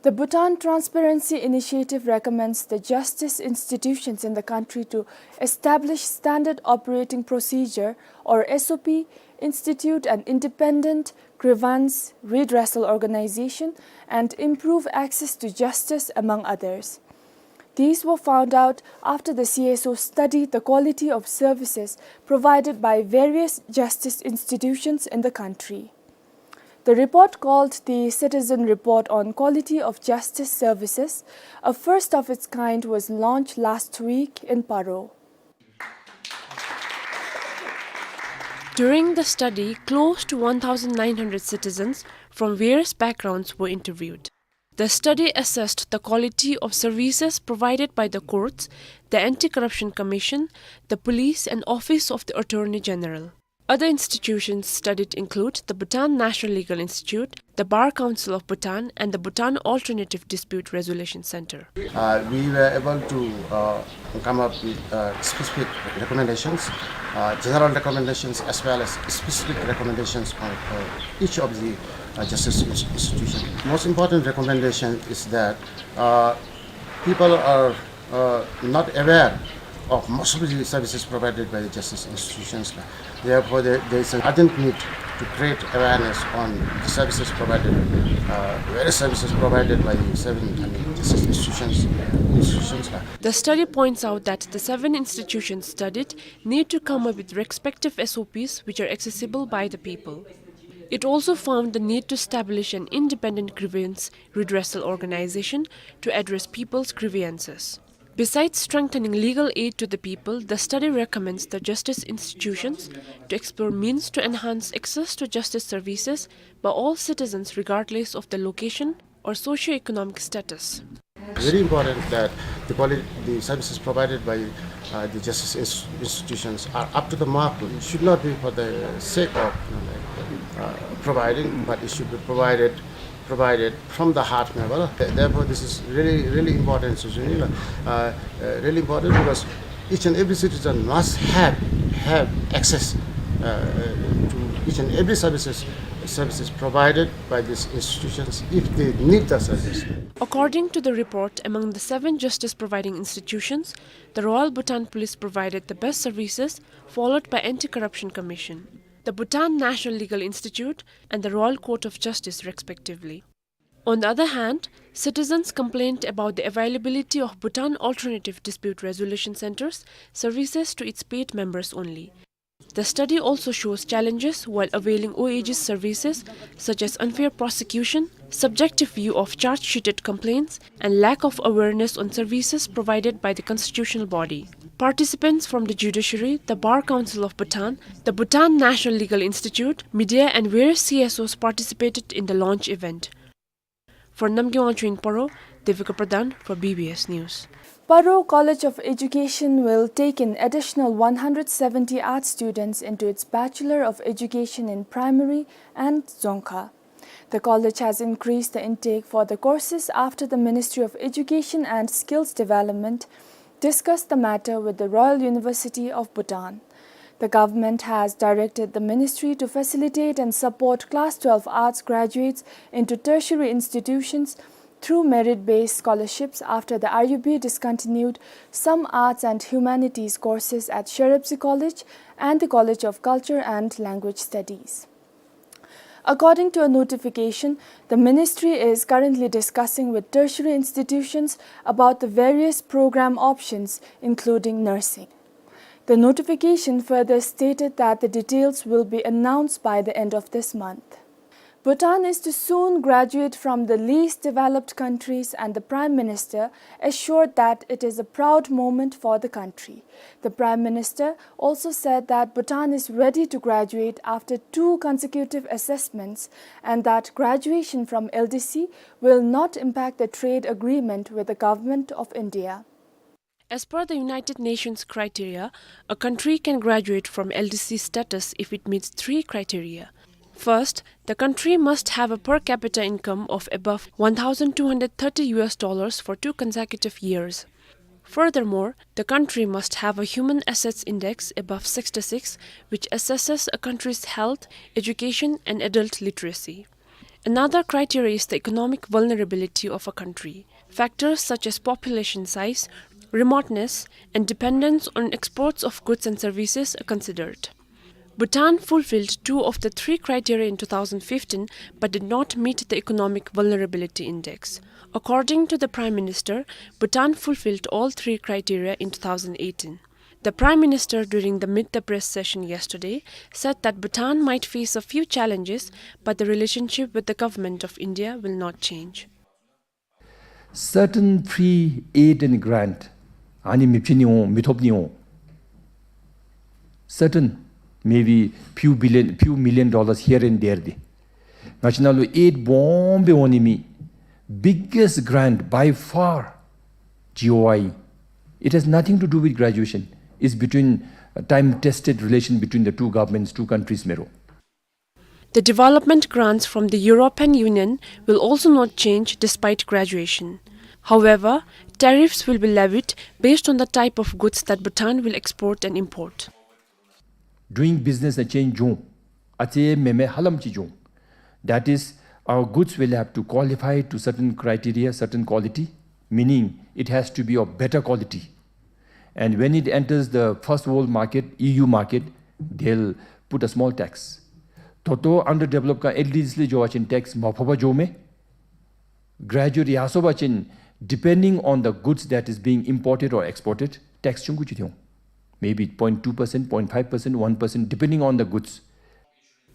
The Bhutan Transparency Initiative recommends the justice institutions in the country to establish standard operating procedure or S O P, institute an independent grievance redressal organization, and improve access to justice, among others. These were found out after the C S O studied the quality of services provided by various justice institutions in the country. The report, called the Citizen Report on Quality of Justice Services, a first of its kind, was launched last week in Paro. During the study, close to one thousand nine hundred citizens from various backgrounds were interviewed. The study assessed the quality of services provided by the courts, the Anti-Corruption Commission, the police, and Office of the Attorney General. Other institutions studied include the Bhutan National Legal Institute, the Bar Council of Bhutan, and the Bhutan Alternative Dispute Resolution Center. Uh, we were able to, uh, come up with, uh, specific recommendations, uh, general recommendations as well as specific recommendations on, uh, each of the, uh, justice ins-, institution. Most important recommendation is that, uh, people are, uh, not aware of most of the services provided by the justice institutions. Therefore, there, there is an urgent need to create awareness on the services provided, uh, various services provided by the seven, I mean, justice institutions, institutions. The study points out that the seven institutions studied need to come up with respective S O Ps which are accessible by the people. It also found the need to establish an independent grievance redressal organization to address people's grievances. Besides strengthening legal aid to the people, the study recommends the justice institutions to explore means to enhance access to justice services by all citizens regardless of their location or socio-economic status. Very important that the quality, the services provided by, uh, the justice ins-, institutions are up to the mark. It should not be for the sake of, you know, like, uh, providing, but it should be provided, provided from the heart, you know. Th-, therefore, this is really, really important, so, you know, uh, uh, really important because each and every citizen must have, have access, uh, to each and every services, services provided by these institutions if they need the service. According to the report, among the seven justice providing institutions, the Royal Bhutan Police provided the best services, followed by Anti-Corruption Commission, the Bhutan National Legal Institute, and the Royal Court of Justice, respectively. On the other hand, citizens complained about the availability of Bhutan Alternative Dispute Resolution Center's services to its paid members only. The study also shows challenges while availing O A G's services, such as unfair prosecution, subjective view of charge-sheeted complaints, and lack of awareness on services provided by the constitutional body. Participants from the judiciary, the Bar Council of Bhutan, the Bhutan National Legal Institute, media, and various C S Os participated in the launch event. For Namgay Wangchuk in Paro, Devika Pradhan for B B S News. Paro College of Education will take in additional one hundred seventy art students into its Bachelor of Education in Primary and Dzongkha. The college has increased the intake for the courses after the Ministry of Education and Skills Development discussed the matter with the Royal University of Bhutan. The government has directed the ministry to facilitate and support class twelve arts graduates into tertiary institutions through merit-based scholarships after the R U B discontinued some arts and humanities courses at Sherepsi College and the College of Culture and Language Studies. According to a notification, the ministry is currently discussing with tertiary institutions about the various program options, including nursing. The notification further stated that the details will be announced by the end of this month. Bhutan is to soon graduate from the least developed countries, and the Prime Minister assured that it is a proud moment for the country. The Prime Minister also said that Bhutan is ready to graduate after two consecutive assessments and that graduation from L D C will not impact the trade agreement with the Government of India. As per the United Nations criteria, a country can graduate from L D C status if it meets three criteria. First, the country must have a per capita income of above one thousand two hundred thirty U S dollars for two consecutive years. Furthermore, the country must have a human assets index above sixty-six, which assesses a country's health, education, and adult literacy. Another criteria is the economic vulnerability of a country. Factors such as population size, remoteness, and dependence on exports of goods and services are considered. Bhutan fulfilled two of the three criteria in two thousand fifteen but did not meet the Economic Vulnerability Index. According to the Prime Minister, Bhutan fulfilled all three criteria in two thousand eighteen. The Prime Minister, during the Meet the Press session yesterday, said that Bhutan might face a few challenges, but the relationship with the government of India will not change. Certain free aid and grant, ཨ་ནི་མི་བྱིན་ནི་འོང་མི་ཐོབ་ནི་འོང་། Certain, maybe few billion, few million dollars here and there འདི་ང་བཅས་ནང་ལུ་aid སྦོམ་སྦེ་འོང་ནི་མེད། Biggest grant by far, G O I. It has nothing to do with graduation. It's between, uh, time-tested relation between the two governments, two countries མེན་རུང་། The development grants from the European Union will also not change despite graduation. However, tariffs will be levied based on the type of goods that Bhutan will export and import. Doing business ནང་change འབྱུང་། ཨ་ཙི་མེན་མེན་ཧ་ལམ་ཅིག་འབྱུང་། That is, our goods will have to qualify to certain criteria, certain quality, meaning it has to be of better quality. And when it enters the first world market, E U market, they'll put a small tax. ད་ལྟོ་underdeveloped country L D C ལས་འགྱོ་བ་ཅིན་tax མ་ཕོག་པར་འགྱོཝ་མས། Graduate ཡར་སོང་པ་ཅིན་depending on the goods that is being imported or exported, tax ཆུང་ཀུ་ཅིག་ཐོན། Maybe point two percent, point five percent, one percent, depending on the goods.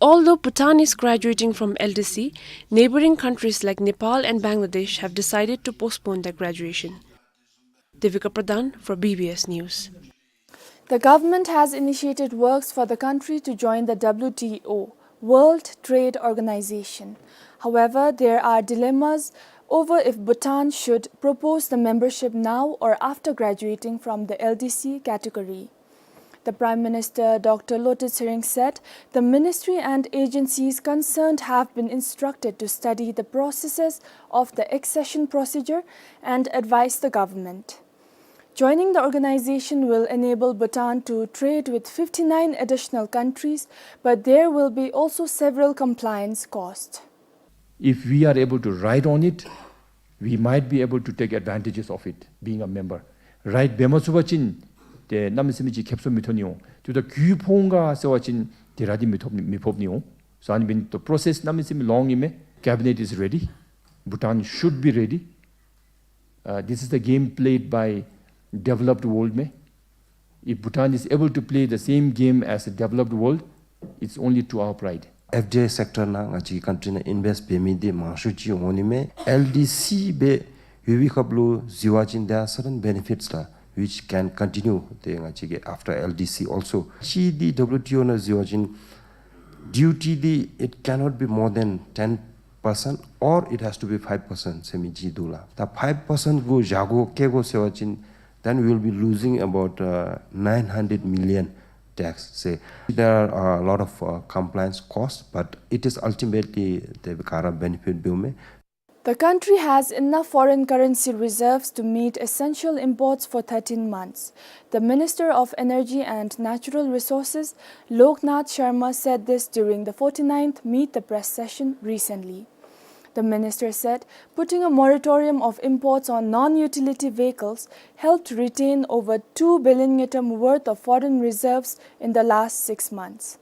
Although Bhutan is graduating from L D C, neighboring countries like Nepal and Bangladesh have decided to postpone their graduation. Devika Pradhan for B B S News. The government has initiated works for the country to join the W T O, World Trade Organization. However, there are dilemmas over if Bhutan should propose the membership now or after graduating from the L D C category. The Prime Minister, Doctor Lotay Tshering, said the ministry and agencies concerned have been instructed to study the processes of the accession procedure and advise the government. Joining the organization will enable Bhutan to trade with fifty-nine additional countries, but there will be also several compliance costs. If we are able to ride on it, we might be able to take advantages of it, being a member. Ride འབད་མ་ཚུགས་པ་ཅིན་ཏེ་གནམ་མེད་ས་མེད་ཅིག་ཁེབ་སང་མི་ཐོན་ནི་འོང་། དེ་ད་རྒུད་ཕོག་འོང་ག་ཟེར་བ་ཅིན་དེ་ར་འདི་མི་ཐོབ་མི་ཕོག་ནི་འོང་། So ཨ་ནི་འབདཝ་ད་process གནམ་མེད་ས་མེད་long ཨིན་མས། Cabinet is ready. Bhutan should be ready. Uh, this is the game played by developed world མས། If Bhutan is able to play the same game as the developed world, it's only to our pride. F D I sector ནང་ང་བཅས་ཀྱི་country ནང་invest འབད་མི་འདི་མང་ཤོས་ཅིག་འོང་ནི་མས། L D C སྦེ་ཡོད་པའི་སྐབས་ལུ་གཟིགས་པ་ཅིན་there are certain benefits ལགས། Which can continue ཏེ་ང་བཅས་ཀྱི་after L D C also. གཅིག་འདི་W T O ནང་གཟིགས་པ་ཅིན་duty འདི་it cannot be more than ten percent or it has to be five percent ཟེར་མི་ཅིག་འདུག་ལགས། ད་five percent གུ་བཞག་དགོ་བཀལ་དགོ་ཟེར་བ་ཅིན་then we will be losing about, uh, nine hundred million tax. Say there are a lot of, uh, compliance costs, but it is ultimately དེ་ག་ར་benefit འབདཝ་མས། The country has enough foreign currency reserves to meet essential imports for thirteen months. The Minister of Energy and Natural Resources, Loknath Sharma, said this during the forty-ninth Meet the Press session recently. The minister said putting a moratorium of imports on non-utility vehicles helped retain over two billion ngultrum worth of foreign reserves in the last six months.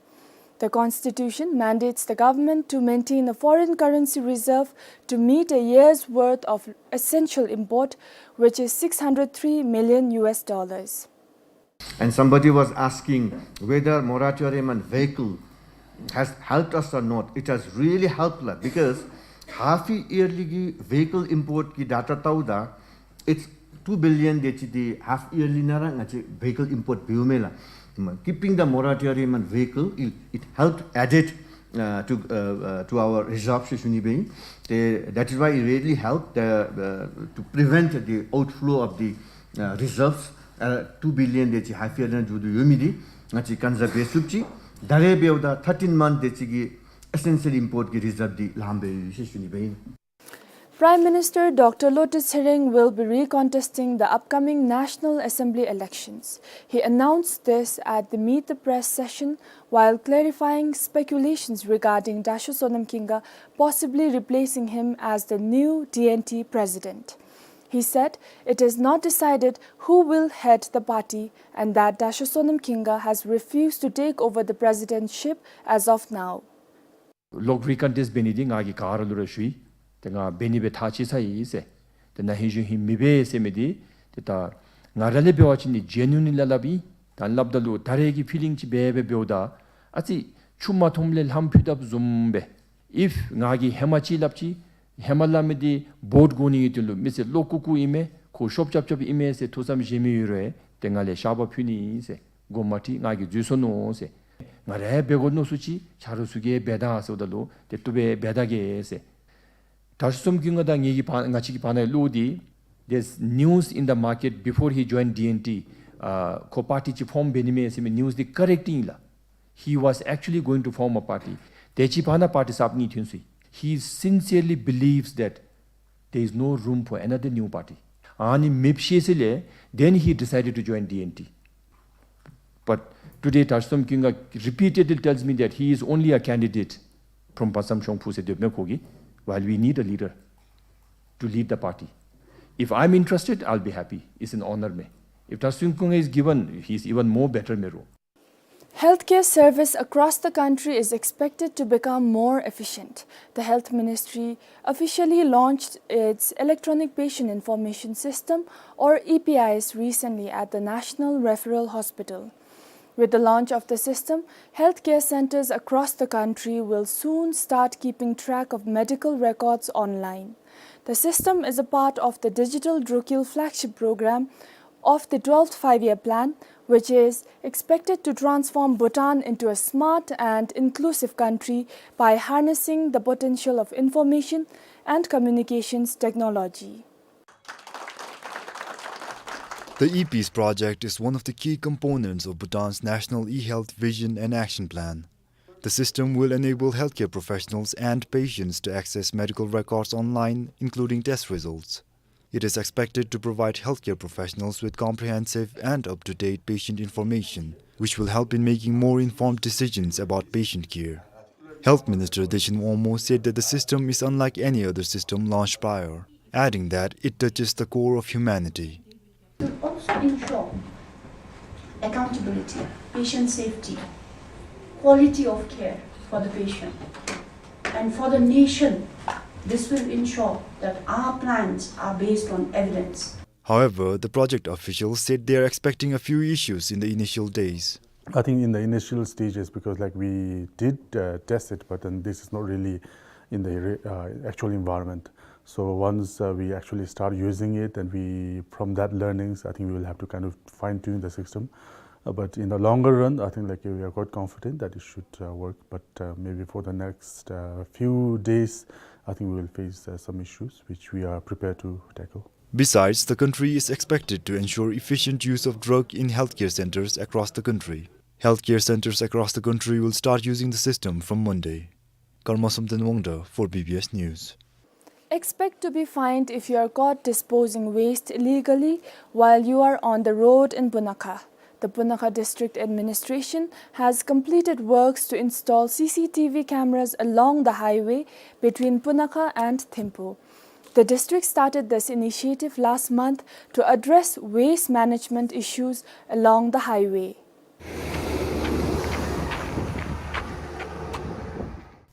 The constitution mandates the government to maintain a foreign currency reserve to meet a year's worth of essential import, which is six hundred three million U S dollars. And somebody was asking whether moratorium on vehicle has helped us or not. It has really helped, lah, because half yearly གི་vehicle import གི་data བལྟཝ་ད་it's two billion དེ་ཅིག་འདི་half yearly ནང་ར་ང་བཅས་vehicle import འབདཝ་མས་ལགས། Keeping the moratorium on vehicle, it, it helped added, uh, to, uh, uh, to our reserve ཟེར་ཞུ་ནི་སྦེ་ཨིན། དེ་that is why it really helped, uh, uh, to prevent the outflow of the, uh, reserves. Uh, two billion དེ་ཅིག་half yearly ནང་འགྱོ་དོ་ཡོད་མི་འདི་ང་བཅས་conserve འབད་ཚུགསཔ་ཅིག། ད་རེས་འབདཝ་ད་thirteen month དེ་ཅིག་གི་essential import གི་reserve འདི་ལངམ་སྦེ་ཡོད་ཟེར་ཞུ་ནི་སྦེ་ཨིན། Prime Minister Doctor Lotay Tshering will be recontesting the upcoming National Assembly elections. He announced this at the Meet the Press session while clarifying speculations regarding Dashou Sonam Khinga possibly replacing him as the new D N T president. He said it is not decided who will head the party and that Dasho Sonam Khinga has refused to take over the presidentship as of now. ལོག་རི་ཀོན་ཊེསཊ་འབད་ནི་འདི་ང་གིས་ག་ར་ལུ་ར་ཞུ་ཡི། ཏེ་ང་འབད་ནི་སྦེ་ཐག་བཅད་ཚར་ཡི་ཟེར། ཏེ་ན་ཧིང་གཞེས་ཧིང་མི་འབད་ཟེར་མི་འདི་ཏེ་ད་ང་ར་ལས་འབད་བ་ཅིན་ནི་ཇེ་ནུ་ཨིན་ལགས་སླབ་ཨིན། ད་སླབ་ད་ལུ་ད་རེས་ཀྱི་ཕི་ལིང་ཅིག་སྦེ་སྦེ་འབདཝ་ད་ཨ་ཙི་ཆུ་མ་མཐོངམ་ལས་ལྷམ་ཕུད་དཔ་བཟུམ་སྦེ། ཨིཕ་ང་གིས་ཧེ་མ་ཅིག་སླབ་ཅི། ཧེ་མ་སླབ་མི་འདི་བོཊ་དགོ་ནི་གི་དོན་ལུ་མི་སེར་བློ་ཀུ་ཀུ་ཨིན་མས། ཁོ་ཤོབ་རྐྱབ་རྐྱབ་ཨིན་མས་ཟེར་ཐུགས་བསམ་བཞེས་མི་ཡོད་རུང་ཏེ་ང་ལས་བཤགས་པ་ཕུལ་ནི་ཟེར། དགོངསམ་མ་ཁྲེལ། ང་གིས་འཛོལ་སོ་ནུག་ཟེར། ང་ར་འབད་དགོ་མནོ་སུ་ཅིག་ཆ་རོགས་ཚུ་གིས་འབད་ད་ཟེརཝ་ད་ལུ་ཏེ་བཏུབ་པས་འབད་ད་གེ་ཟེར། དྲག་ཤོས་ཚོམ་ཀུན་དགའ་དང་ངེ་གི་ཕར་ང་བཅས་ཀྱི་བར་ན་ལུ་འདི་there's news in the market before he joined D N T. ཨ་ཁོ་པར་ཊི་ཅིག་ཕོརམ་འབད་ནི་མས་ཟེར་མི་ནིའུས་འདི་ཀོ་རེཀཊ་ཨིན་ལགས། He was actually going to form a party. དེ་ཅིག་བར་ན་པར་ཊི་གསརཔ་གཉིས་ཐོན་སོ་ཡི། He sincerely believes that there is no room for another new party. ཨ་ནི་མེདཔ་ཤེས་ས་ལས་then he decided to join D N T. But today དྲག་ཤོས་ཚོམ་ཀུན་དགའ་repeatedly tells me that he is only a candidate from Pancham Shongphu ཟེར་སྡོདཔ་མས་ཁོ་གིས། While we need a leader to lead the party. If I'm interested, I'll be happy. It's an honor མས། If དྲག་ཤོས་ཚོམ་ཀུན་དགའ་is given, he's even more better མས་རོགས། Healthcare service across the country is expected to become more efficient. The Health Ministry officially launched its Electronic Patient Information System, or E P I S, recently at the National Referral Hospital. With the launch of the system, healthcare centers across the country will soon start keeping track of medical records online. The system is a part of the Digital Drukgyal flagship program of the twelfth Five-Year Plan, which is expected to transform Bhutan into a smart and inclusive country by harnessing the potential of information and communications technology. The E P I S project is one of the key components of Bhutan's National e-Health Vision and Action Plan. The system will enable healthcare professionals and patients to access medical records online, including test results. It is expected to provide healthcare professionals with comprehensive and up-to-date patient information, which will help in making more informed decisions about patient care. Health Minister Deshing Wangmo said that the system is unlike any other system launched prior, adding that it touches the core of humanity. It will also ensure accountability, patient safety, quality of care for the patient. And for the nation, this will ensure that our plans are based on evidence. However, the project officials said they are expecting a few issues in the initial days. I think in the initial stages, because, like, we did, uh, test it, but then this is not really in the re-, uh, actual environment. So once, uh, we actually start using it and we, from that learnings, I think we will have to kind of fine tune the system. Uh, but in the longer run, I think, like, we are quite confident that it should, uh, work. But, uh, maybe for the next, uh, few days, I think we will face, uh, some issues which we are prepared to tackle. Besides, the country is expected to ensure efficient use of drug in healthcare centers across the country. Healthcare centers across the country will start using the system from Monday. Karma Somten Wangda for B B S News. Expect to be fined if you are caught disposing waste illegally while you are on the road in Punakha. The Punakha District Administration has completed works to install C C T V cameras along the highway between Punakha and Thimphu. The district started this initiative last month to address waste management issues along the highway.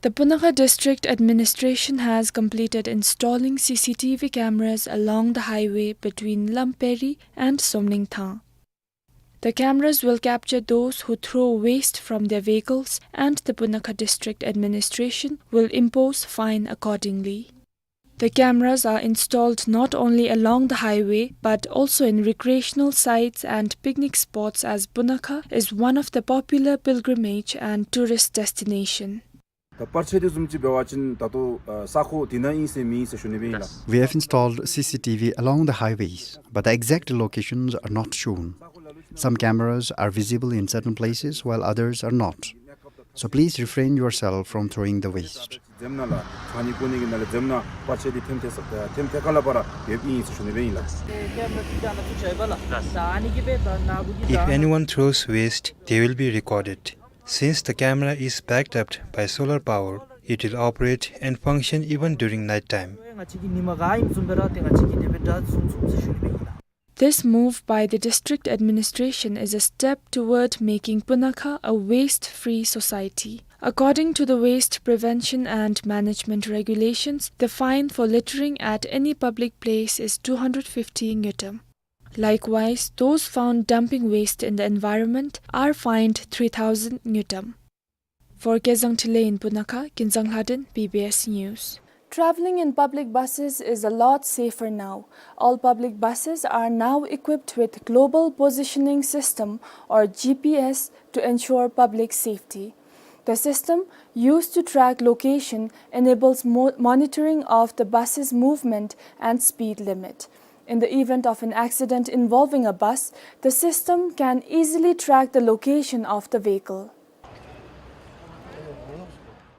The Punakha District Administration has completed installing C C T V cameras along the highway between Lamperi and Somningthang. The cameras will capture those who throw waste from their vehicles, and the Punakha District Administration will impose fine accordingly. The cameras are installed not only along the highway, but also in recreational sites and picnic spots, as Punakha is one of the popular pilgrimage and tourist destination. ད་པར་ཆས་འདི་བཟུམ་ཅིག་འབད་བ་ཅིན་ད་ལྟོ་ཨ་ས་ཁོངས་འདི་ནང་ཨིན་ཟེར་མེན་ཟེར་ཞུ་ནི་སྦེ་ཨིན་ལགས། We have installed C C T V along the highways, but the exact locations are not shown. Some cameras are visible in certain places while others are not. So please refrain yourself from throwing the waste. འཛེམ་ནང་ལགས་ཐང་ནི་ཀོ་ནི་གི་ནང་ལས་འཛེམ་ནང་པར་ཆས་འདི་ཐེམ་ཐེ་ས་ཐེམ་ཐེ་ཁ་ལ་པ་ར་ཡོདཔ་ཨིན་ཟེར་ཞུ་ནི་སྦེ་ཨིན་ལགས། If anyone throws waste, they will be recorded. Since the camera is backed up by solar power, it will operate and function even during night time. ང་བཅས་ཀྱི་ཉི་མ་ག་ཨིནམ་བཟུམ་སྦེ་ར་ཏེ་ང་བཅས་ཀྱིས་དེ་སྦེ་འདྲ་བཟུམ་བཟུམ་ཟེར་ཞུ་ནི་སྦེ་ཨིན་ལགས། This move by the district administration is a step toward making Punakha a waste-free society. According to the Waste Prevention and Management Regulations, the fine for littering at any public place is two hundred fifty ngultrum. Likewise, those found dumping waste in the environment are fined three thousand ngultrum. For Kezang Thinley in Punakha, Kinzang Lhaden, B B S News. Traveling in public buses is a lot safer now. All public buses are now equipped with Global Positioning System, or G P S, to ensure public safety. The system, used to track location, enables mo-, monitoring of the bus's movement and speed limit. In the event of an accident involving a bus, the system can easily track the location of the vehicle.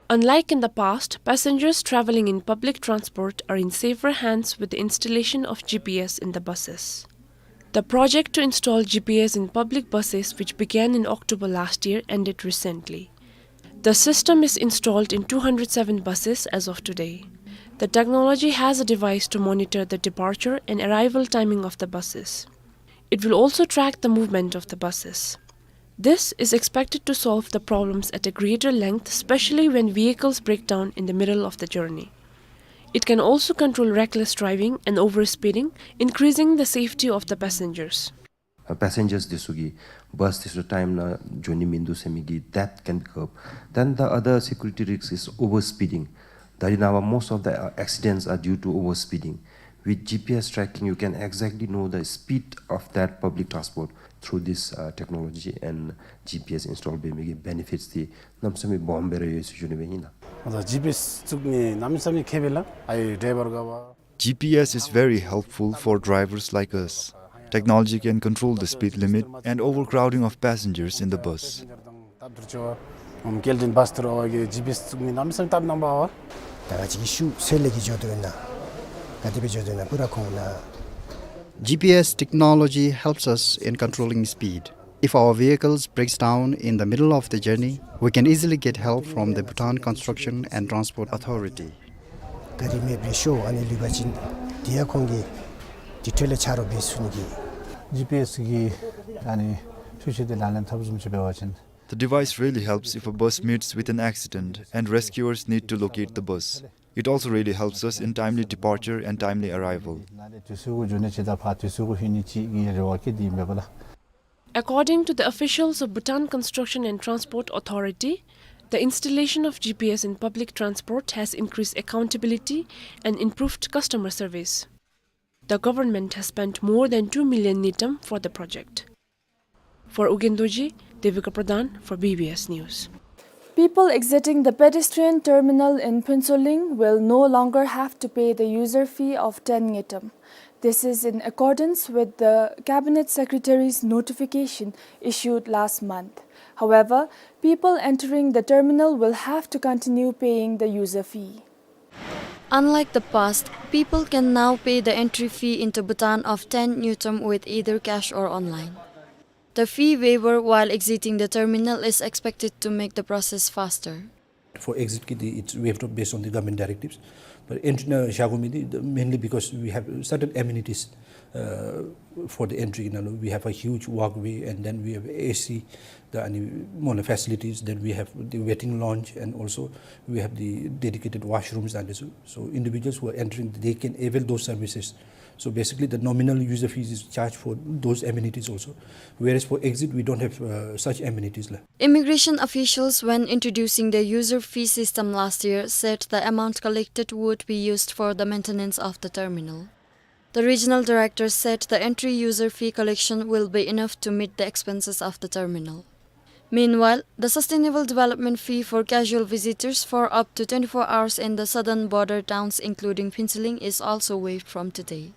Unlike in the past, passengers traveling in public transport are in safer hands with the installation of G P S in the buses. The project to install G P S in public buses, which began in October last year, ended recently. The system is installed in two hundred seven buses as of today. The technology has a device to monitor the departure and arrival timing of the buses. It will also track the movement of the buses. This is expected to solve the problems at a greater length, especially when vehicles break down in the middle of the journey. It can also control reckless driving and overspeeding, increasing the safety of the passengers. ཨ་པེ་སེན་ཇརས་འདི་ཚུ་གིས་བཱས་འདི་ཚུ་ཊའིམ་ནང་འགྱོ་ནི་མིན་འདུག་ཟེར་མི་གི་that can be curbed. Then the other security risk is overspeeding. ད་རེས་ནངས་པ་most of the uh, accidents are due to overspeeding. With G P S tracking, you can exactly know the speed of that public transport through this uh, technology and G P S install འབད་མི་གི་benefits འདི་གནམ་མེད་ས་མེད་སྦོམ་སྦེ་ར་ཡོད་ཟེར་ཞུ་ནི་སྦེ་ཨིན་ལགས། ཨ་ད་ཇི་པི་ཨེསི་བཙུགས་ནི་གནམ་མེད་ས་མེད་ཁེ་ཕན་ལགས། ཨའི་ཌའི་བར་ག་བ། G P S is very helpful for drivers like us. Technology can control the speed limit and overcrowding of passengers in the bus. ཨམ་སྐྱེལ་འདྲེན་བཱས་ཐུར་ཨ་བ་གི་ཇི་པི་ཨེསི་བཙུགས་ནི་གནམ་མེད་ས་མེད་སྟབས་བདེ་བ། ད་ང་བཅས་ཀྱི་ཤུལ་ས་ལས་ཀྱི་འགྱོ་དོ་ན་ག་དེ་སྦེ་འགྱོ་དོ་ན་པུ་ར་ཁོང་ན། G P S technology helps us in controlling speed. If our vehicles breaks down in the middle of the journey, we can easily get help from the Bhutan Construction and Transport Authority. ག་རི་མེད་པའི་ཤོ་ཨ་ནི་ལུས་པ་ཅིན་དེ་ཡང་ཁོང་གིས་དེ་འཕྲོ་ལས་ཆ་རོགས་འབད་ཚུགས་ནི་གི། ཇི་པི་ཨེསི་གིས་ཨ་ནི་ཤུལ་ཤུལ་ཏེ་ལག་ལེན་འཐབ་བཟུམ་ཅིག་འབད་བ་ཅིན། The device really helps if a bus meets with an accident and rescuers need to locate the bus. It also really helps us in timely departure and timely arrival. དུས་ཚོད་གུ་འགྱོ་ནི་ཅིག་དང་ཕར་དུས་ཚོད་གུ་ལྷོད་ནི་ཅིག་གི་རེ་བ་བསྐྱེད་དེ་ཨིན་པས་ལགས། According to the officials of Bhutan Construction and Transport Authority, the installation of G P S in public transport has increased accountability and improved customer service. The government has spent more than two million ngultrum for the project. For Ugyen Dorji, Devika Pradhan for B B S News. People exiting the pedestrian terminal in Phuentsholing will no longer have to pay the user fee of ten ngultrum. This is in accordance with the Cabinet Secretary's notification issued last month. However, people entering the terminal will have to continue paying the user fee. Unlike the past, people can now pay the entry fee into Bhutan of ten ngultrum with either cash or online. The fee waiver while exiting the terminal is expected to make the process faster. For exit ki, the, it's waived off based on the government directives. But entry na shago mi di, the, mainly because we have certain amenities, uh, for the entry. You know, we have a huge walkway, and then we have A C, the, and more facilities. Then we have the waiting lounge, and also we have the dedicated washrooms. And so, so individuals who are entering, they can avail those services. So basically, the nominal user fees is charged for those amenities also. Whereas for exit, we don't have, uh, such amenities la. Immigration officials, when introducing the user fee system last year, said the amount collected would be used for the maintenance of the terminal. The regional director said the entry user fee collection will be enough to meet the expenses of the terminal. Meanwhile, the sustainable development fee for casual visitors for up to twenty-four hours in the southern border towns, including Phuentsholing, is also waived from today.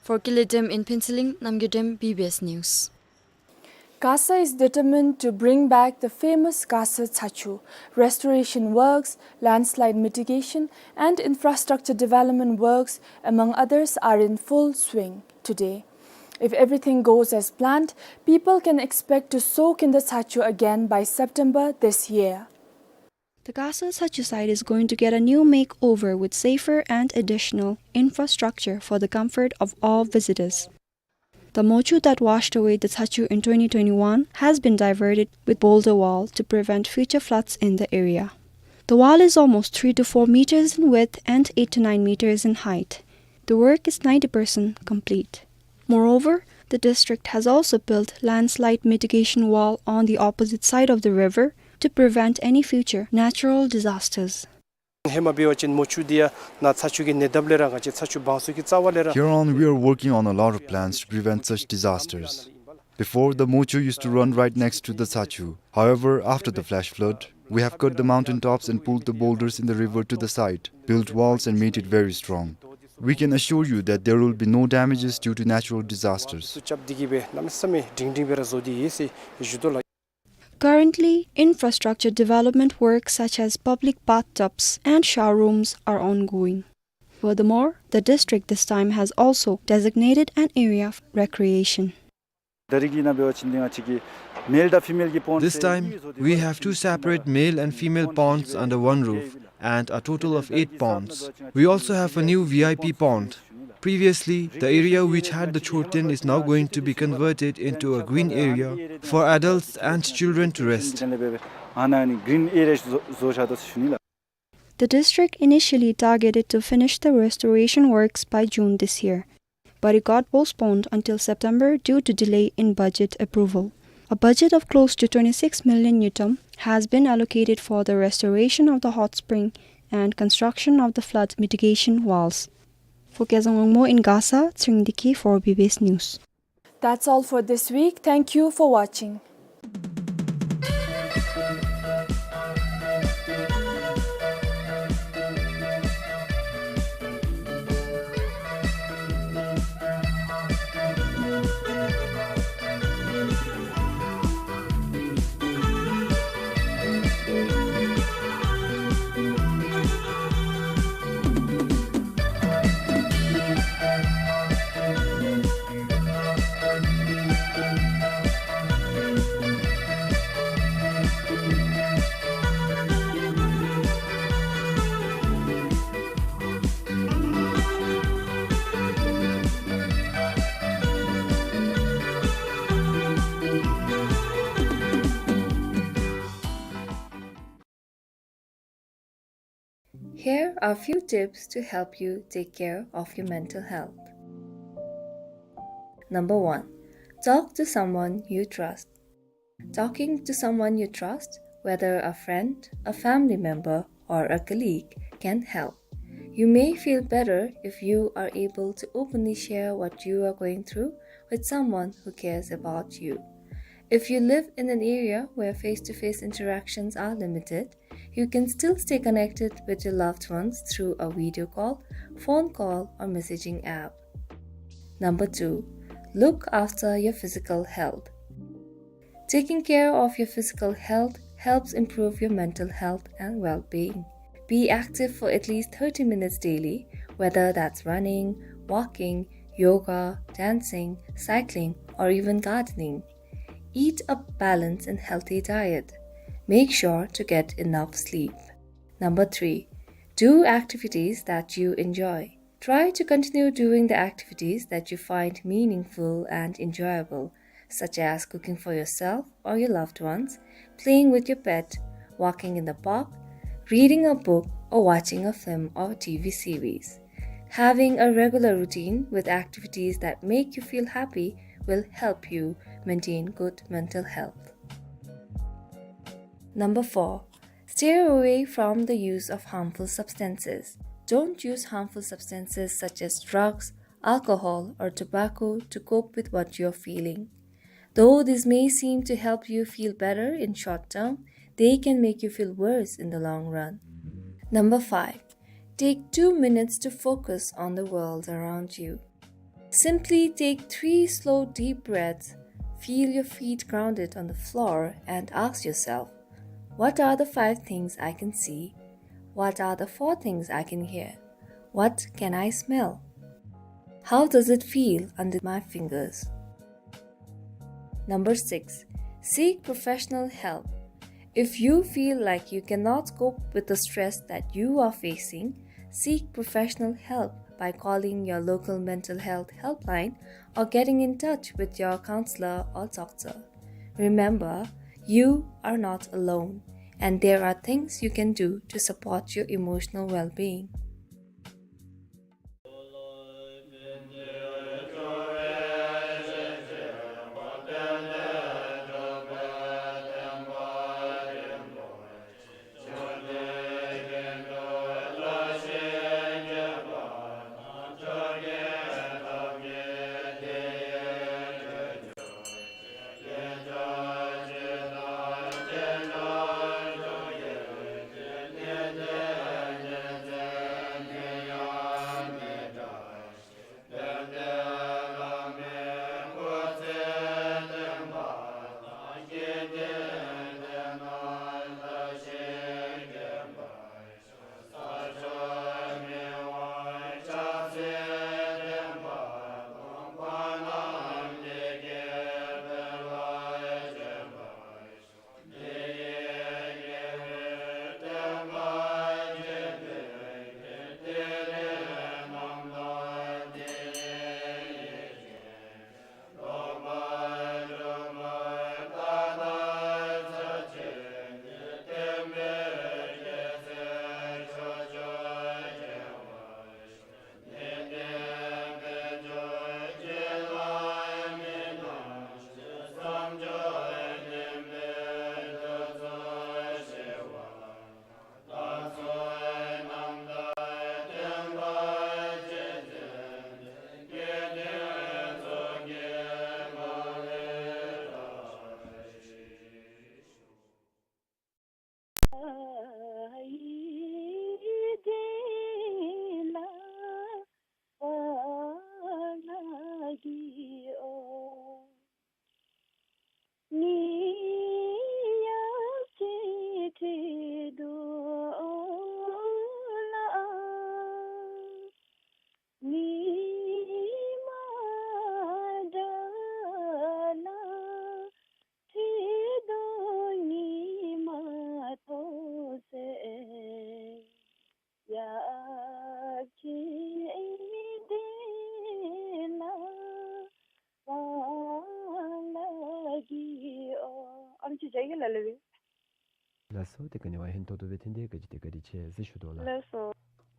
For Kile Dem in Phuentsholing, Namgay Dem, B B S News. KASA is determined to bring back the famous KASA Tsachu. Restoration works, landslide mitigation, and infrastructure development works, among others, are in full swing today. If everything goes as planned, people can expect to soak in the Tsachu again by September this year. The Gasa Tsachu site is going to get a new makeover with safer and additional infrastructure for the comfort of all visitors. The mochu that washed away the Tsachu in twenty twenty-one has been diverted with boulder wall to prevent future floods in the area. The wall is almost three to four meters in width and eight to nine meters in height. The work is ninety percent complete. Moreover, the district has also built landslide mitigation wall on the opposite side of the river to prevent any future natural disasters. ཧེ་མ་འབད་བ་ཅིན་མོ་ཆུ་འདི་ཡང་ནཱ་ཚ་ཆུ་གི་ཉེ་འདབས་ལས་ར་ང་བཅས་ཚ་ཆུ་བང་སོ་གི་རྩ་བ་ལས་ར། Here on, we are working on a lot of plans to prevent such disasters. Before, the Mocho used to run right next to the Tsachu. However, after the flash flood, we have cut the mountain tops and pulled the boulders in the river to the side, built walls and made it very strong. We can assure you that there will be no damages due to natural disasters. སུ་རྐྱབ་སྟེ་གི་སྦེ་གནམ་མེད་ས་མེད་སྒྲིང་སྒྲིང་སྦེ་ར་བཟོ་སྟེ་ཡོད་ཟེར་ཞུ་དོ་ལགས། Currently, infrastructure development works such as public bathtubs and shower rooms are ongoing. Furthermore, the district this time has also designated an area of recreation. ད་རིས་ཀྱི་ནང་འབད་བ་ཅིན་འདི་ང་བཅས་ཀྱི་male དང་female གྱི་pond This time, we have two separate male and female ponds under one roof and a total of eight ponds. We also have a new V I P pond. Previously, the area which had the chorten is now going to be converted into a green area for adults and children to rest. ཨ་ནཱ་ནི་green area བཟོ་བཟོ་བཞག་དོ་ཟེར་ཞུ་ནི་ལགས། The district initially targeted to finish the restoration works by June this year, but it got postponed until September due to delay in budget approval. A budget of close to twenty-six million ngultrum has been allocated for the restoration of the hot spring and construction of the flood mitigation walls. For Kezang Wangmo in Gasa, Tshering Dikhi for B B S News. That's all for this week. Thank you for watching. Here are few tips to help you take care of your mental health. Number one, talk to someone you trust. Talking to someone you trust, whether a friend, a family member, or a colleague, can help. You may feel better if you are able to openly share what you are going through with someone who cares about you. If you live in an area where face-to-face interactions are limited, you can still stay connected with your loved ones through a video call, phone call, or messaging app. Number two, look after your physical health. Taking care of your physical health helps improve your mental health and well-being. Be active for at least thirty minutes daily, whether that's running, walking, yoga, dancing, cycling, or even gardening. Eat a balanced and healthy diet. Make sure to get enough sleep. Number three, do activities that you enjoy. Try to continue doing the activities that you find meaningful and enjoyable, such as cooking for yourself or your loved ones, playing with your pet, walking in the park, reading a book, or watching a film or T V series. Having a regular routine with activities that make you feel happy will help you maintain good mental health. Number four, steer away from the use of harmful substances. Don't use harmful substances such as drugs, alcohol, or tobacco to cope with what you're feeling. Though this may seem to help you feel better in short term, they can make you feel worse in the long run. Number five, take two minutes to focus on the world around you. Simply take three slow, deep breaths, feel your feet grounded on the floor, and ask yourself, "What are the five things I can see? What are the four things I can hear? What can I smell? How does it feel under my fingers?" Number six, seek professional help. If you feel like you cannot cope with the stress that you are facing, seek professional help by calling your local mental health helpline or getting in touch with your counselor or doctor. Remember, you are not alone, and there are things you can do to support your emotional well-being. ཨམ་ཆི་ཇའི་གི་ལ་ལ་བི། ལགས་སོ། དེ་ག་ནི་བ་ཧིན་ཐོག་ཐོག་སྦེ་འཐོན་ཏེ་ག་ཅི་དེ་བཀའ་དྲིན་ཆེ་ཟེར་ཞུ་དོ་ལགས། ལགས་སོ།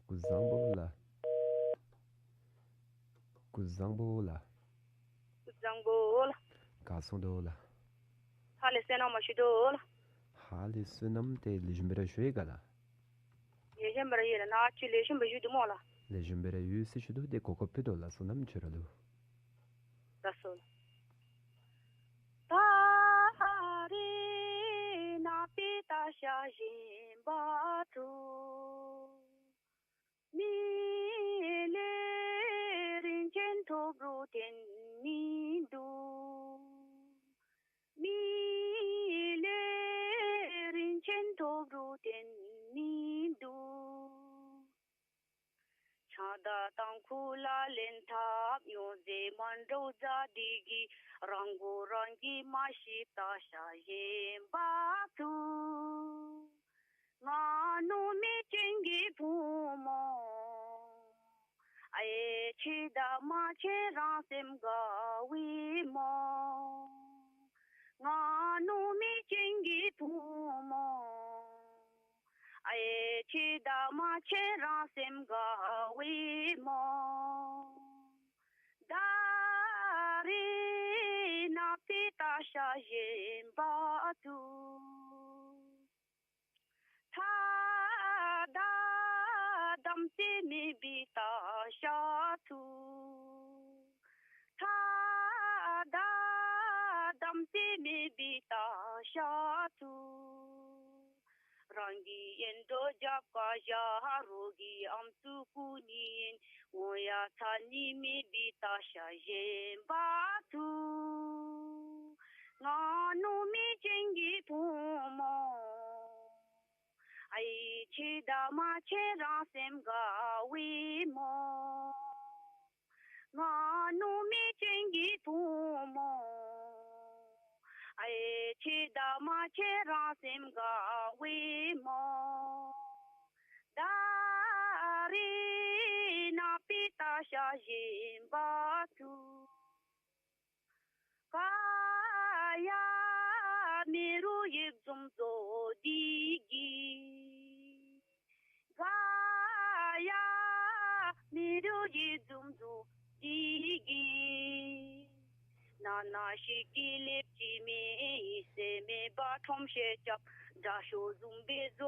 སྐུ་གཟུགས་བཟང་པོ་ལགས། སྐུ་གཟུགས་བཟང་པོ་ལགས། སྐུ་གཟུགས་བཟང་པོ་ལགས། ག་སོང་དོ་ལགས། ཧ་ལས་བསོད་ནམས་མ་ཞུ་དོ་ལགས། ཧ་ལས་བསོད་ནམས་དེ་ལེགས་ཤོམ་སྦེ་ར་ཞུ་ཡི་ག་ལགས། ལེགས་ཤོམ་སྦེ་ར་ཡོད་ལགས། ནཱ་ཁྱོད་ལེགས་ཤོམ་སྦེ་བཞུགས་དོ་སྨོ་ལགས། ལེགས་ཤོམ་སྦེ་ར་ཡོད་ཟེར་ཞུ་དོ། དེ་གོ་སྐབས་ཕུལ་དོ་ལགས། བསོད་ནམས་ཆེ་ར་ལུ། ལགས་སོ་ལགས། ད་རེས་ནངས་པའི་སྟག་ཤར་བཞེངས་པ་ཐུག། མི་ལུས་རིན་ཆེན་ཐོབ་རུང་དོན་མི་འདུག། མི་ལུས་རིན་ཆེན་ཐོབ་རུང་དོན་མི་འདུག། ཆང་དང་ཏམ་ཁུ་ལག་ལེན་འཐབ། ཡོན་ཏན་མ་འདྲཝ་བཟའ་སྟེ་གི། རང་མགོ་རང་གིས་མ་ཤི་སྟག་ཤར་བཞེངས་པ་ཐུག། ང་ནུབ་མོ་ཅན་གྱི་བུ་མོ། ཨའེ་ཁྱོད་དང་མ་ཕྱད་རང་སེམས་དགའ་བས་སྨོ། ང་ནུབ་མོ་ཅན་གྱི་བུ་མོ། ཨའེ་ཁྱོད་དང་མ་ཕྱད་རང་སེམས་དགའ་བས་སྨོ། ད་རེས་ནངས་པའི་སྟག་ཤར་བཞེངས་པ་ཐུག། ད་ལྟ་དམ་ཚིག་མེད་པའི་སྟག་ཤར་ཐུག། ད་ལྟ་དམ་ཚིག་མེད་པའི་སྟག་ཤར་ཐུག། རང་གི་ཡིད་འགྲོ་རྒྱབ་ཁར་བཞག། རོགས་ཀྱི་ཨམ་སྲུ་རྐུ་ནི་ཨིན། འོང་ཡ་ཚར་ནི་མེད་པའི་སྟག་ཤར་བཞེངས་པ་ཐུག། ང་ནུབ་མོ་ཅན་གྱི་བུ་མོ། ཨའེ་ཁྱོད་དང་མ་ཕྱད་རང་སེམས་དགའ་བས་སྨོ། ང་ནུབ་མོ་ཅན་གྱི་བུ་མོ། ཨའེ་ཁྱོད་དང་ མ་ཁྱེད་རང་སེམས་དགའ་བའི་མོ། ད་རེས་ནངས་པའི་སྟག་ཤར་བཞིན་པ་དུ། ག་ཡ་མི་རུ་ཡིག་འཛུམ་མཛོ་དི་གི། ག་ཡ་མི་རུ་ཡིག་འཛུམ་མཛོ་དི་གི། ན་ན་ཤི་ཀི་ལེབ་ཅི་མེ་ཡི་སེ་མེ་བ་ཁྲོམ་ཤེ་ཅབ་དྲ་ཤོ་བཟུམ་སྦེ་བཟོ།